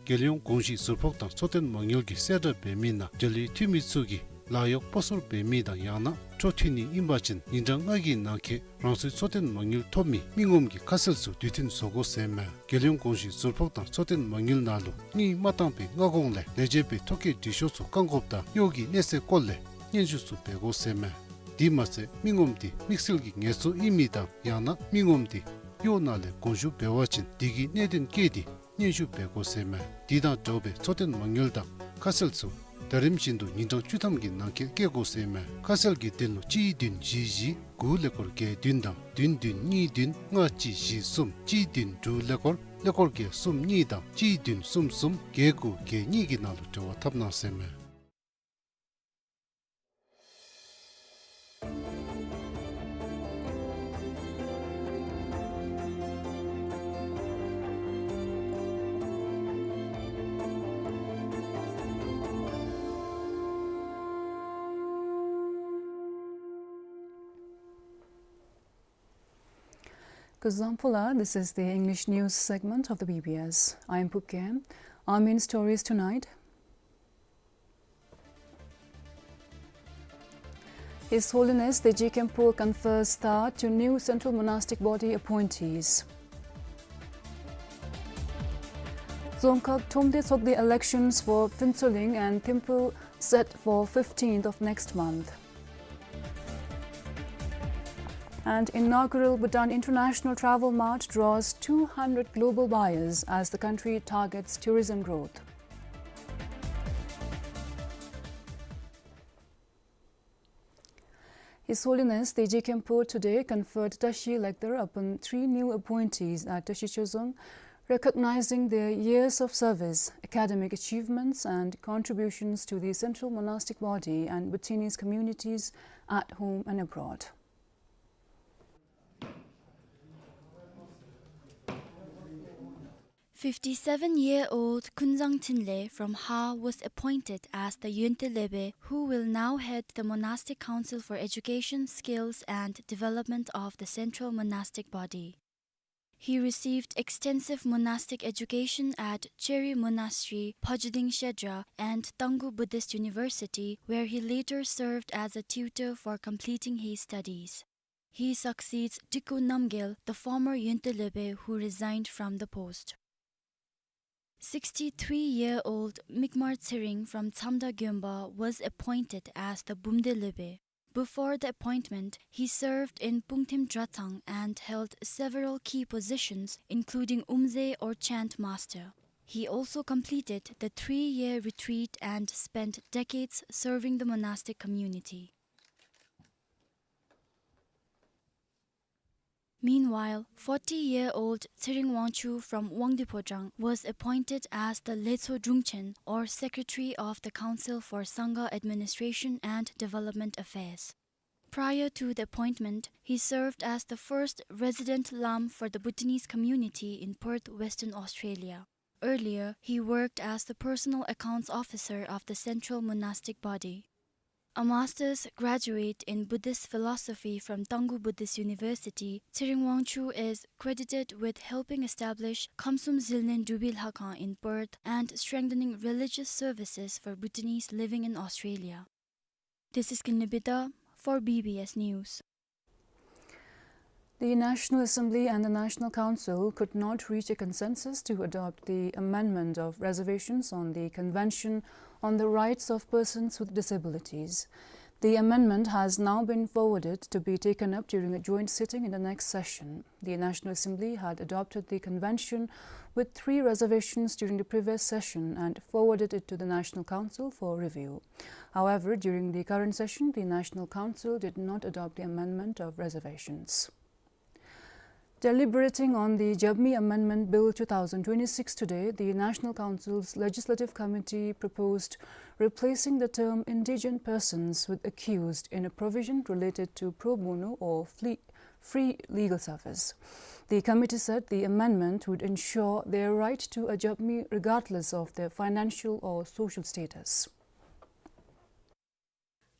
རྒྱལ་ཡོངས་གོང་ཞུས་ཟུར་ཕོགས་དང་འཚོ་རྟེན་མ་དངུལ་གྱིས་གསལ་བསྒྲགས་འབད་མི་ནང་འབྲེལ་ཡོད་འཐུས་མི་ཚུ་གིས་ལཱ་གཡོག་སྤོ་སོར་འབད་མི་དང་ཡང་ན་འཕྲོ་མཐུད་ནི་ཨིན་པ་ཅིན་ཉིན་གྲངས་ལྔ་གི་ནང་འཁོད་རང་སོའི་འཚོ་རྟེན་མ་དངུལ་ཐོབ་མི་མི་ངོམ་གྱི་ཁ་གསལ་ཚུ་དུས་མཐུན་བཟོ་དགོ་ཟེར་མས། རྒྱལ་ཡོངས་གོང་ཞུས་ཟུར་ཕོགས་དང་འཚོ་རྟེན་མ་དངུལ་ནང་ལུ་དངུལ་མ་བཏང་པའི་སྔ་གོང་ལས་ལས་བྱེད་པའི་ཐོ་བཀོད་འབྲི་ཤོག་ཚུ་བཀག་འགོགཔ་དང་གཡོག་གི་གནས་ཚད་སྐོར་ལས་སྙན་ཞུ་ཚུ་འབད་དགོ་ཟེར་མས། དེ་མ་ཚད་མི་ངོམ་དེ་དམིགས་བསལ་གྱི་ངལ་རྩོལ་ཨིན་མི་དང་ཡང་ན་མི་ངོམ་དེ་གཡོག་ནང་ལས་དགོངས་ཞུ་འབད་བ་ཅིན་དེ་གི་གནད་དོན་བཀོད་དེ་སྙན་ཞུ་འབད་དགོ་ཟེར་མས། དེ་དང་འདྲཝ་སྦེ་འཚོ་རྟེན་མ་དངུལ་དང་ཁ་གསལ་ཚུ་ཟླ་རིམ་བཞིན་དུ་ཉིན་གྲངས་བཅུ་ཐམ་གྱི་ནང་འཁོད་བཀོད་དགོ་ཟེར་མས། ཁ་གསལ་གྱི་དོན་ལུ་གཅིག་བདུན་བཞི་བཞི་དགུ་ཀླད་ཀོར་བརྒྱད་བདུན་དང་བདུན་བདུན་གཉིས་བདུན་ལྔ་གཅིག་བཞི་གསུམ་གཅིག་བདུན་དྲུག་ཀླད་ཀོར་ཀླད་ཀོར་བརྒྱད་གསུམ་གཉིས་དང་གཅིག་བདུན་གསུམ་གསུམ་བརྒྱད་དགུ་བརྒྱད་གཉིས་ཀྱི་ནང་ལུ་འབྲེལ་བ་འཐབ་གནང་ཟེར་མས། Kuzuzangpo, this is the English news segment of the B B S. I am Phuket. Our main stories tonight. His Holiness Teji Khenpo confers star to new Central Monastic Body appointees. Dzongkhag Thromde Tsokde elections for Phuentsholing and Thimphu set for fifteenth of next month. And inaugural Bhutan International Travel Mart draws two hundred global buyers as the country targets tourism growth. His Holiness Teji Khenpo today conferred Tashi Lecter upon three new appointees at Tashi Chozong, recognizing their years of service, academic achievements, and contributions to the Central Monastic Body and Bhutanese communities at home and abroad. Fifty-seven-year-old Khunzang Thinley from Ha was appointed as the Yonte Lebe, who will now head the Monastic Council for Education, Skills, and Development of the Central Monastic Body. He received extensive monastic education at Cheri Monastery, Phajuding Shedra, and Tanggu Buddhist University, where he later served as a tutor for completing his studies. He succeeds Diku Namgyel, the former Yonte Lebe who resigned from the post. Sixty-three-year-old Mikmar Tsering from Tsamda Gyonba was appointed as the Bumde Lebe. Before the appointment, he served in Pungtim Drathang and held several key positions, including Umze or Chant Master. He also completed the three-year retreat and spent decades serving the monastic community. Meanwhile, forty-year-old Tsering Wangchu from Wangdue Phodrang was appointed as the Lecho Drungchen, or Secretary of the Council for Sangha Administration and Development Affairs. Prior to the appointment, he served as the first resident lam for the Bhutanese community in Perth, Western Australia. Earlier, he worked as the personal accounts officer of the Central Monastic Body. A master's graduate in Buddhist philosophy from Taungoo Buddhist University, Tshering Wangchuk is credited with helping establish Khamsum Zilneng Drubi Lhakhang in Perth and strengthening religious services for Bhutanese living in Australia. This is Kinley Bida for B B S News. The National Assembly and the National Council could not reach a consensus to adopt the amendment of reservations on the Convention on the Rights of Persons with Disabilities. The amendment has now been forwarded to be taken up during a joint sitting in the next session. The National Assembly had adopted the convention with three reservations during the previous session and forwarded it to the National Council for review. However, during the current session, the National Council did not adopt the amendment of reservations. Deliberating on the Jabmi Amendment Bill two thousand twenty-six today, the National Council's Legislative Committee proposed replacing the term indigent persons with accused in a provision related to pro bono or fle-, free legal service. The committee said the amendment would ensure their right to a Jabmi regardless of their financial or social status.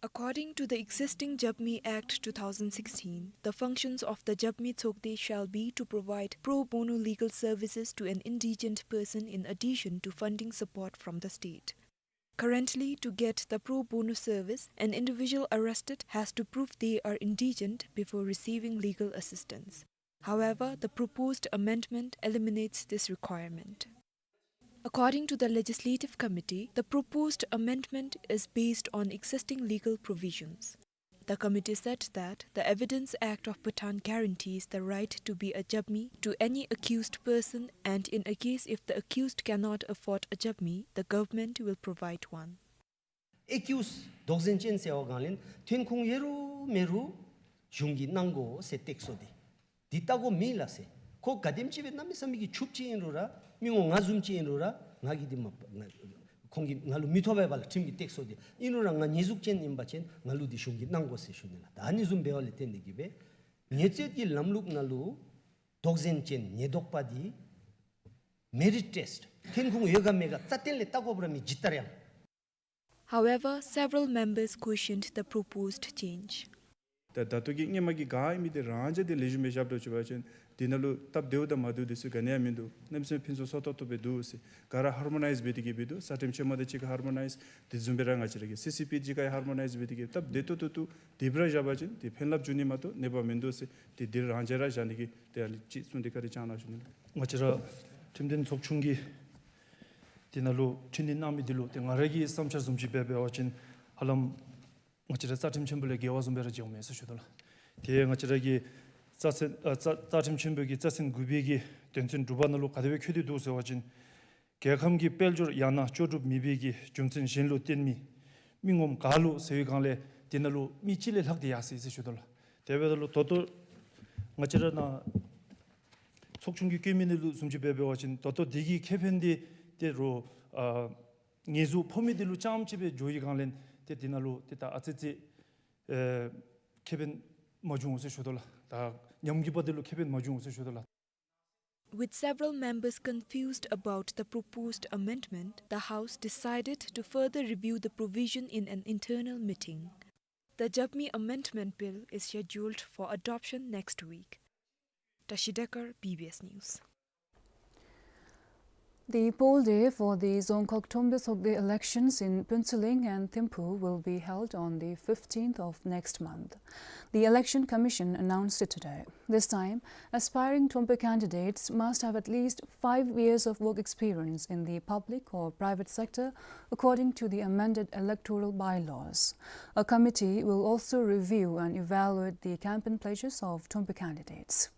According to the existing Jabmi Act two thousand sixteen, the functions of the Jabmi Tsokde shall be to provide pro bono legal services to an indigent person in addition to funding support from the state. Currently, to get the pro bono service, an individual arrested has to prove they are indigent before receiving legal assistance. However, the proposed amendment eliminates this requirement. According to the Legislative Committee, the proposed amendment is based on existing legal provisions. The committee said that the Evidence Act of Bhutan guarantees the right to be a Jabmi to any accused person, and in a case if the accused cannot afford a Jabmi, the government will provide one. ཨེ་ཀིའུས་དོགས་ཟོན་ཅན་ཟེར་བ་གང་ལེན་ཐོན་ཁུངས་ཡོད་རུང་མེད་རུང་གཞུང་གིས་གནང་དགོ་ཟེར་སྟེགས་སོ་འདི། འདི་ལྟ་དགོ་མི་ལ་ཟེར། ཁོ་ག་དེམ་ཅིག་སྦེ་གནམ་མེད་ས་མེད་ཀྱི་ཕྱུགཔོ་ཅིག་ཨིན་རུང་ར་མི་ངོམ་ང་བཟུམ་ཅིག་ཨིན་རུང་ར་ང་གིས་འདི་མ་ང་ཁོང་གིས་ང་ལུ་མི་ཐོབ་པས་པ་ལགས། ཁྲིམས་ཀྱིས་སྟེགས་སོ་འདི། ཨིན་རུང་ར་ང་ཉེས་འཛུགས་ཅན་ཨིན་པ་ཅིན་ང་ལུ་འདི་གཞུང་གིས་གནང་དགོ་ཟེར་ཞུ་ནི་ལགས། ད་ཨ་ནི་བཟུམ་འབད་བ་ལས་བརྟེན་ཏེ་གིས་སྦེ་ཉེས་རྩོད་ཀྱི་ལམ་ལུགས་ནང་ལུ་དོགས་ཟོན་ཅན་ཉེས་དོགས་པ་འདི་མེ་རིཊ་ཊེསཊ་ཐོན་ཁུངས་ཡོད་ག་མེད་ག་རྩ་བརྟན་ལས་བལྟ་དགོཔ་ར་མེད་ཇི་ལྟར་ཡང་། However, several members questioned the proposed change. ད་ད་ལྟོ་གི་སྔོན་མ་གི་ག་ཨིན་མི་འདི་རང་ཅག་འདི་ལེགས་ཤོམ་སྦེ་བཞག་དོ་ཅིག་འབད་བ་ཅིན་འདི་ནང་ལུ་སྟབས་བདེཝ་དང་མ་བདེཝ་འདི་ཚུ་ག་ནི་ཡང་མིན་འདུག། གནམ་མེད་ས་མེད་ཕུན་སུམ་ཚོགས་ཏོག་ཏོ་སྦེ་འདུག་ཟེར། ག་ར་ཧར་མོ་ནའིཛ་འབད་དེ་གིས་སྦེ་འདུག། རྩ་ཁྲིམས་ཆེན་མོ་དང་གཅིག་ཁར་ཧར་མོ་ནའིཛ། དེ་བཟུམ་སྦེ་ར་ང་བཅས་ར་གི་སི་སི་པི་གཅིག་ཁར་ཧར་མོ་ནའིཛ་འབད་དེ་གིས་སྟབས་བདེ་ཏོག་ཏོ་འདུག། དེ་སྦེ་ར་བཞག་པ་ཅིན་འདི་ཕན་རླབས་འབྱུང་ནི་མ་གཏོགས་གནོད་པ་མིན་འདུག་ཟེར། འདི་འདི་ར་རང་ཅག་ར་བཞག་ནི་གི་དེ་ཨ་ལི་ཅིག་གསུངས་ཏེ་བཀའ་དྲིན་བསྐྱང་གནང་ཞུ་ནི་ལགས། ང་བཅས་ར་ཁྲིམས་དོན་ཚོགས་ཆུང་གིས་འདི་ནང་ལུ་ཕྲི་སྣོན་གནང་མི་འདི་ལུ་ཏེ་ང་ར་གི་བསམ་འཆར་བཟུམ་ཅིག་སྦེ་འབད་བ་ཅིན་ཧ་ལམ་ང་བཅས་ར་རྩ་ཁྲིམས་ཆེན་པོ་ལས་འགལ་བ་བཟུམ་སྦེ་ར་མཇལཝ་མས་ཟེར་ཞུ་དོ་ལགས། ཏེ་ང་བཅས་ར་གི་རྩ་ཚན་ཨ་རྩ་རྩ་ཁྲིམས་ཆེན་པོ་གི་རྩ་ཚན་དགུ་པའི་གི་དོན་ཚན་དྲུག་པ་ནང་ལུ་ག་དེ་སྦེ་འཁོད་དེ་འདུག་ཟེར་བ་ཅིན་རྒྱལ་ཁམས་ཀྱི་དཔལ་འབྱོར་ཡང་ན་ལྕོགས་གྲུབ་མེད་པའི་གི་རྒྱུ་མཚན་གཞན་ལུ་བརྟེན་མི་མི་ངོམ་ག་ལུ་ཟེར་བའི་སྒང་ལས་དེ་ནང་ལུ་མི་གཅིག་ལས་ལྷག་སྟེ་ཡར་སོ་ཡི་ཟེར་ཞུ་དོ་ལགས། དེ་འབདཝ་ད་ལུ་ད་ལྟོ་ང་བཅས་ར་ནཱ་ཚོགས་ཆུང་གིས་བཀོད་མི་འདི་ལུ་བཟུམ་ཅིག་སྦེ་འབད་བ་ཅིན་ད་ལྟོ་འདི་གི་ཁེ་ཕན་འདི་ཏེ་རོགས་ཨ་ཉེས་འཛུགས་ཕོག་མི་འདི་ལུ་རྐྱངམ་ཅིག་སྦེ་འགྱོ་བའི་སྒང་ལས་ཏེ་དེ་ནང་ལུ་ཏེ་ད་ཨ་ཙི་ཙི་ཨེ་ཁེ་ཕན་མ་བྱུང་ཟེར་ཞུ་དོ་ལགས། ད་ཉམས་རྒུད་པ་འདི་ལུ་ཁེ་ཕན་མ་བྱུང་ཟེར་ཞུ་དོ་ལགས། With several members confused about the proposed amendment, the House decided to further review the provision in an internal meeting. The Jabmi Amendment Bill is scheduled for adoption next week. Tashi Dekar, B B S News. The poll day for the Dzongkhag Thromde Tsokde elections in Phuentsholing and Thimphu will be held on the fifteenth of next month. The Election Commission announced it today. This time, aspiring Thrompe candidates must have at least five years of work experience in the public or private sector, according to the amended electoral bylaws. A committee will also review and evaluate the campaign pledges of Thrompe candidates.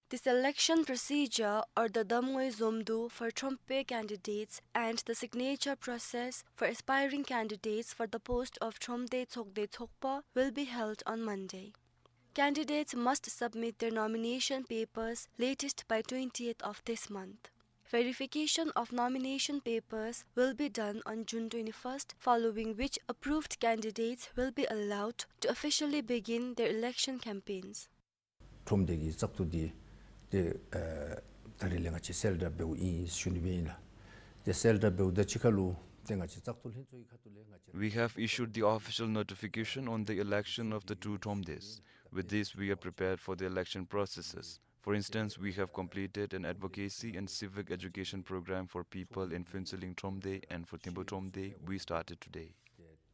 The selection procedure or the Damngoi Zomdu for Thrompe candidates and the signature process for aspiring candidates for the post of Thromde Tsokde Tsokpa will be held on Monday. Candidates must submit their nomination papers latest by twentieth of this month. Verification of nomination papers will be done on June twenty-first, following which approved candidates will be allowed to officially begin their election campaigns. ཁྲོམ་སྡེ་གི་བཙག་འཐུ་འདི་ཏེ་ཨ་ད་རིས་ལས་ང་བཅས་གསལ་བསྒྲགས་འབདཝ་ཨིན་ཞུ་ནི་སྦེ་ཨིན་ལགས། ཏེ་གསལ་བསྒྲགས་འབདཝ་དང་གཅིག་ཁར་ལུ་ ཏེ་ང་བཅས་བཙག་འཐུ་ལྷན་ཚོགས་ཀྱི་ཁ་ཐུག་ལས་ང་བཅས། We have issued the official notification on the election of the two Thromdeys. With this, we have prepared for the election processes. For instance, we have completed an advocacy and civic education program for people in Phuentsholing Thromde, and for Thimphu Thromde, we started today.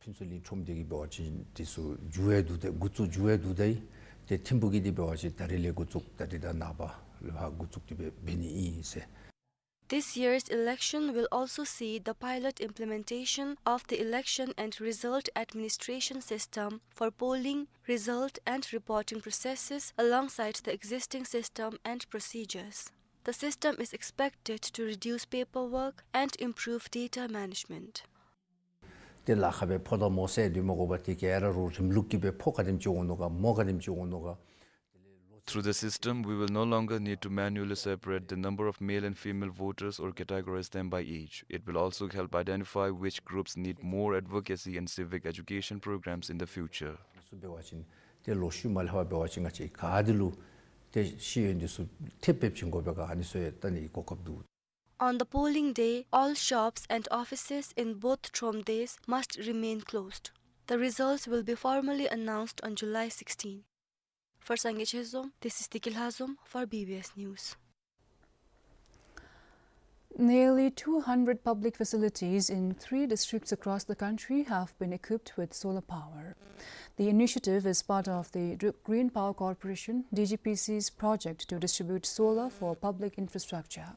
ཕུན་ཚོགས་གླིང་ཁྲོམ་སྡེ་གི་འབད་བ་ཅིན་དེ་ཚུ་མཇུག་ཡང་བསྡུ་སྟེ་འགོ་བཙུགས་མཇུག་ཡང་བསྡུ་སྟེ་ཡོད། ཏེ་ཐིམ་ཕུག་གི་དེ་འབད་བ་ཅིན་ད་རིས་ལས་འགོ་བཙུགས་ད་རིས་དང་ནངས་པ་ལས་ཕར་འགོ་བཙུགས་ཏེ་འབད་འབད་ནི་ཨིན་ཟེར། This year's election will also see the pilot implementation of the election and result administration system for polling, result and reporting processes alongside the existing system and procedures. The system is expected to reduce paperwork and improve data management. ཏེ་ལཱ་ཁག་སྦེ་ཕོག་ད་སྨོ་ཟེར་དེ་མ་དགོ་པར་ཏེ་ག་ར་རུང་རིམ་ལུགས་ཀྱིས་སྦེ་ཕོག་ག་དེམ་ཅིག་འོང་ནུག་ག་མོ་ག་དེམ་ཅིག་འོང་ནུག་ག། Through the system, we will no longer need to manually separate the number of male and female voters or categorize them by age. It will also help identify which groups need more advocacy and civic education programs in the future. ཚུ་འབད་བ་ཅིན་ཏེ་ལོག་ཤུལ་མ་ལས་ཕར་འབད་བ་ཅིན་ང་བཅས་ག་དེ་ལུ་ཏེ་ཤེས་ཡོན་འདི་ཚུ་ཐེབས་ཕེབས་ཅིག་དགོ་པའི་སྒང་ཨ་ནི་ཚུ་ཡང་བལྟ་ནི་གོ་སྐབས་འདུག། On the polling day, all shops and offices in both Thromdes must remain closed. The results will be formally announced on July sixteen. For Sangay Chezom, this is Tiki Lhazom for B B S News. Nearly two hundred public facilities in three districts across the country have been equipped with solar power. The initiative is part of the Dr-, Green Power Corporation, D G P C's project to distribute solar for public infrastructure.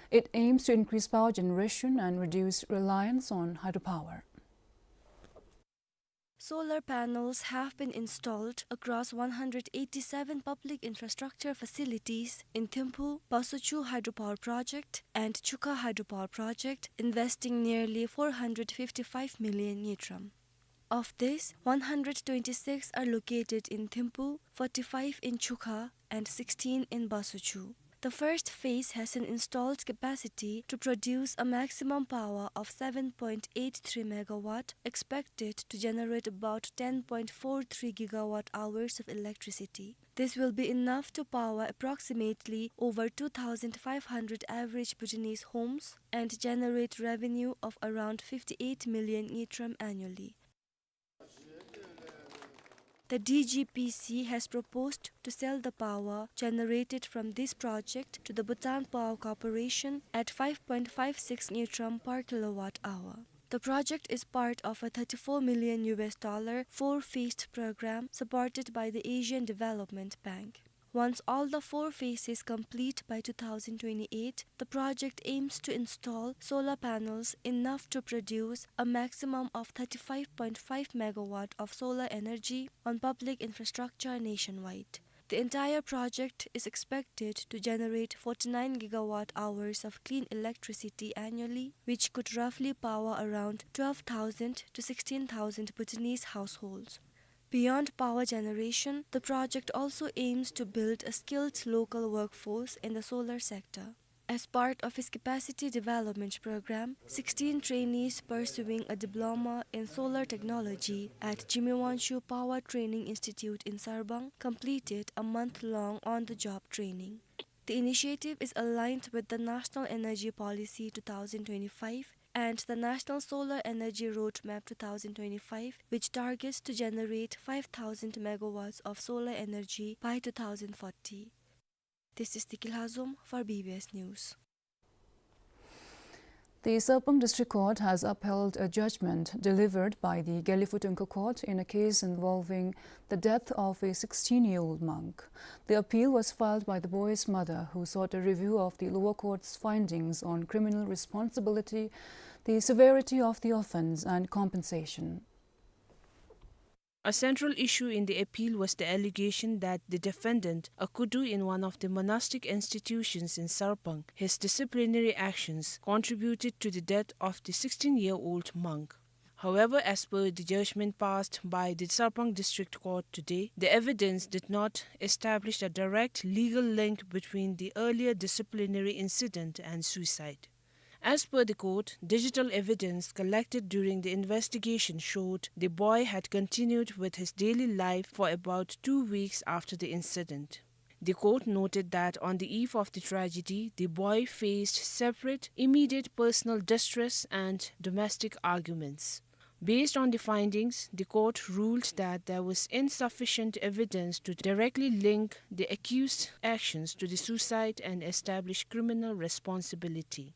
It aims to increase power generation and reduce reliance on hydropower. Solar panels have been installed across one hundred eighty-seven public infrastructure facilities in Thimphu, Basochhu Hydropower Project and Chukha Hydropower Project, investing nearly four hundred fifty-five million ngultrum. Of this, one hundred twenty-six are located in Thimphu, forty-five in Chukha, and sixteen in Basochhu. The first phase has an installed capacity to produce a maximum power of seven point eight three megawatt, expected to generate about ten point four three gigawatt hours of electricity. This will be enough to power approximately over two thousand five hundred average Bhutanese homes and generate revenue of around fifty-eight million ngultrum annually. The D G P C has proposed to sell the power generated from this project to the Bhutan Power Corporation at five point five six ngultrum per kilowatt hour. The project is part of a thirty-four million U S dollar four-phased program supported by the Asian Development Bank. Once all the four phases complete by two thousand twenty-eight, the project aims to install solar panels enough to produce a maximum of thirty-five point five megawatt of solar energy on public infrastructure nationwide. The entire project is expected to generate forty-nine gigawatt hours of clean electricity annually, which could roughly power around twelve thousand to sixteen thousand Bhutanese households. Beyond power generation, the project also aims to build a skilled local workforce in the solar sector. As part of its capacity development program, sixteen trainees pursuing a diploma in solar technology at Jigme Wangchuck Power Training Institute in Sarpang completed a month-long on-the-job training. The initiative is aligned with the National Energy Policy two thousand twenty-five and the National Solar Energy Roadmap two thousand twenty-five, which targets to generate five thousand megawatts of solar energy by two thousand forty. This is Tiki Lhazom for B B S News. The Sarpang District Court has upheld a judgment delivered by the Gelephu Tungku Court in a case involving the death of a sixteen-year-old monk. The appeal was filed by the boy's mother, who sought a review of the lower court's findings on criminal responsibility, the severity of the offense, and compensation. A central issue in the appeal was the allegation that the defendant, a Kudu in one of the monastic institutions in Sarpang, his disciplinary actions contributed to the death of the sixteen-year-old monk. However, as per the judgment passed by the Sarpang District Court today, the evidence did not establish a direct legal link between the earlier disciplinary incident and suicide. As per the court, digital evidence collected during the investigation showed the boy had continued with his daily life for about two weeks after the incident. The court noted that on the eve of the tragedy, the boy faced separate, immediate personal distress and domestic arguments. Based on the findings, the court ruled that there was insufficient evidence to directly link the accused's actions to the suicide and establish criminal responsibility.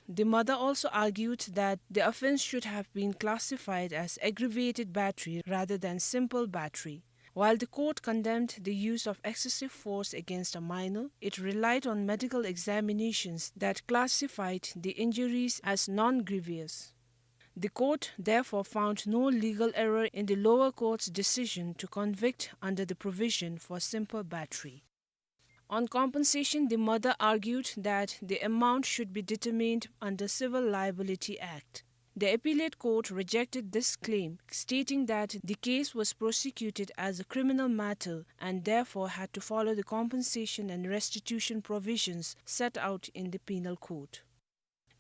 The mother also argued that the offense should have been classified as aggravated battery rather than simple battery. While the court condemned the use of excessive force against a minor, it relied on medical examinations that classified the injuries as non-grievous. The court therefore found no legal error in the lower court's decision to convict under the provision for simple battery. On compensation, the mother argued that the amount should be determined under Civil Liability Act. The appellate court rejected this claim, stating that the case was prosecuted as a criminal matter and therefore had to follow the compensation and restitution provisions set out in the penal code.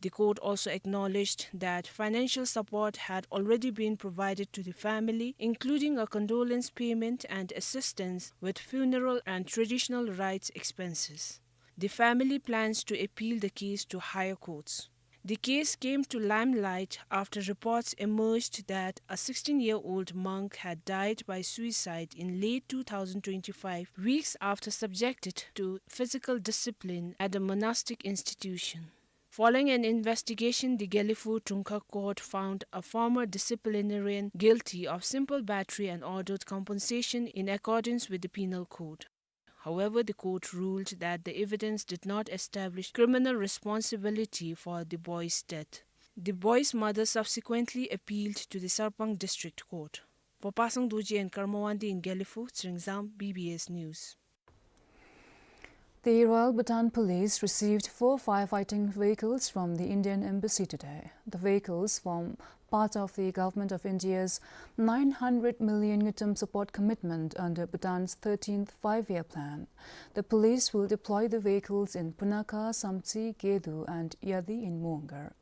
The court also acknowledged that financial support had already been provided to the family, including a condolence payment and assistance with funeral and traditional rites expenses. The family plans to appeal the case to higher courts. The case came to limelight after reports emerged that a sixteen-year-old monk had died by suicide in late two thousand twenty-five, weeks after subjected to physical discipline at a monastic institution. Following an investigation, the Gelephu Trungkha court found a former disciplinarian guilty of simple battery and ordered compensation in accordance with the penal code. However, the court ruled that the evidence did not establish criminal responsibility for the boy's death. The boy's mother subsequently appealed to the Sarpang District Court. For Pasang Dorji and Karma Wangdi in Gelephu, Tshering Zam, B B S News. The Royal Bhutan Police received four firefighting vehicles from the Indian Embassy today. The vehicles form part of the Government of India's nine hundred million ngultrum support commitment under Bhutan's thirteenth Five-Year Plan. The police will deploy the vehicles in Punakha, Samtse, Gedu and Yadi in Mongar.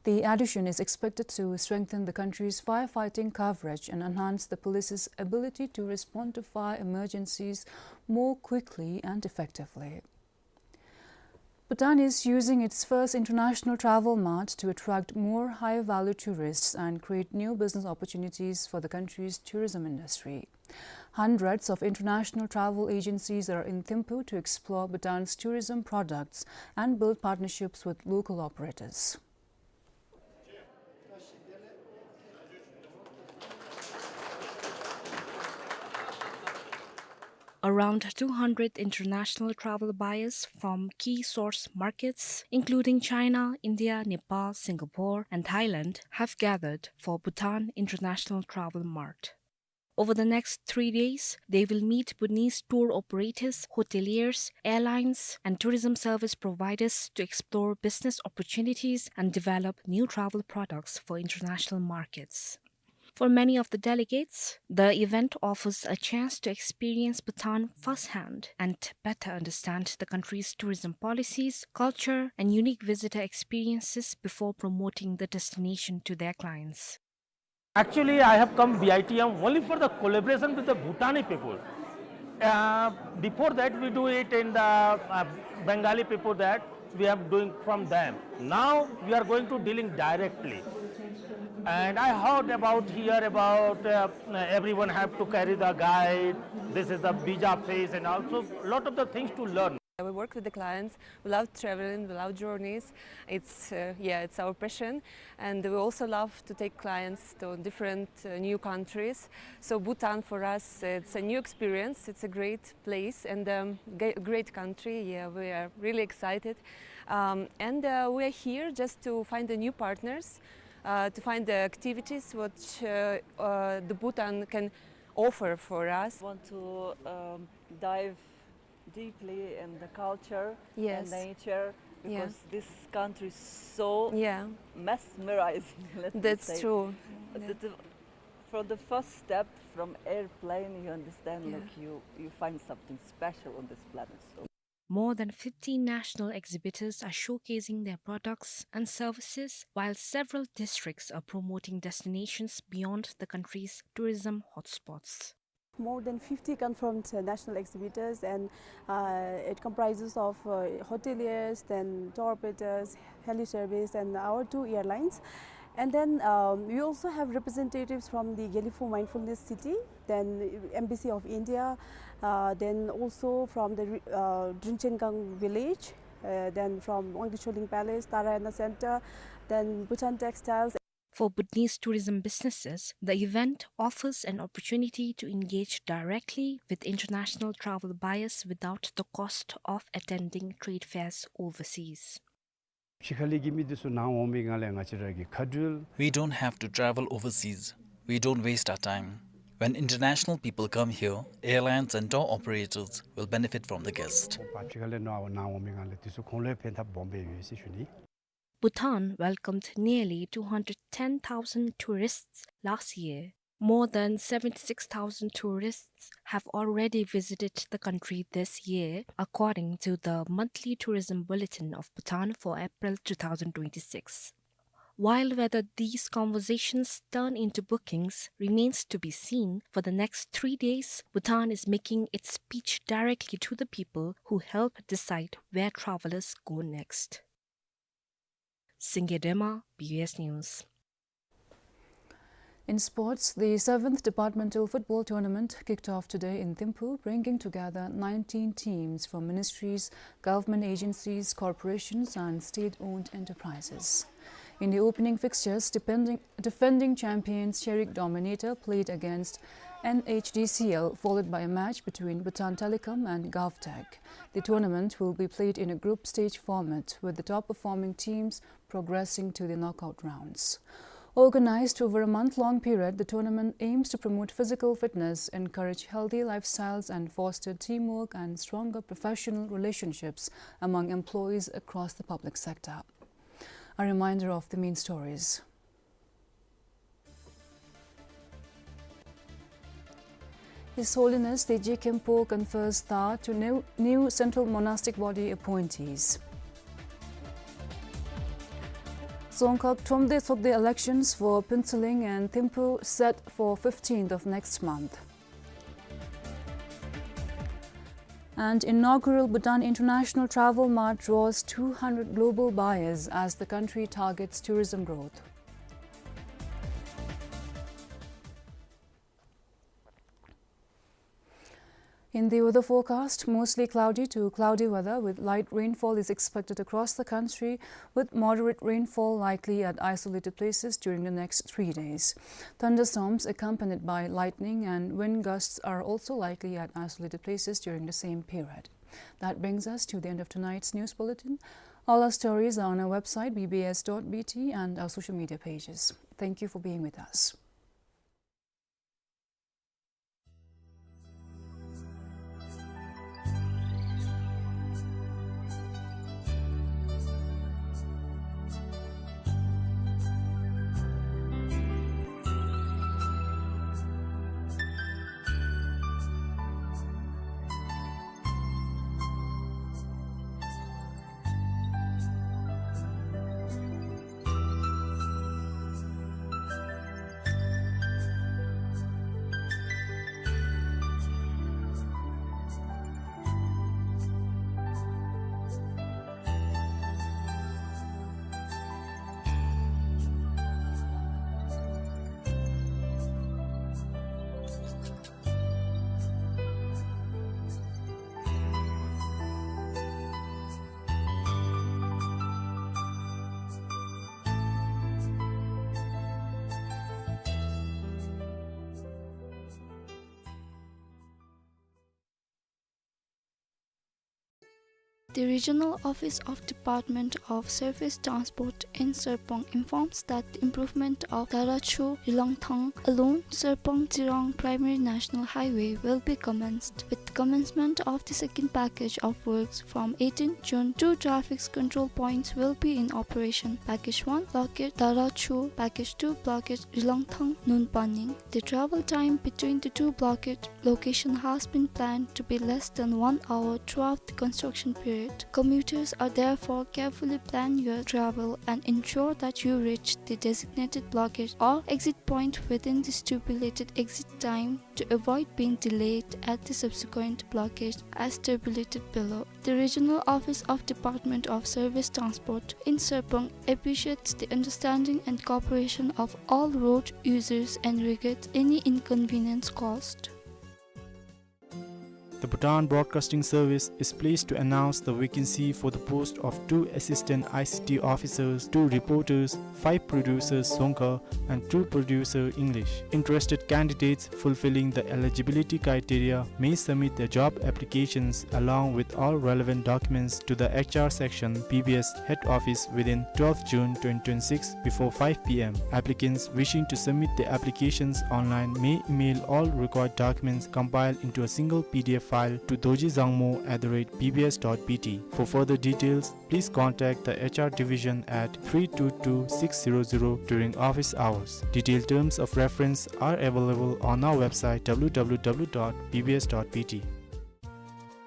The addition is expected to strengthen the country's firefighting coverage and enhance the police's ability to respond to fire emergencies more quickly and effectively. Bhutan is using its first international travel mart to attract more high-value tourists and create new business opportunities for the country's tourism industry. Hundreds of international travel agencies are in Thimphu to explore Bhutan's tourism products and build partnerships with local operators. Around two hundred international travel buyers from key source markets, including China, India, Nepal, Singapore, and Thailand, have gathered for Bhutan International Travel Mart. Over the next three days, they will meet Bhutanese tour operators, hoteliers, airlines, and tourism service providers to explore business opportunities and develop new travel products for international markets. For many of the delegates, the event offers a chance to experience Bhutan firsthand and better understand the country's tourism policies, culture, and unique visitor experiences before promoting the destination to their clients. Actually, I have come B I T M only for the collaboration with the Bhutani people. Uh, before that, we do it in the, uh, Bengali people that we are doing from them. Now we are going to dealing directly. And I heard about here about, uh, everyone have to carry the guide. This is the visa fees and also lot of the things to learn. We work with the clients. We love traveling. We love journeys. It's, uh, yeah, it's our passion. And we also love to take clients to different, uh, new countries. So Bhutan for us, it's a new experience. It's a great place and, um, g-, great country. Yeah, we are really excited. Um, and, uh, we are here just to find the new partners, uh, to find the activities which, uh, uh, the Bhutan can offer for us. Want to, um, dive deeply in the culture and, yes, nature, yeah, because this country is so, yeah, mesmerizing, let me say. That's true. The, yeah, the, from the first step from airplane, you understand, yeah, like, you, you find something special on this planet. So. More than fifty national exhibitors are showcasing their products and services, while several districts are promoting destinations beyond the country's tourism hotspots. More than fifty confirmed, uh, national exhibitors, and, uh, it comprises of, uh, hoteliers, then tour operators, heli service, and our two airlines. And then, um, we also have representatives from the Gelephu Mindfulness City, then Embassy of India, uh, then also from the re-, uh, Dronchengkang village, uh, then from Wangdi Choling Palace, Tarayana Center, then Bhutan Textiles. For Bhutanese tourism businesses, the event offers an opportunity to engage directly with international travel buyers without the cost of attending trade fairs overseas. ཕྱི་ཁ་ལས་ཀྱི་མི་འདི་ཚུ་ནང་འོང་པའི་སྒང་ལས་ང་བཅས་ར་གི་ཁ་འགྲུལ། We don't have to travel overseas. We don't waste our time. When international people come here, airlines and tour operators will benefit from the guest. ཕྱི་ཁ་ལས་ནང་ནང་འོང་པའི་སྒང་ལས་འདི་ཚུ་ཁོང་ལུ་ཕན་ཐབས་སྦོམ་སྦེ་ཡོད་ཟེར་ཞུ་ནི། Bhutan welcomed nearly two hundred ten thousand tourists last year. More than seventy-six thousand tourists have already visited the country this year, according to the monthly tourism bulletin of Bhutan for April two thousand twenty-six. While whether these conversations turn into bookings remains to be seen, for the next three days, Bhutan is making its pitch directly to the people who help decide where travelers go next. Singye Dema, B B S News. In sports, the seventh departmental football tournament kicked off today in Thimphu, bringing together nineteen teams from ministries, government agencies, corporations, and state-owned enterprises. In the opening fixtures, defending, defending champions Sherik Dominator played against N H D C L, followed by a match between Bhutan Telecom and Govtech. The tournament will be played in a group stage format, with the top performing teams progressing to the knockout rounds. Organized over a month-long period, the tournament aims to promote physical fitness, encourage healthy lifestyles, and foster teamwork and stronger professional relationships among employees across the public sector. A reminder of the main stories. His Holiness Teji Khenpo confers tha to new, new Central Monastic Body appointees. Dzongkhag Thromde Tsokde elections for Phuentsholing and Thimphu set for fifteenth of next month. And inaugural Bhutan International Travel Mart draws two hundred global buyers as the country targets tourism growth. In the weather forecast, mostly cloudy to cloudy weather with light rainfall is expected across the country, with moderate rainfall likely at isolated places during the next three days. Thunderstorms accompanied by lightning and wind gusts are also likely at isolated places during the same period. That brings us to the end of tonight's news bulletin. All our stories are on our website, B B S dot B T, and our social media pages. Thank you for being with us. The Regional Office of Department of Surface Transport in Sarpang informs that the improvement of Darachu Rilangthang along Sarpang Jirang Primary National Highway will be commenced with Commencement of the second package of works from eighteenth June. Two traffic control points will be in operation. Package one, blockade Dara Chu. Package two, blockade Rilangthang Nunpaning. The travel time between the two blockade location has been planned to be less than one hour throughout the construction period. Commuters are therefore carefully plan your travel and ensure that you reach the designated blockade or exit point within the stipulated exit time to avoid being delayed at the subsequent blockade as tabulated below. The Regional Office of Department of Service Transport in Sarpang appreciates the understanding and cooperation of all road users and regrets any inconvenience caused. The Bhutan Broadcasting Service is pleased to announce the vacancy for the post of two assistant I C T officers, two reporters, five producers Dzongkha, and two producer English. Interested candidates fulfilling the eligibility criteria may submit their job applications along with all relevant documents to the H R section, B B S head office within twelfth June twenty twenty-six before five P M. Applicants wishing to submit their applications online may email all required documents compiled into a single P D F file to dorji dzangmo at the rate B B S dot B T. For further details, please contact the H R division at three two two six zero zero during office hours. Detailed terms of reference are available on our website, W W W dot B B S dot B T.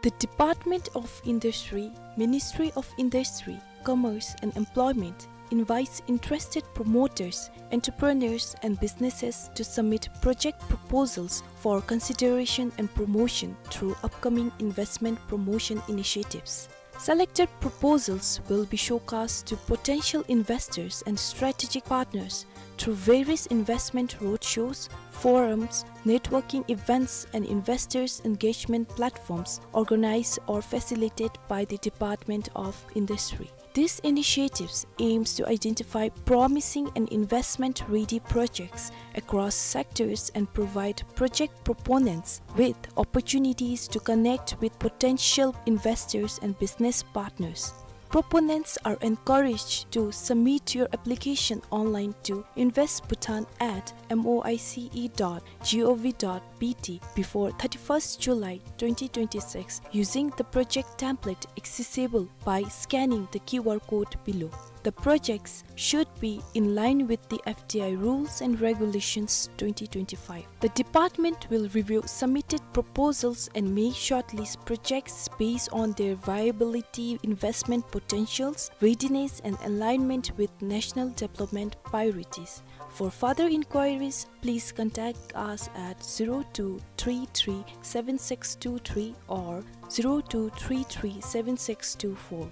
The Department of Industry, Ministry of Industry, Commerce and Employment invites interested promoters, entrepreneurs and businesses to submit project proposals for consideration and promotion through upcoming investment promotion initiatives. Selected proposals will be showcased to potential investors and strategic partners through various investment roadshows, forums, networking events, and investors' engagement platforms organized or facilitated by the Department of Industry. These initiatives aims to identify promising and investment-ready projects across sectors and provide project proponents with opportunities to connect with potential investors and business partners. Proponents are encouraged to submit your application online to invest bhutan at M O I C E dot G O V dot B T before thirty-first July twenty twenty-six using the project template accessible by scanning the Q R code below. The projects should be in line with the F D I rules and regulations twenty twenty-five. The department will review submitted proposals and may shortlist projects based on their viability, investment potentials, readiness, and alignment with national development priorities. For further inquiries, please contact us at zero two three three seven six two three or zero two three three seven six two four.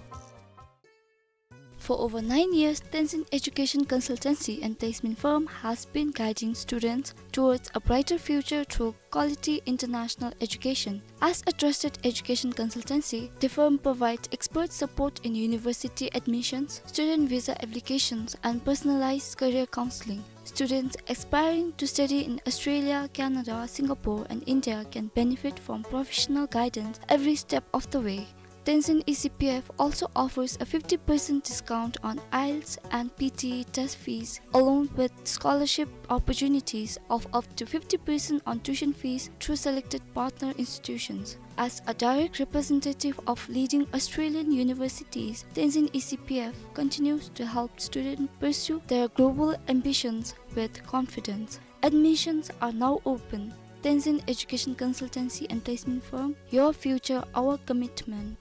For over nine years, Tenzin Education Consultancy and Placement Firm has been guiding students towards a brighter future through quality international education. As a trusted education consultancy, the firm provides expert support in university admissions, student visa applications, and personalized career counseling. Students aspiring to study in Australia, Canada, Singapore, and India can benefit from professional guidance every step of the way. Tenzin E C P F also offers a fifty percent discount on IELTS and P T E test fees, along with scholarship opportunities of up to fifty percent on tuition fees through selected partner institutions. As a direct representative of leading Australian universities, Tenzin E C P F continues to help students pursue their global ambitions with confidence. Admissions are now open. Tenzin Education Consultancy and Placement Firm, your future, our commitment.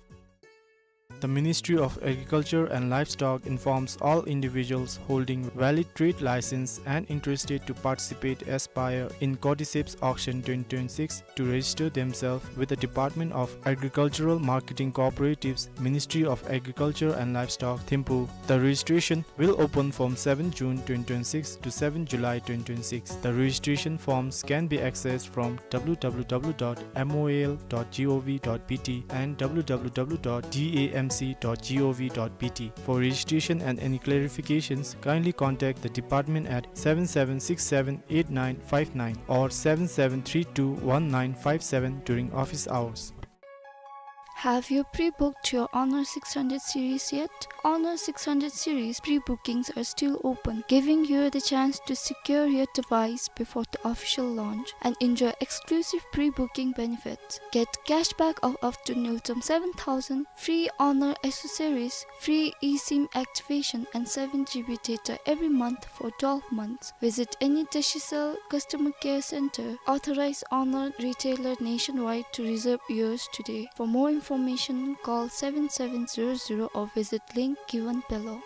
The Ministry of Agriculture and Livestock informs all individuals holding valid trade license and interested to participate, aspire in Cordyceps Auction twenty twenty-six to register themselves with the Department of Agricultural Marketing Cooperatives, Ministry of Agriculture and Livestock, Thimphu. The registration will open from seventh June twenty twenty-six to seventh July twenty twenty-six. The registration forms can be accessed from W W W dot M O A L dot G O V dot B T and W W W dot D A M C dot G O V dot B T. For registration and any clarifications, kindly contact the department at seven seven six seven eight nine five nine or seven seven three two one nine five seven during office hours. Have you pre-booked your Honor six hundred series yet? Honor six hundred series pre-bookings are still open, giving you the chance to secure your device before the official launch and enjoy exclusive pre-booking benefits. Get cashback of up to ngultrum seven thousand, free Honor accessories, free eSIM activation, and seven G B data every month for twelve months. Visit any Digicel customer care center, authorized Honor retailer nationwide to reserve yours today. For more information, call seven seven zero zero or visit link given below.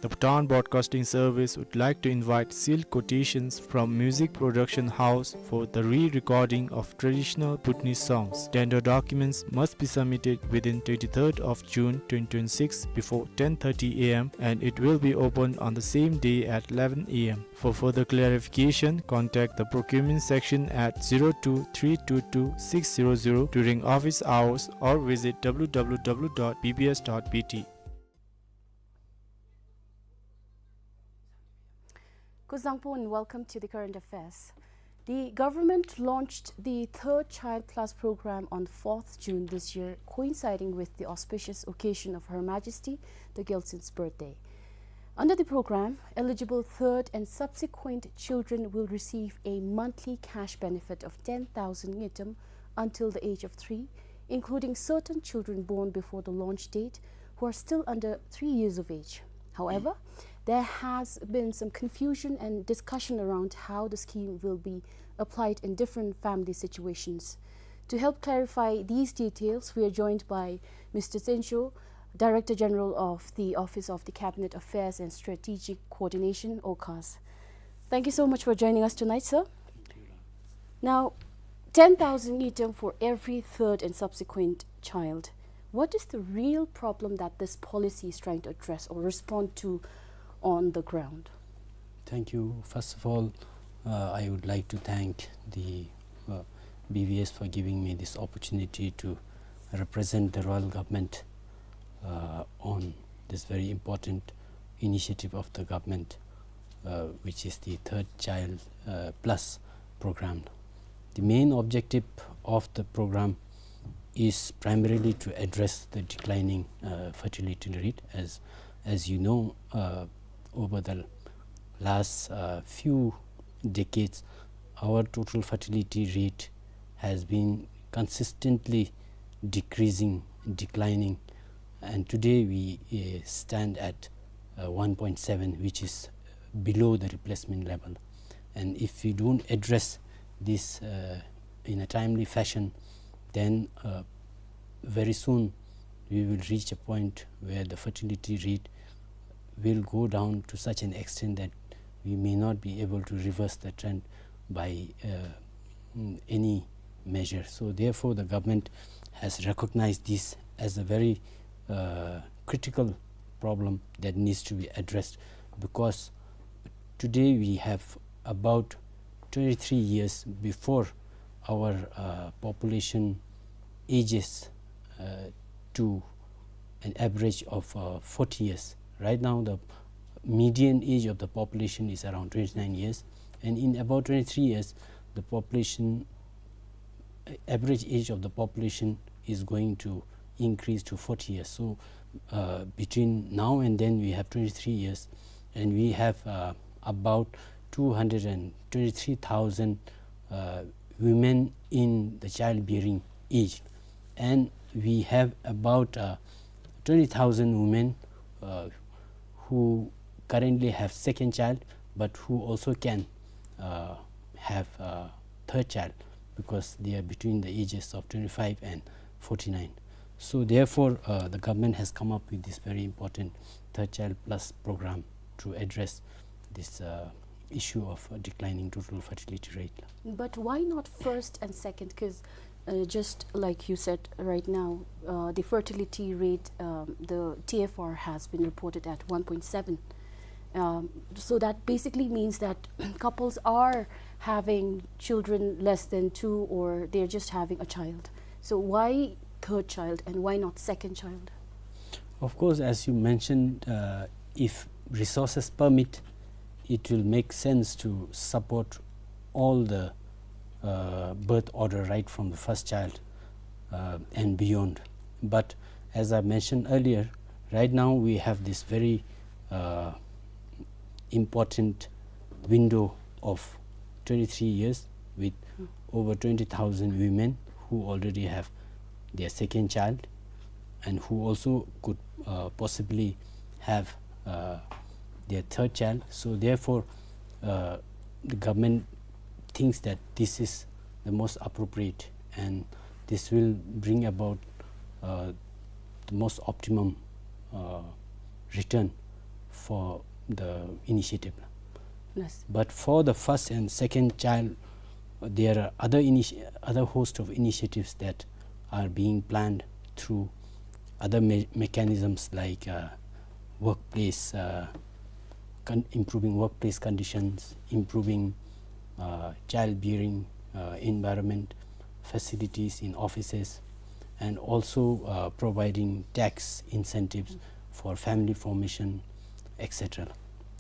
The Bhutan Broadcasting Service would like to invite sealed quotations from music production house for the re-recording of traditional Bhutanese songs. Tender documents must be submitted within twenty-third of June twenty twenty-six before ten thirty A M, and it will be opened on the same day at eleven A M. For further clarification, contact the procurement section at zero two three two two six zero zero during office hours or visit W W W dot B B S dot B T. Kuzuzangpo and welcome to the current affairs. The government launched the Third Child Plus program on fourth June this year, coinciding with the auspicious occasion of Her Majesty the Gyaltshin's birthday. Under the program, eligible third and subsequent children will receive a monthly cash benefit of ten thousand ngultrum until the age of three, including certain children born before the launch date who are still under three years of age. However, there has been some confusion and discussion around how the scheme will be applied in different family situations. To help clarify these details, we are joined by Mister Tsensho, Director General of the Office of the Cabinet Affairs and Strategic Coordination, OCCAS. Thank you so much for joining us tonight, sir. Now, ten thousand ngultrum for every third and subsequent child. What is the real problem that this policy is trying to address or respond to on the ground? Thank you. First of all, uh, I would like to thank the, uh, B B S for giving me this opportunity to represent the royal government, uh, on this very important initiative of the government, uh, which is the Third Child, uh, Plus program. The main objective of the program is primarily to address the declining, uh, fertility rate. As, as you know, uh, over the last, uh, few decades, our total fertility rate has been consistently decreasing, declining, and today we, uh, stand at, uh, one point seven, which is below the replacement level. And if we don't address this, uh, in a timely fashion, then, uh, very soon we will reach a point where the fertility rate will go down to such an extent that we may not be able to reverse the trend by, uh, mm, any measure. So therefore, the government has recognized this as a very, uh, critical problem that needs to be addressed, because today we have about twenty-three years before our, uh, population ages, uh, to an average of, uh, forty years. Right now, the median age of the population is around twenty-nine years, and in about twenty-three years, the population, uh, average age of the population is going to increase to forty years. So, uh, between now and then, we have twenty-three years, and we have, uh, about two hundred and twenty-three thousand, uh, women in the childbearing age, and we have about, uh, twenty thousand women, uh, who currently have second child, but who also can, uh, have, uh, third child, because they are between the ages of twenty-five and forty-nine. So therefore, uh, the government has come up with this very important Third Child Plus program to address this, uh, issue of, uh, declining total fertility rate. But why not first and second? 'Cause, uh, just like you said right now, uh, the fertility rate, um, the T F R has been reported at one point seven. Um, so that basically means that couples are having children less than two, or they're just having a child. So why third child and why not second child? Of course, as you mentioned, uh, if resources permit, it will make sense to support all the, uh, birth order right from the first child, uh, and beyond. But as I mentioned earlier, right now we have this very, uh, important window of twenty-three years with over twenty thousand women who already have their second child and who also could, uh, possibly have, uh, their third child. So therefore, uh, the government thinks that this is the most appropriate and this will bring about, uh, the most optimum, uh, return for the initiative. Yes. But for the first and second child, there are other initi-, other host of initiatives that are being planned through other me-, mechanisms like, uh, workplace, uh, con-, improving workplace conditions, improving, uh, childbearing, uh, environment, facilities in offices, and also, uh, providing tax incentives for family formation, et cetera.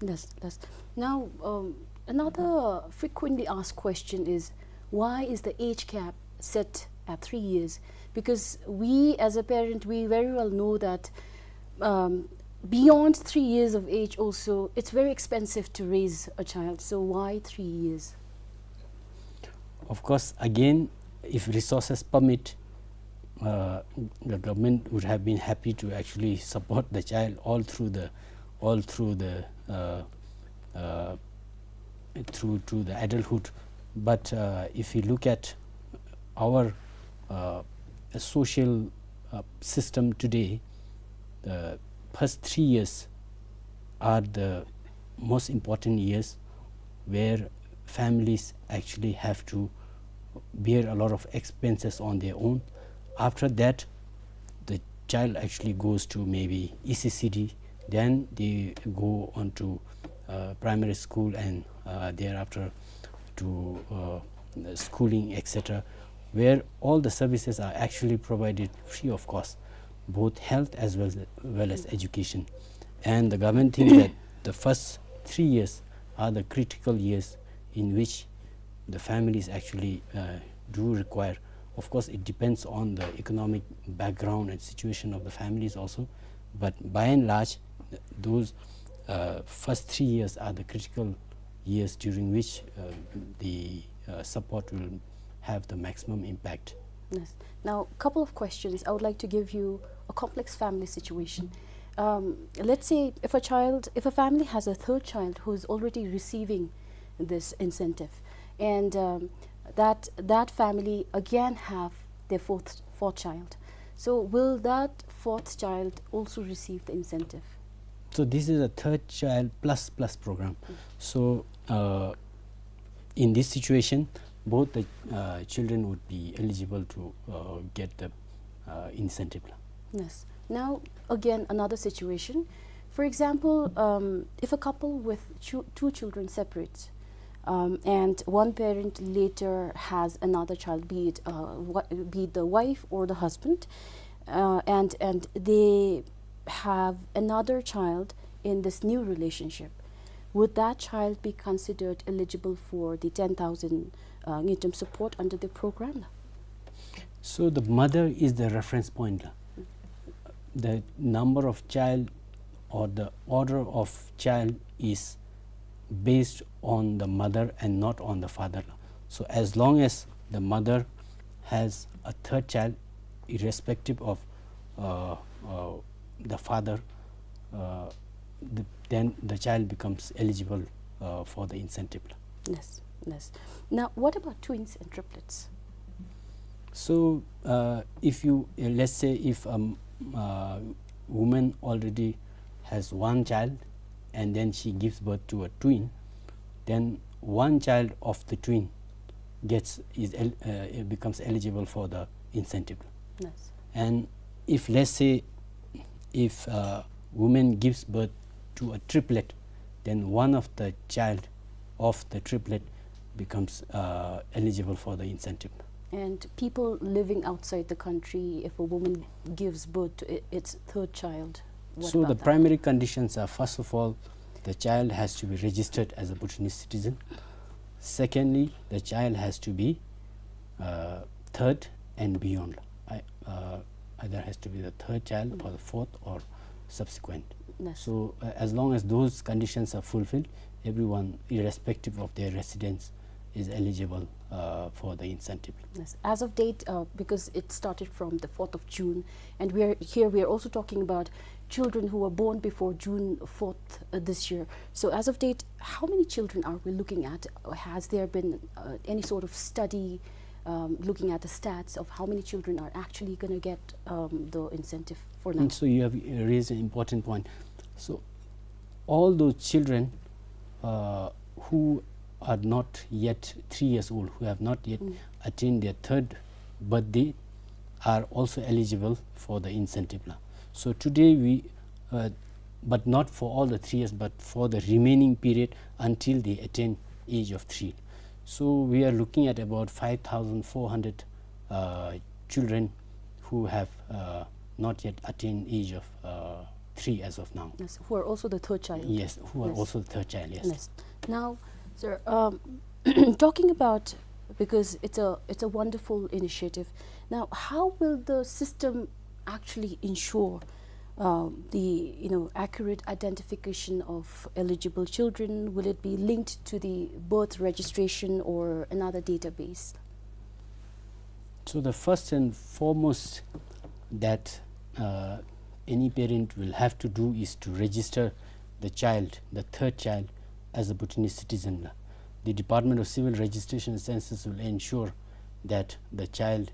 Yes, yes. Now, um, another frequently asked question is, why is the age cap set at three years? Because we, as a parent, we very well know that, um, beyond three years of age also, it's very expensive to raise a child. So why three years? Of course, again, if resources permit, uh, the government would have been happy to actually support the child all through the, all through the, uh, uh, through to the adulthood. But, uh, if you look at our, uh, social, uh, system today, the first three years are the most important years where families actually have to bear a lot of expenses on their own. After that, the child actually goes to maybe E C C D, then they go on to, uh, primary school and, uh, thereafter to, uh, schooling, et cetera, where all the services are actually provided free of cost, both health as well as, well as education. And the government thinks that the first three years are the critical years in which the families actually, uh, do require. Of course, it depends on the economic background and situation of the families also, but by and large, th-, those, uh, first three years are the critical years during which, uh, the, uh, support will have the maximum impact. Yes. Now, a couple of questions. I would like to give you a complex family situation. Um, let's say if a child, if a family has a third child who is already receiving this incentive, and, um, that, that family again have their fourth, fourth child. So will that fourth child also receive the incentive? So this is a third child plus plus program. Mm. So, uh, in this situation, both the, uh, children would be eligible to, uh, get the, uh, incentive. Yes. Now, again, another situation. For example, um, if a couple with chu-, two children separates, um, and one parent later has another child, be it, uh, wha-, be it the wife or the husband, uh, and, and they have another child in this new relationship, would that child be considered eligible for the ten thousand, uh, ngultrum support under the program? So the mother is the reference point. The number of child or the order of child is based on the mother and not on the father. So as long as the mother has a third child, irrespective of, uh, uh, the father, uh, the, then the child becomes eligible, uh, for the incentive. Yes, yes. Now, what about twins and triplets? So, uh, if you, uh, let's say if, um, uh, woman already has one child and then she gives birth to a twin, then one child of the twin gets, is el-, uh, becomes eligible for the incentive. Yes. And if, let's say, if, uh, woman gives birth to a triplet, then one of the child of the triplet becomes, uh, eligible for the incentive. And people living outside the country, if a woman gives birth to i-, its third child, what about that? So the primary conditions are, first of all, the child has to be registered as a Bhutanese citizen. Secondly, the child has to be, uh, third and beyond. I, uh, either has to be the third child or the fourth or subsequent. Yes. So, uh, as long as those conditions are fulfilled, everyone, irrespective of their residence, is eligible, uh, for the incentive. Yes. As of date, uh, because it started from the fourth of June, and we are here, we are also talking about children who were born before June fourth, uh, this year. So as of date, how many children are we looking at? Or has there been, uh, any sort of study, um, looking at the stats of how many children are actually gonna get, um, the incentive for now? And so you have, uh, raised an important point. So all those children, uh, who are not yet three years old, who have not yet attained their third birthday, are also eligible for the incentive la. So today we, uh, but not for all the three years, but for the remaining period until they attain age of three. So we are looking at about five thousand four hundred, uh, children who have, uh, not yet attained age of, uh, three as of now. Yes, who are also the third child. Yes, who are also the third child, yes. Yes. Now, sir, um, talking about, because it's a, it's a wonderful initiative. Now, how will the system actually ensure, um, the, you know, accurate identification of eligible children? Will it be linked to the birth registration or another database? So the first and foremost that, uh, any parent will have to do is to register the child, the third child, as a Bhutanese citizen la. The Department of Civil Registration and Census will ensure that the child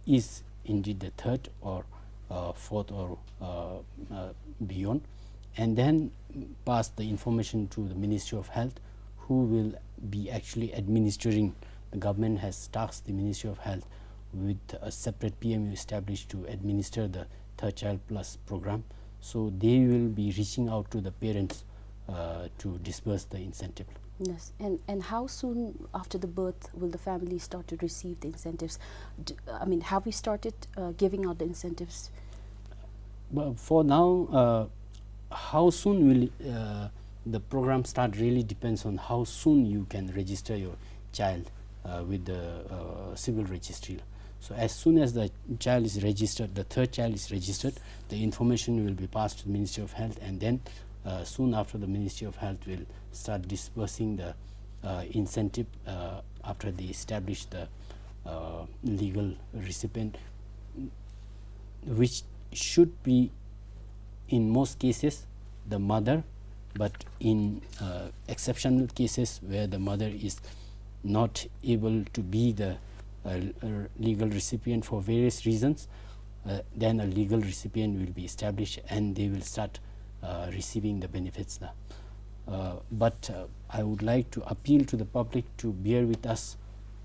is indeed the third or, uh, fourth or, uh, uh, beyond, and then pass the information to the Ministry of Health, who will be actually administering. The government has tasked the Ministry of Health with a separate P M U established to administer the Third Child Plus program. So they will be reaching out to the parents, uh, to disburse the incentive. Yes, and, and how soon after the birth will the family start to receive the incentives? D-, I mean, have we started, uh, giving out the incentives? But for now, uh, how soon will, uh, the program start really depends on how soon you can register your child, uh, with the, uh, civil registry. So as soon as the child is registered, the third child is registered, the information will be passed to the Ministry of Health, and then, uh, soon after, the Ministry of Health will start disbursing the, uh, incentive, uh, after they establish the, uh, legal recipient, which should be in most cases the mother, but in, uh, exceptional cases where the mother is not able to be the, uh, l-, uh, legal recipient for various reasons, uh, then a legal recipient will be established and they will start, uh, receiving the benefits la. Uh, but, uh, I would like to appeal to the public to bear with us,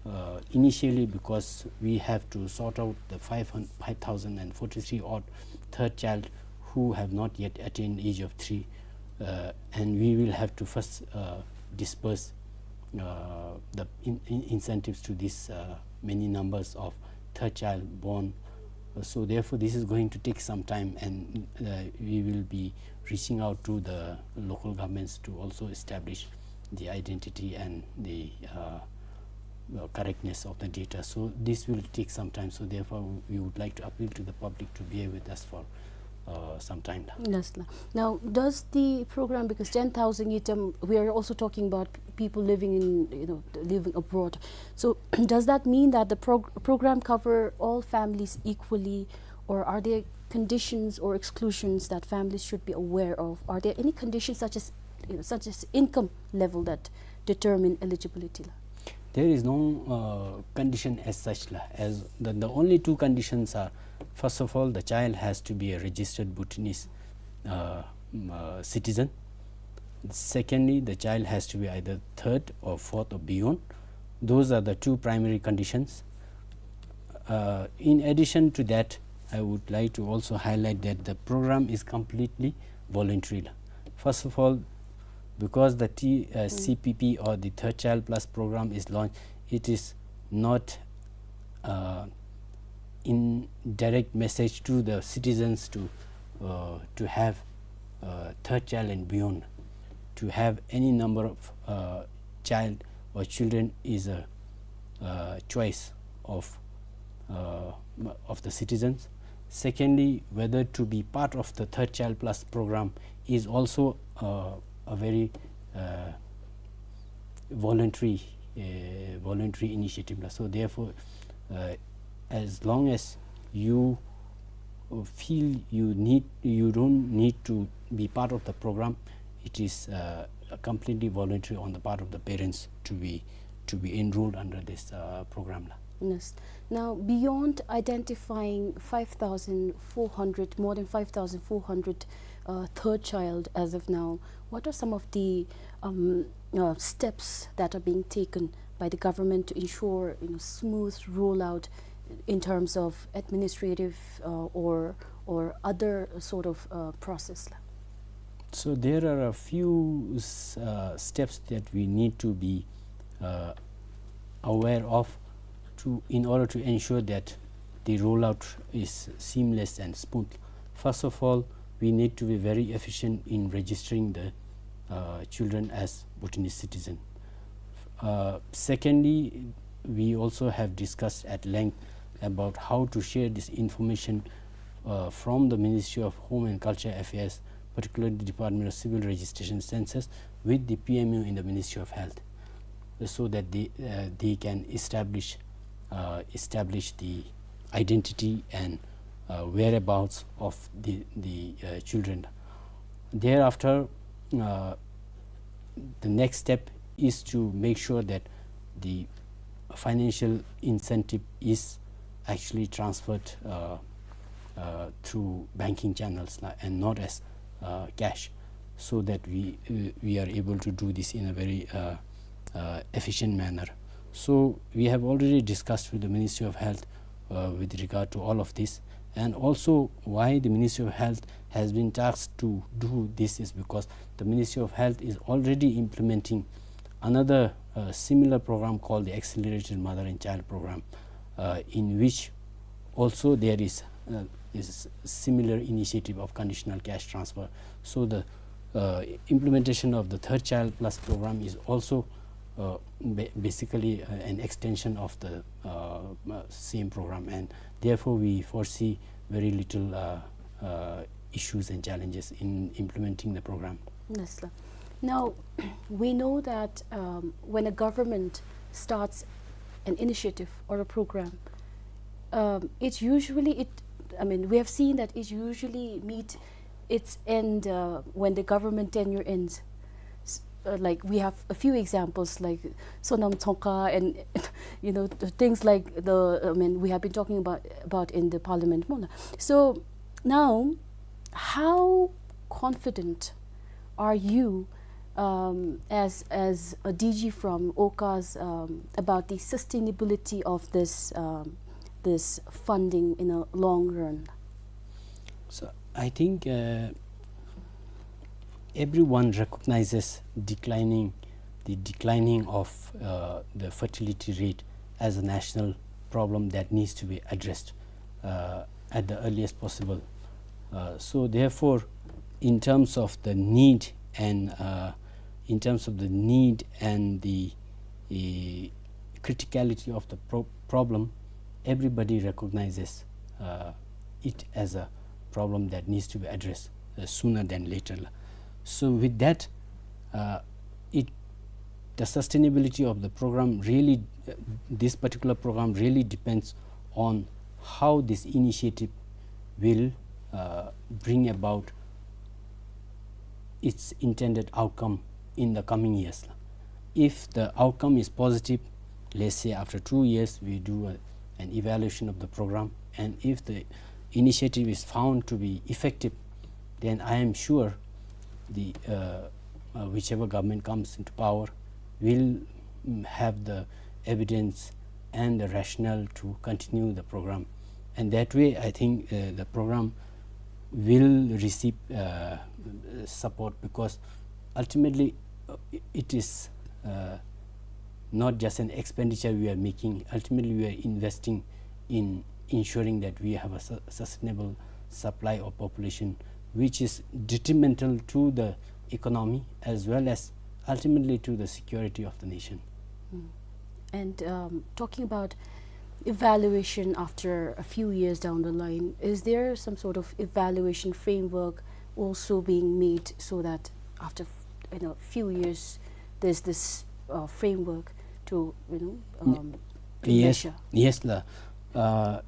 uh, initially, because we have to sort out the five hundred, five thousand and forty-three odd third child who have not yet attained age of three, uh, and we will have to first, uh, disperse, uh, the in-, in-, incentives to these, uh, many numbers of third child born. So therefore, this is going to take some time, and, uh, we will be reaching out to the local governments to also establish the identity and the, uh, uh, correctness of the data. So this will take some time. So therefore, we would like to appeal to the public to bear with us for, uh, some time. Yes, la. Now, does the program, because ten thousand item, we are also talking about p-, people living in, you know, living abroad. So does that mean that the prog-, program cover all families equally, or are there conditions or exclusions that families should be aware of? Are there any conditions such as, you know, such as income level that determine eligibility la? There is no, uh, condition as such la. As the, the only two conditions are, first of all, the child has to be a registered Bhutanese, uh, mm, uh, citizen. Secondly, the child has to be either third or fourth or beyond. Those are the two primary conditions. Uh, in addition to that, I would like to also highlight that the program is completely voluntary. First of all, because the T-, uh, C P P or the Third Child Plus program is launched, it is not, uh, in direct message to the citizens to, uh, to have, uh, third child and beyond. To have any number of, uh, child or children is a, uh, choice of uh, of the citizens. Secondly, whether to be part of the Third Child Plus program is also, uh, a very, uh, voluntary, uh, voluntary initiative la. So therefore, uh, as long as you, uh, feel you need, you don't need to be part of the program, it is, uh, completely voluntary on the part of the parents to be, to be enrolled under this, uh, program la. Yes. Now, beyond identifying five thousand four hundred, more than five thousand four hundred, uh, third child as of now, what are some of the, um, uh, steps that are being taken by the government to ensure, you know, smooth rollout in terms of administrative, uh, or, or other sort of, uh, process la? So there are a few s-, uh, steps that we need to be, uh, aware of to, in order to ensure that the rollout is seamless and smooth. First of all, we need to be very efficient in registering the, uh, children as Bhutanese citizen. Uh, secondly, we also have discussed at length about how to share this information, uh, from the Ministry of Home and Culture Affairs, particularly the Department of Civil Registration Census, with the P M O in the Ministry of Health, so that they, uh, they can establish, uh, establish the identity and, uh, whereabouts of the, the, uh, children. Thereafter, uh, the next step is to make sure that the financial incentive is actually transferred, uh, uh, through banking channels la, and not as, uh, cash, so that we, uh, we are able to do this in a very, uh, uh, efficient manner. So we have already discussed with the Ministry of Health, uh, with regard to all of this, and also why the Ministry of Health has been tasked to do this is because the Ministry of Health is already implementing another, uh, similar program called the Accelerated Mother and Child Program, uh, in which also there is, uh, is similar initiative of conditional cash transfer. So the, uh, implementation of the Third Child Plus program is also, uh, ba-, basically, uh, an extension of the, uh, uh, same program, and therefore we foresee very little, uh, uh, issues and challenges in implementing the program. Yes, sir. Now, we know that, um, when a government starts an initiative or a program, um, it usually, it, I mean, we have seen that it usually meet its end, uh, when the government tenure ends. S-, uh, like, we have a few examples, like Sonam Tsongkha and, you know, the things like the, I mean, we have been talking about, about in the parliament. So now, how confident are you, um, as, as a D G from OCAS, um, about the sustainability of this, um, this funding in a long run? So I think, uh, everyone recognizes declining, the declining of, uh, the fertility rate as a national problem that needs to be addressed, uh, at the earliest possible. Uh, so therefore, in terms of the need and, uh, in terms of the need and the, uh, criticality of the pro-, problem, everybody recognizes, uh, it as a problem that needs to be addressed, uh, sooner than later la. So with that, uh, it, the sustainability of the program really, uh, this particular program really depends on how this initiative will, uh, bring about its intended outcome in the coming years. If the outcome is positive, let's say after two years we do a, an evaluation of the program, and if the initiative is found to be effective, then I am sure the, uh, uh, whichever government comes into power will, mm, have the evidence and the rationale to continue the program. And that way, I think, uh, the program will receive, uh, support, because ultimately, uh, i-, it is, uh, not just an expenditure we are making. Ultimately, we are investing in ensuring that we have a su-, sustainable supply of population, which is detrimental to the economy as well as ultimately to the security of the nation. Mm. And, um, talking about evaluation after a few years down the line? Is there some sort of evaluation framework also being made so that after, you know, few years, there's this, uh, framework to, you know, um, to Yes, measure? Yes, la. Uh,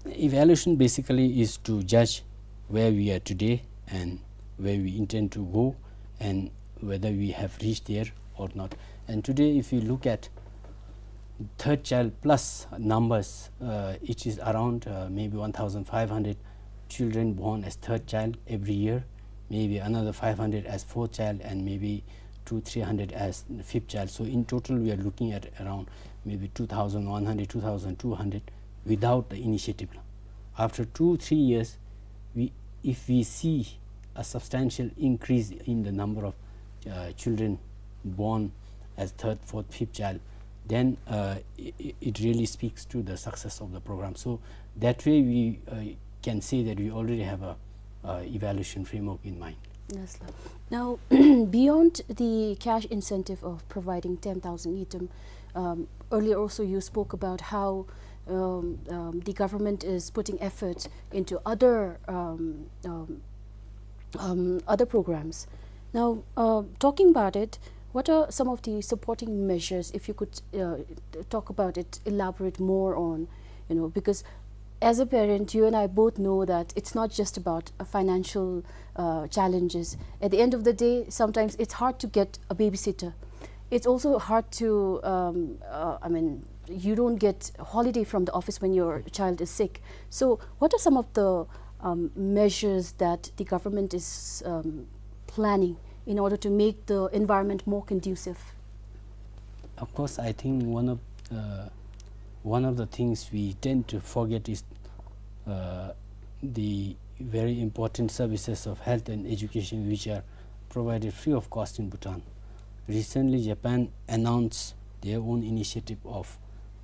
evaluation basically is to judge where we are today and where we intend to go and whether we have reached there or not. And today, if you look at third child plus numbers, uh, it is around, uh, maybe one thousand five hundred children born as third child every year, maybe another five hundred as fourth child, and maybe two, three hundred as fifth child. So in total, we are looking at around maybe two thousand one hundred, two thousand two hundred without the initiative. After two, three years, we, if we see a substantial increase in the number of, uh, children born as third, fourth, fifth child, then, uh, i-, i-, it really speaks to the success of the program. So that way we, uh, can say that we already have a, uh, evaluation framework in mind. Yes, sir. Now, beyond the cash incentive of providing ten thousand ngultrum, um, earlier also you spoke about how, um, um, the government is putting effort into other, um, um, um, other programs. Now, uh, talking about it, what are some of the supporting measures, if you could, uh, t-, talk about it, elaborate more on, you know, because as a parent, you and I both know that it's not just about a financial, uh, challenges. At the end of the day, sometimes it's hard to get a babysitter. It's also hard to, um, uh, I mean, you don't get holiday from the office when your child is sick. So what are some of the, um, measures that the government is, um, planning in order to make the environment more conducive? Of course, I think one of, uh, one of the things we tend to forget is, uh, the very important services of health and education, which are provided free of cost in Bhutan. Recently, Japan announced their own initiative of,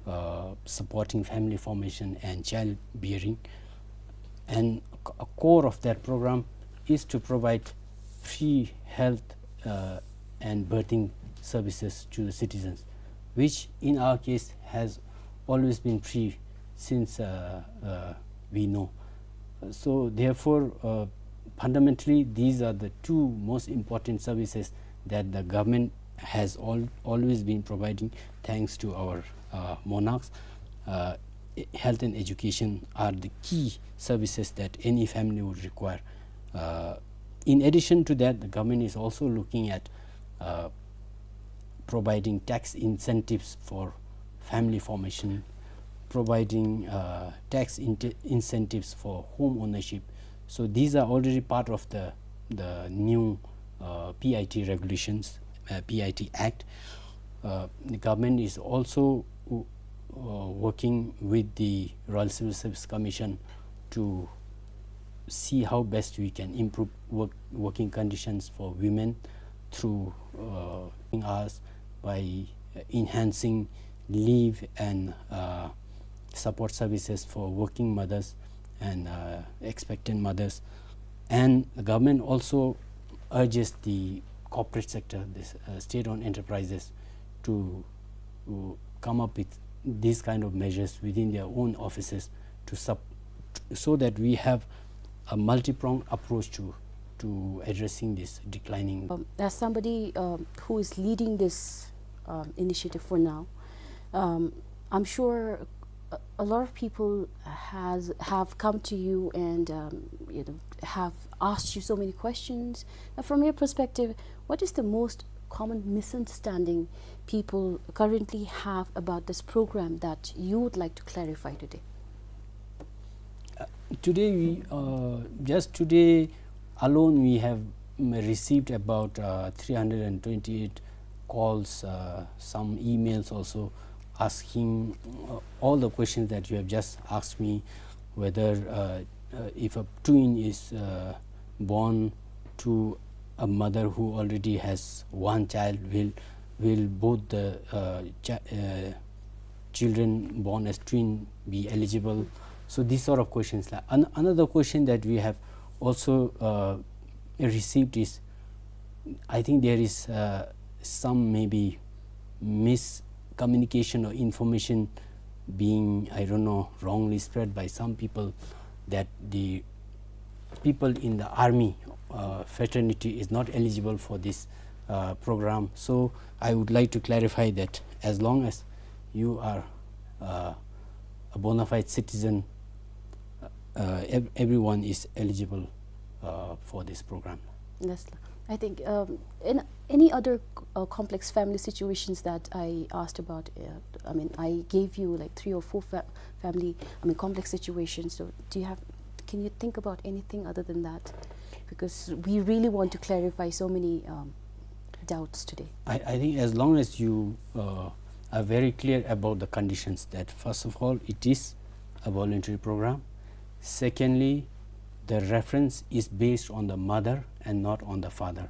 uh, supporting family formation and child bearing. And a c-, a core of that program is to provide free health, uh, and birthing services to the citizens, which in our case has always been free since, uh, uh, we know. So therefore, uh, fundamentally, these are the two most important services that the government has al-, always been providing, thanks to our, uh, monarchs. Uh, e-, health and education are the key services that any family would require. Uh, in addition to that, the government is also looking at, uh, providing tax incentives for family formation, providing, uh, tax inte-, incentives for home ownership. So these are already part of the, the new, uh, P I T regulations, uh, P I T Act. Uh, the government is also, uh, working with the Royal Civil Service Commission to see how best we can improve work, working conditions for women through, uh, us by enhancing leave and, uh, support services for working mothers and, uh, expectant mothers. And the government also urges the corporate sector, this, uh, state-owned enterprises, to, to come up with these kind of measures within their own offices to sup-, so that we have a multi-pronged approach to, to addressing this declining. Um, as somebody, um, who is leading this, um, initiative for now, um, I'm sure a, a lot of people has, have come to you and, um, you know, have asked you so many questions. Now, from your perspective, what is the most common misunderstanding people currently have about this program that you would like to clarify today? Uh, today we, uh, just today alone we have, mm, received about, uh, three hundred and twenty-eight calls, uh, some emails also asking, uh, all the questions that you have just asked me, whether, uh, uh, if a twin is, uh, born to a mother who already has one child, will, will both the, uh, chi-, uh, children born as twin be eligible? So these sort of questions. Like, an-, another question that we have also, uh, received is, I think there is, uh, some maybe miscommunication or information being, I don't know, wrongly spread by some people that the people in the army, uh, fraternity is not eligible for this, uh, program. So I would like to clarify that as long as you are, uh, a bona fide citizen, uh, ev-, everyone is eligible, uh, for this program. Yes, sir. I think, um, in any other, uh, complex family situations that I asked about, uh, I mean, I gave you, like, three or four fa-, family, I mean, complex situations. So do you have, can you think about anything other than that? Because we really want to clarify so many, um, doubts today. I, I think as long as you, uh, are very clear about the conditions, that first of all, it is a voluntary program. Secondly, the reference is based on the mother and not on the father.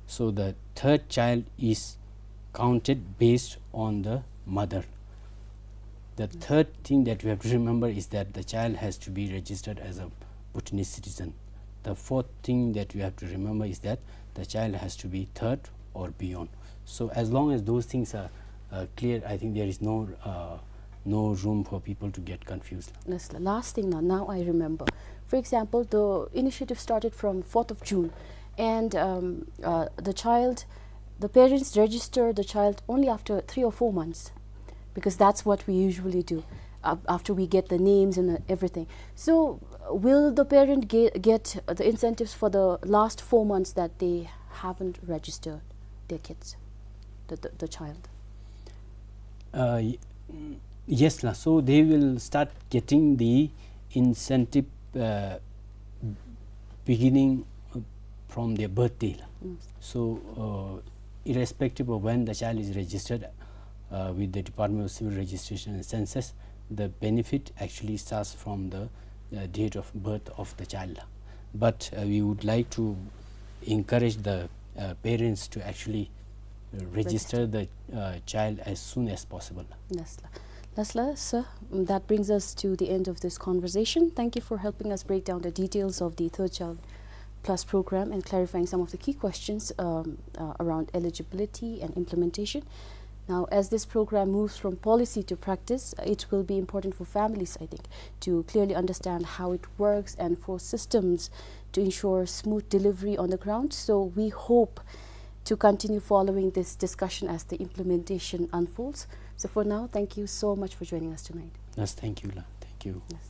So the third child is counted based on the mother. The third thing that we have to remember is that the child has to be registered as a Bhutanese citizen. The fourth thing that we have to remember is that the child has to be third or beyond. So as long as those things are, uh, clear, I think there is no, uh, no room for people to get confused. That's the last thing now. Now I remember. For example, the initiative started from fourth of June, and, um, uh, the child, the parents register the child only after three or four months, because that's what we usually do, uh, after we get the names and, uh, everything. So, uh, will the parent ge-, get the incentives for the last four months that they haven't registered their kids, the, the, the child? Uh, y-, mm, yes, la. So they will start getting the incentive, uh, beginning, uh, from their birthday, la. Mm. So, uh, irrespective of when the child is registered, uh, with the Department of Civil Registration and Census, the benefit actually starts from the, uh, date of birth of the child, la. But, uh, we would like to encourage the, uh, parents to actually register the, uh, child as soon as possible. Yes, la. Yes, la, sir. Mm, that brings us to the end of this conversation. Thank you for helping us break down the details of the Third Child Plus program and clarifying some of the key questions, um, uh, around eligibility and implementation. Now, as this program moves from policy to practice, it will be important for families, I think, to clearly understand how it works and for systems to ensure smooth delivery on the ground. So we hope to continue following this discussion as the implementation unfolds. So for now, thank you so much for joining us tonight. Yes, thank you, la. Thank you. Yes.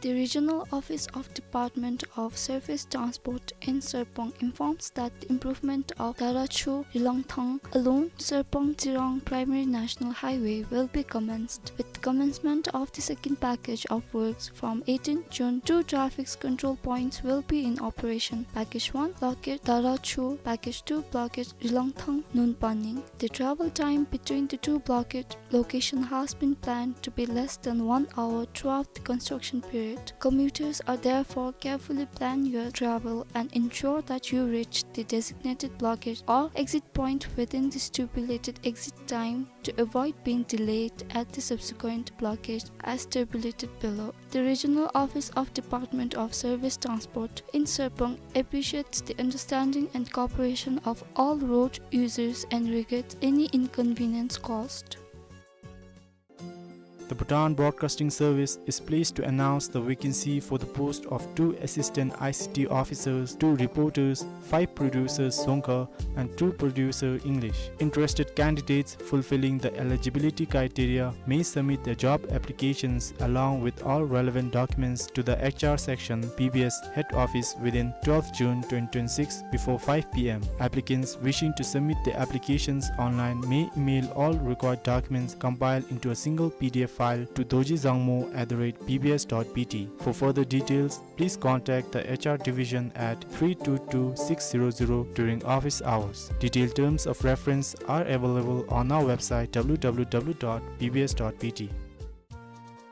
The Regional Office of Department of Surface Transport in Serpong informs that the improvement of Darachu Rilongthang along Serpong Jirong Primary National Highway will be commenced. With commencement of the second package of works from eighteenth June, two traffic control points will be in operation. Package one, blockade Darachu. Package two, blockade Rilongthang Nunpaning. The travel time between the two blockade location has been planned to be less than one hour throughout the construction period. Commuters are therefore carefully plan your travel and ensure that you reach the designated blockade or exit point within the stipulated exit time to avoid being delayed at the subsequent blockade as tabulated below. The Regional Office of Department of Surface Transport in Serpong appreciates the understanding and cooperation of all road users and regrets any inconvenience caused. The Bhutan Broadcasting Service is pleased to announce the vacancy for the post of two assistant I C T officers, two reporters, five producers Dzongkha, and two producer English. Interested candidates fulfilling the eligibility criteria may submit their job applications along with all relevant documents to the H R section, B B S head office within twelfth June twenty twenty-six before five P M. Applicants wishing to submit their applications online may email all required documents compiled into a single P D F file to dorji dzangmo at the rate B B S dot B T. For further details, please contact the H R division at three two two six zero zero during office hours. Detailed terms of reference are available on our website, W W W dot B B S dot B T.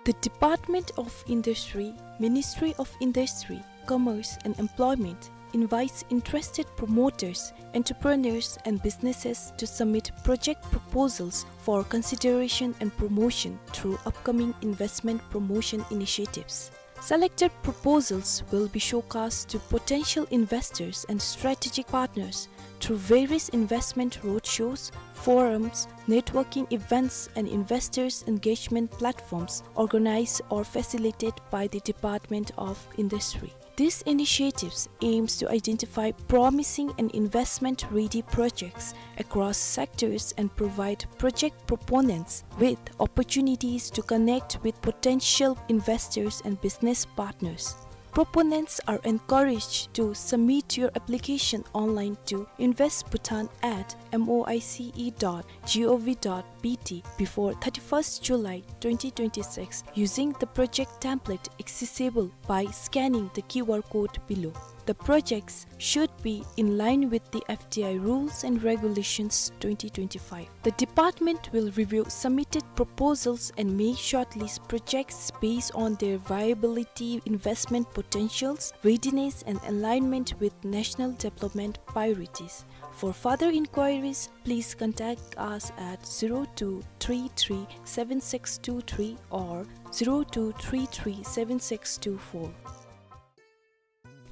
The Department of Industry, Ministry of Industry, Commerce and Employment invites interested promoters, entrepreneurs and businesses to submit project proposals for consideration and promotion through upcoming investment promotion initiatives. Selected proposals will be showcased to potential investors and strategic partners through various investment roadshows, forums, networking events, and investors' engagement platforms organized or facilitated by the Department of Industry. These initiatives aims to identify promising and investment-ready projects across sectors and provide project proponents with opportunities to connect with potential investors and business partners. Proponents are encouraged to submit your application online to invest bhutan at moice dot gov dot bt before thirty-first July twenty twenty-six using the project template accessible by scanning the Q R code below. The projects should be in line with the F D I rules and regulations twenty twenty-five. The department will review submitted proposals and may shortlist projects based on their viability, investment potentials, readiness, and alignment with national development priorities. For further inquiries, please contact us at zero two three three seven six two three or zero two three three seven six two four.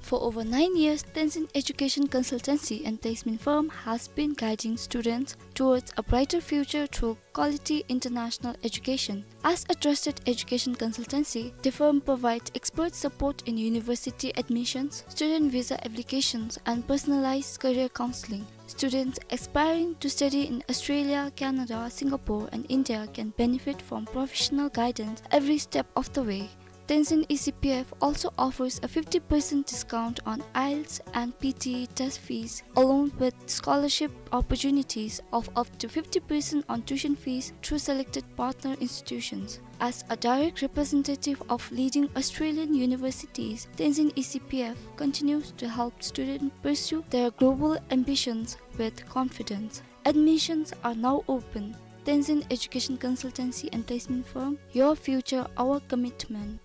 For over nine years, Tenzin Education Consultancy and Placement Firm has been guiding students towards a brighter future through quality international education. As a trusted education consultancy, the firm provides expert support in university admissions, student visa applications, and personalized career counseling. Students aspiring to study in Australia, Canada, Singapore, and India can benefit from professional guidance every step of the way. Tenzin E C P F also offers a fifty percent discount on IELTS and P T E test fees, along with scholarship opportunities of up to fifty percent on tuition fees through selected partner institutions. As a direct representative of leading Australian universities, Tenzin E C P F continues to help students pursue their global ambitions with confidence. Admissions are now open. Tenzin Education Consultancy and Placement Firm, your future, our commitment.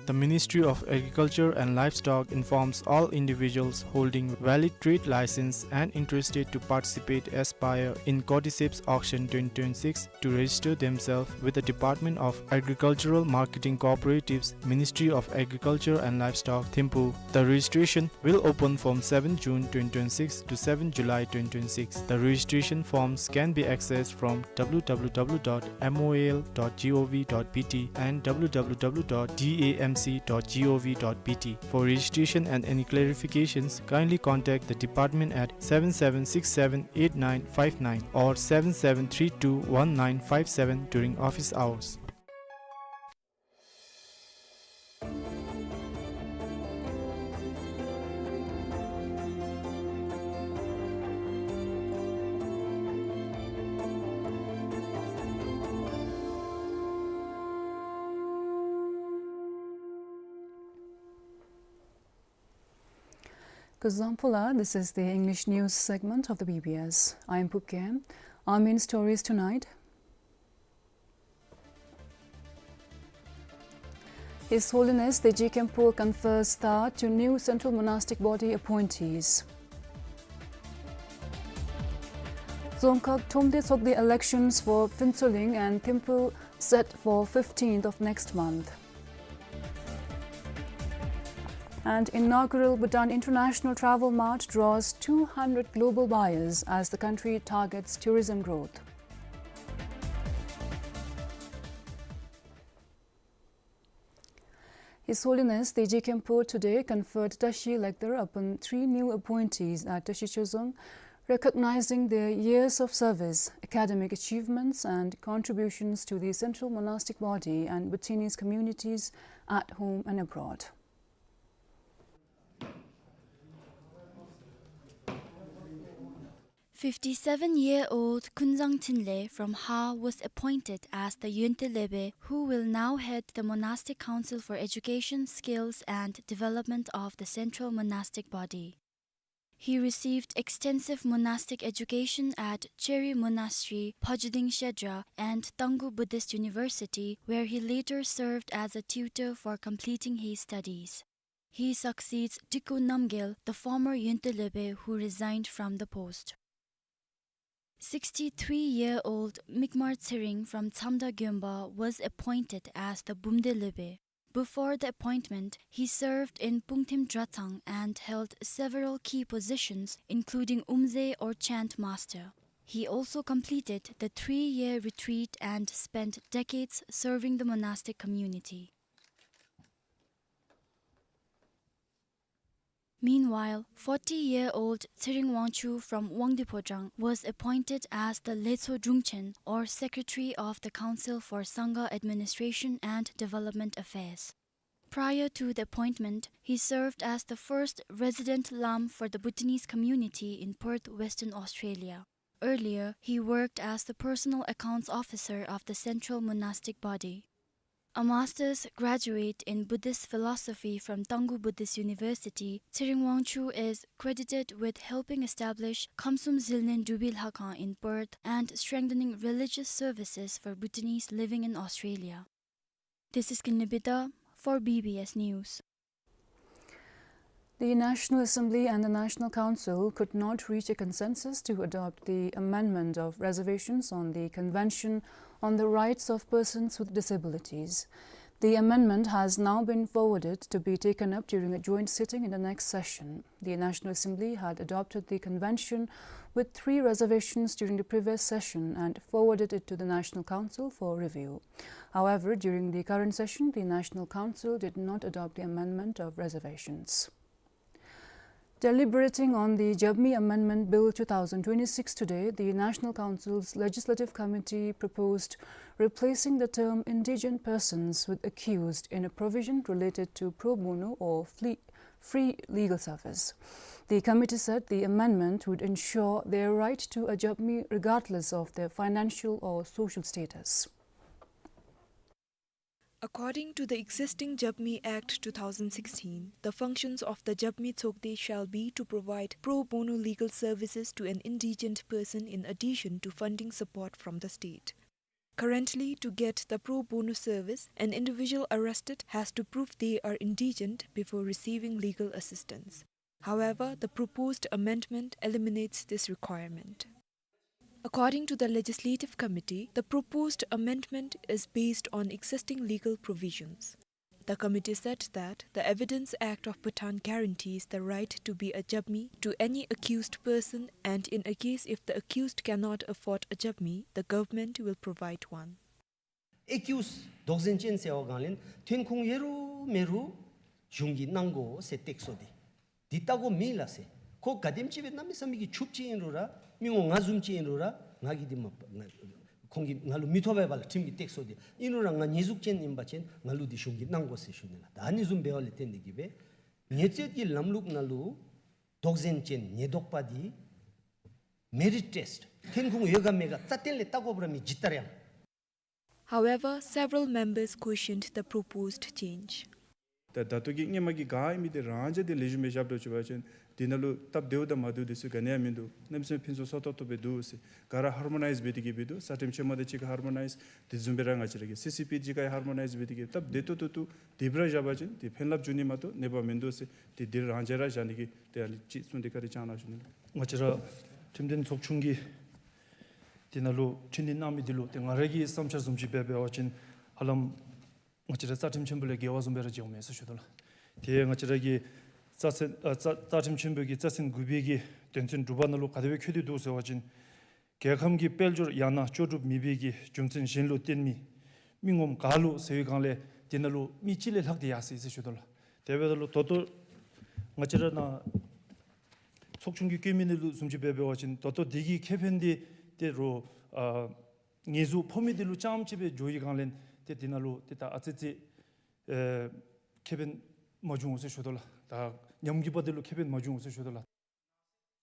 The Ministry of Agriculture and Livestock informs all individuals holding valid trade license and interested to participate as buyer in Cordyceps Auction twenty twenty-six to register themselves with the Department of Agricultural Marketing Cooperatives, Ministry of Agriculture and Livestock, Thimphu. The registration will open from seventh June twenty twenty-six to seventh July twenty twenty-six. The registration forms can be accessed from w w w dot m o a l dot g o v dot b t and w w w dot d a m c dot g o v dot b t. For registration and any clarifications, kindly contact the department at seven seven six seven eight nine five nine or seven seven three two one nine five seven during office hours. Kuzuzangpo la, this is the English news segment of the B B S. I am Pupke. Our main stories tonight. His Holiness Teji Khenpo confers star to new Central Monastic Body appointees. Dzongkhag Thromde Tsokde elections for Phuentsholing and Thimphu set for fifteenth of next month. And inaugural Bhutan International Travel Mart draws two hundred global buyers as the country targets tourism growth. His Holiness Teji Khenpo today conferred Tashi Lecder upon three new appointees at Tashi Chozong, recognizing their years of service, academic achievements, and contributions to the Central Monastic Body and Bhutanese communities at home and abroad. Fifty-seven-year-old Khunzang Thinley from Ha was appointed as the Yonte Lopen, who will now head the Monastic Council for Education, Skills, and Development of the Central Monastic Body. He received extensive monastic education at Cheri Monastery, Phojuding Shedra, and Tangkhul Buddhist University, where he later served as a tutor for completing his studies. He succeeds Diku Namgyel, the former Yonte Lopen who resigned from the post. Sixty-three-year-old Mikmar Tsering from Tsamda Gyonpa was appointed as the Bumde Lopen. Before the appointment, he served in Pungthim Dratshang and held several key positions, including Umze or chant master. He also completed the three-year retreat and spent decades serving the monastic community. Meanwhile, forty-year-old Tsering Wangchuk from Wangdue Phodrang was appointed as the Lecho Drungchen, or Secretary of the Council for Sangha Administration and Development Affairs. Prior to the appointment, he served as the first resident Lam for the Bhutanese community in Perth, Western Australia. Earlier, he worked as the personal accounts officer of the Central Monastic Body. A master's graduate in Buddhist philosophy from Tangkhul Buddhist University, Tsering Wangchuk is credited with helping establish Khamsum Zilhnen Drubi Lhakhang in Perth and strengthening religious services for Bhutanese living in Australia. This is Kinley Bida for B B S News. The National Assembly and the National Council could not reach a consensus to adopt the amendment of reservations on the Convention on the Rights of Persons with Disabilities. The amendment has now been forwarded to be taken up during a joint sitting in the next session. The National Assembly had adopted the convention with three reservations during the previous session and forwarded it to the National Council for review. However, during the current session, the National Council did not adopt the amendment of reservations. Deliberating on the Jabmi Amendment Bill two thousand twenty-six today, the National Council's Legislative Committee proposed replacing the term indigent persons with accused in a provision related to pro bono or fle-, free legal service. The committee said the amendment would ensure their right to a Jabmi regardless of their financial or social status. According to the existing Jabmi Act two thousand sixteen, the functions of the Jabmi Tshogde shall be to provide pro bono legal services to an indigent person in addition to funding support from the state. Currently, to get the pro bono service, an individual arrested has to prove they are indigent before receiving legal assistance. However, the proposed amendment eliminates this requirement. According to the Legislative Committee, the proposed amendment is based on existing legal provisions. The committee said that the Evidence Act of Bhutan guarantees the right to be a Jabmi to any accused person, and in a case if the accused cannot afford a Jabmi, the government will provide one. ཨེ་ཀིའུཛ་དོགས་ཟོན་ཅན་ཟེར་བ་གང་ལེན་ཐོན་ཁུངས་ཡོད་རུང་མེད་རུང་གཞུང་གིས་གནང་དགོ་ཟེར་སྟེགས་སོ་དེ། འདི་ལྟ་དགོ་མི་ལ་ཟེར། ཁོ་ག་དེམ་ཅིག་སྦེ་གནམ་མེད་ས་མེད་ཀྱི་ཕྱུགཔོ་ཅིག་ཨིན་རུང་ར་མི་ངོ་ང་བཟུམ་ཅིག་ཨིན་རུང་ར་ང་གིས་འདི་མ་ང་ཁོང་གིས་ང་ལུ་མི་ཐོབ་པས་པ་ལགས། ཁྲིམས་ཀྱིས་སྟེགས་སོ་དེ། ཨིན་རུང་ར་ང་ཉེས་འཛུགས་ཅན་ཨིན་པ་ཅིན་ང་ལུ་འདི་གཞུང་གིས་གནང་དགོ་ཟེར་ཞུ་ནི་ལགས། ད་ཨ་ནི་བཟུམ་འབད་བ་ལས་བརྟེན་ཏེ་གིས་སྦེ་ཉེས་རྩོད་ཀྱི་ལམ་ལུགས་ནང་ལུ་དོགས་ཟོན་ཅན་ཉེས་དོགས་པ་འདི་མེ་རིཊ་ཊེསཊ་ཐོན་ཁུངས་ཡོད་ག་མེད་ག་རྩ་བརྟན་ལས་བལྟ་དགོཔ་ར་མེད་ཇི་ལྟར་ཡང་། However, several members questioned the proposed change. ད་ད་ལྟོ་གི་སྔོན་མ་གི་ག་ཨིན་མི་འདི་རང་ཅག་འདི་ལེགས་ཤོམ་སྦེ་བཞག་དོ་ཅིག་འབད་བ་ཅིན་འདི་ནང་ལུ་སྟབས་བདེཝ་དང་མ་བདེཝ་འདི་ཚུ་ག་ནི་ཡང་མིན་འདུག། གནམ་མེད་ས་མེད་ཕུན་སུམ་ཚོགས་ཏོག་ཏོ་སྦེ་འདུག་ཟེར། ག་ར་ཧར་མོ་ནའིཛ་འབད་དེ་གིས་སྦེ་འདུག། རྩ་ཁྲིམས་ཆེན་མོ་དང་གཅིག་ཁར་ཧར་མོ་ནའིཛ། དེ་བཟུམ་སྦེ་ར་ང་བཅས་ར་གི་སི་སི་པི་གཅིག་ཁར་ཧར་མོ་ནའིཛ་འབད་དེ་གིས་སྟབས་བདེ་ཏོག་ཏོ་འདུག། དེ་སྦེ་ར་བཞག་པ་ཅིན་འདི་ཕན་རླབས་འབྱུང་ནི་མ་གཏོགས་གནོད་པ་མིན་འདུག་ཟེར། དེ་འདི་རང་ཅག་ར་བཞག་ནི་གི་དེ་ཨ་ནི་ཅིག་གསུངས་ཏེ་བཀའ་དྲིན་བསྐྱང་གནང་ཞུ་ནི་ལགས། ང་བཅས་ར་ཁྲིམས་དོན་ཚོགས་ཆུང་གིས་འདི་ནང་ལུ་ཁྲིམས་དོན་གནང་མི་འདི་ལུ་ཏེ་ང་ར་གི་བསམ་འཆར་བཟུམ་ཅིག་སྦེ་འབད་བ་ཅིན་ཧ་ལམ་ང་བཅས་ར་རྩ་ཁྲིམས་ཆེན་པོ་ལས་འགལ་བ་བཟུམ་སྦེ་ར་མཇལཝ་མས་ཟེར་ཞུ་དོ་ལགས། ཏེ་ང་བཅས་ར་གི་རྩ་ཚན་ཨ་རྩ་རྩ་ཁྲིམས་ཆེན་པོ་གི་རྩ་ཚན་དགུ་པའི་གི་དོན་ཚན་དྲུག་པ་ནང་ལུ་ག་དེ་སྦེ་འཁོད་དེ་འདུག་ཟེར་བ་ཅིན་རྒྱལ་ཁམས་ཀྱི་དཔལ་འབྱོར་ཡང་ན་ལྕོགས་གྲུབ་མེད་པའི་གི་རྒྱུ་མཚན་གཞན་ལུ་བརྟེན་མི་མི་ངོམ་ག་ལུ་ཟེར་བའི་སྒང་ལས་དེ་ནང་ལུ་མི་གཅིག་ལས་ལྷག་སྟེ་ཡར་སོ་ཡི་ཟེར་ཞུ་དོ་ལགས། དེ་འབདཝ་ད་ལུ་ད་ལྟོ་ང་བཅས་ར་ནཱ་ཚོགས་ཆུང་གིས་བཀོད་མི་ནང་ལུ་བཟུམ་ཅིག་སྦེ་འབད་བ་ཅིན་ད་ལྟོ་འདི་གི་ཁེ་ཕན་འདི་ཏེ་རུང་ཨ་ཉེས་འཛུགས་ཕོག་མི་འདི་ལུ་རྐྱངམ་ཅིག་སྦེ་འགྱོ་བའི་སྒང་ལས་ཏེ་འདི་ནང་ལུ་ཏེ་ད་ཨ་ཙི་ཙི་ཨེ་ཁེ་ཕན་མ་བྱུང་ཟེར་ཞུ་དོ་ལགས། ད་ཉམས་རྒུད་པ་འདི་ལུ་ཁེ་ཕན་མ་བྱུང་ཟེར་ཞུ་དོ་ལགས།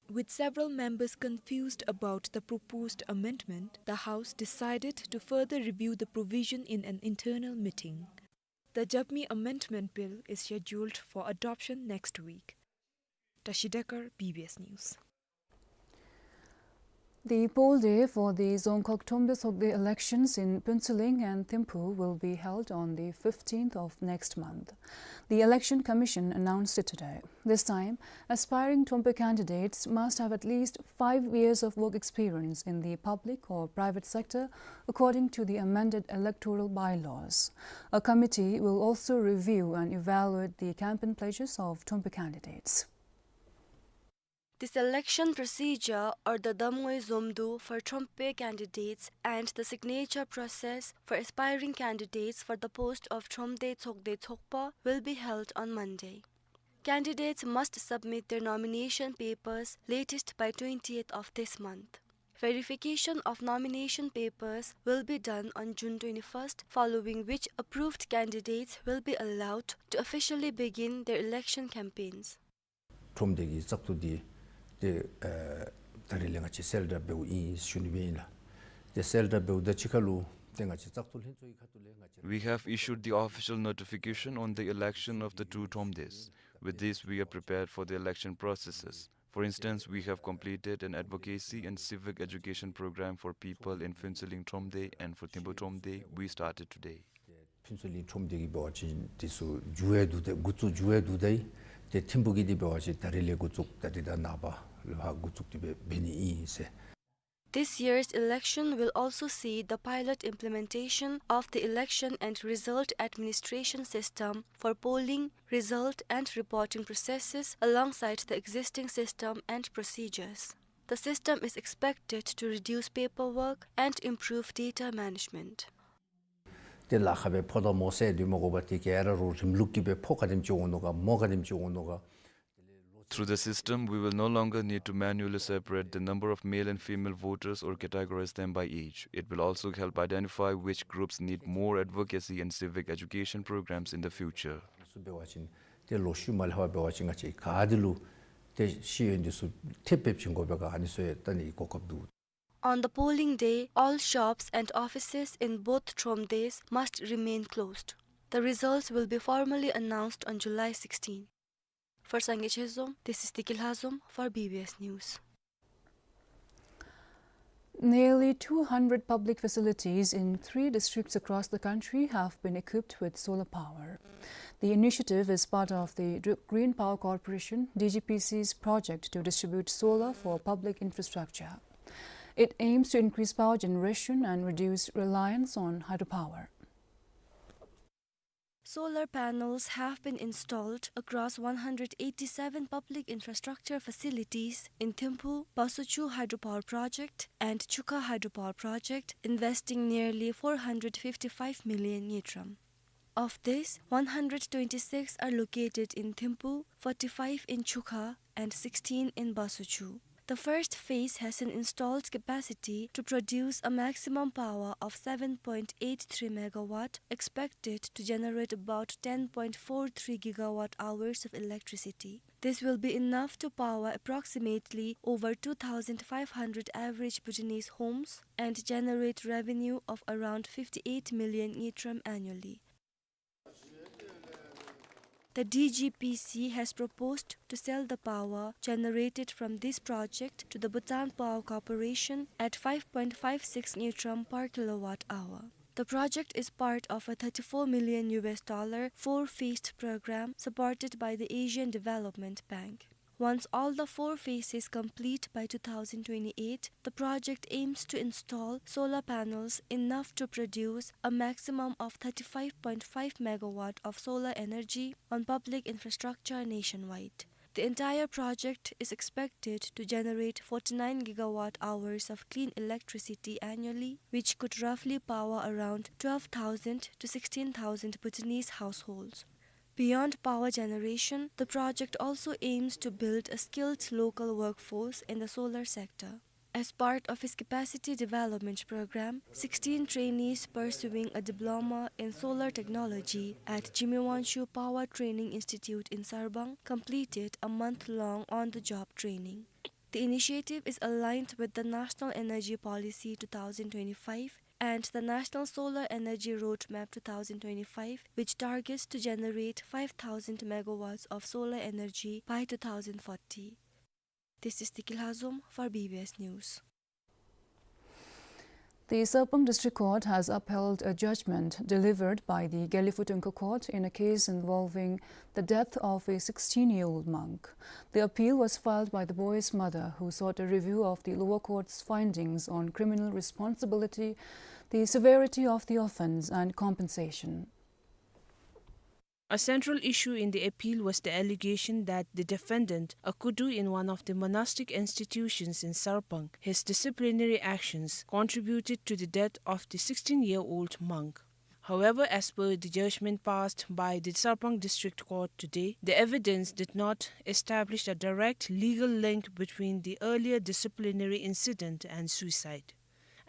With several members confused about the proposed amendment, the House decided to further review the provision in an internal meeting. The Jabmi Amendment Bill is scheduled for adoption next week. Tashi Dekar, B B S News. The poll day for the Dzongkhag Thromde Tshogde elections in Phuentsholing and Thimphu will be held on the fifteenth of next month. The Election Commission announced it today. This time, aspiring Thromde candidates must have at least five years of work experience in the public or private sector, according to the amended electoral bylaws. A committee will also review and evaluate the campaign pledges of Thromde candidates. The selection procedure or the Damngoi Zomdu for Thromde candidates and the signature process for aspiring candidates for the post of Thromde Tshogde Tshogpa will be held on Monday. Candidates must submit their nomination papers latest by twentieth of this month. Verification of nomination papers will be done on June twenty-first, following which approved candidates will be allowed to officially begin their election campaigns. ཁྲོམ་སྡེ་གི་བཙག་འཐུ་འདི་ཏེ་ཨ་ད་རིས་ལས་ང་བཅས་གསལ་བསྒྲགས་འབདཝ་ཨིན་ཞུ་ནི་སྦེ་ཨིན་ལགས། ཏེ་གསལ་བསྒྲགས་འབདཝ་ད་གཅིག་ཁར་ལུ་ཏེ་ང་བཅས་བཙག་འཐུ་ལྷན་ཚོགས་ཀྱི་ཁ་ཐུག་ལས་ང་བཅས We have issued the official notification on the election of the two Thromdes. With this, we are prepared for the election processes. For instance, we have completed an advocacy and civic education program for people in Phuentsholing Thromde, and for Thimphu Thromde, we started today. ཕུན་ཚོགས་གླིང་ཁྲོམ་སྡེ་གི་འབད་བ་ཅིན་དེ་ཚུ་མཇུག་ཡང་བསྡུ་སྟེ་འགོ་བཙུགས་མཇུག་ཡང་བསྡུ་སྟེ་ཏེ་ཐིམ་ཕུག་གི་འདི་འབད་བ་ཅིན་ད་རིས་ལས་འགོ་བཙུགས་ད་རིས་དང་ནངས་པ་ལུ་ཕར་འགོ་བཙུགས་ཏེ་འབད་འབད་ནི་ཨིན་ཟེར། This year's election will also see the pilot implementation of the election and result administration system for polling, result and reporting processes alongside the existing system and procedures. The system is expected to reduce paperwork and improve data management. ཏེ་ལཱ་ཁག་སྦེ་ཕོག་དང་མོ་བསལ་སྡོད་མ་དགོ་པར་ཏེ་ག་ར་རོགས་རིམ་ལུགས་ཀྱིས་སྦེ་ཕོག་ག་དེམ་ཅིག་འོང་ནུག་ག་མོ་ག་དེམ་ཅིག་འོང་ནུག་ག། Through the system, we will no longer need to manually separate the number of male and female voters or categorize them by age. It will also help identify which groups need more advocacy and civic education programs in the future. ཚུ་འབད་བ་ཅིན་ཏེ་ལོག་ཤུལ་མ་ལས་ཕར་འབད་བ་ཅིན་ང་བཅས་ག་དེ་ལུ་ཏེ་ཤེས་ཡོན་འདི་ཚུ་ཐེབས་ཕེབས་བྱིན་དགོ་པས་ག་ཨ་ནི་ཚུ་ཡང་བལྟ་ནི་གོ་སྐབས་འདུག། On the polling day, all shops and offices in both Thromdes must remain closed. The results will be formally announced on July sixteen. For Sangay Chezom, this is Tiki Lhazom for B B S News. Nearly two hundred public facilities in three districts across the country have been equipped with solar power. The initiative is part of the Dr-, Green Power Corporation, D G P C's project to distribute solar for public infrastructure. It aims to increase power generation and reduce reliance on hydropower. Solar panels have been installed across one hundred eighty-seven public infrastructure facilities in Thimphu, Basochhu Hydropower Project and Chukha Hydropower Project, investing nearly four hundred fifty-five million ngultrum. Of this, one hundred twenty-six are located in Thimphu, forty-five in Chukha, and sixteen in Basochhu. The first phase has an installed capacity to produce a maximum power of seven point eight three megawatt, expected to generate about ten point four three gigawatt hours of electricity. This will be enough to power approximately over two thousand five hundred average Bhutanese homes and generate revenue of around fifty-eight million ngultrum annually. The D G P C has proposed to sell the power generated from this project to the Bhutan Power Corporation at five point five six ngultrum per kilowatt hour. The project is part of a thirty-four million U S dollar four-phased program supported by the Asian Development Bank. Once all the four phases complete by two thousand twenty-eight, the project aims to install solar panels enough to produce a maximum of thirty-five point five megawatt of solar energy on public infrastructure nationwide. The entire project is expected to generate forty-nine gigawatt hours of clean electricity annually, which could roughly power around twelve thousand to sixteen thousand Bhutanese households. Beyond power generation, the project also aims to build a skilled local workforce in the solar sector. As part of its capacity development program, sixteen trainees pursuing a diploma in solar technology at Jigme Wangchuck Power Training Institute in Sarpang completed a month-long on-the-job training. The initiative is aligned with the National Energy Policy two thousand twenty-five and the National Solar Energy Roadmap two thousand twenty-five, which targets to generate five thousand megawatts of solar energy by two thousand forty. This is Tiki Lhazom for B B S News. The Sarpang District Court has upheld a judgment delivered by the Gelephu Tungkha Court in a case involving the death of a sixteen-year-old monk. The appeal was filed by the boy's mother, who sought a review of the lower court's findings on criminal responsibility, the severity of the offense, and compensation. A central issue in the appeal was the allegation that the defendant, a Kudu in one of the monastic institutions in Sarpang, his disciplinary actions contributed to the death of the sixteen-year-old monk. However, as per the judgment passed by the Sarpang District Court today, the evidence did not establish a direct legal link between the earlier disciplinary incident and suicide.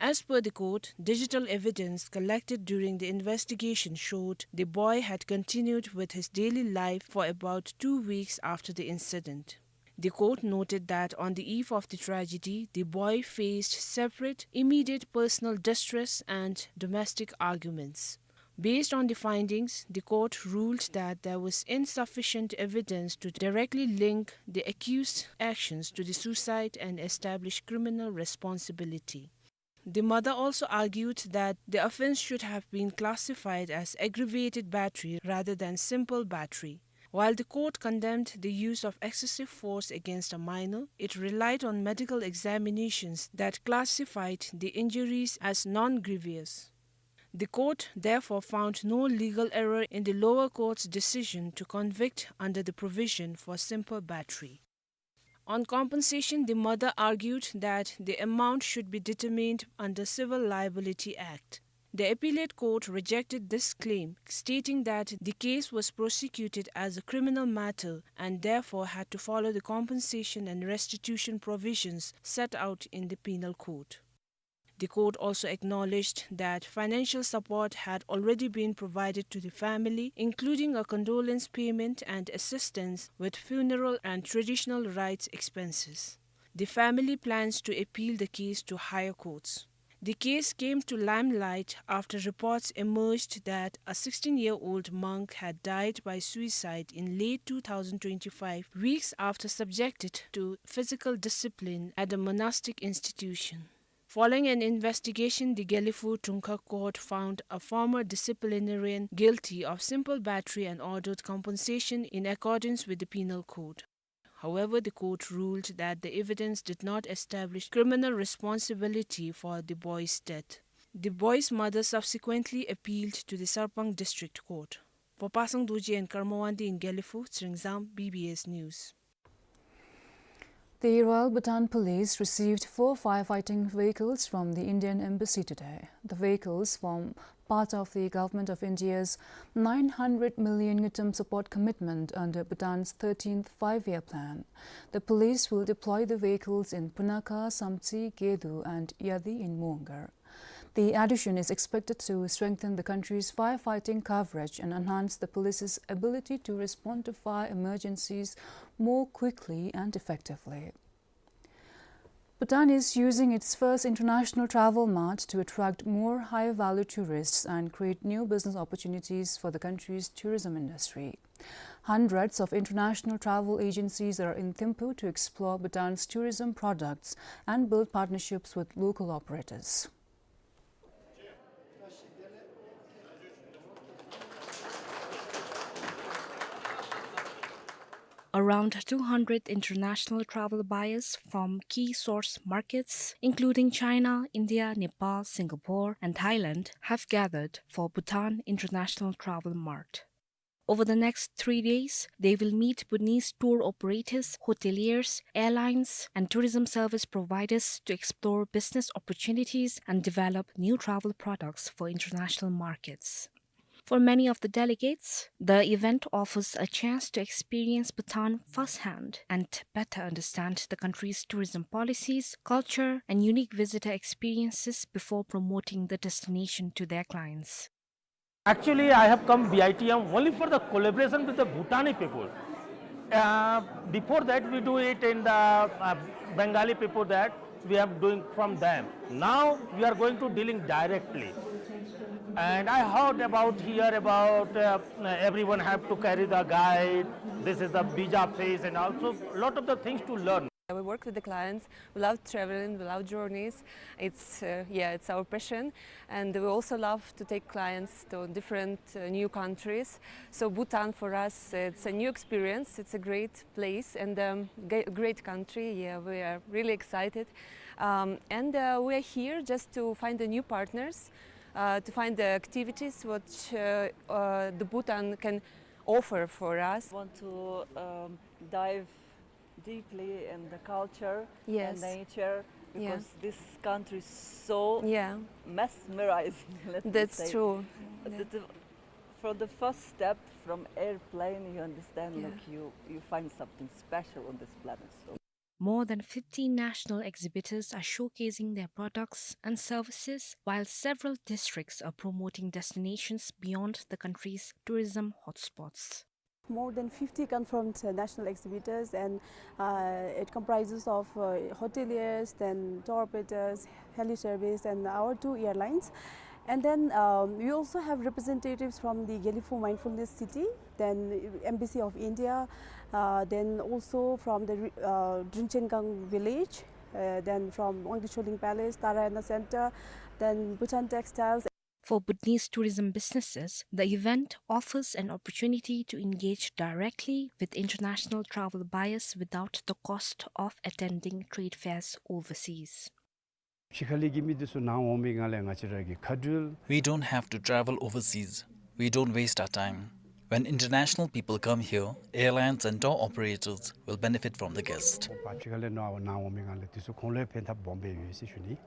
As per the court, digital evidence collected during the investigation showed the boy had continued with his daily life for about two weeks after the incident. The court noted that on the eve of the tragedy, the boy faced separate, immediate personal distress and domestic arguments. Based on the findings, the court ruled that there was insufficient evidence to directly link the accused's actions to the suicide and establish criminal responsibility. The mother also argued that the offense should have been classified as aggravated battery rather than simple battery. While the court condemned the use of excessive force against a minor, it relied on medical examinations that classified the injuries as non-grievous. The court therefore found no legal error in the lower court's decision to convict under the provision for simple battery. On compensation, the mother argued that the amount should be determined under Civil Liability Act. The appellate court rejected this claim, stating that the case was prosecuted as a criminal matter and therefore had to follow the compensation and restitution provisions set out in the penal code. The court also acknowledged that financial support had already been provided to the family, including a condolence payment and assistance with funeral and traditional rites expenses. The family plans to appeal the case to higher courts. The case came to limelight after reports emerged that a sixteen-year-old monk had died by suicide in late two thousand twenty-five, weeks after subjected to physical discipline at a monastic institution. Following an investigation, the Gelephu Tungkha court found a former disciplinarian guilty of simple battery and ordered compensation in accordance with the penal code. However, the court ruled that the evidence did not establish criminal responsibility for the boy's death. The boy's mother subsequently appealed to the Sarpang District Court. For Pasang Dorji and Karma Wangdi in Gelephu, Tsering Zam, B B S News. The Royal Bhutan Police received four firefighting vehicles from the Indian Embassy today. The vehicles form part of the Government of India's nine hundred million ngultrum support commitment under Bhutan's thirteenth Five-Year Plan. The police will deploy the vehicles in Punakha, Samtse, Gedo, and Yadi in Mongar. The addition is expected to strengthen the country's firefighting coverage and enhance the police's ability to respond to fire emergencies more quickly and effectively. Bhutan is using its first international travel mart to attract more high-value tourists and create new business opportunities for the country's tourism industry. Hundreds of international travel agencies are in Thimphu to explore Bhutan's tourism products and build partnerships with local operators. Around two hundred international travel buyers from key source markets, including China, India, Nepal, Singapore, and Thailand, have gathered for Bhutan International Travel Mart. Over the next three days, they will meet Bhutanese tour operators, hoteliers, airlines, and tourism service providers to explore business opportunities and develop new travel products for international markets. For many of the delegates, the event offers a chance to experience Bhutan firsthand and better understand the country's tourism policies, culture, and unique visitor experiences before promoting the destination to their clients. Actually, I have come B I T M only for the collaboration with the Bhutani people. Uh, before that, we do it in the, uh, Bengali people that we are doing from them. Now we are going to dealing directly. And I heard about here about, uh, everyone have to carry the guide. This is the visa fees and also lot of the things to learn. We work with the clients. We love traveling. We love journeys. It's, uh, yeah, it's our passion. And we also love to take clients to different, uh, new countries. So Bhutan for us, it's a new experience. It's a great place and, um, g-, great country. Yeah, we are really excited. Um, and, uh, we are here just to find the new partners, uh, to find the activities which, uh, uh, the Bhutan can offer for us. Want to, um, dive deeply in the culture and, yes, nature, yeah, because this country is so, yeah, mesmerizing, let me say. That's true. The, the, from the first step, from airplane, you understand, yeah, like, you, you find something special on this planet. So. More than fifty national exhibitors are showcasing their products and services, while several districts are promoting destinations beyond the country's tourism hotspots. More than fifty confirmed, uh, national exhibitors, and, uh, it comprises of, uh, hoteliers, then tour operators, heli service, and our two airlines. And then, um, we also have representatives from the Gelephu Mindfulness City, then Embassy of India, uh, then also from the re-, uh, Drinchen Gang village, uh, then from Wangdi Choling Palace, Tarayana Center, then Bhutan Textiles. For Bhutanese tourism businesses, the event offers an opportunity to engage directly with international travel buyers without the cost of attending trade fairs overseas. ཕྱི་ཁ་ལས་ཀྱི་མི་འདི་ཚུ་ནང་འོང་པའི་སྒང་ལས་ང་བཅས་ར་གི་མཁའ་འགྲུལ། We don't have to travel overseas. We don't waste our time. When international people come here, airlines and tour operators will benefit from the guest. ཕྱི་ཁ་ལས་ནང་འོང་པའི་སྒང་ལས་འདི་ཚུ་ཁོང་ལུ་ཕན་ཐབས་སྦོམ་སྦེ་ཡོད་ཟེར་ཞུ་ནི།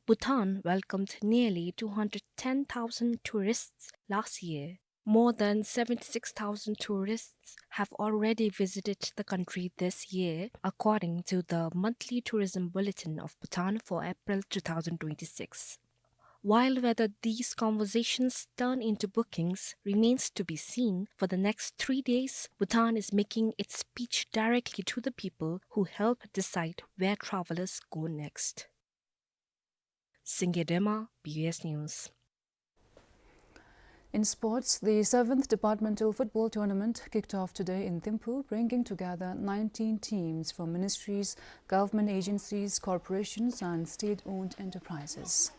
Bhutan welcomed nearly two hundred ten thousand tourists last year. More than seventy-six thousand tourists have already visited the country this year, according to the monthly tourism bulletin of Bhutan for April two thousand twenty-six. While whether these conversations turn into bookings remains to be seen, for the next three days, Bhutan is making its pitch directly to the people who help decide where travelers go next. Singye Dema, B B S News. In sports, the seventh departmental football tournament kicked off today in Thimphu, bringing together nineteen teams from ministries, government agencies, corporations, and state-owned enterprises.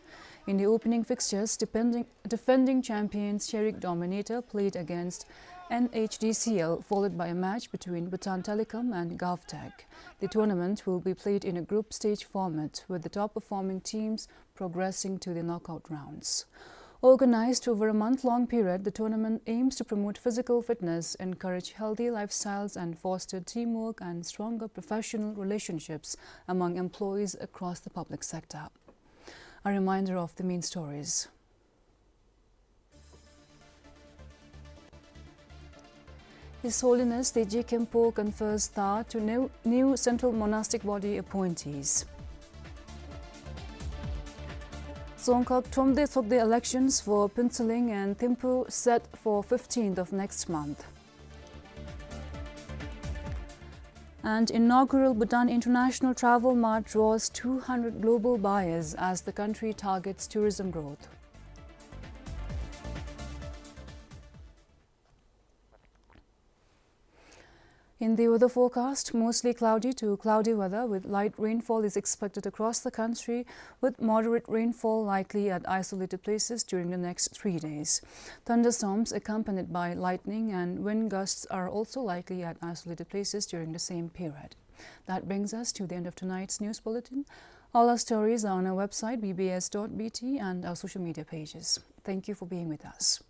In the opening fixtures, defending, defending champions Sherik Dominator played against N H D C L, followed by a match between Bhutan Telecom and Govtech. The tournament will be played in a group stage format, with the top performing teams progressing to the knockout rounds. Organized over a month-long period, the tournament aims to promote physical fitness, encourage healthy lifestyles, and foster teamwork and stronger professional relationships among employees across the public sector. A reminder of the main stories. His Holiness Teji Khenpo confers dhar to new, new central monastic body appointees. Dzongkhag Thromde Tsokde elections for Phuentsholing and Thimphu set for fifteenth of next month. And inaugural Bhutan International Travel Mart draws two hundred global buyers as the country targets tourism growth. In the weather forecast, mostly cloudy to cloudy weather with light rainfall is expected across the country, with moderate rainfall likely at isolated places during the next three days. Thunderstorms accompanied by lightning and wind gusts are also likely at isolated places during the same period. That brings us to the end of tonight's news bulletin. All our stories are on our website, B B S dot B T, and our social media pages. Thank you for being with us.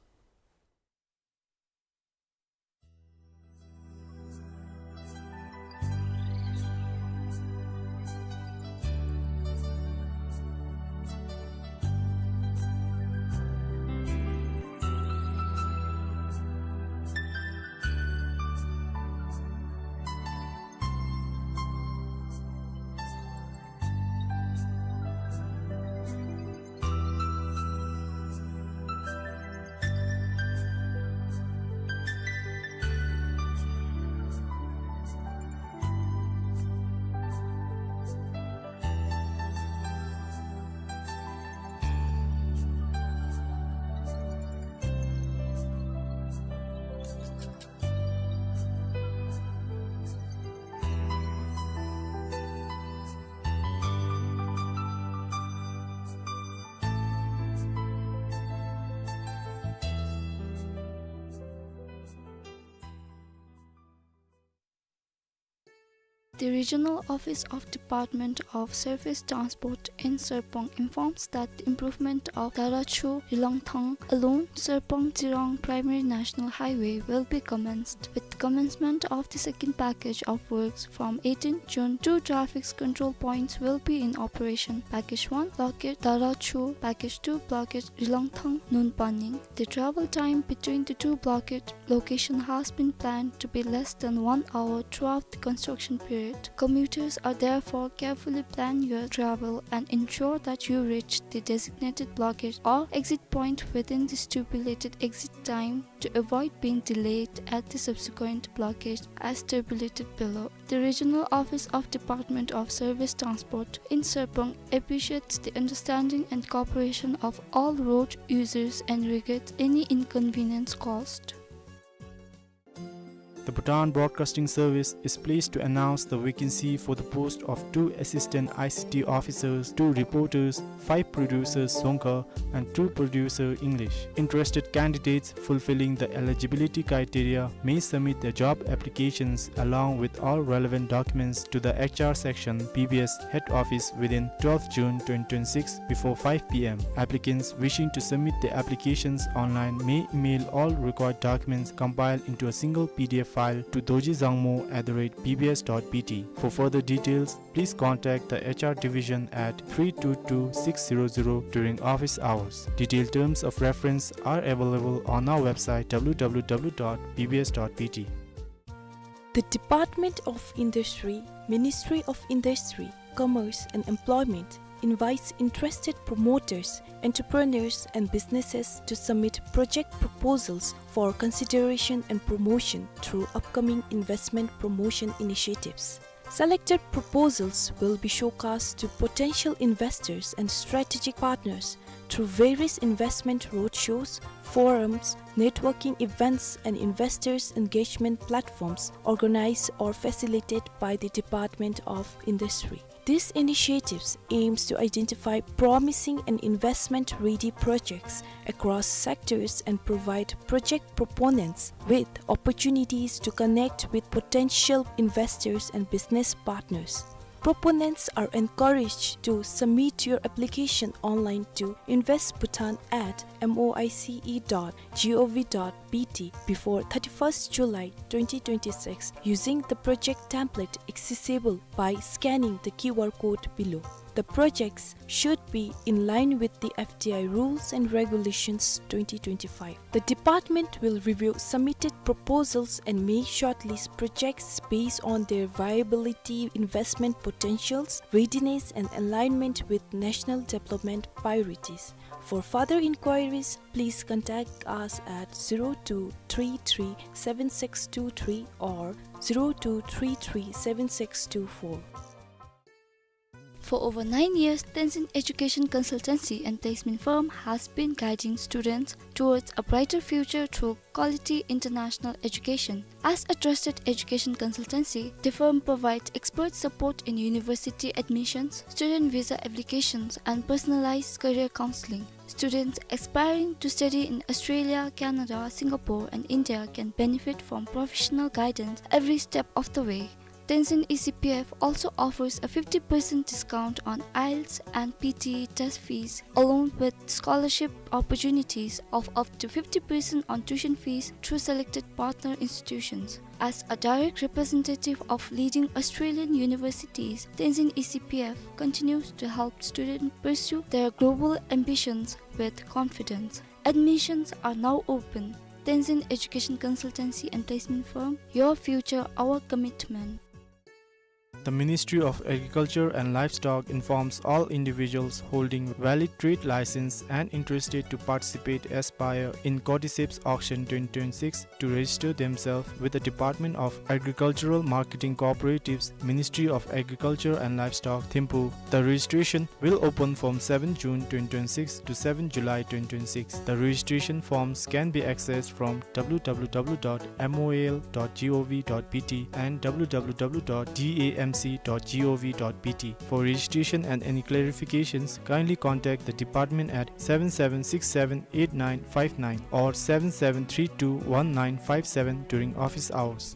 The Regional Office of Department of Surface Transport in Serpong informs that the improvement of Darachu Rilangthang along Serpong Tsirang Primary National Highway will be commenced. With commencement of the second package of works from eighteenth June, two traffic control points will be in operation. Package one, blockade Darachu. Package two, blockade Rilangthang Nunpaning. The travel time between the two blockade location has been planned to be less than one hour throughout the construction period. Commuters are therefore carefully plan your travel and ensure that you reach the designated blockade or exit point within the stipulated exit time to avoid being delayed at the subsequent blockade as tabulated below. The Regional Office of Department of Surface Transport in Serpong appreciates the understanding and cooperation of all road users and regrets any inconvenience caused. The Bhutan Broadcasting Service is pleased to announce the vacancy for the post of two assistant I C T officers, two reporters, five producers Dzongkha, and two producer English. Interested candidates fulfilling the eligibility criteria may submit their job applications along with all relevant documents to the H R section, B B S head office within twelfth June twenty twenty-six before five P M. Applicants wishing to submit their applications online may email all required documents compiled into a single P D F file to dorji dzangmo at the rate B B S dot B T. For further details, please contact the H R division at three two two six zero zero during office hours. Detailed terms of reference are available on our website, W W W dot B B S dot B T. The Department of Industry, Ministry of Industry, Commerce and Employment invites interested promoters, entrepreneurs and businesses to submit project proposals for consideration and promotion through upcoming investment promotion initiatives. Selected proposals will be showcased to potential investors and strategic partners through various investment roadshows, forums, networking events, and investors' engagement platforms organized or facilitated by the Department of Industry. These initiatives aims to identify promising and investment-ready projects across sectors and provide project proponents with opportunities to connect with potential investors and business partners. Proponents are encouraged to submit your application online to invest bhutan at M O I C E dot G O V dot B T before thirty-first July twenty twenty-six using the project template accessible by scanning the Q R code below. The projects should be in line with the F D I rules and regulations twenty twenty-five. The department will review submitted proposals and may shortlist projects based on their viability, investment potentials, readiness, and alignment with national development priorities. For further inquiries, please contact us at zero two three three seven six two three or zero two three three seven six two four. For over nine years, Tenzin Education Consultancy and Placement Firm has been guiding students towards a brighter future through quality international education. As a trusted education consultancy, the firm provides expert support in university admissions, student visa applications, and personalized career counseling. Students aspiring to study in Australia, Canada, Singapore, and India can benefit from professional guidance every step of the way. Tenzin E C P F also offers a fifty percent discount on IELTS and P T E test fees, along with scholarship opportunities of up to fifty percent on tuition fees through selected partner institutions. As a direct representative of leading Australian universities, Tenzin E C P F continues to help students pursue their global ambitions with confidence. Admissions are now open. Tenzin Education Consultancy and Placement Firm, your future, our commitment. The Ministry of Agriculture and Livestock informs all individuals holding valid trade license and interested to participate, aspire in Cordyceps Auction twenty twenty-six to register themselves with the Department of Agricultural Marketing Cooperatives, Ministry of Agriculture and Livestock, Thimphu. The registration will open from seventh June twenty twenty-six to seventh July twenty twenty-six. The registration forms can be accessed from W W W dot M O A L dot G O V dot B T and W W W dot D A M C dot G O V dot B T. For registration and any clarifications, kindly contact the department at seven seven six seven eight nine five nine or seven seven three two one nine five seven during office hours.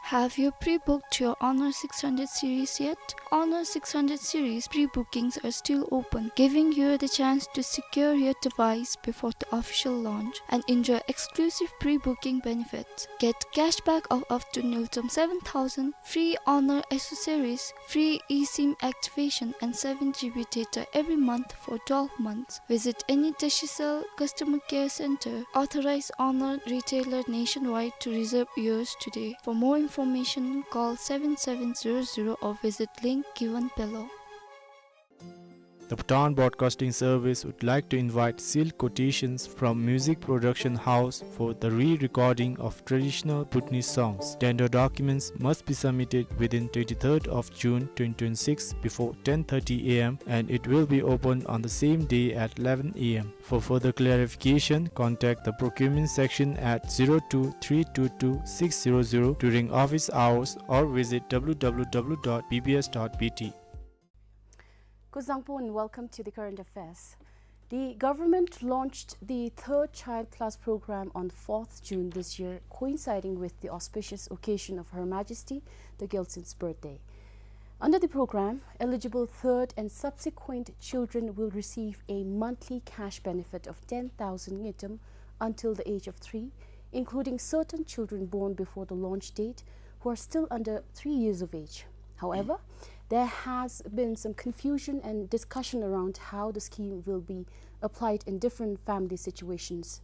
Have you pre-booked your Honor six hundred series yet? Honor six hundred series pre-bookings are still open, giving you the chance to secure your device before the official launch and enjoy exclusive pre-booking benefits. Get cashback of up to nil point seven thousand, free Honor accessories, free eSIM activation, and seven G B data every month for twelve months. Visit any Digicel customer care center, authorized Honor retailer nationwide to reserve yours today. For more information, call seven seven zero zero or visit link given below. The Bhutan Broadcasting Service would like to invite sealed quotations from music production house for the re-recording of traditional Bhutanese songs. Tender documents must be submitted within twenty-third of June twenty twenty-six before ten thirty A M, and it will be opened on the same day at eleven A M. For further clarification, contact the procurement section at zero two three two two six zero zero during office hours or visit W W W dot B B S dot B T. Kuzuzangpo and welcome to the current affairs. The government launched the Third Child Plus program on fourth June this year, coinciding with the auspicious occasion of Her Majesty the Gyaltsen's birthday. Under the program, eligible third and subsequent children will receive a monthly cash benefit of ten thousand ngultrum until the age of three, including certain children born before the launch date who are still under three years of age. However, there has been some confusion and discussion around how the scheme will be applied in different family situations.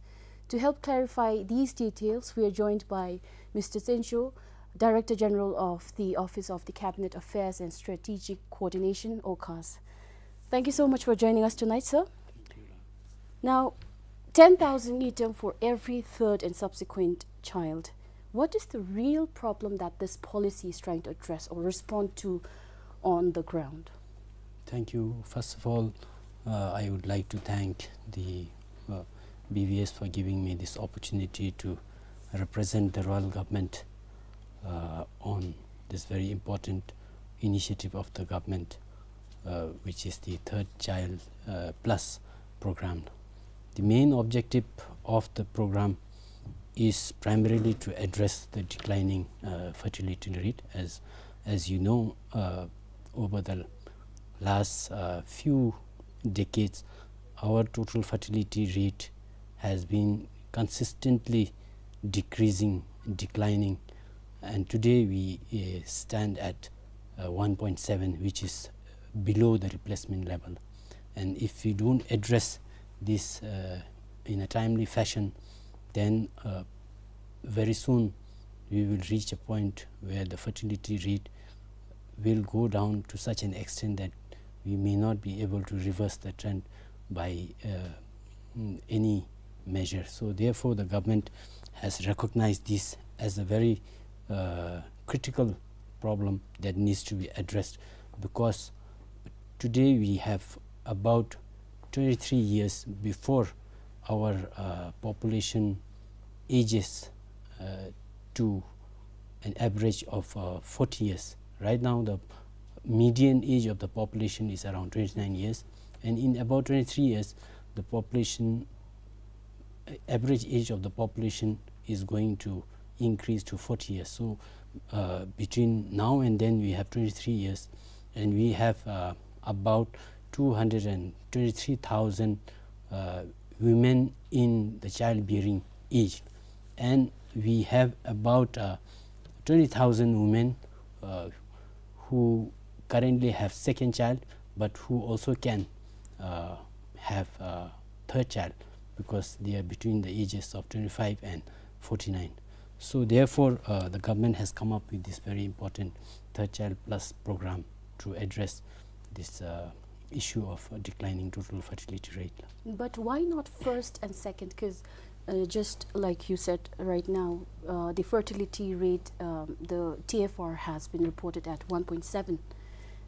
To help clarify these details, we are joined by Mister Tsen Sho, Director General of the Office of the Cabinet Affairs and Strategic Coordination, OCAS. Thank you so much for joining us tonight, sir. Now, ten thousand ngultrum for every third and subsequent child. What is the real problem that this policy is trying to address or respond to on the ground? Thank you. First of all, uh, I would like to thank the, uh, B B S for giving me this opportunity to represent the royal government, uh, on this very important initiative of the government, uh, which is the Third Child, uh, Plus program. The main objective of the program is primarily to address the declining, uh, fertility rate. As, as you know, uh, over the last, uh, few decades, our total fertility rate has been consistently decreasing, declining, and today we, uh, stand at, uh, one point seven, which is below the replacement level. And if we don't address this, uh, in a timely fashion, then, uh, very soon we will reach a point where the fertility rate will go down to such an extent that we may not be able to reverse the trend by, uh, mm, any measure. So therefore, the government has recognized this as a very, uh, critical problem that needs to be addressed, because today we have about twenty-three years before our, uh, population ages, uh, to an average of, uh, forty years. Right now, the median age of the population is around twenty-nine years, and in about twenty-three years, the population, uh, average age of the population is going to increase to forty years. So, uh, between now and then, we have twenty-three years, and we have, uh, about two hundred and twenty-three thousand, uh, women in the childbearing age, and we have about, uh, twenty thousand women, uh, who currently have second child, but who also can, uh, have a third child, because they are between the ages of twenty-five and forty-nine. So therefore, uh, the government has come up with this very important Third Child Plus program to address this, uh, issue of a declining total fertility rate. But why not first and second? 'Cause, uh, just like you said right now, uh, the fertility rate, um, the T F R has been reported at one point seven.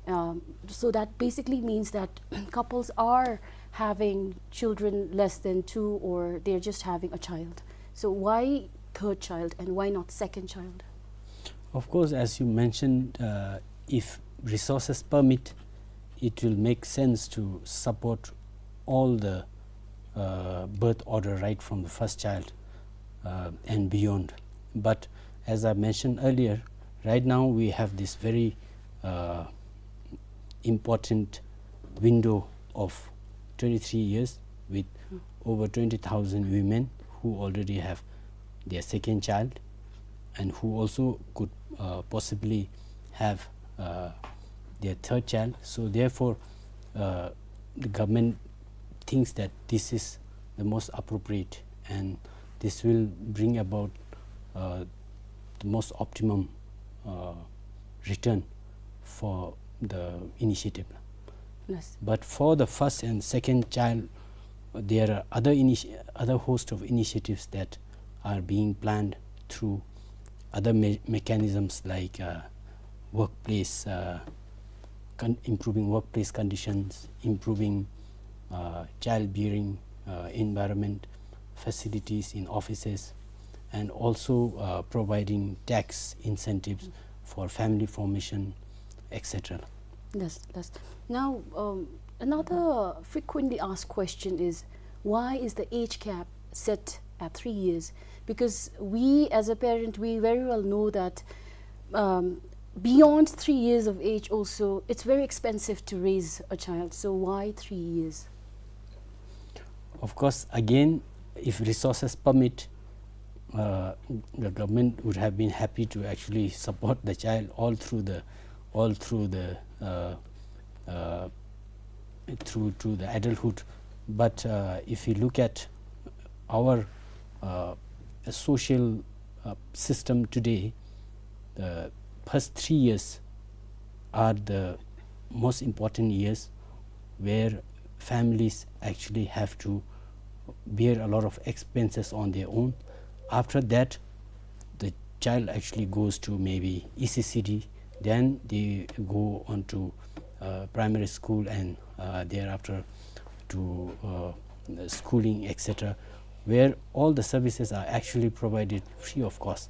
Um, so that basically means that couples are having children less than two, or they're just having a child. So why third child and why not second child? Of course, as you mentioned, uh, if resources permit, it will make sense to support all the, uh, birth order right from the first child, uh, and beyond. But as I mentioned earlier, Right now we have this very uh, important window of twenty-three years with over twenty thousand women who already have their second child and who also could uh, possibly have uh, their third child. So therefore, uh, the government thinks that this is the most appropriate and this will bring about uh, the most optimum uh, return for the initiative. Yes. But for the first and second child, there are other initi-, other host of initiatives that are being planned through other me-, mechanisms like uh, workplace, uh, con-, improving workplace conditions, improving uh, childbearing uh, environment, facilities in offices, and also uh, providing tax incentives for family formation, et cetera. Yes, yes. Now, um, another frequently asked question is, why is the age cap set at three years? Because we, as a parent, we very well know that um, beyond three years of age also, it's very expensive to raise a child. So why three years? Of course, again, if resources permit, uh, the government would have been happy to actually support the child all through the, all through the, uh, uh, through to the adulthood. But uh, if you look at our uh, social uh, system today, the first three years are the most important years where families actually have to bear a lot of expenses on their own. After that, the child actually goes to maybe E C C D, then they go on to uh, primary school and uh, thereafter to uh, schooling, et cetera, where all the services are actually provided free of cost,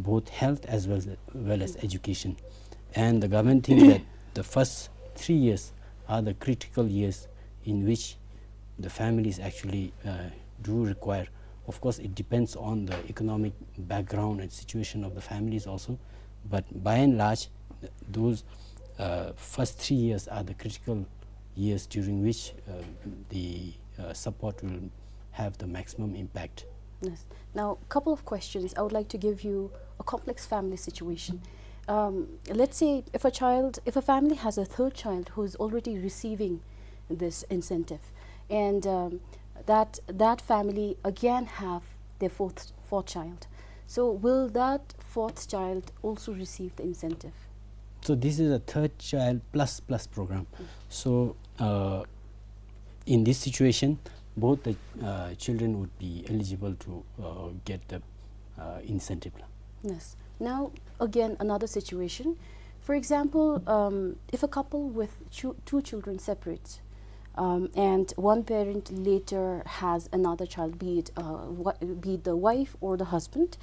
both health as well as, well as education. And the government thinks that the first three years are the critical years in which the families actually uh, do require. Of course, it depends on the economic background and situation of the families also, but by and large, th-, those uh, first three years are the critical years during which uh, the uh, support will have the maximum impact. Yes. Now, a couple of questions. I would like to give you a complex family situation. Um, let's say if a child, if a family has a third child who is already receiving this incentive, and um, that, that family again have their fourth, fourth child. So will that fourth child also receive the incentive? So this is a third child plus plus program. So uh, in this situation, both the uh, children would be eligible to uh, get the uh, incentive. Yes. Now, again, another situation. For example, um, if a couple with chu-, two children separates, um, and one parent later has another child, be it, uh, wha-, be it the wife or the husband,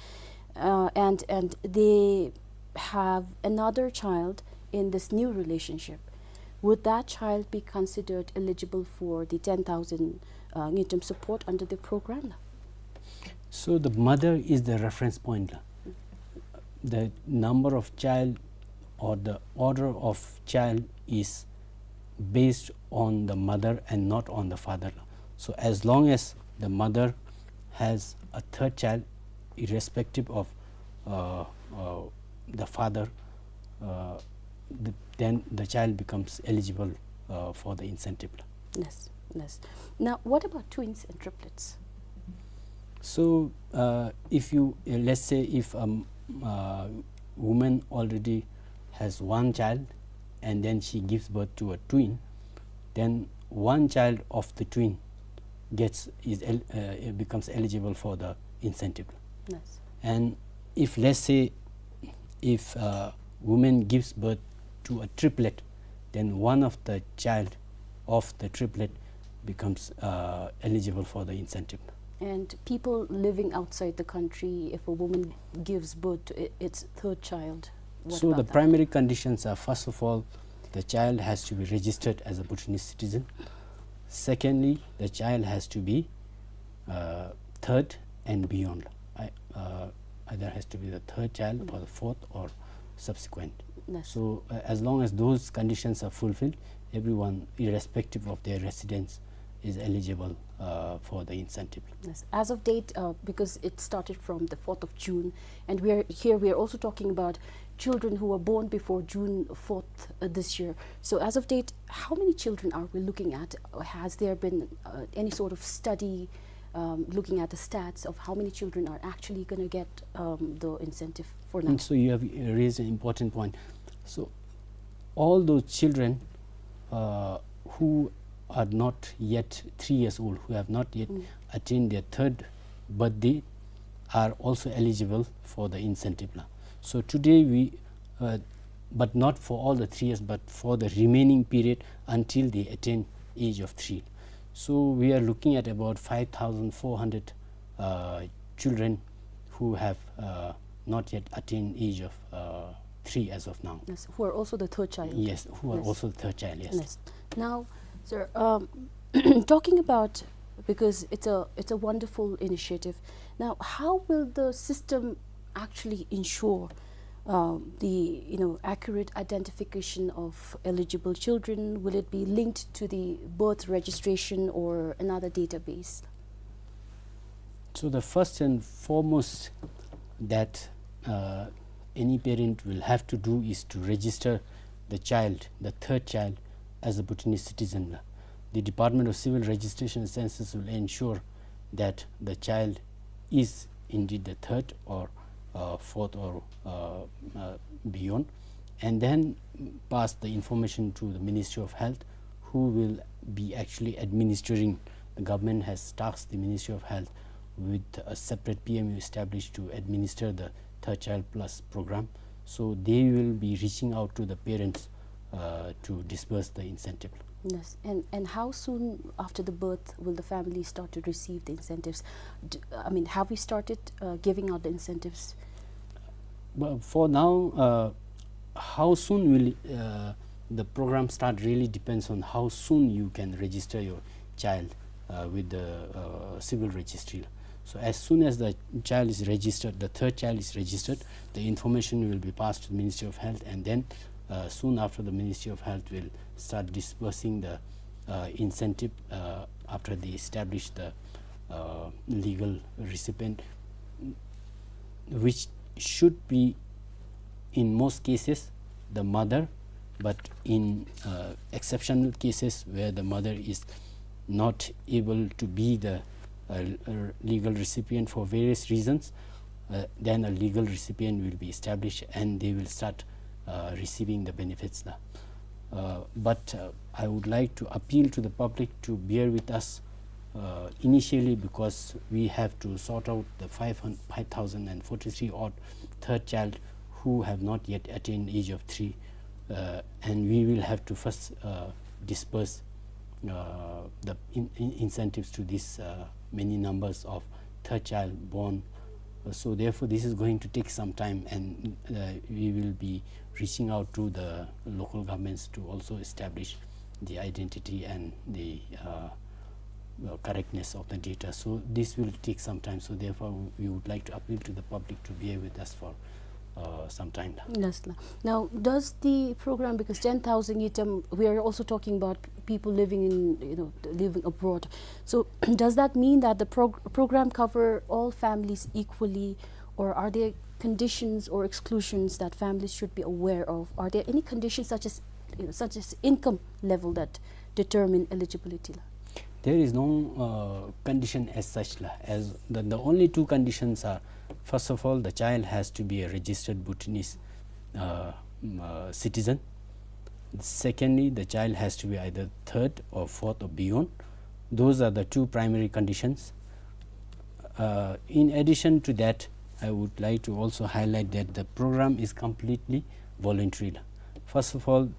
uh, and, and they have another child in this new relationship, would that child be considered eligible for the ten thousand uh, ngultrum support under the program? So the mother is the reference point. The number of child or the order of child is based on the mother and not on the father. So as long as the mother has a third child, irrespective of uh, uh, the father, uh, the, then the child becomes eligible uh, for the incentive. Yes, yes. Now, what about twins and triplets? So, uh, if you, uh, let's say if a um, uh, woman already has one child and then she gives birth to a twin, then one child of the twin gets, is el-, uh, becomes eligible for the incentive. Yes. And if, let's say, if a woman gives birth to a triplet, then one of the child of the triplet becomes uh, eligible for the incentive. And people living outside the country, if a woman gives birth to i-, its third child, what about that? So the primary conditions are, first of all, the child has to be registered as a Bhutanese citizen. Secondly, the child has to be uh, third and beyond. I, uh, either has to be the third child or the fourth or subsequent. Yes. So, uh, as long as those conditions are fulfilled, everyone, irrespective of their residence, is eligible, uh, for the incentive. Yes. As of date, uh, because it started from the fourth of June, and we are here, we are also talking about children who were born before June fourth, uh, this year. So as of date, how many children are we looking at? Or has there been, uh, any sort of study, um, looking at the stats of how many children are actually gonna get, um, the incentive for now? And so you have, uh, raised an important point. So all those children, uh, who are not yet three years old, who have not yet Mm. attained their third birthday, are also eligible for the incentive la. So today we, uh, but not for all the three years, but for the remaining period until they attain age of three. So we are looking at about five thousand four hundred, uh, children who have, uh, not yet attained age of, uh, three as of now. Yes, who are also the third child. Yes, who are Yes. also the third child, yes. Yes. Now, sir, um, talking about, because it's a, it's a wonderful initiative. Now, how will the system actually ensure, um, the, you know, accurate identification of eligible children? Will it be linked to the birth registration or another database? So the first and foremost that, uh, any parent will have to do is to register the child, the third child, as a Bhutanese citizen. The Department of Civil Registration and Census will ensure that the child is indeed the third or, uh, fourth or, uh, uh, beyond, and then pass the information to the Ministry of Health, who will be actually administering. The government has tasked the Ministry of Health with a separate P M U established to administer the Third Child Plus program. So they will be reaching out to the parents, uh, to disburse the incentive. Yes, and, and how soon after the birth will the family start to receive the incentives? D-, I mean, have we started, uh, giving out the incentives? Well, for now, uh, how soon will, uh, the program start really depends on how soon you can register your child, uh, with the, uh, civil registry. So as soon as the child is registered, the third child is registered, the information will be passed to the Ministry of Health, and then, uh, soon after, the Ministry of Health will start disbursing the, uh, incentive, uh, after they establish the, uh, legal recipient, which should be in most cases the mother, but in, uh, exceptional cases where the mother is not able to be the, uh, uh, legal recipient for various reasons, uh, then a legal recipient will be established and they will start, uh, receiving the benefits la. Uh, but, uh, I would like to appeal to the public to bear with us, uh, initially, because we have to sort out the five hundred, five thousand and forty-three odd third child who have not yet attained age of three, uh, and we will have to first, uh, disperse, uh, the in-, in-, incentives to these, uh, many numbers of third child born. Uh, so therefore, this is going to take some time, and, uh, we will be reaching out to the local governments to also establish the identity and the, uh, uh, correctness of the data. So this will take some time. So therefore, we would like to appeal to the public to bear with us for, uh, some time. Yes, la. Now, does the program, because ten thousand ngultrum, we are also talking about people living in, you know, living abroad. So does that mean that the prog-, program cover all families equally, or are there conditions or exclusions that families should be aware of? Are there any conditions such as, you know, such as income level that determine eligibility la? There is no, uh, condition as such la. As the, the only two conditions are, first of all, the child has to be a registered Bhutanese, uh, mm, uh, citizen. Secondly, the child has to be either third or fourth or beyond. Those are the two primary conditions. Uh, in addition to that, I would like to also highlight that the program is completely voluntary. First of all,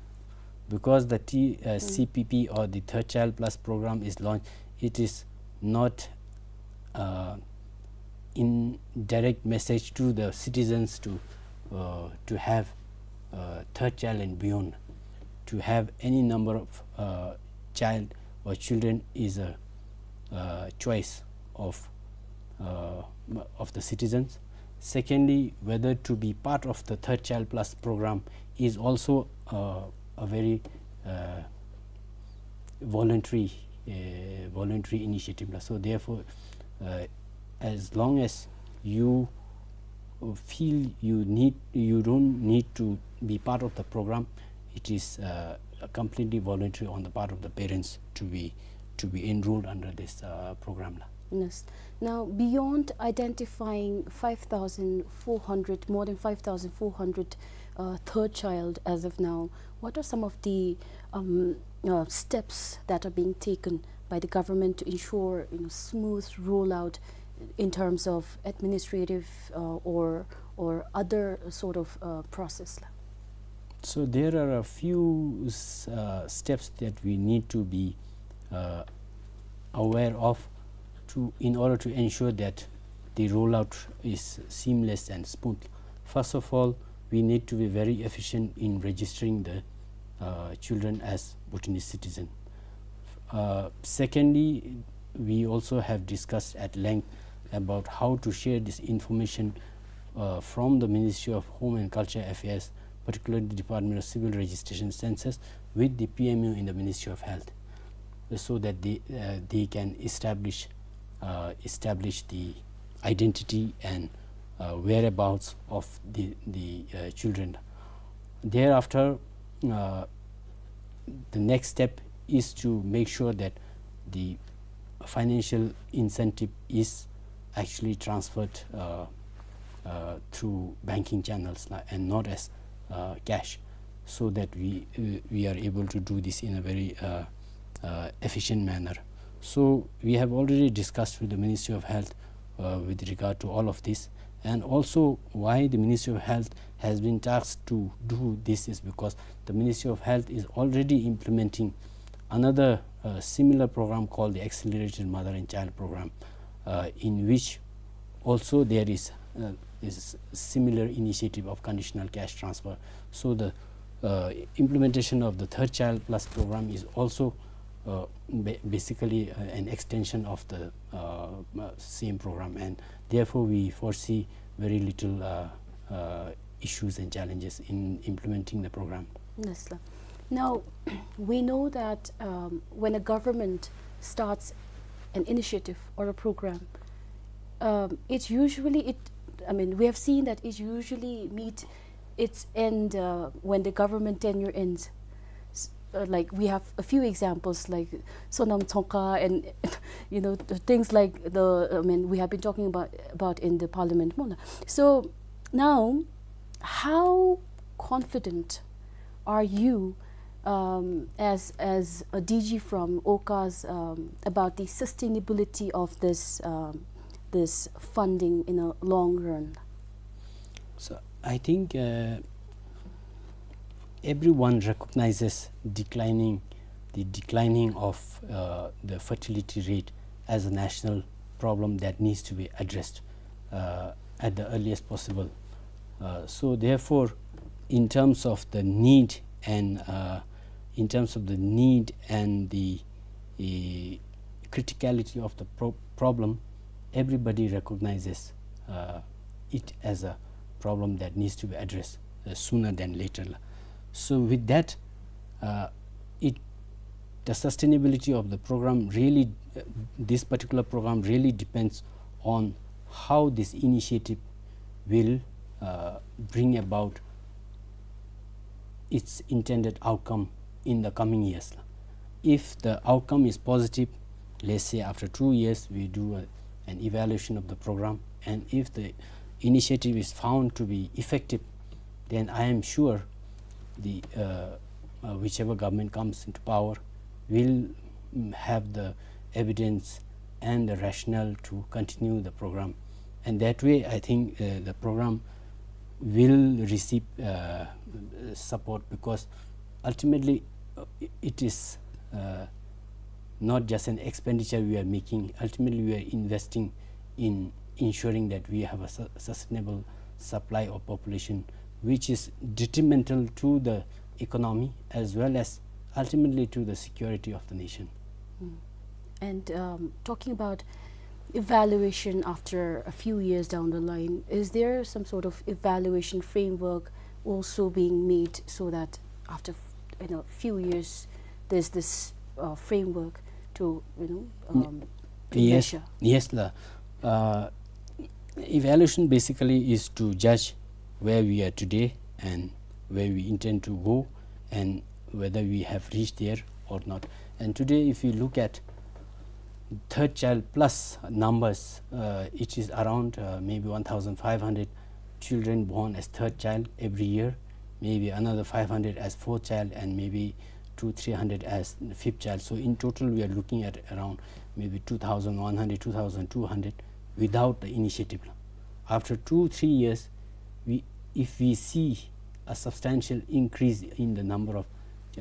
because the T-, uh, Mm. C P P or the Third Child Plus program is launched, it is not, uh, in direct message to the citizens to, uh, to have, uh, third child and beyond. To have any number of, uh, child or children is a, uh, choice of, uh, of the citizens. Secondly, whether to be part of the Third Child Plus program is also, uh, a very, uh, voluntary, uh, voluntary initiative la. So therefore, uh, as long as you feel you need, you don't need to be part of the program, it is, uh, completely voluntary on the part of the parents to be, to be enrolled under this, uh, program la. Yes. Now, beyond identifying five thousand four hundred, more than five thousand four hundred, uh, third child as of now, what are some of the, um, uh, steps that are being taken by the government to ensure, you know, smooth rollout in terms of administrative, uh, or, or other sort of, uh, process la? So there are a few s-, uh, steps that we need to be, uh, aware of to, in order to ensure that the rollout is seamless and smooth. First of all, we need to be very efficient in registering the, uh, children as Bhutanese citizen. Uh, secondly, we also have discussed at length about how to share this information, uh, from the Ministry of Home and Culture Affairs, particularly the Department of Civil Registration Census, with the P M U in the Ministry of Health, so that they, uh, they can establish, uh, establish the identity and, uh, whereabouts of the, the, uh, children. Thereafter, uh, the next step is to make sure that the financial incentive is actually transferred, uh, uh, through banking channels, uh, and not as, uh, cash, so that we, we, we are able to do this in a very, uh, uh, efficient manner. So we have already discussed with the Ministry of Health, uh, with regard to all of this, and also why the Ministry of Health has been tasked to do this is because the Ministry of Health is already implementing another, uh, similar program called the Accelerated Mother and Child Program, uh, in which also there is, uh, is similar initiative of conditional cash transfer. So the, uh, implementation of the Third Child Plus program is also, uh, ba-, basically, uh, an extension of the, uh, uh, same program, and therefore we foresee very little, uh, uh, issues and challenges in implementing the program. Yes, sir. Now, we know that, um, when a government starts an initiative or a program, um, it usually, it, I mean, we have seen that it usually meet its end, uh, when the government tenure ends. S-, uh, like, we have a few examples, like Sonam Tsongkha and, you know, the things like the, I mean, we have been talking about, about in the parliament. So now, how confident are you, um, as, as a D G from OHCAHS, um, about the sustainability of this, um, this funding in a long run? So I think, uh, everyone recognizes declining, the declining of, uh, the fertility rate as a national problem that needs to be addressed, uh, at the earliest possible. Uh, so therefore, in terms of the need and, uh, in terms of the need and the, uh, criticality of the pro-, problem, everybody recognizes, uh, it as a problem that needs to be addressed, uh, sooner than later. So with that, uh, it, the sustainability of the program really, uh, this particular program really depends on how this initiative will, uh, bring about its intended outcome in the coming years. If the outcome is positive, let's say after two years we do a, an evaluation of the program, and if the initiative is found to be effective, then I am sure the, uh, uh, whichever government comes into power will, mm, have the evidence and the rationale to continue the program. And that way, I think, uh, the program will receive, uh, support, because ultimately, uh, i-, it is, uh, not just an expenditure we are making. Ultimately, we are investing in ensuring that we have a su-, sustainable supply of population, which is detrimental to the economy as well as ultimately to the security of the nation. Mm. And, um, talking about evaluation after a few years down the line? Is there some sort of evaluation framework also being made so that after f-, you know, few years, there's this, uh, framework to, you know, um, to Yes, measure? Yes, la. Uh, evaluation basically is to judge where we are today and where we intend to go and whether we have reached there or not. And today, if you look at third child plus numbers, uh, it is around, uh, maybe one thousand five hundred children born as third child every year, maybe another five hundred as fourth child, and maybe two, three hundred as fifth child. So in total, we are looking at around maybe two thousand one hundred, two thousand two hundred without the initiative. After two, three years, we, if we see a substantial increase in the number of,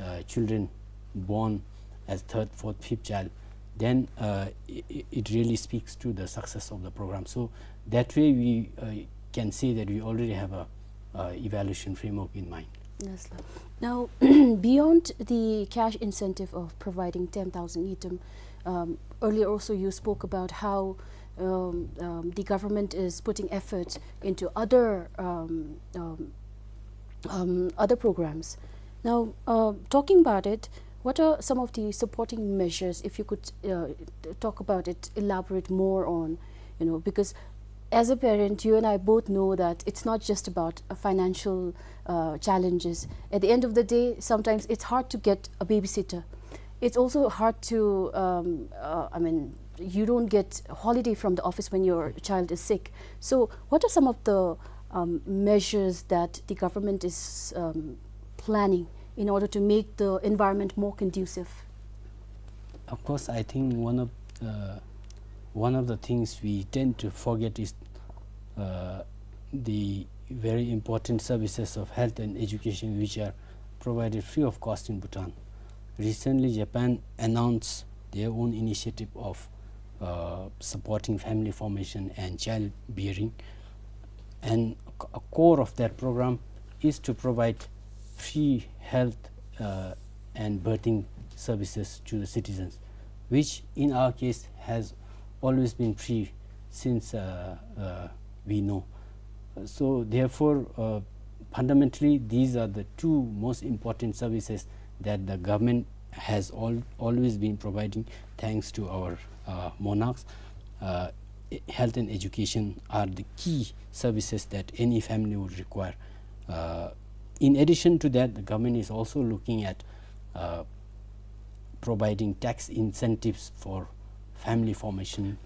uh, children born as third, fourth, fifth child, then, uh, i-, i-, it really speaks to the success of the program. So that way we, uh, can say that we already have a, uh, evaluation framework in mind. Yes, sir. Now, beyond the cash incentive of providing ten thousand ngultrum, um, earlier also you spoke about how, um, um, the government is putting effort into other, um, um, um, other programs. Now, uh, talking about it, what are some of the supporting measures, if you could, uh, t-, talk about it, elaborate more on, you know, because as a parent, you and I both know that it's not just about, uh, financial, uh, challenges. At the end of the day, sometimes it's hard to get a babysitter. It's also hard to, um, uh, I mean, you don't get holiday from the office when your child is sick. So what are some of the, um, measures that the government is, um, planning in order to make the environment more conducive? Of course, I think one of, uh, one of the things we tend to forget is, uh, the very important services of health and education, which are provided free of cost in Bhutan. Recently, Japan announced their own initiative of, uh, supporting family formation and child bearing. And a core of that program is to provide free health, uh, and birthing services to the citizens, which in our case has always been free since, uh, uh, we know. So therefore, uh, fundamentally, these are the two most important services that the government has al-, always been providing, thanks to our, uh, monarchs. Uh, e-, health and education are the key services that any family would require. Uh, in addition to that, the government is also looking at, uh, providing tax incentives for family formation,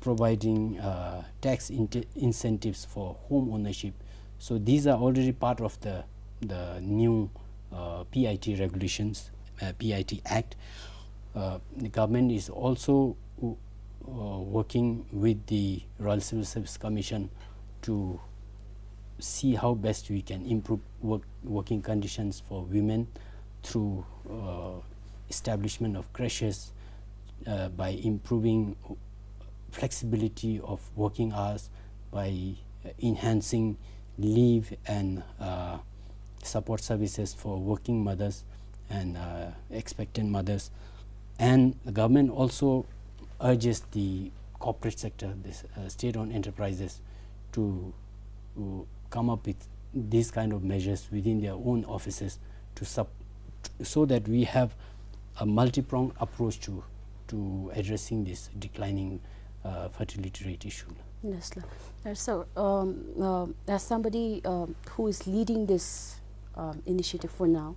providing, uh, tax inte-, incentives for home ownership. So these are already part of the, the new, uh, P I T regulations, uh, P I T Act. Uh, the government is also, uh, working with the Royal Civil Service Commission to see how best we can improve work, working conditions for women through, uh, establishment of creches, uh, by improving flexibility of working hours, by, uh, enhancing leave and, uh, support services for working mothers and, uh, expectant mothers. And the government also urges the corporate sector, this, uh, state-owned enterprises, to, to come up with these kind of measures within their own offices to sup-, so that we have a multi-pronged approach to, to addressing this declining, uh, fertility rate issue. Yes, sir. Uh, so, um, um, as somebody, um, who is leading this, um, initiative for now,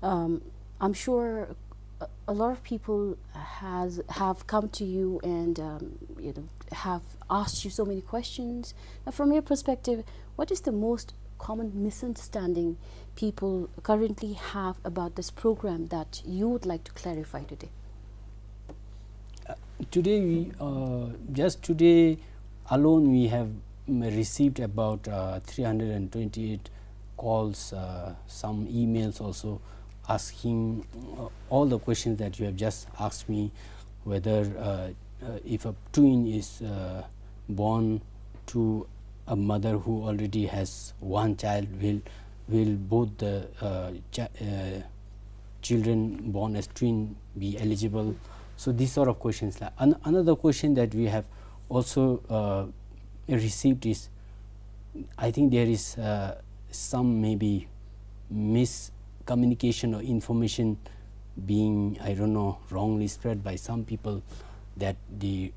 um, I'm sure a, a lot of people has, have come to you and, um, you know, have asked you so many questions. Now, from your perspective, what is the most common misunderstanding people currently have about this program that you would like to clarify today? Uh, today we, uh, just today alone we have, mm, received about, uh, three hundred and twenty-eight calls, uh, some emails also asking, uh, all the questions that you have just asked me, whether, uh, uh, if a twin is, uh, born to a mother who already has one child, will, will both the, uh, chi-, uh, children born as twin be eligible? So these sort of questions. Like, an-, another question that we have also, uh, received is, I think there is, uh, some maybe miscommunication or information being, I don't know, wrongly spread by some people that the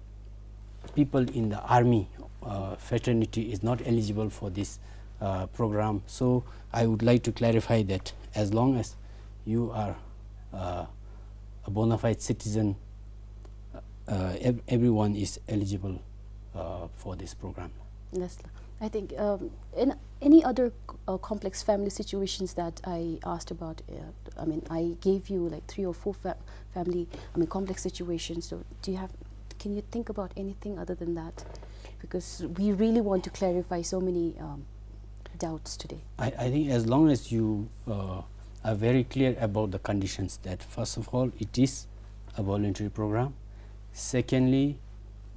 people in the army, uh, fraternity is not eligible for this, uh, program. So I would like to clarify that as long as you are, uh, a bona fide citizen, uh, ev-, everyone is eligible, uh, for this program. Yes, sir. I think, um, in any other, uh, complex family situations that I asked about, uh, I mean, I gave you, like, three or four fa-, family, I mean, complex situations. So do you have, can you think about anything other than that? Because we really want to clarify so many, um, doubts today. I, I think as long as you, uh, are very clear about the conditions, that first of all, it is a voluntary program. Secondly,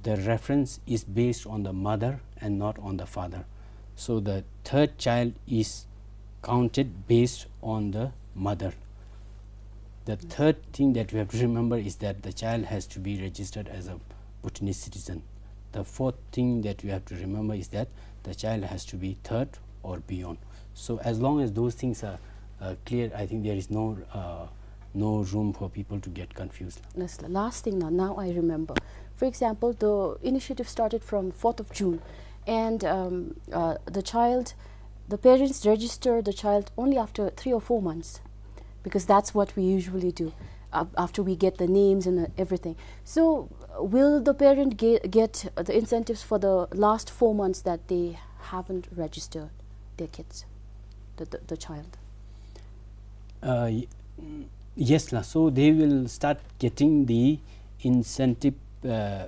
the reference is based on the mother and not on the father. So the third child is counted based on the mother. The third thing that we have to remember is that the child has to be registered as a Bhutanese citizen. The fourth thing that we have to remember is that the child has to be third or beyond. So as long as those things are, uh, clear, I think there is no, uh, no room for people to get confused. Yes, la-, last thing now, now I remember. For example, the initiative started from fourth of June, and, um, uh, the child, the parents register the child only after three or four months, because that's what we usually do, uh, after we get the names and, uh, everything. So, uh, will the parent ge-, get the incentives for the last four months that they haven't registered their kids, the, the, the child? Uh, y-, mm, yes, la. So they will start getting the incentive, uh,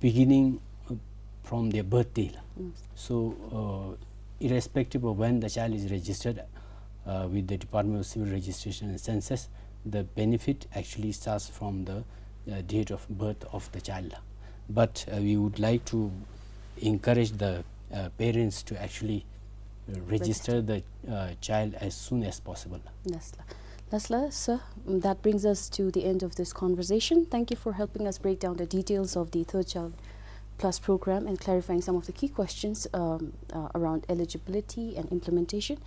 beginning, uh, from their birthday, la. Mm. So, uh, irrespective of when the child is registered, uh, with the Department of Civil Registration and Census, the benefit actually starts from the, uh, date of birth of the child, la. But, uh, we would like to encourage the, uh, parents to actually, uh, register the, uh, child as soon as possible. Yes, la. Yes, la, sir. Mm, that brings us to the end of this conversation. Thank you for helping us break down the details of the Third Child Plus program and clarifying some of the key questions, um, uh, around eligibility and implementation.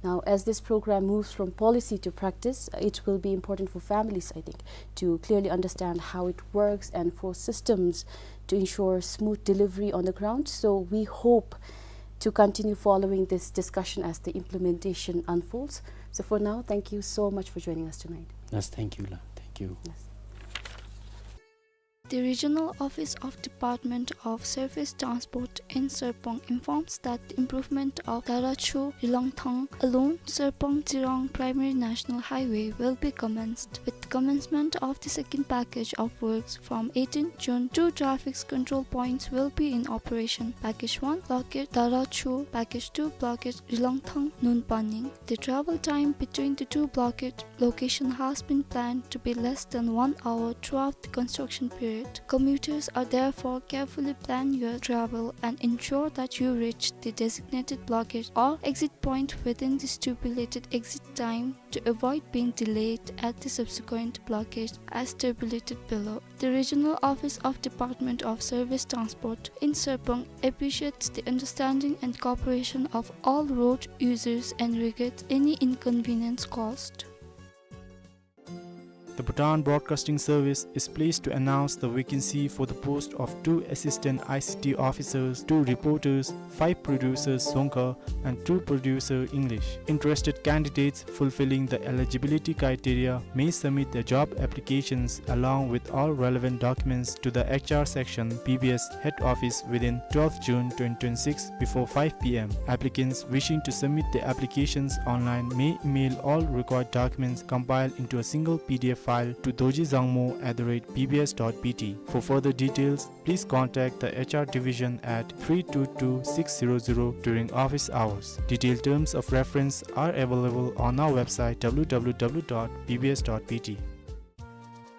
Now, as this program moves from policy to practice, it will be important for families, I think, to clearly understand how it works and for systems to ensure smooth delivery on the ground. So we hope to continue following this discussion as the implementation unfolds. So for now, thank you so much for joining us tonight. Yes, thank you, la. Thank you. Yes. The Regional Office of Department of Surface Transport in Serpong informs that the improvement of Darachu Rilangthang along Serpong Tsirang Primary National Highway will be commenced. With the commencement of the second package of works from eighteenth June, two traffic control points will be in operation. Package one, blockade Darachu. Package two, blockade Rilangthang Nunpaning. The travel time between the two blockade location has been planned to be less than one hour throughout the construction period. Commuters are therefore carefully plan your travel and ensure that you reach the designated blockade or exit point within the stipulated exit time to avoid being delayed at the subsequent blockade as tabulated below. The Regional Office of Department of Surface Transport in Serpong appreciates the understanding and cooperation of all road users and regrets any inconvenience caused. The Bhutan Broadcasting Service is pleased to announce the vacancy for the post of two assistant I C T officers, two reporters, five producers Dzongkha, and two producer English. Interested candidates fulfilling the eligibility criteria may submit their job applications along with all relevant documents to the H R section, B B S head office within twelfth June twenty twenty-six before five P M. Applicants wishing to submit their applications online may email all required documents compiled into a single P D F file to dorji dzangmo at the rate B B S dot B T. For further details, please contact the H R division at three two two six zero zero during office hours. Detailed terms of reference are available on our website, W W W dot B B S dot B T.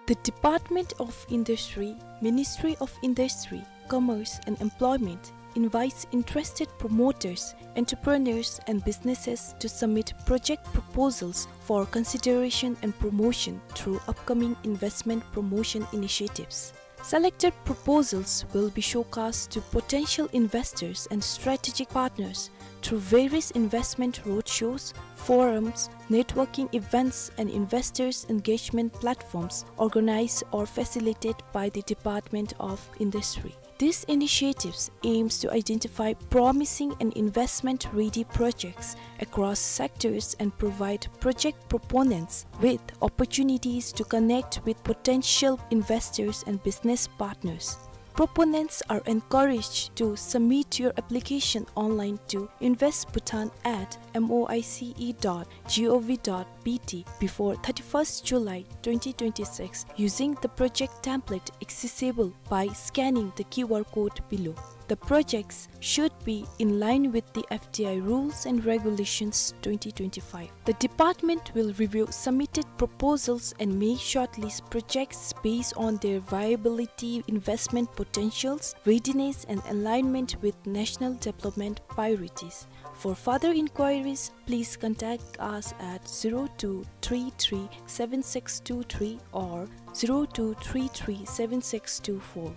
The Department of Industry, Ministry of Industry, Commerce and Employment invites interested promoters, entrepreneurs and businesses to submit project proposals for consideration and promotion through upcoming investment promotion initiatives. Selected proposals will be showcased to potential investors and strategic partners through various investment roadshows, forums, networking events, and investors' engagement platforms organized or facilitated by the Department of Industry. These initiatives aims to identify promising and investment-ready projects across sectors and provide project proponents with opportunities to connect with potential investors and business partners. Proponents are encouraged to submit your application online to invest bhutan at moice dot gov dot bt before thirty-first July twenty twenty-six using the project template accessible by scanning the Q R code below. The projects should be in line with the F D I rules and regulations twenty twenty-five. The department will review submitted proposals and may shortlist projects based on their viability, investment potentials, readiness, and alignment with national development priorities. For further inquiries, please contact us at zero two three three seven six two three or zero two three three seven six two four.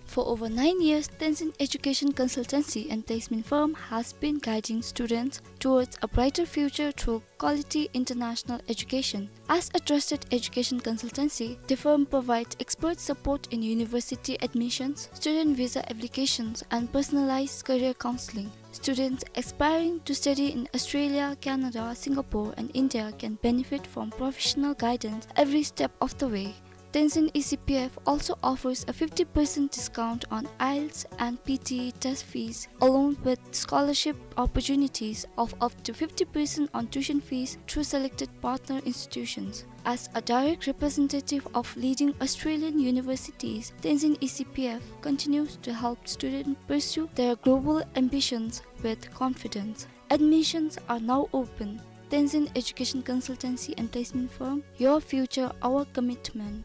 For over nine years, Tenzin Education Consultancy and Placement Firm has been guiding students towards a brighter future through quality international education. As a trusted education consultancy, the firm provides expert support in university admissions, student visa applications, and personalized career counseling. Students aspiring to study in Australia, Canada, Singapore, and India can benefit from professional guidance every step of the way. Tenzin E C P F also offers a fifty percent discount on IELTS and P T E test fees, along with scholarship opportunities of up to fifty percent on tuition fees through selected partner institutions. As a direct representative of leading Australian universities, Tenzin E C P F continues to help students pursue their global ambitions with confidence. Admissions are now open. Tenzin Education Consultancy and Placement Firm, your future, our commitment.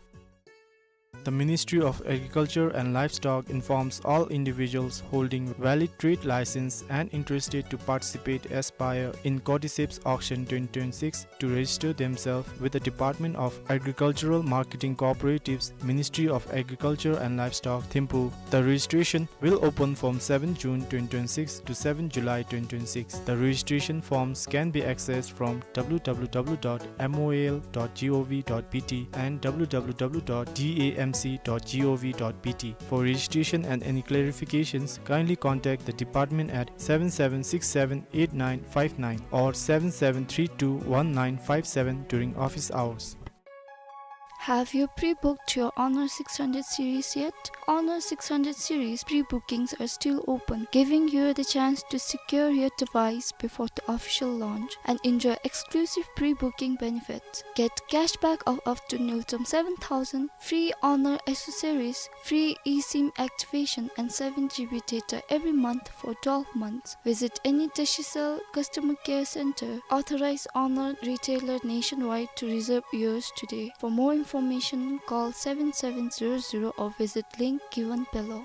The Ministry of Agriculture and Livestock informs all individuals holding valid trade license and interested to participate as buyer in Cordyceps Auction twenty twenty-six to register themselves with the Department of Agricultural Marketing Cooperatives, Ministry of Agriculture and Livestock, Thimphu. The registration will open from seventh June twenty twenty-six to seventh July twenty twenty-six. The registration forms can be accessed from w w w dot m o a l dot g o v dot b t and w w w dot d a m c dot g o v dot b t. For registration and any clarifications, kindly contact the department at seven seven six seven eight nine five nine or seven seven three two one nine five seven during office hours. Have you pre-booked your Honor six hundred series yet? Honor six hundred series pre-bookings are still open, giving you the chance to secure your device before the official launch and enjoy exclusive pre-booking benefits. Get cashback of up to nil point seven thousand, free Honor accessories, free eSIM activation, and seven G B data every month for twelve months. Visit any Digicel customer care center, authorized Honor retailer nationwide to reserve yours today. For more information, call seven seven zero zero or visit link given below.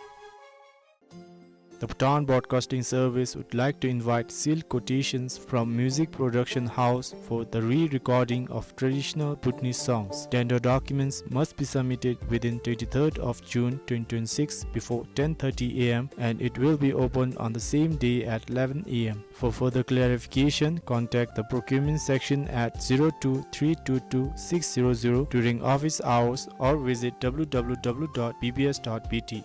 The Bhutan Broadcasting Service would like to invite sealed quotations from music production house for the re-recording of traditional Bhutanese songs. Tender documents must be submitted within twenty-third of June twenty twenty-six before ten thirty a m and it will be opened on the same day at eleven a m. For further clarification, contact the procurement section at zero two three two two six zero zero during office hours or visit w w w dot b b s dot b t.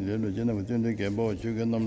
ལས་ལུ་ཅིག་ནམ་མཁའི་སྟོན་ཐོས་རྒྱས་པའོ། ཆོས་ཀྱི་རྣམ་